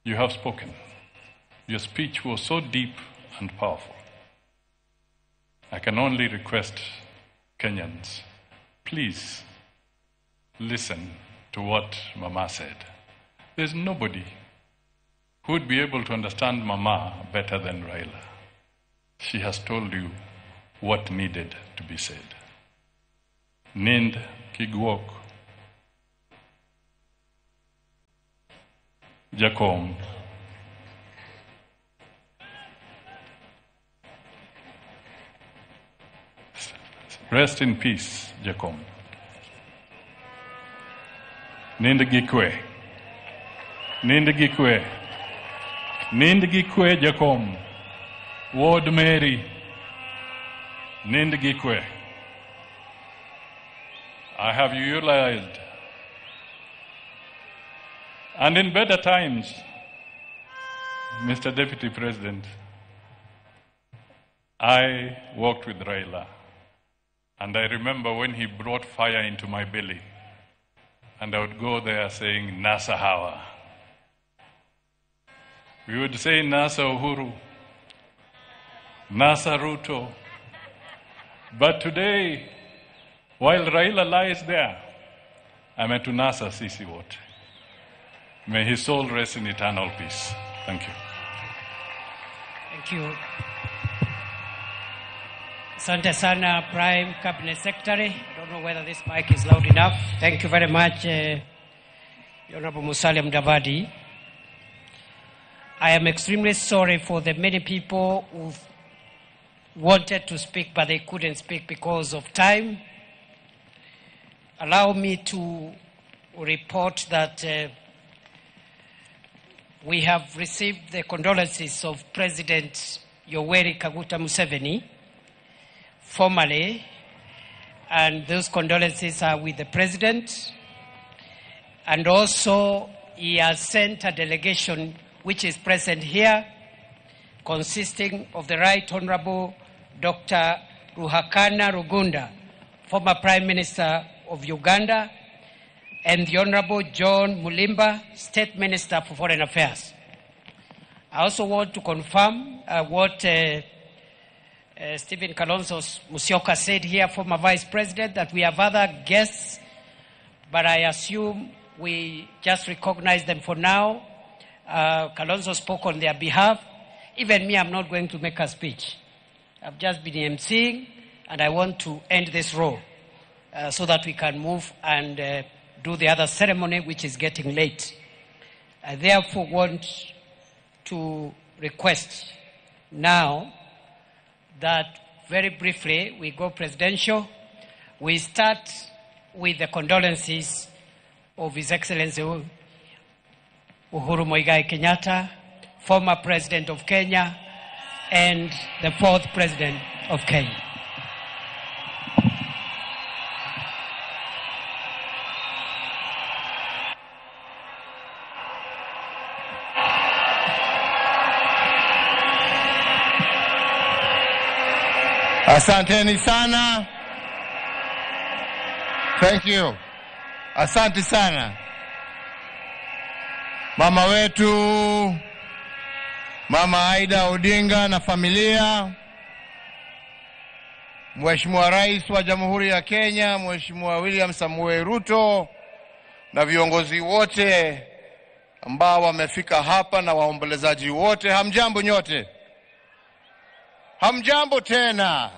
you have spoken. Your speech was so deep and powerful. I can only request Kenyans, please listen to what Mama said. There's nobody who would be able to understand Mama better than Raila. She has told you what needed to be said. Nind kiguok Jakom. Rest in peace, Jakom. Nind gikwe. Nind gikwe. Nind gi kwe Jakom. Ward Mary. Nind gi kwe. I have utilized. And in better times, Mr. Deputy President, I worked with Raila. And I remember when he brought fire into my belly. And I would go there saying, NASA Hawa. We would say NASA Uhuru, NASA Ruto. But today, while Raila lies there, ametunasa sisi wote. May his soul rest in eternal peace. Thank you. Thank you. Asante sana, Prime Cabinet Secretary. I don't know whether this mic is loud enough. Thank you very much, Honorable Musalia Mudavadi. I am extremely sorry for the many people who wanted to speak, but they couldn't speak because of time. Allow me to report that we have received the condolences of President Yoweri Kaguta Museveni formally, and those condolences are with the President. And also, he has sent a delegation which is present here, consisting of the Right Honorable Dr. Ruhakana Rugunda, former Prime Minister of Uganda, and the Honorable John Mulimba, State Minister for Foreign Affairs. I also want to confirm what Stephen Kalonzo Musyoka said here, former Vice President, that we have other guests, but I assume we just recognize them for now. Kalonzo spoke on their behalf. Even me, I'm not going to make a speech. I've just been emceeing, and I want to end this role so that we can move and do the other ceremony, which is getting late. I therefore want to request now that very briefly we go presidential. We start with the condolences of His Excellency Uhuru Muigai Kenyatta, former President of Kenya and the fourth President of Kenya. Asanteni sana. Thank you. Asante sana. Mama wetu, Mama Aida Odinga na familia, Mheshimiwa Rais wa Jamhuri ya Kenya, Mheshimiwa William Samoei Ruto, na viongozi wote ambao wamefika hapa na waombolezaji wote, hamjambo nyote. Hamjambo tena.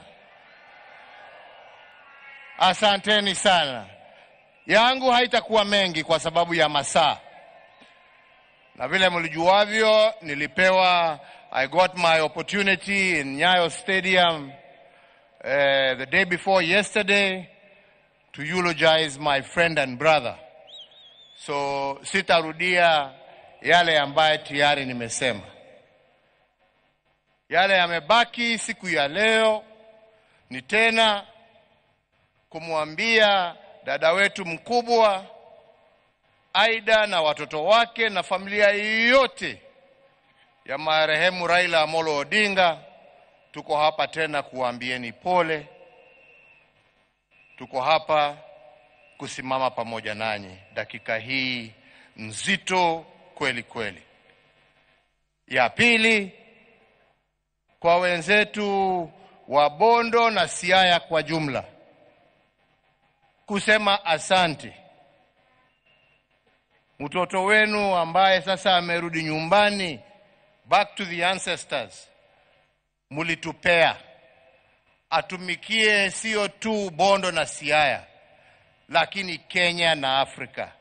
Asanteni sana. Yangu haitakuwa mengi kwa sababu ya masaa. Na vile mlijuavyo, nilipewa, I got my opportunity in Nyayo Stadium the day before yesterday to eulogize my friend and brother. So sitarudia yale ambaye tayari nimesema. Yale yamebaki siku ya leo ni tena kumwambia dada wetu mkubwa Aida na watoto wake na familia yote ya marehemu Raila Amolo Odinga, tuko hapa tena kuambieni pole. Tuko hapa kusimama pamoja nanyi dakika hii nzito kweli kweli. Ya pili, kwa wenzetu wa Bondo na Siaya kwa jumla, kusema asante. Mtoto wenu ambaye sasa amerudi nyumbani, back to the ancestors, mulitupea atumikie sio tu Bondo na Siaya, lakini Kenya na Afrika,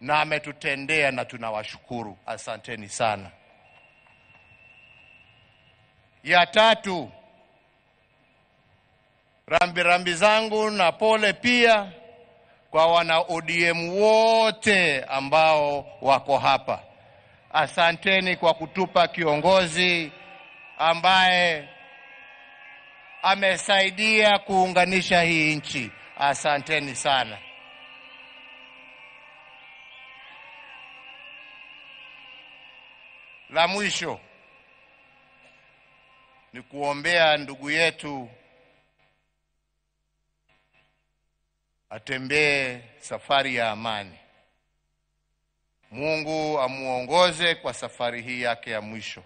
na ametutendea na tunawashukuru. Asanteni sana. Ya tatu, rambi rambi zangu na pole pia kwa wana ODM wote ambao wako hapa. Asanteni kwa kutupa kiongozi ambaye amesaidia kuunganisha hii nchi. Asanteni sana. La mwisho ni kuombea ndugu yetu atembee safari ya amani. Mungu amuongoze kwa safari hii yake ya mwisho.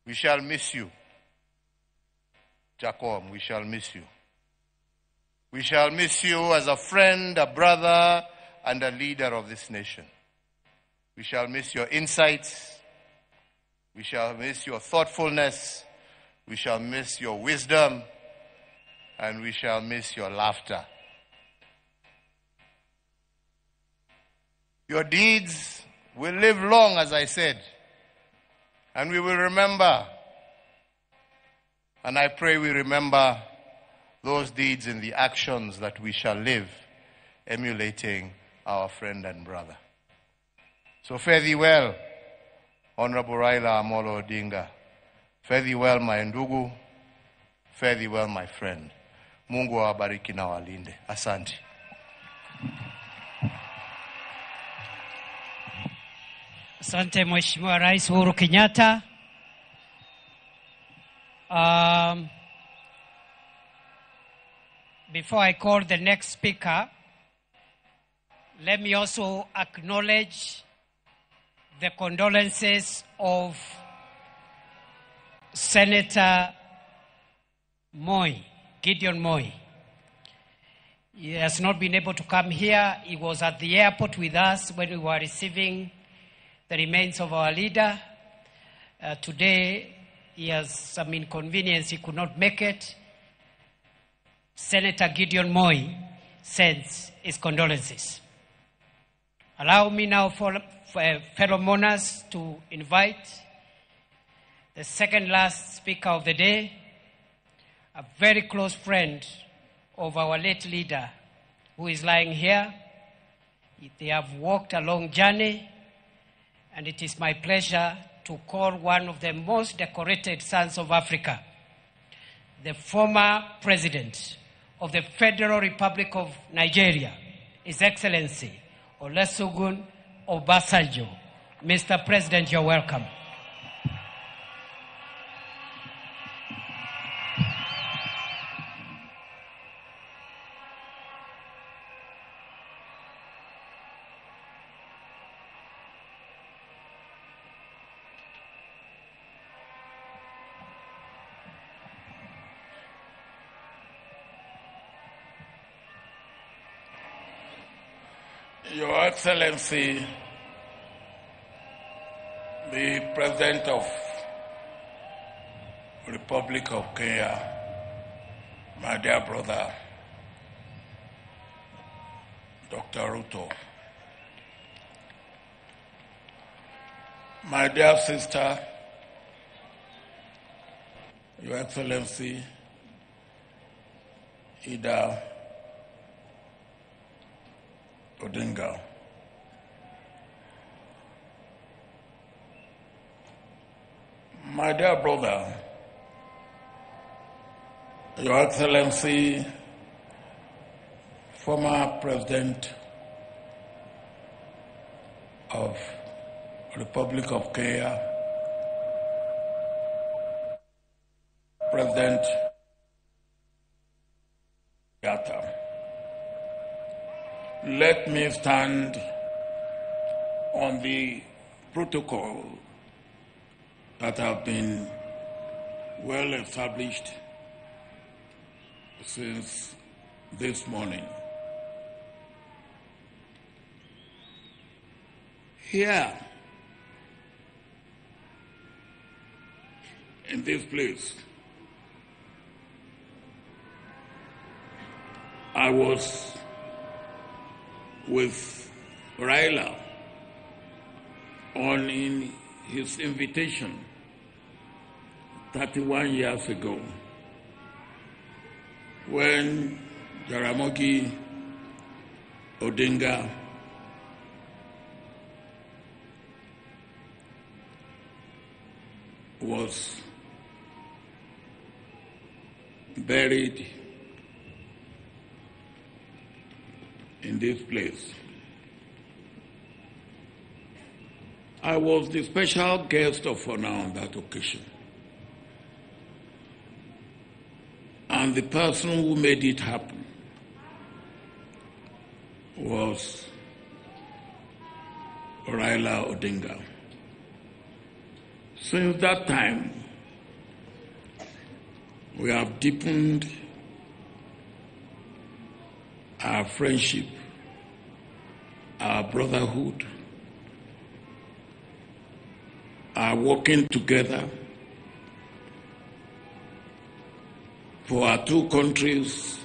We shall miss you. Jacob, we shall miss you. We shall miss you as a friend, a brother, and a leader of this nation. We shall miss your insights. We shall miss your thoughtfulness. We shall miss your wisdom. And we shall miss your laughter. Your deeds will live long, as I said, and we will remember. And I pray we remember those deeds in the actions that we shall live, emulating our friend and brother. So fare thee well, Honorable Raila Amolo Odinga. Fare thee well, my ndugu. Fare thee well, my friend. Mungu awabariki na walinde. Asante. Asante Mheshimiwa Rais Uhuru Kenyatta. Before I call the next speaker, let me also acknowledge the condolences of Senator Moi, Gideon Moi. He has not been able to come here. He was at the airport with us when we were receiving the remains of our leader. Today, he has some inconvenience. He could not make it. Senator Gideon Moi sends his condolences. Allow me now, for fellow mourners, to invite the second last speaker of the day, a very close friend of our late leader who is lying here. They have walked a long journey, and it is my pleasure to call one of the most decorated sons of Africa, the former president of the Federal Republic of Nigeria, His Excellency Olusegun Obasanjo. Mr. President, you're welcome. Your Excellency, the President of Republic of Kenya, my dear brother, Dr. Ruto, my dear sister, Your Excellency, Ida Odinga, my dear brother, Your Excellency, former President of Republic of Kenya, President Kenyatta, let me stand on the protocol that have been well established since this morning. Here, in this place, I was with Raila on in his invitation 31 years ago when Jaramogi Odinga was buried in this place. I was the special guest of honor on that occasion. And the person who made it happen was Raila Odinga. Since that time, we have deepened our friendship, our brotherhood, our working together for our two countries,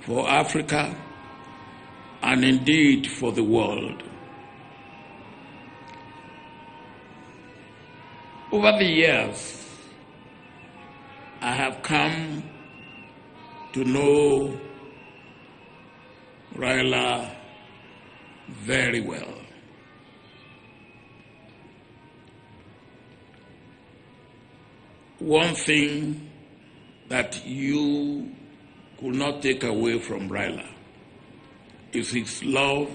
for Africa, and indeed for the world. Over the years, I have come to know Raila very well. One thing that you could not take away from Raila is his love,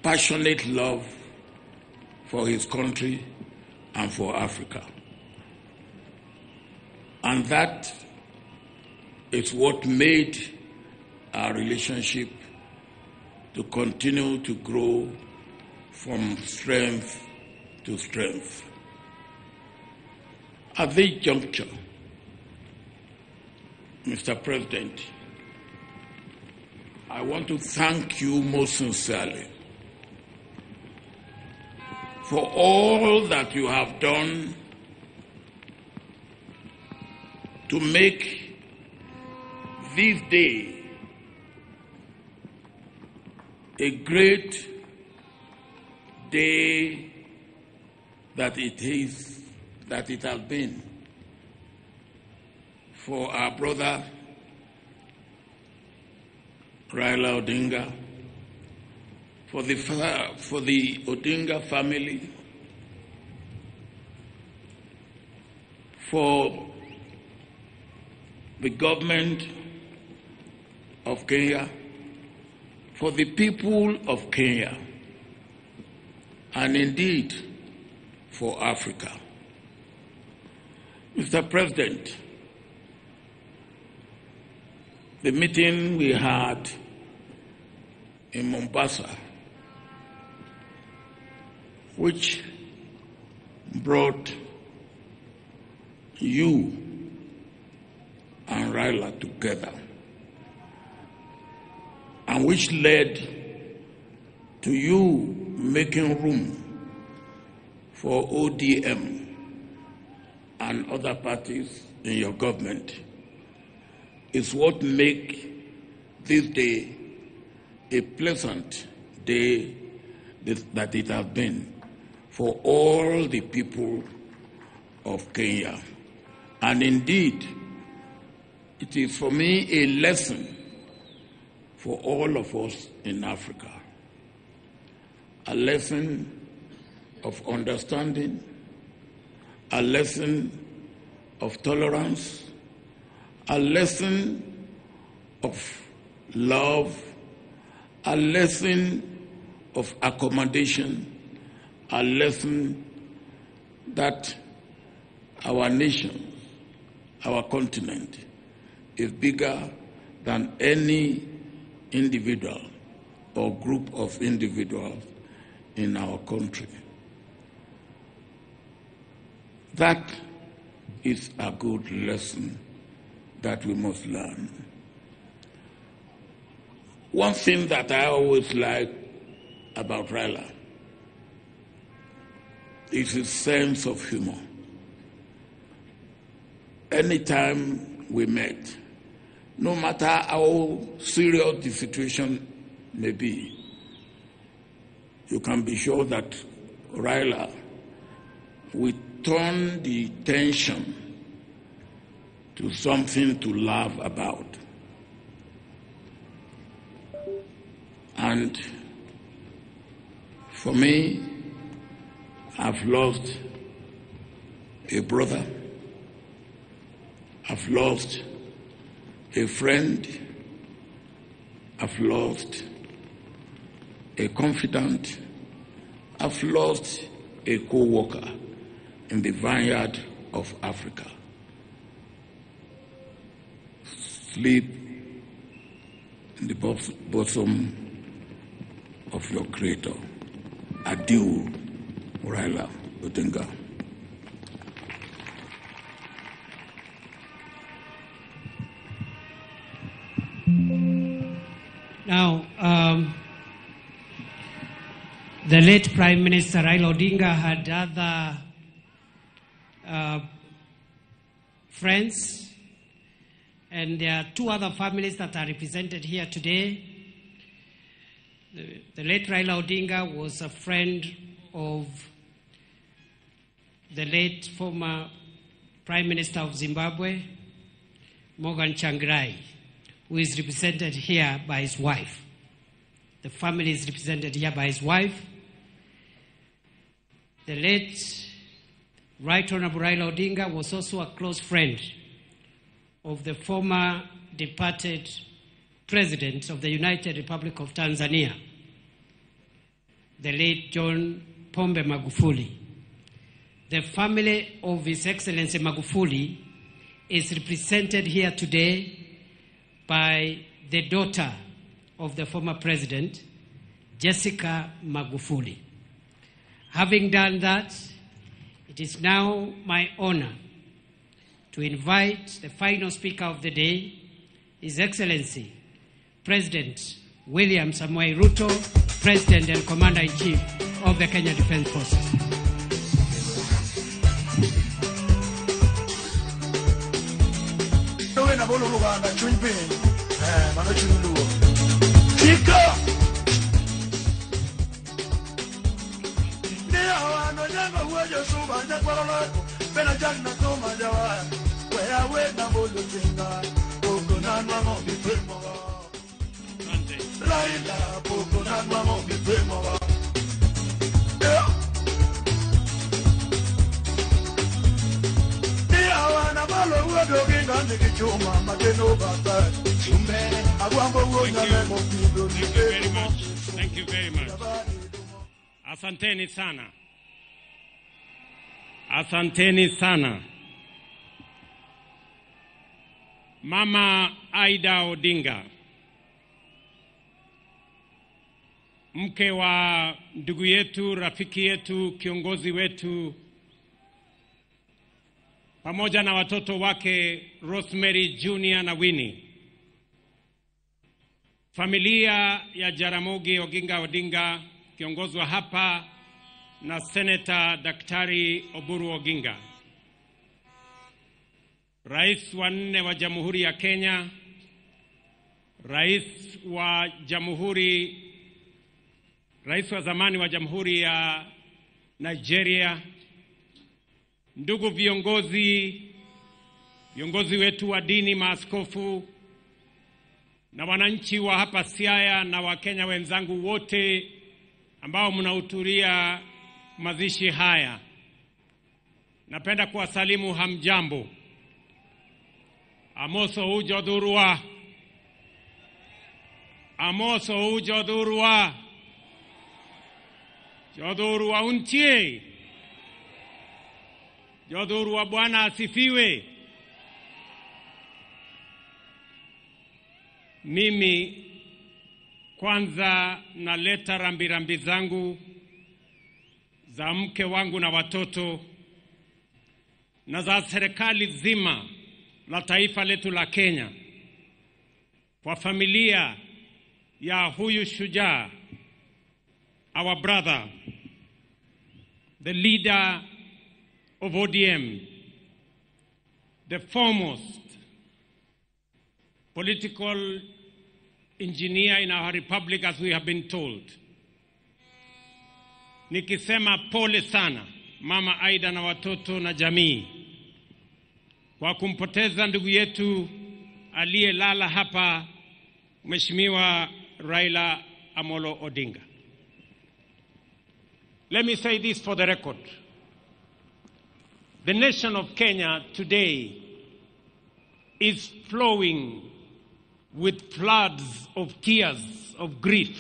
passionate love for his country and for Africa. And that is what made our relationship to continue to grow from strength to strength. At this juncture, Mr. President, I want to thank you most sincerely for all that you have done to make this day a great day that it is, that it has been for our brother Raila Odinga, for the Odinga family, for the government of Kenya, for the people of Kenya, and indeed for Africa. Mr. President, the meeting we had in Mombasa, which brought you and Raila together, and which led to you making room for ODM and other parties in your government, is what makes this day a pleasant day that it has been for all the people of Kenya. And indeed, it is for me a lesson for all of us in Africa. A lesson of understanding, a lesson of tolerance, a lesson of love, a lesson of accommodation, a lesson that our nation, our continent, is bigger than any individual or group of individuals in our country. That is a good lesson that we must learn. One thing that I always like about Raila is his sense of humor. Anytime we met, no matter how serious the situation may be, you can be sure that Raila will turn the tension to something to laugh about. And for me, I've lost a brother. I've lost a friend. I've lost a confidant. I've lost a co-worker in the vineyard of Africa. Sleep in the bosom of your creator. Adieu, Raila Odinga. Now, the late Prime Minister Raila Odinga had other friends, and there are two other families that are represented here today. The late Raila Odinga was a friend of the late former Prime Minister of Zimbabwe, Morgan Tsvangirai, who is represented here by his wife. The family is represented here by his wife. The late Right Honorable Raila Odinga was also a close friend of the former departed President of the United Republic of Tanzania, the late John Pombe Magufuli. The family of His Excellency Magufuli is represented here today by the daughter of the former president, Jessica Magufuli. Having done that, it is now my honor to invite the final speaker of the day, His Excellency, President William Samoei Ruto, President and Commander-in-Chief of the Kenya Defence Forces. Thank you very much. Thank you very much. Asanteni sana. Asanteni sana. Mama Aida Odinga, mke wa ndugu yetu, rafiki yetu, kiongozi wetu, pamoja na watoto wake Rosemary Junior na Winnie, familia ya Jaramogi Oginga Odinga kiongozwa hapa na Senator Daktari Oburu Oginga, Rais wa nne wa Jamhuri ya Kenya, Rais wa zamani wa Jamhuri ya Nigeria, ndugu viongozi, viongozi wetu wa dini, maaskofu na wananchi wa hapa Siaya na Wakenya wenzangu wote ambao mnahudhuria mazishi haya, napenda kuwasalimu hamjambo. Amoso ujodhurua. Amoso ujodhurua. Jodhurua untie. Jodhurua, Bwana asifiwe. Mimi kwanza naleta rambirambi zangu za mke wangu na watoto na za serikali zima la taifa letu la Kenya kwa familia ya huyu shujaa, our brother, the leader of ODM, the foremost political engineer in our republic, as we have been told. Nikisema pole sana Mama Aida na watoto na jamii kwa kumpoteza ndugu yetu aliyelala hapa, Mheshimiwa Raila Amolo Odinga. Let me say this for the record. The nation of Kenya today is flowing with floods of tears of grief.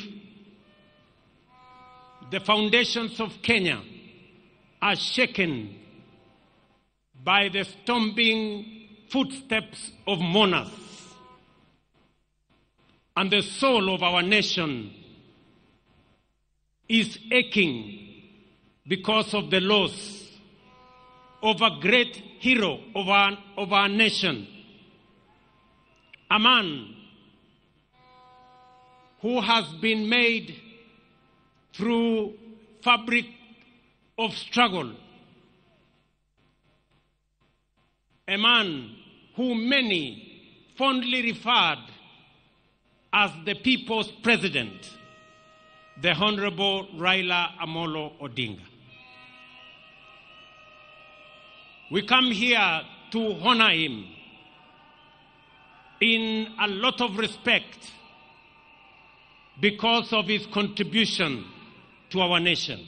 The foundations of Kenya are shaken by the stomping footsteps of mourners. And the soul of our nation is aching because of the loss of a great hero of our nation, a man who has been made through fabric of struggle, a man who many fondly referred as the people's president, the Honorable Raila Amolo Odinga. We come here to honor him in a lot of respect because of his contribution to our nation.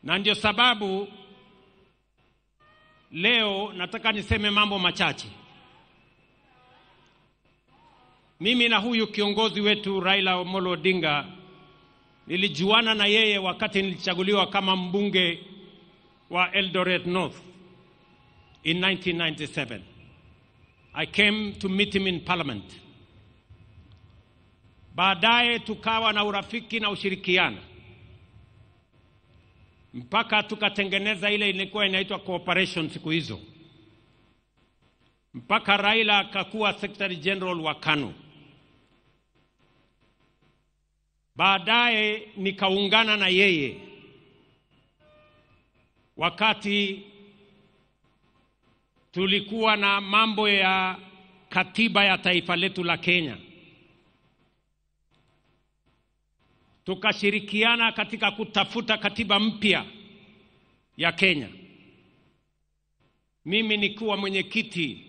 Na ndio sababu leo nataka niseme mambo machache. Mimi na huyu kiongozi wetu Raila Amolo Odinga nilijuana na yeye wakati nilichaguliwa kama mbunge wa Eldoret North in 1997. I came to meet him in parliament. Baadaye tukawa na urafiki na ushirikiano mpaka tukatengeneza ile ilikuwa inaitwa cooperation siku hizo, mpaka Raila akakuwa Secretary General wa KANU. Baadaye nikaungana na yeye wakati tulikuwa na mambo ya katiba ya taifa letu la Kenya. Tukashirikiana katika kutafuta katiba mpya ya Kenya. Mimi nikuwa mwenyekiti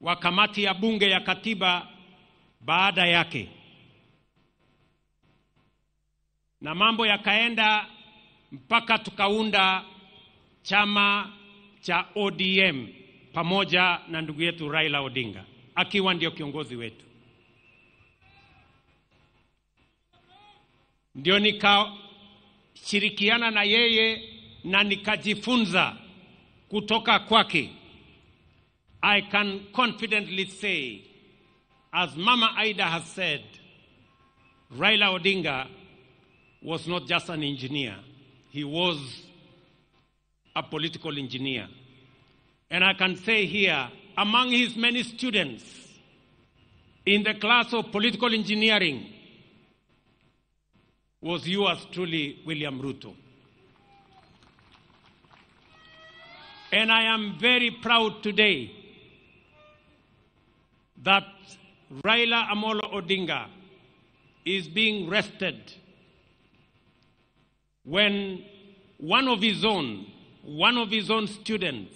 wa kamati ya bunge ya katiba baada yake. Na mambo yakaenda mpaka tukaunda chama cha ODM pamoja na ndugu yetu Raila Odinga akiwa ndio kiongozi wetu. Ndio nikashirikiana na yeye na nikajifunza kutoka kwake. I can confidently say, as Mama Ida has said, Raila Odinga was not just an engineer. He was a political engineer. And I can say here, among his many students in the class of political engineering was yours truly, William Ruto. And I am very proud today that Raila Amolo Odinga is being rested when one of his own students,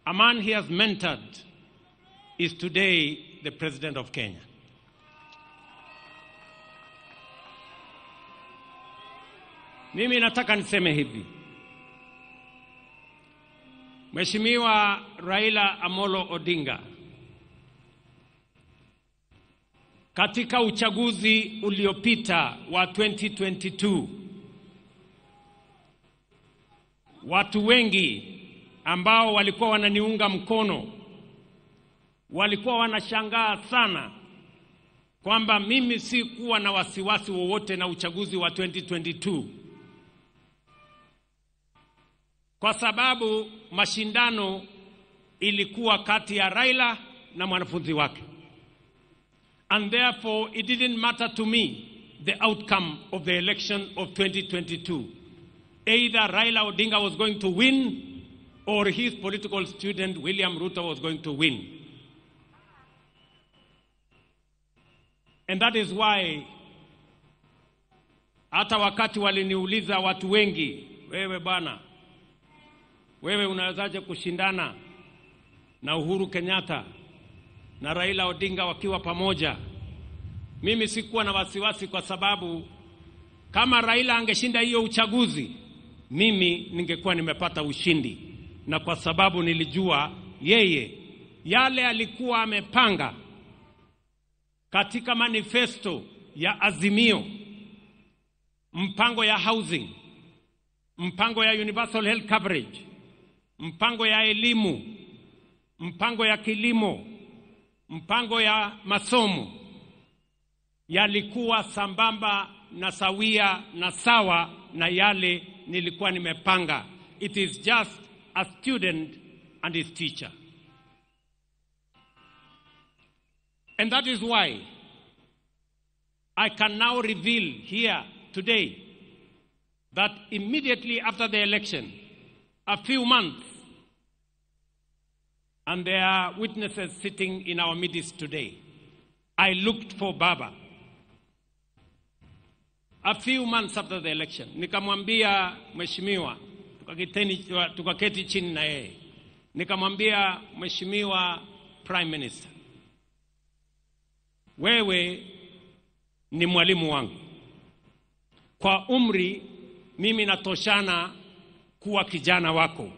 a man he has mentored, is today the president of Kenya. Mimi nataka niseme hivi. Mheshimiwa Raila Amolo Odinga, katika uchaguzi uliopita wa 2022, watu wengi ambao walikuwa wananiunga mkono walikuwa wanashangaa sana kwamba mimi sikuwa na wasiwasi wowote na uchaguzi wa 2022, kwa sababu mashindano ilikuwa kati ya Raila na mwanafunzi wake. And therefore it didn't matter to me the outcome of the election of 2022. Either Raila Odinga was going to win or his political student William Ruto was going to win. And that is why hata wakati waliniuliza watu wengi, wewe bwana, wewe unawezaje kushindana na Uhuru Kenyatta na Raila Odinga wakiwa pamoja? Mimi sikuwa na wasiwasi kwa sababu kama Raila angeshinda hiyo uchaguzi, mimi ningekuwa nimepata ushindi, na kwa sababu nilijua yeye yale alikuwa amepanga katika manifesto ya Azimio, mpango ya housing, mpango ya universal health coverage, mpango ya elimu, mpango ya kilimo, mpango ya masomo, yalikuwa sambamba na sawia na sawa na yale nilikuwa nimepanga. It is just a student and his teacher. And that is why I can now reveal here today that immediately after the election, a few months, and there are witnesses sitting in our midst today, I looked for Baba. A few months after the election, nikamwambia mheshimiwa, tukaketi chini na yeye, nikamwambia mheshimiwa Prime Minister, wewe ni mwalimu wangu. Kwa umri mimi natoshana kuwa kijana wako.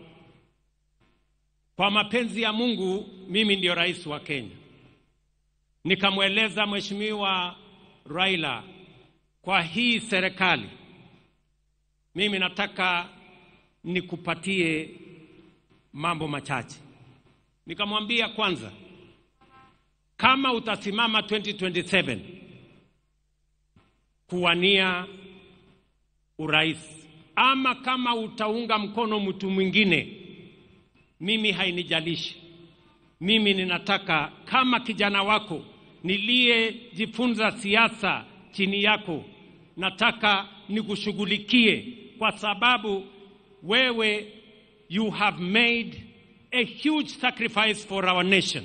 Kwa mapenzi ya Mungu mimi ndio rais wa Kenya. Nikamweleza mheshimiwa Raila, kwa hii serikali mimi nataka nikupatie mambo machache. Nikamwambia kwanza, kama utasimama 2027 kuwania urais, ama kama utaunga mkono mtu mwingine, mimi hainijalishi. Mimi ninataka kama kijana wako niliyejifunza siasa chini yako, nataka nikushughulikie, kwa sababu wewe you have made a huge sacrifice for our nation.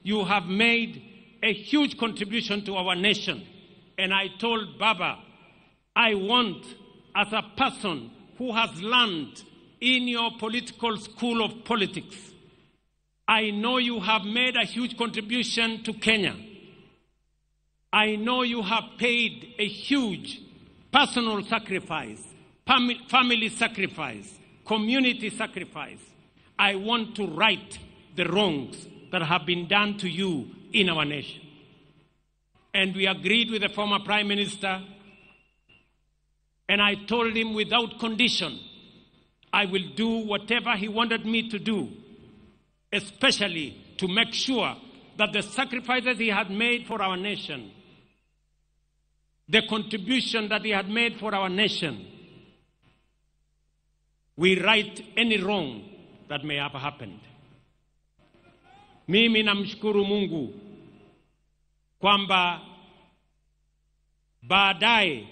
You have made a huge contribution to our nation. And I told Baba, I want, as a person who has learned in your political school of politics, I know you have made a huge contribution to Kenya. I know you have paid a huge personal sacrifice, family sacrifice, community sacrifice. I want to right the wrongs that have been done to you in our nation. And we agreed with the former Prime Minister, and I told him without condition, I will do whatever he wanted me to do, especially to make sure that the sacrifices he had made for our nation, the contribution that he had made for our nation, we right any wrong that may have happened. Mimi namshukuru Mungu kwamba baadaye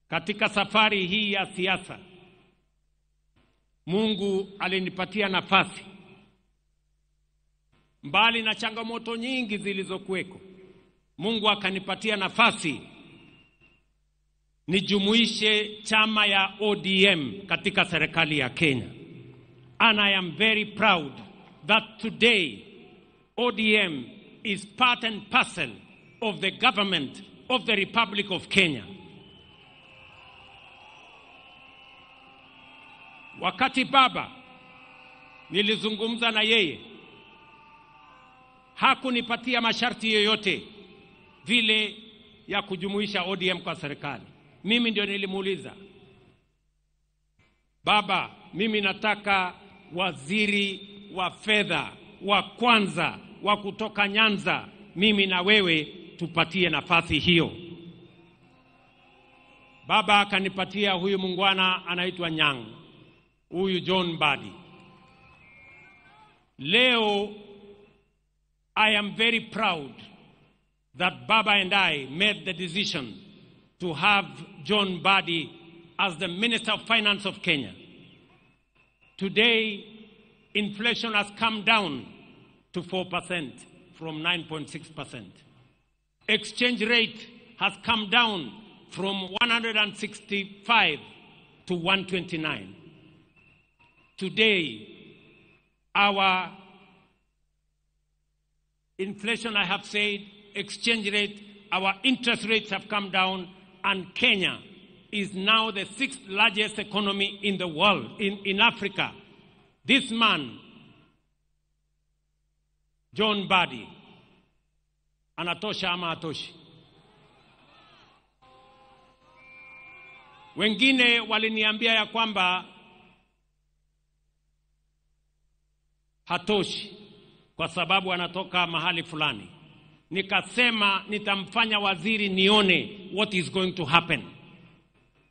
katika safari hii ya siasa Mungu alinipatia nafasi, mbali na changamoto nyingi zilizokuweko, Mungu akanipatia nafasi nijumuishe chama ya ODM katika serikali ya Kenya. And I am very proud that today ODM is part and parcel of the government of the Republic of Kenya. Wakati baba nilizungumza na yeye, hakunipatia masharti yoyote vile ya kujumuisha ODM kwa serikali. Mimi ndio nilimuuliza, baba, mimi nataka waziri wa fedha wa kwanza wa kutoka Nyanza, mimi na wewe tupatie nafasi hiyo. Baba akanipatia huyu mungwana anaitwa Nyang, huyu John Mbadi. Leo I am very proud that Baba and I made the decision to have John Mbadi as the Minister of Finance of Kenya. Today, inflation has come down to 4% from 9.6%. Exchange rate has come down from 165 to 129. Today, our inflation, I have said, exchange rate our interest rates have come down, and Kenya is now the 6th largest economy in the world, in Africa. This man, John Mbadi, anatosha ama hatoshi? Wengine waliniambia ya kwamba hatoshi kwa sababu anatoka mahali fulani. Nikasema nitamfanya waziri nione what is going to happen.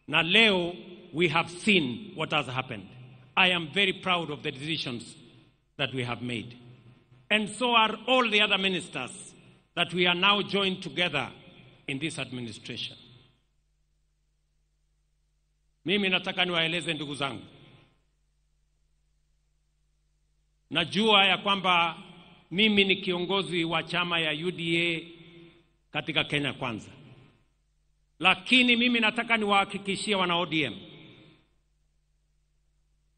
Na leo we have seen what has happened. I am very proud of the decisions that we have made. And so are all the other ministers that we are now joined together in this administration. Mimi nataka niwaeleze ndugu zangu. Najua ya kwamba mimi ni kiongozi wa chama ya UDA katika Kenya Kwanza. Lakini mimi nataka niwahakikishie wana ODM,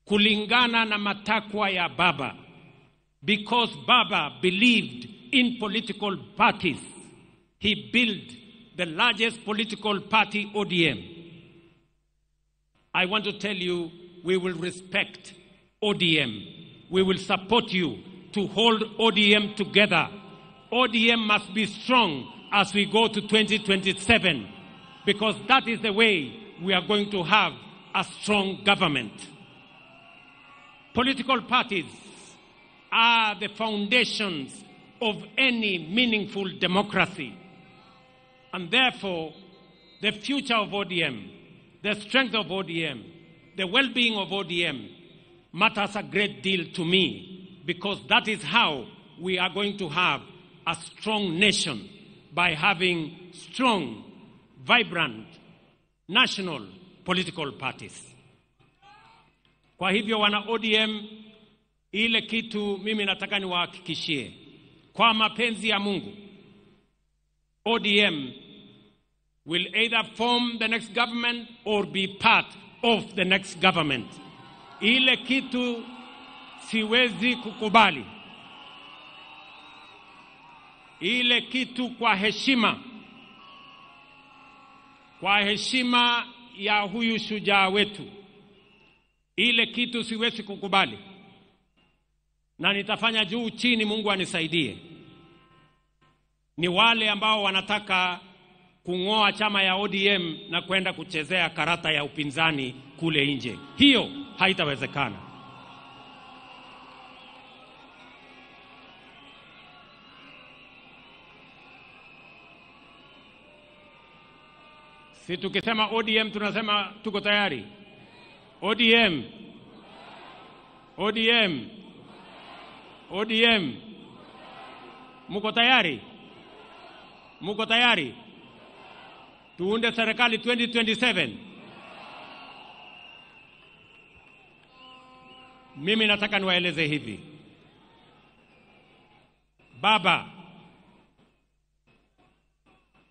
kulingana na matakwa ya Baba, because Baba believed in political parties, he built the largest political party, ODM. I want to tell you, we will respect ODM. We will support you to hold ODM together. ODM must be strong as we go to 2027, because that is the way we are going to have a strong government. Political parties are the foundations of any meaningful democracy. And therefore, the future of ODM, the strength of ODM, the well-being of ODM matters a great deal to me, because that is how we are going to have a strong nation, by having strong, vibrant, national political parties. Kwa hivyo wana ODM, ile kitu mimi nataka niwahakikishie, kwa mapenzi ya Mungu, ODM will either form the next government or be part of the next government. Ile kitu siwezi kukubali, ile kitu kwa heshima, kwa heshima ya huyu shujaa wetu, ile kitu siwezi kukubali, na nitafanya juu chini, Mungu anisaidie, ni wale ambao wanataka kung'oa chama ya ODM na kwenda kuchezea karata ya upinzani kule nje. Hiyo haitawezekana. Si tukisema ODM tunasema tuko tayari. ODM. ODM. ODM. Muko tayari? Muko tayari? Tuunde serikali 2027. Mimi nataka niwaeleze hivi. Baba,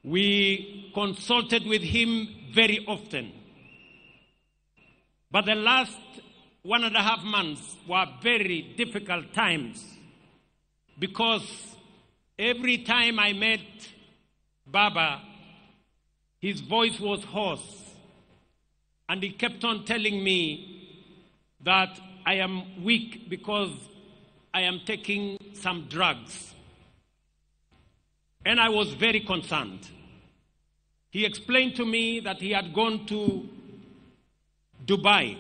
we consulted with him very often. But the last 1.5 months were very difficult times, because every time I met Baba, his voice was hoarse, and he kept on telling me that I am weak because I am taking some drugs. And I was very concerned. He explained to me that he had gone to Dubai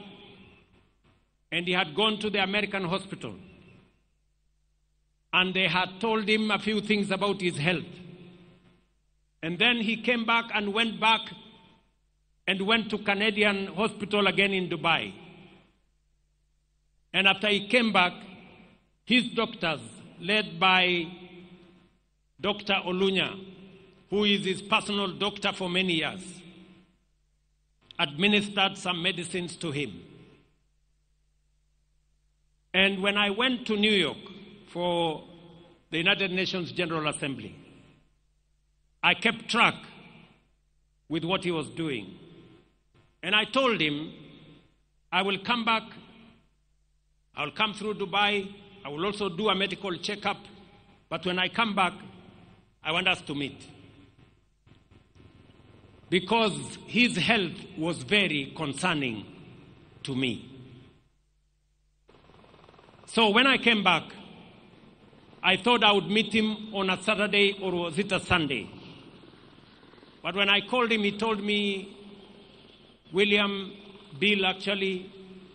and he had gone to the American hospital, and they had told him a few things about his health. And then he came back and went back and went to Canadian hospital again in Dubai. And after he came back, his doctors, led by Dr. Olunya, who is his personal doctor for many years, administered some medicines to him. And when I went to New York for the United Nations General Assembly, I kept track with what he was doing. And I told him, I will come back, I will come through Dubai, I will also do a medical checkup, but when I come back, I want us to meet. because his health was very concerning to me. So when I came back, I thought I would meet him on a Saturday, or was it a Sunday? But when I called him, he told me, William, Bill, actually,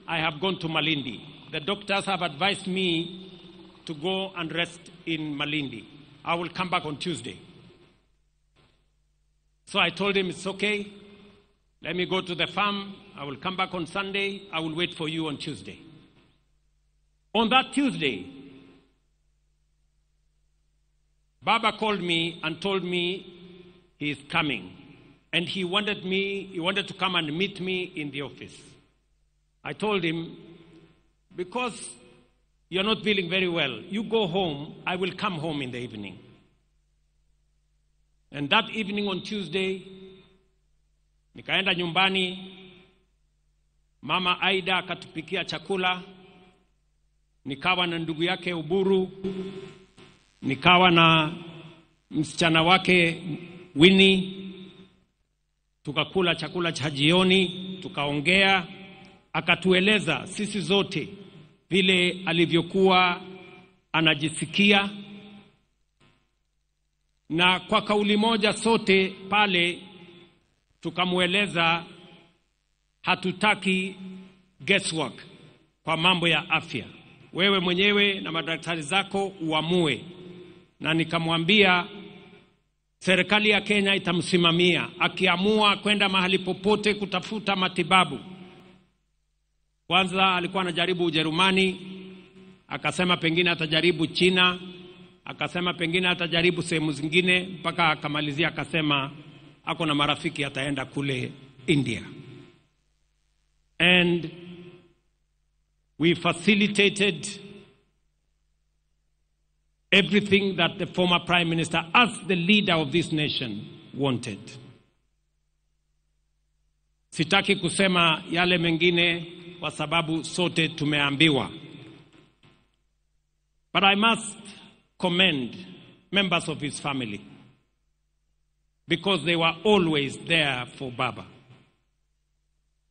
I have gone to Malindi. The doctors have advised me to go and rest in Malindi. I will come back on Tuesday. So I told him, it's okay. Let me go to the farm. I will come back on Sunday. I will wait for you on Tuesday. On that Tuesday, Baba called me and told me he is coming. And he wanted to come and meet me in the office. I told him, because you're not feeling very well, you go home, I will come home in the evening. And that evening on Tuesday, nikaenda nyumbani, Mama Aida akatupikia chakula, nikawa na ndugu yake Oburu, nikawa na msichana wake Winnie, tukakula chakula cha jioni, tukaongea, akatueleza sisi zote vile alivyokuwa anajisikia, na kwa kauli moja sote pale tukamueleza hatutaki guesswork kwa mambo ya afya. Wewe mwenyewe na madaktari zako uamue. Na nikamwambia serikali ya Kenya itamsimamia akiamua kwenda mahali popote kutafuta matibabu. Kwanza alikuwa anajaribu Ujerumani, akasema pengine atajaribu China, akasema pengine atajaribu sehemu zingine, mpaka akamalizia akasema ako na marafiki ataenda kule India. And we facilitated everything that the former Prime Minister, as the leader of this nation, wanted. Sitaki kusema yale mengine kwa sababu sote tumeambiwa. But I must commend members of his family, because they were always there for Baba,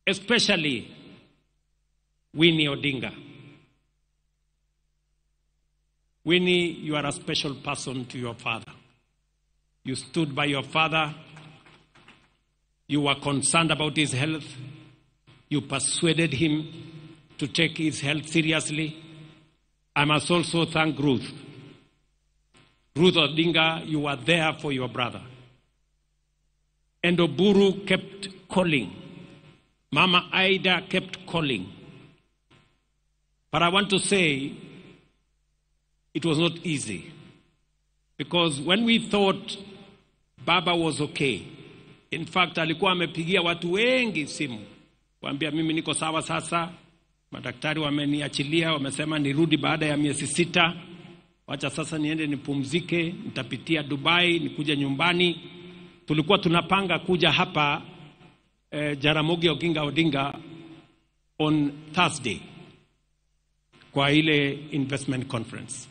especially Winnie Odinga. Winnie, you are a special person to your father. You stood by your father. You were concerned about his health. You persuaded him to take his health seriously. I must also thank Ruth. Ruth Odinga, you were there for your brother. And Oburu kept calling. Mama Aida kept calling. But I want to say it was not easy, because when we thought Baba was okay, in fact, alikuwa amepigia watu wengi simu kuambia mimi niko sawa sasa, madaktari wameniachilia, wamesema nirudi baada ya miezi 6, wacha sasa niende nipumzike, nitapitia Dubai, nikuje nyumbani. Tulikuwa tunapanga kuja hapa Jaramogi Oginga Odinga on Thursday kwa ile investment conference.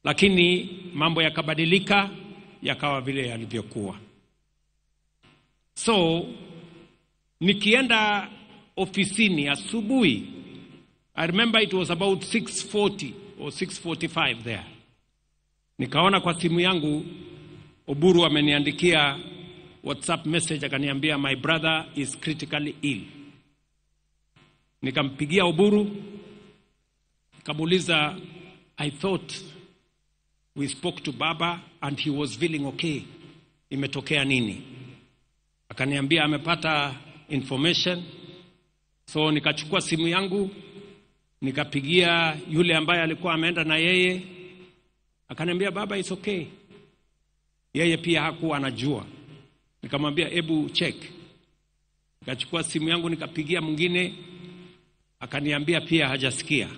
Lakini mambo yakabadilika, yakawa vile yalivyokuwa. So nikienda ofisini asubuhi, I remember it was about 6:40 or 6:45 there. Nikaona kwa simu yangu Oburu ameniandikia WhatsApp message, akaniambia my brother is critically ill. Nikampigia Oburu, nikamuuliza, I thought we spoke to Baba and he was feeling okay. Imetokea nini? Akaniambia amepata information. So nikachukua simu yangu, nikapigia yule ambaye alikuwa ameenda na yeye. Akaniambia Baba is okay. Yeye pia hakuwa anajua. Nikamwambia ebu check. Nikachukua simu yangu nikapigia mwingine, akaniambia pia hajasikia.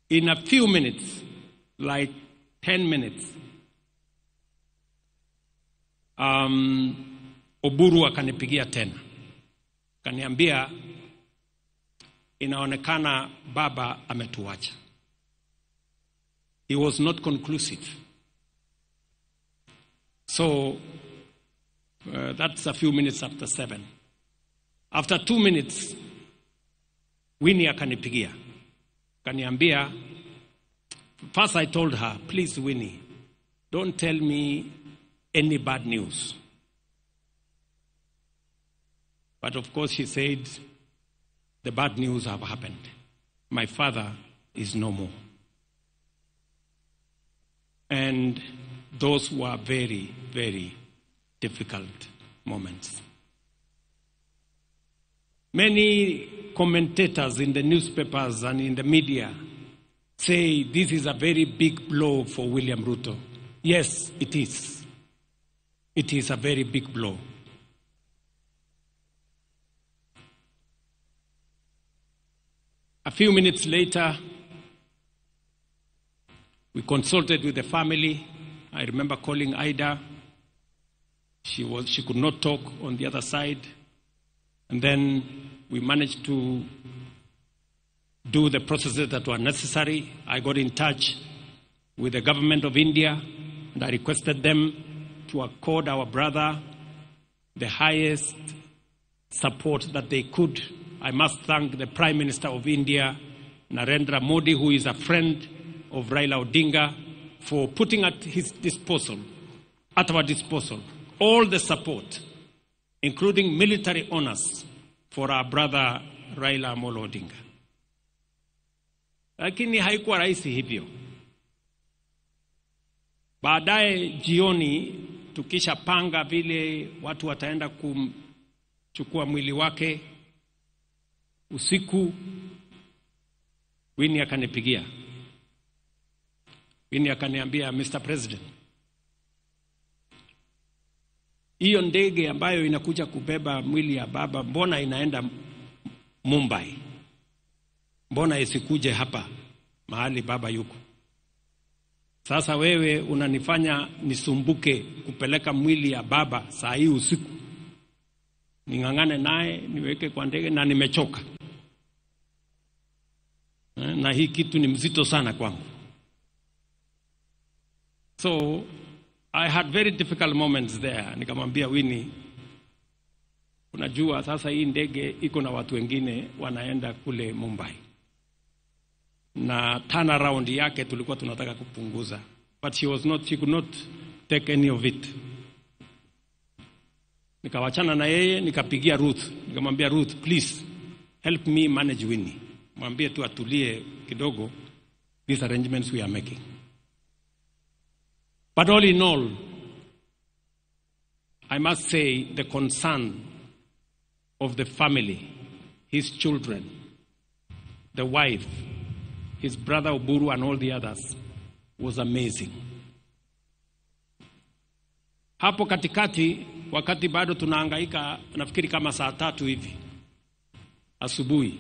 In a few minutes, like 10 minutes, Oburu akanipigia tena. Akaniambia inaonekana Baba ametuacha. He was not conclusive. So That's a few minutes after 7. After 2 minutes, Winnie akanipigia. Akaniambia, first I told her, please Winnie, don't tell me any bad news. But of course she said, the bad news have happened. My father is no more. And those were very, very difficult moments. Many commentators in the newspapers and in the media say this is a very big blow for William Ruto. Yes, it is. It is a very big blow. A few minutes later, we consulted with the family. I remember calling Ida. She could not talk on the other side. And then we managed to do the processes that were necessary. I got in touch with the government of India, and I requested them to accord our brother the highest support that they could. I must thank the Prime Minister of India, Narendra Modi, who is a friend of Raila Odinga, for putting at his disposal, at our disposal, all the support, including military honors, for our brother Raila Amolo Odinga. Lakini haikuwa rahisi hivyo. Baadaye jioni tukishapanga vile watu wataenda kumchukua mwili wake, usiku Winnie akanipigia. Winnie akaniambia, Mr. President, hiyo ndege ambayo inakuja kubeba mwili ya baba, mbona inaenda Mumbai? Mbona isikuje hapa mahali baba yuko? Sasa wewe unanifanya nisumbuke kupeleka mwili ya baba saa hii usiku. Ning'ang'ane naye niweke kwa ndege na nimechoka. Na hii kitu ni mzito sana kwangu. So I had very difficult moments there. Nikamwambia Winnie, unajua sasa hii ndege iko na watu wengine wanaenda kule Mumbai. Na turnaround yake tulikuwa tunataka kupunguza. But she could not take any of it. Nikawachana na yeye, nikapigia Ruth. Nikamwambia Ruth, please help me manage Winnie. Mwambie tu atulie kidogo, these arrangements we are making. But all in all, I must say the concern of the family, his children, the wife, his brother Oburu and all the others was amazing. Hapo katikati, wakati bado tunahangaika, nafikiri kama saa 3 hivi asubuhi,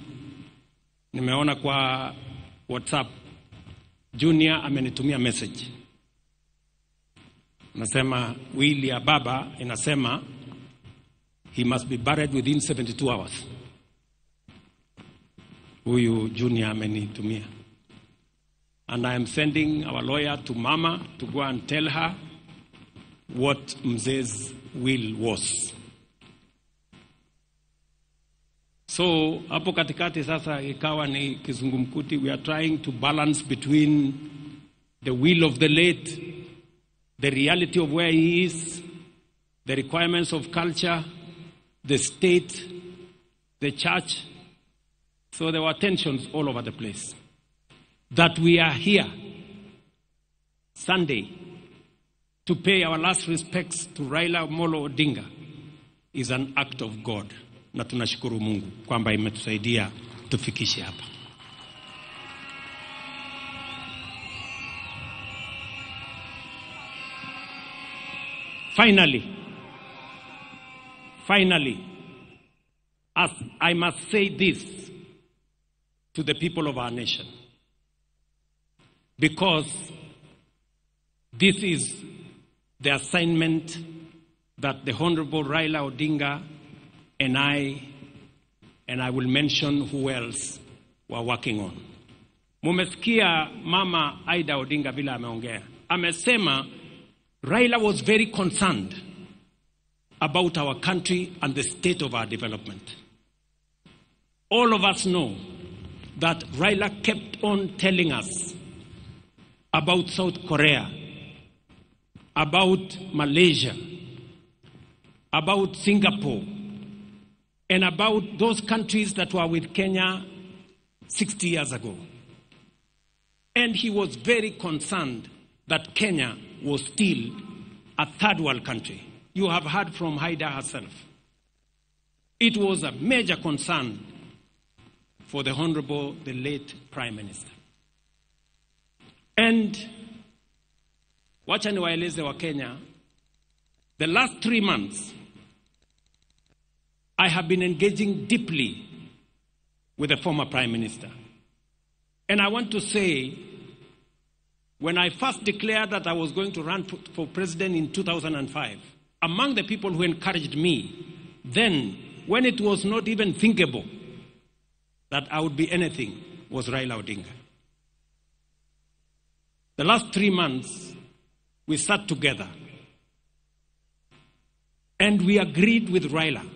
nimeona kwa WhatsApp Junior amenitumia message. Nasema will ya baba inasema he must be buried within 72 hours. Huyu Junior amenitumia. And I am sending our lawyer to Mama to go and tell her what Mzee's will was. So hapo katikati sasa ikawa ni kizungumkuti. We are trying to balance between the will of the late, the reality of where he is, the requirements of culture, the state, the church. So there were tensions all over the place. That we are here Sunday to pay our last respects to Raila Amolo Odinga is an act of God. Na tunashukuru Mungu kwamba imetusaidia tufikishe hapa. Finally, as I must say this to the people of our nation, because this is the assignment that the Honorable Raila Odinga and I will mention who else were working on. Mumesikia Mama Ida Odinga vile ameongea. Amesema Raila was very concerned about our country and the state of our development. All of us know that Raila kept on telling us about South Korea, about Malaysia, about Singapore, and about those countries that were with Kenya 60 years ago. And he was very concerned that Kenya was still a third world country. You have heard from Haida herself. It was a major concern for the Honorable, the late Prime Minister. And wacha niwaeleze wa Kenya, the last 3 months, I have been engaging deeply with the former Prime Minister. And I want to say, when I first declared that I was going to run for president in 2005, among the people who encouraged me, then, when it was not even thinkable that I would be anything, was Raila Odinga. The last 3 months, we sat together and we agreed with Raila.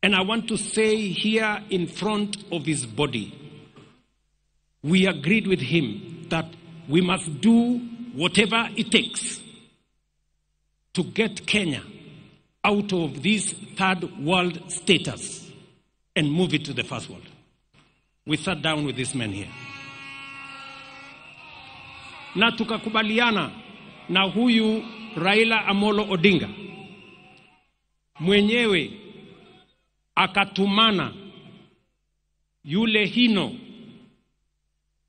And I want to say here in front of his body, we agreed with him that we must do whatever it takes to get Kenya out of this third world status and move it to the first world. We sat down with this man here. Na tukakubaliana na huyu Raila Amolo Odinga mwenyewe akatumana yule Hino,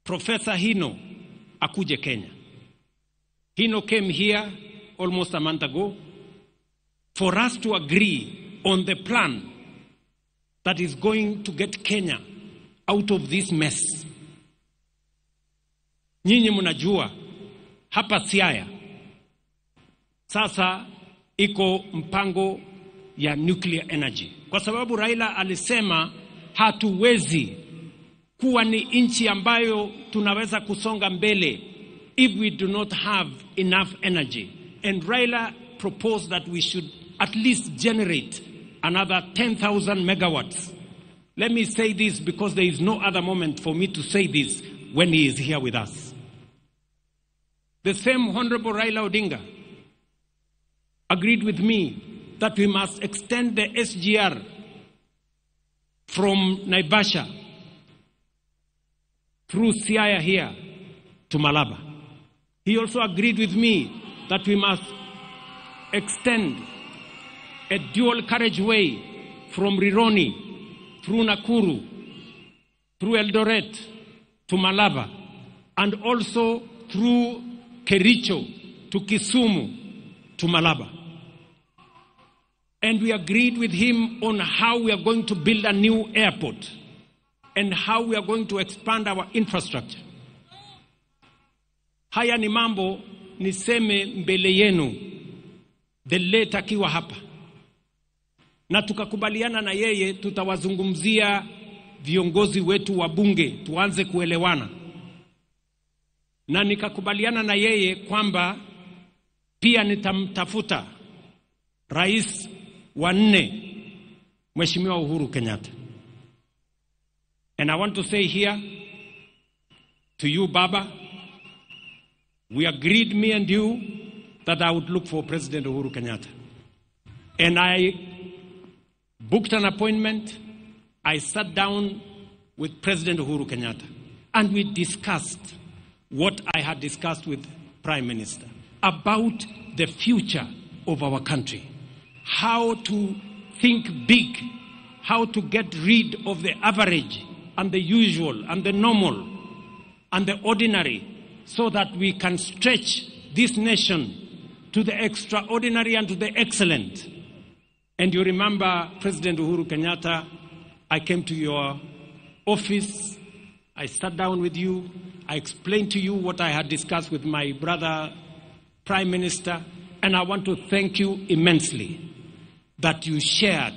Professor Hino, akuje Kenya. Hino came here almost a month ago for us to agree on the plan that is going to get Kenya out of this mess. Nyinyi mnajua hapa Siaya sasa iko mpango ya nuclear energy, kwa sababu Raila alisema hatuwezi kuwa ni nchi ambayo tunaweza kusonga mbele if we do not have enough energy. And Raila proposed that we should at least generate another 10,000 megawatts. Let me say this because there is no other moment for me to say this when he is here with us. The same Honorable Raila Odinga agreed with me that we must extend the SGR from Naivasha through Siaya here to Malaba. He also agreed with me that we must extend a dual carriageway from Rironi through Nakuru, through Eldoret to Malaba, and also through Kericho to Kisumu to Malaba. And we agreed with him on how we are going to build a new airport and how we are going to expand our infrastructure. Haya ni mambo niseme mbele yenu, the late akiwa hapa. Na tukakubaliana na yeye tutawazungumzia viongozi wetu wa bunge tuanze kuelewana. Na nikakubaliana na yeye kwamba pia nitamtafuta rais wa nne, Mheshimiwa Uhuru Kenyatta. And I want to say here to you, Baba, we agreed, me and you, that I would look for President Uhuru Kenyatta. And I booked an appointment. I sat down with President Uhuru Kenyatta, and we discussed what I had discussed with Prime Minister about the future of our country, how to think big, how to get rid of the average and the usual and the normal and the ordinary, so that we can stretch this nation to the extraordinary and to the excellent. And you remember, President Uhuru Kenyatta, I came to your office, I sat down with you, I explained to you what I had discussed with my brother, Prime Minister, and I want to thank you immensely that you shared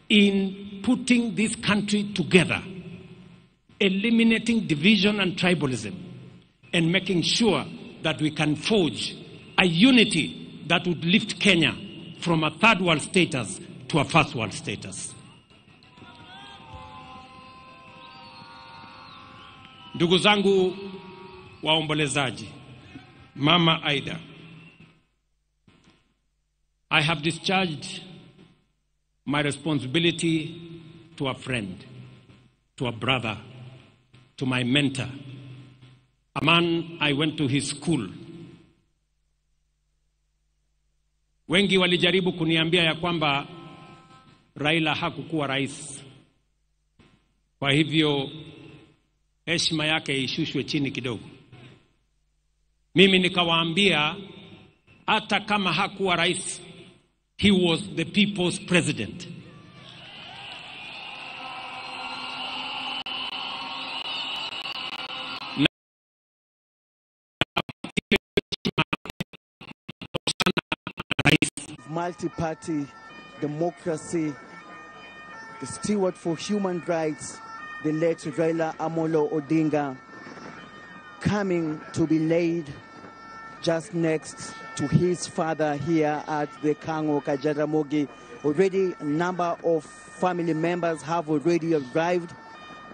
in putting this country together, eliminating division and tribalism, and making sure that we can forge a unity that would lift Kenya from a third world status to a first world status. Ndugu zangu waombolezaji, Mama Aida, I have discharged my responsibility to a friend, to a brother, to my mentor, a man I went to his school. Wengi walijaribu kuniambia ya kwamba Raila hakukuwa rais, kwa hivyo heshima yake ishushwe chini kidogo. Mimi nikawaambia hata kama hakuwa rais, he was the people's president. Multi-party democracy, the steward for human rights, the late Raila Amolo Odinga, coming to be laid just next to his father here at the Kang'o Kajaramogi. Already a number of family members have already arrived.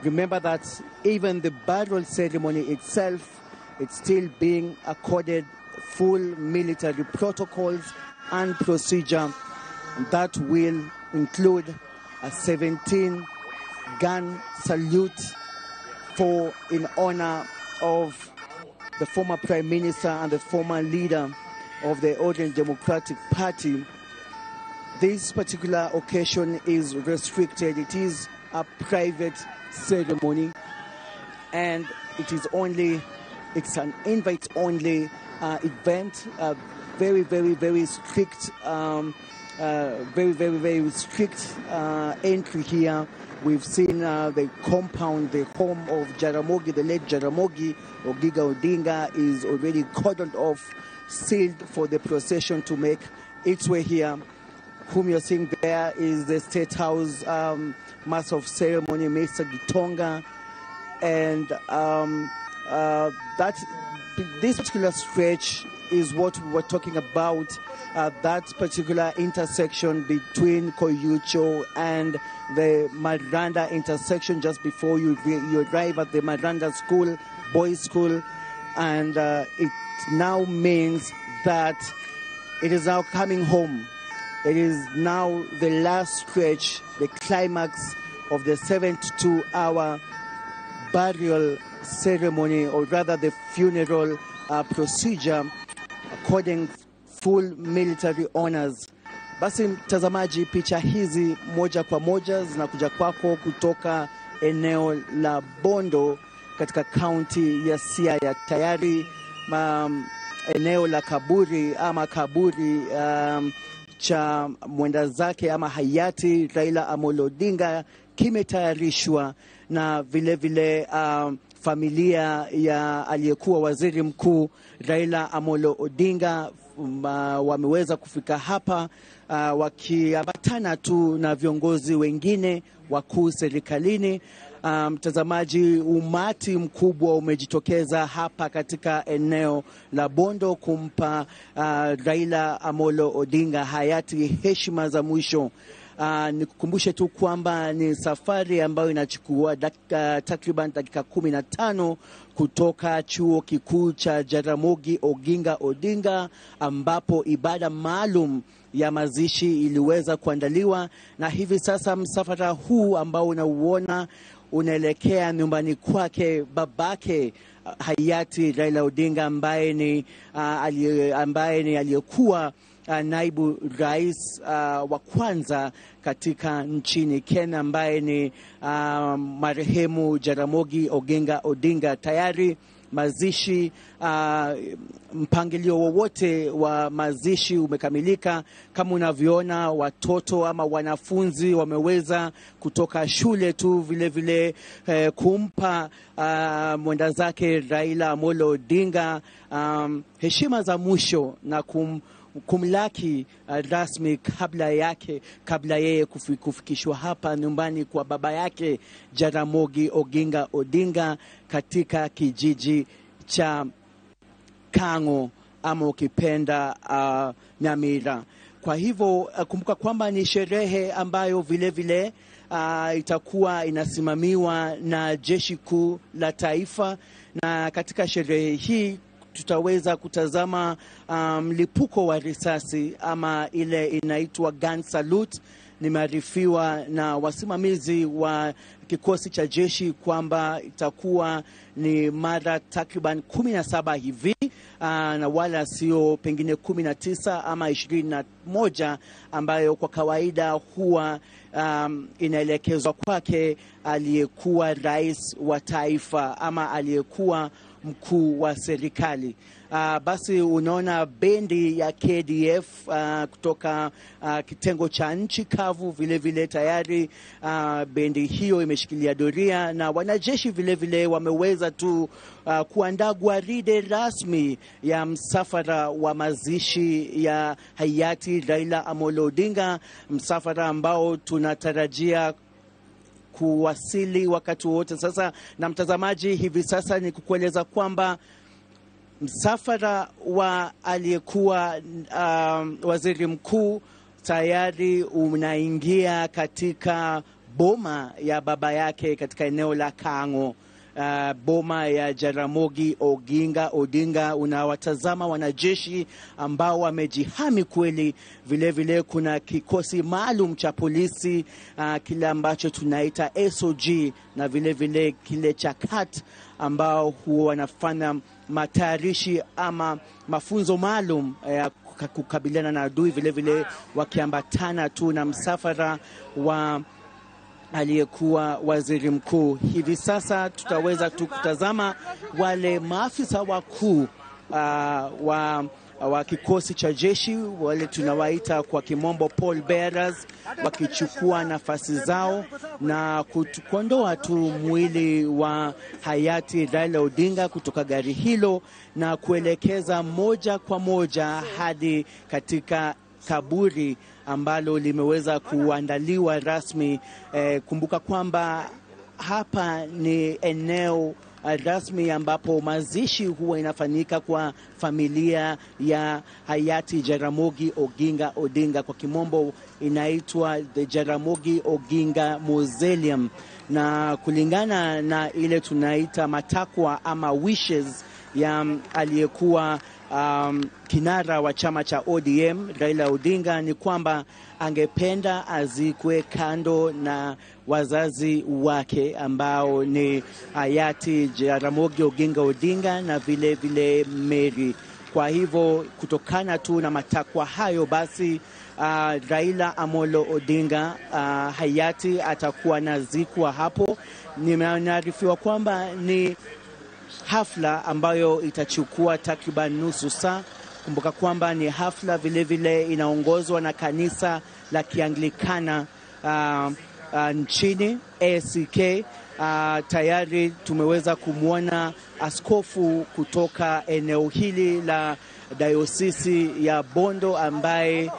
Remember that even the burial ceremony itself, it's still being accorded full military protocols and procedure that will include a 17-gun salute for in honor of the former Prime Minister and the former leader of the Orange Democratic Party. This particular occasion is restricted. It is a private ceremony, and it is only, it's an invite-only event. Very, very, very strict, very, very, very strict entry here. We've seen the compound, the home of Jaramogi, the late Jaramogi Oginga Odinga, is already cordoned off, sealed for the procession to make its way here. Whom you're seeing there is the State House Master of Ceremony, Mr. Gitonga, and that this particular stretch is what we were talking about, that particular intersection between Koyucho and the Maranda intersection, just before you arrive at the Maranda School, Boys School. And it now means that it is now coming home. It is now the last stretch, the climax of the 72-hour burial ceremony, or rather the funeral procedure, according full military honors. Basi mtazamaji, picha hizi moja kwa moja zinakuja kwako kutoka eneo la Bondo katika kaunti ya Siaya. Tayari eneo la kaburi ama kaburi cha mwenda zake ama hayati Raila Amolo Odinga kimetayarishwa, na vile vile familia ya aliyekuwa waziri mkuu Raila Amolo Odinga wameweza kufika hapa wakiambatana tu na viongozi wengine wakuu serikalini. Mtazamaji, umati mkubwa umejitokeza hapa katika eneo la Bondo kumpa Raila Amolo Odinga hayati heshima za mwisho. Nikukumbushe tu kwamba ni safari ambayo inachukua takriban dakika 15 kutoka chuo kikuu cha Jaramogi Oginga Odinga, ambapo ibada maalum ya mazishi iliweza kuandaliwa, na hivi sasa msafara huu ambao unauona unaelekea nyumbani kwake babake hayati Raila Odinga, ambaye ni aliyekuwa naibu rais wa kwanza katika nchini Kenya, ambaye ni marehemu Jaramogi Oginga Odinga. Tayari mazishi, mpangilio wowote wa mazishi umekamilika. Kama unavyoona, watoto ama wanafunzi wameweza kutoka shule tu vile vile kumpa mwenda zake Raila Amolo Odinga heshima za mwisho na kumlaki rasmi kabla yeye kufikishwa hapa nyumbani kwa baba yake Jaramogi Oginga Odinga katika kijiji cha Kang'o ama ukipenda Nyamira. Kwa hivyo kumbuka kwamba ni sherehe ambayo vile vile itakuwa inasimamiwa na Jeshi Kuu la Taifa, na katika sherehe hii tutaweza kutazama mlipuko wa risasi ama ile inaitwa gun salute. Nimearifiwa na wasimamizi wa kikosi cha jeshi kwamba itakuwa ni mara takriban 17 hivi, na wala sio pengine 19 ama 21 ambayo kwa kawaida huwa inaelekezwa kwake aliyekuwa rais wa taifa ama aliyekuwa mkuu wa serikali. Basi unaona bendi ya KDF kutoka kitengo cha nchi kavu vile vile tayari bendi hiyo imeshikilia doria, na wanajeshi vile vile wameweza tu kuandaa gwaride rasmi ya msafara wa mazishi ya hayati Raila Amolo Odinga, msafara ambao tunatarajia kuwasili wakati wote sasa. Na mtazamaji, hivi sasa ni kukueleza kwamba msafara wa aliyekuwa waziri mkuu tayari unaingia katika boma ya baba yake katika eneo la Kang'o, boma ya Jaramogi Oginga Odinga. Unawatazama wanajeshi ambao wamejihami kweli. Vile vile kuna kikosi maalum cha polisi, kile ambacho tunaita SOG, na vile vile kile cha CAT ambao huwa wanafanya matayarishi ama mafunzo maalum ya kukabiliana na adui, vile vile wakiambatana tu na msafara wa aliyekuwa waziri mkuu. Hivi sasa tutaweza tu kutazama wale maafisa wakuu wa kikosi cha jeshi, wale tunawaita kwa kimombo pall bearers, wakichukua nafasi zao na kuondoa tu mwili wa hayati Raila Odinga kutoka gari hilo na kuelekeza moja kwa moja hadi katika kaburi ambalo limeweza kuandaliwa rasmi. Kumbuka kwamba hapa ni eneo rasmi ambapo mazishi huwa inafanyika kwa familia ya hayati Jaramogi Oginga Odinga, kwa kimombo inaitwa the Jaramogi Oginga Mausoleum, na kulingana na ile tunaita matakwa ama wishes ya aliyekuwa kinara wa chama cha ODM Raila Odinga ni kwamba angependa azikwe kando na wazazi wake ambao ni hayati Jaramogi Oginga Odinga na vile vile Mary. Kwa hivyo kutokana tu na matakwa hayo, basi Raila Amolo Odinga hayati atakuwa nazikwa hapo. Nimearifiwa kwamba ni hafla ambayo itachukua takriban nusu saa. Kumbuka kwamba ni hafla vile vile inaongozwa na kanisa la Kianglikana nchini ACK. Tayari tumeweza kumwona askofu kutoka eneo hili la dayosisi ya Bondo ambaye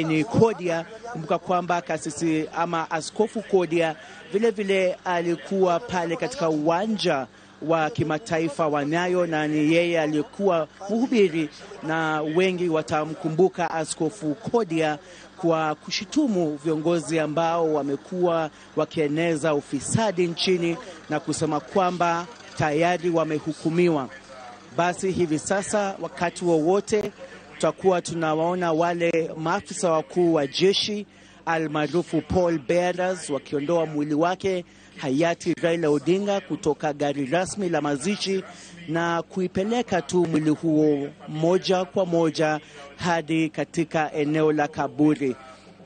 ni Kodia. Kumbuka kwamba kasisi ama askofu Kodia vile vile alikuwa pale katika uwanja wa kimataifa wa Nyayo, na ni yeye alikuwa mhubiri, na wengi watamkumbuka askofu Kodia kwa kushitumu viongozi ambao wamekuwa wakieneza ufisadi nchini na kusema kwamba tayari wamehukumiwa. Basi hivi sasa wakati wowote tutakuwa tunawaona wale maafisa wakuu wa jeshi almaarufu pall bearers wakiondoa mwili wake hayati Raila Odinga kutoka gari rasmi la mazishi na kuipeleka tu mwili huo moja kwa moja hadi katika eneo la kaburi.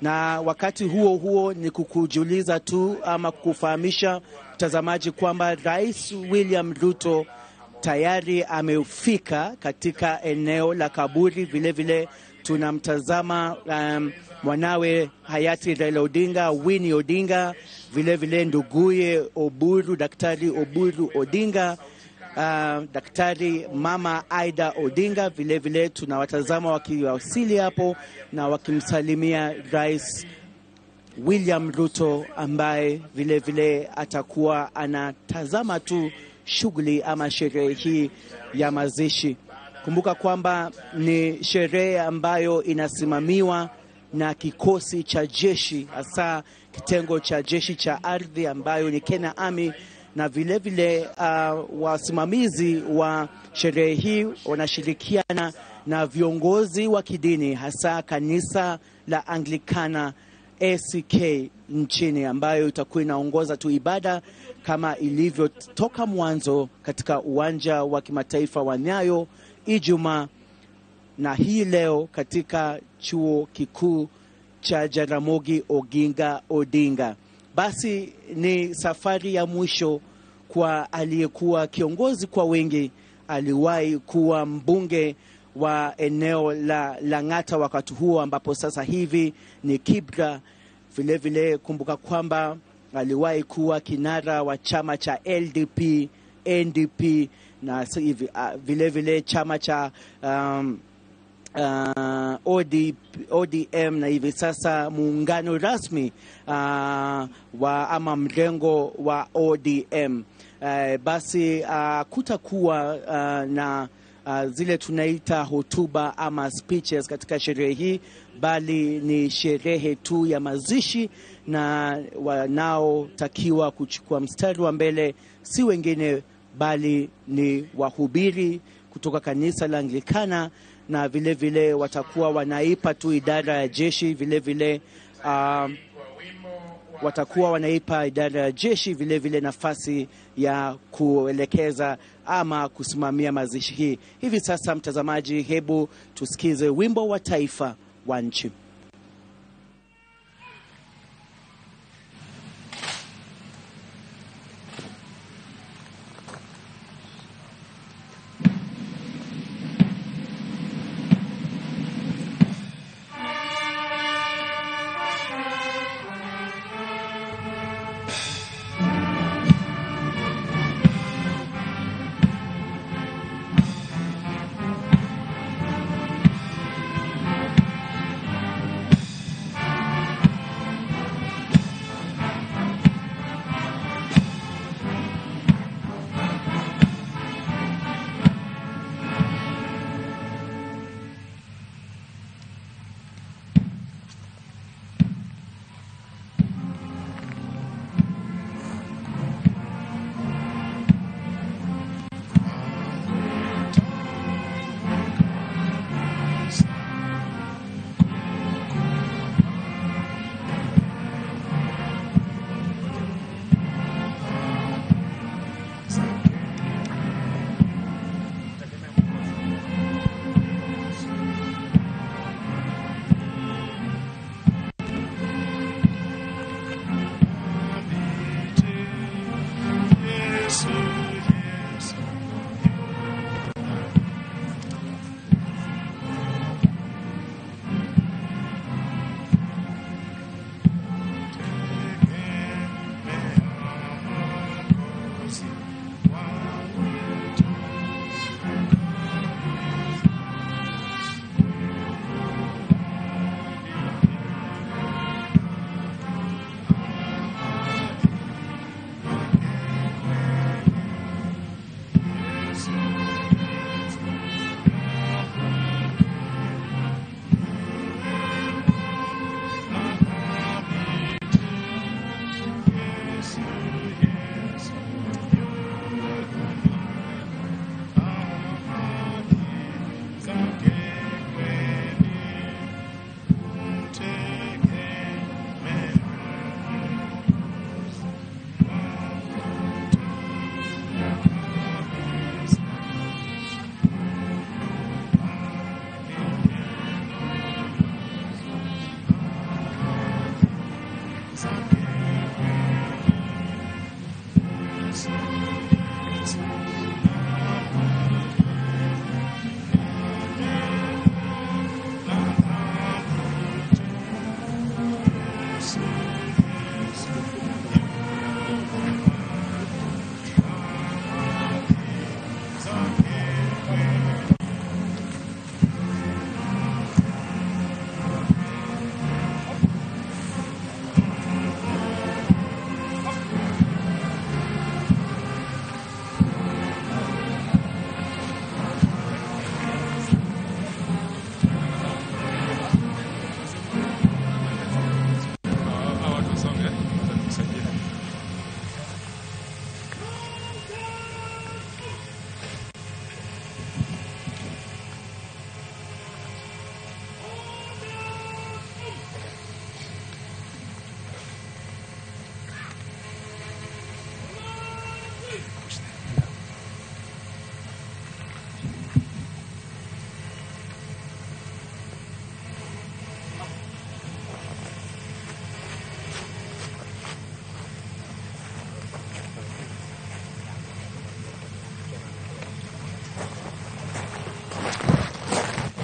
Na wakati huo huo ni kukujuliza tu ama kukufahamisha mtazamaji kwamba Rais William Ruto tayari amefika katika eneo la kaburi. Vile vile tunamtazama mwanawe hayati Raila Odinga, Winnie Odinga, vile vile nduguye Oburu, Daktari Oburu Odinga, Daktari Mama Aida Odinga. Vile vile tunawatazama wakiwasili hapo na wakimsalimia Rais William Ruto ambaye vile vile atakuwa anatazama tu shughuli ama sherehe hii ya mazishi. Kumbuka kwamba ni sherehe ambayo inasimamiwa na kikosi cha jeshi, hasa kitengo cha jeshi cha ardhi ambayo ni Kenya Army, na vile vile wasimamizi wa sherehe hii wanashirikiana na viongozi wa kidini, hasa kanisa la Anglikana ACK nchini, ambayo itakuwa inaongoza tu ibada kama ilivyo toka mwanzo katika uwanja wa kimataifa wa Nyayo Ijumaa na hii leo katika chuo kikuu cha Jaramogi Oginga Odinga. Basi ni safari ya mwisho kwa aliyekuwa kiongozi kwa wengi, aliwahi kuwa mbunge wa eneo la Lang'ata wakati huo ambapo sasa hivi ni Kibra. Vile vile kumbuka kwamba aliwahi kuwa kinara wa chama cha LDP, NDP na hivi vile vile chama cha ODM na hivi sasa muungano rasmi wa ama mrengo wa ODM. Basi kutakuwa na zile tunaita hotuba ama speeches katika sherehe hii, bali ni sherehe tu ya mazishi, na wanaotakiwa kuchukua mstari wa mbele si wengine bali ni wahubiri kutoka kanisa la Anglikana, na vile vile watakuwa wanaipa tu idara ya jeshi vile vile watakuwa wanaipa idara ya jeshi vile vile nafasi ya kuelekeza ama kusimamia mazishi hii. Hivi sasa, mtazamaji, hebu tusikize wimbo wa taifa wa nchi.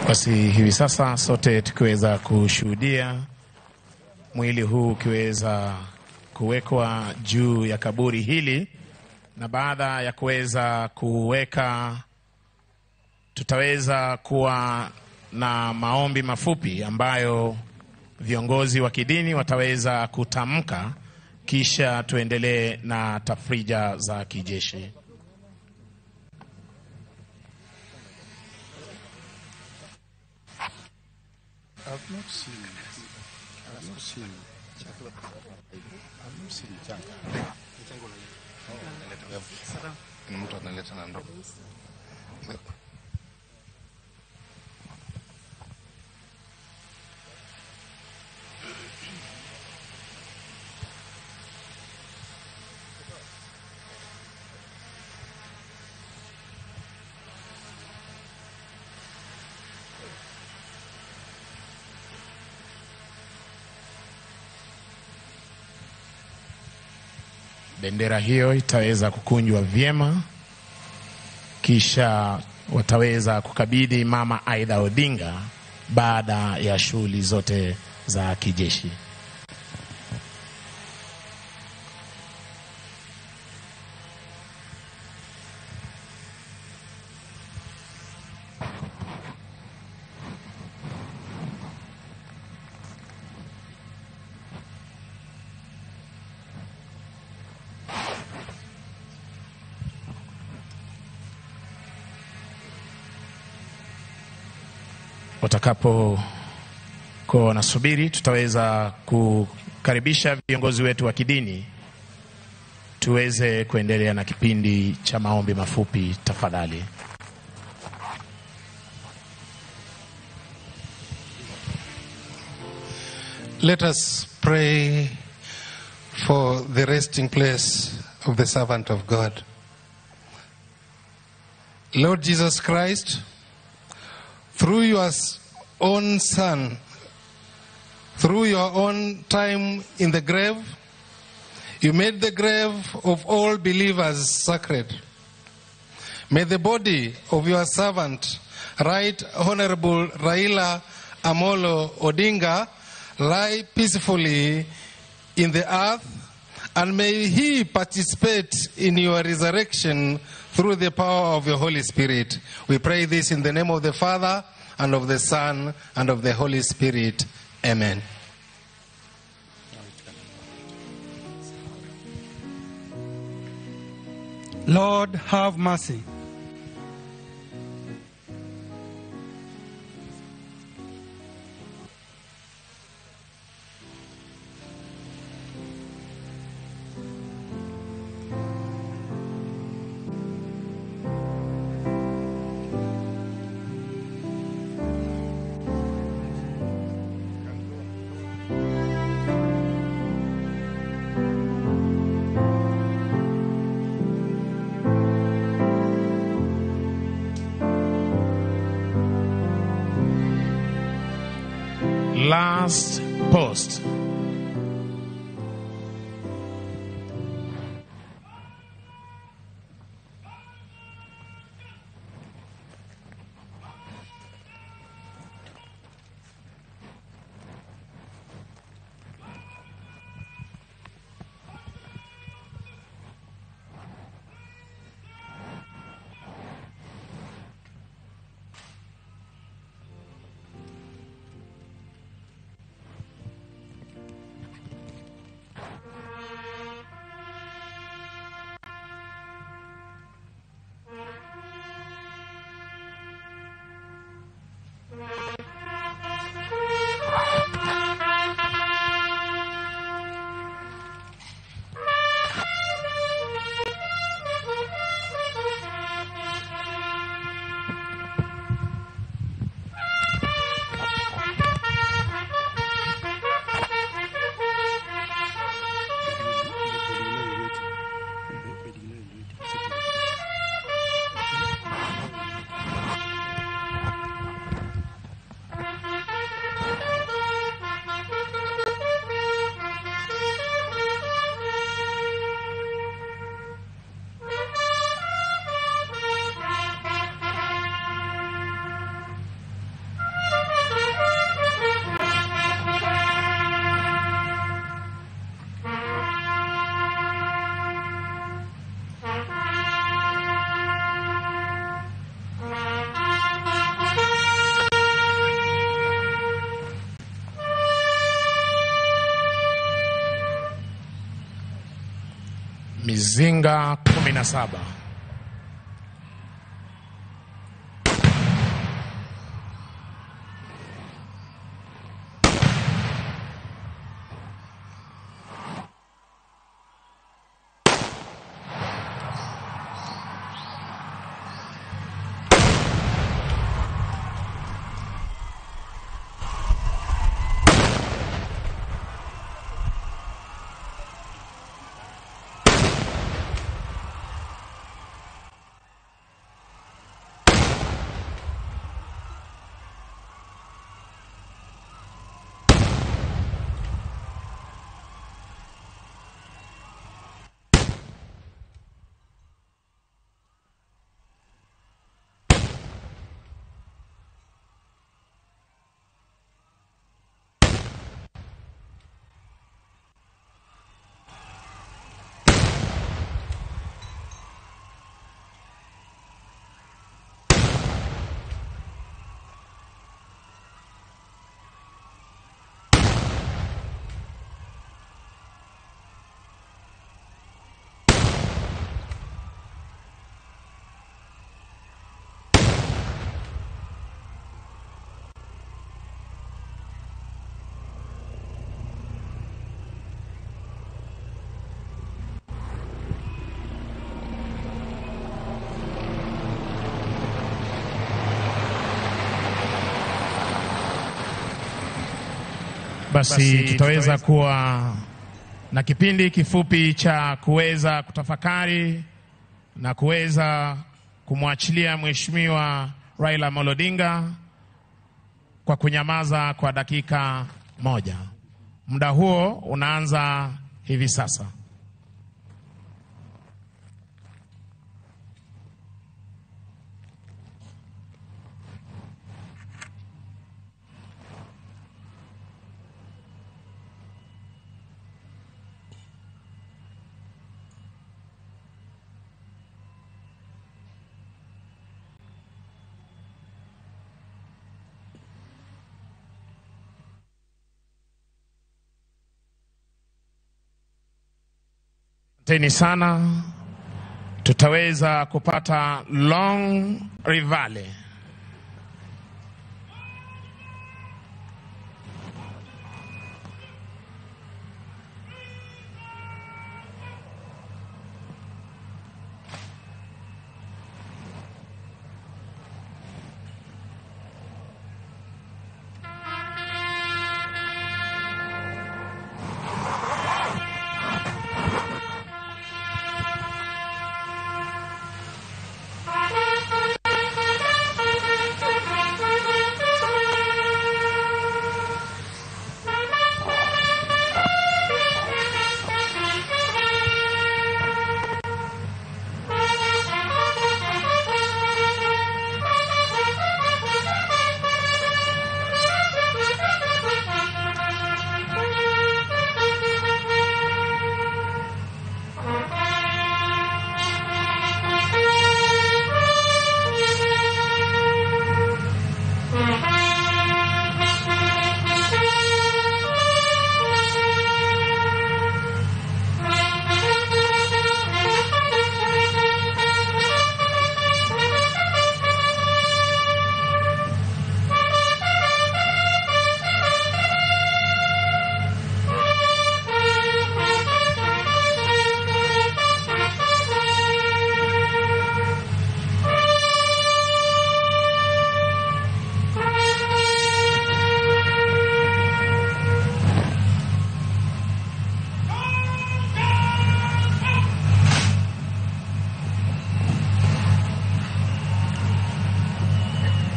Basi hivi sasa sote tukiweza kushuhudia mwili huu ukiweza kuwekwa juu ya kaburi hili, na baada ya kuweza kuweka, tutaweza kuwa na maombi mafupi ambayo viongozi wa kidini wataweza kutamka, kisha tuendelee na tafrija za kijeshi. I've not seen mchanga. Ni mtu analeta na ndoo. Bendera hiyo itaweza kukunjwa vyema, kisha wataweza kukabidhi Mama Aida Odinga baada ya shughuli zote za kijeshi. Watakapo kuwa wanasubiri, tutaweza kukaribisha viongozi wetu wa kidini tuweze kuendelea na kipindi cha maombi mafupi tafadhali. Let us pray for the resting place of the servant of God. Lord Jesus Christ, through your own Son, through your own time in the grave, you made the grave of all believers sacred. May the body of your servant, Right Honorable Raila Amolo Odinga, lie peacefully in the earth, and may he participate in your resurrection through the power of your Holy Spirit. We pray this in the name of the Father, and of the Son, and of the Holy Spirit. Amen. Lord, have mercy. Last post. Mizinga 17. Basi tutaweza kuwa na kipindi kifupi cha kuweza kutafakari na kuweza kumwachilia Mheshimiwa Raila Amolo Odinga kwa kunyamaza kwa dakika moja. Muda huo unaanza hivi sasa. Asanteni sana. Tutaweza kupata long rivale.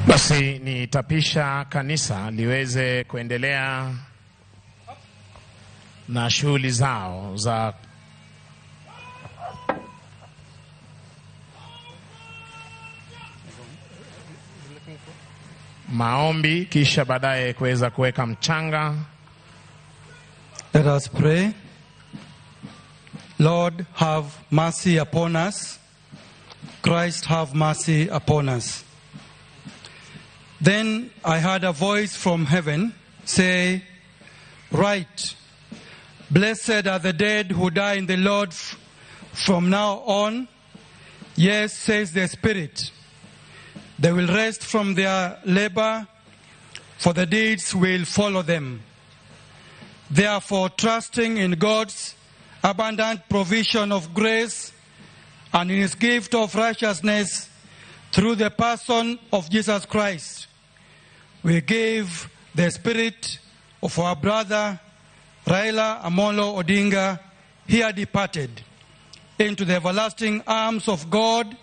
Basi nitapisha kanisa liweze kuendelea na shughuli zao za maombi, kisha baadaye kuweza kuweka mchanga. Let us pray. Lord, have mercy upon us. Christ, have mercy upon us. Then I heard a voice from heaven say, "Write, blessed are the dead who die in the Lord From now on, yes, says the Spirit, they will rest from their labor, for the deeds will follow them. Therefore, trusting in God's abundant provision of grace and in his gift of righteousness through the person of Jesus Christ, we give the spirit of our brother Raila Amolo Odinga, here departed, into the everlasting arms of God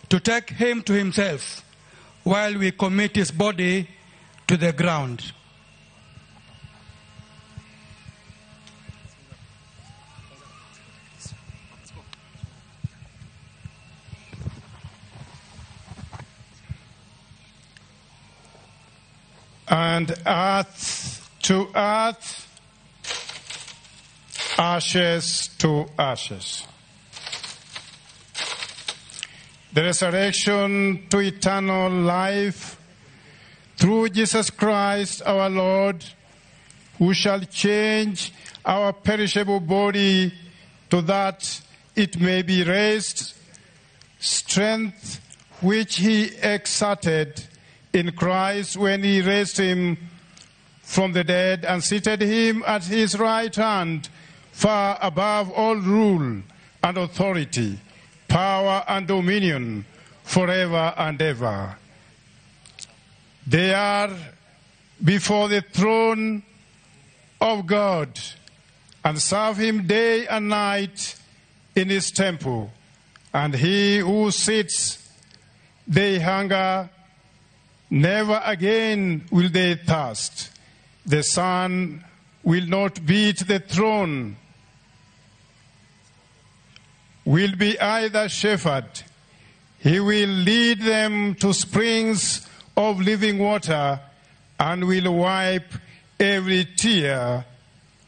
to take him to himself while we commit his body to the ground. And earth to earth, ashes to ashes. The resurrection to eternal life through Jesus Christ our Lord, who shall change our perishable body to that it may be raised, strength which he exerted in Christ when he raised him from the dead and seated him at his right hand, far above all rule and authority, power and dominion, forever and ever. They are before the throne of God and serve him day and night in his temple. And he who sits, they hunger, never again will they thirst. The sun will not beat the throne, will be either shepherd. He will lead them to springs of living water and will wipe every tear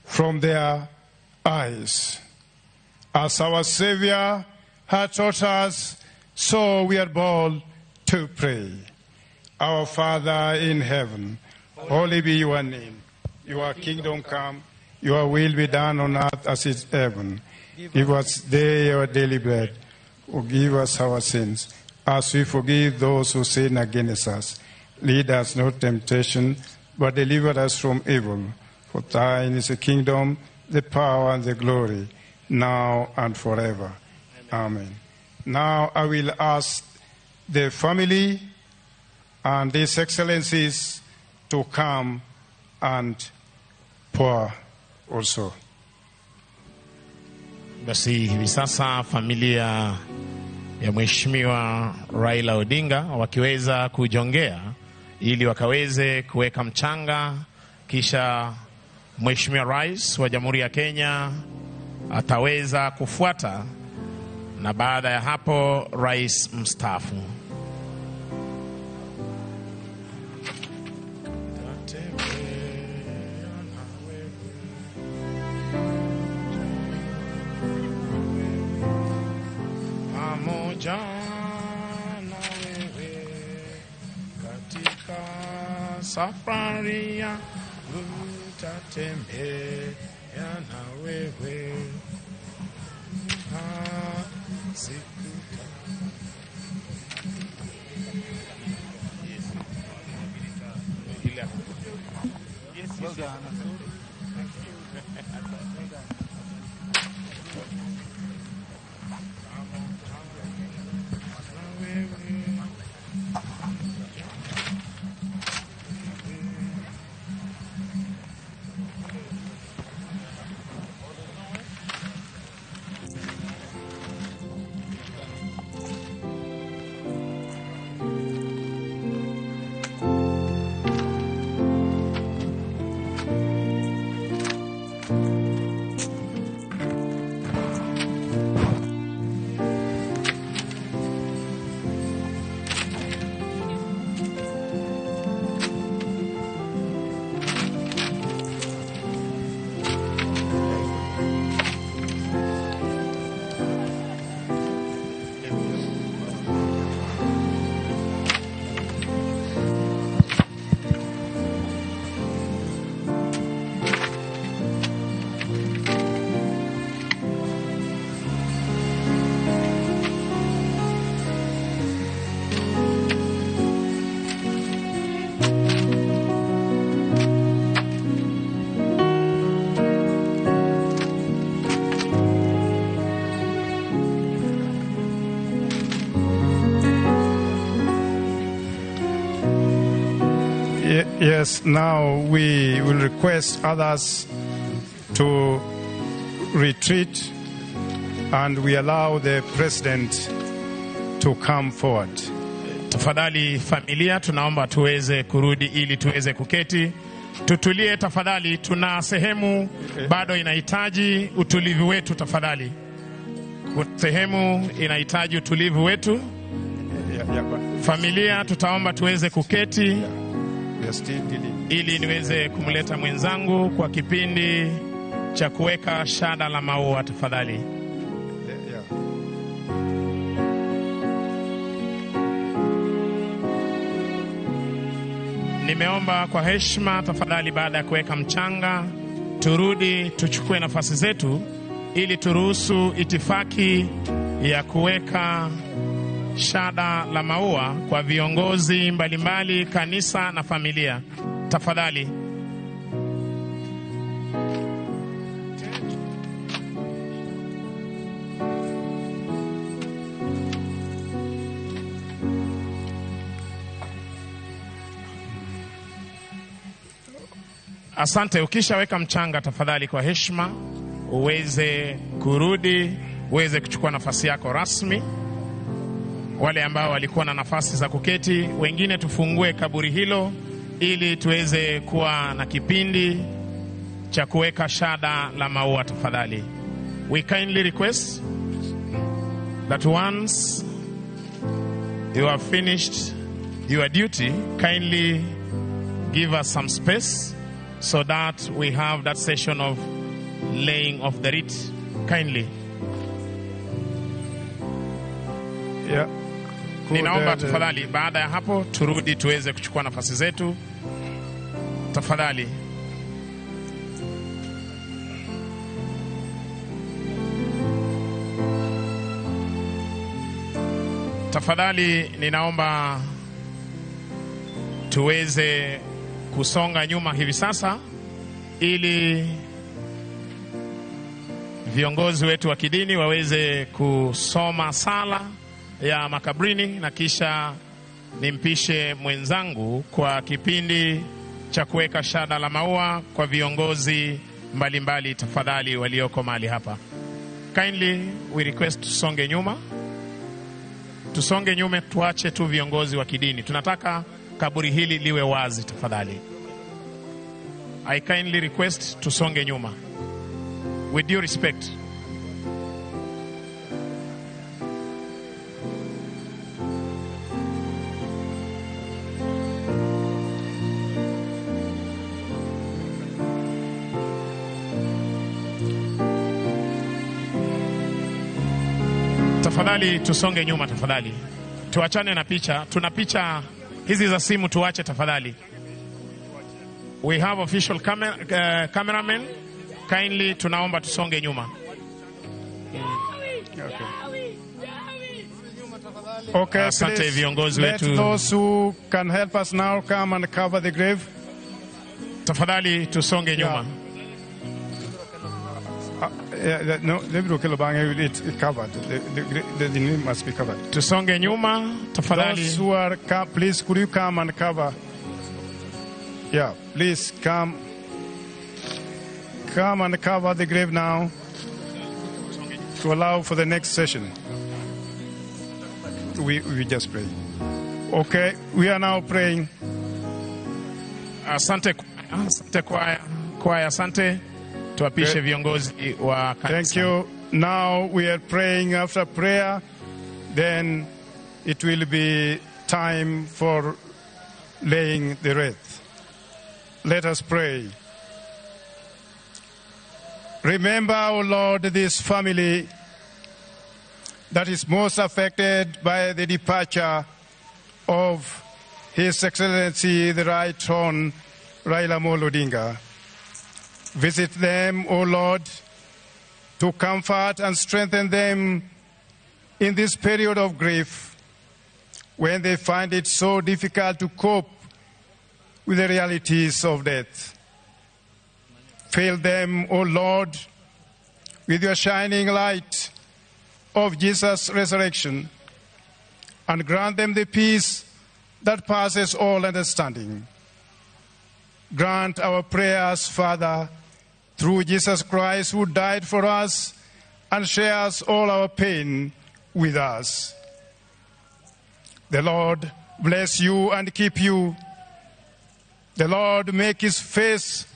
from their eyes. As our Savior had taught us, so we are bold to pray. Our Father in heaven, holy be your name. Your kingdom come, your will be done on earth as it is in heaven. Give us day our daily bread. Forgive us our sins, as we forgive those who sin against us. Lead us not temptation, but deliver us from evil. For thine is the kingdom, the power, and the glory, now and forever. Amen. Amen. Now I will ask the family and His Excellencies to come and pour also. Basi hivi sasa familia ya Mheshimiwa Raila Odinga wakiweza kujongea ili wakaweze kuweka mchanga, kisha Mheshimiwa Rais wa Jamhuri ya Kenya ataweza kufuata, na baada ya hapo Rais mstaafu. Pamoja na wewe katika safari yangu, nitatembea na wewe Well done. Well done. Yes, now we will request others to retreat and we allow the president to come forward. Tafadhali familia, tunaomba tuweze kurudi ili tuweze kuketi. Tutulie tafadhali, tuna sehemu bado inahitaji utulivu wetu tafadhali. Kuna sehemu inahitaji utulivu wetu. Familia, tutaomba tuweze kuketi ili niweze kumleta mwenzangu kwa kipindi cha kuweka shada la maua tafadhali. Nimeomba kwa heshima tafadhali, baada ya kuweka mchanga turudi tuchukue nafasi zetu ili turuhusu itifaki ya kuweka shada la maua kwa viongozi mbalimbali, kanisa na familia. Tafadhali. Asante. Ukishaweka mchanga tafadhali, kwa heshima uweze kurudi, uweze kuchukua nafasi yako rasmi. Wale ambao walikuwa na nafasi za kuketi, wengine tufungue kaburi hilo ili tuweze kuwa na kipindi cha kuweka shada la maua tafadhali. We kindly request that once you have finished your duty, kindly give us some space so that we have that session of laying of the wreath. Kindly. Yeah. Ninaomba tafadhali, baada ya hapo turudi tuweze kuchukua nafasi zetu tafadhali. Tafadhali ninaomba tuweze kusonga nyuma hivi sasa ili viongozi wetu wa kidini waweze kusoma sala ya makabrini, na kisha nimpishe mwenzangu kwa kipindi cha kuweka shada la maua kwa viongozi mbalimbali tafadhali walioko mahali hapa. Kindly we request tusonge nyuma. Tusonge nyuma, tuache tu viongozi wa kidini. Tunataka kaburi hili liwe wazi tafadhali. I kindly request tusonge nyuma. With due respect. Tafadhali tusonge nyuma tafadhali. Tuachane na picha. Tuna picha hizi za simu, tuache tafadhali. We have official cameraman. Kindly tunaomba tusonge nyuma. Okay, asante viongozi let wetu. Those who can help us now come and cover the grave. Tafadhali tusonge nyuma. No, it's covered. The name must be covered. Tusonge nyuma, tafadhali. Those who are, please, could you come and cover? Yeah, please come. Come and cover the grave now to allow for the next session. We just pray. Okay, we are now praying. Asante, asante kwaya, asante. Tuapishe viongozi wa kanisa. Thank you. Now we are praying. After prayer, then it will be time for laying the wreath. Let us pray. Remember, O Lord, this family that is most affected by the departure of His Excellency, the Right Hon Raila Amolo Odinga. Visit them, O Lord, to comfort and strengthen them in this period of grief when they find it so difficult to cope with the realities of death. Fill them, O Lord, with your shining light of Jesus' resurrection, and grant them the peace that passes all understanding. Grant our prayers, Father, through Jesus Christ, who died for us and shares all our pain with us. The Lord bless you and keep you. The Lord make his face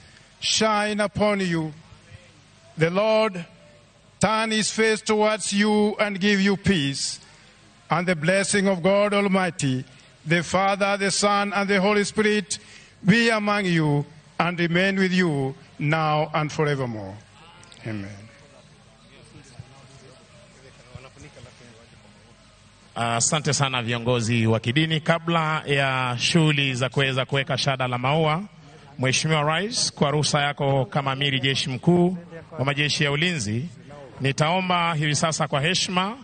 shine upon you. The Lord turn his face towards you and give you peace. And the blessing of God Almighty, the Father, the Son, and the Holy Spirit be among you and remain with you now and forevermore. Amen. Asante sana viongozi wa kidini. Kabla ya shughuli za kuweza kuweka shada la maua, Mheshimiwa Rais, kwa ruhusa yako kama amiri jeshi mkuu wa majeshi ya ulinzi, nitaomba hivi sasa kwa heshima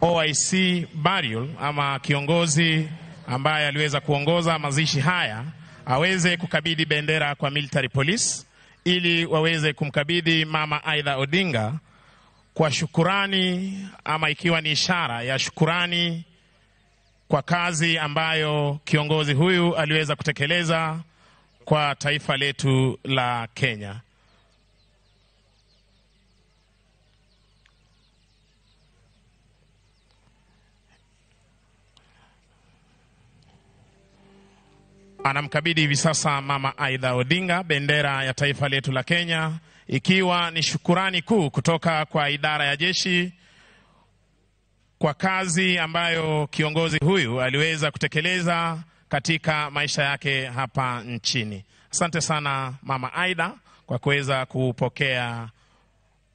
OIC Bariol ama kiongozi ambaye aliweza kuongoza mazishi haya aweze kukabidhi bendera kwa military police ili waweze kumkabidhi Mama Aida Odinga kwa shukurani, ama ikiwa ni ishara ya shukurani kwa kazi ambayo kiongozi huyu aliweza kutekeleza kwa taifa letu la Kenya. Anamkabidhi hivi sasa Mama Aida Odinga bendera ya taifa letu la Kenya, ikiwa ni shukurani kuu kutoka kwa idara ya jeshi kwa kazi ambayo kiongozi huyu aliweza kutekeleza katika maisha yake hapa nchini. Asante sana Mama Aida kwa kuweza kupokea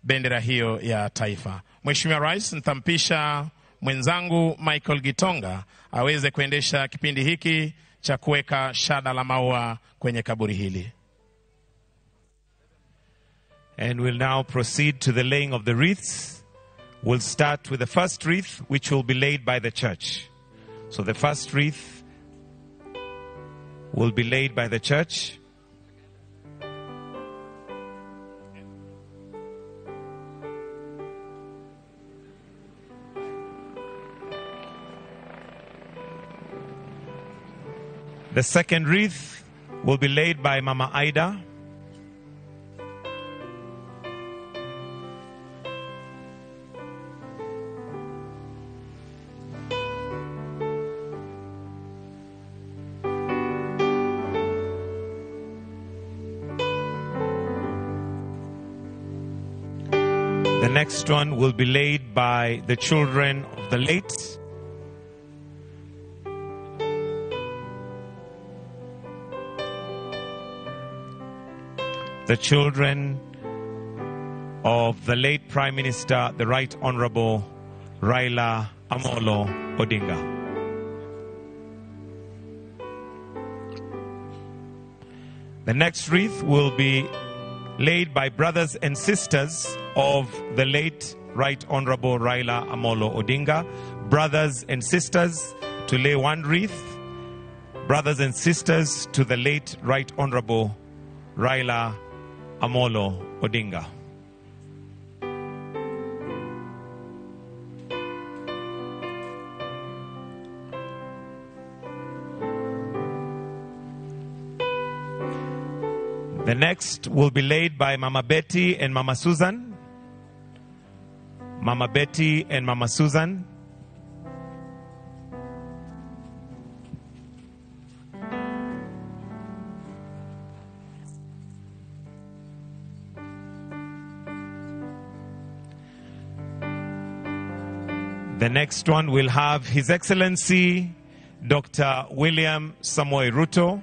bendera hiyo ya taifa. Mheshimiwa Rais, nitampisha mwenzangu Michael Gitonga aweze kuendesha kipindi hiki cha kuweka shada la maua kwenye kaburi hili. And we'll now proceed to the laying of the wreaths. We'll start with the first wreath, which will be laid by the church. So the first wreath will be laid by the church. The second wreath will be laid by Mama Aida. The next one will be laid by the children of the late. The children of the late Prime Minister, the Right Honorable Raila Amolo Odinga. The next wreath will be laid by brothers and sisters of the late Right Honorable Raila Amolo Odinga. Brothers and sisters to lay one wreath. Brothers and sisters to the late Right Honorable Raila Amolo Odinga. The next will be laid by Mama Betty and Mama Susan. Mama Betty and Mama Susan. The next one will have His Excellency Dr. William Samoei Ruto,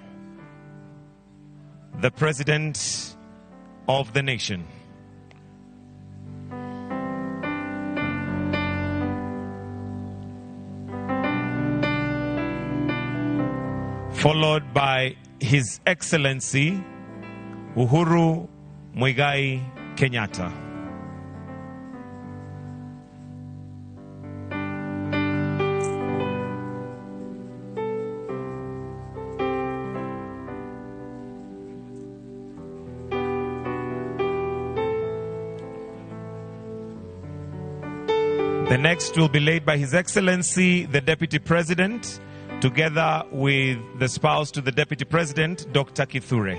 the President of the nation. Followed by His Excellency Uhuru Muigai Kenyatta. The next will be laid by His Excellency, the Deputy President, together with the spouse to the Deputy President, Dr. Kithure.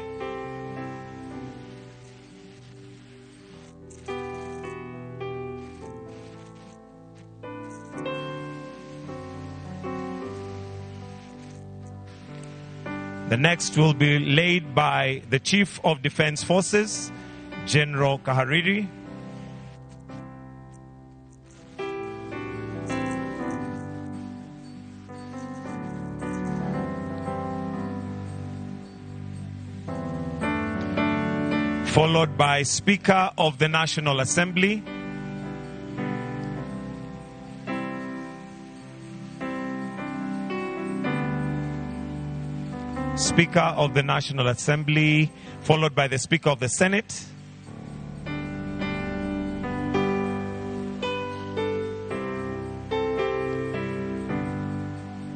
The next will be laid by the Chief of Defense Forces, General Kahariri. Followed by Speaker of the National Assembly, Speaker of the National Assembly, followed by the Speaker of the Senate.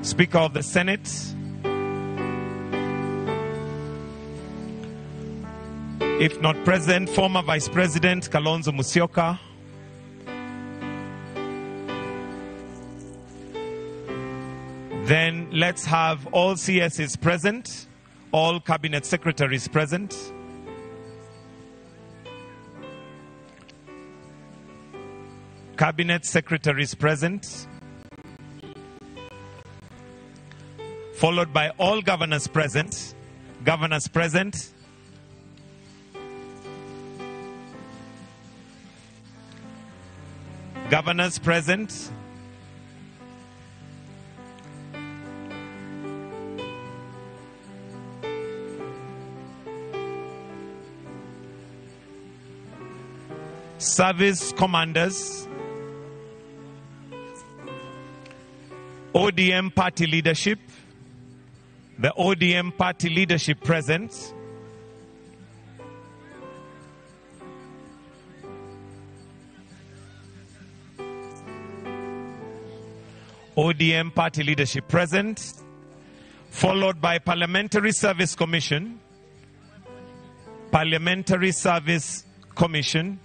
Speaker of the Senate. If not present, former Vice President Kalonzo Musyoka. Then let's have all CSs present, all cabinet secretaries present. Cabinet secretaries present. Followed by all governors present. Governors present. Governors present. Service commanders, ODM party leadership, the ODM party leadership present, ODM party leadership present, followed by Parliamentary Service Commission, Parliamentary Service Commission,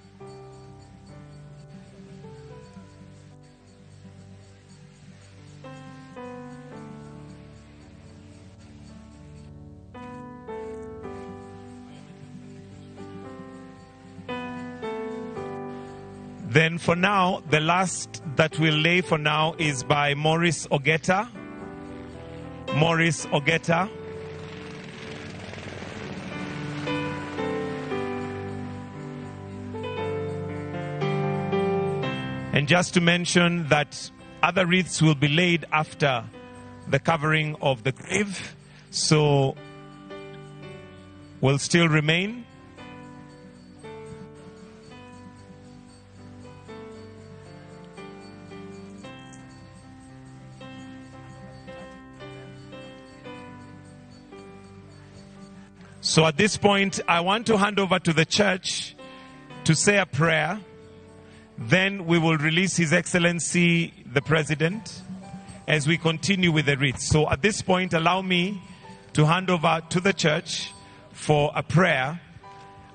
Then for now, the last that we'll lay for now is by Maurice Ogetta. Maurice Ogetta. And just to mention that other wreaths will be laid after the covering of the grave, so will still remain. So at this point, I want to hand over to the church to say a prayer. Then we will release His Excellency, the President, as we continue with the wreath. So at this point, allow me to hand over to the church for a prayer,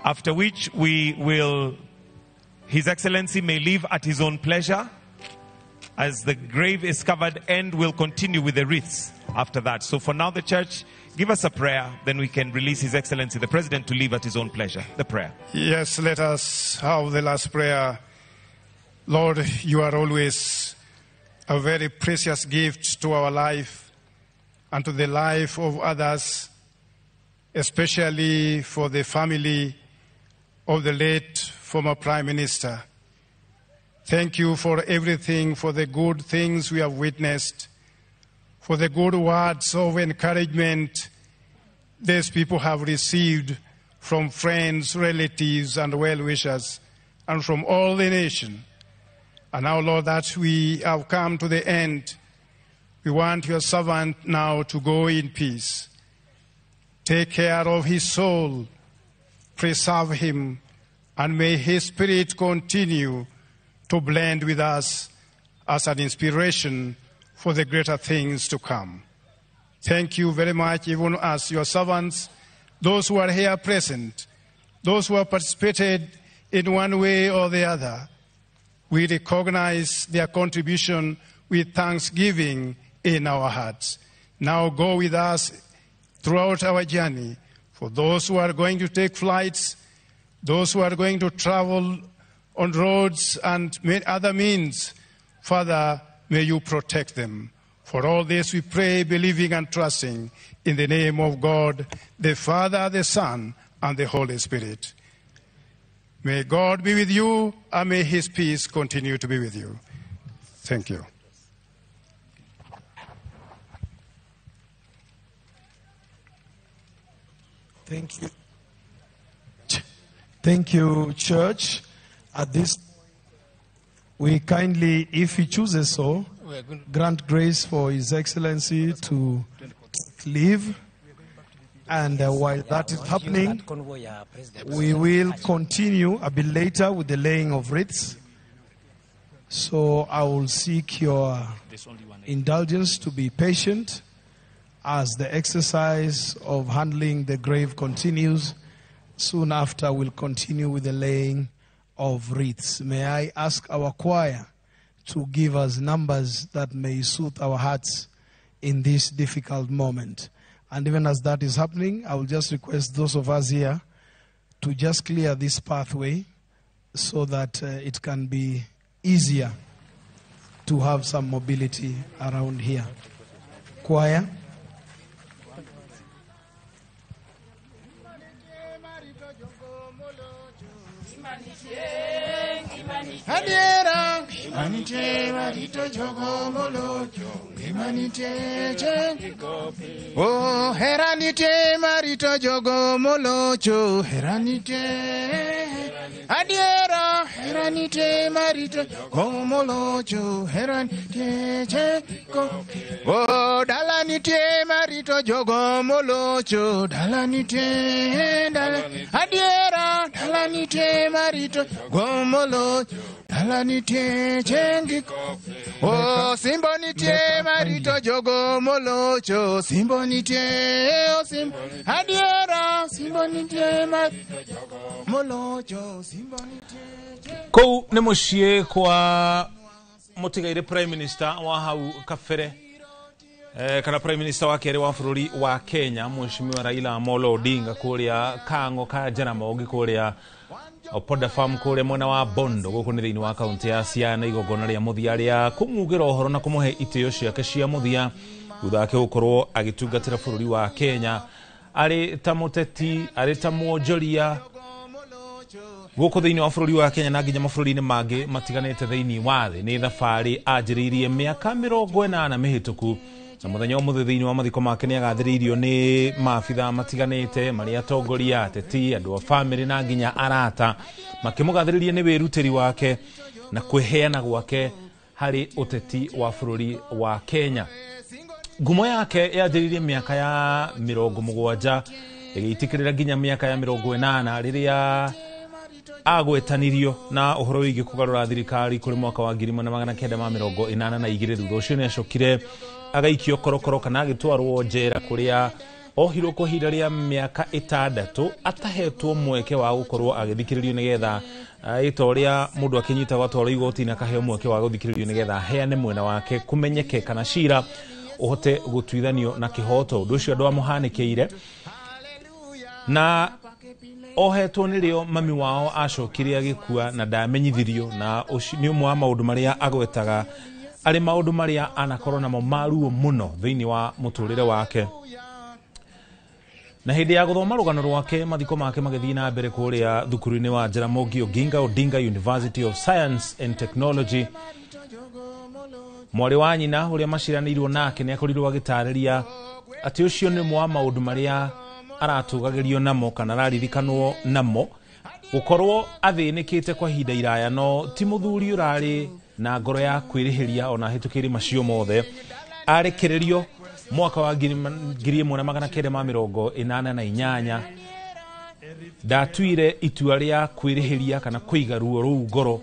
after which we will, His Excellency may leave at his own pleasure as the grave is covered, and we'll continue with the wreaths after that. So for now, the church, give us a prayer, then we can release His Excellency, the President, to leave at his own pleasure. The prayer. Yes, let us have the last prayer. Lord, you are always a very precious gift to our life and to the life of others, especially for the family of the late former Prime Minister. Thank you for everything, for the good things we have witnessed, for the good words of encouragement these people have received from friends, relatives, and well-wishers, and from all the nation. And now, Lord, that we have come to the end, we want your servant now to go in peace. Take care of his soul, preserve him, and may his spirit continue to blend with us as an inspiration for the greater things to come. Thank you very much, even as your servants, those who are here present, those who have participated in one way or the other. We recognize their contribution with thanksgiving in our hearts. Now go with us throughout our journey. For those who are going to take flights, those who are going to travel on roads and other means, Father, may you protect them. For all this we pray, believing and trusting in the name of God, the Father, the Son, and the Holy Spirit. May God be with you, and may his peace continue to be with you. Thank you. Thank you. Thank you, church. At this point, we kindly, if he chooses so, grant grace for His Excellency to leave. And while that is happening, we will continue a bit later with the laying of wreaths. So I will seek your indulgence to be patient as the exercise of handling the grave continues. Soon after, we'll continue with the laying of wreaths. May I ask our choir to give us numbers that may soothe our hearts in this difficult moment. And even as that is happening, I will just request those of us here to just clear this pathway so that it can be easier to have some mobility around here. Choir. Adiera, manite marito jogo molocho, manite oh heranite marito jogo molocho, heranite adiera, heranite marito jogo molocho, heranite oh dalanite marito jogo molocho, dalanite adiera, dalanite marito jogo molocho. Dalanitie chengi oh simbonitie marito jogo molocho simbonitie oh sim adiera simbonitie marito jogo molocho simbonitie kou nĩ mũciĩ kwa mũtigaire prime minister wa hau kabere kana prime minister wa kerĩ wa bũrũri wa Kenya Mheshimiwa Raila Amolo Odinga kũrĩa Kang'o ka Jaramogi kũrĩa Opoda Farm kũrĩa mwena wa Bondo gũkũ nĩ thĩinĩ wa kaunti ya Siaya na igongona rĩa mũthia rĩa kũmugĩra ũhoro na kũmũhe itĩo ciake cia mũthia thutha wake gũkorwo agĩtungatĩra bũrũri wa Kenya arĩ ta mũteti arĩ ta mwonjoria gũkũ thĩinĩ wa bũrũri wa Kenya na nginya mabũrũri-inĩ mangĩ matiganĩte thĩinĩ wa thĩ. Nĩ thabarĩ anjĩrĩirie mĩaka 80 mĩhĩtũku na mũthenya ũmũthĩ thĩinĩ wa mathiko make nĩ agathĩrĩirio nĩ maabithaa matiganĩte marĩa atongoria ateti andũ a bamĩrĩ na nginya arata makĩmũgathĩrĩria nĩ wĩrutĩri wake na kwĩheana gwake harĩ ũteti wa bũrũri wa Kenya. Ngumo yake yanjĩrĩirie mĩaka ya 70 ĩgĩitĩkĩrĩra nginya mĩaka ya 80 rĩrĩa agwetanirio na ũhoro wĩgiĩ kũgarũra thirikari kũrĩ mwaka wa 1982. Thutha ũcio nĩ acokire agaikio korokoro kana agĩtwarwo njera kũrĩa ohirwo kwa ihinda rĩa mĩaka 6 atahetwo mweke wa gũkorwo agĩthikĩrĩrio nĩgetha ĩta ũrĩa mũndũ akĩnyitagwo atwarwo igoti-inĩ akaheo mweke wa gũthikĩrĩrio nĩgetha aheane mwena wake kũmenyeke kana cira ũhote gũtuithanio na kĩhoto. Ũndũ ũcio andũ amũhanĩkĩire na ohetwo nĩrĩo mami wao acokire agĩkua na ndamenyithirio, na nĩ ũmwe wa maũndũ marĩa agwetaga arĩ maũndũ marĩa anakorwo namo maruo mũno thĩinĩ wa mũtũrĩre wake. Na hĩndĩ ya gũthoma rũgano rwake mathiko make magĩthiĩ na mbere kũrĩa thukuru-inĩ wa Jaramogi Oginga Odinga University of Science and Technology, mwarĩ wa nyina ũrĩa maciranĩirwo nake nĩ akorirwo agĩtarĩria atĩ ũcio nĩ ũmwe wa maũndũ marĩa aratũgagĩrio namo kana araririkanwo namo gũkorwo athĩnĩkĩte kwa ihinda iraya, no ti mũthuri ũrarĩ na ngoro ya kwĩrĩhĩria ona ahĩtũkĩire macio mothe. Arekererio mwaka wa 1988 ndatuire itua rĩa kwĩrĩhĩria kana kũiga ruo rũu ngoro,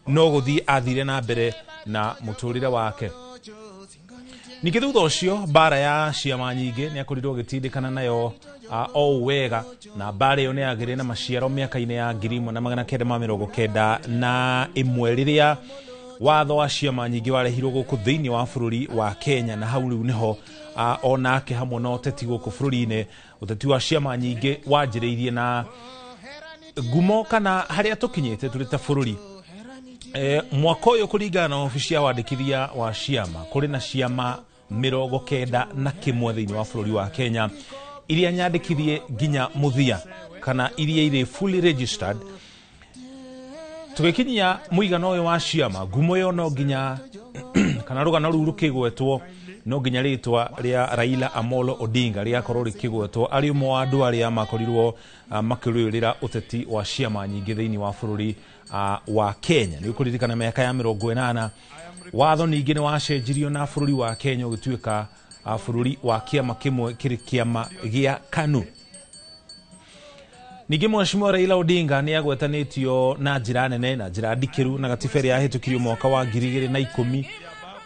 no gũthiĩ athire na mbere na mũtũrĩre wake. Ningĩ thutha ũcio mbara ya ciama nyingĩ nĩ akorirwo agĩtindĩkana nayo o wega, na mbara ĩyo nĩ yagĩrĩ na maciaro mĩaka-inĩ ya 1991 rĩrĩa Watho wa ciama nyingĩ warehirwo gũkũ thĩinĩ wa bũrũri wa Kenya, na hau rĩu nĩho onake hamwe na ũteti gũkũ bũrũri-inĩ ũteti wa ciama nyingĩ wanjĩrĩirie na ngumo kana harĩa tũkinyĩte tũrĩ ta bũrũri. Mwaka ũyũ kũringana na obici ya wandĩkithia wa ciama kũrĩ na ciama 91 thĩinĩ wa bũrũri wa Kenya iria nyandĩkithie nginya mũthia kana iria irĩ fully registered. Tũgĩkinyia mũigana ũyũ wa ciama, ngumo ĩyo no nginya kana rũgano rũu rũkĩgwetwo no nginya rĩtwa rĩa Raila Amolo Odinga rĩgakorwo rĩkĩgwetwo arĩ ũmwe wa andũ arĩa makorirwo makĩrũĩrĩra ũteti wa ciama nyingĩ thĩinĩ wa bũrũri wa Kenya. Nĩ ũkũririkana mĩaka ya 80 watho ningĩ nĩ wacenjirio na bũrũri wa Kenya ũgĩtuĩka bũrũri wa kĩama kĩmwe kĩrĩ kĩama gĩa KANU. Ningĩ Mheshimiwa Raila Odinga nĩ agwetanĩtio na njĩra nene na njĩra ndikĩru na gatiba ĩrĩa yahĩtũkirio mwaka wa 2010,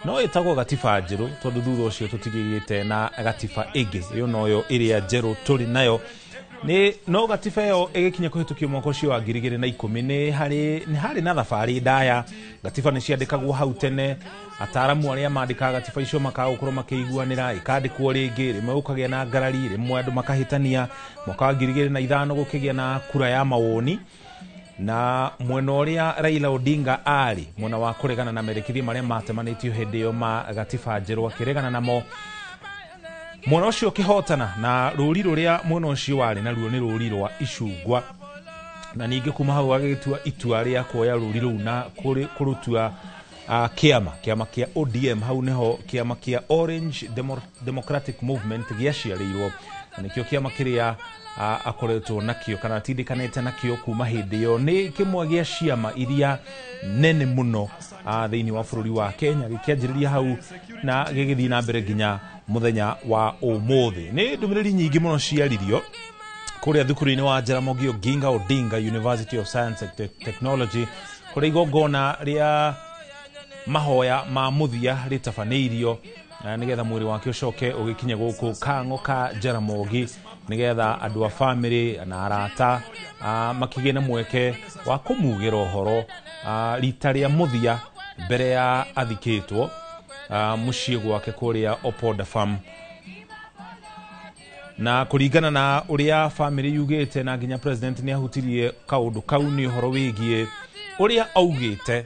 no ĩtagwo gatiba njerũ tondũ thutha ũcio tũtigĩte na gatiba ĩngĩ, ĩyo noyo ĩrĩa njerũ tũrĩ nayo. Nĩ no gatiba ĩyo ĩgĩkinya kũhĩtũkio mwaka ũcio wa 2010 nĩ harĩ na thabarĩ ndaya. Gatiba nĩ ciandĩkagwo hau tene, ataaramu arĩa mandĩkaga gatiba icio makaga gũkorwo makĩiguanĩra, ĩkandĩkwo rĩngĩ, rĩmwe gũkagĩa na ngarari, rĩmwe andũ makahĩtania. Mwaka wa 2005 gũkĩgĩa na kura ya mawoni, na mwena ũrĩa Raila Odinga arĩ mwena wa kũregana na mendekithia marĩa matemanĩtio hĩndĩ ĩyo ma gatiba njerũ akĩregana namo, mwena ũcio ũkĩhotana, na rũri rũrĩa mwena ũcio warĩ naruo nĩ rũri rwa icungwa. Na ningĩ kuma hau agĩtua itua rĩa kuoya rũri rũu na kũrũtua kĩama kĩa ODM. Hau nĩho kĩama kĩa Orange Democratic Movement gĩaciarĩirwo, na nĩkĩo kĩama kĩrĩa akoretwo nakĩo kana atindĩkanĩte nakĩo kuma hĩndĩ ĩyo. Nĩ kĩmwe gĩa ciama iria nene mũno thĩinĩ wa bũrũri wa Kenya, gĩkĩanjĩrĩria hau na gĩgĩthiĩ na mbere nginya mũthenya wa ũmũthĩ. Nĩ ndũmĩrĩri nyingĩ mũno ciaririo kũrĩa thukuru-inĩ wa Jaramogi Oginga Odinga University of Science and Technology, kũrĩa igongona rĩa mahoya ma mũthia rĩtabanĩirio nĩgetha mwĩrĩ wake ũcoke ũgĩkinye gũkũ Kang'o ka Jaramogi, nĩgetha andũ a famĩlĩ na arata makĩgĩe na mweke wa kũmugĩra ũhoro rita rĩa mũthia mbere ya athikĩtwo mũciĩ gwake kũrĩa Opoda Farm. Na kũringana na ũrĩa famĩlĩ yugĩte, na nginya president nĩ ahutirie kaũndũ kau, nĩ ũhoro wĩgiĩ ũrĩa augĩte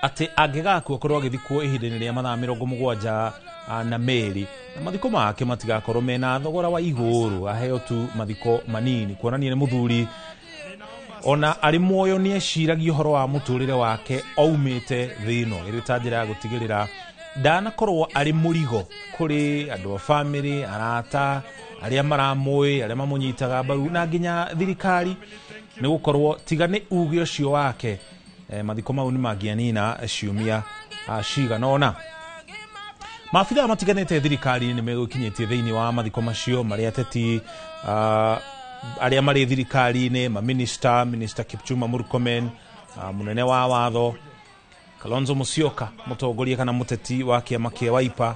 atĩ angĩgakua korwo agĩthikwo ihinda-inĩ rĩa mathaa 72, na mathiko make matigakorwo mena thogora wa igũrũ, aheo tu mathiko manini, kuonania nĩ mũthuri ona arĩ muoyo nĩ eciragia ũhoro wa mũtũrĩre wake aumĩte thĩ ĩno, ĩrĩ ta njĩra ya gũtigĩrĩra ndanakorwo arĩ mũrigo kũrĩ andũ a famĩlĩ, arata, arĩa maramũĩ, arĩa mamũnyitaga mbaru, na nginya thirikari, nĩ gũkorwo tiga nĩ uge ũcio wake mathiko mau nĩ mangĩanina ciumia cigana ũna. Maabithaa matiganĩte thirikari nĩ megũkinyĩtie thĩinĩ wa mathiko macio, marĩa ateti arĩa marĩ thirikari-inĩ, maminista, Minister Kipchumba Murkomen, mũnene wa watho Kalonzo Musyoka, mũtongoria kana mũteti wa kĩama kĩa Wiper,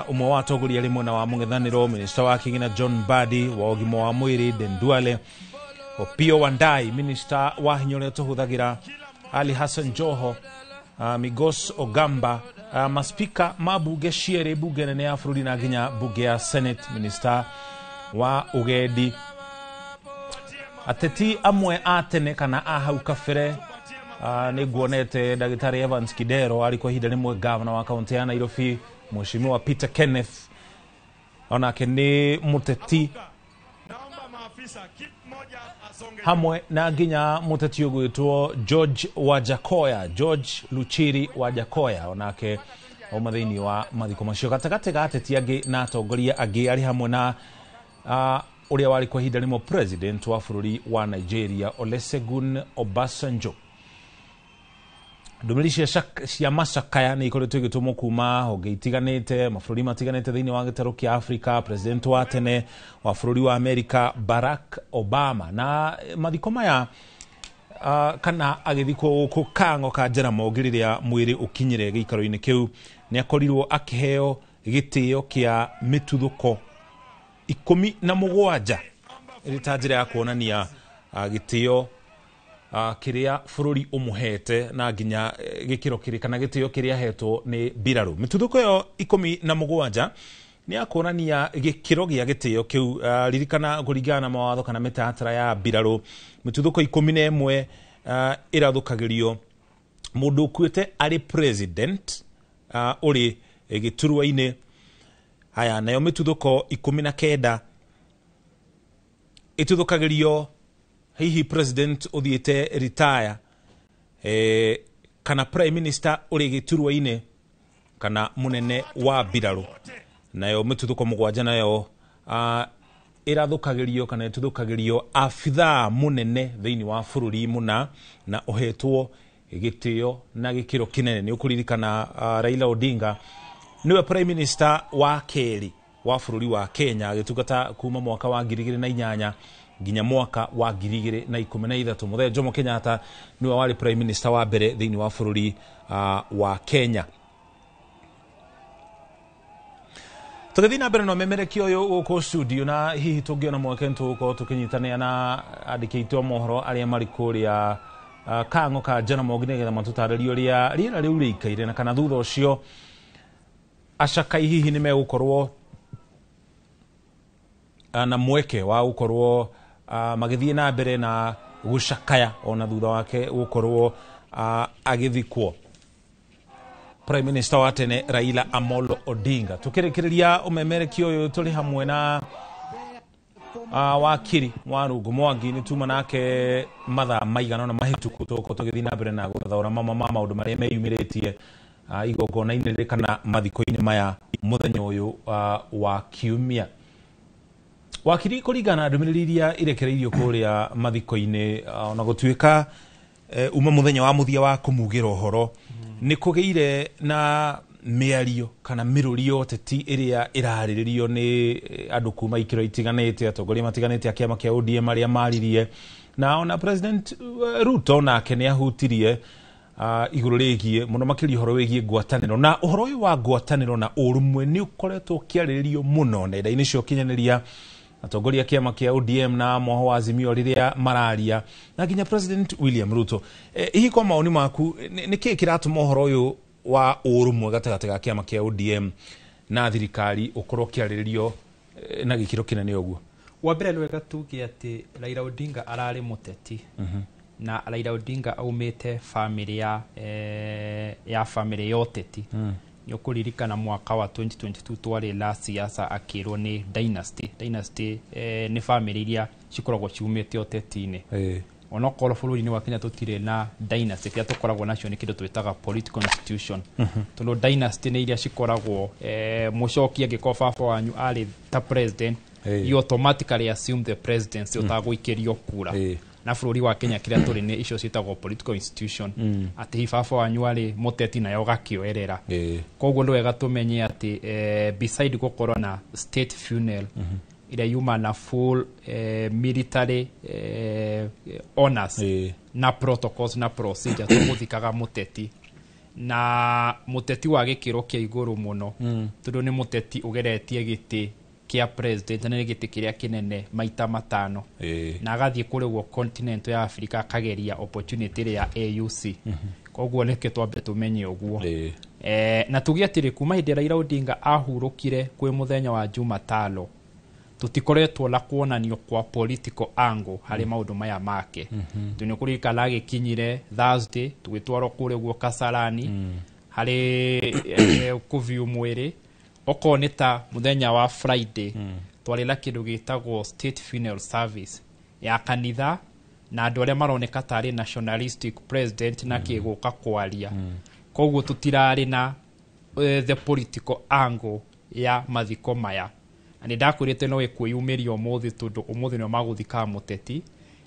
ũmwe wa atongoria arĩ mwena wa mũng'ethanĩro, Minister wa kĩgĩna John Mbadi, wa ũgima wa mwĩrĩ Den Duale, Opiyo Wandayi, Minister wa hinya ũrĩa tũhũthagĩra Ali Hassan Joho, Migos Ogamba, maspika ma bunge cierĩ, bunge nene ya bũrũri na nginya bunge ya Senate, Minister wa ũgendi, ateti amwe a tene kana a hau kabere. Nĩ nguonete Ndagĩtarĩ Evans Kidero arĩ kwa ihinda rĩmwe gavana wa kaunti ya Nairobi, Mheshimiwa Peter Kenneth onake nĩ mũteti, hamwe na nginya mũteti ũgwĩtwo George Wajakoya, George Luchiri Wajakoya onake auma thĩinĩ wa mathiko macio. Gatagatĩ ga ateti angĩ na atongoria angĩ arĩ hamwe na ũrĩa warĩ kwa ihinda rĩmwe president wa bũrũri wa Nigeria Olusegun Obasanjo. Ndũmĩrĩri cia macakaya nĩ ikoretwo igĩtũmwo kuma honge itiganĩte, mabũrũri matiganĩte thĩinĩ wa gĩtarũ kĩa Afrika, president wa tene wa bũrũri wa Amerika Barack Obama. Na mathiko maya kana agĩthikwo gũkũ Kang'o ka Jaramogi rĩrĩa mwĩrĩ ũkinyire gĩikaro-inĩ kĩu, nĩ akorirwo akĩheo gĩtĩo kĩa mĩtuthũko 17 ĩrĩ ta njĩra ya kuonania gĩtĩo Kiria bururi umuhete na nginya gikiro kiri kana gitio kiria hetwo ni mbiraru. Mituthũko ĩyo 17 ni akuonania gikiro gia gitio kiu. Ririkana kuringana na mawatho kana mitaratara ya mbiraru, mituthũko 11 irathũkagĩrio mundu ukuite ari president uri giturwa-inĩ. Haya, nayo mituthũko 19 ituthũkagĩrio hihi president uthiite retire, kana prime minister uri giturwa-inĩ kana munene wa mbiraru. Nayo mituthũko 7 nayo irathũkagĩrio kana ituthũkagĩrio abithaa munene thĩinĩ wa bũrũri mũna na ũhetwo gĩtĩo na gĩkĩro kĩnene. Nĩ ũkũririkana Raila Odinga niwe prime minister wa kerĩ wa bũrũri wa Kenya, agĩtungata kuma mwaka wa 2008 nginya mwaka wa 2013. Mũthee Jomo Kenyatta niwe warĩ prime minister wa mbere thĩinĩ wa bũrũri wa Kenya. Tũgĩthiĩ na mbere na ũmemerekia ũyũ gũkũ studio, na hihi tũngĩona mweke nĩtũgũkorwo tũkĩnyitanĩra na andĩki aitũ a mohoro arĩa marĩ kũrĩa Kang'o ka Jaramogi nĩgetha matũtarĩrie ũrĩa rĩera rĩu rĩikaire, na kana thutha ũcio acakai hihi nĩ megũkorwo na mweke wa gũkorwo magĩthiĩ na mbere na gũcakaya ona thutha wake gũkorwo agĩthikwo. Prime Minister wa tene Raila Amolo Odinga. Tukĩrĩkĩrĩria ũmemerekia ũyũ tũrĩ hamwe na wakiri Warũngũ Mwangi. Nĩ tuma nake mathaa maigana ũna mahĩtũku tũgũkorwo tũgĩthiĩ na mbere na gũthathaũra mamwe ma maũndũ marĩa meyumĩrĩtie igongona-inĩ rĩrĩ kana mathiko-inĩ maya mũthenya ũyũ wa kiumia. Wakiri, kũringana na ndũmĩrĩri iria irekereirio kũrĩa mathiko-inĩ, ona gũtuĩka uma mũthenya wa mũthia wa kũmugĩra ũhoro, nĩ kũgĩire na mĩario kana mĩrũri ya ũteti ĩrĩa ĩrarĩrĩrio nĩ andũ kuma ikĩro itiganĩte, atongoria matiganĩte a kĩama kĩa ODM arĩa maririe, na ona President Ruto nake nĩ ahutirie igũrũ rĩgiĩ mũno makĩria ũhoro wĩgiĩ ngwatanĩro. Na ũhoro ũyũ wa ngwatanĩro na ũrũmwe nĩ ũkoretwo ũkĩarĩrĩrio mũno nenda-inĩ cia ũkinyanĩria, atongoria kĩama kĩa ODM na mwaho wa Azimio rĩrĩa mararia, na nginya President William Ruto. Hihi kwa maoni maku nĩ kĩĩ kĩratũma ũhoro ũyũ wa ũrũmwe gatagatĩ ga kĩama kĩa ODM na thirikari ũkorwo ũkĩarĩrĩrio na gĩkĩro kĩnene ũguo? Wa mbere nĩ wega tuge atĩ Raila Odinga ararĩ mũteti, na Raila Odinga aumĩte famĩlĩ ya famĩlĩ ya ũteti. Nĩ ũkũririkana mwaka wa 2022 twarĩ la siasa akĩrwo nĩ dynasty. Dynasty nĩ famĩlĩ iria cikoragwo ciumĩte ũteti-inĩ. Onokorwo bũrũri-inĩ wa Kenya tũtirĩ na dynasty, kĩrĩa tũkoragwo nacio nĩ kĩndũ twĩtaga political institution. Tondũ dynasty nĩ iria cikoragwo mũcoki angĩkorwo baba wanyu arĩ ta president, you automatically assume the presidency ũtagũikĩrio kura. Na bũrũri wa Kenya kĩrĩa tũrĩ nĩ icio ciĩtagwo political institution, atĩ hihi baba wanyu arĩ mũteti nayo ũgakĩoerera. Koguo nĩ wega tũmenye atĩ beside gũkorwo na state funeral ĩrĩa yuma na full military honors na protocols na procedure, tũgũthikaga mũteti, na mũteti wa gĩkĩro kĩa igũrũ mũno, tondũ nĩ mũteti ũgeretie gĩtĩ kĩa president na nĩ gĩtĩ kĩrĩa kĩnene maita 5, na agathiĩ kũrĩa ũguo continent ya Africa akageria opportunity ĩrĩa ya AUC. Koguo nĩkĩo twambe tũmenye ũguo. Na tuge atĩrĩ, kuma hĩndĩ Raila Odinga ahurũkire kwĩ mũthenya wa Jumatano, tũtikoretwo na kuonanio kwa political angle harĩ maũndũ maya make. Tondũ nĩ ũkũririkana agĩkinyire Thursday, tũgĩtwarwo kũrĩa ũguo Kasarani harĩ kũview mwĩrĩ. Okorwo nĩ ta mũthenya wa Friday, twarĩ na kĩndũ gĩtagwo state funeral service ya kanitha, na andũ arĩa maroneka tarĩ nationalistic president na kĩgũka kwaria. Koguo tũtirarĩ na the political angle ya mathiko maya. Na nĩ ndakwĩrĩte no ĩkwĩyumĩria ũmũthĩ, tondũ ũmũthĩ nĩo magũthikaga mũteti,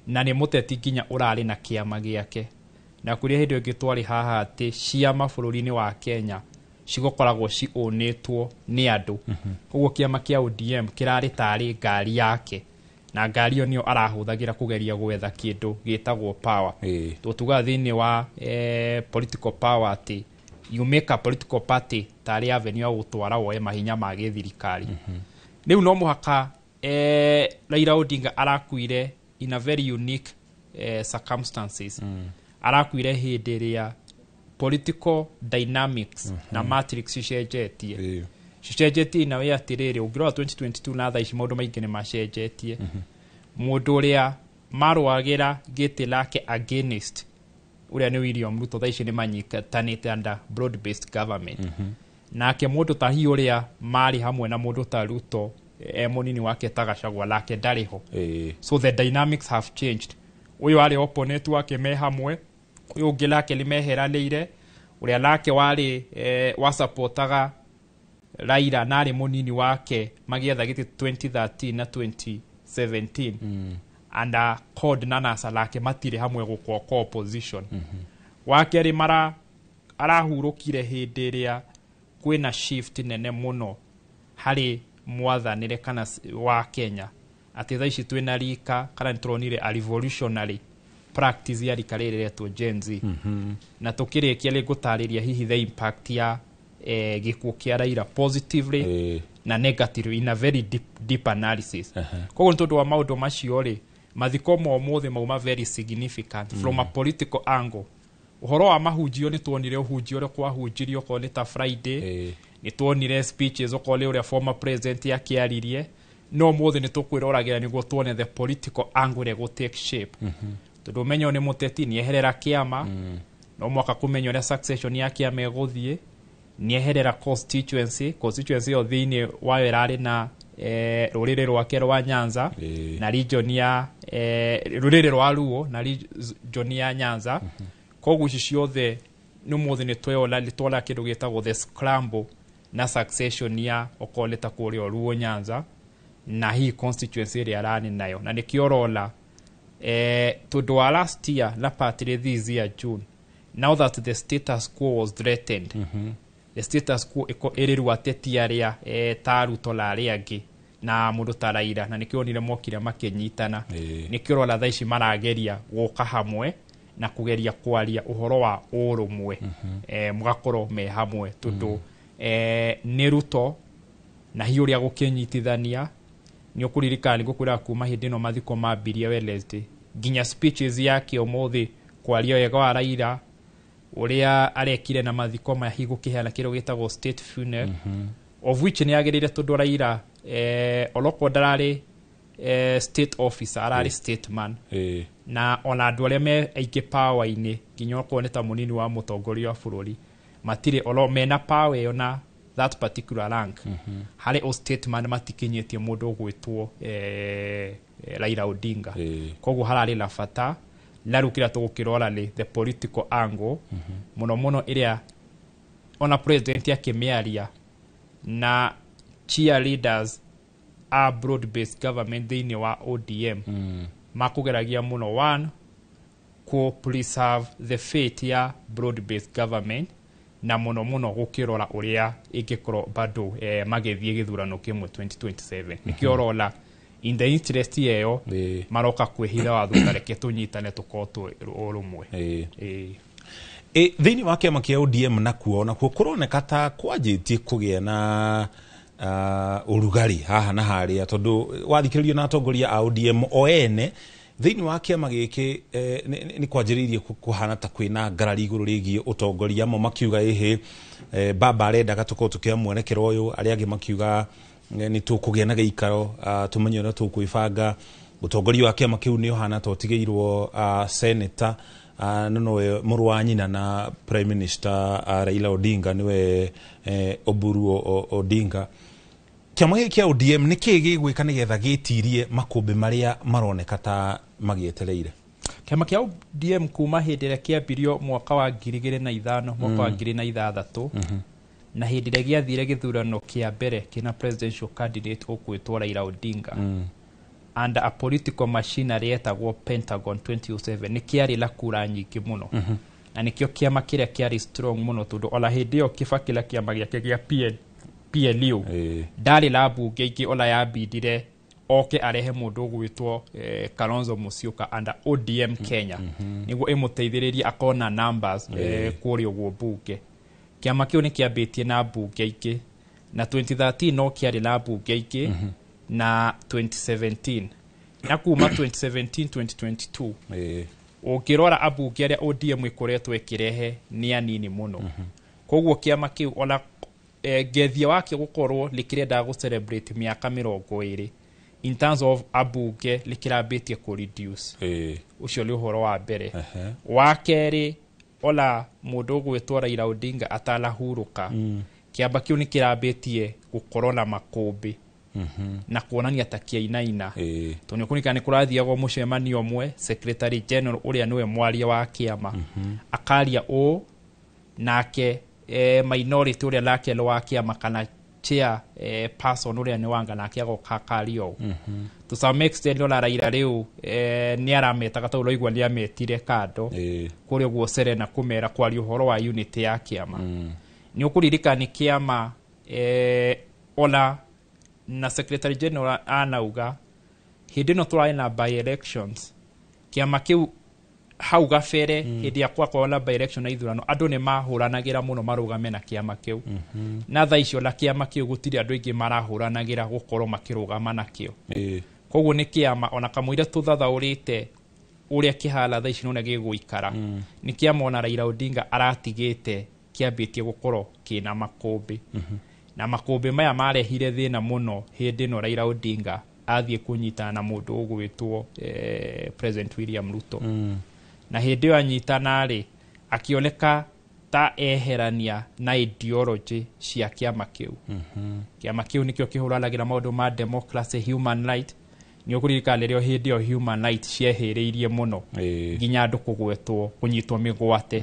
na nĩ mũteti nginya ũrarĩ na kĩama gĩake. Na kũrĩa hĩndĩ ĩngĩ twarĩ haha atĩ ciama bũrũri-inĩ wa Kenya cigũkoragwo ciũnĩtwo nĩ andũ. Koguo kĩama kĩa ODM kĩrarĩ tarĩ ngari yake, na ngari ĩyo nĩyo arahũthagĩra kũgeria gwetha kĩndũ gĩtagwo power. Tũtugaga thĩinĩ wa political power atĩ you make a political party tarĩ avenue ya gũtwara woe mahinya ma gĩthirikari. Rĩu no mũhaka Raila Odinga arakuire in a very unique circumstances. Arakuire hĩndĩ ĩrĩa political dynamics na matrix cicenjetie. Cicenjetie na wĩ atĩrĩrĩ, ũngĩrora 2022 na thaa ici maũndũ maingĩ nĩ macenjetie. Mũndũ ũrĩa marũagĩra gĩtĩ lake against ũrĩa nĩ William Ruto, thaa ici nĩ manyitanĩte under broad based government. Nake mũndũ ta hi ũrĩa marĩ hamwe na mũndũ ta Ruto e mũnini wake ta Gachagua lake ndarĩ ho. So the dynamics have changed. Ũyũ arĩ opponent wake me hamwe, ũyũ ũngĩ lake nĩ meheranĩire. Ũrĩa lake warĩ wasupportaga Raila na arĩ mũnini wake magĩetha gĩtĩ 2013 na 2017 and CORD na NASA lake matirĩ hamwe gũkorwo kwa opposition. Wakerĩ, mara arahurũkire hĩndĩ ĩrĩa kwĩna shift nene mũno harĩ mwathanĩre kana wa Kenya, atĩ thaa ici twĩna rika kana nĩ tũronire a revolutionary practice ya rika rĩrĩ rĩretwo Gen Z. Na tũkĩrĩkia rĩ, ngũtarĩria hihi the impact ya gĩkuũ kĩa Raila positively na negatively in a very deep, deep analysis. Koguo nĩ tondũ wa maũndũ macio rĩ, mathiko ma ũmũthĩ mauma very significant from a political angle. Ũhoro wa mahunjio, nĩ tuonire ũhunjio ũrĩa kwahunjirio okorwo nĩ ta Friday, nĩ tuonire speeches okorwo nĩ ũrĩa former president akĩaririe, no ũmũthĩ nĩ tũkwĩroragĩra nĩguo tuone the political angle ĩrĩa ĩgũ take shape, tondũ ũmenyo nĩ mũteti nĩeherera kĩama, no mwaka kũmenya ũrĩa succession ya kĩama ĩgũthiĩ, nĩeherera constituency ĩyo thĩinĩ wayo ĩrarĩ na rũrĩrĩ rwake rwa Nyanza na region ya rũrĩrĩ rwa Luo na region ya Nyanza. Koguo ici ciothe nĩ ũmũthĩ nĩ tweyona nĩ twona kĩndũ gĩtagwo the scramble na succession ya okorwo nĩ ta kũrĩa Luo Nyanza na hihi constituency ĩrĩa ararĩ nayo. Na nĩkĩo ũrona tondũ wa last year na partly this year June, now that the status quo was threatened, the status quo ĩrĩ rĩu ateti arĩa ta Ruto na arĩa angĩ na mũndũ ta Raila, na nĩkĩo onire mokire makĩnyitana. Nĩkĩo ũrona thaa ici marageria gũka hamwe na kũgeria kwaria ũhoro wa ũrũmwe, mũgakorwo me hamwe, tondũ nĩ Ruto na hihi ũrĩa gũkĩnyitithania. Nĩ ũkũririkana nĩ ngũkwĩraga kuma hĩndĩ ĩno mathiko mambirie Wednesday nginya speeches yake ũmũthĩ, kwaria wega wa Raila ũrĩa arekire na mathiko maya, hihi gũkĩheana kĩndũ gĩtagwo state funeral, of which nĩ agĩrĩire, tondũ Raila onokorwo ndararĩ state officer, ararĩ statesman, na ona andũ arĩa me aingĩ power-inĩ, nginya okorwo nĩ ta mũnini wa mũtongoria wa bũrũri, matirĩ oro mena power ĩyo na that particular rank. Harĩ o statesman matikinyĩtie mũndũ ũgwĩtwo Raila Odinga. Koguo hararĩ na bata, na rĩu kĩrĩa tũgũkĩrora nĩ the political angle mũno mũno ĩrĩa ona president akĩmĩaria na cheerleaders a broad based government thĩinĩ wa ODM makũgeragia mũno one kũ preserve the fate ya broad based government, na mũno mũno gũkĩrora ũrĩa ĩngĩkorwo bado magĩthiĩ gĩthurano kĩmwe 2027. Nĩkĩo ũrona in the interest ĩyo maroka kwĩhitha watho, tareke tũnyitane tũkorwo twĩ ũrũmwe. Thĩinĩ wa kĩama kĩa ODM nakuo kũroneka ta kwanjĩtie kũgĩa na ũrugarĩ haha na harĩa, tondũ wathikĩrĩrio na atongoria a ODM o ene thĩinĩ wa kĩama gĩkĩ, nĩ kwanjĩrĩirie kũhana ta kwĩna ngarari igũrũ rĩgiĩ ũtongoria. Amwe makiuga ĩhĩ, baba arendaga tũkorwo tũkĩoya mwerekero ũyũ, arĩa angĩ makiuga nĩ tũkũgĩa na gĩikaro, tũmenye ũrĩa tũkwĩbanga. Ũtongoria wa kĩama kĩu nĩ ũhana ta ũtigĩirwo senator no nowe mũrũ wa nyina na prime minister Raila Odinga, nĩwe Oburu Odinga. Kĩama gĩkĩ kĩa ODM nĩ kĩĩ gĩgwĩka nĩgetha gĩtirie makũmbĩ marĩa maroneka ta magĩetereire? Kĩama kĩa ODM kuma hĩndĩ ĩrĩa kĩambirio mwaka wa 2005, mwaka wa 2006, na hĩndĩ ĩrĩa gĩathire gĩthurano kĩa mbere kĩna presidential candidate ũkwĩtwo Raila Odinga and a political machinery yetagwo Pentagon 2007, nĩ kĩarĩ na kura nyingĩ mũno, na nĩkĩo kĩama kĩrĩa kĩarĩ strong mũno, tondũ ona hĩndĩ ĩyo Kibaki na kĩama gĩake gĩa PLU ndarĩ na mbunge ingĩ, ona yambindire oke arehe mũndũ ũgwĩtwo Kalonzo Musyoka under ODM Kenya nĩguo ĩmũteithĩrĩrie akorwo na numbers kũrĩa ũguo mbunge. Kĩama kĩu nĩ kĩambĩtie na mbunge ingĩ, na 2013 no kĩarĩ na mbunge ingĩ, na 2017 Na kuma 2017 2022 ũngĩrora ambunge arĩa ODM ĩkoretwo ĩkĩrehe nĩ anini mũno. Koguo kĩama kĩu ona ngethia wakĩo gũkorwo rĩkĩrendaga gũ celebrate mĩaka 20 in terms of ambunge rĩkĩrambĩtie kũ reduce. Ũcio nĩ ũhoro wa mbere. Wa kerĩ, ona mũndũ ũgwĩtwo Raila Odinga atanahurũka, kĩamba kĩu nĩ kĩrambĩtie gũkorwo na makũmbĩ na kuonania ta kĩainaina, tondũ nĩ ũkũririkana nĩ kũrathiagwo mũcemanio ũmwe, secretary general ũrĩa nĩwe mwaria wa kĩama akaria ũũ, nake minority ũrĩa nake nĩ wa kĩama kana chair person ũrĩa nĩ wanga nake agoka akaria ũũ. To some extent ona Raila rĩu nĩ arametaga, tondũ ũraigua nĩ ametire kando kũrĩa ũguo Serena kũmera kwaria ũhoro wa unity ya kĩama. Nĩ ũkũririkana nĩ kĩama ona na secretary general anauga hĩndĩ ĩno tũrarĩ na by elections, kĩama kĩu hau gabere, hĩndĩ ya kwakorwo na by election na ithurano, andũ nĩ mahũranagĩra mũno marũgame na kĩama kĩu. Na thaa icio na kĩama kĩu gũtirĩ andũ aingĩ marahũranagĩra gũkorwo makĩrũgama nakĩo. Koguo nĩ kĩama ona kamũira tũthathaũrĩte ũrĩa kĩhana thaa ici nĩ ũrĩa gĩgũikara, nĩ kĩama ona Raila Odinga aratigĩte kĩambĩtie gũkorwo kĩna makũmbĩ. Na makũmbĩ maya marehire thĩna mũno hĩndĩ ĩno Raila Odinga athiĩ kũnyitana na mũndũ ũgwĩtwo President William Ruto. Na hĩndĩ ĩyo anyitana rĩ, akĩoneka ta eherania na ideology cia kĩama kĩu. Kĩama kĩu nĩkĩo kĩhũranagĩra maũndũ ma democracy, human right. Nĩ ũkũririkana rĩrĩa hĩndĩ ĩyo human right ciehĩrĩirie mũno nginya andũ kũgwetwo kũnyitwo mĩgwate.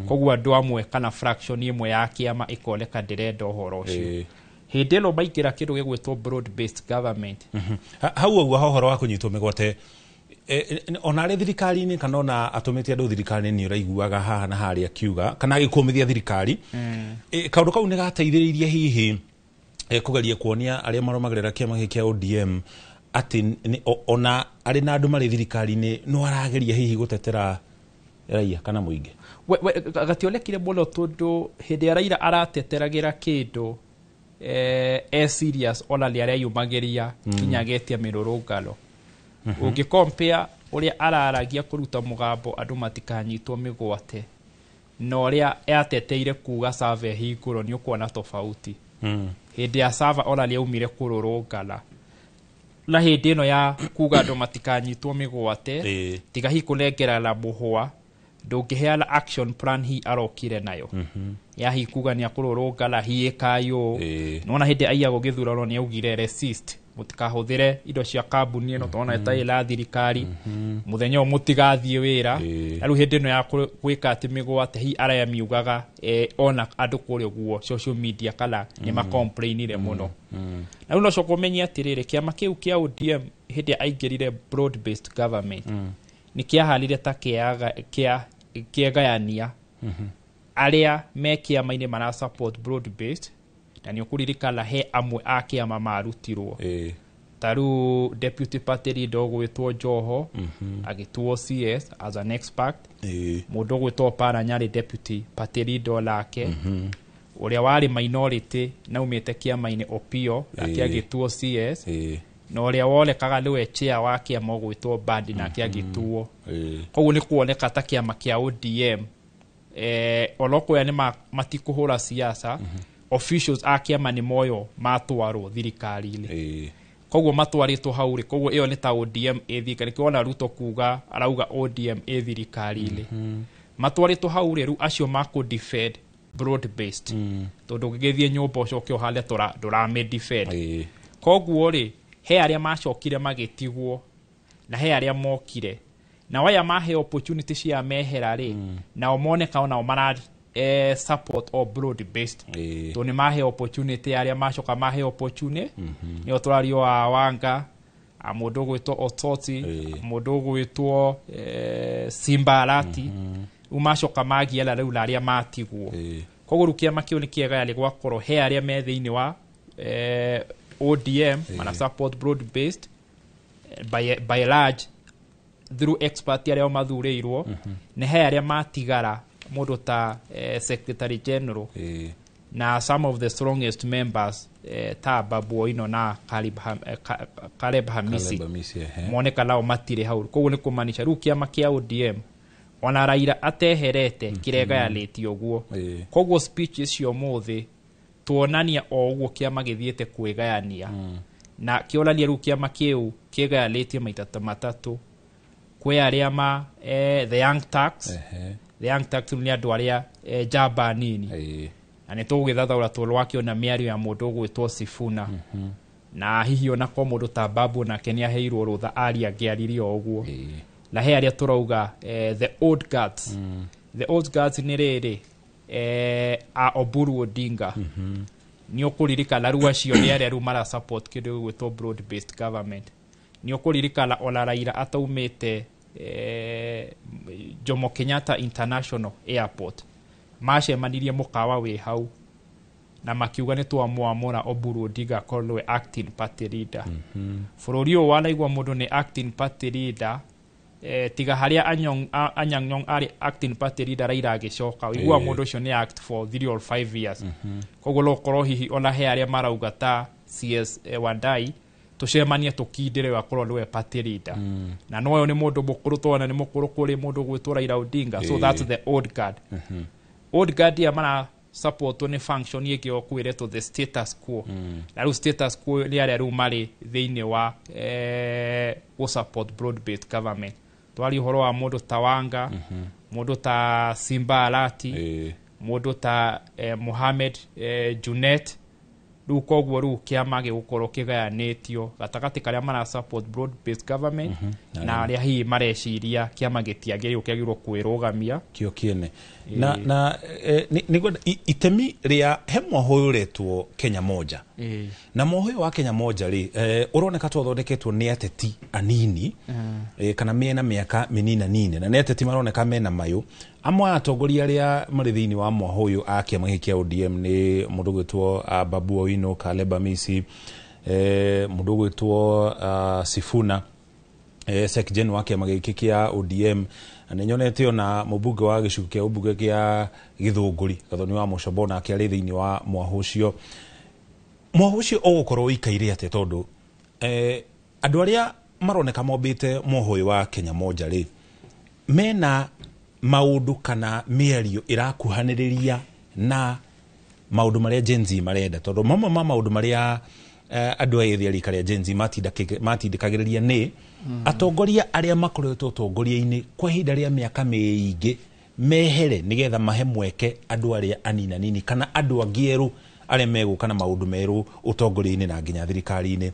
Koguo andũ amwe kana fraction ĩmwe ya kĩama ĩkoneka ndĩrenda ũhoro ũcio. Hĩndĩ ĩno maingĩra kĩndũ gĩgwĩtwo broad based government. Hau ũguo ha ũhoro wa kũnyitwo mĩgwate, ona arĩ thirikari-inĩ kana ona atũmĩte andũ thirikari-inĩ, nĩ ũraiguaga haha na harĩa akiuga kana agĩkũmithia thirikari. Kaũndũ kau nĩ gateithĩrĩirie hihi kũgeria kuonia arĩa marũmagĩrĩra kĩama gĩkĩ kĩa ODM atĩ ona arĩ na andũ marĩ thirikari-inĩ no arageria hihi gũtetera raia kana mũingĩ? Gationekire mũno, tondũ hĩndĩ ya Raila arateteragĩra kĩndũ e serious, ona nĩ areyumagĩria nginya agetia mĩrũrũngano. Ũngĩ compare ũrĩa araragia kũruta mũgambo andũ matikanyitwo mĩgwate na ũrĩa ateteire kuga survey hingũrwo, nĩ ũkuona tofauti. Hĩndĩ ya survey ona nĩ aumire kũrũrũngana, na hĩndĩ ĩno ya kuga andũ matikanyitwo mĩgwate, tiga hihi kũnengerana mũhũa, ndũngĩheana action plan hi arokire nayo ya hi kuga nĩ akũrũrũngana hi ĩkayũ. Nĩwona hĩndĩ aiyagwo gĩthurano nĩ augire resist, mũtikahũthĩre indo cia kambuni ĩno tondũ ĩtarĩ la thirikari, mũthenya ũyũ mũtigathiĩ wĩra. Na rĩu hĩndĩ ĩno ya gwĩka atĩ mĩgwate hi arĩa miugaga ona andũ kũrĩa ũguo social media kana nĩ macomplainire mũno. Na rĩu no coka ũmenye atĩrĩrĩ, kĩama kĩu kĩa ODM hĩndĩ aingĩrire broad based government nĩ kĩahanire ta kĩegayania arĩa me kĩama-inĩ mara support broad based. Na nĩ ũkũririkana he amwe a kĩama marutirwo, ta rĩu deputy party leader ũgwĩtwo Joho agĩtuo CS as an expert, mũndũ ũgwĩtwo Oparanya arĩ deputy party leader nake, ũrĩa warĩ minority na umĩte kĩama-inĩ Opio nake agĩtuo CS, na ũrĩa wonekaga nĩwe chair wa kĩama ũgwĩtwo Mbadi nake agĩtuo. Koguo nĩ kuoneka ta kĩama kĩa ODM onokorwo nĩ matikũhũra siasa, officials a kĩama nĩ moyo matwarwo thirikari-inĩ. Koguo matwarĩtwo hau rĩ, koguo ĩyo nĩ ta ODM ĩ thirikari. Nĩkĩo wona Ruto kuga arauga ODM ĩ thirikari-inĩ. Matwarĩtwo hau rĩ, rĩu acio makũ defend broad based, tondũ ũngĩgĩthiĩ nyũmba ũcoke ũhande ndũramĩ defend. Koguo rĩ, he arĩa macokire magĩtigwo na he arĩa mokire, na aya mahe opportunity cia mehera rĩ, nao moneka onao mara support or broad based, tondũ nĩ mahe opportunity arĩa macoka mahe opportunity. Nĩo tũrario wa Wanga, mũndũ ũgwĩtwo Ototi, mũndũ ũgwĩtwo Simba Arati, rĩu macoka magiana rĩu na arĩa matigwo. Koguo rĩu kĩama kĩu nĩ kĩegaya gwakorwo he arĩa me thĩinĩ wa ODM mana support broad based by large through expert arĩa mathurĩirwo, na he arĩa matigara mũndũ ta secretary general na some of the strongest members ta Babu Owino na Caleb Hamisi moneka nao matirĩ hau. Koguo nĩ kũmaanisha rĩu kĩama kĩa ODM ona Raila ateherete kĩregayanĩtie ũguo. Koguo speech icio ũmũthĩ tuonania o ũguo kĩama gĩthiĩte kwĩgayania, na kĩonania rĩu kĩama kĩu kĩgayanĩtie maita ta matatũ. Kwĩ arĩa ma the Young Turks. The Young Turks nĩ andũ arĩa njamba nini, na nĩ tũgũgĩthathaũra tondũ wakĩona mĩario ya mũndũ ũgwĩtwo Sifuna, na hihi ona kwa mũndũ ta Babu nake nĩ aheirwo rũtha aria angĩaririe o ũguo. Na he arĩa tũrauga the old guards. The old guards nĩ rĩrĩ a Oburu Odinga. Nĩ ũkũririkana rĩu acio nĩ arĩa rĩu mara support kĩndũ gĩgwĩtwo broad based government. Nĩ ũkũririkana ona Raila ataumĩte Jomo Kenyatta International Airport, macemanirie mũkawa wĩ hau na makiuga nĩ twamwamũra Oburu Odinga akorwo nĩwe acting party leader. Bũrũri ũyũ wanaigua mũndũ nĩ acting party leader, tiga harĩa Anyang' Nyong'o arĩ acting party leader Raila agĩcoka, ũiguaga mũndũ ũcio nĩ act for 3 or 5 years. Koguo no ũkorwo hihi ona he arĩa marauga ta CS Wandai tũcemanie tũkindĩre akorwo nĩwe party leader, na no ũyũ nĩ mũndũ mũkũrũ, twana nĩ mũkũrũ kũrĩ mũndũ gwĩtwo Raila Odinga. So that's the old guard. Old guard ya mara support nĩ function ĩngĩ ũkwĩretwo the status quo. Na rĩu status quo nĩ arĩa rĩu marĩ thĩinĩ wa gũ support broad based government. Twari ũhoro wa mũndũ ta Wanga, mũndũ ta Simba Arati, mũndũ ta Mohamed Junet. Rĩu koguo rĩu kĩama gĩgũkorwo kĩgayanĩtio gatagatĩ karĩa mara support broad based government na arĩa hihi mareciria kĩama gĩtiagĩrĩirwo, kĩagĩrĩirwo kwĩrũgamia kĩo kĩene. Na nĩngwenda itemi rĩa he mwahũ ũretwo Kenya Moja. Na mwahũ wa Kenya Moja rĩ, ũroneka twathondeketwo nĩ ateti anini, kana mena mĩaka mĩnina nini, na nĩ ateti maroneka mena mayũ. Amwe a atongoria arĩa marĩ thĩinĩ wa mwahũ ũyũ a kĩama gĩkĩ kĩa ODM nĩ mũndũ ũgwĩtwo Babu Owino, Caleb Amisi, mũndũ ũgwĩtwo Sifuna, Secgen wa kĩama gĩkĩ kĩa ODM. Na nĩ nyonete ona mũmbunge wa gĩcigo kĩa ũmbunge kĩa Gĩthũngũri Gathoni wa Mũcombo nake arĩ thĩinĩ wa mwahũ ũcio. Mwahũ ũcio ũgũkorwo ũikaire atĩa, tondũ andũ arĩa maroneka mombĩte mwahũ ũyũ wa Kenya Moja rĩ, mena maũndũ kana mĩario ĩrakuhanĩrĩria na maũndũ marĩa Gen Z marenda, tondũ mamwe ma maũndũ marĩa andũ a ethĩ a rika rĩa Gen Z matindĩkagĩrĩria nĩ atongoria arĩa makoretwo ũtongoria-inĩ kwa ihinda rĩa mĩaka mĩingĩ mehere, nĩgetha mahe mweke andũ arĩa anini anini kana andũ angĩ erũ arĩa megũka na maũndũ merũ ũtongoria-inĩ na nginya thirikari-inĩ.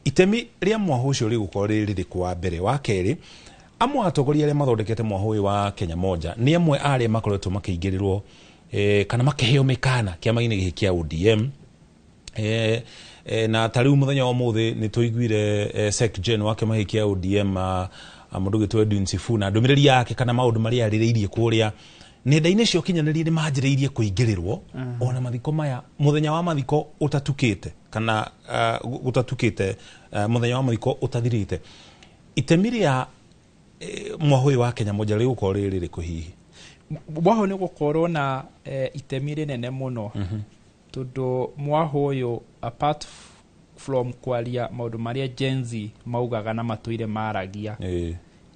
Itemi rĩa mwahũ ũcio rĩgũkorwo rĩ rĩrĩkũ wa mbere? Wa kerĩ, amwe atongoria arĩa mathondekete mwahũ ũyũ wa Kenya Moja nĩ amwe arĩa makoretwo makĩingĩrĩrwo kana makĩheo mĩkana kĩama-inĩ gĩkĩ kĩa ODM. Na ta rĩu mũthenya wa ũmũthĩ nĩ tũiguire Secgen wa kĩama gĩkĩ kĩa ODM, mũndũ ũgwĩtwo Edwin Sifuna, ndũmĩrĩri yake kana maũndũ marĩa arĩrĩirie kũrĩa nenda-inĩ cia ũkinyanĩria nĩ manjĩrĩirie kũingĩrĩrwo ona mathiko maya, mũthenya wa mathiko ũtatukĩte kana gũtatukĩte, mũthenya wa mathiko ũtathirĩte. Itemi rĩa mwahũ ũyũ wa Kenya Moja rĩgũkorwo rĩ rĩrĩkũ hihi? Mwahũ nĩ gũkorwo na itemi rĩnene mũno, tondũ mwahũ ũyũ apart from kwaria maũndũ marĩa Gen Z maugaga na matũire maragia,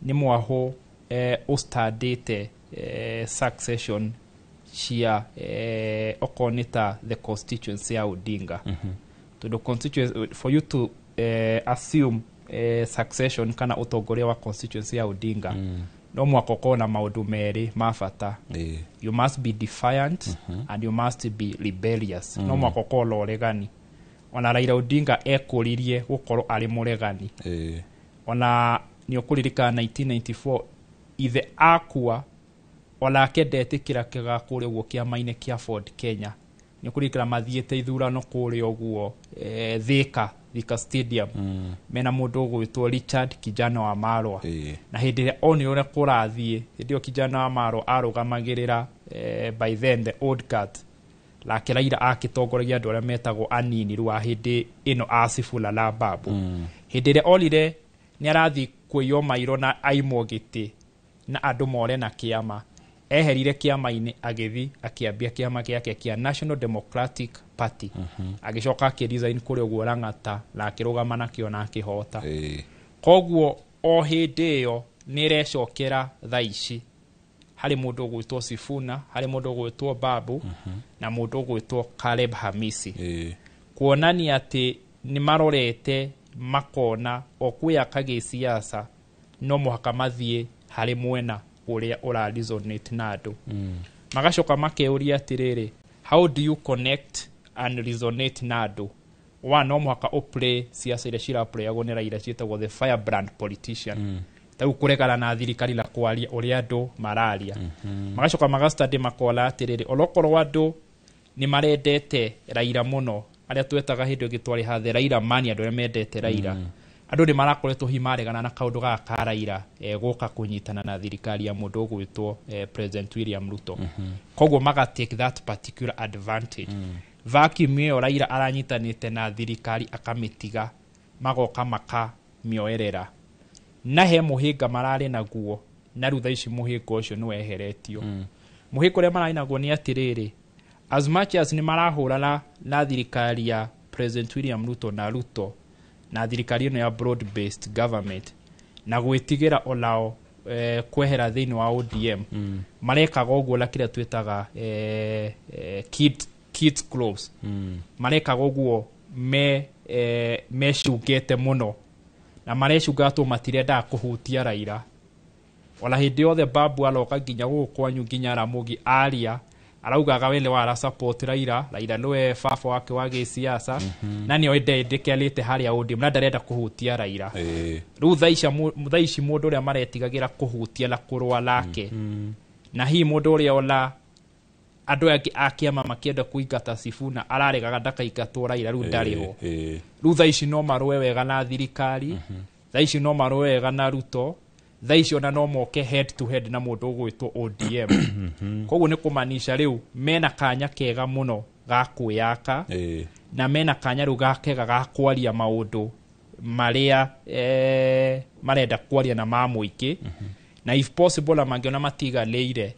nĩ mwahũ ũstandĩte succession cia okorwo nĩ ta the constituency ya Odinga. Tondũ constituency, for you to assume succession kana ũtongoria wa constituency ya Odinga, no mwaka ũkorwo na maũndũ merĩ ma bata. You must be defiant and you must be rebellious. No mwaka ũkorwo na ũregani. Ona Raila Odinga ekũririe gũkorwo arĩ mũregani. Ona nĩ ũkũririkana 1994 ithe akua, onake ndetĩkĩra kĩga kũrĩa ũguo kĩama-inĩ kĩa Ford Kenya. Nĩ ũkũririkana mathiĩte ithurano kũrĩa ũguo Thika Stadium, mena mũndũ ũgwĩtwo Richard Kijana wa Marwa. Na hĩndĩ ĩrĩa onire ũrĩa kũrathiĩ, hĩndĩ ĩyo Kijana wa Marwa arũgamagĩrĩra by then the old guard, nake Raila akĩtongoragia andũ arĩa metagwo anini rĩu a hĩndĩ ĩno a Sifuna na Babu. Hĩndĩ ĩrĩa onire nĩ arathiĩ kwĩywo mairo na aimwo gĩtĩ na andũ more na kĩama, Eherire kĩama-inĩ, agĩthi akĩambia kĩama gĩake kĩa National Democratic Party. Agĩcoka akĩresign kũrĩa ũguo Lang'ata na akĩrũgama nakĩo na akĩhota. Koguo o hĩndĩ ĩyo nĩ ĩrecokera thaa ici harĩ mũndũ ũgwĩtwo Sifuna, harĩ mũndũ ũgwĩtwo Babu na mũndũ ũgwĩtwo Caleb Hamisi, kuonania atĩ nĩ marorete makona o kwĩyaka gĩsiasa no mũhaka mathiĩ harĩ mwena ũrĩa ũra resonate na andũ. Magacoka makeuria atĩrĩrĩ, how do you connect and resonate na andũ? One, no mũhaka ũplay siasa iria ciraplayagwo nĩ Raila ciĩtagwo the firebrand politician. Ta rĩu kũregana na thirikari na kwaria ũrĩa andũ mararia. Magacoka magastudy makona atĩrĩrĩ, onokorwo andũ nĩ marendete Raila mũno, arĩa twetaga hĩndĩ ĩngĩ twarĩ hathe Raila mani, andũ arĩa mendete Raila, andũ nĩ marakoretwo hihi maregana na kaũndũ gaka ka Raila gũka kũnyitana na thirikari ya mũndũ ũgwĩtwo President William Ruto. Koguo maga take that particular advantage. Vacuum ĩyo Raila aranyitanĩte na thirikari akamĩtiga, magoka makamĩoerera, na he mũhĩnga mararĩ naguo, na rĩu thaa ici mũhĩnga ũcio nĩ weheretio. Mũhĩnga ũrĩa mararĩ naguo nĩ atĩrĩrĩ, as much as nĩ marahũrana na thirikari ya President William Ruto na Ruto na thirikari ĩno ya broad based government na gwĩtigĩra onao kwehera thĩinĩ wa ODM, marekaga ũguo na kĩrĩa twĩtaga kids clothes. Marekaga ũguo me mecungĩte mũno na marecunga atĩ matirendaga kũhutia Raila. Ona hĩndĩ yothe Babu aroka nginya gũkũ kwanyu nginya Ramogi aria araugaga we nĩ wara support Raila, Raila nĩwe baba wake wa gĩsiasa na nĩoĩ ndendĩkĩanĩte harĩa ODM na ndarenda kũhutia Raila. Rĩu thaa ici mũndũ ũrĩa maretigagĩra kũhutia na kũrũa nake, na hihi mũndũ ũrĩa ona andũ angĩ a kĩama makĩenda kũingata Sifuna araregaga ndakaingatwo, Raila rĩu ndarĩ ho. Rĩu thaa ici no marũe wega na thirikari, thaa ici no marũe wega na Ruto, thaa ici ona no moke head to head na mũndũ ũgwĩtwo ODM. Koguo nĩ kũmanisha rĩu mena kanya kega mũno ga kwĩyaka na mena kanya rĩu ga kega ga kwaria maũndũ marĩa marenda kwaria na ma mũingĩ, na if possible na mangĩona matiganĩire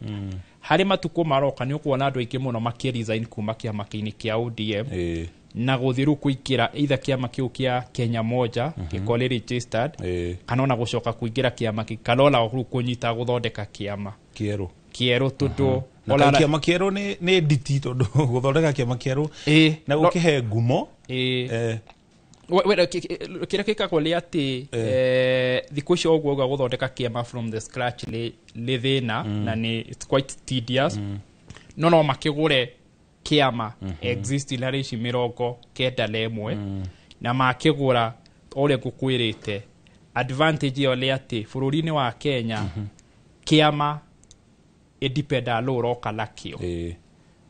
harĩ matukũ maroka nĩ ũkuona andũ aingĩ mũno makĩresign kuma kĩama-inĩ kĩa ODM na gũthiĩ rĩu kũingĩra either kĩama kĩu kĩa Kenya Moja gĩkorwo nĩ registered, kana ona gũcoka kũingĩra kĩama kĩngĩ, kana ona rĩu kũnyita gũthondeka kĩama kĩerũ kĩerũ tondũ na kĩama kĩerũ nĩ nditi tondũ gũthondeka kĩama kĩerũ na gũkĩhe ngumo. Kĩrĩa gĩkagwo nĩ atĩ thikũ icio ũguo ũguo gũthondeka kĩama from the scratch nĩ thĩna na nĩ it's quite tedious. No makĩgũre kĩama existing harĩ ici 91 na makĩgũra ũrĩa ngũkwĩrĩte, advantage ĩyo nĩ atĩ bũrũri-inĩ wa Kenya kĩama ĩdependa nũ ũroka nakĩo.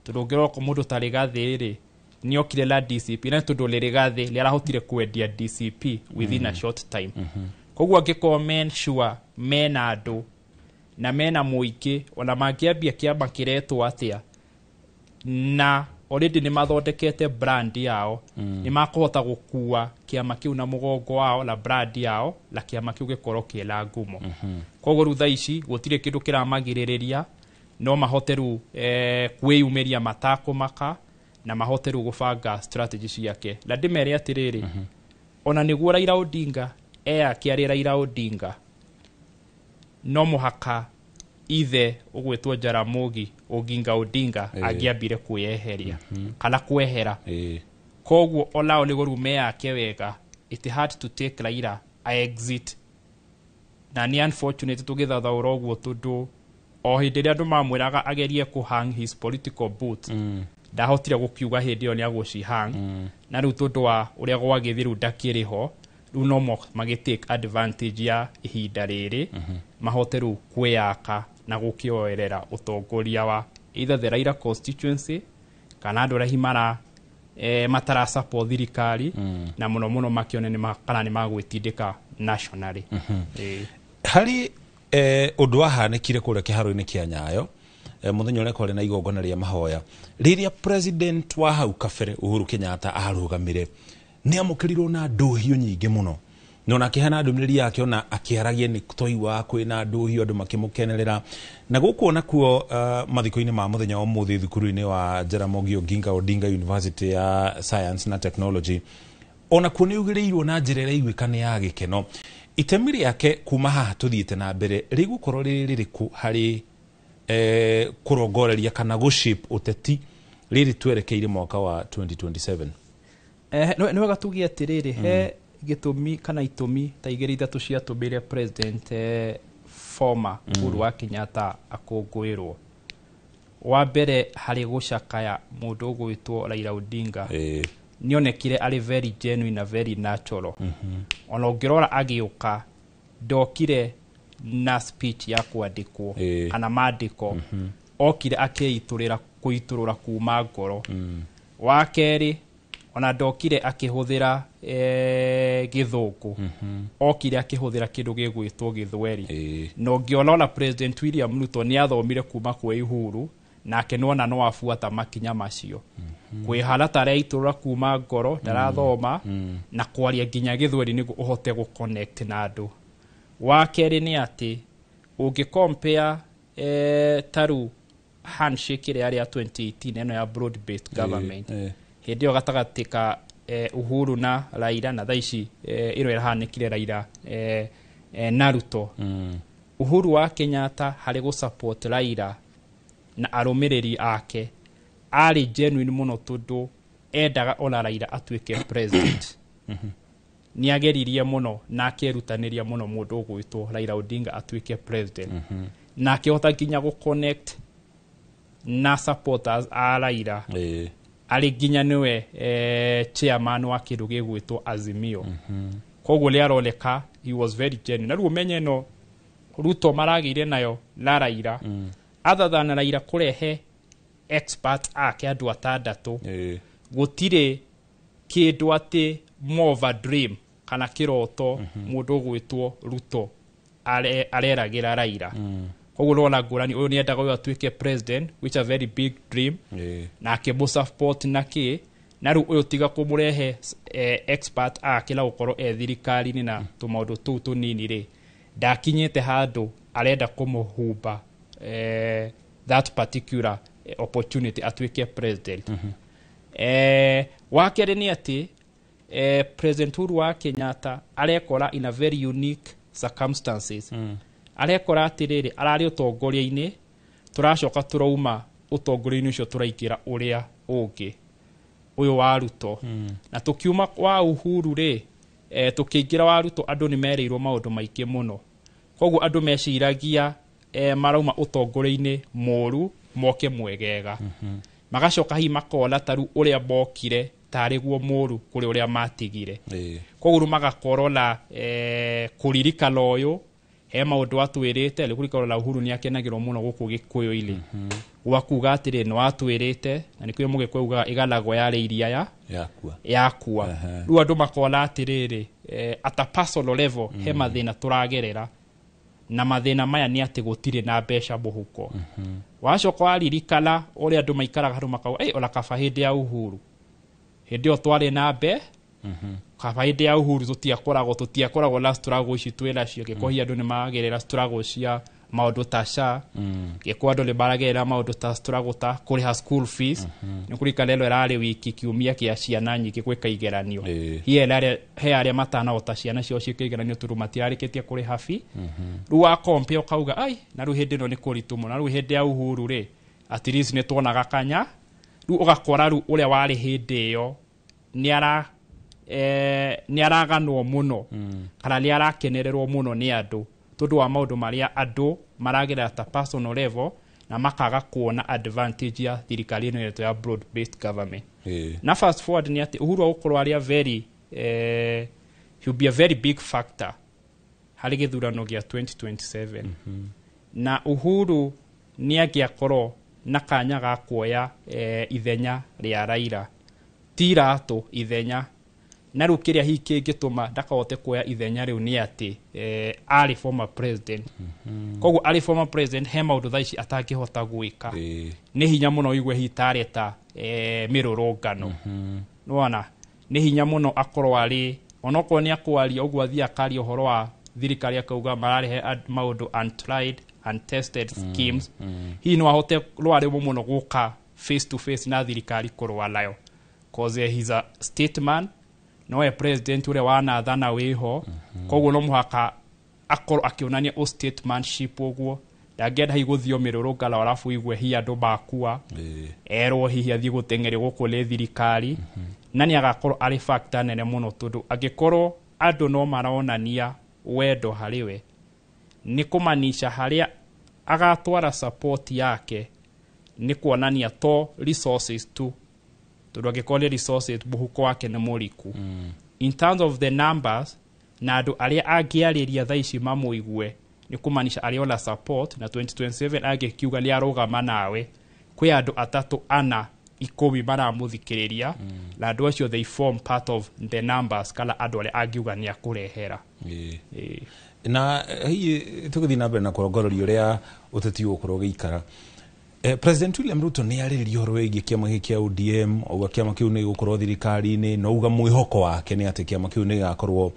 Tondũ ũngĩroka mũndũ ta Rigathĩ rĩ, nĩokire na DCP na tondũ nĩ Rigathĩ nĩarahotire kwendia DCP within a short time. Koguo angĩkorwo men sure mena andũ na mena mũingĩ, ona mangĩambia kĩama kĩretwo atĩa na already nĩ mathondekete brand yao, nĩ makũhota gũkua kĩama kĩu na mũgongo wao na brand yao na kĩama kĩu gĩkorwo kĩna ngumo. Koguo rĩu thaa ici gũtirĩ kĩndũ kĩramagirĩrĩria, no mahote rĩu kwĩyumĩria matakũmaka na mahote rĩu gũbanga strategy ciake. Na ndĩmere atĩrĩrĩ, ona nĩguo Raila Odinga eyake arĩ Raila Odinga, no mũhaka ithe ũgwĩtwo Jaramogi Oginga Odinga angĩambire kwĩyeheria kana kwehera. Koguo onao nĩguo rĩu meyake wega, it had to take Raila a exit. Na nĩ unfortunate tũgĩthathaũra ũguo tondũ o hĩndĩ ĩrĩa andũ mamwĩraga agerie kũ hang his political boot, ndahotire gũkiuga hĩndĩ ĩyo nĩ agũcihang, na rĩu tondũ wa ũrĩa gwagĩthiĩ rĩu ndakĩrĩ ho, rĩu no magĩ take advantage ya ihinda rĩrĩ mahote rĩu kwĩyaka na gũkĩoerera ũtongoria wa either the Raila constituency kana andũ arĩa hihi mara matara support thirikari, na mũno mũno makĩone kana nĩ magwĩtindĩka nationally. Harĩ ũndũ wahanĩkire kũrĩa kĩharo-inĩ kĩa Nyayo mũthenya ũrĩa kwarĩ na igongona rĩa mahoya, rĩrĩa president wa hau kabere Uhuru Kenyatta arũgamire, nĩ amũkĩrirwo na ndũhiũ nyingĩ mũno Na ona akĩheana ndũmĩrĩri yake ona akĩaragia nĩ twaigua kwĩna ndũhiũ andũ makĩmũkenerera. Na gũkũ onakuo mathiko-inĩ ma mũthenya wa ũmũthĩ thukuru-inĩ wa Jaramogi Oginga Odinga University ya Science na Technology, onakuo nĩ ugĩrĩirwo na njĩra ĩraiguĩka nĩ ya gĩkeno. Itemi rĩake kuma haha tũthiĩte na mbere rĩgũkorwo rĩrĩ rĩrĩkũ harĩ kũrongoreria kana gũshape ũteti rĩrĩ twerekeire mwaka wa 2027? Nĩ wega tuge atĩrĩrĩ, he gĩtũmi kana itũmi ta igĩrĩ ithatũ ciatũmire president former Uhuru wa Kenyatta akũngũĩrwo. Wa mbere, harĩ gũcakaya mũndũ ũgwĩtwo Raila Odinga, nĩonekire arĩ very genuine na very natural. Ona ũngĩrora agĩũka, ndokire na speech ya kwandĩkwo kana mandĩko, okire akĩitũrĩra kũitũrũra kuma ngoro. Wa kerĩ, ona ndokire akĩhũthĩra gĩthũngũ, okire akĩhũthĩra kĩndũ gĩgwĩtwo gĩthweri. Na ũngĩona ona President William Ruto nĩ athomire kuma kwĩ Uhuru, nake nĩwona no abuata makinya macio, kwĩhana ta areitũrũra kuma ngoro, ndarathoma, na kwaria nginya gĩthweri nĩguo ũhote gũconnect na andũ. Wa kerĩ nĩ atĩ ũngĩ compare taru handshake ĩrĩa yarĩ ya 2018 ĩno ya broad based government, hĩndĩ ĩyo gatagatĩ ka Uhuru na Raila, na thaa ici ĩno ĩrahanĩkire Raila na Ruto, Uhuru wa Kenyatta harĩ gũ support Raila na arũmĩrĩri ake arĩ genuine mũno, tondũ endaga ona Raila atuĩke president. Nĩ ageririe mũno na akerutanĩria mũno mũndũ ũgwĩtwo Raila Odinga atuĩke president, na akĩhota nginya gũ connect na supporters a Raila, arĩ nginya nĩwe chairman wa kĩndũ gĩgwĩtwo Azimio. Koguo nĩ aroneka he was very genuine. Na rĩu ũmenye ĩno Ruto maragĩire nayo na Raila, other than Raila kũrehe expert ake andũ atandatũ, gũtirĩ kĩndũ atĩ more of a dream kana kĩroto mũndũ ũgwĩtwo Ruto areragĩra Raila. Koguo nĩwona ngũrani, ũyũ nĩendaga ũyũ atuĩke president, which a very big dream, na akĩmũ support na kĩ, na rĩu ũyũ tiga kũmũrehe expert ake na gũkorwo e thirikari-inĩ na tũmaũndũ tũu tũnini rĩ, ndakinyĩte handũ arenda kũmũhumba that particular opportunity atuĩke president. Wa kerĩ nĩ atĩ President Uhuru wa Kenyatta arekora in a very unique circumstances. Arekora atĩrĩrĩ, ararĩ ũtongoria-inĩ, tũracoka tũrauma ũtongoria-inĩ ũcio tũraingĩra ũrĩa ũngĩ, ũyũ wa Ruto. Na tũkiuma wa Uhuru rĩ, tũkĩingĩra wa Ruto, andũ nĩ merĩirwo maũndũ maingĩ mũno. Koguo andũ meciragia marauma ũtongoria-inĩ mũru moke mwegega, magacoka hihi makona taru ũrĩa mokire tarĩ guo mũru kũrĩ ũrĩa matigire. Koguo rĩu magakorwo na kũririkana ũyũ he maũndũ atwĩrĩte. Rĩu kũririkana na Uhuru nĩ akenagĩrwo mũno gũkũ Gĩkũyũ-inĩ, gwa kuga atĩrĩ, nĩ watwĩrĩte, na nĩkĩo Mũgĩkũyũ ugaga ĩganagwo yarĩ iria ya yakua. Yakua. Rĩu andũ makona atĩrĩrĩ, at a personal level he mathĩna tũragerera, na mathĩna maya nĩ atĩ gũtirĩ na mbeca mũhuko. Wacoka waririkana ũrĩa andũ maikaraga handũ makauga, "Ei, ona kaba hĩndĩ ya Uhuru, hĩndĩ ĩyo twarĩ na mbe kaba hĩndĩ ya Uhuru tũtiakoragwo na struggle ici twĩ nacio." Gĩko hihi andũ nĩ maragerera struggle cia maũndũ ta SHA, gĩko andũ nĩ maragerera maũndũ ta struggle ta kũrĩha school fees. Nĩ kũririkana ĩno ĩrarĩ wiki kiumia kĩa ciana nyingĩ gwĩka igeranio, hihi he arĩa matanahota ciana ciao ciĩke igeranio tondũ matirarĩkĩtie kũrĩha fee. Rĩu wa compare ũkauga, "Ai, na rĩu hĩndĩ ĩno nĩ kũritũ mũno, na rĩu hĩndĩ ya Uhuru rĩ, at least nĩ tuonaga kanya." Rĩu ũgakora rĩu ũrĩa warĩ hĩndĩ ĩyo nĩ araganwo mũno kana nĩ arakenererwo mũno nĩ andũ tondũ wa maũndũ marĩa andũ maragerera ta personal level, na makaga kuona advantage ya thirikari ĩno ĩretwo ya broad based government. Na fast forward nĩ atĩ Uhuru agũkorwo arĩ a very he will be a very big factor harĩ gĩthurano gĩa 2027. Na Uhuru nĩ angĩakorwo na kanya ga kuoya ithenya rĩa Raila, ti iratũ ithenya. Na rĩu kĩrĩa hihi kĩngĩtũma ndakahote kuoya ithenya rĩu nĩ atĩ arĩ former president. Koguo arĩ former president he maũndũ thaa ici atangĩhota gwĩka. Nĩ hinya mũno ũigue hihi tareta mĩrũrũngano, nĩwona nĩ hinya mũno akorwo arĩ Onokorwo nĩ akwaria ũguo athiĩ akaria ũhoro wa thirikari akauga mararehe maũndũ untried, untested schemes, hihi no ahote rwarĩmwo mũno gũka face to face na thirikari kũrũa nayo, cause he's a statesman, nowe president ũrĩa wanathana wĩho. Koguo no mũhaka akorwo akĩonania ũ statesmanship, ũguo ndangĩenda hihi gũthio mĩrũrũngano arabu igue hihi andũ makua, erwo hihi athiĩ gũteng'erio gũkũ nĩ thirikari. Na nĩ agakorwo arĩ factor nene mũno, tondũ angĩkorwo andũ no maronania wendo harĩ we, nĩ kũmanisha harĩa agatwara support yake nĩ kuonania to resources tu, tondũ angĩkorwo nĩ resources, mũhuko wake nĩ mũriku in terms of the numbers na andũ arĩa angĩarĩria thaa ici mamũigue, nĩ kũmanisha arĩ ona support. Na 2027 angĩkiuga nĩ arũgama nawe, kwĩ andũ atatũ, ana, 10 maramũthikĩrĩria, na andũ acio they form part of the numbers kana andũ arĩa angiuga nĩ akũrehera. Na hihi tũgĩthiĩ na mbere na kũrongoreria ũrĩa ũteti ũgũkorwo ũgĩikara, President William Ruto nĩ arĩrĩria ũhoro wĩgiĩ kĩama gĩkĩ kĩa ODM, auga kĩama kĩu nĩ gĩgũkorwo thirikari-inĩ, na auga mwĩhoko wake nĩ atĩ kĩama kĩu nĩ gĩgakorwo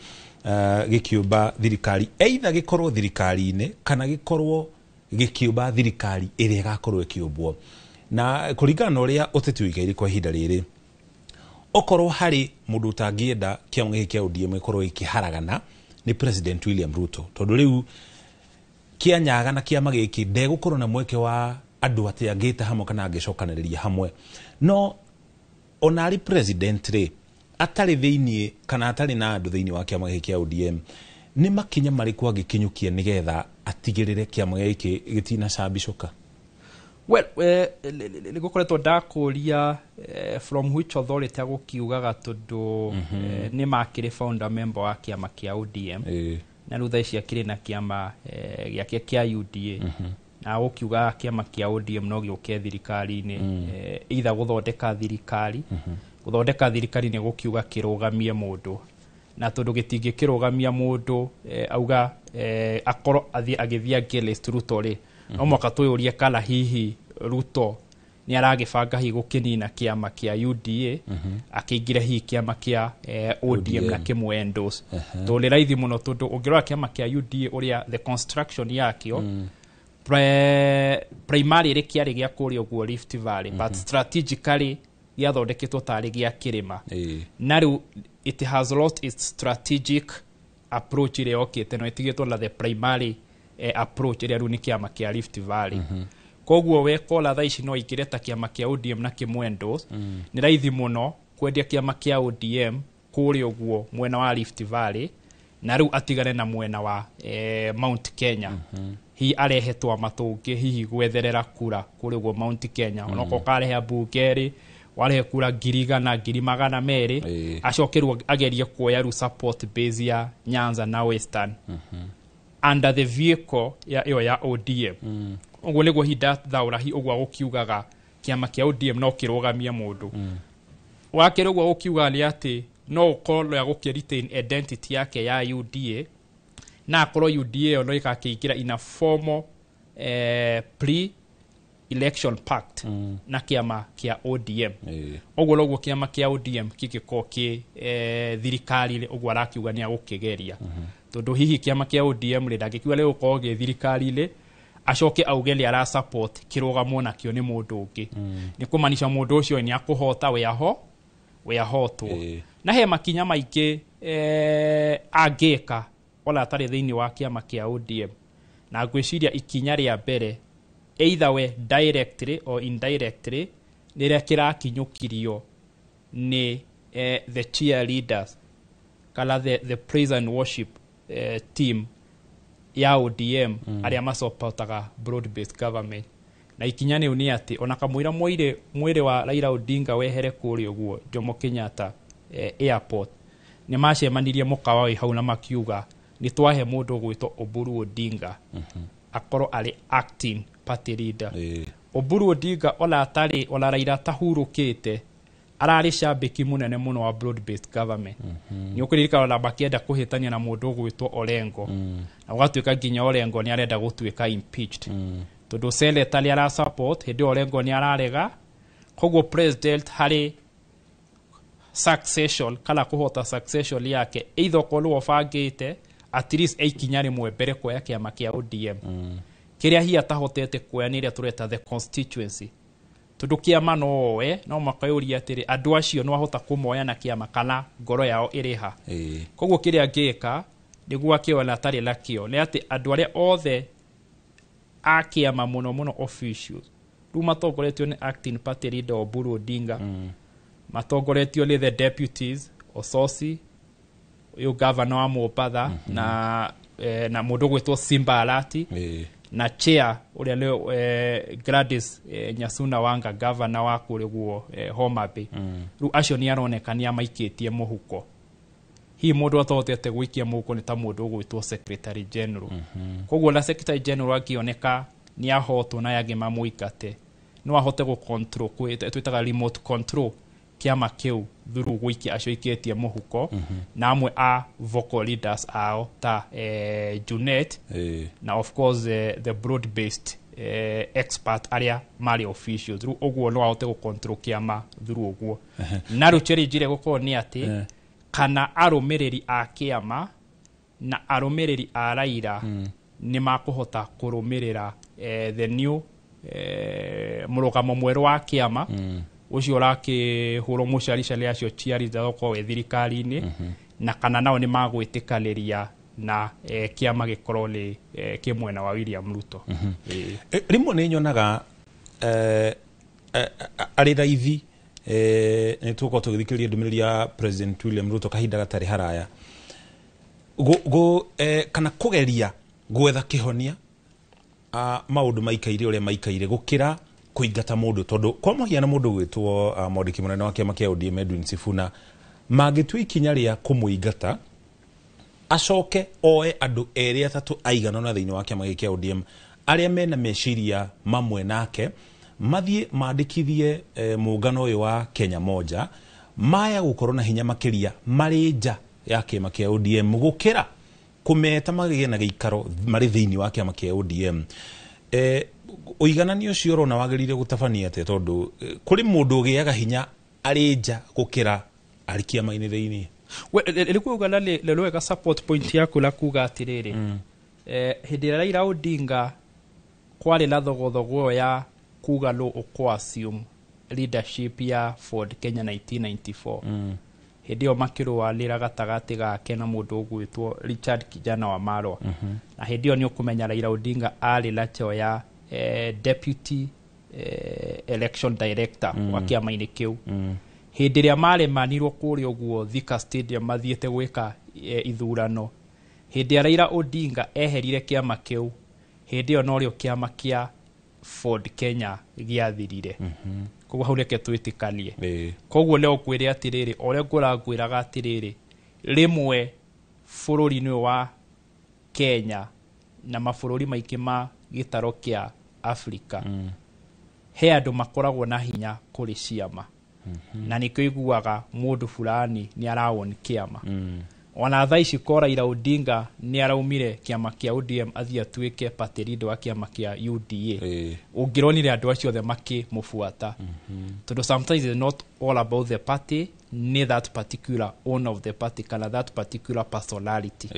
gĩkĩũmba thirikari, either gĩkorwo thirikari-inĩ kana gĩkorwo gĩkĩũmba thirikari ĩrĩa ĩgakorwo ĩkĩũmbwo. Na kũringana na ũrĩa ũteti ũikaire kwa ihinda rĩrĩ, okorwo harĩ mũndũ ũtangĩenda kĩama gĩkĩ kĩa ODM gĩkorwo gĩkĩharagana nĩ President William Ruto, tondũ rĩu kĩanyaga na kĩama gĩkĩ ndegũkorwo na mweke wa andũ atĩ angĩta hamwe kana angĩcokanĩrĩria hamwe. No ona arĩ president rĩ, atarĩ thĩiniĩ kana atarĩ na andũ thĩiniĩ wa kĩama gĩkĩ kĩa ODM, nĩ makinya marĩkũ angĩkinyũkia nĩgetha atigĩrĩre kĩama gĩkĩ gĩtinacambicũka? Well, nĩ gũkoretwo ndakũria from which authority agũkiugaga, tondũ nĩ makĩrĩ founder member wa kĩama kĩa ODM, na rĩu thaa ici akĩrĩ na kĩama gĩake kĩa UDA, na gũkiuga kĩama kĩa ODM no gĩũke thirikari-inĩ, either gũthondeka thirikari. Gũthondeka thirikari nĩ gũkiuga kĩrũgamie mũndũ, na tondũ gĩtingĩkĩrũgamia mũndũ, auga akorwo athiĩ agĩthiĩ against Ruto rĩ, no mwaka twĩyũrie kana hihi Ruto nĩ aragĩbanga hihi gũkĩnina kĩama kĩa UDA, akĩingĩre hihi kĩama kĩa ODM na kĩmwe endorse, tondũ nĩ raithi mũno, tondũ ũngĩrora kĩama kĩa UDA ũrĩa the construction yakĩo, primarily kĩarĩ gĩa kũrĩa ũguo Rift Valley, but strategically gĩathondeketwo tarĩ gĩa kĩrĩma, na rĩu it has lost its strategic approach ĩrĩa yokĩte, no ĩtigĩtwo na the primary approach ĩrĩa rĩu nĩ kĩama kĩa Rift Valley. Koguo wekora thaa ici no ingĩre ta kĩama kĩa ODM na kĩmwe endorse, nĩ raithi mũno kwendia kĩama kĩa ODM kũrĩa ũguo mwena wa Rift Valley, na rĩu atigane na mwena wa Mount Kenya. Hihi arehe twama tũngĩ, hihi gwetherera kura kũrĩa ũguo Mount Kenya, onokorwo karehe ambunge erĩ, warehe kura 100,000, 200,000, acoke rĩu agerie kuoya rĩu support base ya Nyanza na Western under the vehicle ya ĩyo ya ODM. Ũguo nĩguo hihi ndathaũra hi ũguo agũkiugaga kĩama kĩa ODM no kĩrũgamie mũndũ. Wakerĩ, ũguo gũkiuga nĩ atĩ no ũkorwo no agũkĩ retain identity yake ya UDA, na akorwo UDA ĩyo no ĩgakĩingĩra in a formal pre election pact na kĩama kĩa ODM. Ũguo noguo kĩama kĩa ODM kĩngĩkorwo kĩ thirikari-rĩ, ũguo arakiuga nĩ agũkĩgeria, tondũ hihi kĩama kĩa ODM rĩ, ndangĩkiuga nĩ gũkorwo gĩ thirikari-rĩ, acoke auge nĩ ara support kĩrũgamo nakĩo nĩ mũndũ ũngĩ. Nĩ kũmanisha mũndũ ũcio nĩ akũhota we aho we ahotwo. Na he makinya maingĩ angĩka ona atarĩ thĩinĩ wa kĩama kĩa ODM, na ngwĩciria ikinya rĩa mbere, either we directly or indirectly, rĩrĩa kĩrakinyũkirio nĩ the cheerleaders kana the praise and worship team ya ODM, arĩa masopotaga broad based government, na ikinya rĩu nĩ atĩ ona kamũira mwĩrĩ wa Raila Odinga wehere kũrĩa ũguo Jomo Kenyatta airport, nĩ macemanirie mũkawa wĩ hau na makiuga nĩ twahe mũndũ ũgwĩtwo Oburu Odinga akorwo arĩ acting party leader. Oburu Odinga, ona atarĩ, ona Raila atahurũkĩte, ararĩ cambĩki mũnene mũno wa broad based government. Nĩ ũkũririkana ona makĩenda kũhĩtania na mũndũ ũgwĩtwo Orengo, na gũgatuĩka nginya Orengo nĩ arenda gũtuĩka impeached, tondũ senator nĩ ara support, hĩndĩ ĩyo Orengo nĩ ararega. Koguo president harĩ Succession kana kũhota succession yake, either okorwo nĩwe ũbangĩte, at least eikinya rĩmwe mbere kuoya kĩama kĩa ODM. Kĩrĩa hihi atahotete kuoya nĩ ĩrĩa tũreta the constituency, tondũ kĩama no oe, no makayũria atĩrĩ, andũ acio no ahota kũmoya na kĩama kana ngoro yao ĩrĩ ha? Koguo kĩrĩa angĩka nĩguo akĩona atarĩ nakĩo nĩ atĩ andũ arĩa othe a kĩama, mũno mũno officials, rĩu matongoretio nĩ acting party leader Oburu Odinga, matongoretio nĩ the deputies, Ososi ũyũ governor wa Mombatha, na mũndũ ũgwĩtwo Simba Arati, na chair ũrĩa nĩ Gladys Nyasuna Wanga, governor wa kũrĩa guo Homa Bay. Rĩu acio nĩ aroneka nĩ amaikĩtie mũhuko. Hihi mũndũ atahotete gũikia mũhuko nĩ ta mũndũ ũgwĩtwo secretary general. Koguo na secretary general angĩoneka nĩ ahotwo na yangĩ mamũingate, no ahote gũ control, twĩtaga remote control kĩama kĩu through gũikia acio ikĩtie mũhuko, na amwe a vocal leaders ao ta Junet, na of course the broad based expert arĩa marĩ officials. Rĩu ũguo no ahote gũ control kĩama through ũguo. Na rĩu challenge ĩrĩa ĩgũkorwo nĩ atĩ kana arũmĩrĩri a kĩama na arũmĩrĩri a Raila nĩ makũhota kũrũmĩrĩra the new mũrũgamo mwerũ wa kĩama ũcio ũrakĩhũrwo mũcaricari acio cheerleaders gũkorwo wĩ thirikari-inĩ, na kana nao nĩ magwĩtĩkanĩria na kĩama gĩkorwo nĩ kĩ mwena wa William Ruto. Rĩmwe nĩ nyonaga arĩ raithi nĩ tũgũkorwo tũgĩthikĩrĩria ndũmĩrĩri ya President William Ruto kahinda gatarĩ haraya kana kũgeria gwetha kĩhonia maũndũ maikaire ũrĩa maikaire gũkĩra kũingata mũndũ, tondũ kwa mũhiano mũndũ gwĩtwo mwandĩki mũnene wa kĩama kĩa ODM Edwin Sifuna, mangĩtua ikinya rĩa kũmũingata acoke oe andũ erĩ atatũ aigana ũna thĩinĩ wa kĩama gĩkĩ kĩa ODM arĩa mena meciria mamwe nake, mathiĩ mandĩkithie mũngano ũyũ wa Kenya Moja, maya gũkorwo na hinya makĩria marĩ nja ya kĩama kĩa ODM gũkĩra kũmeta magĩe na gĩikaro marĩ thĩinĩ wa kĩama kĩa ODM. Ũiganania ũcio ũrona wagĩrĩire gũtabania atĩa, tondũ kũrĩ mũndũ ũgĩaga hinya arĩ nja gũkĩra arĩ kĩama-inĩ thĩinĩ? Rĩu kuga nĩ wega support point yaku la kuga atĩrĩrĩ, hĩndĩ ĩrĩa Raila Odinga kwarĩ na thogothogo ĩyo ya kuga nũ ũkũ assume leadership ya Ford Kenya 1994, hĩndĩ ĩyo makĩrũanĩra gatagatĩ gake na mũndũ ũgwĩtwo Richard Kijana wa Marwa, na hĩndĩ ĩyo nĩ ũkũmenya Raila Odinga arĩ na cheo ya deputy election director wa kĩama-inĩ kĩu. Hĩndĩ ĩrĩa maremanirwo kũrĩa ũguo Thika Stadium mathiĩte gwĩka ithurano, hĩndĩ ĩrĩa Raila Odinga eherire kĩama kĩu, hĩndĩ ĩyo norĩo kĩama kĩa Ford Kenya gĩathirire. Koguo hau reke twĩtĩkanie. Koguo leo ngwĩre atĩrĩrĩ, o ũrĩa ngũrangwĩraga atĩrĩrĩ, rĩmwe bũrũri-inĩ ũyũ wa Kenya na mabũrũri maingĩ ma gĩtaro kĩa Afrika, he andũ makoragwo na hinya kũrĩ ciama, na nĩkĩo iguaga mũndũ fulani nĩ arawon kĩama. Ona thaa ici ko Raila Odinga nĩ araumire kĩama kĩa ODM athiĩ atuĩke party leader wa kĩama kĩa UDA, ũngĩronire andũ acio othe makĩmũbuata, tondũ sometimes it's not all about the party, nĩ that particular owner of the party kana that particular personality.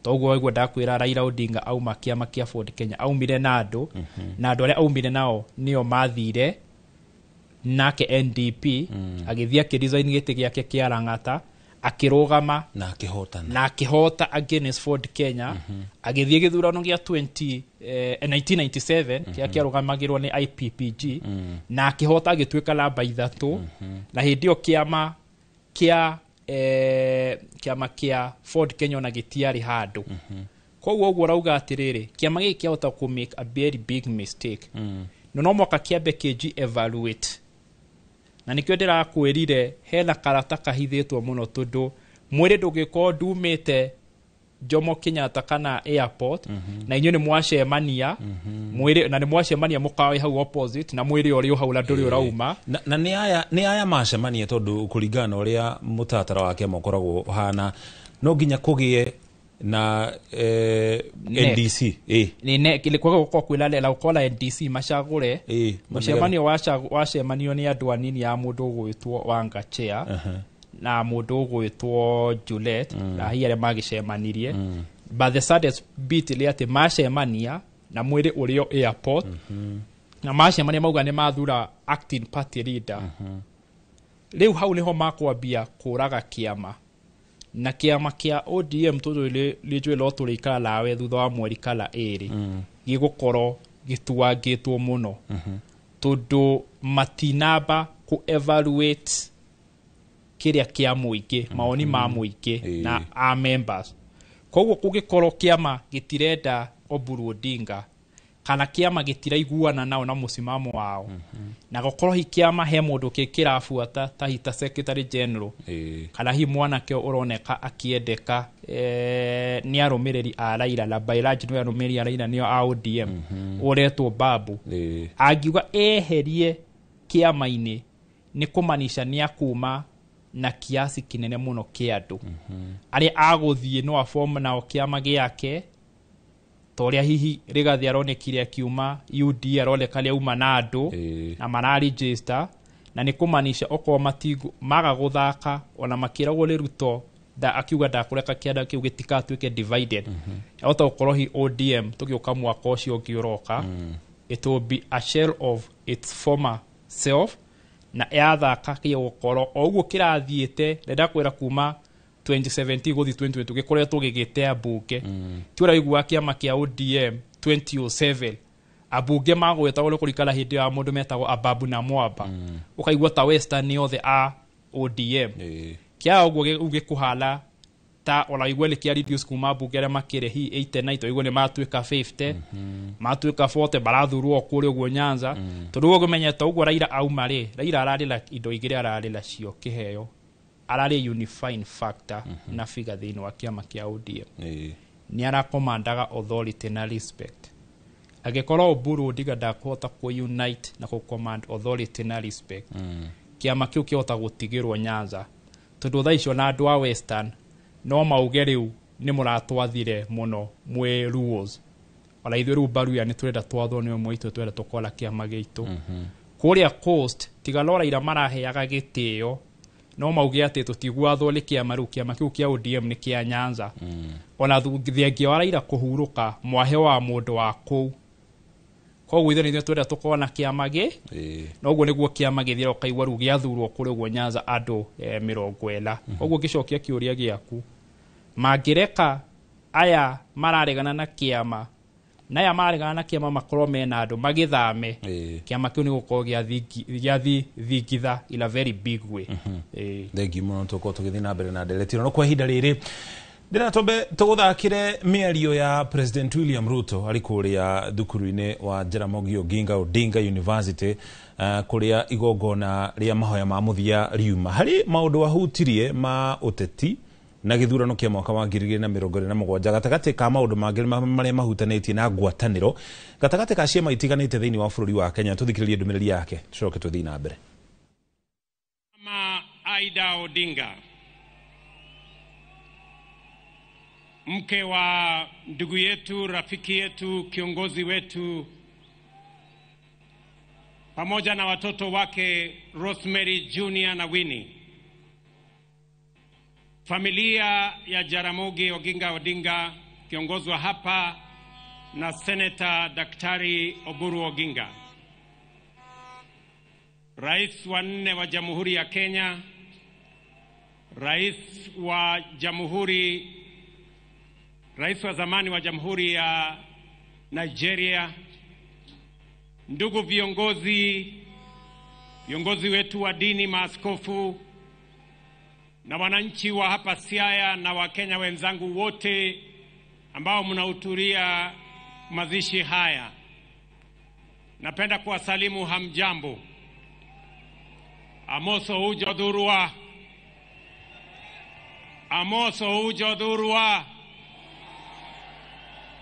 Toguo waigua ndakwĩra Raila Odinga auma kĩama kĩa Ford Kenya, aumire na andũ, na andũ arĩa aumire nao nĩo mathire nake NDP, agĩthiĩ akĩresign gĩtĩ gĩake kĩa Lang'ata, akĩrũgama na akĩhotana, na akĩhota against Ford Kenya. Agĩthiĩ gĩthurano gĩa 20 1997 kĩrĩa kĩarũgamagĩrwo nĩ IPPG, na akĩhota agĩtuĩka namba 3. Na hĩndĩ ĩyo kĩama kĩa Ford Kenya ona gĩtiarĩ handũ. Koguo ũguo ũrauga atĩrĩrĩ, kĩama gĩkĩ kĩahota kũ make a very big mistake, no mwaka kĩambe kĩnji evaluate, na nĩkĩo ndĩrakwĩrire hena karata kahithĩtwo mũno, tondũ mwĩrĩ ndũngĩkorwo ndumĩte Jomo Kenyatta kana airport, na inyuĩ nĩ mwacemania mwĩrĩ, na nĩ mwacemania mũkawa hau opposite, na mwĩrĩ ũrĩ o hau na ndũrĩ ũrauma. Na nĩ aya macemania, tondũ kũringana na ũrĩa mũtaratara wa kĩama ũkoragwo ũhana, no nginya kũgĩe na NEC. NDC. Nĩ kwaga gũkorwo kwĩna na gũkorwo na NDC macagũre. Mũcemanio wacemanio nĩ andũ anini ya mũndũ ũgwĩtwo Wanga chair. Na mũndũ ũgwĩtwo Juliet na hihi arĩa magĩcemanirie. But the saddest bit nĩ atĩ macemania na mwĩrĩ ũrĩ o airport, na macemania mauga nĩ mathura acting party leader. Rĩu hau nĩho makwambia kũraga kĩama, na kĩama kĩa ODM, tondũ nĩnjũĩ no tũrĩikara nawe thutha wa mweri kana 2, gĩgũkorwo gĩtuangĩtwo mũno, tondũ matinamba kũ evaluate kĩrĩa kĩa mũingĩ, mawoni ma mũingĩ na a members. Koguo kũngĩkorwo kĩama gĩtirenda Oburu Odinga, kana kĩama gĩtiraiguana nao na mũsimamo wao, na gũkorwo hi kĩama he mũndũ kĩ kĩrabuata ta hi ta secretary general, kana hi mwanake ũroneka akĩendeka nĩ arũmĩrĩri a Raila, na by large nĩ arũmĩrĩri a Raila nĩo a ODM, ũretwo Babu, angiuga eherie kĩama-inĩ, nĩ kũmanisha nĩ akuma na kiasi kinene mũno kĩa andũ arĩa agũthiĩ no aform nao kĩama gĩake, ta ũrĩa hihi Rigathi aronekire akiuma UDA, aroneka nĩ auma na andũ na mararegister, na nĩ kũmanisha okorwo matigũ maga gũthaka, ona makĩragwo nĩ Ruto da akiuga ndakũreka kĩanda kĩu gĩtikatuĩke divided, ahota gũkorwo hi ODM tũgĩũka mwaka ũcio ũngĩ ũroka, it will be a shell of its former self. Na yathaka gĩgũkorwo o ũguo kĩrathiĩte, ndenda kwĩra kuma 2017 gũthiĩ 2022 gĩkoretwo gĩgĩte ambunge. Ti ũraigua kĩama kĩa ODM 2007 ambunge magwetagwo nĩ kũringana hĩndĩ ya mũndũ metagwo Ababu na Mwamba, ũkaigua ta Western othe a ODM. Kĩa ũguo gĩkũhana ta ona igue nĩ kĩa reduce kuma ambunge arĩa makĩrĩ hi 89, ũigue nĩ matuĩka 50, matuĩka 40, marathurwo kũrĩa ũguo Nyanza. Tondũ ũguo ũkĩmenya ta ũguo Raila auma rĩ, Raila ararĩ na indo igĩrĩ, ararĩ nacio kĩheo, ararĩ unifying factor na figure thĩinĩ wa kĩama kĩa ODM. Nĩ arakomandaga authority na respect. Angĩkorwo Oburu Odinga ndakũhota kũ unite na kũ command authority na respect, kĩama kĩu kĩhota gũtigĩrwo Nyanza, tondũ thaa icio na andũ a Western no mauge rĩu nĩ mũratwathire mũno mwĩ rules, ona ithuĩ rĩu Baruya nĩ tũrenda twathwo nĩ ũmwe witũ, tũrenda tũkorwo kĩama gĩitũ. Kũrĩa Coast tiga no Raila maraheaga gĩtĩo, no mauge atĩ tũtigwathwo nĩ kĩama rĩu, kĩama kĩu kĩa ODM nĩ kĩa Nyanza. Ona thengia wa Raila kũhurũka mwahe wa mũndũ wa kũu, koguo ithuĩ nĩ twenda tũkorwo na kĩama gĩ no ũguo nĩguo kĩama gĩthira, ũkaigua rĩu gĩathurwo kũrĩa ũguo Nyanza andũ 40. Koguo ngĩcokia kĩũria gĩaku, mangĩreka aya mararegana na kĩama na aya mararegana na kĩama makorwo mena andũ magĩthame, kĩama kĩu nĩ gũkorwo gĩathingitha in a very big way. Thengiũ mũno, tũkorwo tũgĩthiĩ na mbere na ndereti no kwa ihinda rĩrĩ ndĩrenda twambe tũgũthakĩre mĩario ya President William Ruto arĩ kũrĩa thukuru-inĩ wa Jaramogi Oginga Odinga University, kũrĩa igongona rĩa mahoya ma mũthia riuma. Harĩ maũndũ ahutirie ma ũteti na gĩthurano kĩa mwaka wa 2027, gatagatĩ ka maũndũ mangĩ marĩa mahutanĩtie na ngwatanĩro gatagatĩ ka ciama itiganĩte thĩinĩ wa bũrũri wa Kenya. Tũthikĩrĩrie ndũmĩrĩri yake tũcoke tũthiĩ na mbere. Mama Aida Odinga, mke wa ndugu yetu, rafiki yetu, kiongozi wetu, pamoja na watoto wake Rosemary Junior na Winnie, familia ya Jaramogi Oginga Odinga kiongozwa hapa na Senator Daktari Oburu Oginga, Rais wa 4 wa Jamhuri ya Kenya, Rais wa zamani wa Jamhuri ya Nigeria, ndugu viongozi, viongozi wetu wa dini, maaskofu na wananchi wa hapa Siaya na Wakenya wenzangu wote ambao mnahudhuria mazishi haya, napenda kuwasalimu hamjambo. Amoso hujodhurua, amoso hujodhurua,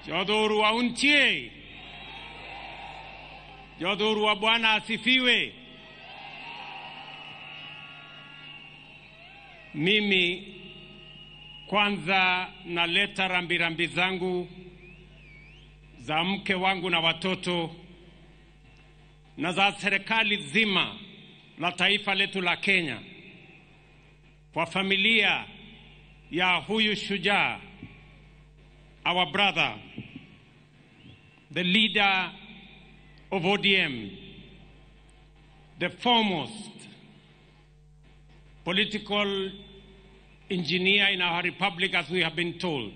jodhurua unchie, jodhurua. Bwana asifiwe. Mimi kwanza naleta rambirambi zangu za mke wangu na watoto na za serikali zima la taifa letu la Kenya kwa familia ya huyu shujaa, our brother, the leader of ODM, the foremost political engineer in our republic, as we have been told.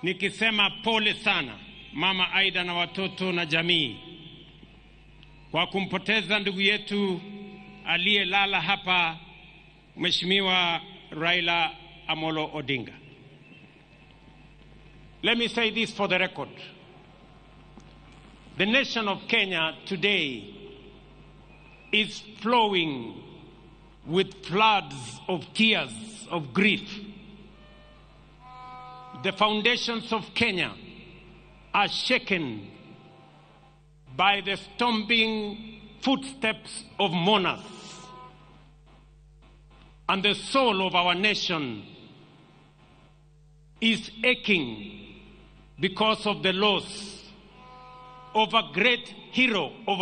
Nikisema pole sana Mama Aida na watoto na jamii kwa kumpoteza ndugu yetu aliyelala hapa, Mheshimiwa Raila Amolo Odinga. Let me say this for the record. The nation of Kenya today is flowing with floods of tears of grief. The foundations of Kenya are shaken by the stomping footsteps of mourners, and the soul of our nation is aching because of the loss of a great hero of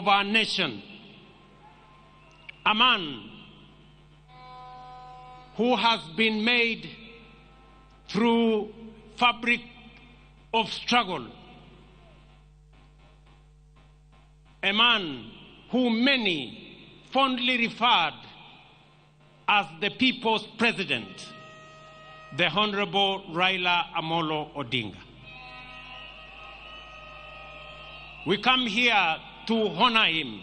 our nation, a man who has been made through fabric of struggle, a man who many fondly referred as the people's president, the Honorable Raila Amolo Odinga. We come here to honor him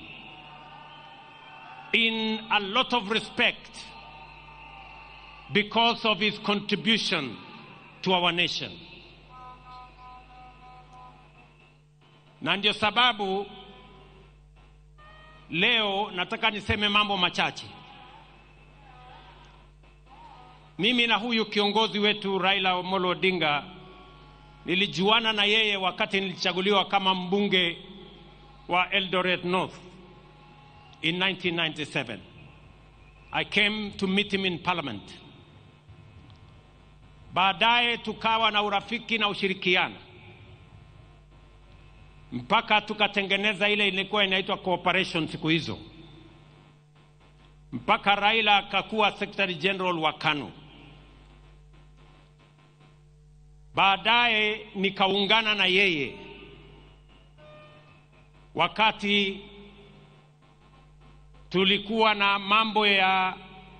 in a lot of respect because of his contribution to our nation. Na ndio sababu leo nataka niseme mambo machache. Mimi na huyu kiongozi wetu Raila Amolo Odinga nilijuana na yeye wakati nilichaguliwa kama mbunge wa Eldoret North in 1997. I came to meet him in parliament. Baadaye tukawa na urafiki na ushirikiano mpaka tukatengeneza ile ilikuwa inaitwa cooperation siku hizo, mpaka Raila akakuwa Secretary General wa KANU. Baadaye nikaungana na yeye wakati tulikuwa na mambo ya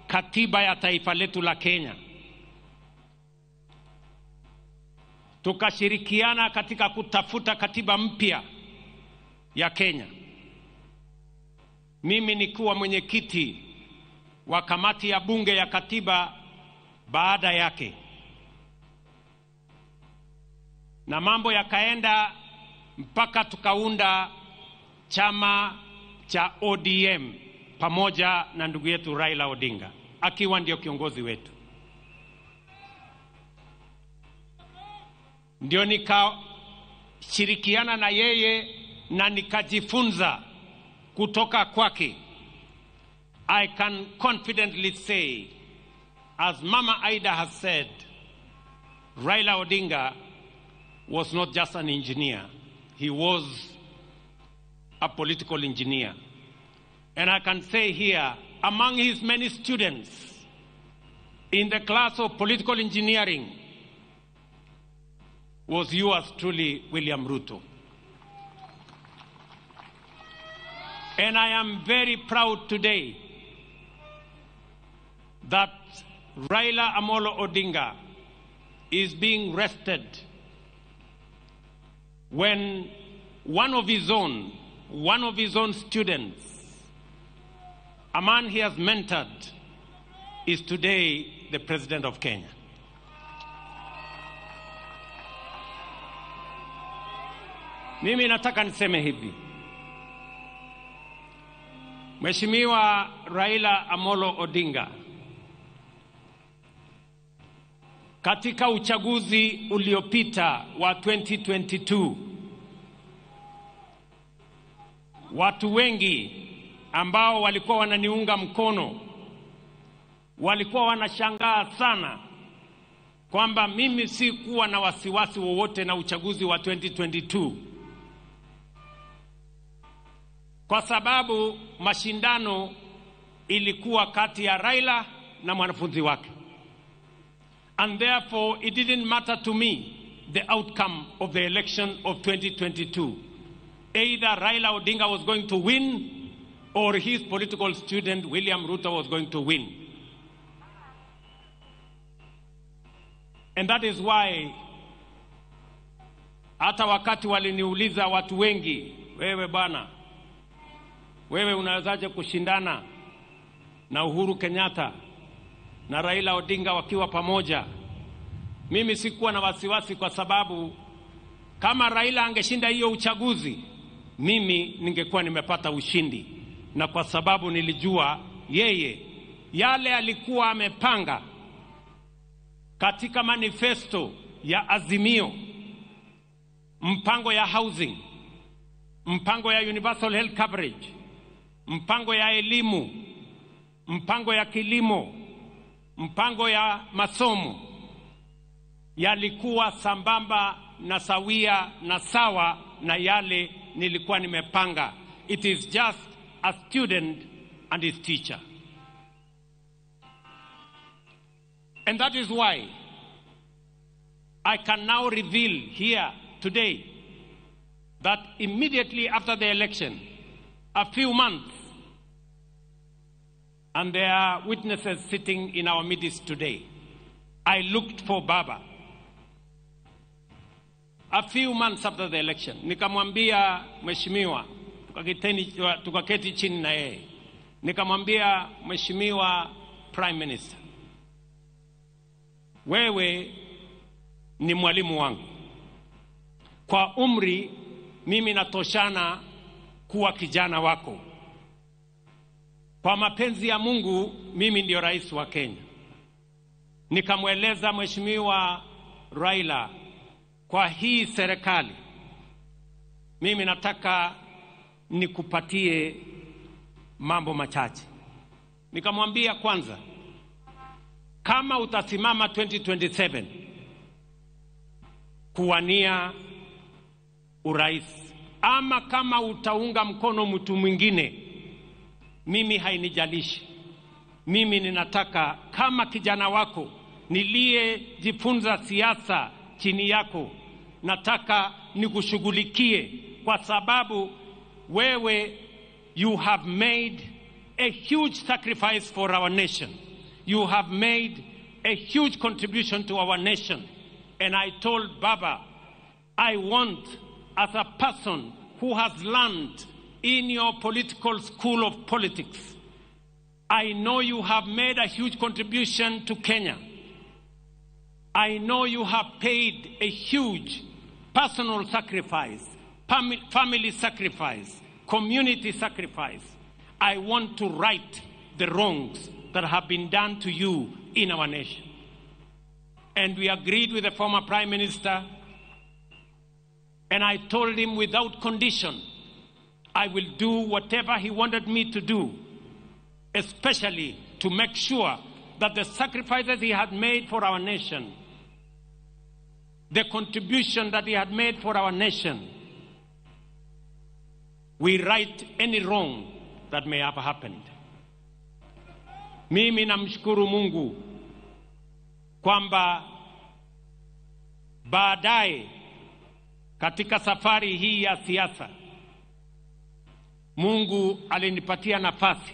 katiba ya taifa letu la Kenya. Tukashirikiana katika kutafuta katiba mpya ya Kenya. Mimi nikuwa mwenyekiti wa kamati ya bunge ya katiba baada yake. Na mambo yakaenda mpaka tukaunda chama cha ODM pamoja na ndugu yetu Raila Odinga akiwa ndio kiongozi wetu. Ndio nikashirikiana na yeye na nikajifunza kutoka kwake. I can confidently say, as Mama Aida has said, Raila Odinga was not just an engineer, he was a political engineer. And I can say here, among his many students in the class of political engineering was yours truly, William Ruto. And I am very proud today that Raila Amolo Odinga is being rested when one of his own students, a man he has mentored, is today the president of Kenya. Mimi nataka niseme hivi. Mheshimiwa Raila Amolo Odinga, katika uchaguzi uliopita wa 2022, watu wengi ambao walikuwa wananiunga mkono walikuwa wanashangaa sana kwamba mimi sikuwa na wasiwasi wowote na uchaguzi wa 2022, kwa sababu mashindano ilikuwa kati ya Raila na mwanafunzi wake. And therefore it didn't matter to me the outcome of the election of 2022. Either Raila Odinga was going to win or his political student William Ruto was going to win. And that is why hata wakati waliniuliza watu wengi, wewe bwana, wewe unawezaje kushindana na Uhuru Kenyatta na Raila Odinga wakiwa pamoja? Mimi sikuwa na wasiwasi, kwa sababu kama Raila angeshinda hiyo uchaguzi, mimi ningekuwa nimepata ushindi, na kwa sababu nilijua yeye yale alikuwa amepanga katika manifesto ya Azimio, mpango ya housing, mpango ya universal health coverage, mpango ya elimu, mpango ya kilimo, mpango ya masomo, yalikuwa sambamba na sawia na sawa na yale nilikuwa nimepanga. It is just a student and his teacher. And that is why I can now reveal here today that immediately after the election, a few months, and there are witnesses sitting in our midst today, I looked for Baba. A few months after the election, nikamwambia mheshimiwa, tukaketi chini na yeye, nikamwambia mheshimiwa Prime Minister, wewe ni mwalimu wangu. Kwa umri mimi natoshana kuwa kijana wako. Kwa mapenzi ya Mungu mimi ndio rais wa Kenya. Nikamweleza mheshimiwa Raila, kwa hii serikali mimi nataka nikupatie mambo machache. Nikamwambia kwanza, kama utasimama 2027 kuwania urais, ama kama utaunga mkono mtu mwingine, mimi hainijalishi. Mimi ninataka kama kijana wako niliyejifunza siasa chini yako, nataka nikushughulikie, kwa sababu wewe you have made a huge sacrifice for our nation. You have made a huge contribution to our nation. And I told Baba, I want, as a person who has learned in your political school of politics, I know you have made a huge contribution to Kenya. I know you have paid a huge personal sacrifice, family sacrifice, community sacrifice. I want to right the wrongs that have been done to you in our nation. And we agreed with the former Prime Minister, and I told him without condition, I will do whatever he wanted me to do, especially to make sure that the sacrifices he had made for our nation, the contribution that he had made for our nation, we right any wrong that may have happened. Mimi namshukuru Mungu kwamba baadaye katika safari hii ya siasa Mungu alinipatia nafasi,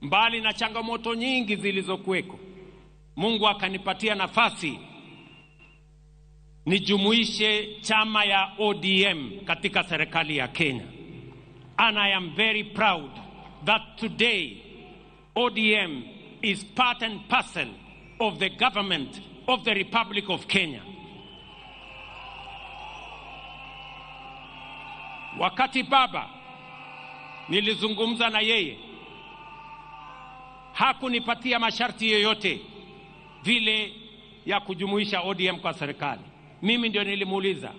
mbali na changamoto nyingi zilizokuweko, Mungu akanipatia nafasi nijumuishe chama ya ODM katika serikali ya Kenya. And I am very proud that today ODM is part and parcel of the government of the Republic of Kenya. Wakati baba nilizungumza na yeye, hakunipatia masharti yoyote vile ya kujumuisha ODM kwa serikali. Mimi ndio nilimuuliza,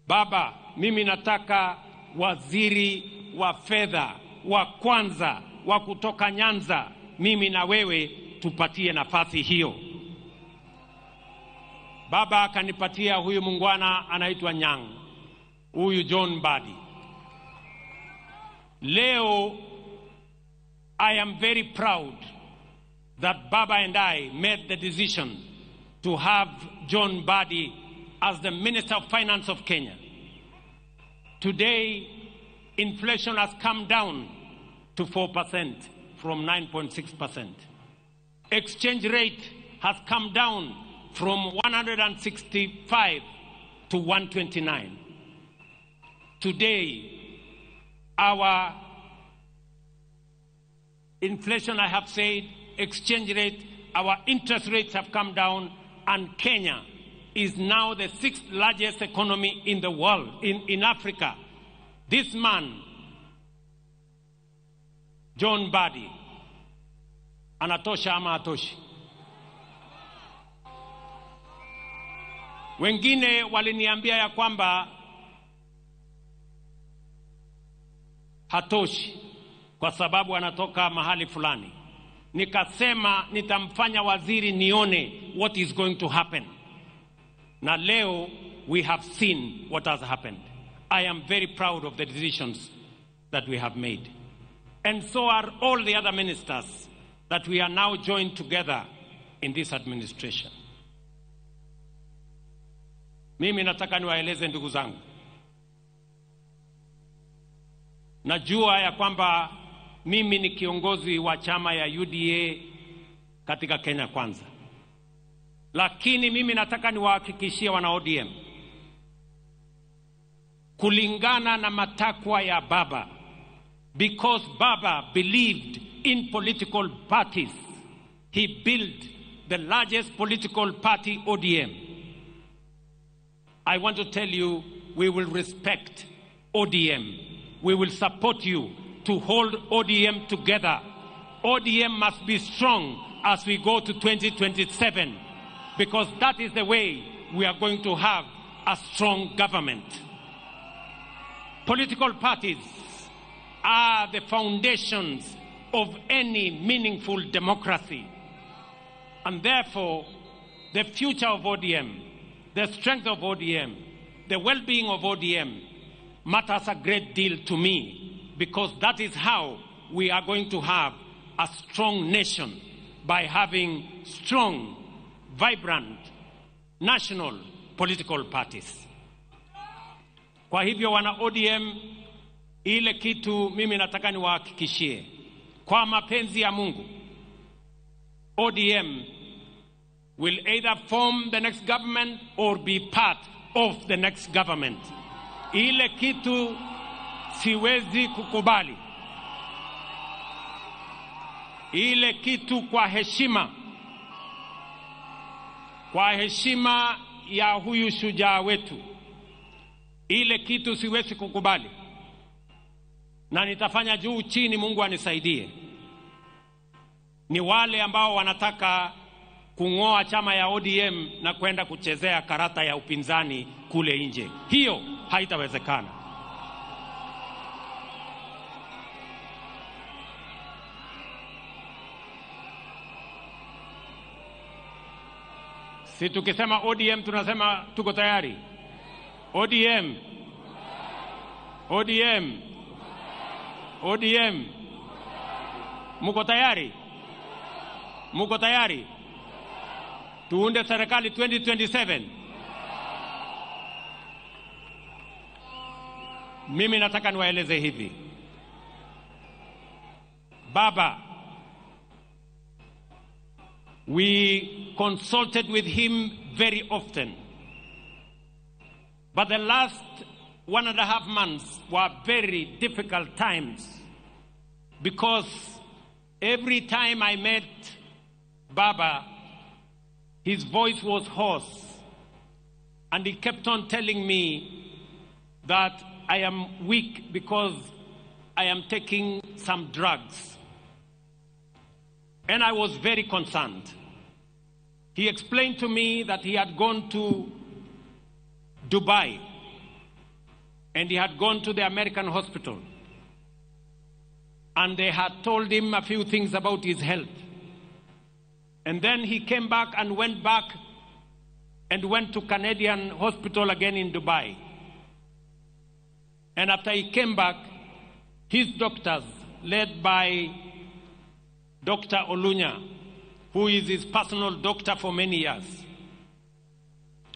baba, mimi nataka waziri wa fedha wa kwanza wa kutoka Nyanza, mimi na wewe tupatie nafasi hiyo. Baba akanipatia huyu mungwana anaitwa Nyang, huyu John Mbadi. Leo, I am very proud that Baba and I made the decision to have John Mbadi as the Minister of Finance of Kenya. Today, inflation has come down to 4% from 9.6%. Exchange rate has come down from 165 to 129. Today, our inflation, I have said, exchange rate, our interest rates have come down, and Kenya is now the 6th largest economy in the world, in Africa. This man, John Mbadi, anatosha ama hatoshi? Wengine waliniambia ya kwamba hatoshi kwa sababu anatoka mahali fulani. Nikasema nitamfanya waziri nione what is going to happen. Na leo we have seen what has happened. I am very proud of the decisions that we have made. And so are all the other ministers that we are now joined together in this administration. Mimi nataka niwaeleze ndugu zangu. Najua ya kwamba mimi ni kiongozi wa chama ya UDA katika Kenya Kwanza. Lakini mimi nataka niwahakikishie wana ODM, kulingana na matakwa ya Baba, because Baba believed in political parties, he built the largest political party, ODM. I want to tell you, we will respect ODM. We will support you to hold ODM together. ODM must be strong as we go to 2027, because that is the way we are going to have a strong government. Political parties are the foundations of any meaningful democracy. And therefore, the future of ODM, the strength of ODM, the well-being of ODM matters a great deal to me, because that is how we are going to have a strong nation, by having strong, vibrant, national political parties. Kwa hivyo wana ODM, ile kitu mimi nataka niwahakikishie, kwa mapenzi ya Mungu, ODM will either form the next government or be part of the next government. Ile kitu siwezi kukubali. Ile kitu kwa heshima, kwa heshima ya huyu shujaa wetu, ile kitu siwezi kukubali, na nitafanya juu chini, Mungu anisaidie, ni wale ambao wanataka kung'oa chama ya ODM na kwenda kuchezea karata ya upinzani kule nje. Hiyo haitawezekana. Si tukisema ODM tunasema tuko tayari. ODM. ODM. ODM. Muko tayari? Muko tayari? Tuunde serikali 2027. Mimi nataka niwaeleze hivi. Baba, we consulted with him very often. But the last 1.5 months were very difficult times, because every time I met Baba, his voice was hoarse, and he kept on telling me that I am weak because I am taking some drugs. And I was very concerned. He explained to me that he had gone to Dubai and he had gone to the American hospital, and they had told him a few things about his health. And then he came back and went back and went to Canadian hospital again in Dubai. And after he came back, His doctors, led by Dr. Olunya, who is his personal doctor for many years,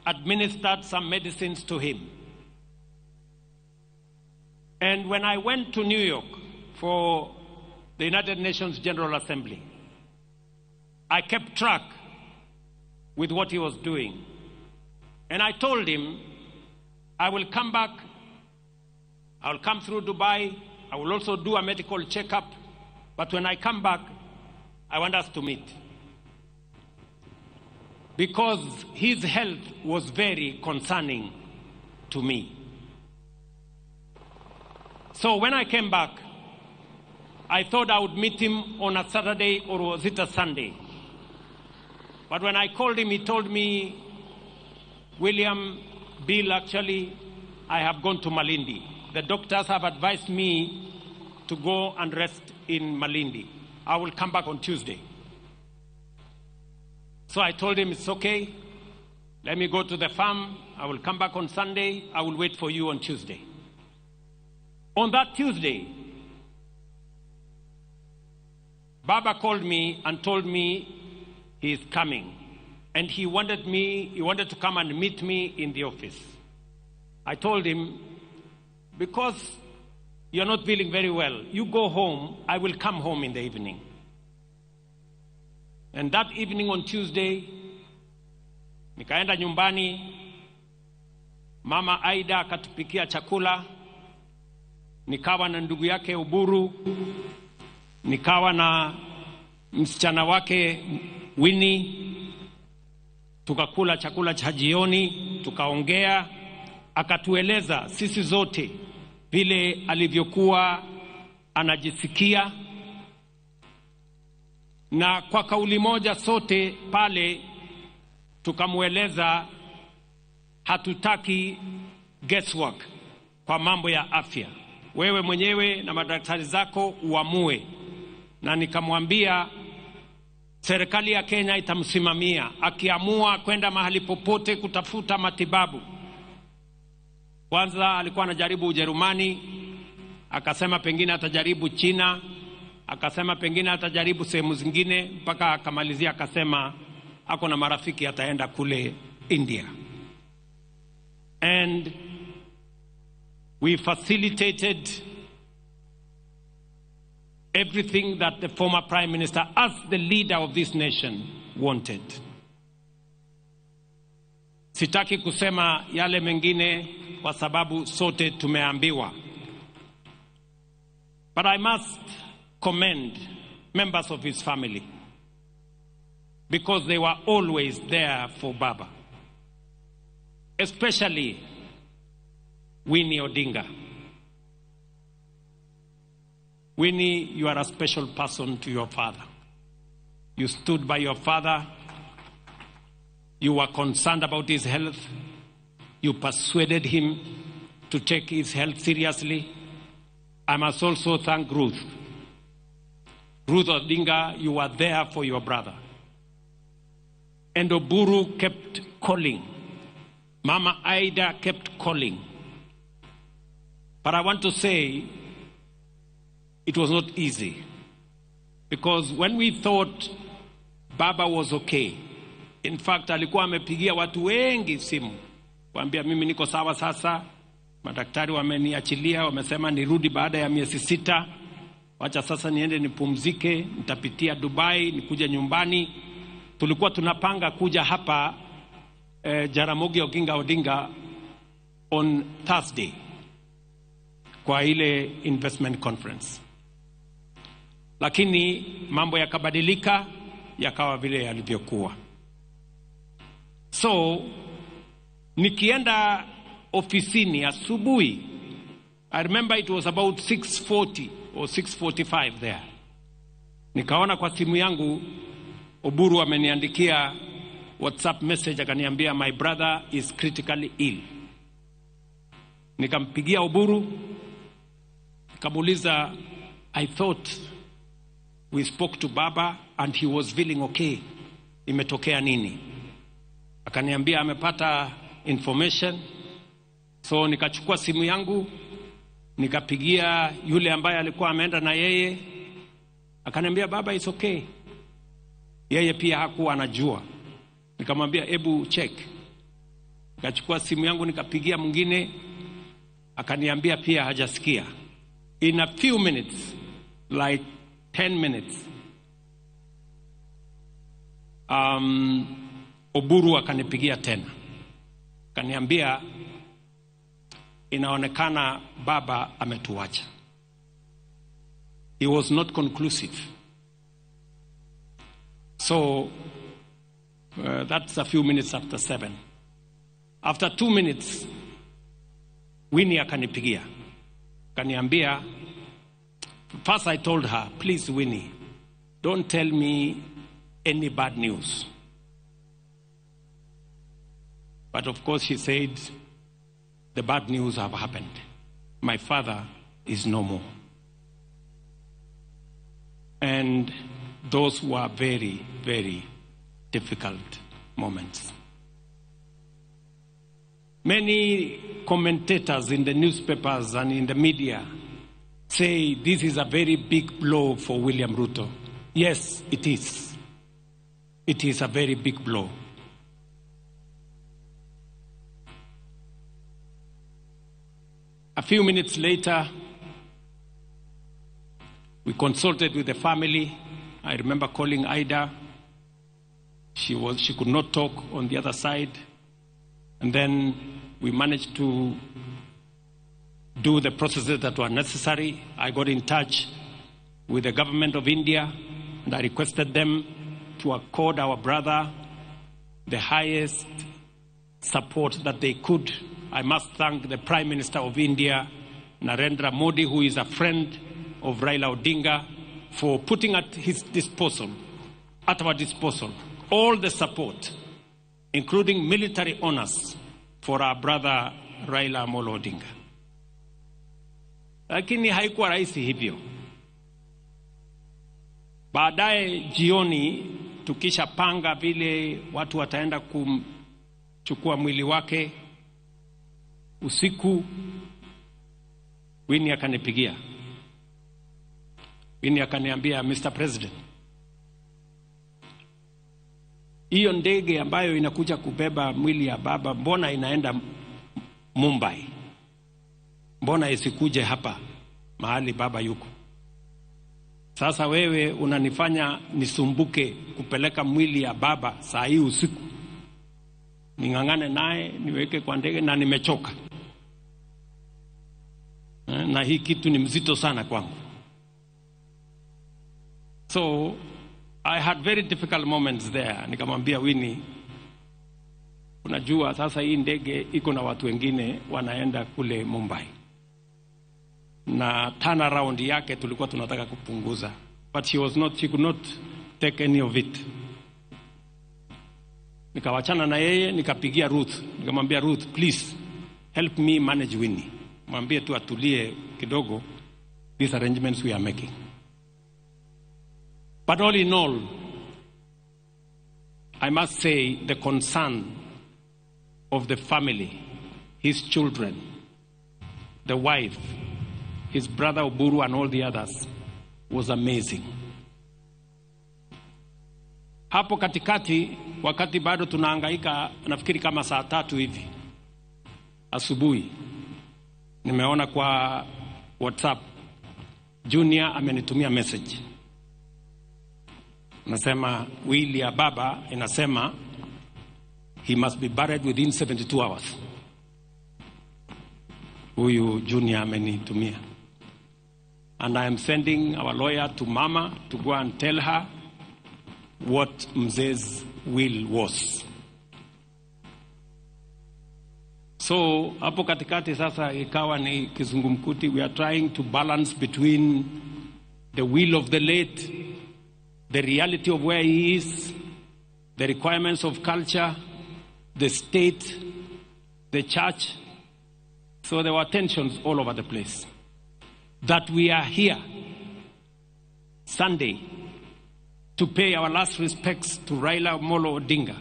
administered some medicines to him. And when I went to New York for the United Nations General Assembly, I kept track with what he was doing. And I told him, I will come back, I will come through Dubai, I will also do a medical checkup, but when I come back, I want us to meet. Because his health was very concerning to me. So when I came back, I thought I would meet him on a Saturday, or was it a Sunday? But when I called him, he told me, William, Bill, actually, I have gone to Malindi. The doctors have advised me to go and rest in Malindi. I will come back on Tuesday. So I told him, it's okay. Let me go to the farm. I will come back on Sunday. I will wait for you on Tuesday. On that Tuesday, Baba called me and told me he is coming. And he wanted to come and meet me in the office. I told him, because you're not feeling very well, you go home, I will come home in the evening. And that evening on Tuesday, nikaenda nyumbani, Mama Aida akatupikia chakula, nikawa na ndugu yake Oburu, nikawa na msichana wake Winnie, tukakula chakula cha jioni, tukaongea, akatueleza sisi zote vile alivyokuwa anajisikia, na kwa kauli moja sote pale tukamueleza hatutaki guesswork kwa mambo ya afya. Wewe mwenyewe na madaktari zako uamue. Na nikamwambia serikali ya Kenya itamsimamia akiamua kwenda mahali popote kutafuta matibabu. Kwanza alikuwa anajaribu Ujerumani, akasema pengine atajaribu China, akasema pengine atajaribu sehemu zingine, mpaka akamalizia akasema ako na marafiki ataenda kule India. And we facilitated everything that the former Prime Minister, as the leader of this nation, wanted. Sitaki kusema yale mengine kwa sababu sote tumeambiwa. But I must commend members of his family, because they were always there for Baba, especially Winnie Odinga. Winnie, you are a special person to your father. You stood by your father. You were concerned about his health. You persuaded him to take his health seriously. I must also thank Ruth. Ruth Odinga, you were there for your brother. And Oburu kept calling. Mama Aida kept calling. But I want to say it was not easy, because when we thought Baba was okay, in fact, alikuwa amepigia watu wengi simu kuambia mimi niko sawa sasa, madaktari wameniachilia, wamesema nirudi baada ya miezi 6, wacha sasa niende nipumzike, nitapitia Dubai, nikuje nyumbani. Tulikuwa tunapanga kuja hapa Jaramogi Oginga Odinga on Thursday kwa ile investment conference. Lakini mambo yakabadilika, yakawa vile yalivyokuwa. So nikienda ofisini asubuhi, I remember it was about 6:40 or 6:45 there. Nikaona kwa simu yangu Oburu ameniandikia WhatsApp message akaniambia my brother is critically ill. Nikampigia Oburu, nikamuuliza, I thought we spoke to Baba and he was feeling okay. Imetokea nini? Akaniambia amepata information. So nikachukua simu yangu, Nikapigia yule ambaye alikuwa ameenda na yeye, akaniambia baba, it's okay. Yeye pia hakuwa anajua. Nikamwambia ebu check. Nikachukua simu yangu nikapigia mwingine, akaniambia pia hajasikia. In a few minutes, like 10 minutes, Oburu akanipigia tena, akaniambia inaonekana baba ametuacha. He was not conclusive. So that's a few minutes after 7. After 2 minutes, Winnie akanipigia, akaniambia, first I told her, please Winnie, don't tell me any bad news. But of course she said, the bad news have happened. My father is no more. And those were very, very difficult moments. Many commentators in the newspapers and in the media say this is a very big blow for William Ruto. Yes, it is. It is a very big blow. A few minutes later, we consulted with the family. I remember calling Ida. She could not talk on the other side. And then we managed to do the processes that were necessary. I got in touch with the government of India, and I requested them to accord our brother the highest support that they could. I must thank the Prime Minister of India, Narendra Modi, who is a friend of Raila Odinga, for putting at his disposal, at our disposal, all the support, including military honors, for our brother Raila Amolo Odinga. Lakini haikuwa rahisi hivyo. Baadaye jioni tukishapanga vile watu wataenda kumchukua mwili wake, usiku Winnie akanipigia. Winnie akaniambia, Mr. President, hiyo ndege ambayo inakuja kubeba mwili ya baba, mbona inaenda Mumbai? Mbona isikuje hapa mahali baba yuko? Sasa wewe unanifanya nisumbuke kupeleka mwili ya baba saa hii usiku, ning'ang'ane naye niweke kwa ndege, na nimechoka, na hii kitu ni mzito sana kwangu. So I had very difficult moments there. Nikamwambia Winnie, unajua sasa hii ndege iko na watu wengine wanaenda kule Mumbai, na turnaround yake tulikuwa tunataka kupunguza, but she could not take any of it. Nikawachana na yeye, nikapigia Ruth, nikamwambia Ruth, please help me manage Winnie, mwambie tu atulie kidogo, these arrangements we are making. But all in all, I must say the concern of the family, his children, the wife, his brother Oburu and all the others was amazing. Hapo katikati, wakati bado tunahangaika, nafikiri kama saa 3 hivi asubuhi, nimeona kwa WhatsApp Junior amenitumia message. Nasema wili ya baba inasema he must be buried within 72 hours. Huyu Junior amenitumia. And I am sending our lawyer to Mama to go and tell her what Mzee's will was. So hapo katikati sasa ikawa ni kizungumkuti. We are trying to balance between the will of the late, the reality of where he is, the requirements of culture, the state, the church. So there were tensions all over the place. That we are here Sunday to pay our last respects to Raila Amolo Odinga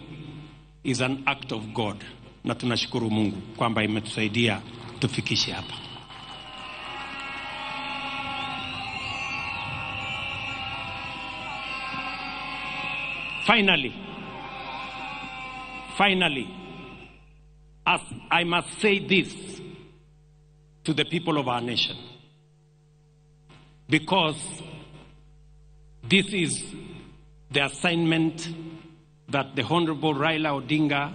is an act of God. Na tunashukuru Mungu kwamba imetusaidia tufikishe hapa. Finally, finally, as I must say this to the people of our nation, because this is the assignment that the Honorable Raila Odinga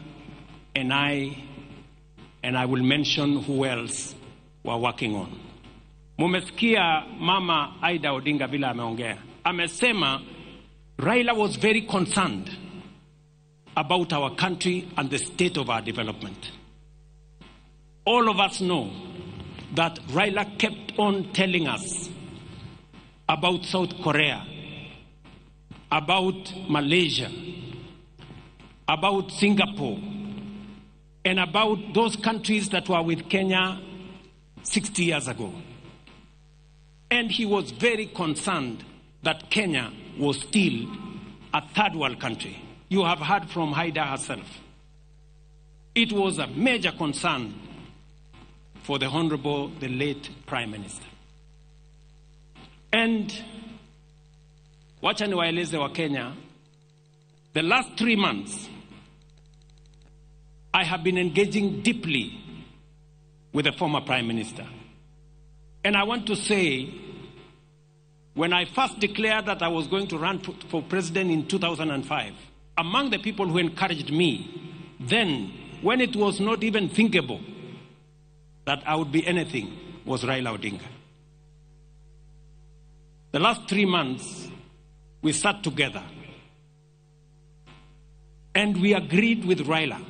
and I will mention who else were working on. Mumesikia Mama Aida Odinga vile ameongea. Amesema Raila was very concerned about our country and the state of our development. All of us know that Raila kept on telling us about South Korea, about Malaysia, about Singapore, and about those countries that were with Kenya 60 years ago. And he was very concerned that Kenya was still a third world country. You have heard from Haida herself. It was a major concern for the Honorable, the late Prime Minister. And wacha niwaeleze wa Kenya, the last 3 months, I have been engaging deeply with the former Prime Minister. And I want to say, when I first declared that I was going to run for president in 2005, among the people who encouraged me, then, when it was not even thinkable that I would be anything, was Raila Odinga. The last 3 months, we sat together and we agreed with Raila.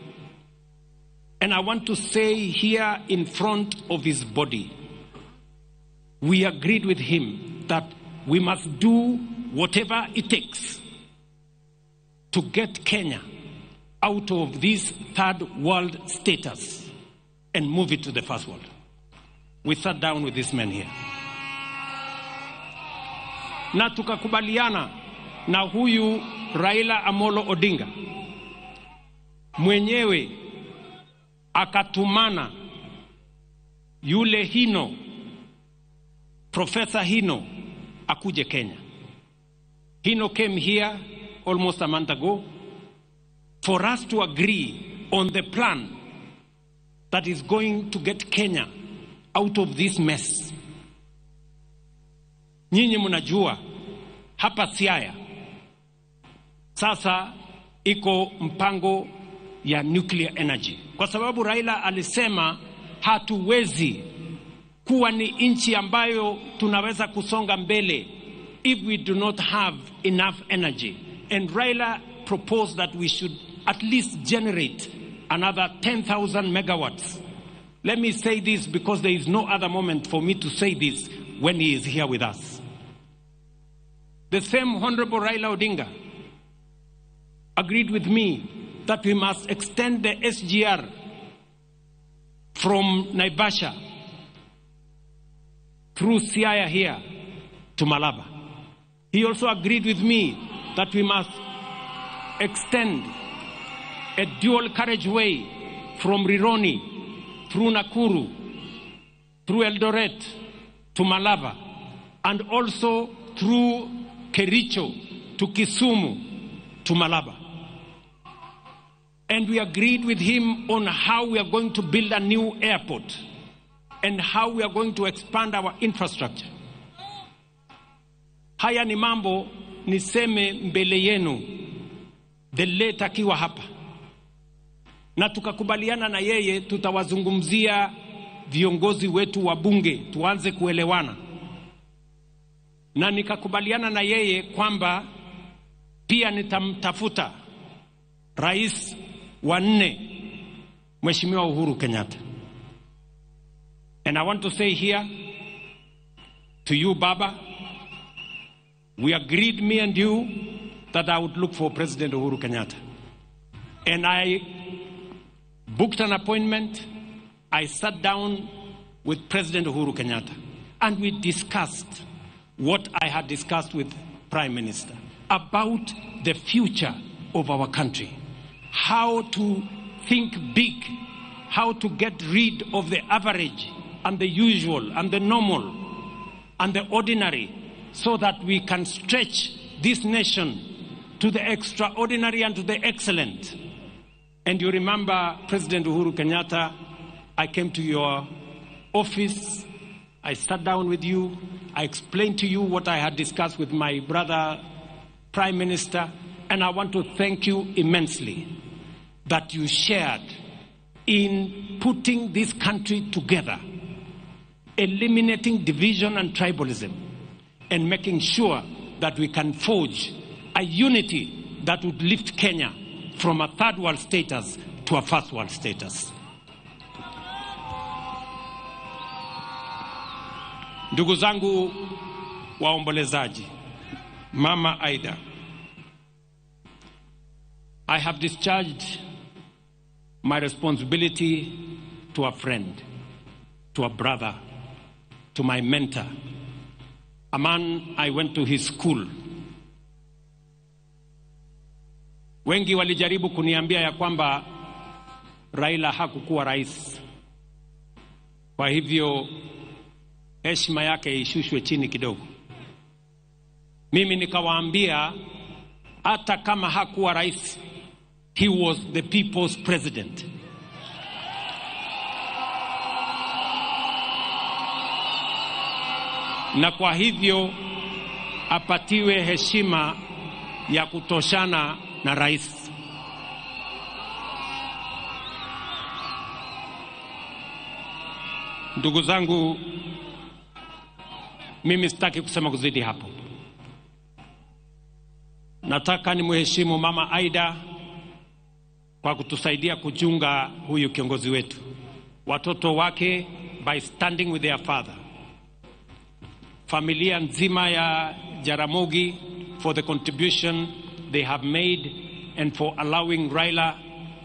And I want to say here in front of his body, we agreed with him that we must do whatever it takes to get Kenya out of this third world status and move it to the first world. We sat down with this man here. Na tukakubaliana na huyu Raila Amolo Odinga mwenyewe akatumana yule Hino, Professor Hino, akuje Kenya. Hino came here almost a month ago for us to agree on the plan that is going to get Kenya out of this mess. Nyinyi mnajua hapa Siaya sasa iko mpango ya nuclear energy, kwa sababu Raila alisema hatuwezi kuwa ni nchi ambayo tunaweza kusonga mbele if we do not have enough energy. And Raila proposed that we should at least generate another 10,000 megawatts. Let me say this because there is no other moment for me to say this when he is here with us. The same Honorable Raila Odinga agreed with me that we must extend the SGR from Naivasha through Siaya here to Malaba. He also agreed with me that we must extend a dual carriageway from Rironi through Nakuru, through Eldoret to Malaba, and also through Kericho to Kisumu to Malaba. And we agreed with him on how we are going to build a new airport and how we are going to expand our infrastructure. Haya ni mambo niseme mbele yenu, the late akiwa hapa. Na tukakubaliana na yeye tutawazungumzia viongozi wetu wa bunge tuanze kuelewana. Na nikakubaliana na yeye kwamba pia nitamtafuta rais wa nne, Mheshimiwa Uhuru Kenyatta. And I want to say here to you, Baba, we agreed, me and you, that I would look for President Uhuru Kenyatta. And I booked an appointment. I sat down with President Uhuru Kenyatta and we discussed what I had discussed with Prime Minister about the future of our country, how to think big, how to get rid of the average and the usual and the normal and the ordinary so that we can stretch this nation to the extraordinary and to the excellent. And you remember, President Uhuru Kenyatta, I came to your office, I sat down with you, I explained to you what I had discussed with my brother, Prime Minister, and I want to thank you immensely that you shared in putting this country together, eliminating division and tribalism, and making sure that we can forge a unity that would lift Kenya from a third world status to a first world status. Ndugu zangu waombolezaji, Mama Aida, I have discharged my responsibility to a friend, to a brother, to my mentor, a man I went to his school. Wengi walijaribu kuniambia ya kwamba Raila hakukuwa rais, kwa hivyo heshima yake ishushwe chini kidogo. Mimi nikawaambia hata kama hakuwa rais, he was the people's president. Na kwa hivyo apatiwe heshima ya kutoshana na rais. Ndugu zangu, mimi sitaki kusema kuzidi hapo. Nataka nimheshimu Mama Aida kwa kutusaidia kuchunga huyu kiongozi wetu, watoto wake by standing with their father, familia nzima ya Jaramogi for the contribution they have made and for allowing Raila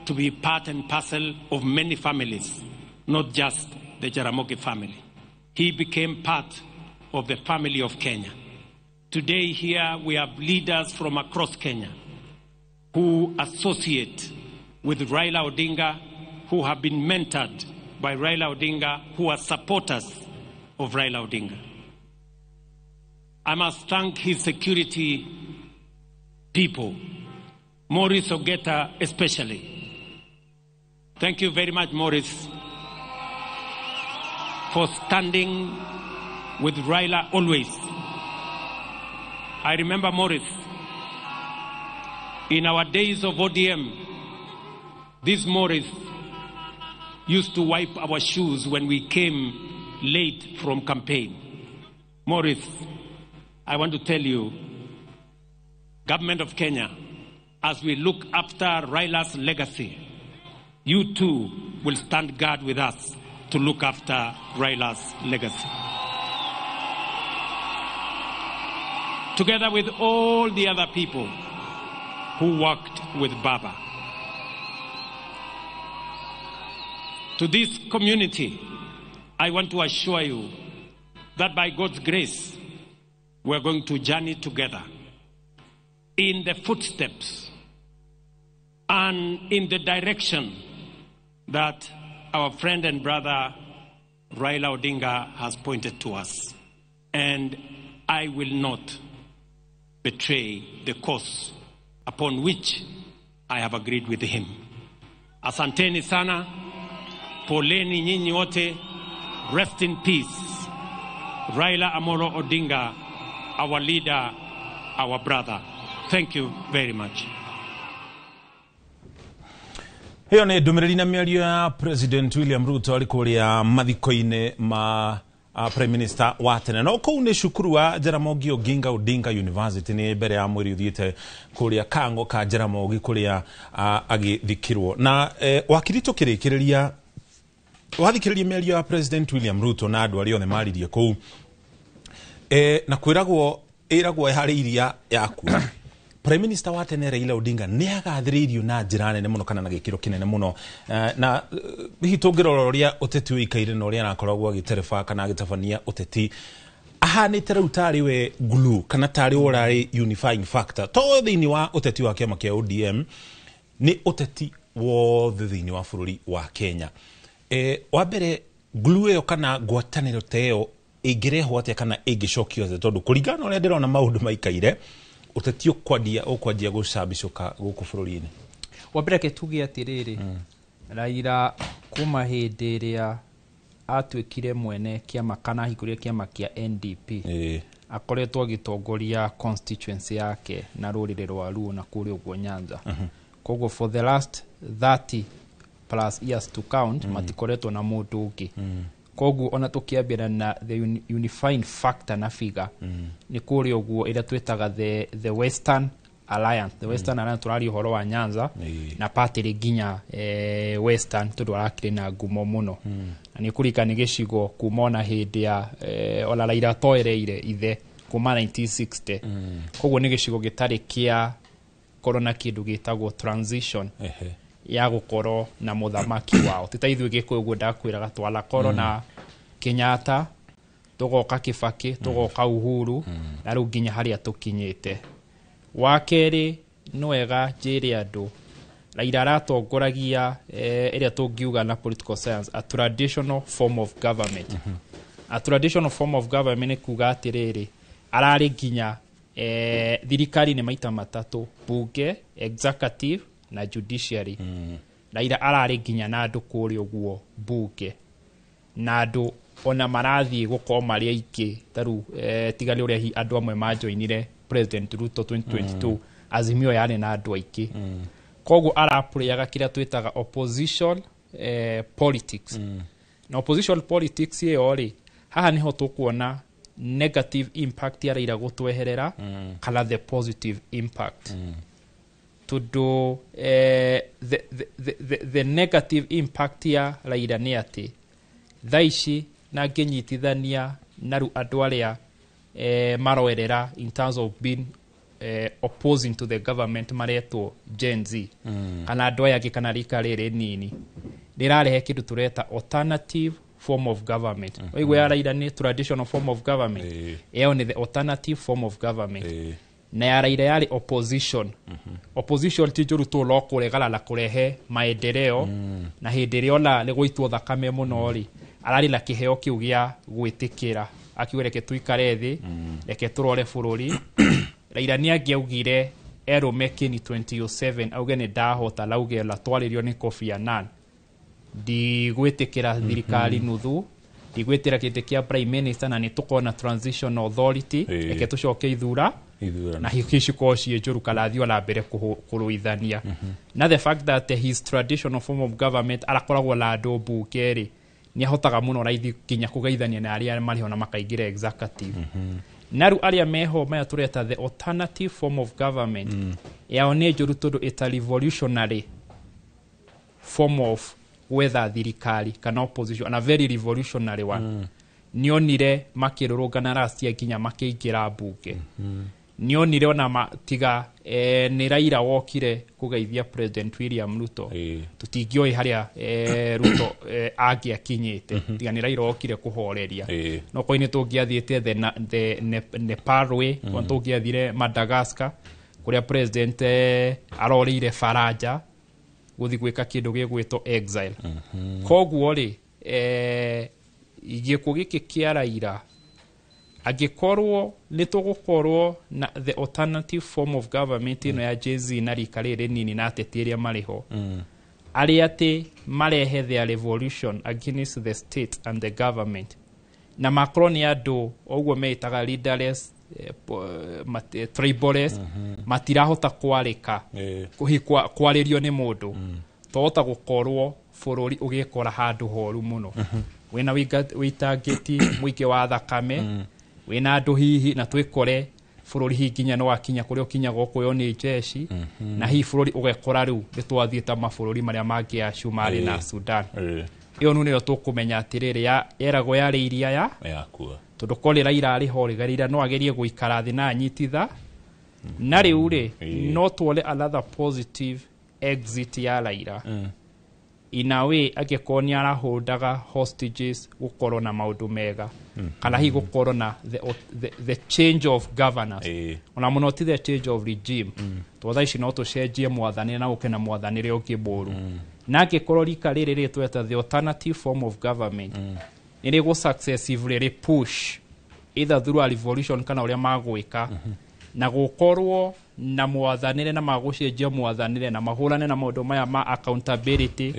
to be part and parcel of many families, not just the Jaramogi family. He became part of the family of Kenya. Today here we have leaders from across Kenya who associate with Raila Odinga, who have been mentored by Raila Odinga, who are supporters of Raila Odinga. I must thank his security people, Maurice Ogeta especially. Thank you very much, Maurice, for standing with Raila always. I remember Maurice, in our days of ODM, this Maurice used to wipe our shoes when we came late from campaign. Maurice, I want to tell you, Government of Kenya, as we look after Raila's legacy, you too will stand guard with us to look after Raila's legacy. Together with all the other people who worked with Baba. To this community, I want to assure you that by God's grace, we are going to journey together in the footsteps and in the direction that our friend and brother Raila Odinga has pointed to us. And I will not betray the course upon which I have agreed with him. Asanteni sana, poleni nyinyi wote, rest in peace. Raila Amolo Odinga, our leader, our brother. Thank you very much. Hiyo nĩ ndũmĩrĩri na mĩario ya President William Ruto arĩ kũrĩa mathiko-inĩ ma Prime Minister wa tene. No kũu nĩ cukuru wa Jaramogi Oginga Odinga University nĩ mbere ya mwĩrĩ ũthiĩte kũrĩa Kango ka Jaramogi kũrĩa agĩthikirwo. Na wakiri tũkĩrĩkĩrĩria wathikĩrĩria mĩario ya President William Ruto na andũ arĩa othe maririe kũu na kwĩragwo ĩragwo harĩ iria yaku. Prime Minister wa tene Raila Odinga nĩ agathĩrĩirio na njĩra nene mũno kana na gĩkĩro kĩnene mũno na hihi tũngĩrora ũrĩa ũteti ũikaire na ũrĩa arakoragwo agĩtereba kana agĩtabania ũteti ahanĩte rĩu tarĩ we glue kana tarĩ we ũrarĩ unifying factor to thĩinĩ wa ũteti wa kĩama kĩa ODM nĩ ũteti wothe thĩinĩ wa bũrũri wa Kenya. Wa mbere glue ĩyo kana ngwatanĩro ta ĩyo ĩngĩrehwo atĩa kana ĩngĩcokio atĩa tondũ kũringana na ũrĩa ndĩrona maũndũ maikaire Ũteti ũkwanjia gũcambicũka gũkũ bũrũri-inĩ. Wa mbere reke tuge atĩrĩrĩ, Raila kuma hĩndĩ ĩrĩa atuĩkire mwene kĩama kana ahingũrire kĩama kĩa NDP, akoretwo agĩtongoria constituency yake na rũrĩrĩ rwa Luo na kũrĩa ũguo Nyanza. Koguo for the last 30 plus years to count, matikoretwo na mũndũ ũngĩ. Koguo ona tũkĩambĩra na the unifying factor na figure nĩ kũrĩa ũguo ĩrĩa twĩtaga the Western Alliance. The Western Alliance, tũraria ũhoro wa Nyanza na partly nginya Western, tondũ arakĩrĩ na ngumo mũno na nĩ kũririkana nĩ gĩcigo kuma ona hĩndĩ ya ona Raila atoereire ithe kuma 1960. Koguo nĩ gĩcigo gĩtarĩ kĩa korwo na kĩndũ gĩtagwo transition ya gũkorwo na mũthamaki wao. Ti ta ithuĩ Gĩkũyũ ũguo ndakwĩraga, twanakorwo na Kenyatta, tũgoka Kibaki, tũgoka Uhuru, na rĩu nginya harĩa tũkinyĩte. Wa kerĩ, nĩ wega njĩre andũ Raila aratongoragia ĩrĩa tũngiuga na political science a traditional form of government. A traditional form of government nĩ kuga atĩrĩrĩ, ararĩ nginya thirikari nĩ maita matatũ: bunge, executive na judiciary. Raila ararĩ nginya na andũ kũrĩa ũguo bunge, na andũ ona marathiĩ gũkorwo marĩ aingĩ tarĩu tiga nĩ ũrĩa andũ amwe majoinire President Ruto 2022. Azimio yarĩ na andũ aingĩ. Koguo arapũrĩaga kĩrĩa twĩtaga opposition politics. Na opposition politics ĩyo rĩ, haha nĩho tũkuona negative impact ya Raila gũtweherera kana the positive impact. Tondũ the negative impact ya Raila nĩ atĩ thaa ici na ngĩnyitithania na rĩu andũ arĩa maroerera in terms of being opposing to the government maretwo Gen Z kana andũ aya angĩ kana rika rĩrĩ nini, rĩrarehe kĩndũ tũreta alternative form of government. Waigua ya Raila nĩ traditional form of government, ĩyo nĩ the alternative form of government. Na ya Raila yarĩ opposition. Opposition ti njũru tu, no kũregana na kũrehe maendeleo. Na hĩndĩ ĩrĩa ona nĩ gũitwo thakame mũno rĩ, ararĩ na kĩheo kĩu gĩa gwĩtĩkĩra, akiuga reke tuikare thĩ, reke tũrore bũrũri. Raila nĩ angĩaugire erũme kĩni 2007, auge nĩ ndahota, lauge ona twarĩrio nĩ Kofi Annan, ndigwĩtĩkĩra thirikari nuthu, ndigwĩtĩra kĩtĩ kĩa prime minister, na nĩ tũkorwo na transition authority, reke tũcoke ithura. Ithurano. Na hihi cikorwo ciĩ njũru kana athiĩ ona mbere kũrũithania. Na the fact that his traditional form of government arakoragwo na andũ mbunge rĩ, nĩ ahotaga mũno raithi nginya kũgeithania na arĩa marĩ ho na makaingĩra executive. Na rĩu arĩa meho maya tũreta the alternative form of government, yao nĩ njũru tondũ it's a revolutionary form of gwetha thirikari kana opposition, and a very revolutionary one. Nĩonire makĩrũrũngana last year nginya makĩingĩra mbunge. Nĩonire ona tiga nĩ Raila wokire kũgeithia President William Ruto, tũtingĩoĩ harĩa Ruto angĩakinyĩte. Tiga nĩ Raila wokire kũhoreria, no korwo nĩ tũngĩathiĩte the Nepal way, mm. Tũngĩathire Madagascar kũrĩa president arorĩire Faranja gũthiĩ gwĩka kĩndũ gĩgwĩtwo exile. Koguo rĩ, gĩkuũ gĩkĩ kĩa Raila, angĩkorwo nĩ tũgũkorwo na the alternative form of government ĩno ya Gen Z na rika rĩrĩ nini na ateti arĩa marĩ ho, arĩa atĩ marehe their revolution against the state and the government, na makorwo nĩ andũ ũguo meĩtaga leaderless, tribalist, matirahota kwarĩka kwarĩrio nĩ mũndũ, tohota gũkorwo bũrũri ũgĩkora handũ horu mũno, wĩna wĩitangĩti mũingĩ wa thakame, wĩna andũ hihi na twĩkore bũrũri hihi nginya nĩ wakinya kũrĩa ũkinyaga ũkũywo nĩ jeshi, na hihi bũrũri ũgekora rĩu nĩ twathiĩ ta mabũrũri marĩa mangĩ ya Somalia na Sudan. Ĩyo nĩyo tũkũmenya atĩrĩrĩ, yeragwo yarĩ iria ya yakua. Tondũ korĩ Raila arĩ ho rĩ, Raila no agerie gũikara thĩ na anyititha na rĩu rĩ, no tuone another positive exit ya Raila in a way, angĩkorwo nĩ araholdaga hostages gũkorwo na maũndũ mega kana hihi gũkorwo na the change of governance, ona mũno ti the change of regime, tondũ thaa ici no tũcenjie mwathanĩre na gũke na mwathanĩre ũngĩ mũũru. Na angĩkorwo rika rĩrĩ rĩtweta the alternative form of government nĩ rĩgũ successively rĩ push either through a revolution kana ũrĩa magwĩka. Na gũkorwo na mwathanĩre na magũcenjia mwathanĩre na mahũrane na maũndũ maya ma accountability,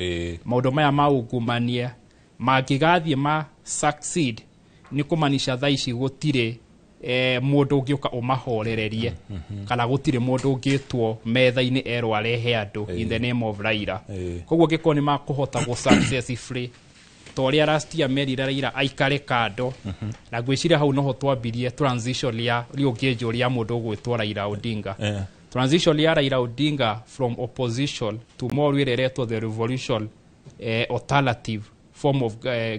maũndũ maya ma ungumania mangĩgathiĩ ma succeed, nĩ kũmanisha thaa ici gũtirĩ mũndũ ũngĩũka ũmahorererie kana gũtirĩ mũndũ ũngĩtwo metha-inĩ erwo arehe andũ in the name of Raila. Koguo angĩkorwo nĩ makũhota gũ successfully ta ũrĩa last year merire Raila aikare kando, na ngwĩciria hau noho twambirie transition ya rĩũngĩnjũria mũndũ ũgwĩtwo Raila Odinga, transition ya Raila Odinga from opposition to more ĩrĩa ĩretwo the revolution, alternative form of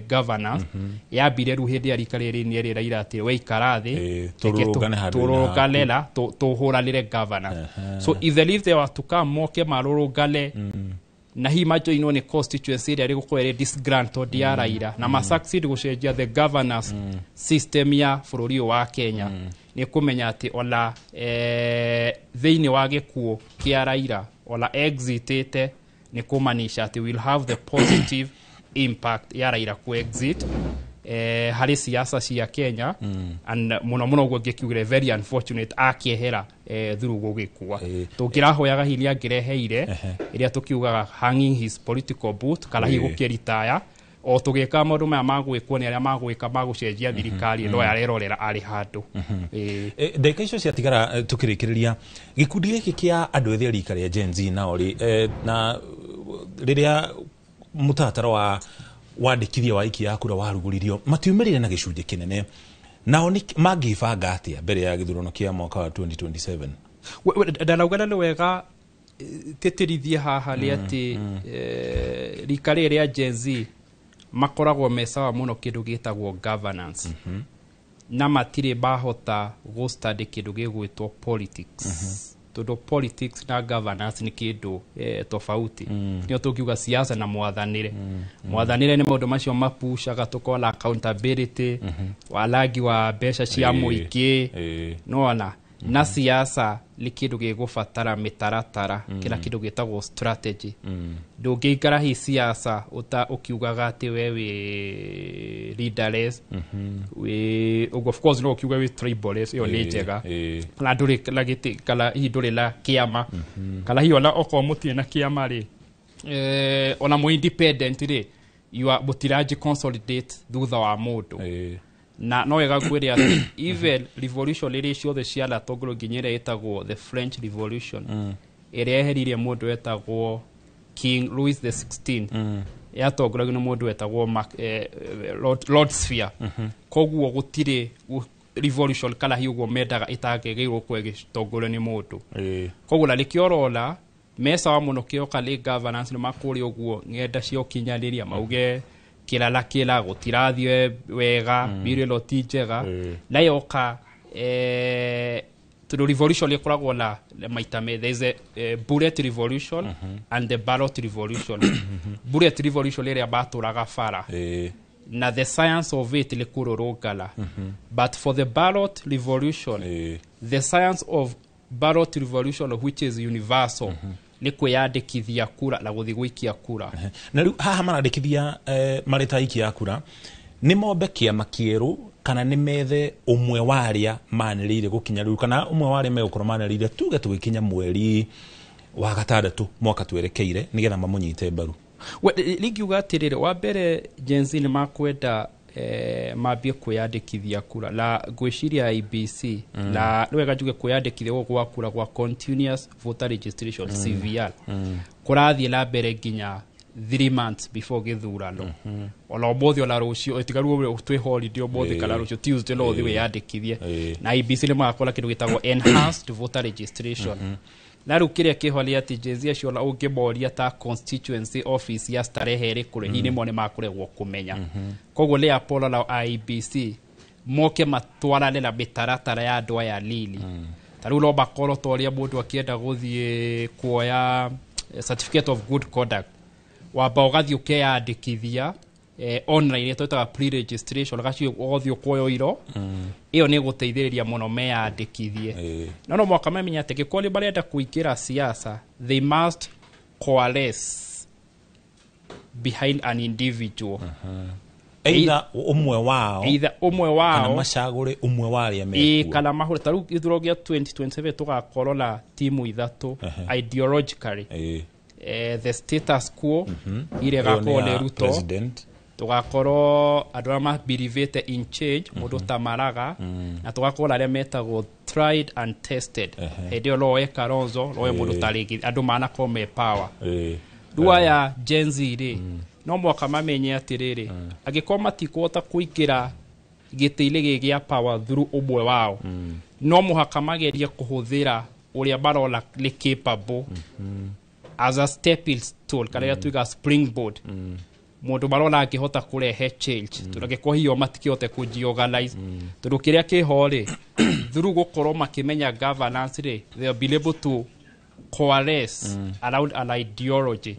governance, yambire rĩu hĩndĩ ya rika rĩrĩ nĩ Raila atĩ we ikara thĩ, tũrũrũngane handũ-inĩ tũrũrũngane na tũhũranĩre governance. So if the leave they were to come moke marũrũngane na hihi majoinwo nĩ constituency ĩrĩa ĩgũkorwo ĩrĩ disgruntled ya Raila na ma succeed gũcenjia the governance system ya bũrũri ũyũ wa Kenya, nĩ kũmenya atĩ ona thĩinĩ wa gĩkuũ kĩa Raila ona exitĩte, nĩ kũmanisha atĩ we'll have the positive impact ya Raila ku exit harĩ siasa cia Kenya. And mũno mũno ũguo ngĩkiugire, very unfortunate akĩehera through gũgĩkua. Tũngĩrahoyaga hihi nĩ angĩreheire ĩrĩa tũkiugaga hanging his political boot, kana hihi gũkĩritaya o tũgĩka maũndũ maya magwĩkwo nĩ arĩa magwĩka magũcenjia thirikari ĩno arerorera arĩ handũ. Ndagĩka icio ciatigara, tukĩrĩkĩrĩria gĩkundi gĩkĩ kĩa andũ ethĩ a rika rĩa Gen Z nao rĩ, na rĩrĩa mũtaratara wa wandĩkithia wa aikia a kura warugũririo matiumĩrire na gĩcunjĩ kĩnene, nao nĩ mangĩbanga atĩa mbere ya gĩthurano kĩa mwaka wa 2027? Ndanauga na nĩ wega tĩtĩrithie haha nĩ atĩ rika rĩrĩ rĩa Gen Z makoragwo me sawa mũno kĩndũ gĩtagwo governance, na matirĩ mahota gũ study kĩndũ gĩgwĩtwo politics, tondũ politics na governance nĩ kĩndũ tofauti. Nĩyo tũngiuga siasa na mwathanĩre. Mwathanĩre nĩ maũndũ macio mapushaga tũkorwo na accountability, warangi wa mbeca cia mũingĩ, nona na siasa nĩ kĩndũ gĩgũbatara mĩtaratara, kĩra kĩndũ gĩtagwo strategy. Ndũngĩikara hi siasa ũta ũkiugaga atĩ we wĩ leaderless, wĩ ũguo. Of course no ũkiuge wĩ tribalist, ĩyo nĩ njega, kana ndũrĩ na gĩtĩ, kana hihi ndũrĩ na kĩama, kana hihi ona okorwo mũtirĩ na kĩama rĩ, ona mũ independent rĩ, you are mũtiranji consolidate thutha wa mũndũ. Na no wega ngwĩre atĩ even revolution iria ciothe cianatongorio nginya ĩrĩa ĩtagwo the French Revolution, ĩrĩa yeheririe mũndũ wetagwo King Louis the 16, yatongoragio nĩ mũndũ wetagwo Lord Sphere. Koguo gũtirĩ revolution kana hihi ũguo mendaga ĩtangĩgĩrwo gũkorwo ĩgĩtongorio nĩ mũndũ. Koguo na nĩkĩo ũrona mecawa mũno kĩoka nĩ governance, nĩ makũrĩa ũguo ng'enda cia ũkinyanĩria mauge kĩra na kĩra gũtirathiĩ wega, mĩrimũ ĩno ti njega. Na yoka tondũ revolution ĩkoragwo na maita me, there is a bullet revolution and the ballot revolution. Bullet revolution ĩrĩa matũraga bara, na the science of it nĩ kũrũrũngana, but for the ballot revolution, the science of ballot revolution, which is universal, nĩ kwĩyandĩkithia kura na gũthiĩ gũikia kura. Na rĩu haha marandĩkithia marĩ ta aikia a kura, nĩ mombe kĩama kĩerũ kana nĩ methe ũmwe wa arĩa manĩrĩire gũkinya rĩu, kana ũmwe wa arĩa megũkorwo manĩrĩire tuge tũgĩkinya mweri wa gatandatũ mwaka twerekeire, nĩgetha mamũnyite mbaru? Ringiuga atĩrĩrĩ, wa mbere Gen Z nĩ makwenda mambie kwĩyandĩkithia kura, na ngwĩciria IEBC, na nĩ wega njuge kwĩyandĩkithia gũkũ gwa kura gwa continuous voter registration, CVR, kũrathiĩ na mbere nginya 3 months before gĩthurano. Ona ũmũthĩ ona rũciũ, tiga rĩu twĩ holiday ũmũthĩ, kana rũciũ Tuesday no ũthiĩ wĩyandĩkithie. Na IEBC nĩ magakorwo na kĩndũ gĩtagwo enhanced voter registration. Na rĩu kĩrĩa kĩho nĩ atĩ Gen Z acio ona ũngĩmoria ta constituency office ya Starehe ĩrĩ kũrĩ, hihi nĩmo nĩ makũregwo kũmenya. Koguo nĩ Apollo na IEBC moke matwarane na mĩtaratara ya andũ aya nini. Ta rĩu no makorwo ta ũrĩa mũndũ akĩenda gũthiĩ kuoya certificate of good conduct, wamba ũgathiĩ ũkeyandĩkithia online, ĩrĩa twĩtaga pre-registration, gacio ũgathiĩ ũkoya iro ĩyo nĩ ĩgũteithĩrĩria mũno meyandĩkithie. No no mwaka mamenya atĩ angĩkorwo nĩ marenda kũingĩra siasa, they must coalesce behind an individual. Either ũmwe wao, either ũmwe wao kana macagũre ũmwe wa arĩa mekuo, kana mahũre. Ta rĩu gĩthurano gĩa 2027 tũgakorwo na timu ithatũ ideologically, the status quo ĩrĩa ĩgakorwo nĩ Ruto, tũgakorwo andũ arĩa mabelievĩte in change, mũndũ ta Maraga, na tũgakorwo arĩa metagwo tried and tested. Hĩndĩ ĩyo no oe Kalonzo, no oe mũndũ ta rĩngĩ andũ manakorwo me power. Rĩu aya Gen Z rĩ, no mwaka mamenye atĩrĩrĩ, angĩkorwo matikũhota kũingĩra gĩtĩ-inĩ gĩkĩ gĩa power through ũmwe wao, no mũhaka magerie kũhũthĩra ũrĩa marona nĩ capable as a stepping stone, kana ĩrĩa tuiga springboard, mũndũ marona angĩhota kũrehe change, tondũ angĩkorwo hihi o matikĩhote kũjiorganize, tondũ kĩrĩa kĩho rĩ, through gũkorwo makĩmenya governance rĩ, they will be able to coalesce around an ideology,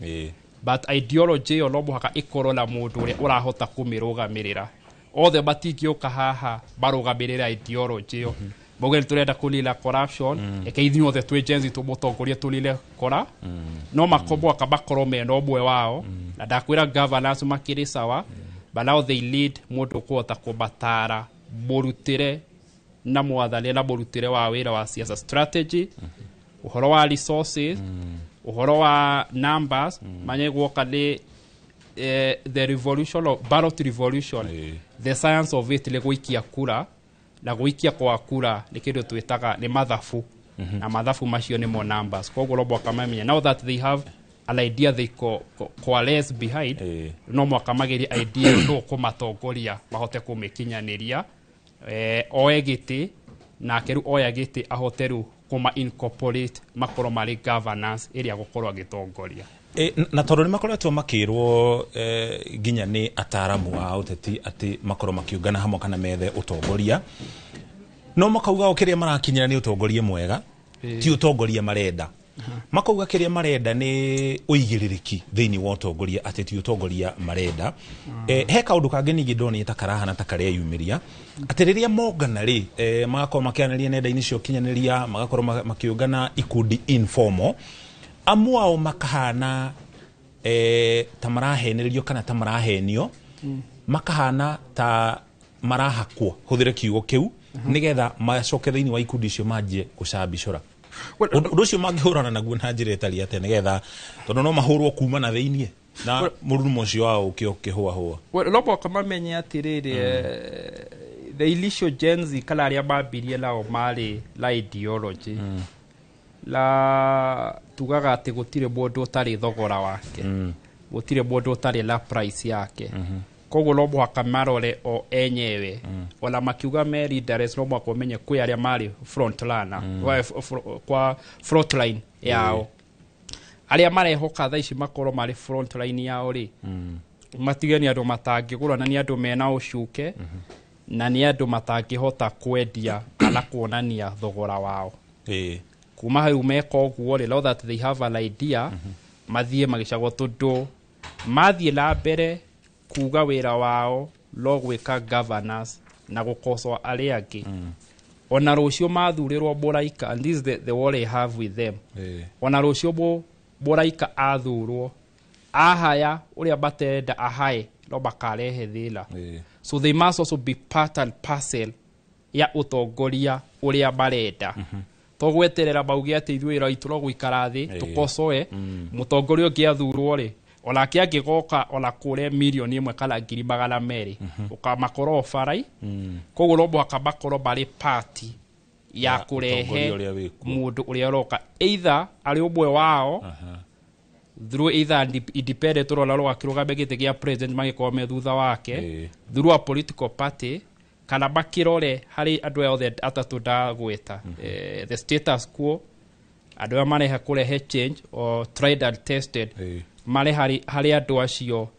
but ideology ĩyo no mũhaka ĩkorwo na mũndũ ũrĩa ũrahota kũmĩrũgamĩrĩra. Othe matingĩũka haha marũgamĩrĩra ideology ĩyo, mauge nĩ tũrenda kũnina corruption, reke ithuĩ othe twĩ Gen Z tũmũtongorie tũnine kora. No mũhaka makorwo mena ũmwe wao, na ndakwĩra governance makĩrĩ sawa, but now they lead mũndũ ũkũhota kũmatara mũrutĩre na mwathanĩre na mũrutĩre wa wĩra wa siasa, strategy, ũhoro wa resources, ũhoro wa numbers, manye guoka nĩ the revolution of ballot revolution, the science of it nĩ gũikia kura, na gũikia kwa kura nĩ kĩndũ twĩtaga nĩ mathabu, na mathabu macio nĩmo numbers. Koguo no mũhaka mamenye, now that they have an idea they coalesce behind, no mũhaka magerie idea ĩyo nũ kũmatongoria mahote kũmĩkinyanĩria, oe gĩtĩ, nake rĩu oya gĩtĩ ahote rĩu kũma incorporate makorwo marĩ governance ĩrĩa gũkorwo agĩtongoria. Na tondũ nĩ makoretwo makĩrwo nginya nĩ ataramu a ũteti atĩ makorwo makiũngana hamwe kana methe ũtongoria, no makauga o kĩrĩa marakinyĩra nĩ ũtongoria mwega, ti ũtongoria marenda. Makauga kĩrĩa marenda nĩ ũigĩrĩrĩki thĩinĩ wa ũtongoria, atĩ ti ũtongoria marenda. He kaũndũ kangĩ ningĩ ndonire ta karahana ta kareyumĩria, atĩ rĩrĩa mongana rĩ, magakorwo makĩaranĩria nenda-inĩ cia ũkinyanĩria, magakorwo makĩũngana ikundi informal, amwe ao makahana ta marahenererio kana ta marahenio, makahana ta marahakwo, hũthĩre kiugo kĩu, nĩgetha macoke thĩinĩ wa ikundi icio manjie gũcambicũra. Ũndũ ũcio mangĩhũrana naguo na njĩra ĩtarĩ atĩa, nĩgetha tondũ no mahũrwo kuma na thĩiniĩ na mũrurumo ũcio wao ũkĩ ũkĩhũahũa? Well, no mũhaka mamenye atĩrĩrĩ, the initial Gen Z kana arĩa mambirie nao marĩ la ideology la tugaga atĩ gũtirĩ mũndũ ũtarĩ thogora wake, gũtirĩ mũndũ ũtarĩ na price yake. Koguo no mũhaka marore o enyewe, ona makiuga me leaders, no mũhaka ũmenye kwĩ arĩa marĩ front runner, kwa front line yao, arĩa marehoka thaa ici makorwo marĩ front line yao rĩ, matige nĩ andũ matangĩgũra, na nĩ andũ mena ũcuke, na nĩ andũ matangĩhota kwendia kana kuonania thogora wao. Kuma hau meka ũguo rĩ, now that they have an idea, mathiĩ magĩcagwo, tondũ mathiĩ na mbere kuga wĩra wao no gwĩka governance na gũkocoa arĩa angĩ, ona rũciũ mathurĩrwo mũraika, and this is the worry I have with them, ona rũciũ mũraika athurwo ahaya ũrĩa matenda ahae, no makarehe thĩna. So they must also be part and parcel ya ũtongoria ũrĩa marenda, to gweterera mauge atĩ ithuĩ wĩra witũ no gũikara thĩ tũkocoe. Mũtongoria ũngĩ athurwo rĩ, onake angĩgoka ona kũre 1,000,000 kana 200,000, ũkamakorwo barai. Koguo no mũhaka makorwo marĩ party ya kũrehe ũtongoria ũrĩa wĩkuo. Mũndũ ũrĩa ũroka, either arĩ ũmwe wao through either independent, ũrona rwakĩrũgamia gĩtĩ gĩa president magĩkorwo me thutha wake, through a political party, kana makĩrore harĩ andũ aya othe atatũ ndagweta, the status quo, andũ aya mareha kũrehe change or tried and tested, marĩ harĩ andũ acio,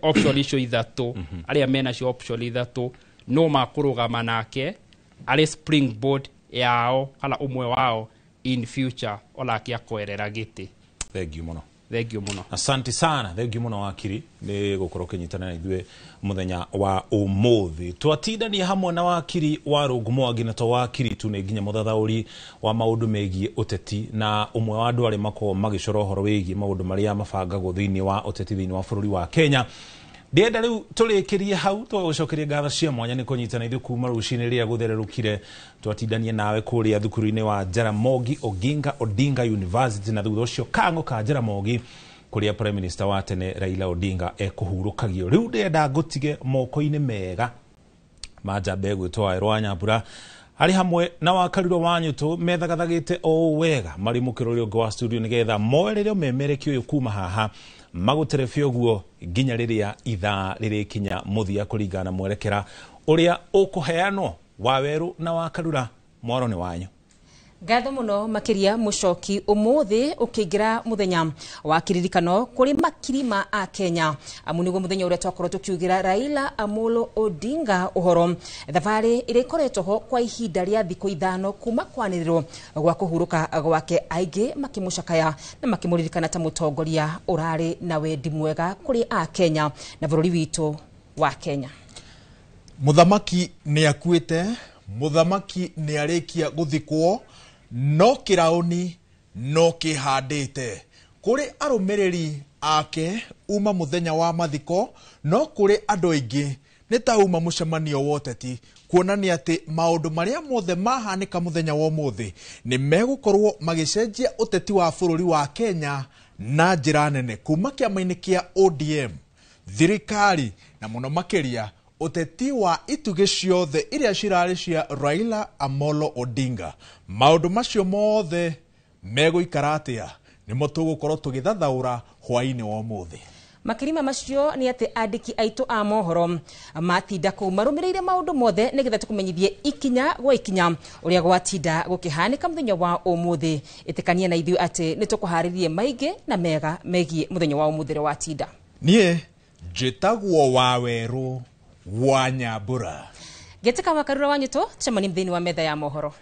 option icio ithatũ, arĩa menacio option ithatũ, no makũrũgama nake arĩ springboard yao kana ũmwe wao in future onake akoerera gĩtĩ. Thank you mũno. Thank you mũno. Asante sana, thank you mũno wakiri nĩ gũkorwo ũkĩnyitana na ithuĩ mũthenya wa ũmũthĩ. Twatindania hamwe na wakiri wa Rũngũ Mwangi, na to wakiri tu, nĩ nginya mũthathaũri wa maũndũ megiĩ ũteti, na ũmwe wa andũ arĩa makoragwo magĩcora ũhoro wĩgiĩ maũndũ marĩa mabangagwo thĩinĩ wa ũteti thĩinĩ wa bũrũri wa Kenya. Ndienda riu turikirie hau twagucokeria ngatho cia mwanya ni kunyitana ithuĩ kuma rucinĩ rĩrĩa guthererukire twatindanie nawe kuria thukuru-inĩ wa Jaramogi Oginga Odinga University na thutha ũcio kang'o ka Jaramogi kuria Prime Minister wa tene Raila Odinga ekuhurũkagio. Riu ndĩrenda ngũtige moko-inĩ mega ma njamba ĩgwĩtwo Wawerũ wa Nyambura arĩ hamwe na Wakarurwo wa Nyũtũ methagathagĩte o wega marĩ mũkĩro ũrĩa ũngĩ wa studio nĩgetha moerere ũmemerekia ũyũ kuma haha magũterebia ũguo nginya rĩrĩa ithaa rĩrĩkinya mũthia kũringana na mwerekera ũrĩa ũkũheanwo. Wawerũ na Wakarura, mwaro nĩ wanyu. Ngatho muno makiria mucoki umuthi ukiingira muthenya wa kiririkano kuri makiri ma a Kenya amu niguo muthenya uria twakorwo tukiugira Raila Amolo Odinga uhoro thabari iria ikoretwo ho kwa ihinda ria thiku 5 kuma kwanirirwo gwa kuhuruka gwake aingi makimucakaya na makimuririkana ta mutongoria urari na wendi mwega kuri a Kenya na bururi witu wa Kenya. Muthamaki ni akuite, muthamaki ni arikia guthikwo, no kirauni no kihandite. Kuri arumiriri ake uma muthenya wa mathiko, no kuri andu aingi ni ta uma mucemanio wa ũteti, kuonania ati maundu maria mothe mahanika muthenya wa umuthi ni megukorwo magicenjia ũteti wa bũrũri wa Kenya na njĩra nene kuma kĩama-inĩ kĩa ODM, thirikari na mũno makĩria ũteti wa itugĩ ciothe iria cirarĩ cia Raila Amolo Odinga. Maũndũ macio mothe megũikara atĩa nĩmo tũgũkorwo tũgĩthathaũra hwaĩ-inĩ wa ũmũthĩ. Makirima macio ni ati andiki aitu a mohoro matinda kuu marumirire maundu mothe nigetha tukumenyithie ikinya gwa ikinya uria gwatinda gukihanika muthenya wa umuthi. Itikania na ithuĩ ati nitukuharirie maingi na mega megie muthenya wa umuthi ria watinda. Niĩ njĩtagwo Wawerũ wa Nyambura. Ngetika Wakarura wa Nyũtũ, tucemanie thĩinĩ wa metha ya mohoro.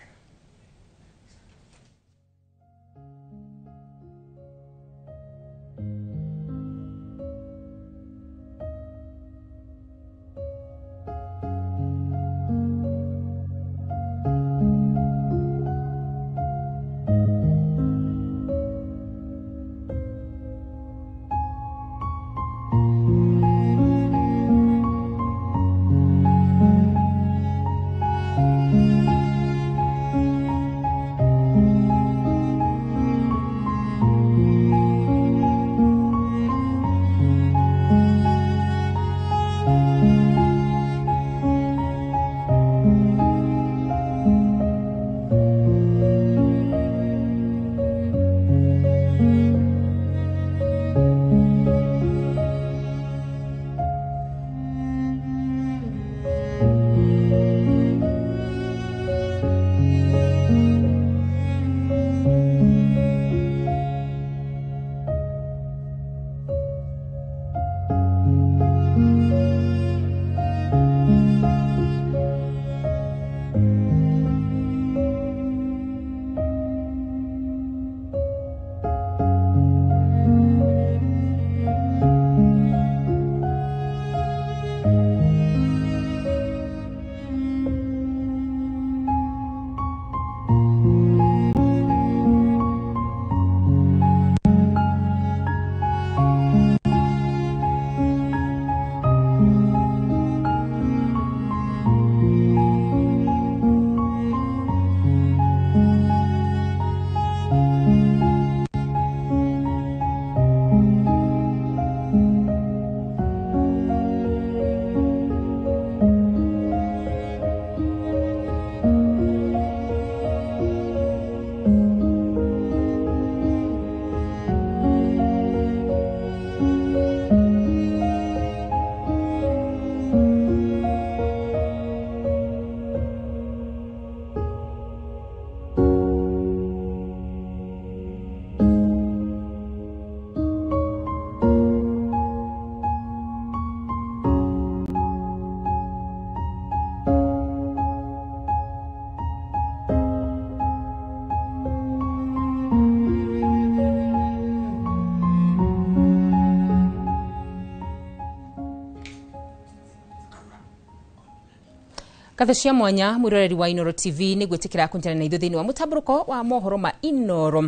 Ngatho cia mwanya mwiroreri wa Inoro TV nĩ gwĩtĩkĩra kũnyitanĩra na ithuĩ thĩinĩ wa mũtambũrũko wa mohoro ma Inoro.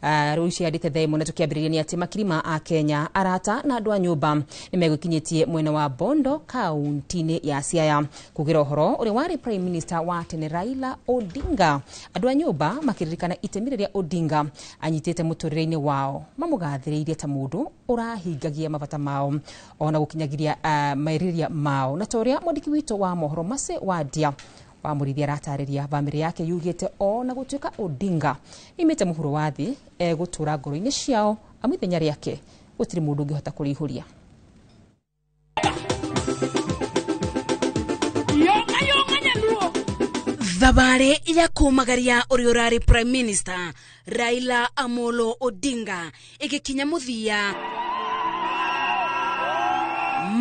Rĩu ciandĩte thaa ĩmwe na tũkĩambĩrĩria nĩ atĩ makiri ma Akenya, arata na andũ a nyũmba nĩ megũkinyĩtie mwena wa Bondo kaunti-inĩ ya Siaya kugĩra ũhoro ũrĩa warĩ Prime Minister wa tene Raila Odinga. Andũ a nyũmba makĩririkana itemi rĩrĩa Odinga anyitĩte mũtũrĩre-inĩ wao, mamũgathĩrĩirie ta mũndũ ũrahingagia mabata mao ona gũkinyagiria merirĩria mao, na ta ũrĩa mwandĩki witũ wa mohoro Mercy Wandia wa Mũrĩithi aratarĩria, bamĩrĩ yake yugĩte ona gũtuĩka Odinga imĩte mũhuro wa thĩ egũtũra ngoro-inĩ ciao, amu ithenya rĩake gũtirĩ mũndũ ũngĩhota kũrĩihũria. Thabarĩ ya kũmagaria ũrĩa ũrarĩ Prime Minister Raila Amolo Odinga ĩgĩkinya mũthia,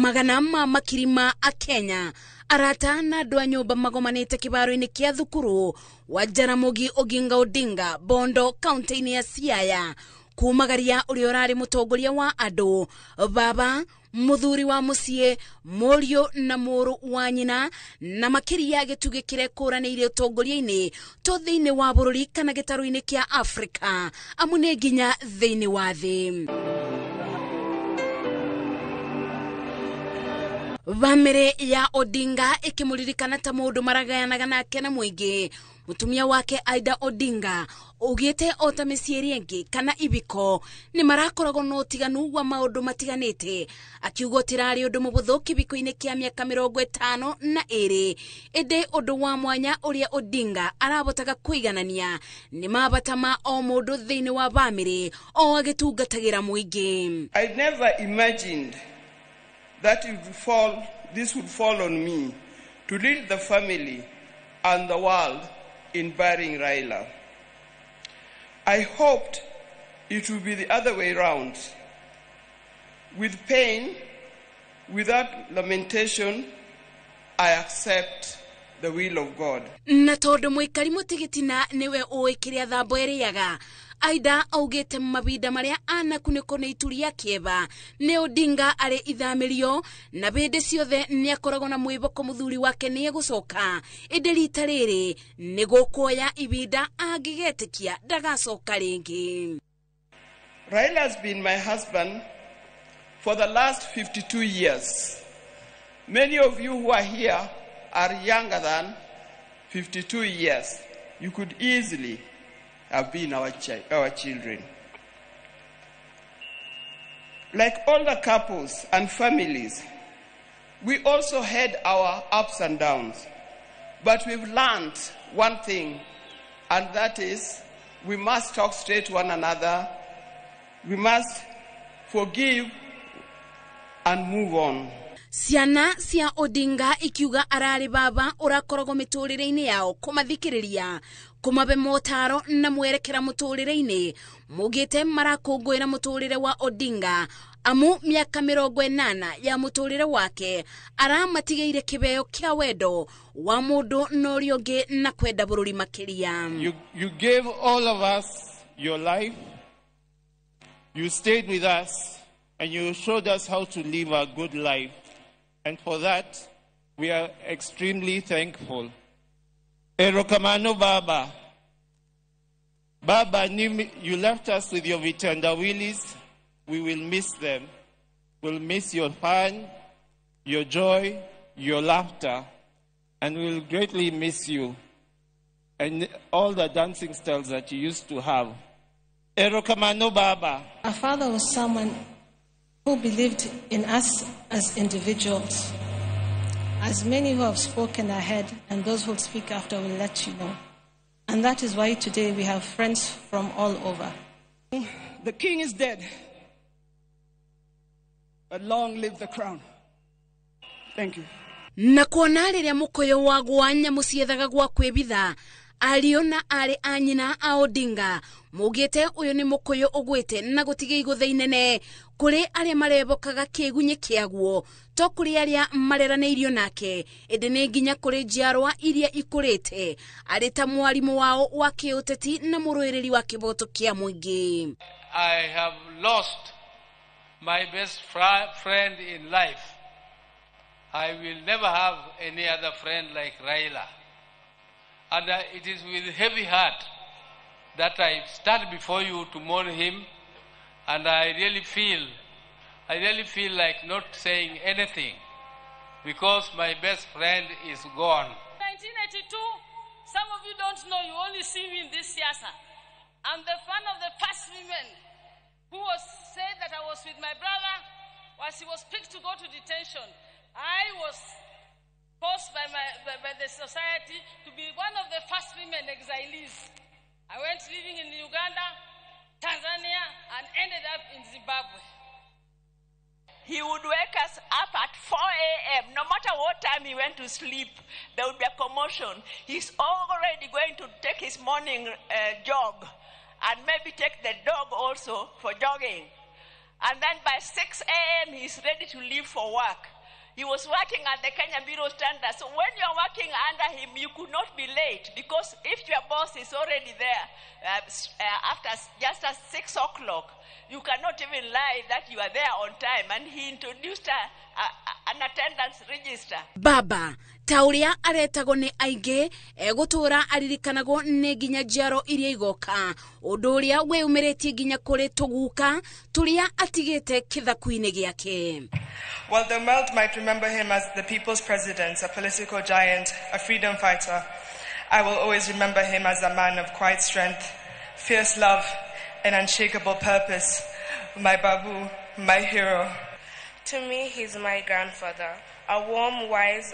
magana ma makiri ma Akenya, arata na andũ a nyũmba magomanĩte kĩbaro-inĩ kĩa thukuru wa Jaramogi Oginga Odinga Bondo kaunti-inĩ ya Siaya kumagaria ũrĩa ũrarĩ mũtongoria wa andũ, baba, mũthuri wa mũciĩ, mũriũ na mũrũ wa nyina, na makĩria gĩtugĩ kĩrekũranĩire ũtongoria-inĩ to thĩinĩ wa bũrũri kana gĩtarũ-inĩ kĩa Afrika, amu nĩ nginya thĩinĩ wa thĩ. Bamĩrĩ ya Odinga ĩkĩmũririkana ta mũndũ maragayanaga nake na mũingĩ. Mũtumia wake Aida Odinga augĩte o ta mĩciĩ ĩrĩa ĩngĩ kana ibiko nĩ marakoragwo na ũtiganu wa maũndũ matiganĩte, akiuga ũtirarĩ ũndũ mũbũthũ kĩbiko-inĩ kĩa mĩaka 52, ĩndĩ ũndũ wa mwanya ũrĩa Odinga arabotaga kũiganania nĩ mabata ma o mũndũ thĩinĩ wa bamĩrĩ o agĩtungatagĩra mũingĩ. I never imagined that this would fall on me to lead the family and the world in burying Raila. I hoped it would be the other way round. With pain, without lamentation, I accept the will of God. Na tondu mwikari mutigitina niwe ũĩ kĩrĩa thambo ĩrĩaga, Aida augĩte mabinda marĩa anakunĩkwo nĩ ituri ya kĩeva nĩ Odinga arĩ ithamĩrio, na bĩndĩ ciothe nĩ akoragwo na mwĩboko mũthuri wake nĩ egũcoka, ĩndĩ rita rĩrĩ nĩ gũkuoya ibinda angĩgetĩkia ndagacoka rĩngĩ. Raila has been my husband for the last 52 years. Many of you who are here are younger than 52 years. You could easily have been our children. Like all the couples and families, we also had our ups and downs. But we've learned one thing, and that is we must talk straight to one another. We must forgive and move on. Ciana cia Odinga ikiuga ararĩ baba ũrakoragwo mĩtũrĩre-inĩ yao kũmathikĩrĩria, kũmabe motaro na mwerekera mũtũrĩre-inĩ. Mugĩte marakũngũĩra mũtũrĩre wa Odinga amu mĩaka 80 ya mũtũrĩre wake aramatigĩire kĩbeo kĩa wendo wa mũndũ na ũrĩa ũngĩ na kwenda bũrũri makĩria. You gave all of us your life. You stayed with us and you showed us how to live a good life. And for that, we are extremely thankful. Erokamano Baba. Baba, you left us with your vitandawilis. We will miss them. We'll miss your fun, your joy, your laughter, and we'll greatly miss you and all the dancing styles that you used to have. Erokamano Baba. Our father was someone who believed in us as individuals. As many who have spoken ahead and those who will speak after will let you know. And that is why today we have friends from all over. The king is dead, but long live the crown. Thank you. Na kuona rĩrĩa mũkũyũ wagwa nyamũ ciethaga gwa kwĩbitha, ariũ na aarĩ a nyina a Odinga mugĩte ũyũ nĩ mũkũyũ ũgwĩte na gũtiga igũtha inene kũrĩ arĩa marebokaga kĩgunyĩ kĩaguo, to kũrĩ arĩa mareranĩirio nake, ĩndĩ nĩ nginya kũrĩ njiarwa iria ikũrĩte arĩ ta mwarimũ wao wa kĩũteti na mũrũĩrĩri wa kĩboto kĩa mũingĩ. I have lost my best friend in life. I will never have any other friend like Raila. And it is with heavy heart that I stand before you to mourn him, and I really feel like not saying anything because my best friend is gone. 1982, some of you don't know, you only see me in this siasa. I'm the one of the first women who was said that I was with my brother while he was picked to go to detention. I was forced by the society to be one of the first women exilees. I went living in Uganda, Tanzania, and ended up in Zimbabwe. He would wake us up at 4 a.m. No matter what time he went to sleep, there would be a commotion. He's already going to take his morning jog and maybe take the dog also for jogging. And then by 6 a.m., he's ready to leave for work. He was working at the Kenya Bureau of Standards. So when you're working under him, you could not be late, because if your boss is already there after just at 6 o'clock, you cannot even lie that you are there on time. And he introduced an attendance register. Baba, ta ũrĩa aretagwo nĩ aingĩ egũtũra aririkanagwo nĩ nginya njiaro iria igoka, ũndũ ũrĩa wĩyumĩrĩtie nginya kũrĩ tũguka tũrĩa atigĩte kĩthaku-inĩ gĩake. While the world might remember him as the people's president, a political giant, a freedom fighter, I will always remember him as a man of quiet strength, fierce love, and unshakable purpose. My babu, my hero. To me, he's my grandfather, a warm, wise.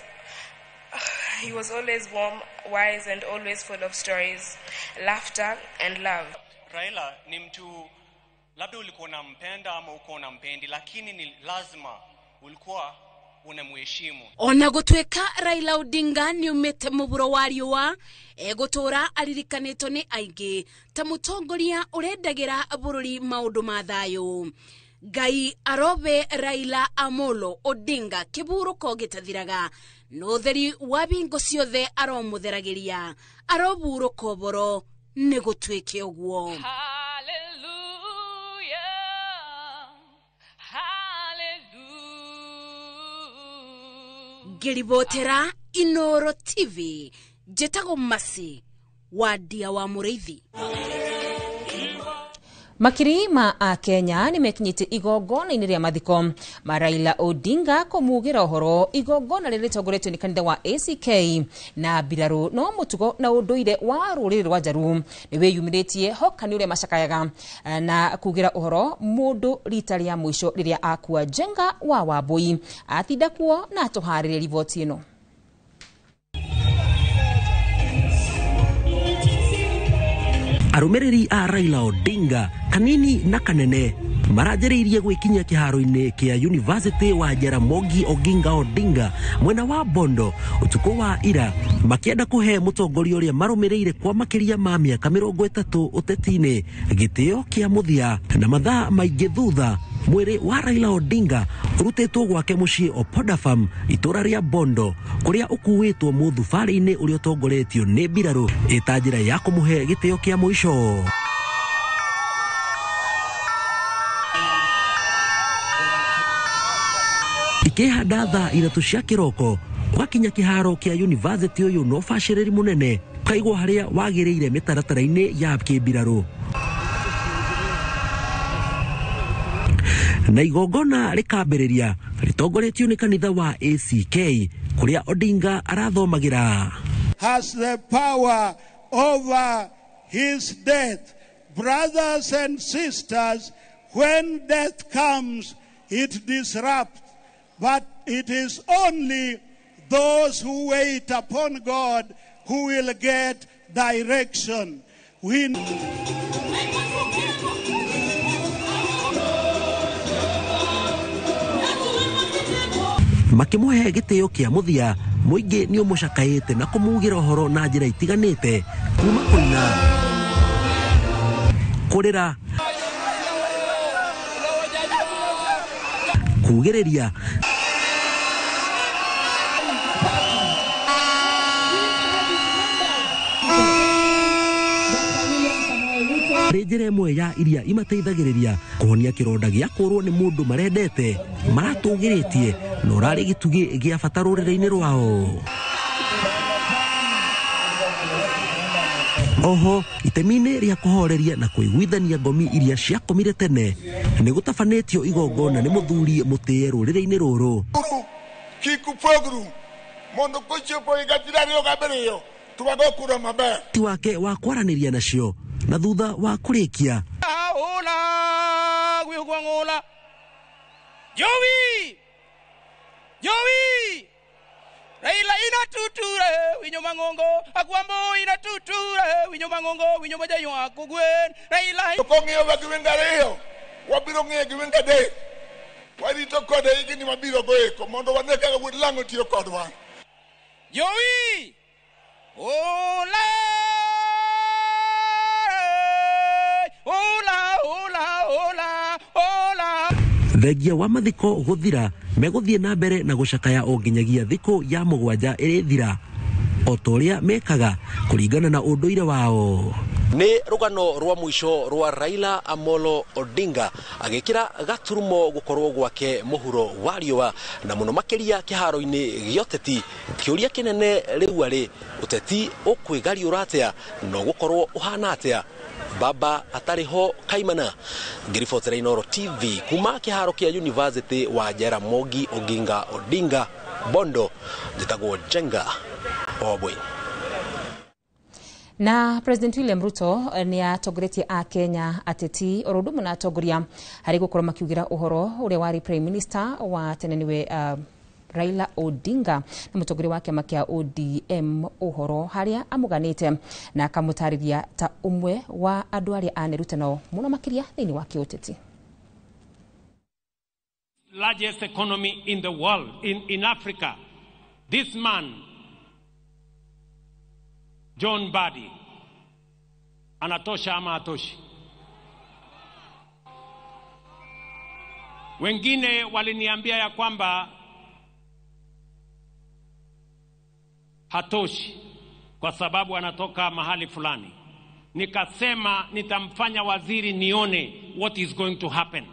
He was always warm, wise, and always full of stories, laughter, and love. Raila ni mtu labda ulikuwa unampenda ama uko unampendi, lakini ni lazima ulikuwa unamheshimu. Ona gũtuĩka Raila Odinga nĩumĩte mũburo wa riũa, egũtũra aririkanĩtwo nĩ aingĩ ta mũtongoria ũrendagĩra bũrũri maũndũ ma thayũ. Ngai arobe Raila Amolo Odinga kĩburũko gĩtathiraga, na ũtheri wa bingo ciothe aromũtheragĩria, aroburũka ũboro nĩ gũtuĩke ũguo. Ngĩribotera Inoro TV, njĩtagwo Masi wa Ndia wa Mũrĩithi. Makiri ma Akenya nĩ mekinyĩtie igongona-inĩ rĩa mathiko ma Raila Odinga kũmugĩra ũhoro, igongona rĩrĩ rĩtongoretio nĩ kanitha wa ACK na mbirarũ, no mũtugo na ũndũire wa rũrĩrĩ rwa Njaruo nĩ wĩyumĩrĩtie hoka nĩ ũrĩa macakayaga na kugĩra ũhoro mũndũ rita rĩa mũico rĩrĩa akua. Njenga wa Wambui atinda kuo na atũharĩrie riboti ĩno. Arũmĩrĩri a Raila Odinga kanini na kanene maranjĩrĩirie gwĩkinyia kĩharo-inĩ kĩa University wa Jaramogi Oginga Odinga mwena wa Bondo ũtukũ wa ira, makĩenda kũhe mũtongoria ũrĩa marũmĩrĩire kwa makĩria ma mĩaka 30 ũteti-inĩ gĩtĩo kĩa mũthia. Na mathaa maingĩ thutha, mwĩrĩ wa Raila Odinga ũrutĩtwo gwake mũciĩ Opoda Farm itũra rĩa Bondo, kũrĩa ũkuĩtwo mũthubarĩ-inĩ ũrĩa ũtongoretio nĩ mbirarũ ĩta njĩra ya kũmũhe gĩtĩo kĩa mũico. Ikĩhanda thaa 3 cia kĩroko gwakinya kĩharo kĩa university ũyũ na ũbacĩrĩri mũnene ũkaigwo harĩa wagĩrĩire mĩtaratara-inĩ ya kĩmbirarũ. Na igongona rĩkambĩrĩria rĩtongoretio nĩ kanitha wa ACK kũrĩa Odinga arathomagĩra. Has the power over his death. Brothers and sisters, when death comes, it disrupts. But it is only those who wait upon God who will get direction. We makĩmũhe gĩtĩo kĩa mũthia, mũingĩ nĩ ũmũcakaĩte na kũmugĩra ũhoro na njĩra itiganĩte, kuma kũina, kũrĩra, kugĩrĩria Arĩ njĩra ĩmwe ya iria imateithagĩrĩria kũhonia kĩronda gĩa kũrwo nĩ mũndũ marendete maratũgĩrĩtie na ũrarĩ gĩtugĩ gĩa bata rũrĩrĩ-inĩ rwao. Oho itemi-inĩ rĩa kũhoreria na kũiguithania ngomi iria ciakomire tene nĩ gũtabanĩtio igongona nĩ mũthuri mũtĩe rũrĩrĩ-inĩ rũrũ. Kikupogru mondo kochopo higa 27 tuwago kura maber ti wake wa kwaranĩria nacio na thutha wa kũrĩkia Jowi Jowi Raila inatuture winyo mangongo agwambo inatuture winyo mangongo winyo majayo akogwen Raila kong'iyo wa gi wenge ariyo wabiro ng'iyo gi wenge adek warito kode higni mabiro go eko mondo wane kaka wuod lang'o tiyo kodwa. Jowi Ola Ola Ola Ola Ola. Thengia wa mathiko guthira megũthiĩ na mbere na gũcakaya o nginyagia thikũ ya mũgwanja ĩrĩthira o ta ũrĩa mekaga kũringana na ũndũire wao. Nĩ rũgano rwa mũico rwa Raila Amolo Odinga agĩkĩra gaturumo gũkorwo gwake mũhuro wa riũa na mũno makĩria kĩharo-inĩ gĩa ũteti. Kĩũria kĩnene rĩu arĩ ũteti ũkwĩgariũra atĩa na ũgũkorwo ũhana atĩa baba atarĩ ho kaimana. Ngĩribotera Inooro TV kuma kĩharo kĩa University wa Jaramogi Oginga Odinga Bondo, njĩtagwo Njenga Obwe. Na President William Ruto nĩ atongoretie a Kenya ateti oro ũndũ ũmwe na atongoria harĩ gũkorwo makiugĩra ũhoro ũrĩa warĩ Prime Minister wa tene nĩwe Raila Odinga na mũtongoria wa kĩama kĩa ODM ũhoro harĩa amũganĩte na akamũtarĩria ta ũmwe wa andũ arĩa aneruta nao mũno makĩria thĩinĩ wa kĩũteti. Largest economy in the world, in Africa. This man, John Mbadi, anatosha ama hatoshi? Wengine waliniambia ya kwamba hatoshi kwa sababu anatoka mahali fulani. Nikasema nitamfanya waziri nione what is going to happen.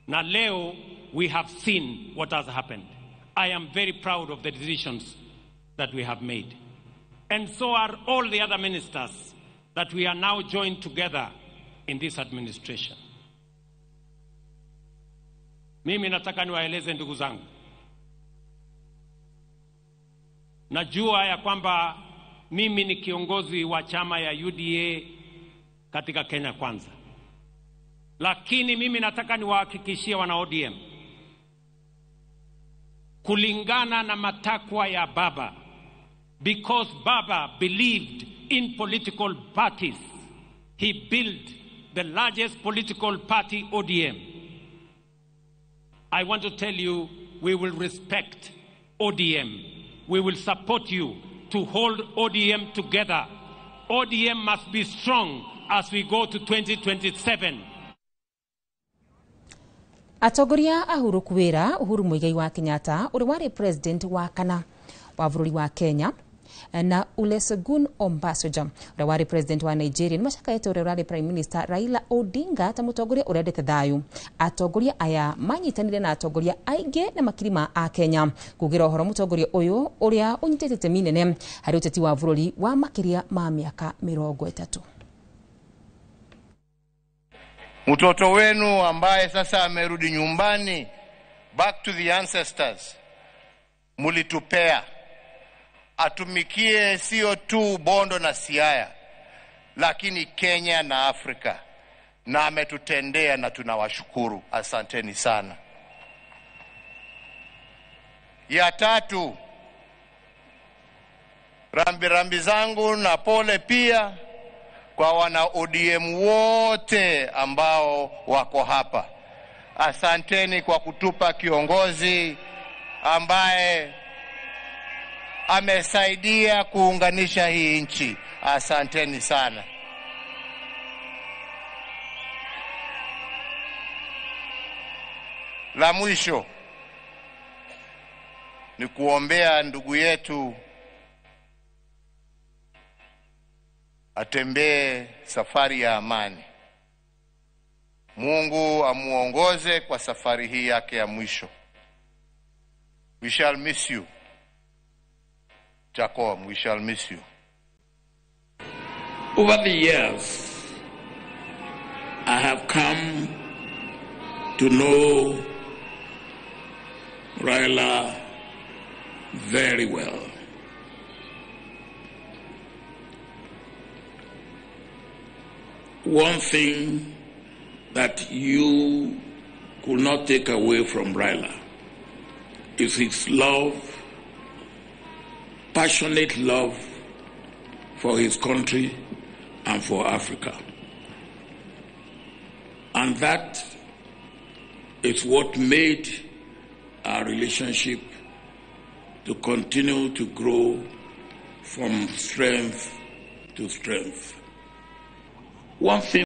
Na leo we have seen what has happened. I am very proud of the decisions that we have made. And so are all the other ministers that we are now joined together in this administration. Mimi nataka niwaeleze ndugu zangu. Najua ya kwamba mimi ni kiongozi wa chama ya UDA katika Kenya Kwanza. Lakini mimi nataka niwahakikishie wana ODM, kulingana na matakwa ya baba, because Baba believed in political parties, he built the largest political party, ODM. I want to tell you, we will respect ODM. We will support you to hold ODM together. ODM must be strong as we go to 2027. Atongoria a Uhuru Kwĩra Uhuru Muigai wa Kenyatta ũrĩa warĩ president wa kana wa bũrũri wa Kenya na Olusegun Obasanjo ũrĩa warĩ president wa Nigeria nĩmacakaĩte ũrĩa ũrarĩ prime minister Raila Odinga ta mũtongoria ũrendete thayũ. Atongoria aya manyitanire na atongoria aingĩ na makiri ma a Kenya kugĩra ũhoro mũtongoria ũyũ ũrĩa ũnyitĩte itemi nene harĩ ũteti wa bũrũri wa makĩria ma mĩaka 30. Mtoto wenu ambaye sasa amerudi nyumbani, back to the ancestors, mulitupea atumikie sio tu Bondo na Siaya, lakini Kenya na Afrika, na ametutendea na tunawashukuru. Asanteni sana. Ya tatu, rambi rambi zangu na pole pia kwa wana ODM wote ambao wako hapa. Asanteni kwa kutupa kiongozi ambaye amesaidia kuunganisha hii nchi. Asanteni sana. La mwisho ni kuombea ndugu yetu Atembee safari ya amani. Mungu amuongoze kwa safari hii yake ya mwisho. We shall miss you. Jakom, we shall miss you. Over the years, I have come to know Raila very well. One thing that you could not take away from Raila is his love, passionate love for his country and for Africa. And that is what made our relationship to continue to grow from strength to strength. One thing